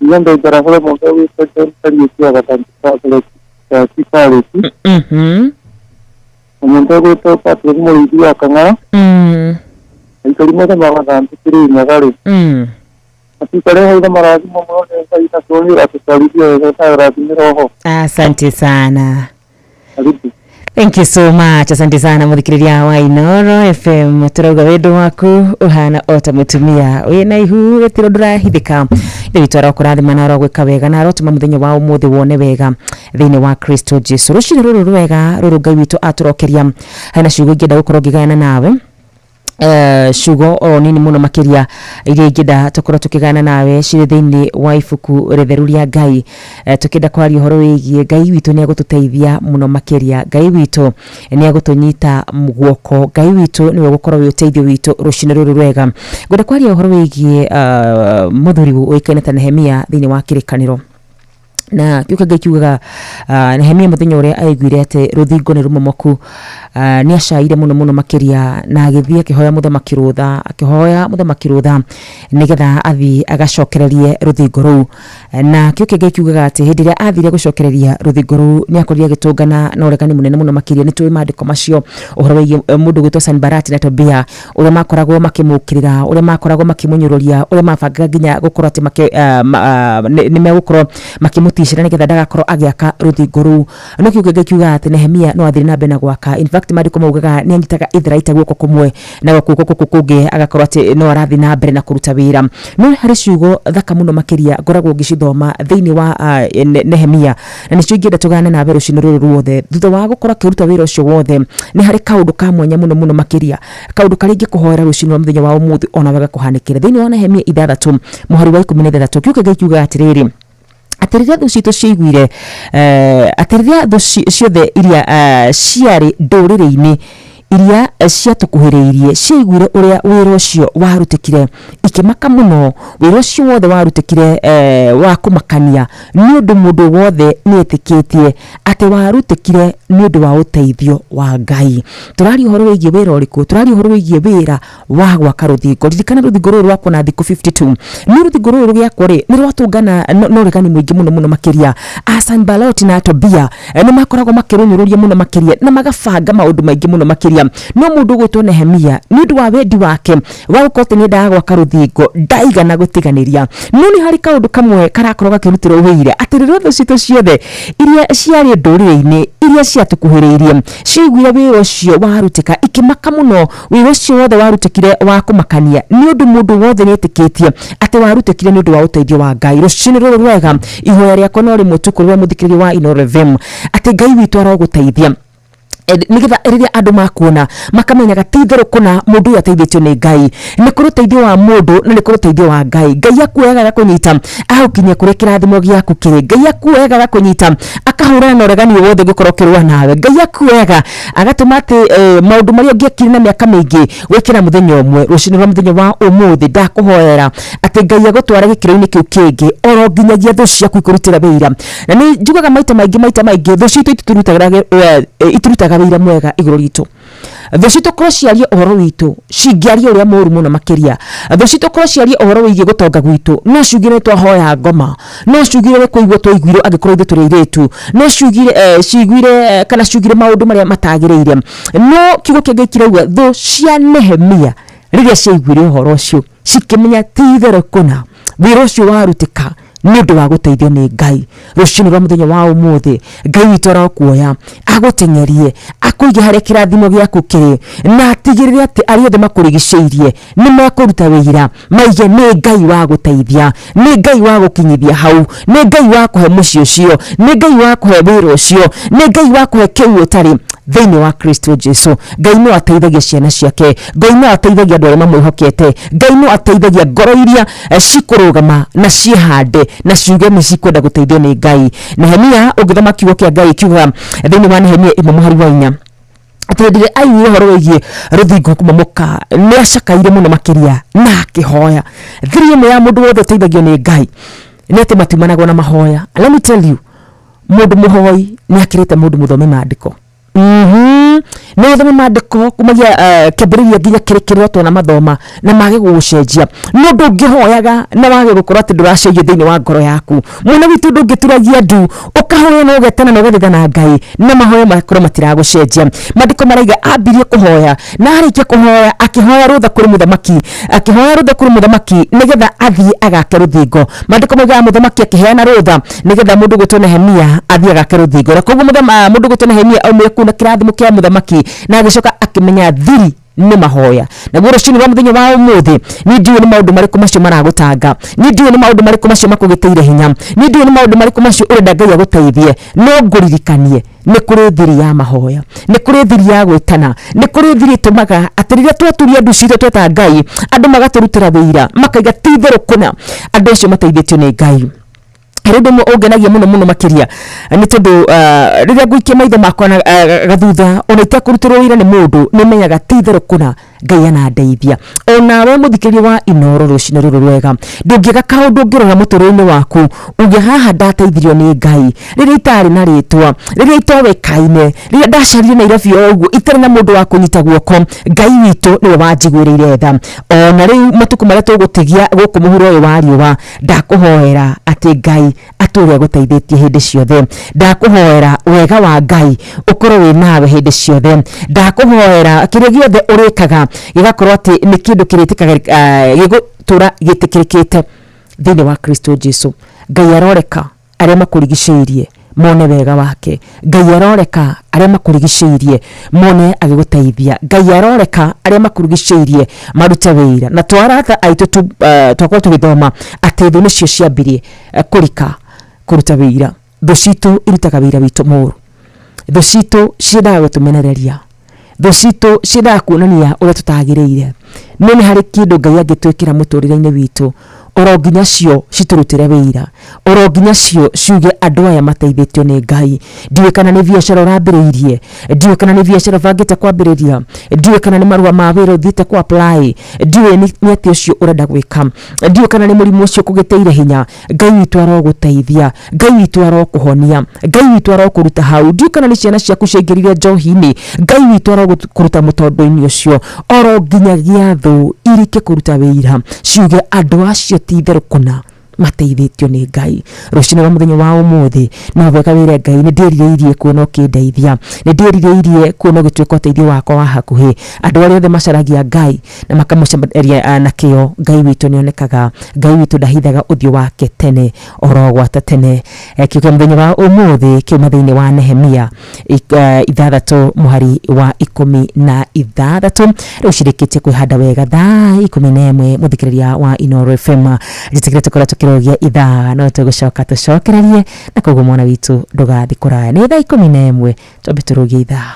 S3: Nyende njarahũre mũndũ wĩtwo John Kariũki wa Gathandũ Catholic. Mũndũ wĩtwo Patrick Mũrĩithi wa Kang'ara. Aikari mothe ma Gathandũ Kĩrĩnyaga rĩ. Matikare haitha marathimo mũno nĩ Ngai na tũhĩra tũtwarithie wega ta rathimĩra oho.
S20: Asante sana.
S3: Karibu.
S20: Thank you so much. Asante sana muthikiriria wa Inoro FM. Turauga wendo waku uhana ota mutumia wina ihu gutiro ndurahithika. Ithe witũ arokũrathima na arogwĩka wega na arotũma mũthenya wa ũmũthĩ wone wega thĩinĩ wa Kristo Jesu. Rũcinĩ rũrũ rwega rũrũ Ngai witũ atũrokeria hena ciugo ingĩenda gũkorwo ngĩgayana nawe. Ciugo o nini muno makiria iria ingĩenda tũkorwo tũkĩgayana nawe cirĩ thĩinĩ wa ibuku rĩtheru rĩa Ngai. Tũkĩenda kwaria ũhoro wĩgiĩ Ngai witũ nĩ egũtũteithia mũno makĩria. Ngai witũ nĩ egũtũnyita guoko. Ngai witũ nĩwe ũgũkorwo wĩ ũteithio witũ rũcinĩ rũrũ rwega. Ngwenda kwaria ũhoro wĩgiĩ mũthuri ũĩkaine ta Nehemia thĩinĩ wa kĩrĩkanĩro. Na kiugo Ngai kiugaga Nehemia mũthenya ũrĩa aiguire atĩ rũthingo nĩ rũmomoku, nĩ acaire mũno mũno makĩria na agĩthiĩ akĩhoya mũthamaki rũtha, akĩhoya mũthamaki rũtha nĩgetha athiĩ agacokererie rũthingo rũu. Na kiugo Ngai kiugaga atĩ hĩndĩ ĩrĩa athire gũcokereria rũthingo rũu nĩ akorire agĩtũngana na ũregani mũnene mũno makĩria. Nĩ tũĩ maandĩko macio ũhoro wĩgiĩ mũndũ gwĩtwo Sanbalati na Tobia, ũrĩa makoragwo makĩmũkĩrĩra, ũrĩa makoragwo makĩmũnyũrũria, ũrĩa mabangaga nginya gũkorwo atĩ nĩ megũkorwo makĩmũti Kũmũticĩra nĩgetha ndagakorwo agĩaka rũthingo rũu. No kiugo kĩngĩ kiugaga atĩ Nehemia no athire na mbere na gwaka. In fact, maandĩko maugaga nĩ anyitaga itharaita guoko kũmwe na guoko kũu kũngĩ agakorwo atĩ no arathiĩ na mbere na kũruta wĩra. No harĩ ciugo thaka mũno makĩria ngoragwo ngĩcithoma thĩinĩ wa Nehemia, na nĩcio ingĩenda tũgane nawe rũcinĩ rũrũ ruothe. Thutha wa gũkorwo akĩruta wĩra ũcio wothe, nĩ harĩ kaũndũ ka mwanya mũno mũno makĩria, kaũndũ karĩa ingĩkũhoera rũcinĩ rwa mũthenya wa ũmũthĩ onawe gakũhanĩkĩre. Thĩinĩ wa Nehemia 6 mũhari wa 16, kiugo kĩa Ngai kiugaga atĩrĩrĩ, atĩ rĩrĩa thũ citũ ciaiguire, atĩ rĩrĩa thũ ciothe iria ciarĩ ndũrĩrĩ-inĩ iria ciatũkuhĩrĩirie ciaiguire ũrĩa wĩra ũcio warutĩkire, ikĩmaka mũno. Wĩra ũcio wothe warutĩkire wa kũmakania, nĩ ũndũ mũndũ wothe nĩetĩkĩtie atĩ warutĩkire nĩ ũndũ wa ũteithio wa Ngai. Tũraria ũhoro wĩgiĩ wĩra ũrĩkũ? Tũraria ũhoro wĩgiĩ wĩra wa gwaka rũthingo. Ririkana rũthingo rũrũ rwakwo na thikũ 52. Nĩ rũthingo rũrũ rũgĩakwo rĩ, nĩ rwatũngana na ũregani mũingĩ mũno mũno makĩria. Sanbalati na Tobia nĩ makoragwo makĩrũnyũrũria mũno makĩria na magabanga maũndũ maingĩ mũno makĩria. No mũndũ ũgwĩtwo Nehemia, nĩ ũndũ wa wendi wake wa gũkorwo atĩ nĩendaga gwaka rũthingo, ndaigana gũtiganĩria. No nĩ harĩ kaũndũ kamwe karakorwo gakĩrutĩrwo wĩira, atĩ rĩrĩa thũ citũ ciothe iria ciarĩ ndũrĩrĩ-inĩ iria ciatũkuhĩrĩirie ciaiguire wĩra ũcio warutĩka, ikĩmaka mũno. Wĩra ũcio wothe warutĩkire wa kũmakania, nĩ ũndũ mũndũ wothe nĩetĩkĩtie atĩ warutĩkire nĩ ũndũ wa ũteithio wa Ngai. Rũcinĩ rũrũ rwega, ihoya rĩakwa no rĩmwe tu kũrĩ we mũthikĩrĩria wa Inooro FM, atĩ Ngai witũ arogũteithia nĩgetha rĩrĩa andũ makuona makamenyaga ti itherũ kũna mũndũ ũyũ ateithĩtio nĩ Ngai. Nĩ kũrĩ ũteithio wa mũndũ na nĩ kũrĩ ũteithio wa Ngai. Ngai akuoyaga agakũnyita agagũkinyia kũrĩa kĩrathimo gĩaku kĩrĩ. Ngai akuoyaga agakũnyita akahũrana na ũregani wothe ũngĩkorwo ũkĩrũa nawe. Ngai akuoyaga agatũma atĩ maũndũ marĩa ũngĩekire na mĩaka mĩingĩ wĩkĩra mũthenya ũmwe. Rũcinĩ rwa mũthenya wa ũmũthĩ ndakũhoera atĩ Ngai agũtware gĩkĩro-inĩ kĩu kĩngĩ oro nginyagia thũ ciaku ikũrutĩra wĩira. Na nĩ njugaga maita maingĩ maita maingĩ, thũ citũ itirutaga wĩira mwega igũrũ ritũ. Thũ citũ korwo ciarie ũhoro witũ, cingĩaria ũrĩa mũũru mũno makĩria. Thũ citũ korwo ciarie ũhoro wĩgiĩ gũtonga gwitũ, no ciugire twahoya ngoma, no ciugire nĩ kũigua twaiguirwo angĩkorwo ithuĩ tũrĩ airĩtu, no ciugire ciiguire kana ciugire maũndũ marĩa matagĩrĩire. No kiugo kĩa Ngai kĩrauga thũ cia Nehemia rĩrĩa ciaiguire ũhoro ũcio cikĩmenya ti itherũ kũna wĩra ũcio warutĩka nĩ ũndũ wa gũteithio nĩ Ngai. Rũcinĩ rwa mũthenya wa ũmũthĩ, Ngai witũ arokuoya agũteng'erie, akũige harĩa kĩrathimo gĩaku kĩrĩ, na atigĩrĩre atĩ arĩa othe makũrigicĩirie nĩ mekũruta wĩira, maige nĩ Ngai wa gũteithia, nĩ Ngai wa gũkinyithia hau, nĩ Ngai wa kũhe mũciĩ ũcio, nĩ Ngai wa kũhe wĩra ũcio, nĩ Ngai wa kũhe kĩu ũtarĩ thĩinĩ wa Kristo Jesu. Ngai no ateithagia ciana ciake, Ngai no ateithagia andũ arĩa mamwĩhokete, Ngai no ateithagia ngoro iria cikũrũgama na ciĩhande na ciuge nĩ cikwenda gũteithio nĩ Ngai. Nehemia, ũngĩthoma kiugo kĩa Ngai kiugaga thĩinĩ wa Nehemia 1 mũhari wa 4, atĩ hĩndĩ ĩrĩa aiguire ũhoro wĩgiĩ rũthingo kũmomoka nĩ acakaire mũno makĩria na akĩhoya. Thiri ĩmwe ya mũndũ wothe ũteithagio nĩ Ngai nĩ atĩ matiumanagwo na mahoya. Let me tell you, mũndũ mũhoi nĩ akĩrĩte mũndũ mũthomi maandĩko. Nĩ ũthome maandĩko kumagia kĩambĩrĩria nginya kĩrĩkĩrĩro twana mathoma na mage gũgũcenjia. No ndũngĩhoyaga na wage gũkorwo atĩ ndũracenjio thĩinĩ wa ngoro yaku. Mwana witũ ndũngĩturagia ndu ũkahoya na ũgetana na ũgathitha na Ngai na mahoya makorwo matiragũcenjia. Maandĩko maraiga ambirie kũhoya na arĩkia kũhoya akĩhoya rũtha kũrĩ mũthamaki, akĩhoya rũtha kũrĩ mũthamaki nĩgetha athiĩ agake rũthingo. Maandĩko maugaga mũthamaki akĩheana rũtha nĩgetha mũndũ gwĩtwo Nehemia athiĩ agake rũthingo. Na koguo mũndũ gwĩtwo Nehemia aumire kũu na kĩrathimo kĩa mũthamaki na agĩcoka akĩmenya thiri nĩ mahoya. Naguo rũcinĩ rwa mũthenya wa ũmũthĩ, niĩ ndiũĩ nĩ maũndũ marĩkũ macio maragũtanga, niĩ ndiũĩ nĩ maũndũ marĩkũ macio makũgĩtĩire hinya, niĩ ndiũĩ nĩ maũndũ marĩkũ macio ũrenda Ngai agũteithie, no ngũririkanie nĩ kũrĩ thiri ya mahoya, nĩ kũrĩ thiri ya gwĩtana, nĩ kũrĩ thiri ĩtũmaga atĩ rĩrĩa twaturia ndu citũ tweta Ngai, andũ magatũrutĩra wĩira makaiga ti itherũ kũna andũ acio mateithĩtio nĩ Ngai. Harĩ ũndũ ũmwe ũngenagia mũno mũno makĩria nĩ tondũ rĩrĩa ngũikia maitho makwa na gathutha ona itekũrutĩrwo wĩra nĩ mũndũ, nĩ menyaga ti itherũ kũna Ngai anandeithia. Onawe mũthikĩrĩria wa Inooro rũcinĩ rũrũ rwega, ndũngĩaga kaũndũ ũngĩrora mũtũrĩre-inĩ waku uge haha ndateithirio nĩ Ngai rĩrĩa itarĩ na rĩtwa, rĩrĩa itowĩkaine, rĩrĩa ndacarire Nairobi o ũguo itarĩ na mũndũ wa kũnyita guoko, Ngai witũ nĩwe wanjiguĩrĩire tha. Ona rĩu matukũ marĩa tũgũtigia gũkũ mũhuro ũyũ wa riũa, ndakũhoera atĩ Ngai atũre agũteithĩtie hĩndĩ ciothe. Ndakũhoera wega wa Ngai ũkorwo wĩ nawe hĩndĩ ciothe. Ndakũhoera kĩrĩa gĩothe ũrĩkaga gĩgakorwo atĩ nĩ kĩndũ kĩrĩtĩkaga, gĩgũtũra gĩtĩkĩrĩkĩte thĩinĩ wa Kristo Jesu. Ngai aroreka arĩa makũrigicĩirie mone wega wake. Ngai aroreka arĩa makũrigicĩirie mone agĩgũteithia. Ngai aroreka arĩa makũrigicĩirie marute wĩra. Na twarata aitũ twakorwo tũgĩthoma atĩ thũ nĩcio ciambirie kũrika kũruta wĩra. Thũ citũ irutaga wĩra witũ mũru. Thũ citũ ciendaga gũtũmenereria. Thũ citũ ciendaga kuonania ũrĩa tũtagĩrĩire. No nĩ harĩ kĩndũ Ngai angĩtwĩkĩra mũtũrĩre-inĩ witũ oro nginya cio citurutire wĩra, oro nginya cio ciuge andũ aya mateithĩtio nĩ Ngai. Ndiũĩ kana nĩ biacara ũrambĩrĩirie, ndiũĩ kana nĩ biacara ũbangĩte kwambĩrĩria, ndiũĩ kana nĩ marũa ma wĩra ũthiĩte ku apply, ndiũĩ nĩ atĩa ũcio ũrenda gwĩka, ndiũĩ kana nĩ mũrimũ ũcio ũkũgĩtĩire hinya. Ngai witũ arogũteithia, Ngai witũ arokũhonia, Ngai witũ arokũruta hau. Ndiũĩ kana nĩ ciana ciaku ciaingĩrire njohi-inĩ, Ngai witũ arokũruta mũtondo-inĩ ũcio. Oro nginyagia thũ irike kũruta wĩra ciuge andũ acio ti itherũ kũna mateithĩtio nĩ Ngai. Rũcinĩ rwa mũthenya wa ũmũthĩ no wega wĩre Ngai, nĩ ndĩrirĩirie kuona ũkĩndeithia, nĩ ndĩrirĩirie kuona ũgĩtuĩka ũteithio wakwa wa hakuhĩ. Andũ arĩa othe macaragia Ngai na makamũcaria na kĩo, Ngai witũ nĩonekaga. Ngai witũ ndahithaga ũthiũ wake tene oro gwata tene. Kiugo kĩa mũthenya wa ũmũthĩ kiuma thĩinĩ wa Nehemia 6 mũhari wa 16. Rĩu cirĩkĩtie kwĩhanda wega thaa 11 mũthikĩrĩria wa Inooro FM. Njĩtĩkĩre tũkorwo tũkĩrogia ithaa no tũgũcoka tũcokererie na koguo mwana witũ ndũgathiĩ kũraya. Nĩ thaa 11 twambe tũrũgie ithaa.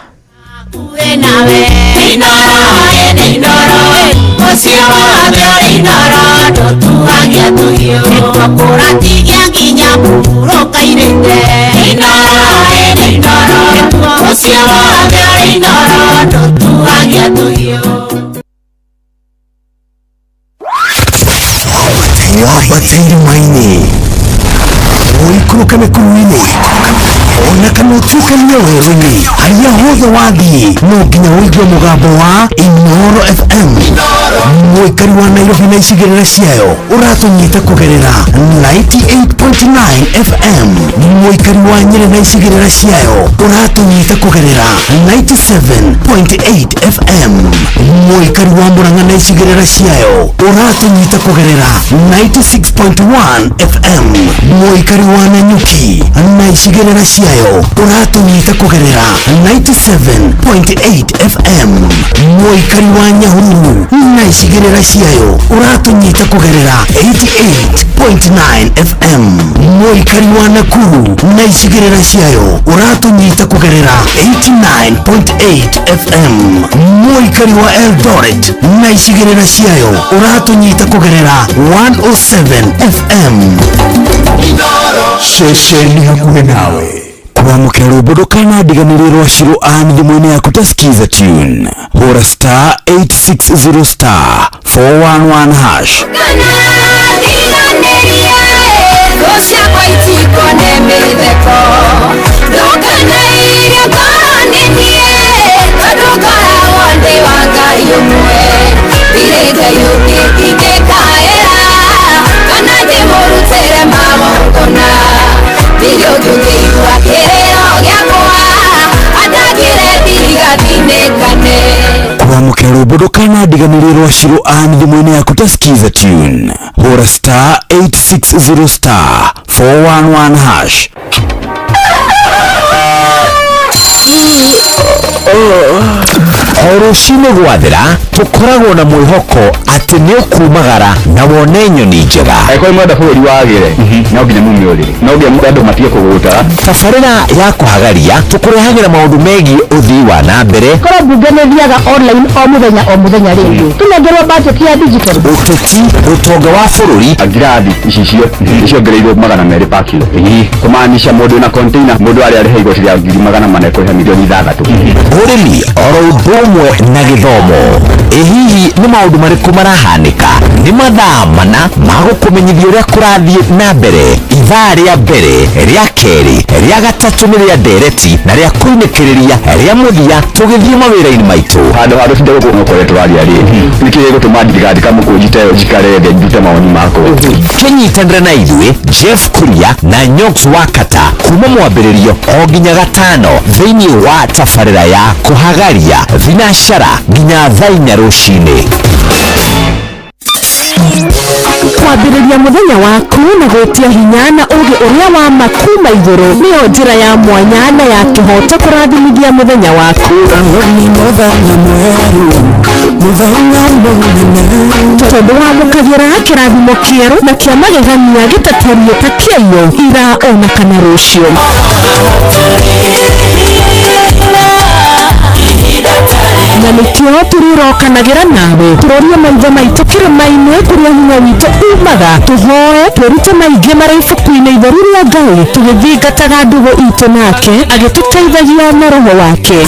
S9: Wambate irĩma-inĩ, ũikũrũke mĩkuru-inĩ, ona kana ũtuĩkanie werũ-inĩ, harĩa hothe wathiĩ no nginya ũigue mũgambo wa Inooro FM. Mũikari wa Nairobi na icigĩrĩra ciayo ũratũnyita kũgerera 98.9 FM. Mũikari wa Nyĩrĩ na icigĩrĩra ciayo ũratũnyita kũgerera 97.8 FM. Mũikari wa Murang'a na icigĩrĩra ciayo ũratũnyita kũgerera 96.1 FM. Mũikari wa Nanyuki na icigĩrĩra ciayo ũratũnyita kũgerera 97.8 FM. Mũikari wa Nyahururu na icigĩrĩra ciayo ũratũnyita kũgerera 88.9 FM. Mũikari wa Nakuru na icigĩrĩra ciayo ũratũnyita kũgerera 89.8 FM. Mũikari wa Eldoret na icigĩrĩra ciayo ũratũnyita kũgerera 107 FM. Ceceni hakuhĩ nawe. Kwamũkĩra rwĩmbo ndũkanadiganĩrie rwa Shiro Ann thimũ-inĩ yaku ta Skiza Tune. Hũra star 860 star 411 hash. Kwamũkĩra rwĩmbo ndũkanadiganĩrie rwa Shiro Ann thimũ-inĩ yaku ta Skiza Tune. Hũra star 860 star 411 hash. O rũcinĩ gwathera tũkoragwo na mwĩhoko atĩ nĩ ũkumagara na wone nyoni njega.
S6: Angĩkorwo mwenda bũrũri wagĩre no nginya mume ũrĩrĩ, no nginya andũ matige kũgũta.
S9: Tabarĩra ya kũhagaria tũkũrehagĩra maũndũ megiĩ ũthii wa na mbere.
S7: Korwo mbunge nĩ ĩthiaga online o mũthenya o mũthenya rĩngĩ tũnengerwo budget ya digital.
S9: Ũteti, ũtonga wa bũrũri.
S6: Ngirathi icicio ciongereirwo 200 per kilo, kũmaanisha mũndũ na container mũndũ arĩa arĩha igoti rĩa 400,000 kũrĩha milioni 6.
S9: Ũrĩmi oro ũndũ ũmwe na gĩthomo. Ĩ hihi nĩ maũndũ marĩkũ marahanĩka? Nĩ mathaa mana ma gũkũmenyithia ũrĩa kũrathiĩ na mbere. Ithaa rĩa mbere, rĩa kerĩ, rĩa gatatũ nĩ rĩa ndereti na rĩa kũinĩkĩrĩria rĩa mũthia tũgĩthiĩ mawĩra-inĩ maitũ.
S6: Handũ ha rũcinĩ gũkũ no tũraria rĩ, nĩkĩ gĩgũtũma ndigandĩka mũkũnji ta ĩyo njikare thĩ ndute mawoni makwa?
S9: Kĩnyitanĩre na ithuĩ Jeff Kuria na Nyox Wakata kuma mwambĩrĩrio o nginya gatano thĩinĩ wa tabarĩra ya kũhagaria thinacara nginya thaa 4 rũcinĩ.
S22: Kwambĩrĩria mũthenya waku na gwĩtia hinya na ũũgĩ ũrĩa wa ma kuma igũrũ nĩyo njĩra ya mwanya na ya kĩhooto kũrathimithia mũthenya waku. Tondũ wamũkagĩra kĩrathimo kĩerũ na kĩa magegania gĩtatariĩ ta kĩaiyũ ira ona kana rũciũ. Na nĩkĩo tũrĩrokanagĩra nawe tũrorie maitho maitũ kĩrĩma-inĩ kũrĩa hinya witũ umaga, tũhoe twĩrute maingĩ marĩa ibuku-inĩ itheru rĩa Ngai, tũgĩthingataga ndũgũ itũ nake agĩtũteithagia na roho wake.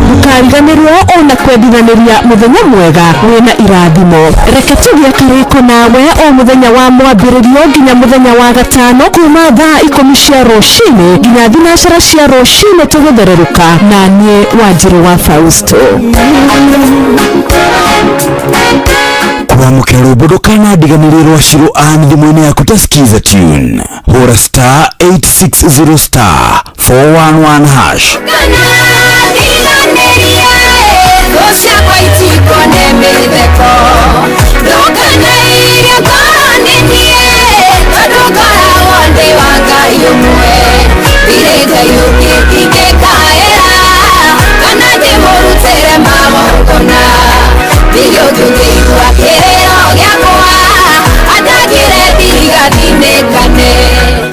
S22: Ndũkariganĩrwo ona kwendithanĩria mũthenya mwega wĩna irathimo. Reke tũgĩe karĩko nawe o mũthenya wa mwambĩrĩrio nginya mũthenya wa gatano kuma thaa 10 cia rũcinĩ nginya 9 cia rũcinĩ tũgĩthererũka na niĩ Wanjirũ wa Fausto.
S9: Kwamũkĩra rwĩmbo ndũkanadiganĩrie rwa Shiro Ann thimũ-inĩ yaku ta Skiza Tune. Hũra star 860 star 411 hash.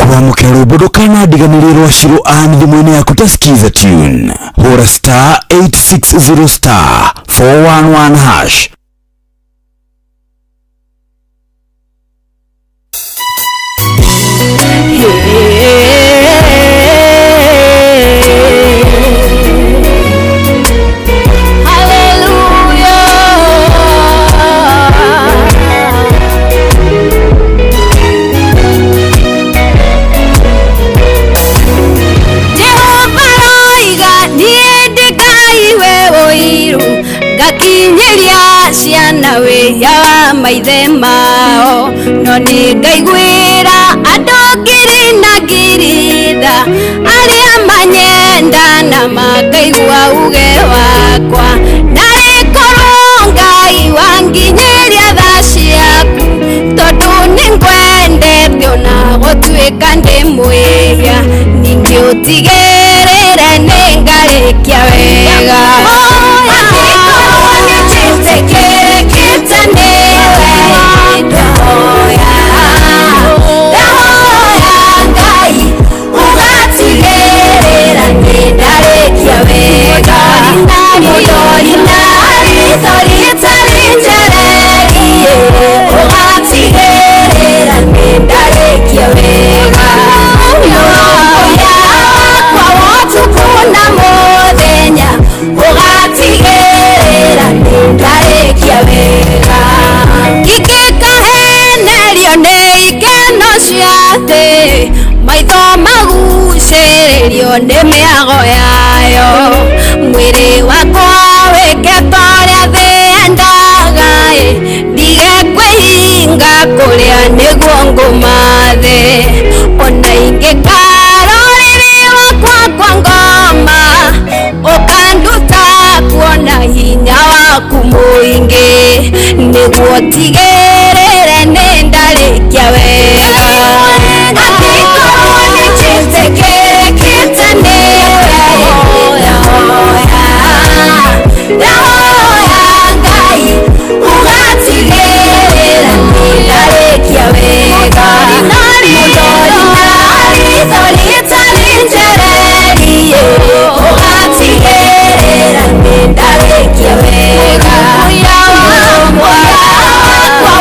S9: Kwamũkĩra rwĩmbo ndũkanadiganĩrie rwa Shiro Ann thimũ-inĩ yaku ta Skiza Tune. Hũra star 860 star 411 hash.
S4: Ya maithe mao no nĩ ngaiguĩra andũ ngiri na ngiri tha arĩa manyenda na makaigua uge wakwa narĩ korwo Ngai wanginyĩria tha ciaku tondũ nĩ ngwendete ona gũtuĩka ndĩ mwĩhia ningĩ ũtigĩrĩre nĩ ngarĩkia wega. Angĩkorwo nĩ njĩtĩkĩrĩkĩte nĩwe ndahoya ndahoya Ngai ũgatigĩrĩra nĩ ndarĩkia wega. Mũndori na ritho rĩtarĩ njererie ũgatigĩrĩra nĩ ndarĩkia wega. Mũrũmbũiya wakwa wa ũtukũ na mũthenya ũgatigĩrĩra nĩ ndarĩkia wega. Ingĩkahenerio nĩ ikeno cia thĩ maitho magucĩrĩrio nĩ mĩago yayo mwĩrĩ wakwa wĩke ta ũrĩa thĩ yendaga ĩ ndige kwĩhinga kũrĩa nĩguo ngũmathe ona ingĩkara ũrĩrĩ wakwa kwa ngoma ũkanduta kuona hinya waku mũingĩ nĩguo tigĩrĩre nĩ ndarĩkia wega. Angĩkorwo nĩ njĩtĩkĩrĩkĩte nĩwe ndahoya ndahoya Ngai ũgatigĩrĩra nĩ ndarĩkia wega. Mũndori na ritho rĩtarĩ njererie ũgatigĩrĩra nĩ ndarĩkia wega. Mũrũmbũiya wakwa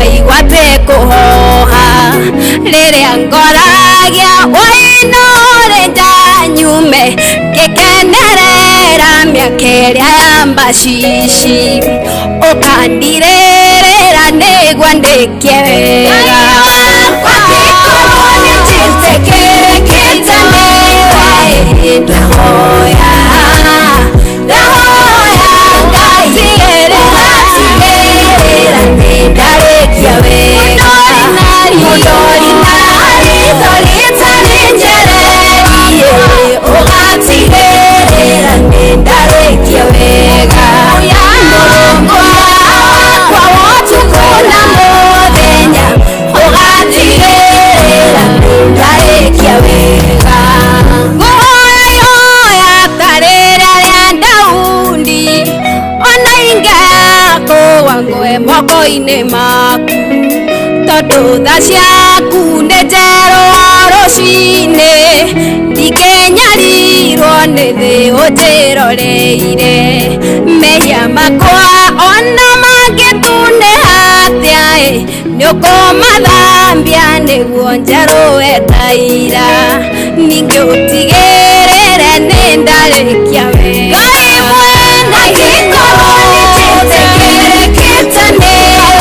S5: Ngaigua tĩkũhoha rĩrĩa ngoragia wainore njanyume ngĩkenerera mĩaka ĩrĩa ya mbacici ũkandirĩrĩra nĩguo ndĩkie wega Angĩkorwo nĩ njĩtĩkĩrĩkĩte nĩwe ndahoya ndahoya Ngai ũgatigĩrĩra nĩ ndarĩkia wega Mũndori na ritho rĩtarĩ njererie ũgatigĩrĩra nĩ ndarĩkia wega Mũrũngũ wakwa wa ũtukũ na mũthenya ũgatigĩrĩra nĩ ndarĩkia wega Ngũhoya ihoya ta rĩrĩa rĩa Daudi ona ingĩakũa ngwe moko-inĩ maku tondũ tha ciaku nĩ njerũ o rũcinĩ ndingĩnyarirwo nĩ thĩ ũnjĩroreire mehia makwa ona mangĩtunĩha atĩa ĩ nĩũkũmathambia nĩguo njerũe ta ira ningĩ ũtigĩrĩre nĩ ndarĩkia wega Ngai mwene angĩkorwo nĩ njĩtĩkĩrĩkĩte nĩwe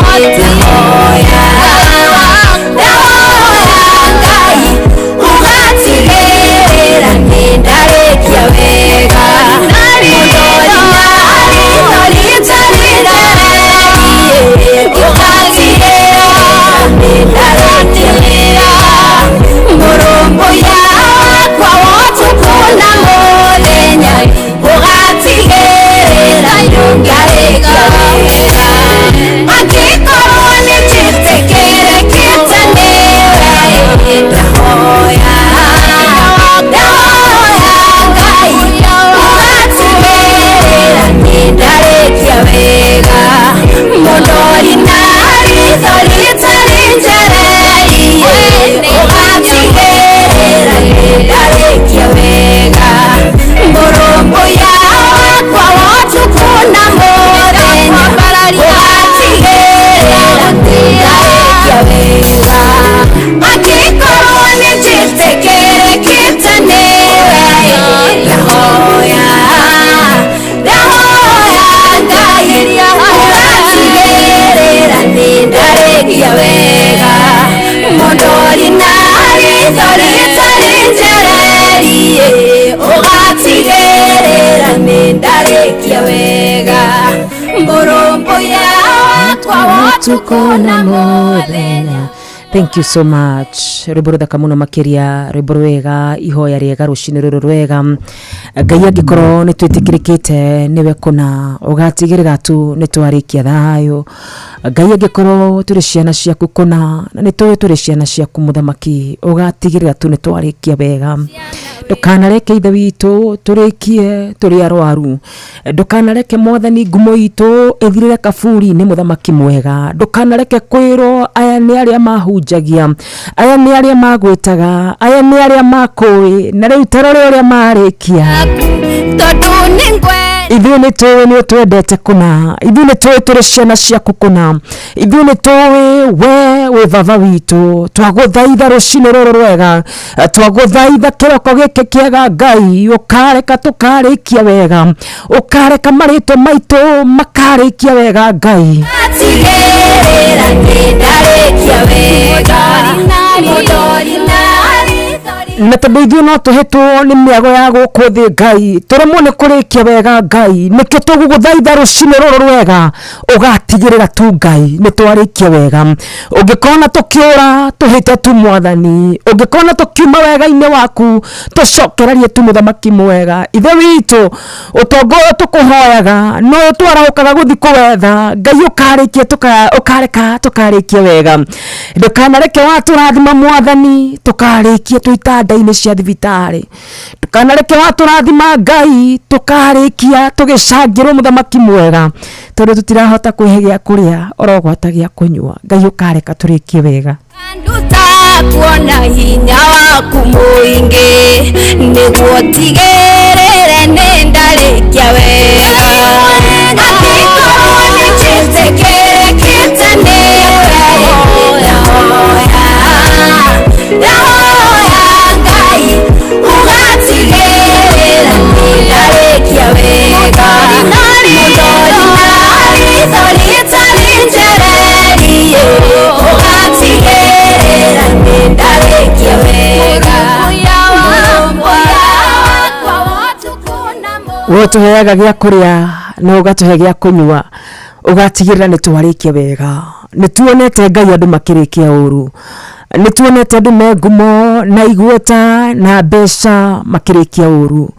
S5: ndahoya ndahoya Ngai ũgatigĩrĩra nĩ ndarĩkia wega Mũndori na ritho rĩtarĩ njererie ũgatigĩrĩra nĩ ndarĩkia wega Mũrũmbũiya wakwa wa ũtukũ na mũthenya ũgatigĩrĩra nĩ ndarĩkia wega Angĩkorwo nĩ njĩtĩkĩrĩkĩte nĩwe ndahoya ndahoya Ngai ũgatigĩrĩra nĩ ndarĩkia wega Mũndori na ritho rĩtarĩ njererie ũgatigĩrĩra nĩ ndarĩkia wega Mũrũmbũiya wakwa wa ũtukũ na mũthenya ũgatigĩrĩra nĩ ndarĩkia wega Angĩkorwo nĩ njĩtĩkĩrĩkĩte nĩwe ndahoya ndahoya Ngai ũgatigĩrĩra nĩ ndarĩkia wega Mũndori na ritho rĩtarĩ njererie ũgatigĩrĩra nĩ ndarĩkia wega Mũrũmbũiya wakwa wa ũtukũ
S20: na mũthenya. Thank you so much. Rwĩmbo rũthaka mũno makĩria, rwĩmbo rwega, ihoya rĩega rũcinĩ rũrũ rwega. Ngai angĩkorwo nĩ twĩtĩkĩrĩkĩte nĩwe kũna ũgatigĩrĩra tu nĩ twarĩkia thayũ. Ngai angĩkorwo tũrĩ ciana ciaku kũna na nĩ tũĩ tũrĩ ciana ciaku mũthamaki ũgatigĩrĩra tu nĩ twarĩkia wega. Ndũkanareke ithe witũ tũrĩkie tũrĩ arwaru. Ndũkanareke mwathani ngumo itũ ĩthirĩre kaburi-inĩ mũthamaki mwega. Ndũkanareke kwĩrwo aya nĩ arĩa mahunjagia, aya nĩ arĩa magwĩtaga, aya nĩ arĩa makũĩ, na rĩu tarore ũrĩa marĩkia.
S5: Tondũ nĩ ngwe
S20: Ithuĩ nĩ tũĩ nĩ ũtwendete kũna, ithuĩ nĩ tũĩ tũrĩ ciana ciaku kũna, ithuĩ nĩ tũĩ we wĩ baba witũ. Twagũthaitha rũcinĩ rũrũ rwega, twagũthaitha kĩroko gĩkĩ kĩega Ngai, ũkareka tũkarĩkia wega, ũkareka marĩtwa maitũ makarĩkia wega Ngai.
S5: Tigĩrĩra nĩ ndarĩkia wega Mũndori na
S20: Na tondũ ithuĩ no tũhĩtwo nĩ mĩago ya gũkũ thĩ Ngai, tũremwo nĩ kũrĩkia wega Ngai, nĩkĩo tũgũgũthaitha rũcinĩ rũrũ rwega, ũgatigĩrĩra tu Ngai nĩ twarĩkia wega. Ũngĩkona tũkĩũra tũhĩte tu mwathani, ũngĩkona tũkiuma wega-inĩ waku tũcokererie tu mũthamaki mwega. Ithe witũ ũtonga ũyũ tũkũhoyaga no twarahũkaga gũthiĩ kũwetha Ngai ũkarĩkia ũkareka tũkarĩkia wega. Ndũkanareke watũrathima mwathani tũkarĩkie twĩ itanda-inĩ cia thibitarĩ. Ndũkanareke watũrathima Ngai tũkarĩkia tũgĩcangĩrwo mũthamaki mwega, tondũ tũtirahota kwĩhe gĩa kũrĩa orogwata gĩa kũnyua. Ngai ũkareka tũrĩkie wega.
S5: Nduta kuona hinya waku mũingĩ nĩguo tigĩrĩre nĩ ndarĩkia wega Angĩkorwo nĩ njĩtĩkĩrĩkĩte nĩwe
S20: We ũtũheaga gĩa kũrĩa na ũgatũhe gĩa kũnyua, ũgatigĩrĩra nĩ twarĩkia wega. Nĩ tuonete Ngai andũ makĩrĩkia ũru, nĩ tuonete andũ me ngumo na igweta na mbeca makĩrĩkia ũru.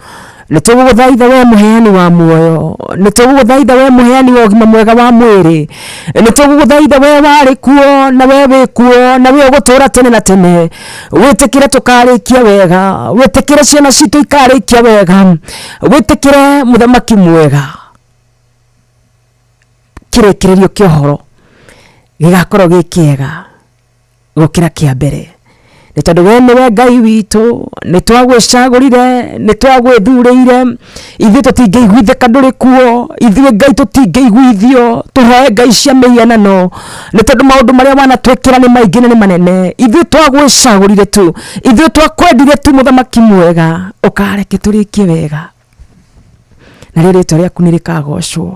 S20: Nĩ tũgũgũthaitha we mũheani wa muoyo, nĩ tũgũgũthaitha we mũheani wa ũgima mwega wa mwĩrĩ, nĩ tũgũgũthaitha we warĩ kuo na we wĩ kuo na we ũgũtũũra tene na tene. Wĩtĩkĩre tũkarĩkia wega, wĩtĩkĩre ciana citũ ikarĩkia wega, wĩtĩkĩre mũthamaki mwega. Kĩrĩkĩrĩrio kĩa ũhoro gĩgakorwo gĩ kĩega gũkĩra kĩa mbere, nĩ tondũ we nĩwe Ngai witũ, nĩ twagwĩcagũrire, nĩ twagwĩthurĩire. Ithuĩ tũtingĩiguithĩka ndũrĩ kuo, ithuĩ Ngai tũtingĩiguithio tũhoe Ngai cia mĩhianano, nĩ tondũ maũndũ marĩa wanatwĩkĩra nĩ maingĩ na nĩ manene. Ithuĩ twagwĩcagũrire tu, ithuĩ twakwendire tu, mũthamaki mwega, ũkareke tũrĩkie wega, na rĩo rĩtwa rĩaku nĩ rĩkagocwo.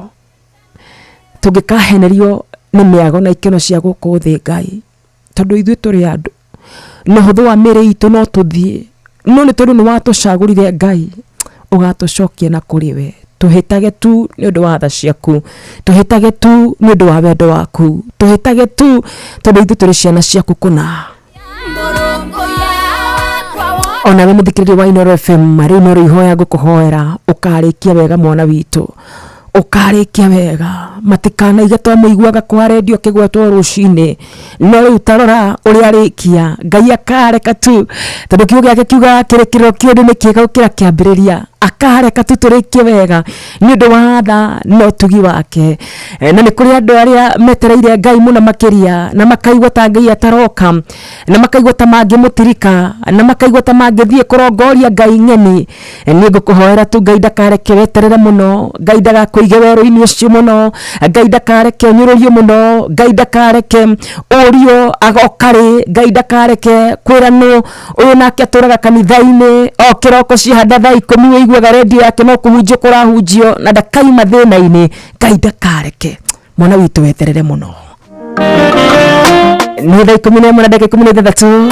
S20: Tũngĩkahenerio nĩ mĩago na ikeno cia gũkũ thĩ Ngai, tondũ ithuĩ tũrĩ andũ na ũhũthũ wa mĩĩrĩ itũ no tũthiĩ, no nĩ tondũ nĩ watũcagũrire Ngai, ũgatũcokia na kũrĩ we. Tũhĩtage tu nĩ ũndũ wa tha ciaku, tũhĩtage tu nĩ ũndũ wa wendo waku, tũhĩtage tu tondũ ithuĩ tũrĩ ciana ciaku kũna. Onawe mũthikĩrĩria wa Inooro FM, rĩu no rĩo ihoya ngũkũhoera, ũkarĩkia wega mwana witũ, ũkarĩkia wega. Matikanaige twamũiguaga kwa rendio kĩgwetwo rũcinĩ, no rĩu tarora ũrĩa arĩkia. Ngai akareka tu, tondũ kiugo gĩake kiugaga kĩrĩkĩrĩro kĩa ũndũ nĩ kĩega gũkĩra kĩambĩrĩria. Akareka tu tũrĩkie wega nĩ ũndũ wa tha na ũtugi wake. Na nĩ kũrĩ andũ arĩa metereire Ngai mũno makĩria, na makaigua ta Ngai ataroka, na makaigua ta mangĩmũtirika, na makaigua ta mangĩthiĩ kũrongoria Ngai ng'eni. Niĩ ngũkũhoera tu Ngai ndakareke weterere mũno, Ngai ndagakũige werũ-inĩ ũcio mũno, Ngai ndakareke ũnyũrũrio mũno, Ngai ndakareke ũrio agoka rĩ, Ngai ndakareke kwĩranwo ũyũ nake atũraga kanitha-inĩ o kĩroko ciahanda thaa 10 wĩiguaga rendio yake no kũhunjio kũrahunjio na ndakaima thĩna-inĩ. Ngai ndakareke mwana witũ weterere mũno. Nĩ thaa 11 na ndagĩka 16.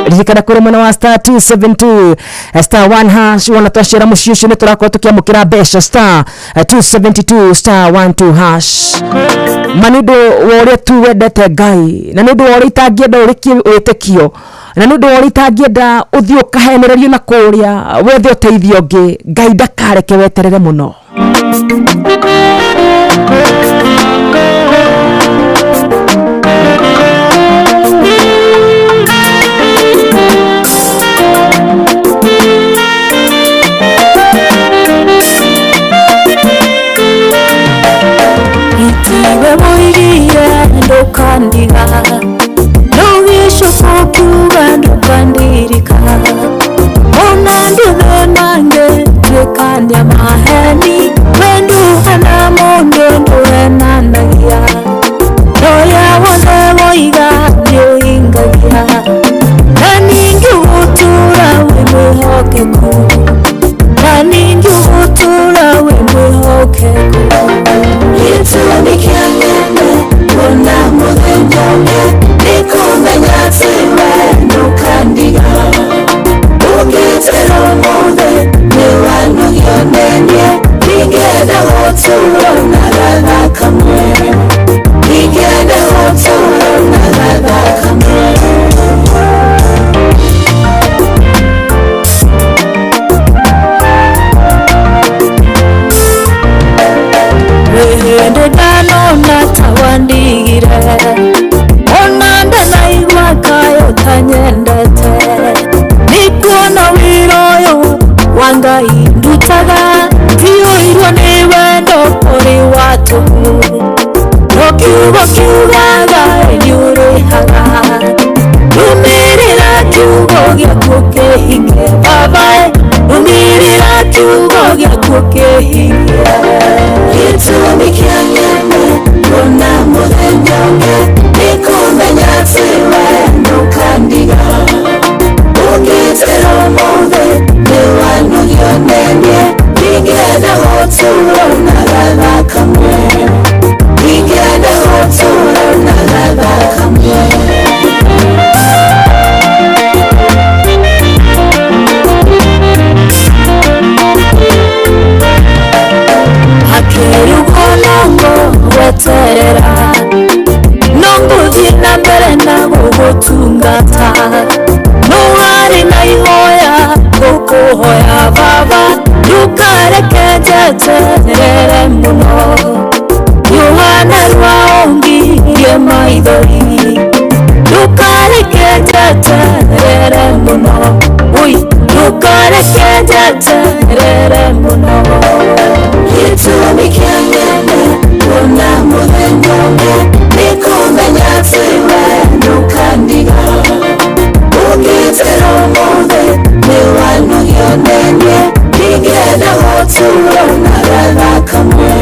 S20: Ririkana kũrĩ mwena wa star 272 star 1 hash, wona twacera mũciĩ ũcio nĩ tũrakorwo tũkĩamũkĩra mbeca star 272 star 12 hash. Ma nĩ ũndũ wa ũrĩa tu wendete Ngai, na nĩ ũndũ wa ũrĩa itangĩenda ũrĩkie wĩtĩkio, na nĩ ũndũ wa ũrĩa itangĩenda ũthiĩ ũkahenererio na kũrĩa wethe ũteithio ũngĩ, Ngai ndakareke weterere mũno.
S10: Itiwe woigire ndũkandiga, ndũgĩcoka ũkiuga ndũkandirika, ona ndũthĩnange tuĩkania maheni, we ndũhana mũndũ ndũhenanagia, ndoya wothe woiga nĩũhingagia, na ningĩ ũgũtũũra wĩ mwĩhokeku, na ningĩ ũgũtũũra wĩ mwĩhokeku.
S15: Gĩtũmi kĩa ng'ende kuona mũthenya ũngĩ nĩ kũmenya atĩ we ndũkandiga, ũngĩtĩra ũmũthĩ nĩwanogio nĩ niĩ, ndingĩenda gũtũũra na gatha kamwe, ndingĩenda gũtũũra na gatha kamwe.
S10: Hĩndĩ ndanona ta wandigire, ona ndanaigua kayo tanyendete, nĩkuona wĩra ũyũ wa Ngai ndutaga, tiyũirwo nĩ wendo ũrĩ wa tũhũ, no kiugo kiugaga nĩũrĩhaga, rũmĩrĩra kiugo gĩaku kĩhinge Baba, rũmĩrĩra kiugo gĩaku kĩhinge.
S15: Gĩtũmi kĩa ng'ende kuona mũthenya ũngĩ nĩ kũmenya atĩ we ndũkandiga, ũngĩtĩra ũmũthĩ nĩwanogio nĩ niĩ, ndingĩenda gũtũũra na gatha kamwe, ndingĩenda gũtũũra na gatha kamwe.
S10: Gũgũtungata no harĩ na ihoya ngũkũhoya baba ndũkareke njeterere mũno Yohana rwa ũngirie maithori ndũkareke njeterere mũno ui ndũkareke njeterere mũno
S15: Gĩtũmi kĩa nyende kuona mũthenya ũngĩ nĩ kũmenya atĩ we ndũkandiga ũngĩtĩra ũmũthĩ nĩ wanogio nĩ niĩ ndingĩenda gũtũũra na gatha kamwe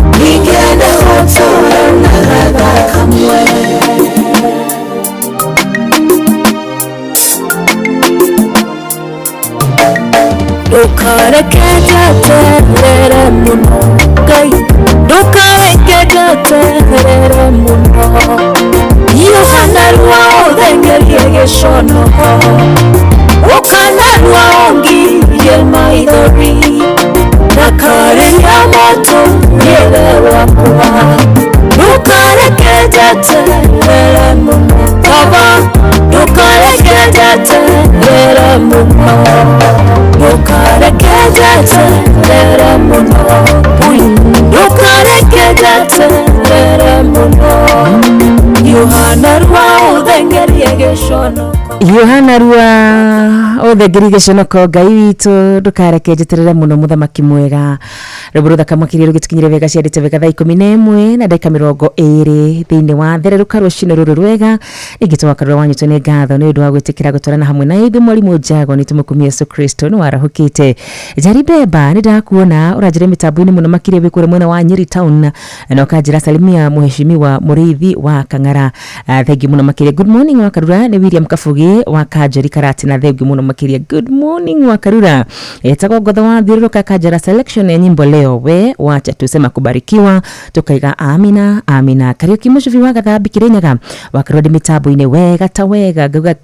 S15: ndingĩenda gũtũũra na gatha kamwe.
S10: Ndũkareke njeterere mũno Ngai ndũkareke njeterere mũno Yohana rwa ũthengerie gĩconoko ũkana rwa ũngirie maithori na karĩria mũtũrĩre wakwa ndũkareke njeterere mũno Baba ndũkareke njeterere mũno ndũkareke njeterere mũno ui ndũkareke njeterere mũno Yohana rwa ũthengerie gĩconoko
S20: Yohana rwa ũthengerie gĩconoko Ngai witũ ndũkareke njeterere mũno mũthamaki mwega rwĩmbo rũthaka makĩria rũgĩtũkinyĩria wega ciandĩte wega thaa 11 na ndagĩka 20 thĩinĩ wa thererũka rũcinĩ rũrũ rwega ningĩ twakarũra wanyitwo nĩ ngatho nĩ ũndũ wa gwĩtĩkĩra gũtwarana hamwe na ithuĩ mwarimũ Njago nĩ tũmũkumia Yesu Kristo nĩ warahũkĩte Njari Beba nĩ ndakuona ũranjĩra mĩtambo-inĩ mũno makĩria wĩ kũrĩa mwena wa Nyeri town na ũkanjĩra salimia mheshimiwa Mũrĩithi wa Kang'ara. Thengiũ mũno makĩria. Good morning wa Karura nĩ William Kabugi wa Kanjeri Karatina thengiũ mũno makĩria. Good morning wa Karura etagwo ngotho wa thiũrũrũka kanjara selection ya nyimbo leo we wacha tusema kubarikiwa tukaiga amina amina. Kariuki Mũcubi wa Gathambi Kirinyaga wa Karura ndĩ mĩtambo-inĩ wega ta wega ngauga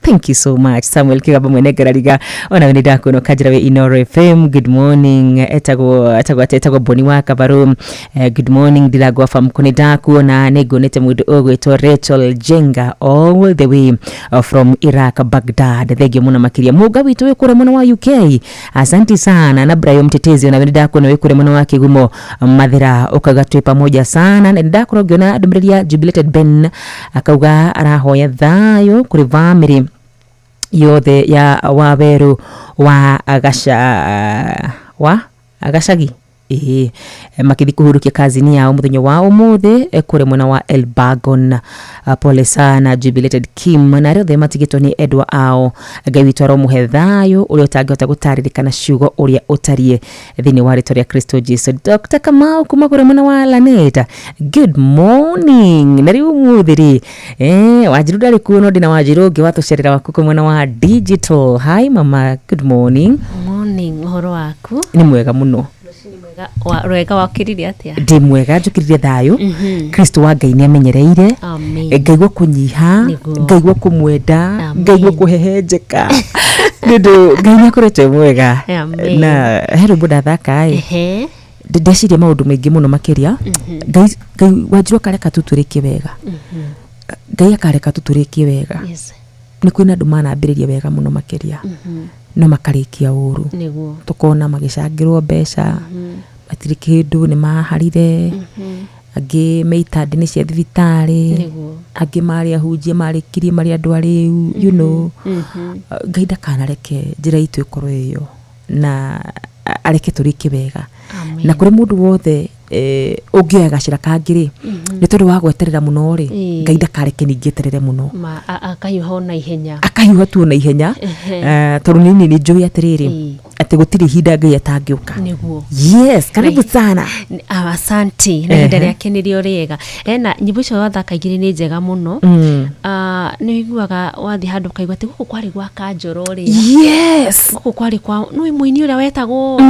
S20: thank you so much Samuel Kigaba mwene ngarariga ona nĩ ndakuona kanjira we Inoro FM. Good morning etagwo Boni wa Kabaru. Good morning Ndirangwa Famko nĩ ndakuona nĩ nguonete mũndũ ũgwĩtwo Rachel Jenga all the way from Iraq Baghdad thengiũ mũno makĩria. Mũnga witũ wĩ kũrĩa mwena wa UK asante sana na Brian Mtetezi ona nĩ ndakuona wĩ kũrĩa mwena wa Kigumo Mathira ũkauga twĩ pamoja sana na nĩ ndakorwo ngĩona ndũmĩrĩri ya Jubilated Ben akauga arahoya thayũ kũrĩ family yothe ya Waweru wa Agasha wa Agashagi makithi kuhurukia kazini yao muthenya wa umuthi kure mwena wa Elbagon. Pole sana Jubilated Kim na arĩa othe matigĩtwo nĩ endwa ao Ngai witũ aromuhe thayũ ũrĩa ũtangĩhota gũtarĩrĩkana ciugo ũrĩa ũtariĩ thĩinĩ wa rĩtwa rĩa Kristo Jesu. Dr. Kamau kuma kũrĩa mwena wa Laneta good morning. Na rĩu ũmũthĩ rĩ Wanjiru ndarĩ kuo no ndĩna Wanjiru ũngĩ watũcerera waku kũ mwena wa digital. Hi mama, good morning.
S12: Morning, ũhoro waku?
S20: Nĩ mwega mũno.
S12: Rwega wakĩrire atĩa?
S20: Ndĩ mwega njũkĩrire thayũ. Kristo wa Ngai nĩ amenyereire ngaigua kũnyiha ngaigua kũmwenda ngaigua kũhehenjeka nĩ ũndũ Ngai nĩ akoretwo e mwega na he rwĩmbo ndathaka ĩ ndeciria maũndũ maingĩ mũno makĩria. Ngai Wanjiru akareka tũtũrĩkie wega. Ngai akareka tũtũrĩkie wega. Nĩ kwĩna andũ manambĩrĩria wega mũno makĩria no makarĩkia ũru tũkona magĩcangĩrwo mbeca matirĩ kĩndũ nĩ maharire angĩ me itanda-inĩ cia thibitarĩ angĩ marĩ ahunjia marĩkirie marĩ andũ arĩu you know. Ngai ndakanareke njĩra itũ ĩkorwo ĩyo na areke tũrĩkie wega na kũrĩ mũndũ wothe ũngĩoya gacĩra kangĩ rĩ nĩ tondũ wa gweterera mũno rĩ Ngai ndakareke ningĩ eterere mũno
S12: akahiũha ona ihenya
S20: akahiũha tu ona ihenya tondũ nini nĩ njũĩ atĩrĩrĩ atĩ gũtirĩ ihinda Ngai atangĩũka. Yes, karibu sana.
S12: Asante na ihinda rĩake nĩrĩo rĩega ena nyĩmbo icio wathaka igĩrĩ nĩ njega mũno. Nĩ ũiguaga wathiĩ handũ ũkaigua atĩ gũkũ kwarĩ gwa Kanjoro rĩ.
S20: Yes,
S12: gũkũ kwarĩ kwa nĩ mũini ũrĩa wetagwo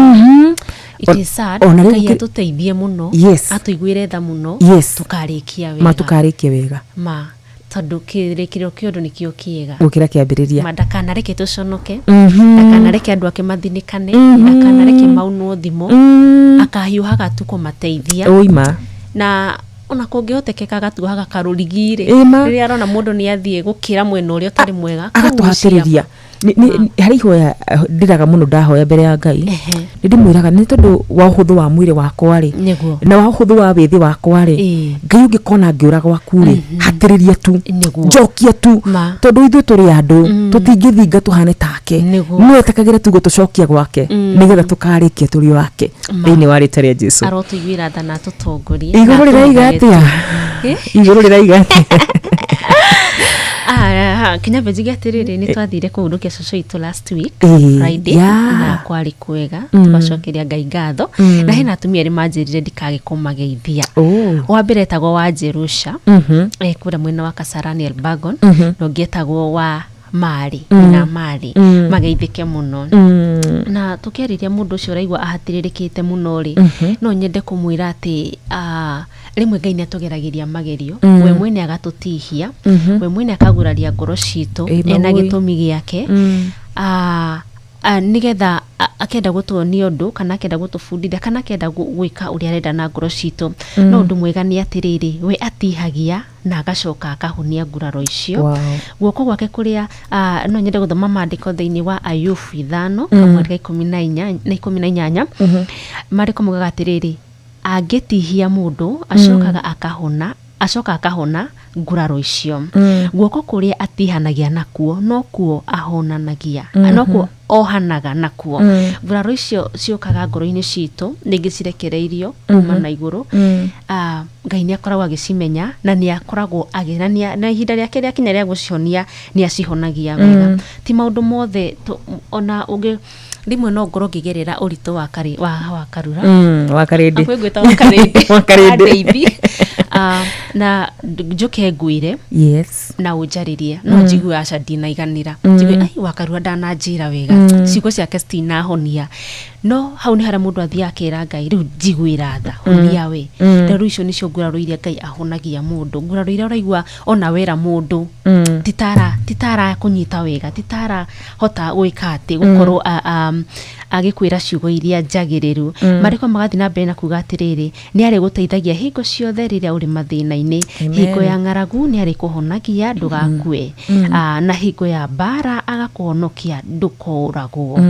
S12: It is sad. Ngai atũteithie mũno atũiguĩre tha mũno tũkarĩkia wega
S20: ma tũkarĩkia wega
S12: ma tondũ kĩrĩkĩrĩro kĩa ũndũ nĩkĩo kĩega
S20: gũkĩra kĩambĩrĩria
S12: ma ndakanareke tũconoke ndakanareke andũ ake mathinĩkane ndakanareke maunwo thimo akahiũhaga tu kũmateithia
S20: ũima
S12: na Ona kũngĩhotekeka agatuaga karũrigi-rĩ, rĩrĩa arona mũndũ nĩ athiĩ gũkĩra mwena ũrĩa ũtarĩ mwega,
S20: agatũhatĩrĩria. Harĩ ihoya ndĩraga mũno ndahoya mbere ya Ngai, nĩ ndĩmwĩraga nĩ tondũ wa ũhũthũ wa mwĩrĩ wakwa rĩ, na wa ũhũthũ wa wĩthĩ wakwa rĩ, Ngai ũngĩkona ngĩũra gwaku rĩ, hatĩrĩria tu, njokia tu, tondũ ithuĩ tũrĩ andũ tũtingĩthinga tũhane take, no etĩkagĩra tu gũtũcokia gwake nĩgetha tũkarĩkia tũrĩ wake thĩinĩ wa rĩtwa rĩa Jesũ.
S12: Arotũiguĩra tha na atũtongorie.
S20: Igũrũ rĩraiga atĩa? Igũrũ rĩraiga atĩa?
S12: Kinya njuge atĩrĩrĩ, nĩ twathire kũhurũkia cũcũ witũ last week Friday, na kwarĩ kwega, tũgacokeria Ngai ngatho. Na hena atumia erĩ manjĩrire ndikage kũmageithia. Wa mbere etagwo wa Jerusha, kũrĩa mwena wa Kasarani Elbagon, na ũngĩ etagwo wa Mari, na Mari, mageithĩke mũno. Na tũkĩarĩria mũndũ ũcio ũraigua ahatĩrĩrĩkĩte mũno rĩ, no nyende kũmwĩra atĩ rĩmwe Ngai nĩ atũgeragĩria magerio, we mwene agatũtihia, we mwene akaguraria ngoro citũ, ena gĩtũmi gĩake, nĩgetha akenda gũtuonia ũndũ, kana akenda gũtũbundithia, kana akenda gwĩka ũrĩa arenda na ngoro citũ. No ũndũ mwega nĩ atĩrĩrĩ, we atihagia na agacoka akahonia nguraro icio. Guoko gwake kũrĩa, no nyende gũthoma maandĩko thĩinĩ wa Ayubu 5 kamweri ka 18, maandĩko maugaga atĩrĩrĩ, angĩtihia mũndũ acokaga akahona, acoka akahona nguraro icio. Guoko kũrĩa atihanagia nakuo nokuo ahonanagia, nokuo ohanaga nakuo. Nguraro icio ciũkaga ngoro-inĩ citũ, ningĩ cirekereirio kuma na igũrũ. Ngai nĩ akoragwo agĩcimenya, na nĩ akoragwo na ihinda rĩake rĩakinya rĩa gũcihonia nĩ acihonagia wega. Ti maũndũ mothe ona ũngĩ rĩmwe no ngorwo ngĩgerera ũritũ wa karura,
S20: wa karĩndĩ,
S12: akwĩngwĩta wa karĩndĩ, na njoke ngwĩre,
S20: yes,
S12: na ũnjarĩrie, no njigue aca ndinaiganĩra, njigue ai wakarura ndananjĩra wega, ciugo ciake citinahonia. No hau nĩ harĩa mũndũ athiaga akera Ngai, rĩu njiguĩra tha, honia we. Rĩu icio nĩcio nguraro iria Ngai ahonagia mũndũ, nguraro iria ũraigua ona wera mũndũ titara kũnyita wega, titara hota gwĩka atĩ gũkorwo agĩkwĩra ciugo iria njagĩrĩru. Marĩko magathiĩ na mbere na kuga atĩrĩrĩ, nĩ arĩgũteithagia hingo ciothe rĩrĩa ũrĩ mathĩna-inĩ, hingo ya ng'aragu nĩ arĩkũhonagia ndũgakue, na hingo ya mbara agakũhonokia ndũkoragwo.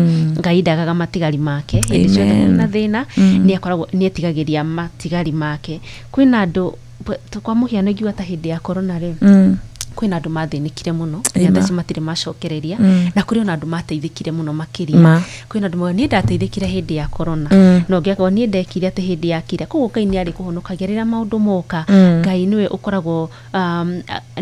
S12: Ngai ndagaga matigari make hĩndĩ ciothe kwĩna thĩna, nĩ akoragwo nĩ etigagĩria matigari make. Kwĩna andũ kwa mũhiano ingiuga ta hĩndĩ ya corona rĩ, kwĩna andũ mathĩnĩkire mũno, nginya thaa ici matirĩ macokereria, na kũrĩ ona andũ mateithĩkire mũno makĩria. Kwĩna andũ mauga niĩ ndateithĩkire hĩndĩ ya corona, na ũngĩ akauga niĩ ndekire atĩ hĩndĩ ya kĩrĩa. Koguo Ngai nĩ arĩkũhonokagia rĩrĩa maũndũ moka. Ngai nĩwe ũkoragwo,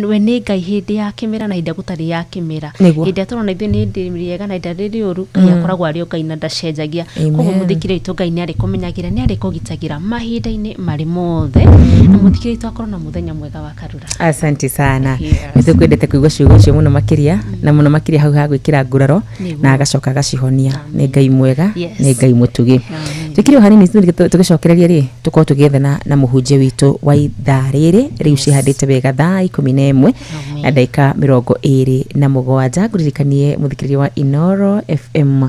S12: we nĩ Ngai hĩndĩ ya kĩmera na hĩndĩ gũtarĩ ya kĩmera. Hĩndĩ ĩrĩa tũrona ithuĩ nĩ hĩndĩ rĩega na hĩndĩ ĩrĩa rĩũru, Ngai akoragwo arĩ o Ngai na ndacenjagia. Koguo mũthikĩrĩria witũ Ngai nĩ arĩkũmenyagĩra, nĩ arĩkũgitagĩra mahinda-inĩ marĩ mothe, na mũthikĩrĩria witũ akorwo na mũthenya mwega wa karura.
S20: Asante sana. Nĩtũkwendete kũigua ciugo icio mũno makĩria, na mũno makĩria hau ha gwĩkĩra nguraro na agacoka agacihonia. Nĩ Ngai mwega, nĩ Ngai mũtugi. Tũkĩrĩ o hanini tũgĩcokereria rĩ, tũkorwo tũgĩethana na mũhunjia witũ wa ithaa rĩrĩ rĩu cihandĩte wega thaa 11 na ndagĩka 27. Ngũririkanie mũthikĩrĩria wa Inoro FM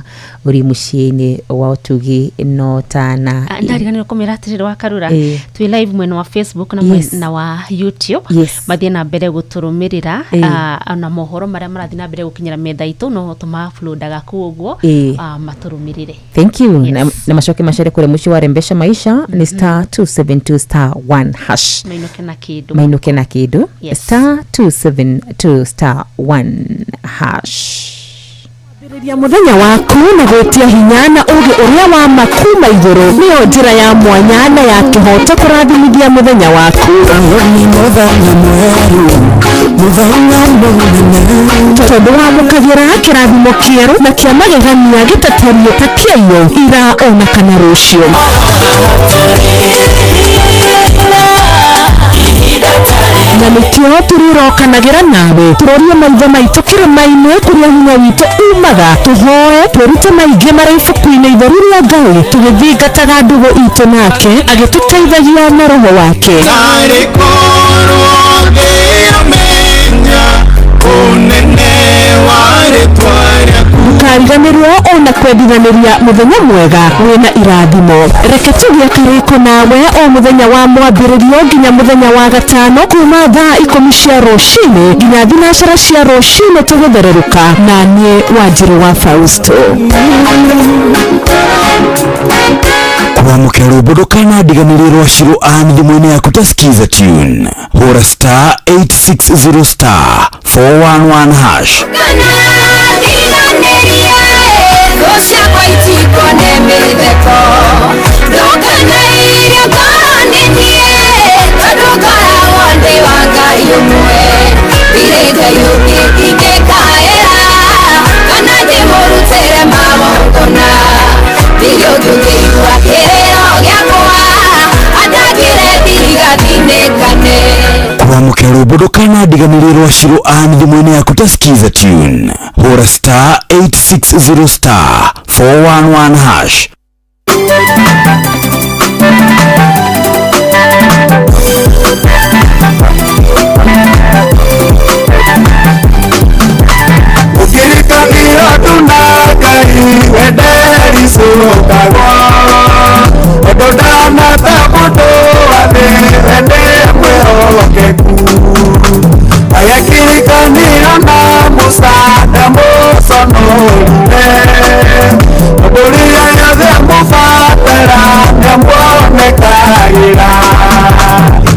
S20: ũrĩ mũciĩ-inĩ wa ũtugi no tana.
S12: Ndariganĩrwo kũmĩra atĩrĩrĩ wa karura, twĩ live mwena wa Facebook na mwena wa YouTube. Mathiĩ na mbere gũtũrũmĩrĩra, ona mohoro marĩa marathiĩ na mbere gũkinyĩra metha itũ no tũma-uploadaga kũu ũguo, matũrũmĩrĩre.
S20: Thank you. Na macoke macere kũrĩa mũciĩ wa Rembesha Maisha ni star 272 star 1 hash.
S12: Mainũke na kĩndũ.
S20: Mainũke na kĩndũ. Star 272 star 1 hash.
S22: Ambĩrĩria mũthenya waku na gwĩtia hinya na ũũgĩ ũrĩa wa ma kuma igũrũ, nĩyo njĩra ya mwanya na ya kĩhooto kũrathimithia mũthenya waku. Tondũ wamũkagĩra kĩrathimo kĩerũ na kĩa magegania gĩtatariĩ ta kĩaiyũ ira ona kana rũciũ. Na nĩkĩo tũrĩrokanagĩra nawe, tũrorie maitho maitũ kĩrĩma-inĩ kũrĩa hinya witũ umaga, tũhoe twĩrute maingĩ marĩ ibuku-inĩ itheru rĩa Ngai, tũgĩthingataga ndũgũ itũ nake agĩtũteithagia na roho wake. Ndũkariganĩrwo ona Kwendithaniria muthenya mwega wina irathimo. Reke tugie kariko nawe o muthenya wa mwambiririo nginya muthenya wa gatano kuma thaa 10 cia rucini nginya 12 cia rucini tugithererũka na nie Wanjiru wa Fausto.
S9: Kwamũkĩra rwĩmbo ndũkanandiganĩrie rwa Shiro Ann thimũ-inĩ yaku ta Skiza tune. Hũra star 860 star 411 hash. Kwamũkĩra rwĩmbo ndũkanandiganĩrie rwa Shiro Ann thimũ-inĩ yaku ta Skiza tune. Hũra star 860 star 411 hash.
S19: Ukirikanira tunakari wederi sukagwa ododana tabuto ade wende mwehokeku ayakirikanira na Musa ndamuconorire oburia yothe mubatara nĩamuonekagĩra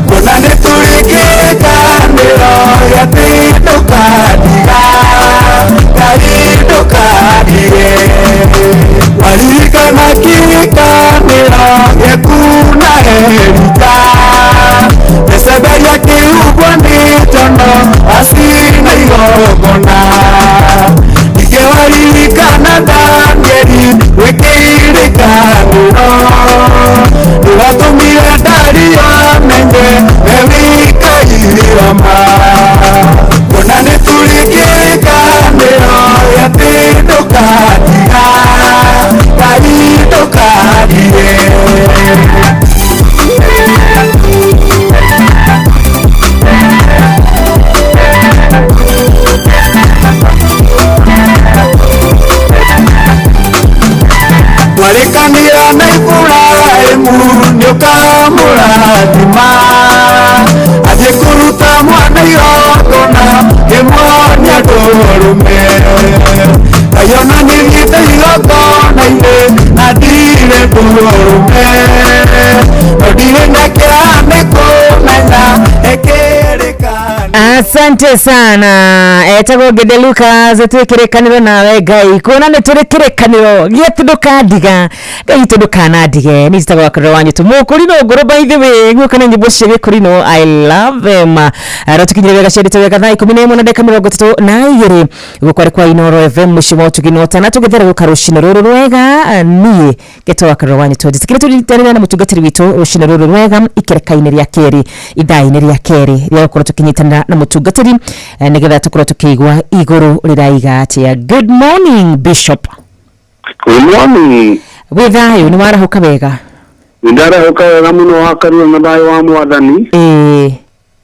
S19: kuona nĩtũrĩkĩkanĩro gĩatĩ ndũkandiga Ngai ndũkandige waririkana kĩrĩkanĩro gĩaku na Elija Jezebeli akĩhumbwo nĩ njono acina igongona ningĩ waririkana Danieli gwĩkĩrĩkanĩro nĩwatũmire Dario amenye we wĩkairĩrama kuona nĩtũrĩkĩkanĩro gĩatĩ ndũkandiga Ngai ndũkandige. Mwarekanira na Iburahĩmu nĩũkamũrathima athiĩ kũruta mwana igongona kĩmuonia ndũrũme Ngai ona nĩthiĩte igongona-inĩ na ndirĩ ndũrũme no ndirĩ na kĩeha nĩ kũmenya ĩkĩrĩkanĩro.
S20: Asante sana. Etagwo Ngede Lucas twikirikaniro nawe Ngai kuona nĩ tũrĩ kĩrĩkanĩro gĩatĩ ndũkandiga Ngai witũ ndũkanandige. Niĩ njĩtagwo Wakarura wa Nyũtũ mũkũrinũ ngũrũ by the way guoka na nyĩmbo cia gĩkũrinũ I love them. Ratukinyire wega ciendete wega thaa 11 na ndagĩka 32 gũkũ arĩ kwa Inoro FM mũciĩ wa ũtugi na ũtana tũgĩthererũka rũcinĩ rũrũ rwega. Niĩ ngetwo Wakarura wa Nyũtũ njĩtĩkĩre tũnyitanĩre na mũtungatĩri witũ rũcinĩ rũrũ rwega ikereka-inĩ rĩa kerĩ ithaa-inĩ rĩa kerĩ rĩa gũkorwo tũkĩnyitanĩra na mũtungatĩri nĩgetha tũkorwo tũkĩigua igũrũ rĩraiga atĩa. Good morning Bishop.
S13: Good morning.
S20: Wĩ thayũ nĩ warahũka wega?
S13: Nĩndarahũka wega mũno Wakarura na thayũ wa Mwathani.
S20: Ĩĩ.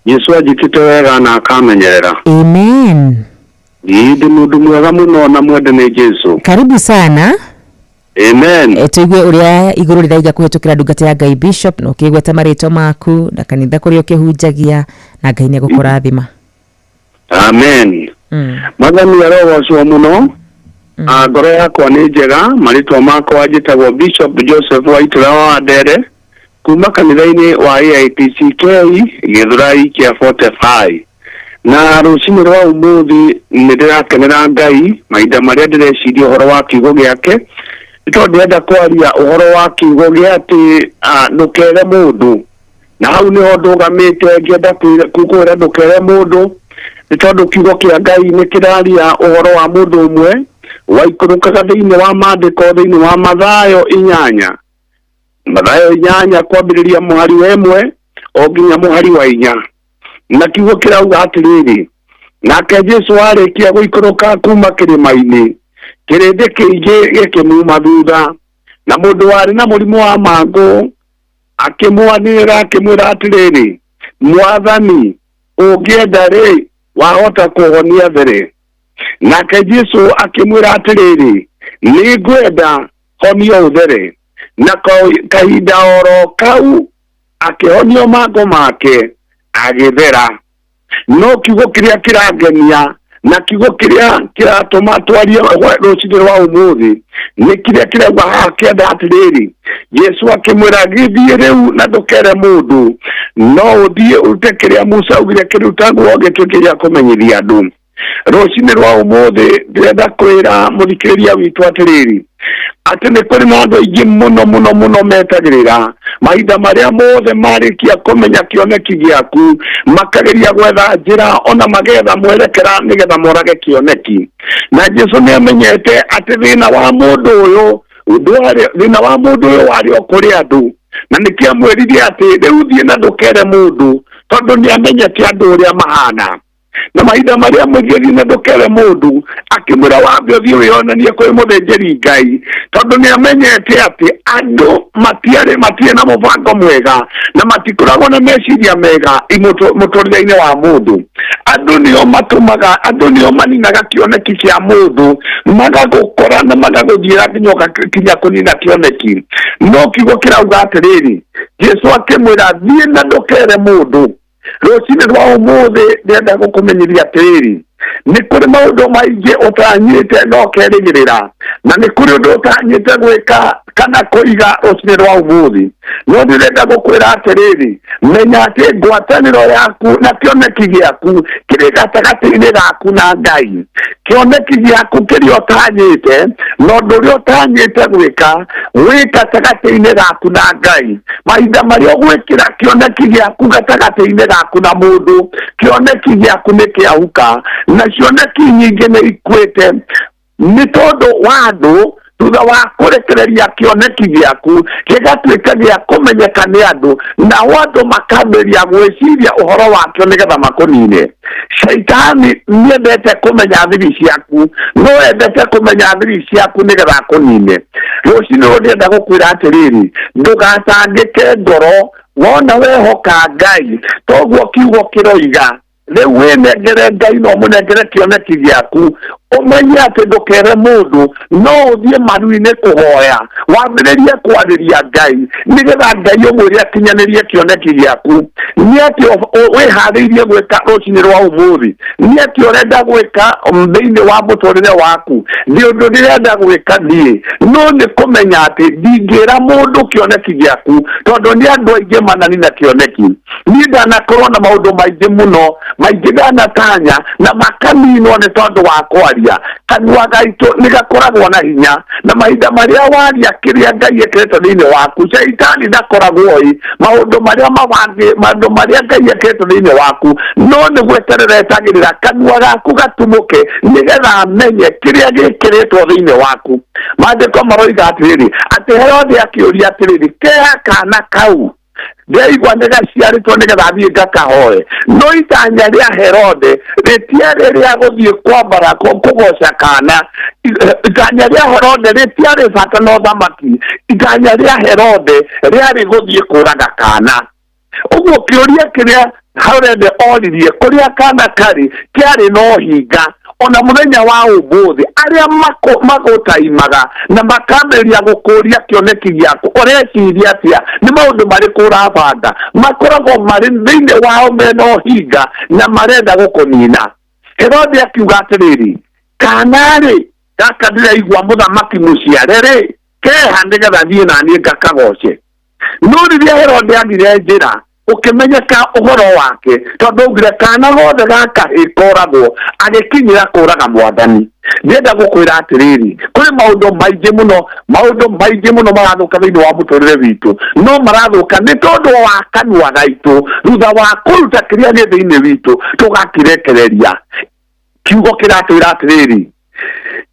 S13: Jesũ anjĩkĩte wega na akamenyerera.
S20: Amen.
S13: Ĩĩ ndĩ mũndũ mwega mũno na mwende nĩ Jesũ.
S20: Karibu sana.
S13: Amen.
S20: Tuigue uria iguru riraiga kuhitukira ndungata ya Ngai Bishop na ukigweta marĩtwa maku na kanitha kuria ukihunjagia na Ngai nĩegũkũrathima.
S13: Amen. Mwathani arogocwo mũno. Ngoro yakwa nĩ njega marĩtwa makwa njĩtagwo Bishop Joseph Waitũra wa Ndere kuma kanitha-inĩ wa AIPCK Gĩthũrai kĩa 45 na rũcinĩ rwa ũmũthĩ nĩ ndĩrakenera Ngai mahinda marĩa ndĩreciria ũhoro wa kiugo gĩake nĩ tondũ ndĩrenda kwaria ũhoro wa kiugo gĩa atĩ ndũkere mũndũ na hau nĩho ndũgamĩte ngĩenda kwĩra ndũkere mũndũ nĩ tondũ kiugo kĩa Ngai nĩ kĩraria ũhoro wa mũndũ ũmwe waikũrũkaga thĩinĩ wa maandĩko thĩinĩ wa Mathayo 8 Mathayo 8 kwambĩrĩria mũhari wa 1 o nginya mũhari wa 4 na kiugo kĩrauga atĩrĩrĩ nake Jesũ arĩkia gũikũrũka kuma kĩrĩma-inĩ kĩrĩndĩ kĩingĩ gĩkĩmuma thutha na mũndũ warĩ na mũrimũ wa mangũ akĩmwanĩrĩra akĩmwĩra atĩrĩrĩ Mwathani ũngĩenda rĩ wahota kũhonia there nake Jesũ akĩmwĩra atĩrĩrĩ Nĩ ngwenda, honio ũthere. Na kahinda oro kau akĩhonio mangũ make agĩthera. No kiugo kĩrĩa kĩrangenia na kiugo kĩrĩa kĩratũma twarie rũcinĩ rwa ũmũthĩ nĩ kĩrĩa kĩrauga haha kĩenda atĩrĩrĩ, Jesu akĩmwĩra, gĩthiĩ rĩu na ndũkere mũndũ, no ũthiĩ ũrute kĩrĩa Musa augire kĩrutagwo gĩtuĩke gĩa kũmenyithia andũ. Rũcinĩ rwa ũmũthĩ ndĩrenda kwĩra mũthikĩrĩria witũ atĩrĩrĩ, atĩ nĩ kũrĩ na andũ aingĩ mũno mũno mũno metagĩrĩra mahinda marĩa mothe marĩkia kũmenya kĩoneki gĩaku, makageria gwetha njĩra ona magetha mwerekera nĩgetha morage kĩoneki. Na Jesu nĩ amenyete atĩ thĩna wa mũndũ ũyũ thĩna wa mũndũ ũyũ warĩ o kũrĩ andũ, na nĩkĩo amwĩrire atĩ rĩu thiĩ na ndũkere mũndũ, tondũ nĩ amenyete andũ ũrĩa mahana. Na mahinda marĩa amwĩrire na ndũkere mũndũ, akĩmwĩra wambe ũthiĩ wĩonanie kwĩ mũthĩnjĩri Ngai, tondũ nĩ amenyete atĩ andũ matirĩ na mũbango mwega na matikoragwo na meciria mega mũtũrĩre-inĩ wa mũndũ. Andũ nĩo matũmaga, andũ nĩo maninaga kĩoneki kĩa mũndũ, magagũkora na magagũthiĩra nginya ũgakinya kũnina kĩoneki. No kiugo kĩrauga atĩrĩrĩ, Jesu akĩmwĩra thiĩ na ndũkere mũndũ. Rũcinĩ rwa ũmũthĩ ndĩrenda gũkũmenyithia atĩrĩrĩ, nĩ kũrĩ maũndũ maingĩ ũtanyĩte no ũkerĩgĩrĩra, na nĩ kũrĩ ũndũ ũtanyĩte gwĩka kana kũiga rũcinĩ rwa ũmũthĩ. No ndĩrenda gũkwĩra atĩrĩrĩ, menya atĩ ngwatanĩro yaku na kĩoneki gĩaku kĩrĩ gatagatĩ-inĩ gaku na Ngai. Kĩoneki gĩaku kĩrĩa ũtanyĩte na ũndũ ũrĩa ũtanyĩte gwĩka wĩ gatagatĩ-inĩ gaku na Ngai. Mahinda marĩa ũgwĩkĩra kĩoneki gĩaku gatagatĩ-inĩ gaku na mũndũ, kĩoneki gĩaku nĩ kĩahuka, na cioneki nyingĩ nĩ ikuĩte nĩ tondũ wa andũ. Thutha wa kũrekereria kĩoneki gĩaku gĩgatuĩka gĩa kũmenyeka nĩ andũ, nao andũ makambĩrĩria gwĩciria ũhoro wakĩo nĩgetha makũnine. Shaitani nĩendete kũmenya thiri ciaku, no endete kũmenya thiri ciaku nĩgetha akũnine. Rũcinĩ rũrũ ndĩrenda gũkwĩra atĩrĩrĩ, ndũgatangĩke ngoro wona wehoka Ngai, toguo kiugo kĩroiga. Rĩu wĩnengere Ngai na ũmũnengere kĩoneki gĩaku, ũmenye atĩ ndũkere mũndũ, no ũthiĩ maru-inĩ kũhoya, wambĩrĩrie kwarĩria Ngai nĩgetha Ngai ũmwĩre akinyanĩrie kĩoneki gĩaku. Nĩ atĩ wĩharĩirie gwĩka rũcinĩ rwa ũmũthĩ? Nĩ atĩ ũrenda gwĩka thĩinĩ wa mũtũrĩre waku? Nĩ ũndũ ndĩrenda gwĩka niĩ, no nĩ kũmenya atĩ ndingĩra mũndũ kĩoneki gĩaku, tondũ nĩ andũ aingĩ mananina kĩoneki. Niĩ ndanakorwo na maũndũ maingĩ mũno, maingĩ ndanatanya na makaninwo nĩ tondũ wa kwaria. Kanua gaitũ nĩ gakoragwo na hinya, na mahinda marĩa waria kĩrĩa Ngai ekĩrĩte thĩinĩ waku, shaitani ndakoragwo oĩ maũndũ marĩa mabangĩ, maũndũ marĩa Ngai ekĩrĩte thĩinĩ waku, no nĩ gweterera etagĩrĩra kanua gaku gatumũke nĩgetha amenye kĩrĩa gĩkĩrĩtwo thĩinĩ waku. Maandĩko maroiga atĩrĩrĩ, atĩ Herode akĩũria atĩrĩrĩ, keha kana kau ndĩraigua nĩ gaciarĩtwo nĩgetha thiĩ ngakahoe. No itanya rĩa Herode rĩtiarĩ rĩa gũthiĩ kwambara kũgoca kana. Itanya rĩa Herode rĩtiarĩ bata na ũthamaki. Itanya rĩa Herode rĩarĩ gũthiĩ kũraga kana. Ũguo kĩũria kĩrĩa Herode oririe kũrĩa kana karĩ kĩarĩ na ũhinga. Ona mũthenya wa ũmũthĩ arĩa magũtaimaga na makambĩrĩria gũkũria kĩoneki gĩaku, ũreciria atĩa? Nĩ maũndũ marĩkũ ũrabanga? Makoragwo marĩ thĩinĩ wao mena ũhinga na marenda gũkũnina. Herode akiuga atĩrĩrĩ, kana-rĩ gaka ndĩraigua mũthamaki mũciare-rĩ, keha nĩgetha thiĩ na niĩ ngakagoce. No rĩrĩa Herode athire njĩra, ũkĩmenyeka ũhoro wake, tondũ augire kana gothe gakahĩ koragwo, agĩkinyĩra kũraga mwathani. Ndĩrenda gũkwĩra atĩrĩrĩ, kũrĩ maũndũ maingĩ mũno, maũndũ maingĩ mũno marathũka thĩinĩ wa mũtũrĩre witũ, no marathũka nĩ tondũ wa kanua gaitũ. Thutha wa kũruta kĩrĩa gĩ thĩinĩ witũ, tũgakĩrekereria. Kiugo kĩratwĩra atĩrĩrĩ,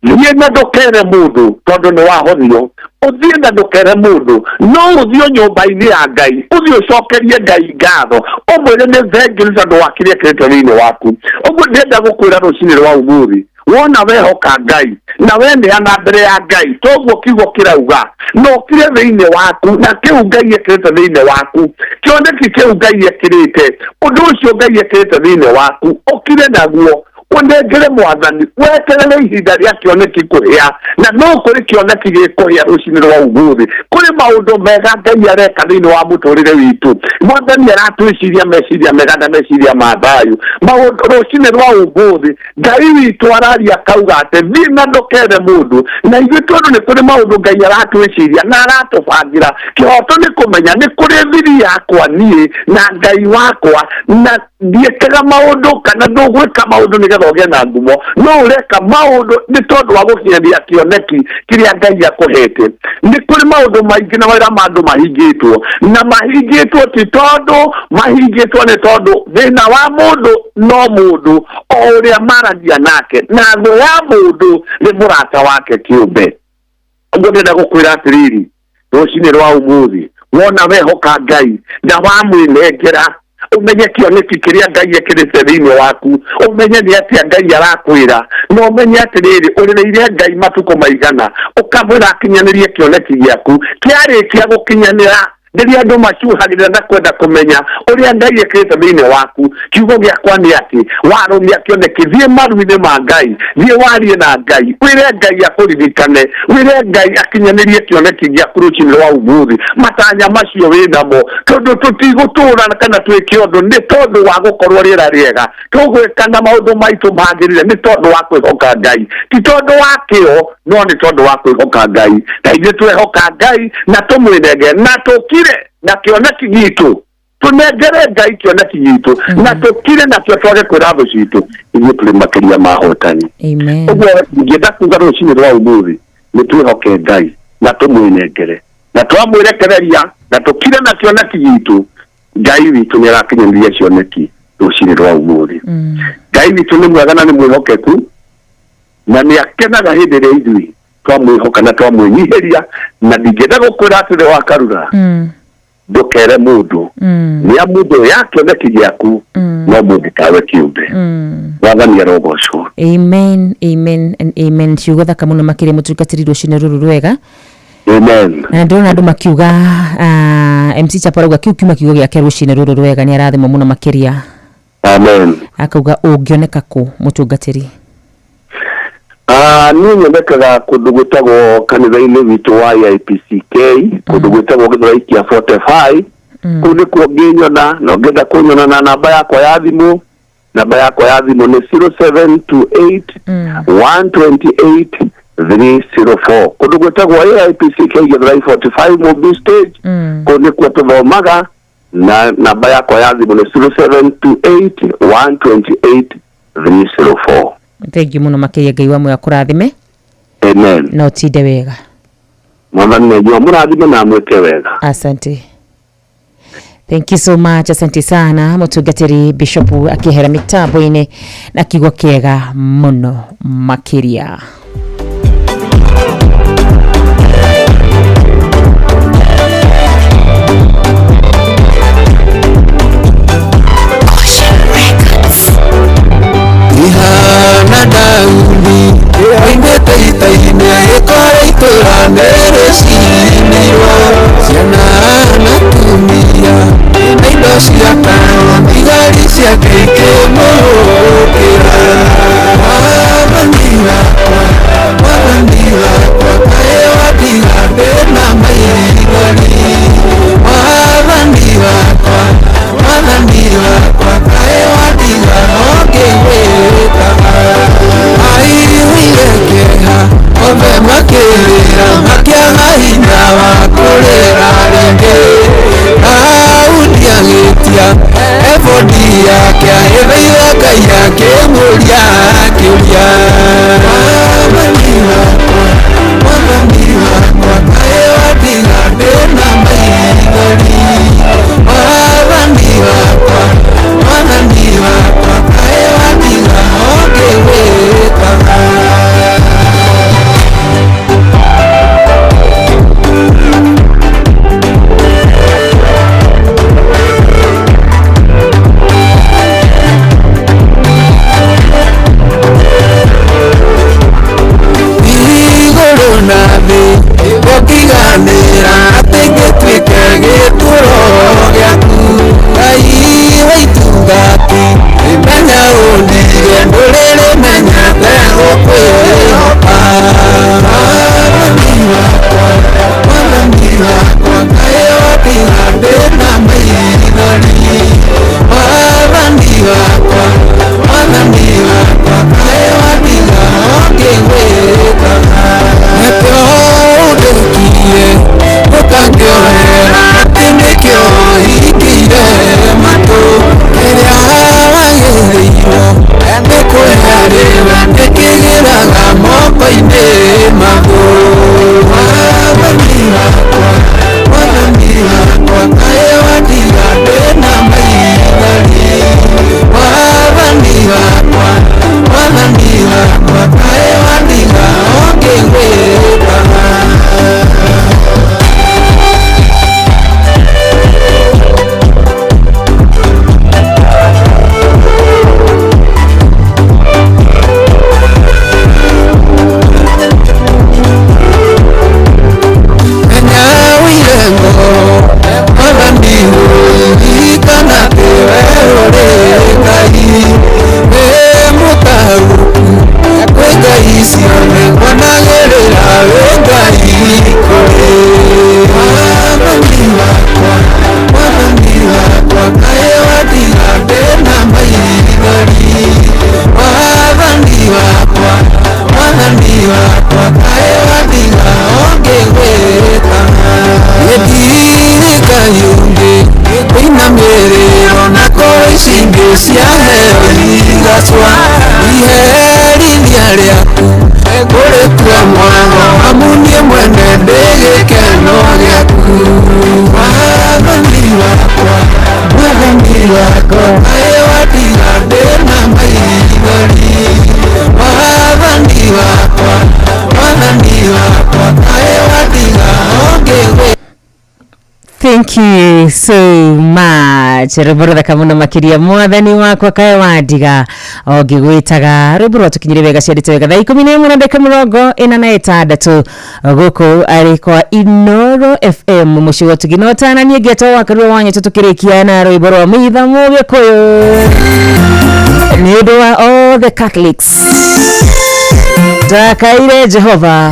S13: thiĩ na ndũkere mũndũ tondũ nĩ wahonio. Ũthiĩ na ndũkere mũndũ, no ũthiĩ nyũmba-inĩ ya Ngai, ũthiĩ ũcokerie Ngai ngatho, ũmwĩre nĩ thengiũ nĩ tondũ wa kĩrĩa kĩrĩte thĩinĩ waku. Ũguo ndĩrenda gũkwĩra rũcinĩ rwa ũmũthĩ, wona wehoka Ngai na weneana mbere ya Ngai, toguo kiugo kĩrauga, na ũkire thĩinĩ waku na kĩu Ngai ekĩrĩte thĩinĩ waku, kĩoneki kĩu Ngai ekĩrĩte, ũndũ ũcio Ngai ekĩrĩte thĩinĩ waku, ũkire naguo. Ũnengere mwathani weterere ihinda rĩa kĩoneki kũhĩa, na no kũrĩ kĩoneki gĩkũhĩa rũcinĩ rwa ũmũthĩ. Kũrĩ maũndũ mega Ngai areka thĩinĩ wa mũtũrĩre witũ. Mwathani aratwĩciria meciria mega na meciria ma thayũ. Maũndũ rũcinĩ rwa ũmũthĩ Ngai witũ araria akauga atĩ thiĩ na ndũkere mũndũ, na ithuĩ tondũ nĩ kũrĩ maũndũ Ngai aratwĩciria na aratũbangĩra. Kĩhoto nĩ kũmenya nĩ kũrĩ thiri yakwa niĩ na Ngai wakwa, na ndiĩkaga maũndũ kana ndũgwĩka maũndũ nĩgetha ũgĩe na ngumo, no ũreka maũndũ nĩ tondũ wa gũkinyanĩria kĩoneki kĩrĩa Ngai akũhete. Nĩ kũrĩ maũndũ maingĩ na mawĩra ma andũ mahingĩtwo, na mahingĩtwo ti tondũ mahingĩtwo nĩ tondũ thĩna wa mũndũ no mũndũ o ũrĩa maragia nake, na thũ ya mũndũ nĩ mũrata wake kĩũmbe. Ũguo ndĩrenda gũkwĩra atĩrĩrĩ, rũcinĩ rwa ũmũthĩ wona wehoka Ngai na wamwĩnengera, umenye kĩoneki kĩrĩa Ngai ekĩrĩte thĩinĩ waku, umenye nĩ atĩa Ngai arakwĩra, na ũmenye atĩrĩrĩ ũrĩrĩire Ngai matukũ maigana, ũkamwĩra akinyanĩrie kĩoneki gĩaku. Kĩarĩkia gũkinyanĩra, rĩrĩa andũ macuhagĩrĩra na kwenda kũmenya ũrĩa Ngai ekĩrĩte thĩinĩ waku, kiugo gĩakwa nĩ atĩ warũmia kĩoneki, thiĩ maru-inĩ ma Ngai, thiĩ warie na Ngai, wĩre Ngai akũririkane, wĩre Ngai akinyanĩrie kĩoneki gĩaku rũcinĩ rwa ũmũthĩ. Matanya macio wĩnamo, tondũ tũtigũtũra kana twĩke ũndũ nĩ tondũ wa gũkorwo rĩera rĩega, tũgwĩka na maũndũ maitũ magĩrĩire nĩ tondũ wa kwĩhoka Ngai, ti tondũ wa kĩo, no nĩ tondũ wa kwĩhoka Ngai. Na ithuĩ twehoka Ngai na tũmwĩnenge na tũkire na kĩoneki gitũ, tũnengere Ngai kĩoneki gitũ na tũkire nakĩo, twage kwĩra thũ citũ ithuĩ tũrĩ makĩria ma ahotani.
S20: Amen.
S13: Ũguo ingĩenda kuga rũcinĩ rwa ũmũthĩ nĩ twĩhoke Ngai na tũmwĩnengere, na twamwĩrekereria na tũkire na kĩoneki gitũ, Ngai witũ nĩ arakinyanĩria cioneki rũcinĩ rwa ũmũthĩ. Ngai witũ nĩ mwega na nĩ mwĩhokeku, na nĩ akenaga hĩndĩ ĩrĩa ithuĩ twamwĩhoka na twamwĩnyihĩria. Na ndingĩenda gũkwĩra atĩrĩ wakarura, ndũkere mũndũ, nĩ amu thũ ya kĩoneki gĩaku no mũndũ tawe kĩũmbe. Mwathani arogocwo.
S20: Amen, amen and amen. Ciugo thaka mũno makĩria mũtungatĩri rũcinĩ rũrũ rwega.
S13: Amen.
S20: Na ndĩrona andũ makiuga, MC Chapo arauga kĩu kiuma kiugo gĩake rũcinĩ rũrũ rwega, nĩ arathimwo mũno makĩria.
S13: Amen.
S20: Akauga ũngĩoneka kũ mũtungatĩri?
S13: Niĩ nyonekaga kũndũ gwĩtagwo kanitha-inĩ witũ wa AIPCK, kũndũ gwĩtagwo Gĩthũrai kĩa 45. Kũu nĩkuo ngĩnyona, na ũngĩenda kũnyona na namba yakwa ya thimũ, namba yakwa ya thimũ nĩ 0728 128 304. Kũndũ gwĩtagwo AIPCK Gĩthũrai 45 Mumbi stage, kũu nĩkuo tũthomaga, na namba yakwa ya thimũ nĩ 0728 128 304.
S20: Thengiũ mũno makĩria, Ngai wa muoyo akũrathime.
S13: Amen.
S20: Na ũtinde wega.
S13: Mwathani wanyu amũrathime na amwĩke wega.
S20: Asante. Thank you so much. Asante sana mũtungatĩri Bishop akĩehera mĩtambo-inĩ na kiugo kĩega mũno makĩria.
S19: Ihana Daudi oimĩte ita-inĩ agĩkora itũra nĩrĩcinirwo, ciana na atumia na indo ciake, thigari ciake ikĩmũhũkĩra. Mwathani wakwa, Mwathani wakwa, kaĩ wandiga ndĩna maithori. Mwathani wakwa, Mwathani wakwa, kaĩ wandiga no ngĩgwĩtaga. Aiguire kĩeha othe makĩrĩra, makĩaga hinya wa kũrĩra rĩngĩ. Daudi agĩtia ebodi yake, agĩthaitha Ngai akĩmũria akĩũria. Mwathani wakwa, Mwathani wakwa, kaĩ wandiga ndĩna maithori. Mwathani wakwa, Mwathani wakwa, kaĩ wandiga no ngĩgwĩtaga. nĩ mathũ. Mwathani wakwa, Mwathani wakwa, kaĩ wandiga ndĩna maithori. Mwathani wakwa, Mwathani wakwa, kaĩ wandiga ũngĩgwĩtaga. Menya wĩire ngoro, Mwathani ririkana atĩ we ũrĩ Ngai. Wĩ mũtaũku kwĩ ngai ciothe, kwanagĩrĩra wĩ Ngai kũrĩ. Mwathani wakwa, Mwathani wakwa, kaĩ wandiga ndĩna maithori. Mwathani wakwa, Mwathani wakwa, kaĩ wandiga ũngĩgwĩtaga. Nĩ Ngai ũngĩ kũinamĩrĩrwo na kũrĩ icingĩ ciaheo igacwa. Iherithia rĩaku kũrĩtua mwago, amu niĩ mwene ndĩ gĩkeno gĩaku. Mwathani wakwa, Mwathani wakwa, kaĩ wandiga ndĩna maithori. Mwathani wakwa, Mwathani wakwa, kaĩ wandiga ũngĩgwĩ.
S20: Thank you so much. Rwĩmbo rũthaka mũno makĩria, Mwathani wakwa kaĩ wandiga ũngĩgwĩtaga. Rwĩmbo rwatũkinyire wega, ciandĩte wega thaa 11 na ndagĩka 46 gũkũ arĩ kwa Inoro FM mũciĩ wa ũtugi na ũtana. Niĩ ngĩetwo Wakarua wa Nyeto, tũkĩrĩkia na rwĩmbo rwa Mitha Mũgĩkũyũ nĩ ũndũ wa all the Catholics, ndakaire Jehova.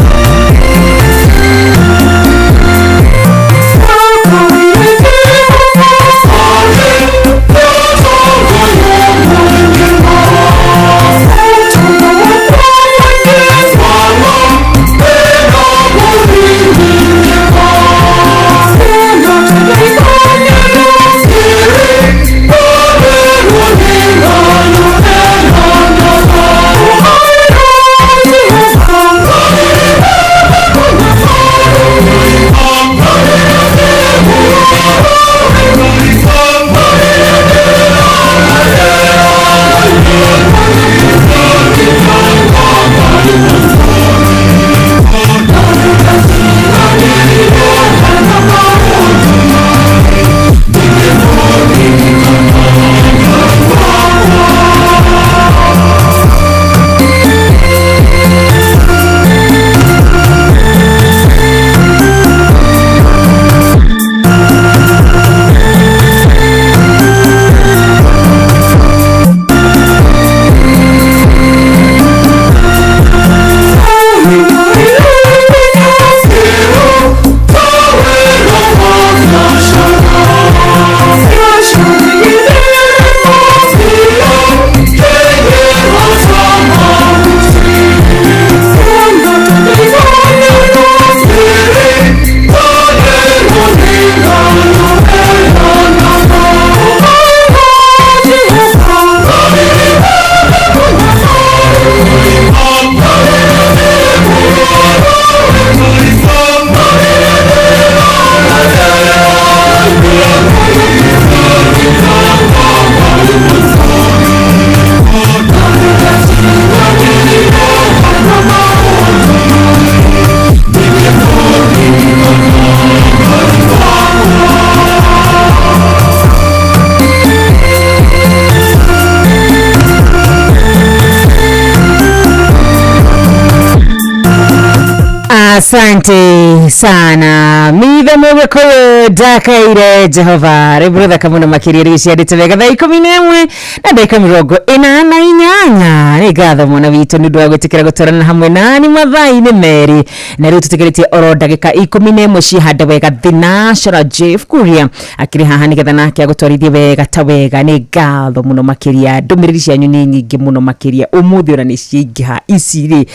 S20: Asante sana Mitha Mũgĩkũyũ, ndakaire Jehova. Rwĩmbo rũthaka mũno makĩria, rĩu ciandĩte wega thaa 11 na ndagĩka 48. Nĩ ngatho mwana witũ nĩ ũndũ wa gwĩtĩkĩra gũtwarana hamwe nani mathaa-inĩ merĩ, na rĩu tũtigĩrĩtie oro ndagĩka 11 cihande wega. Thinashara Jeff Kuria akĩrĩ haha nĩgetha nake agũtwarithie wega ta wega. Nĩ ngatho mũno makĩria, ndũmĩrĩri cianyu nĩ nyingĩ mũno makĩria ũmũthĩ, ona nĩ ciaingĩha ici rĩ.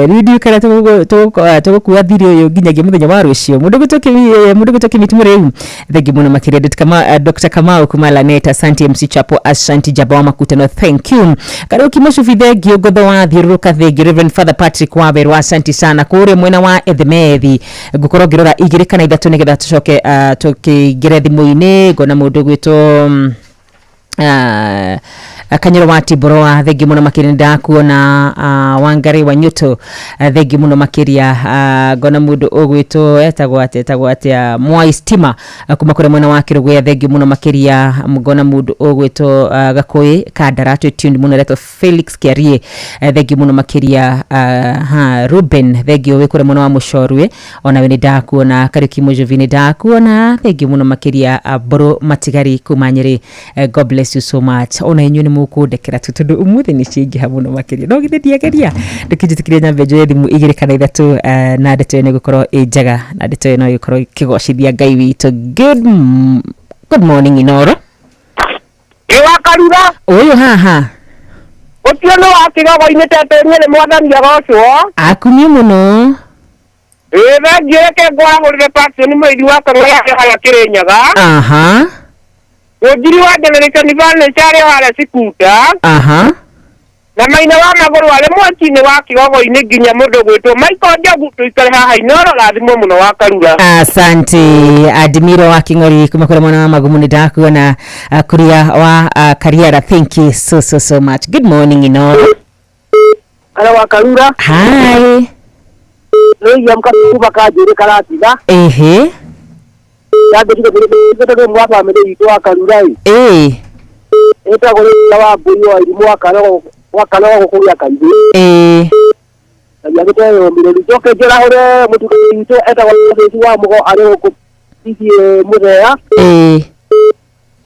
S20: Rĩu ndiũ kana tũgũkorwo Tũgũkua thirĩ ũyũ nginyagia mũthenya wa rũciũ. Mũndũ gwĩtwo Kĩmiti Mũrĩu, thengi mũno makĩria. Dr. Kamau kuma Laneta, asante. MC Chapo, asante. Jaba wa Makutano, thank you. Kariũki Mũcubi, thengio. Ngotho wa thiũrũrũka, thengio. Reverend Father Patrick Wawerũ, asante sana. Kũrĩa mwena wa Ethemethi, ngũkorwo ngĩrora 2 kana 3 nĩgetha tũcoke tũkĩingĩre thimũ-inĩ. Ngona mũndũ gwĩtwo Kanyero wa Tiboroa, thengi muno makiria. Ndakuona Wangari wa Nyuto, thengi muno makiria. Ngona mundu ugwitwo etagwo atia, etagwo atia, Mwai Stima, kuma kuria mwena wa Kirugwe, thengi muno makiria. Ngona mundu ugwitwo Gakui Kandara, twi tuned muno, retwo Felix Kiarie, thengi muno makiria. Ha Ruben, thengi wi kuria mwena wa Mucorwe, onawe ni ndakuona. Kariuki Mujuvi, ni ndakuona, thengi muno makiria. Mburu Matigari kuma Nyeri, God bless you so much. Ona inyuĩ nĩ mũkũndekera tu tondũ ũmũthĩ nĩ ciaingĩha mũno makĩria, no githĩ ndiageria. Ndũkĩnjĩtĩkĩrie nyambe njoye thimũ 2 kana 3, na ndeto ĩyo nĩ ĩgũkorwo ĩ njega, na ndeto ĩyo no ĩgũkorwo ĩkĩgocithia Ngai witũ. Good morning, Inoro.
S8: Ĩ Wakarura.
S20: Ũyũ haha.
S8: Ũcio nĩ wa kĩgogo-inĩ tetũrie nĩ Mwathani agocwo.
S20: Akumio mũno.
S8: Ĩ thengiũ, reke ngwarahũrĩre Paxson mũithi wa Kang'ara harĩa Kĩrĩnyaga. Mũnjiri wa Generation Furniture arĩ o harĩa Cikuta. Na Maina wa Magũrũ arĩ mwaki-inĩ wa kĩgogo-inĩ, nginya mũndũ gwĩtwo Michael Njogu. Tũikare haha Inoro, rathimwo mũno Wakarura.
S20: Asante. Admiro wa King'ori kuma kũrĩa mwena wa Magumu, nĩ ndakuona. Kuria wa Kariara, thank you so so so much. Good morning, Inoro.
S3: Hello, Wakarura.
S20: Hi.
S3: William Katuba kanjĩrĩ karatiga. Yambĩrire mwa bamĩrĩ itũ Wakarura ĩ. Ĩtagwo Rita wa Mbũri wa Irimũ wa Karogo gũkũ gĩa Kaithĩ. Ngai agĩtũhe ũmĩrĩru. Njoke njĩrahũre mũtungatĩri witũ etagwo Gĩci wa Mũgo arĩ gũkũ PCA Mũthea.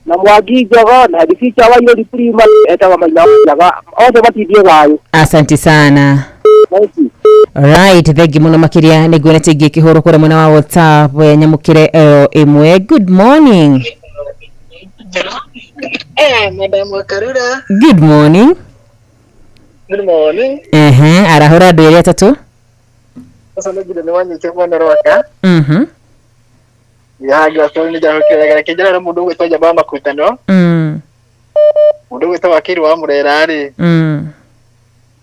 S3: Na Mwangi Njogo na Headteacher wa Irori Primary etagwo Maina wa Njaga, othe matindie thayũ.
S20: Asante sana.
S3: Thank you.
S20: Alright, thengi muno makiria. Nĩ nguonete ingĩ ĩkĩhũrwo kũrĩa mwena wa WhatsApp, nyamũkĩre ĩyo ĩmwe. Good morning.
S17: Madam Wakarura.
S20: Good morning.
S17: Good morning.
S20: Ehe, arahũra andũ erĩ atatũ.
S17: Sasa nĩ nĩ wanyite mwana rwaka. Ya gwa nĩ njahũkĩraga, reke njĩra mũndũ ũgwĩtwo Njamba wa Makutano. Mũndũ ũgwĩtwo Wakiri wa Mũrera rĩ.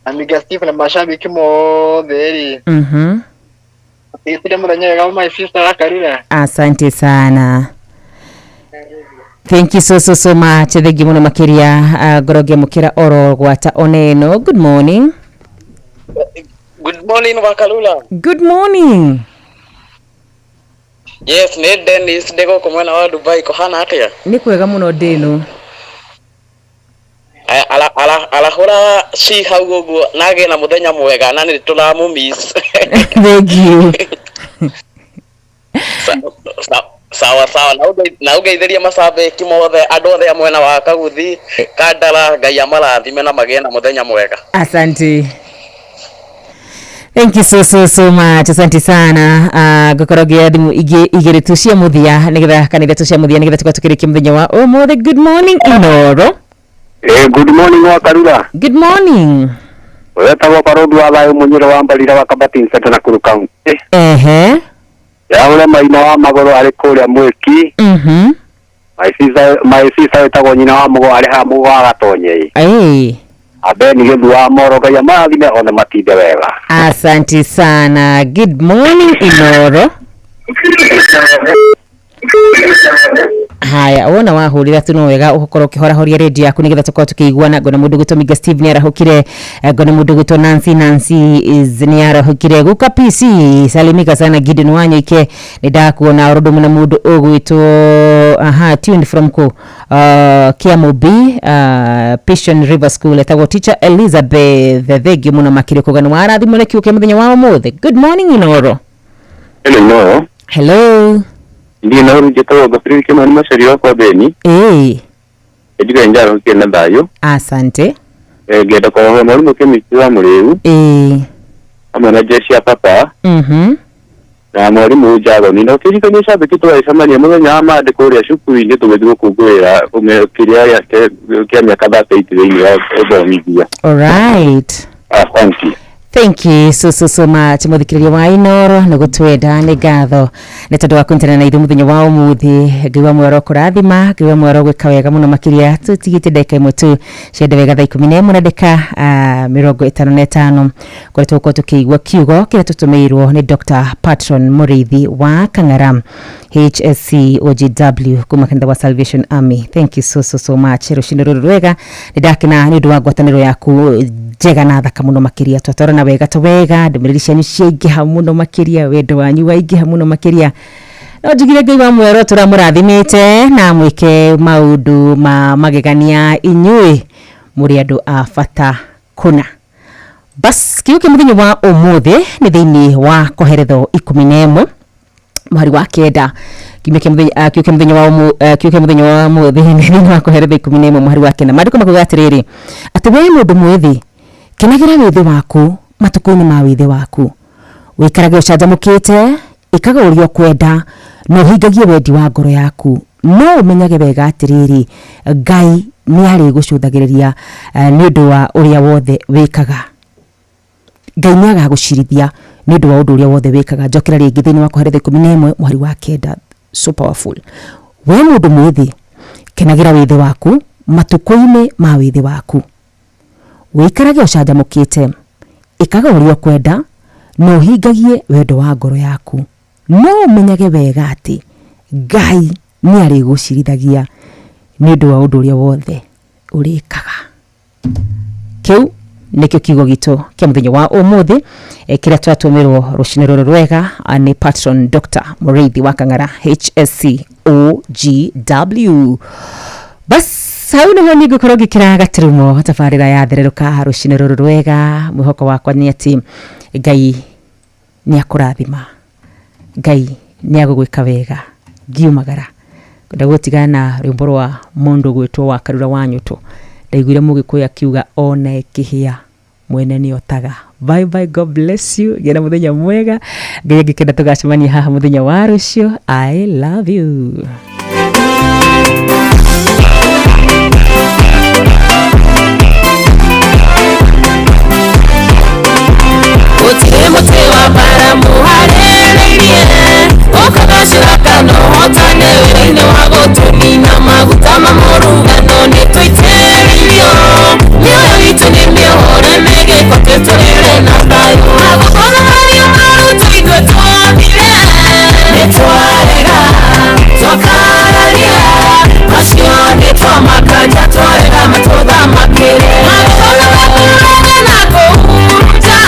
S17: Amiga Steve na mashabiki mothe rĩ. Tigĩtire mũthenya wega, my sister Wakarura.
S20: Asante sana, thank you so so so much, thengi muno makiria. Ngoro ngĩamũkĩra oro gwata oneno. Good morning.
S18: Good morning, Wakalula.
S20: Good morning.
S18: Yes, nĩ Dennis ndĩ gũkũ mwena wa Dubai, kũhana atĩa?
S20: Nĩ kwega mũno ndĩno.
S18: Arahũra ci hau ũguo na agĩe na mũthenya mwega na nĩ tũramũ miss.
S20: Thank you.
S18: Sawa sawa, na ũngeithĩrie macambĩki mothe, andũ othe a mwena wa Kaguthi Kandara, Ngai amarathime na magĩe na mũthenya mwega.
S20: Asante. Thank you so so so much. Asante sana. Ngũkorwo ngĩoya thimũ ingĩ 2 tu cia mũthia nĩgetha, kana 3 cia mũthia, nĩgetha tũkorwo tũkĩrĩkia mũthenya wa ũmũthĩ. Good morning, Inoro.
S1: Good morning, Wakarura.
S20: Good morning.
S1: Wetagwo Barũthi wa Thayũ Mũnyĩro wa Mbarira wa Kabati Center na Nakuru County. Yaũre Maina wa Magũrũ arĩ kũrĩa Mwĩki. My sister wĩtagwo Nyina wa Mũgo arĩ haha Mũgo wa Gatonye. Abeni Gĩthu wa Moro, Ngai amarathime othe matinde wega.
S20: Asante sana. Good morning, Inoro. Haya, wona wahũrĩra tu no wega ũgũkorwo ũkĩhorahoria redio yaku nĩgetha tũkorwo tũkĩiguana. Ngona mũndũ gwĩtwo Miga Steve nĩ arahũkire, ngona mũndũ gwĩtwo Nancy Nancy is nĩ arahũkire. Guka PC, salimika sana. Gideon Wanyoike, nĩ ndakuona oro ũndũ na mũndũ ũgwĩtwo aha tuned from ko Kiamubi, Pishon River School, etagwo Teacher Elizabeth, thengiũ mũno makĩria kuga nĩ warathimwo nĩ kiugo kĩa mũthenya wa ũmũthĩ. Good morning, Inoro.
S5: Hello, Inoro.
S20: Hello.
S5: Ndiĩ na ũru, njĩtagwo Gabriel Kimani Macaria wa kwa Beni. Ndiga njaro kĩna thayũ.
S20: Asante.
S5: Ngenda kũhoya mwarimũ Kĩmiti wa Mũrĩu hamwe na jeshi ya papa na mwarimũ Njagoni, na ũkĩririkania cambĩki tũgagĩcemania mũthenya wa Monday kũrĩa cukuru-inĩ tũgĩthiĩ gũkũngũĩra kĩrĩa gĩake kĩa mĩaka 38 thĩinĩ wa ũthomithia.
S20: All right.
S5: Asante.
S20: Thank you so so so much muthikiriria wa Inoro nĩ gũtwenda nĩ ngatho nĩ tondũ wa kũnyitanĩra na ithuĩ mũthenya wa ũmũthĩ. Ngai wa mwero kũrathima, Ngai wa mwero gwĩka wega mũno makĩria. Tũtigĩte ndagĩka ĩmwe tu ciende wega thaa 11 na ndagĩka 55 kũrĩa tũgũkorwo tũkĩigua kiugo kĩrĩa tũtũmĩirwo nĩ Dr. Patron Mũrĩithi wa Kang'ara HSC OGW kuma kanitha wa Salvation Army. Thank you so so so much. Rũcinĩ rũrũ rwega nĩ ndakena nĩ ũndũ wa ngwatanĩro yaku njega na thaka mũno makĩria. Twatwarana wega to wega, ndũmĩrĩri cianyu ciaingĩha mũno makĩria, wendo wanyu waingĩha mũno makĩria. No njugire Ngai wa mwero tũramũrathimĩte na mwĩke maũndũ ma magegania inyuĩ mũrĩ andũ a bata kũna. Bas kiugo kĩa mũthenya wa ũmũthĩ nĩ thĩinĩ wa Koheretho 11 mũhari wa 9. Kiugo kĩa mũthenya kiugo kĩa mũthenya wa kiugo kĩa mũthenya wa ũmũthĩ nĩ thĩinĩ wa Koheretho 11 mũhari wa 9. Maandĩko makuga atĩrĩrĩ, atĩ we mũndũ mwĩthĩ kenagĩra wĩthĩ waku matukũ-inĩ ma wĩthĩ waku, wĩikarage ũcanjamũkĩte, ĩkaga ũrĩa ũkwenda na ũhingagie wendi wa ngoro yaku, no ũmenyage wega atĩrĩrĩ, Ngai nĩ arĩgũcũthagĩrĩria nĩ ũndũ wa ũrĩa wothe wĩkaga. Ngai nĩ agagũcirithia nĩ ũndũ wa ũndũ ũrĩa wothe wĩkaga. Njokera rĩngĩ thĩinĩ wa Koheretho 11 mũhari wa 9. So powerful. We mũndũ mwĩthĩ kenagĩra wĩthĩ waku matukũ-inĩ ma wĩthĩ waku, wĩikarage ũcanjamũkĩte, ĩkaga ũrĩa ũkwenda na ũhingagie wendo wa ngoro yaku, no ũmenyage wega atĩ Ngai nĩ arĩgũcirithagia nĩ ũndũ wa ũndũ ũrĩa wothe ũrĩkaga. Kĩu nĩkĩo kiugo gitũ kĩa mũthenya wa ũmũthĩ kĩrĩa twatũmĩrwo rũcinĩ rũrũ rwega nĩ Patron Dr. Mũrĩithi wa Kang'ara HSC OGW. Bas hau nĩho niĩ ngũkorwo ngĩkĩra gaturumo tabarĩra ya thererũka rũcinĩ rũrũ rwega. Mwĩhoko wakwa nĩ atĩ Ngai nĩ akũrathima, Ngai nĩ agũgwĩka wega. Ngiumagara ngwenda gũtigana na rwĩmbo rwa mũndũ gwĩtwo wa Karura wa Nyũtũ. Ndaiguire mũgĩkũyũ akiuga ona ĩkĩhĩa mwene nĩ otaga. Bye bye, God bless you. Gĩa na mũthenya mwega. Ngai angĩkenda tũgacemania haha mũthenya wa rũciũ. I love you.
S15: Gũtirĩ mũtĩ wa mbara mũharĩrĩirie ũkagacĩra kana ũhotane wĩra-inĩ wa gũtũnina maguta ma mũrugano nĩ tũitĩrĩirio mĩoyo itũ nĩ mĩohore mĩgĩko tũtũrĩre na thayũ. Magongona marĩa marutwo ithuĩ twathire nĩ twarega twakararia macio nĩ twamakanja twarega matũthamakĩre. Magongona ma kũrega na kũhurunja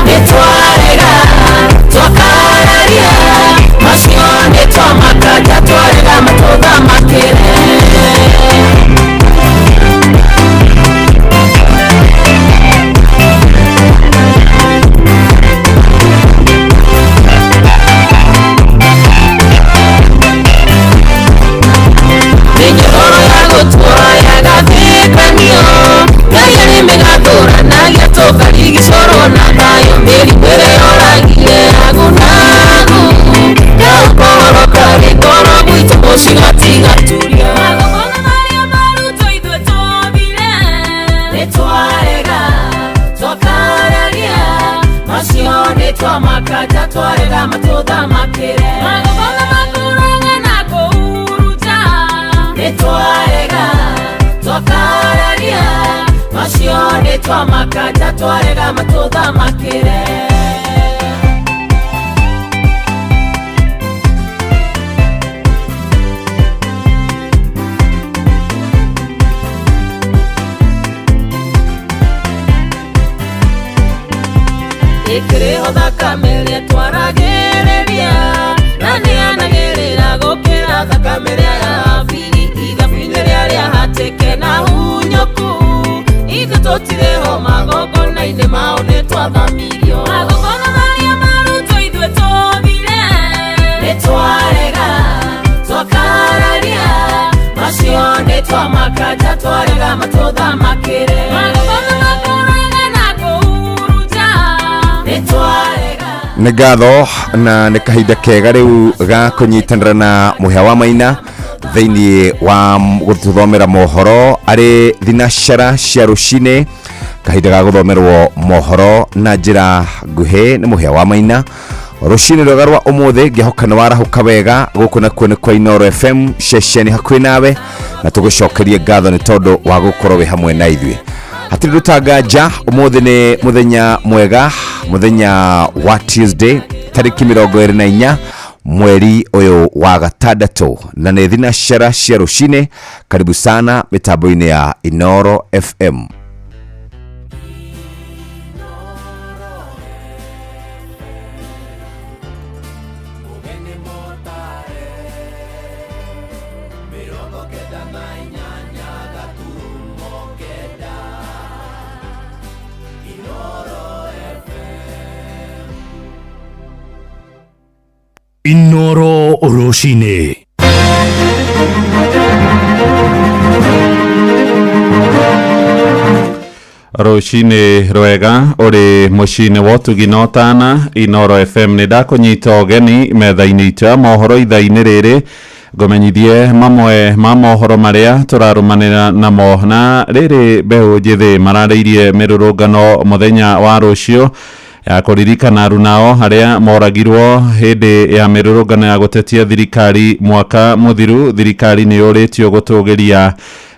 S15: nĩ twarega twakararia macio nĩ twamakanja twarega matũthamakĩre. Mĩnyororo ya gũtuoya gathĩkanio Ngai arĩ mĩgathũranagia tũkarigicũrwo na thayũ mĩrimũ ĩrĩa yoragire agunagu yaũkũhoroka rĩngoro gwitũ mũcigatigaturia. Magongona marĩa marutwo ithuĩ twathire nĩ twarega twakararia macio nĩ twamakanja twarega matũthamakĩre. Magongona ma kũrega na kũhurunja nĩ twarega twakararia macio nĩ twamakanja twarega matũthamakĩre. Ĩkĩrĩho thakame ĩrĩa twaragĩrĩria na nĩanagĩrĩra gũkĩra thakame ĩrĩa ya Habili ithabu-inĩ rĩrĩa rĩahatĩke na hunyũku ithuĩ tũtirĩho magongona-inĩ mao nĩ twathamirio. Magongona marĩa marutwo ithuĩ twathire nĩ twarega twakararia macio nĩ twamakanja twarega matũthamakĩre. Magongona ma kũrega na kũhurunja nĩ twarega.
S5: Nĩ ngatho na nĩ kahinda kega rĩu ga kũnyitanĩra na mũhĩa wa Maina thĩinĩ wa gũtũthomera mohoro arĩ thinacara cia rũcinĩ.
S9: Kahinda ga gũthomerwo mohoro na njĩra nguhĩ nĩ Mũhĩa wa Maina. Rũcinĩ rwega rwa ũmũthĩ, ngĩhoka nĩ warahũka wega. Gũkũ nakuo nĩ kwa Inooro FM, ceceni hakuhĩ nawe, na tũgũcokerie ngatho nĩ tondũ wa gũkorwo wĩ hamwe na ithuĩ. Hatirĩ rũtanganja, ũmũthĩ nĩ mũthenya mwega, mũthenya wa Tuesday, tarĩki 24 mweri ũyũ wa gatandatũ, na nĩ thinacara cia rũcinĩ. Karibu sana mĩtambo-inĩ ya Inooro FM.
S11: Inooro Rũcinĩ.
S14: Rũcinĩ rwega ũrĩ mũciĩ-inĩ wa ũtugi na ũtana Inooro FM. Nĩ ndakũnyita ũgeni metha-inĩ itũ ya mohoro ithaa-inĩ rĩrĩ, ngũmenyithie mamwe ma mohoro marĩa tũrarũmanĩra namo. Na rĩrĩ, mbeũ njĩthĩ mararĩirie mĩrũrũngano mũthenya wa rũciũ ya kũririkana arunao arĩa moragirwo hĩndĩ ya mĩrũrũngano ya gũtetia thirikari mwaka mũthiru. Thirikari nĩ yũrĩtio gũtũgĩria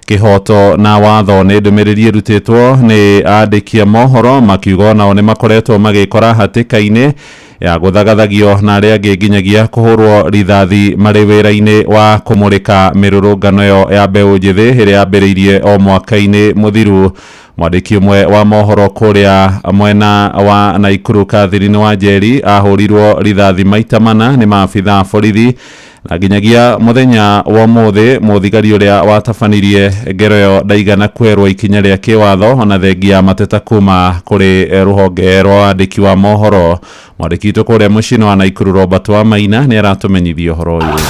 S14: kĩhoto na watho. Nĩ ndũmĩrĩri ĩrutĩtwo nĩ andĩki a mohoro makiuga onao nĩ makoretwo magĩkora hatĩka-inĩ ya gũthagathagio na arĩa angĩ nginyagia kũhũrwo rithathi marĩ wĩra-inĩ wa kũmũrĩka mĩrũrũngano ĩyo ya mbeũ njĩthĩ ĩrĩa yambĩrĩirie o mwaka-inĩ mũthiru. Mwandĩki ũmwe wa mohoro kũrĩa mwena wa Naikuru Catherine Wanjeri ahũrirwo rithathi maita mana nĩ maabitha a borithi, na nginyagia mũthenya wa ũmũthĩ mũthigari ũrĩa watabanirie ngero ĩyo ndaigana kwerwo ikinya rĩa kĩwatho, ona thengia ya mateta kuma kũrĩ rũhonge rwa wandĩki wa mohoro. Mwandĩki witũ kũrĩa mũciĩ-inĩ wa Naikuru Robert wa Maina nĩ aratũmenyithia ũhoro ũyũ.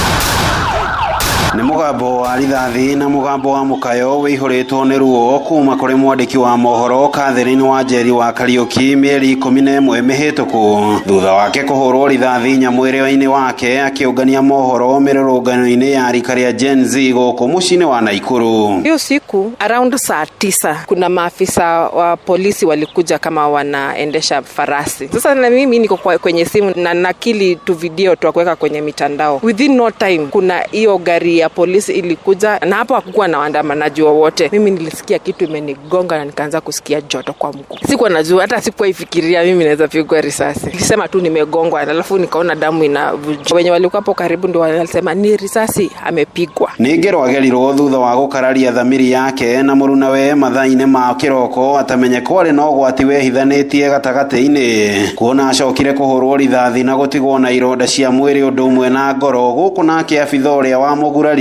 S23: Nĩ mũgambo wa rithathi na mũgambo wa mũkayo wĩihũrĩtwo nĩ ruo kuma kũrĩ mwandĩki wa mohoro Catherine Wanjeri wa Kariũki mĩeri 11 mĩhĩtũku, thutha wake kũhũrwo rithathi nyamwĩrĩ-inĩ wake akĩũngania mohoro mĩrũrũngano-inĩ ya rika rĩa Gen Z gũkũ mũciĩ-inĩ wa Naikuru.
S24: Hiyo siku around saa 9 kuna maafisa wa polisi walikuja kama wanaendesha farasi. Sasa na mimi niko kwenye simu na nakili tu video tu kuweka kwenye mitandao. Within no time kuna hiyo gari ya polisi ilikuja, na hapo hakukuwa na waandamanaji wowote. Mimi nilisikia kitu imenigonga na nikaanza kusikia joto kwa mguu. Sikuwa najua, hata sikuwa ifikiria mimi naweza pigwa risasi. Nilisema tu nimegongwa, alafu nikaona damu inavuja. Wenye walikuwa hapo karibu ndio walisema ni risasi amepigwa.
S23: Nĩ ngero agerirwo thutha wa gũkararia thamiri yake na mũrunawe mathaa-inĩ ma kĩroko atamenye kwarĩ na ũgwati wehithanĩtie gatagatĩ-inĩ, kuona acokire kũhũrwo rithathi na gũtigwo na ironda cia mwĩrĩ ũndũ ũmwe na ngoro, gũkũ nake abitha ũrĩa wamũguraririe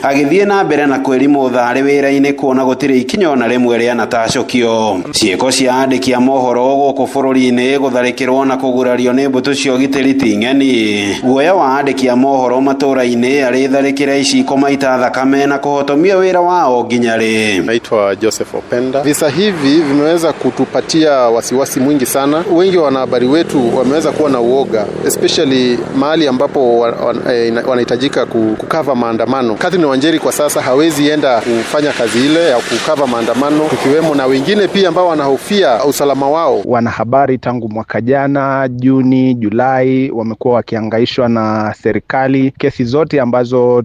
S23: agĩthiĩ na mbere na kwĩrimũtha arĩ wĩra-inĩ, kuona gũtirĩ ikinya ona rĩmwe rĩanatacũkio. Ciĩko cia andĩki a mohoro gũkũ bũrũri-inĩ gũtharĩkĩrwo na kũgurario nĩ mbũtũ cia ũgitĩri ti ng'eni. Guoya wa andĩki a mohoro matũra-inĩ arĩ tharĩkĩra iciko maita thakame na kũhotomia wĩra wao nginya rĩ.
S25: Naitwa Joseph Openda. Visa hivi vimeweza kutupatia wasiwasi mwingi sana. Wengi wa wanahabari wetu wameweza kuwa na uoga, especially mahali ambapo wanahitajika kukava maandamano. Catherine Wanjeri kwa sasa hawezi enda kufanya kazi ile ya kukava maandamano, tukiwemo na wengine pia ambao wanahofia usalama wao.
S26: Wanahabari tangu mwaka jana Juni, Julai wamekuwa wakihangaishwa na serikali. Kesi zote ambazo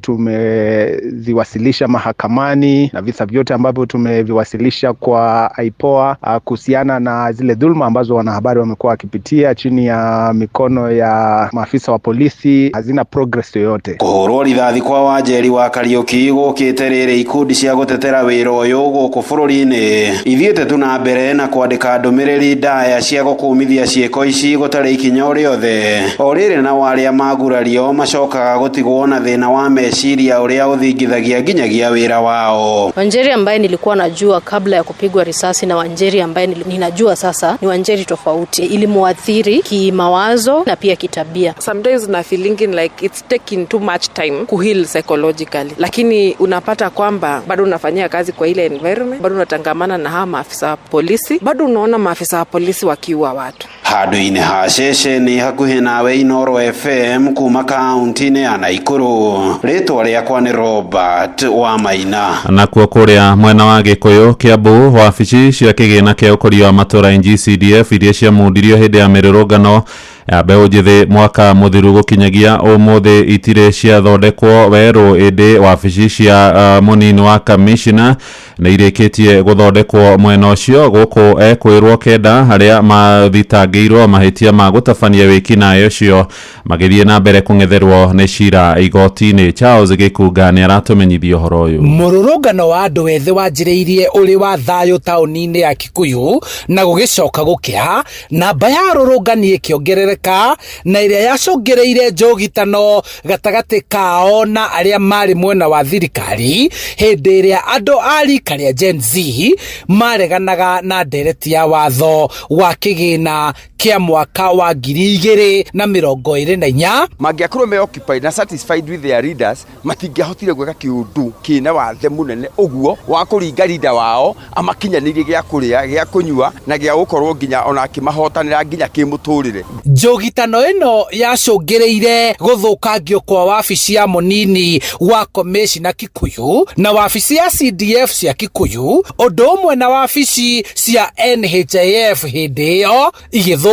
S26: tumeziwasilisha mahakamani na visa vyote ambavyo tumeviwasilisha kwa IPOA kuhusiana na zile dhulma ambazo wanahabari wamekuwa wakipitia chini ya mikono ya maafisa wa polisi hazina progress yoyote.
S23: Kũhũrwo rithathi kwa Wanjeri wa Kariũki gũkĩte rĩrĩ ikundi cia gũtetera wĩra ũyũ gũkũ bũrũri-inĩ ithiĩte tu na mbere na kwandĩka ndũmĩrĩri ndaya cia gũkũmithia ciĩko ici gũtarĩ ikinya o rĩothe. O rĩrĩ nao arĩa magurario macokaga gũtigwo na thĩna wa meciria ũrĩa ũthingithagia nginyagia wĩra wao.
S27: Wanjeri ambaye nilikuwa najua kabla ya kupigwa risasi na Wanjeri ambaye ninajua sasa ni Wanjeri tofauti. Ilimuathiri kimawazo na pia kitabia.
S24: Sometimes na feeling like it's taking too much time ku heal psychologically, lakini unapata kwamba bado unafanyia kazi kwa ile environment, bado unatangamana na hawa maafisa wa polisi, bado unaona maafisa wa polisi wakiua watu.
S23: Handũ-inĩ ha ceceni hakuhĩ nawe Inooro FM kuma kaunti-inĩ ya Naikuru, rĩtwa rĩakwa nĩ Robert Wamaina.
S14: Nakuo kũrĩa mwena wa Gĩkũyũ Kĩambu, wabici cia kĩgĩna kĩa ũkũria wa matũra NGCDF iria ciamundirio hĩndĩ ya mĩrũrũngano ya mbeũ njĩthĩ mwaka mũthiru gũkinyagia ũmũthĩ itirĩ ciathondekwo werũ, ĩndĩ wabici cia mũnini wa kamishna nĩ irĩkĩtie gũthondekwo mwena ũcio. Gũkũ ekwĩrwo kenda arĩa mathitangĩirwo mahĩtia ma gũtabania wĩkinaĩ ũcio magĩthiĩ na mbere kũng'etherwo nĩ cira igoti-inĩ. Charles Gĩkunga nĩ aratũmenyithia ũhoro ũyũ.
S2: Mũrũrũngano wa andũ ethĩ wanjĩrĩirie ũrĩ wa thayũ taũni-inĩ ya Kikuyu na gũgĩcoka gũkĩa, namba ya arũrũngani ĩkĩongerereka na ĩrĩa yacũngĩrĩire njũgitano gatagatĩ kao na arĩa marĩ mwena wa thirikari hĩndĩ ĩrĩa andũ a rika rĩa Gen Z mareganaga na ndereti ya watho wa kĩgĩna kĩa mwaka wa 2024.
S4: Mangĩakorwo me occupied na satisfied with their leaders, matingĩahotire gwĩka kĩũndũ kĩna wathe mũnene ũguo wa kũringa leader wao amakinyanĩirie gĩa kũrĩa, gĩa kũnyua na gĩa gũkorwo nginya ona akĩmahotanĩra nginya kĩmũtũrĩre.
S2: Njũgitano ĩno yacũngĩrĩire gũthũkangio kwa wabici ya mũnini wa komishina Kikuyu na wabici ya CDF cia Kikuyu, ũndũ ũmwe na wabici cia NHIF hĩndĩ ĩyo igĩthũkangio.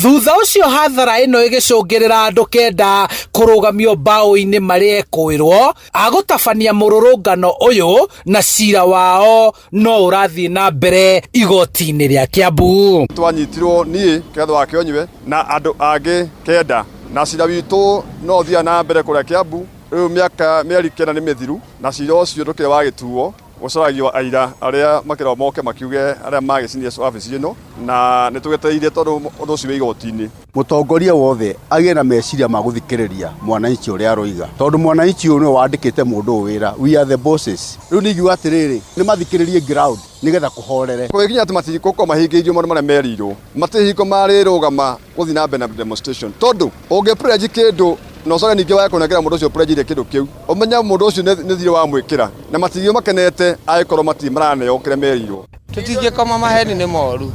S2: Thutha ũcio hathara ĩno ĩgĩcũngĩrĩra andũ kenda kũrũgamio mbaũ-inĩ marĩ ekwĩrwo agũtabania mũrũrũngano ũyũ na cira wao no ũrathiĩ na mbere igoti-inĩ rĩa Kiambu.
S6: Twanyitirwo niĩ Kĩgatho wa Kĩonyue na andũ angĩ kenda, na cira witũ no ũthiaga na mbere kũrĩa Kiambu. Rĩu mĩaka mĩeri 9 nĩ mĩthiru na cira ũcio ndũkĩrĩ wa gĩtuo, gũcaragio aira arĩa makĩrwo moke makiuge arĩa magĩcinire wabici ĩno, na nĩ tũgetereire tondũ ũndũ ũcio wĩ igoti-inĩ.
S7: Mũtongoria wothe agĩe na meciria ma gũthikĩrĩria mwananchi ũrĩa aroiga, tondũ mwananchi ũyũ nĩwe wandĩkĩte mũndũ ũyũ wĩra. We are the bosses. Rĩu nĩ ingiuga atĩrĩrĩ, nĩ mathikĩrĩrie ground nĩgetha kũhorere.
S6: Gũgĩkinya atĩ matigũkorwo mahingĩirio maũndũ marĩa merirwo, matirĩ hingo marĩrũgama gũthiĩ na mbere na demonstration, tondũ ũngĩ pledge kĩndũ na ũcoke ningĩ wage kũnengera mũndũ ũcio pledge kĩndũ kĩu, ũmenye mũndũ ũcio nĩ thirĩ wamwĩkĩra, na matigio makenete angĩkorwo matirĩ maraneo kĩrĩa merirwo.
S10: Tũtingĩkoma maheni nĩ moru,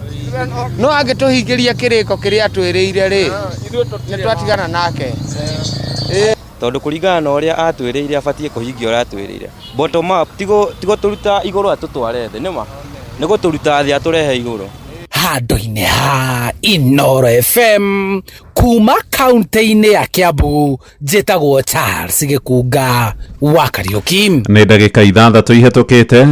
S10: no angĩtũhingĩria kĩrĩko kĩrĩa atwĩrĩire rĩ, nĩ twatigana nake.
S16: Tondũ kũringana na ũrĩa atwĩrĩire abatiĩ kũhingia ũrĩa atwĩrĩire. Bottom up, tigo tũruta igũrũ atũtware thĩ, nĩma nĩ gũtũruta thĩ atũrehe igũrũ.
S2: Handũ-inĩ ha Inooro FM kuma kaunti-inĩ ya Kiambu, njĩtagwo Charles Gĩkunga wa Kariũki.
S14: Nĩ ndagĩka 6 ihĩtũkĩte.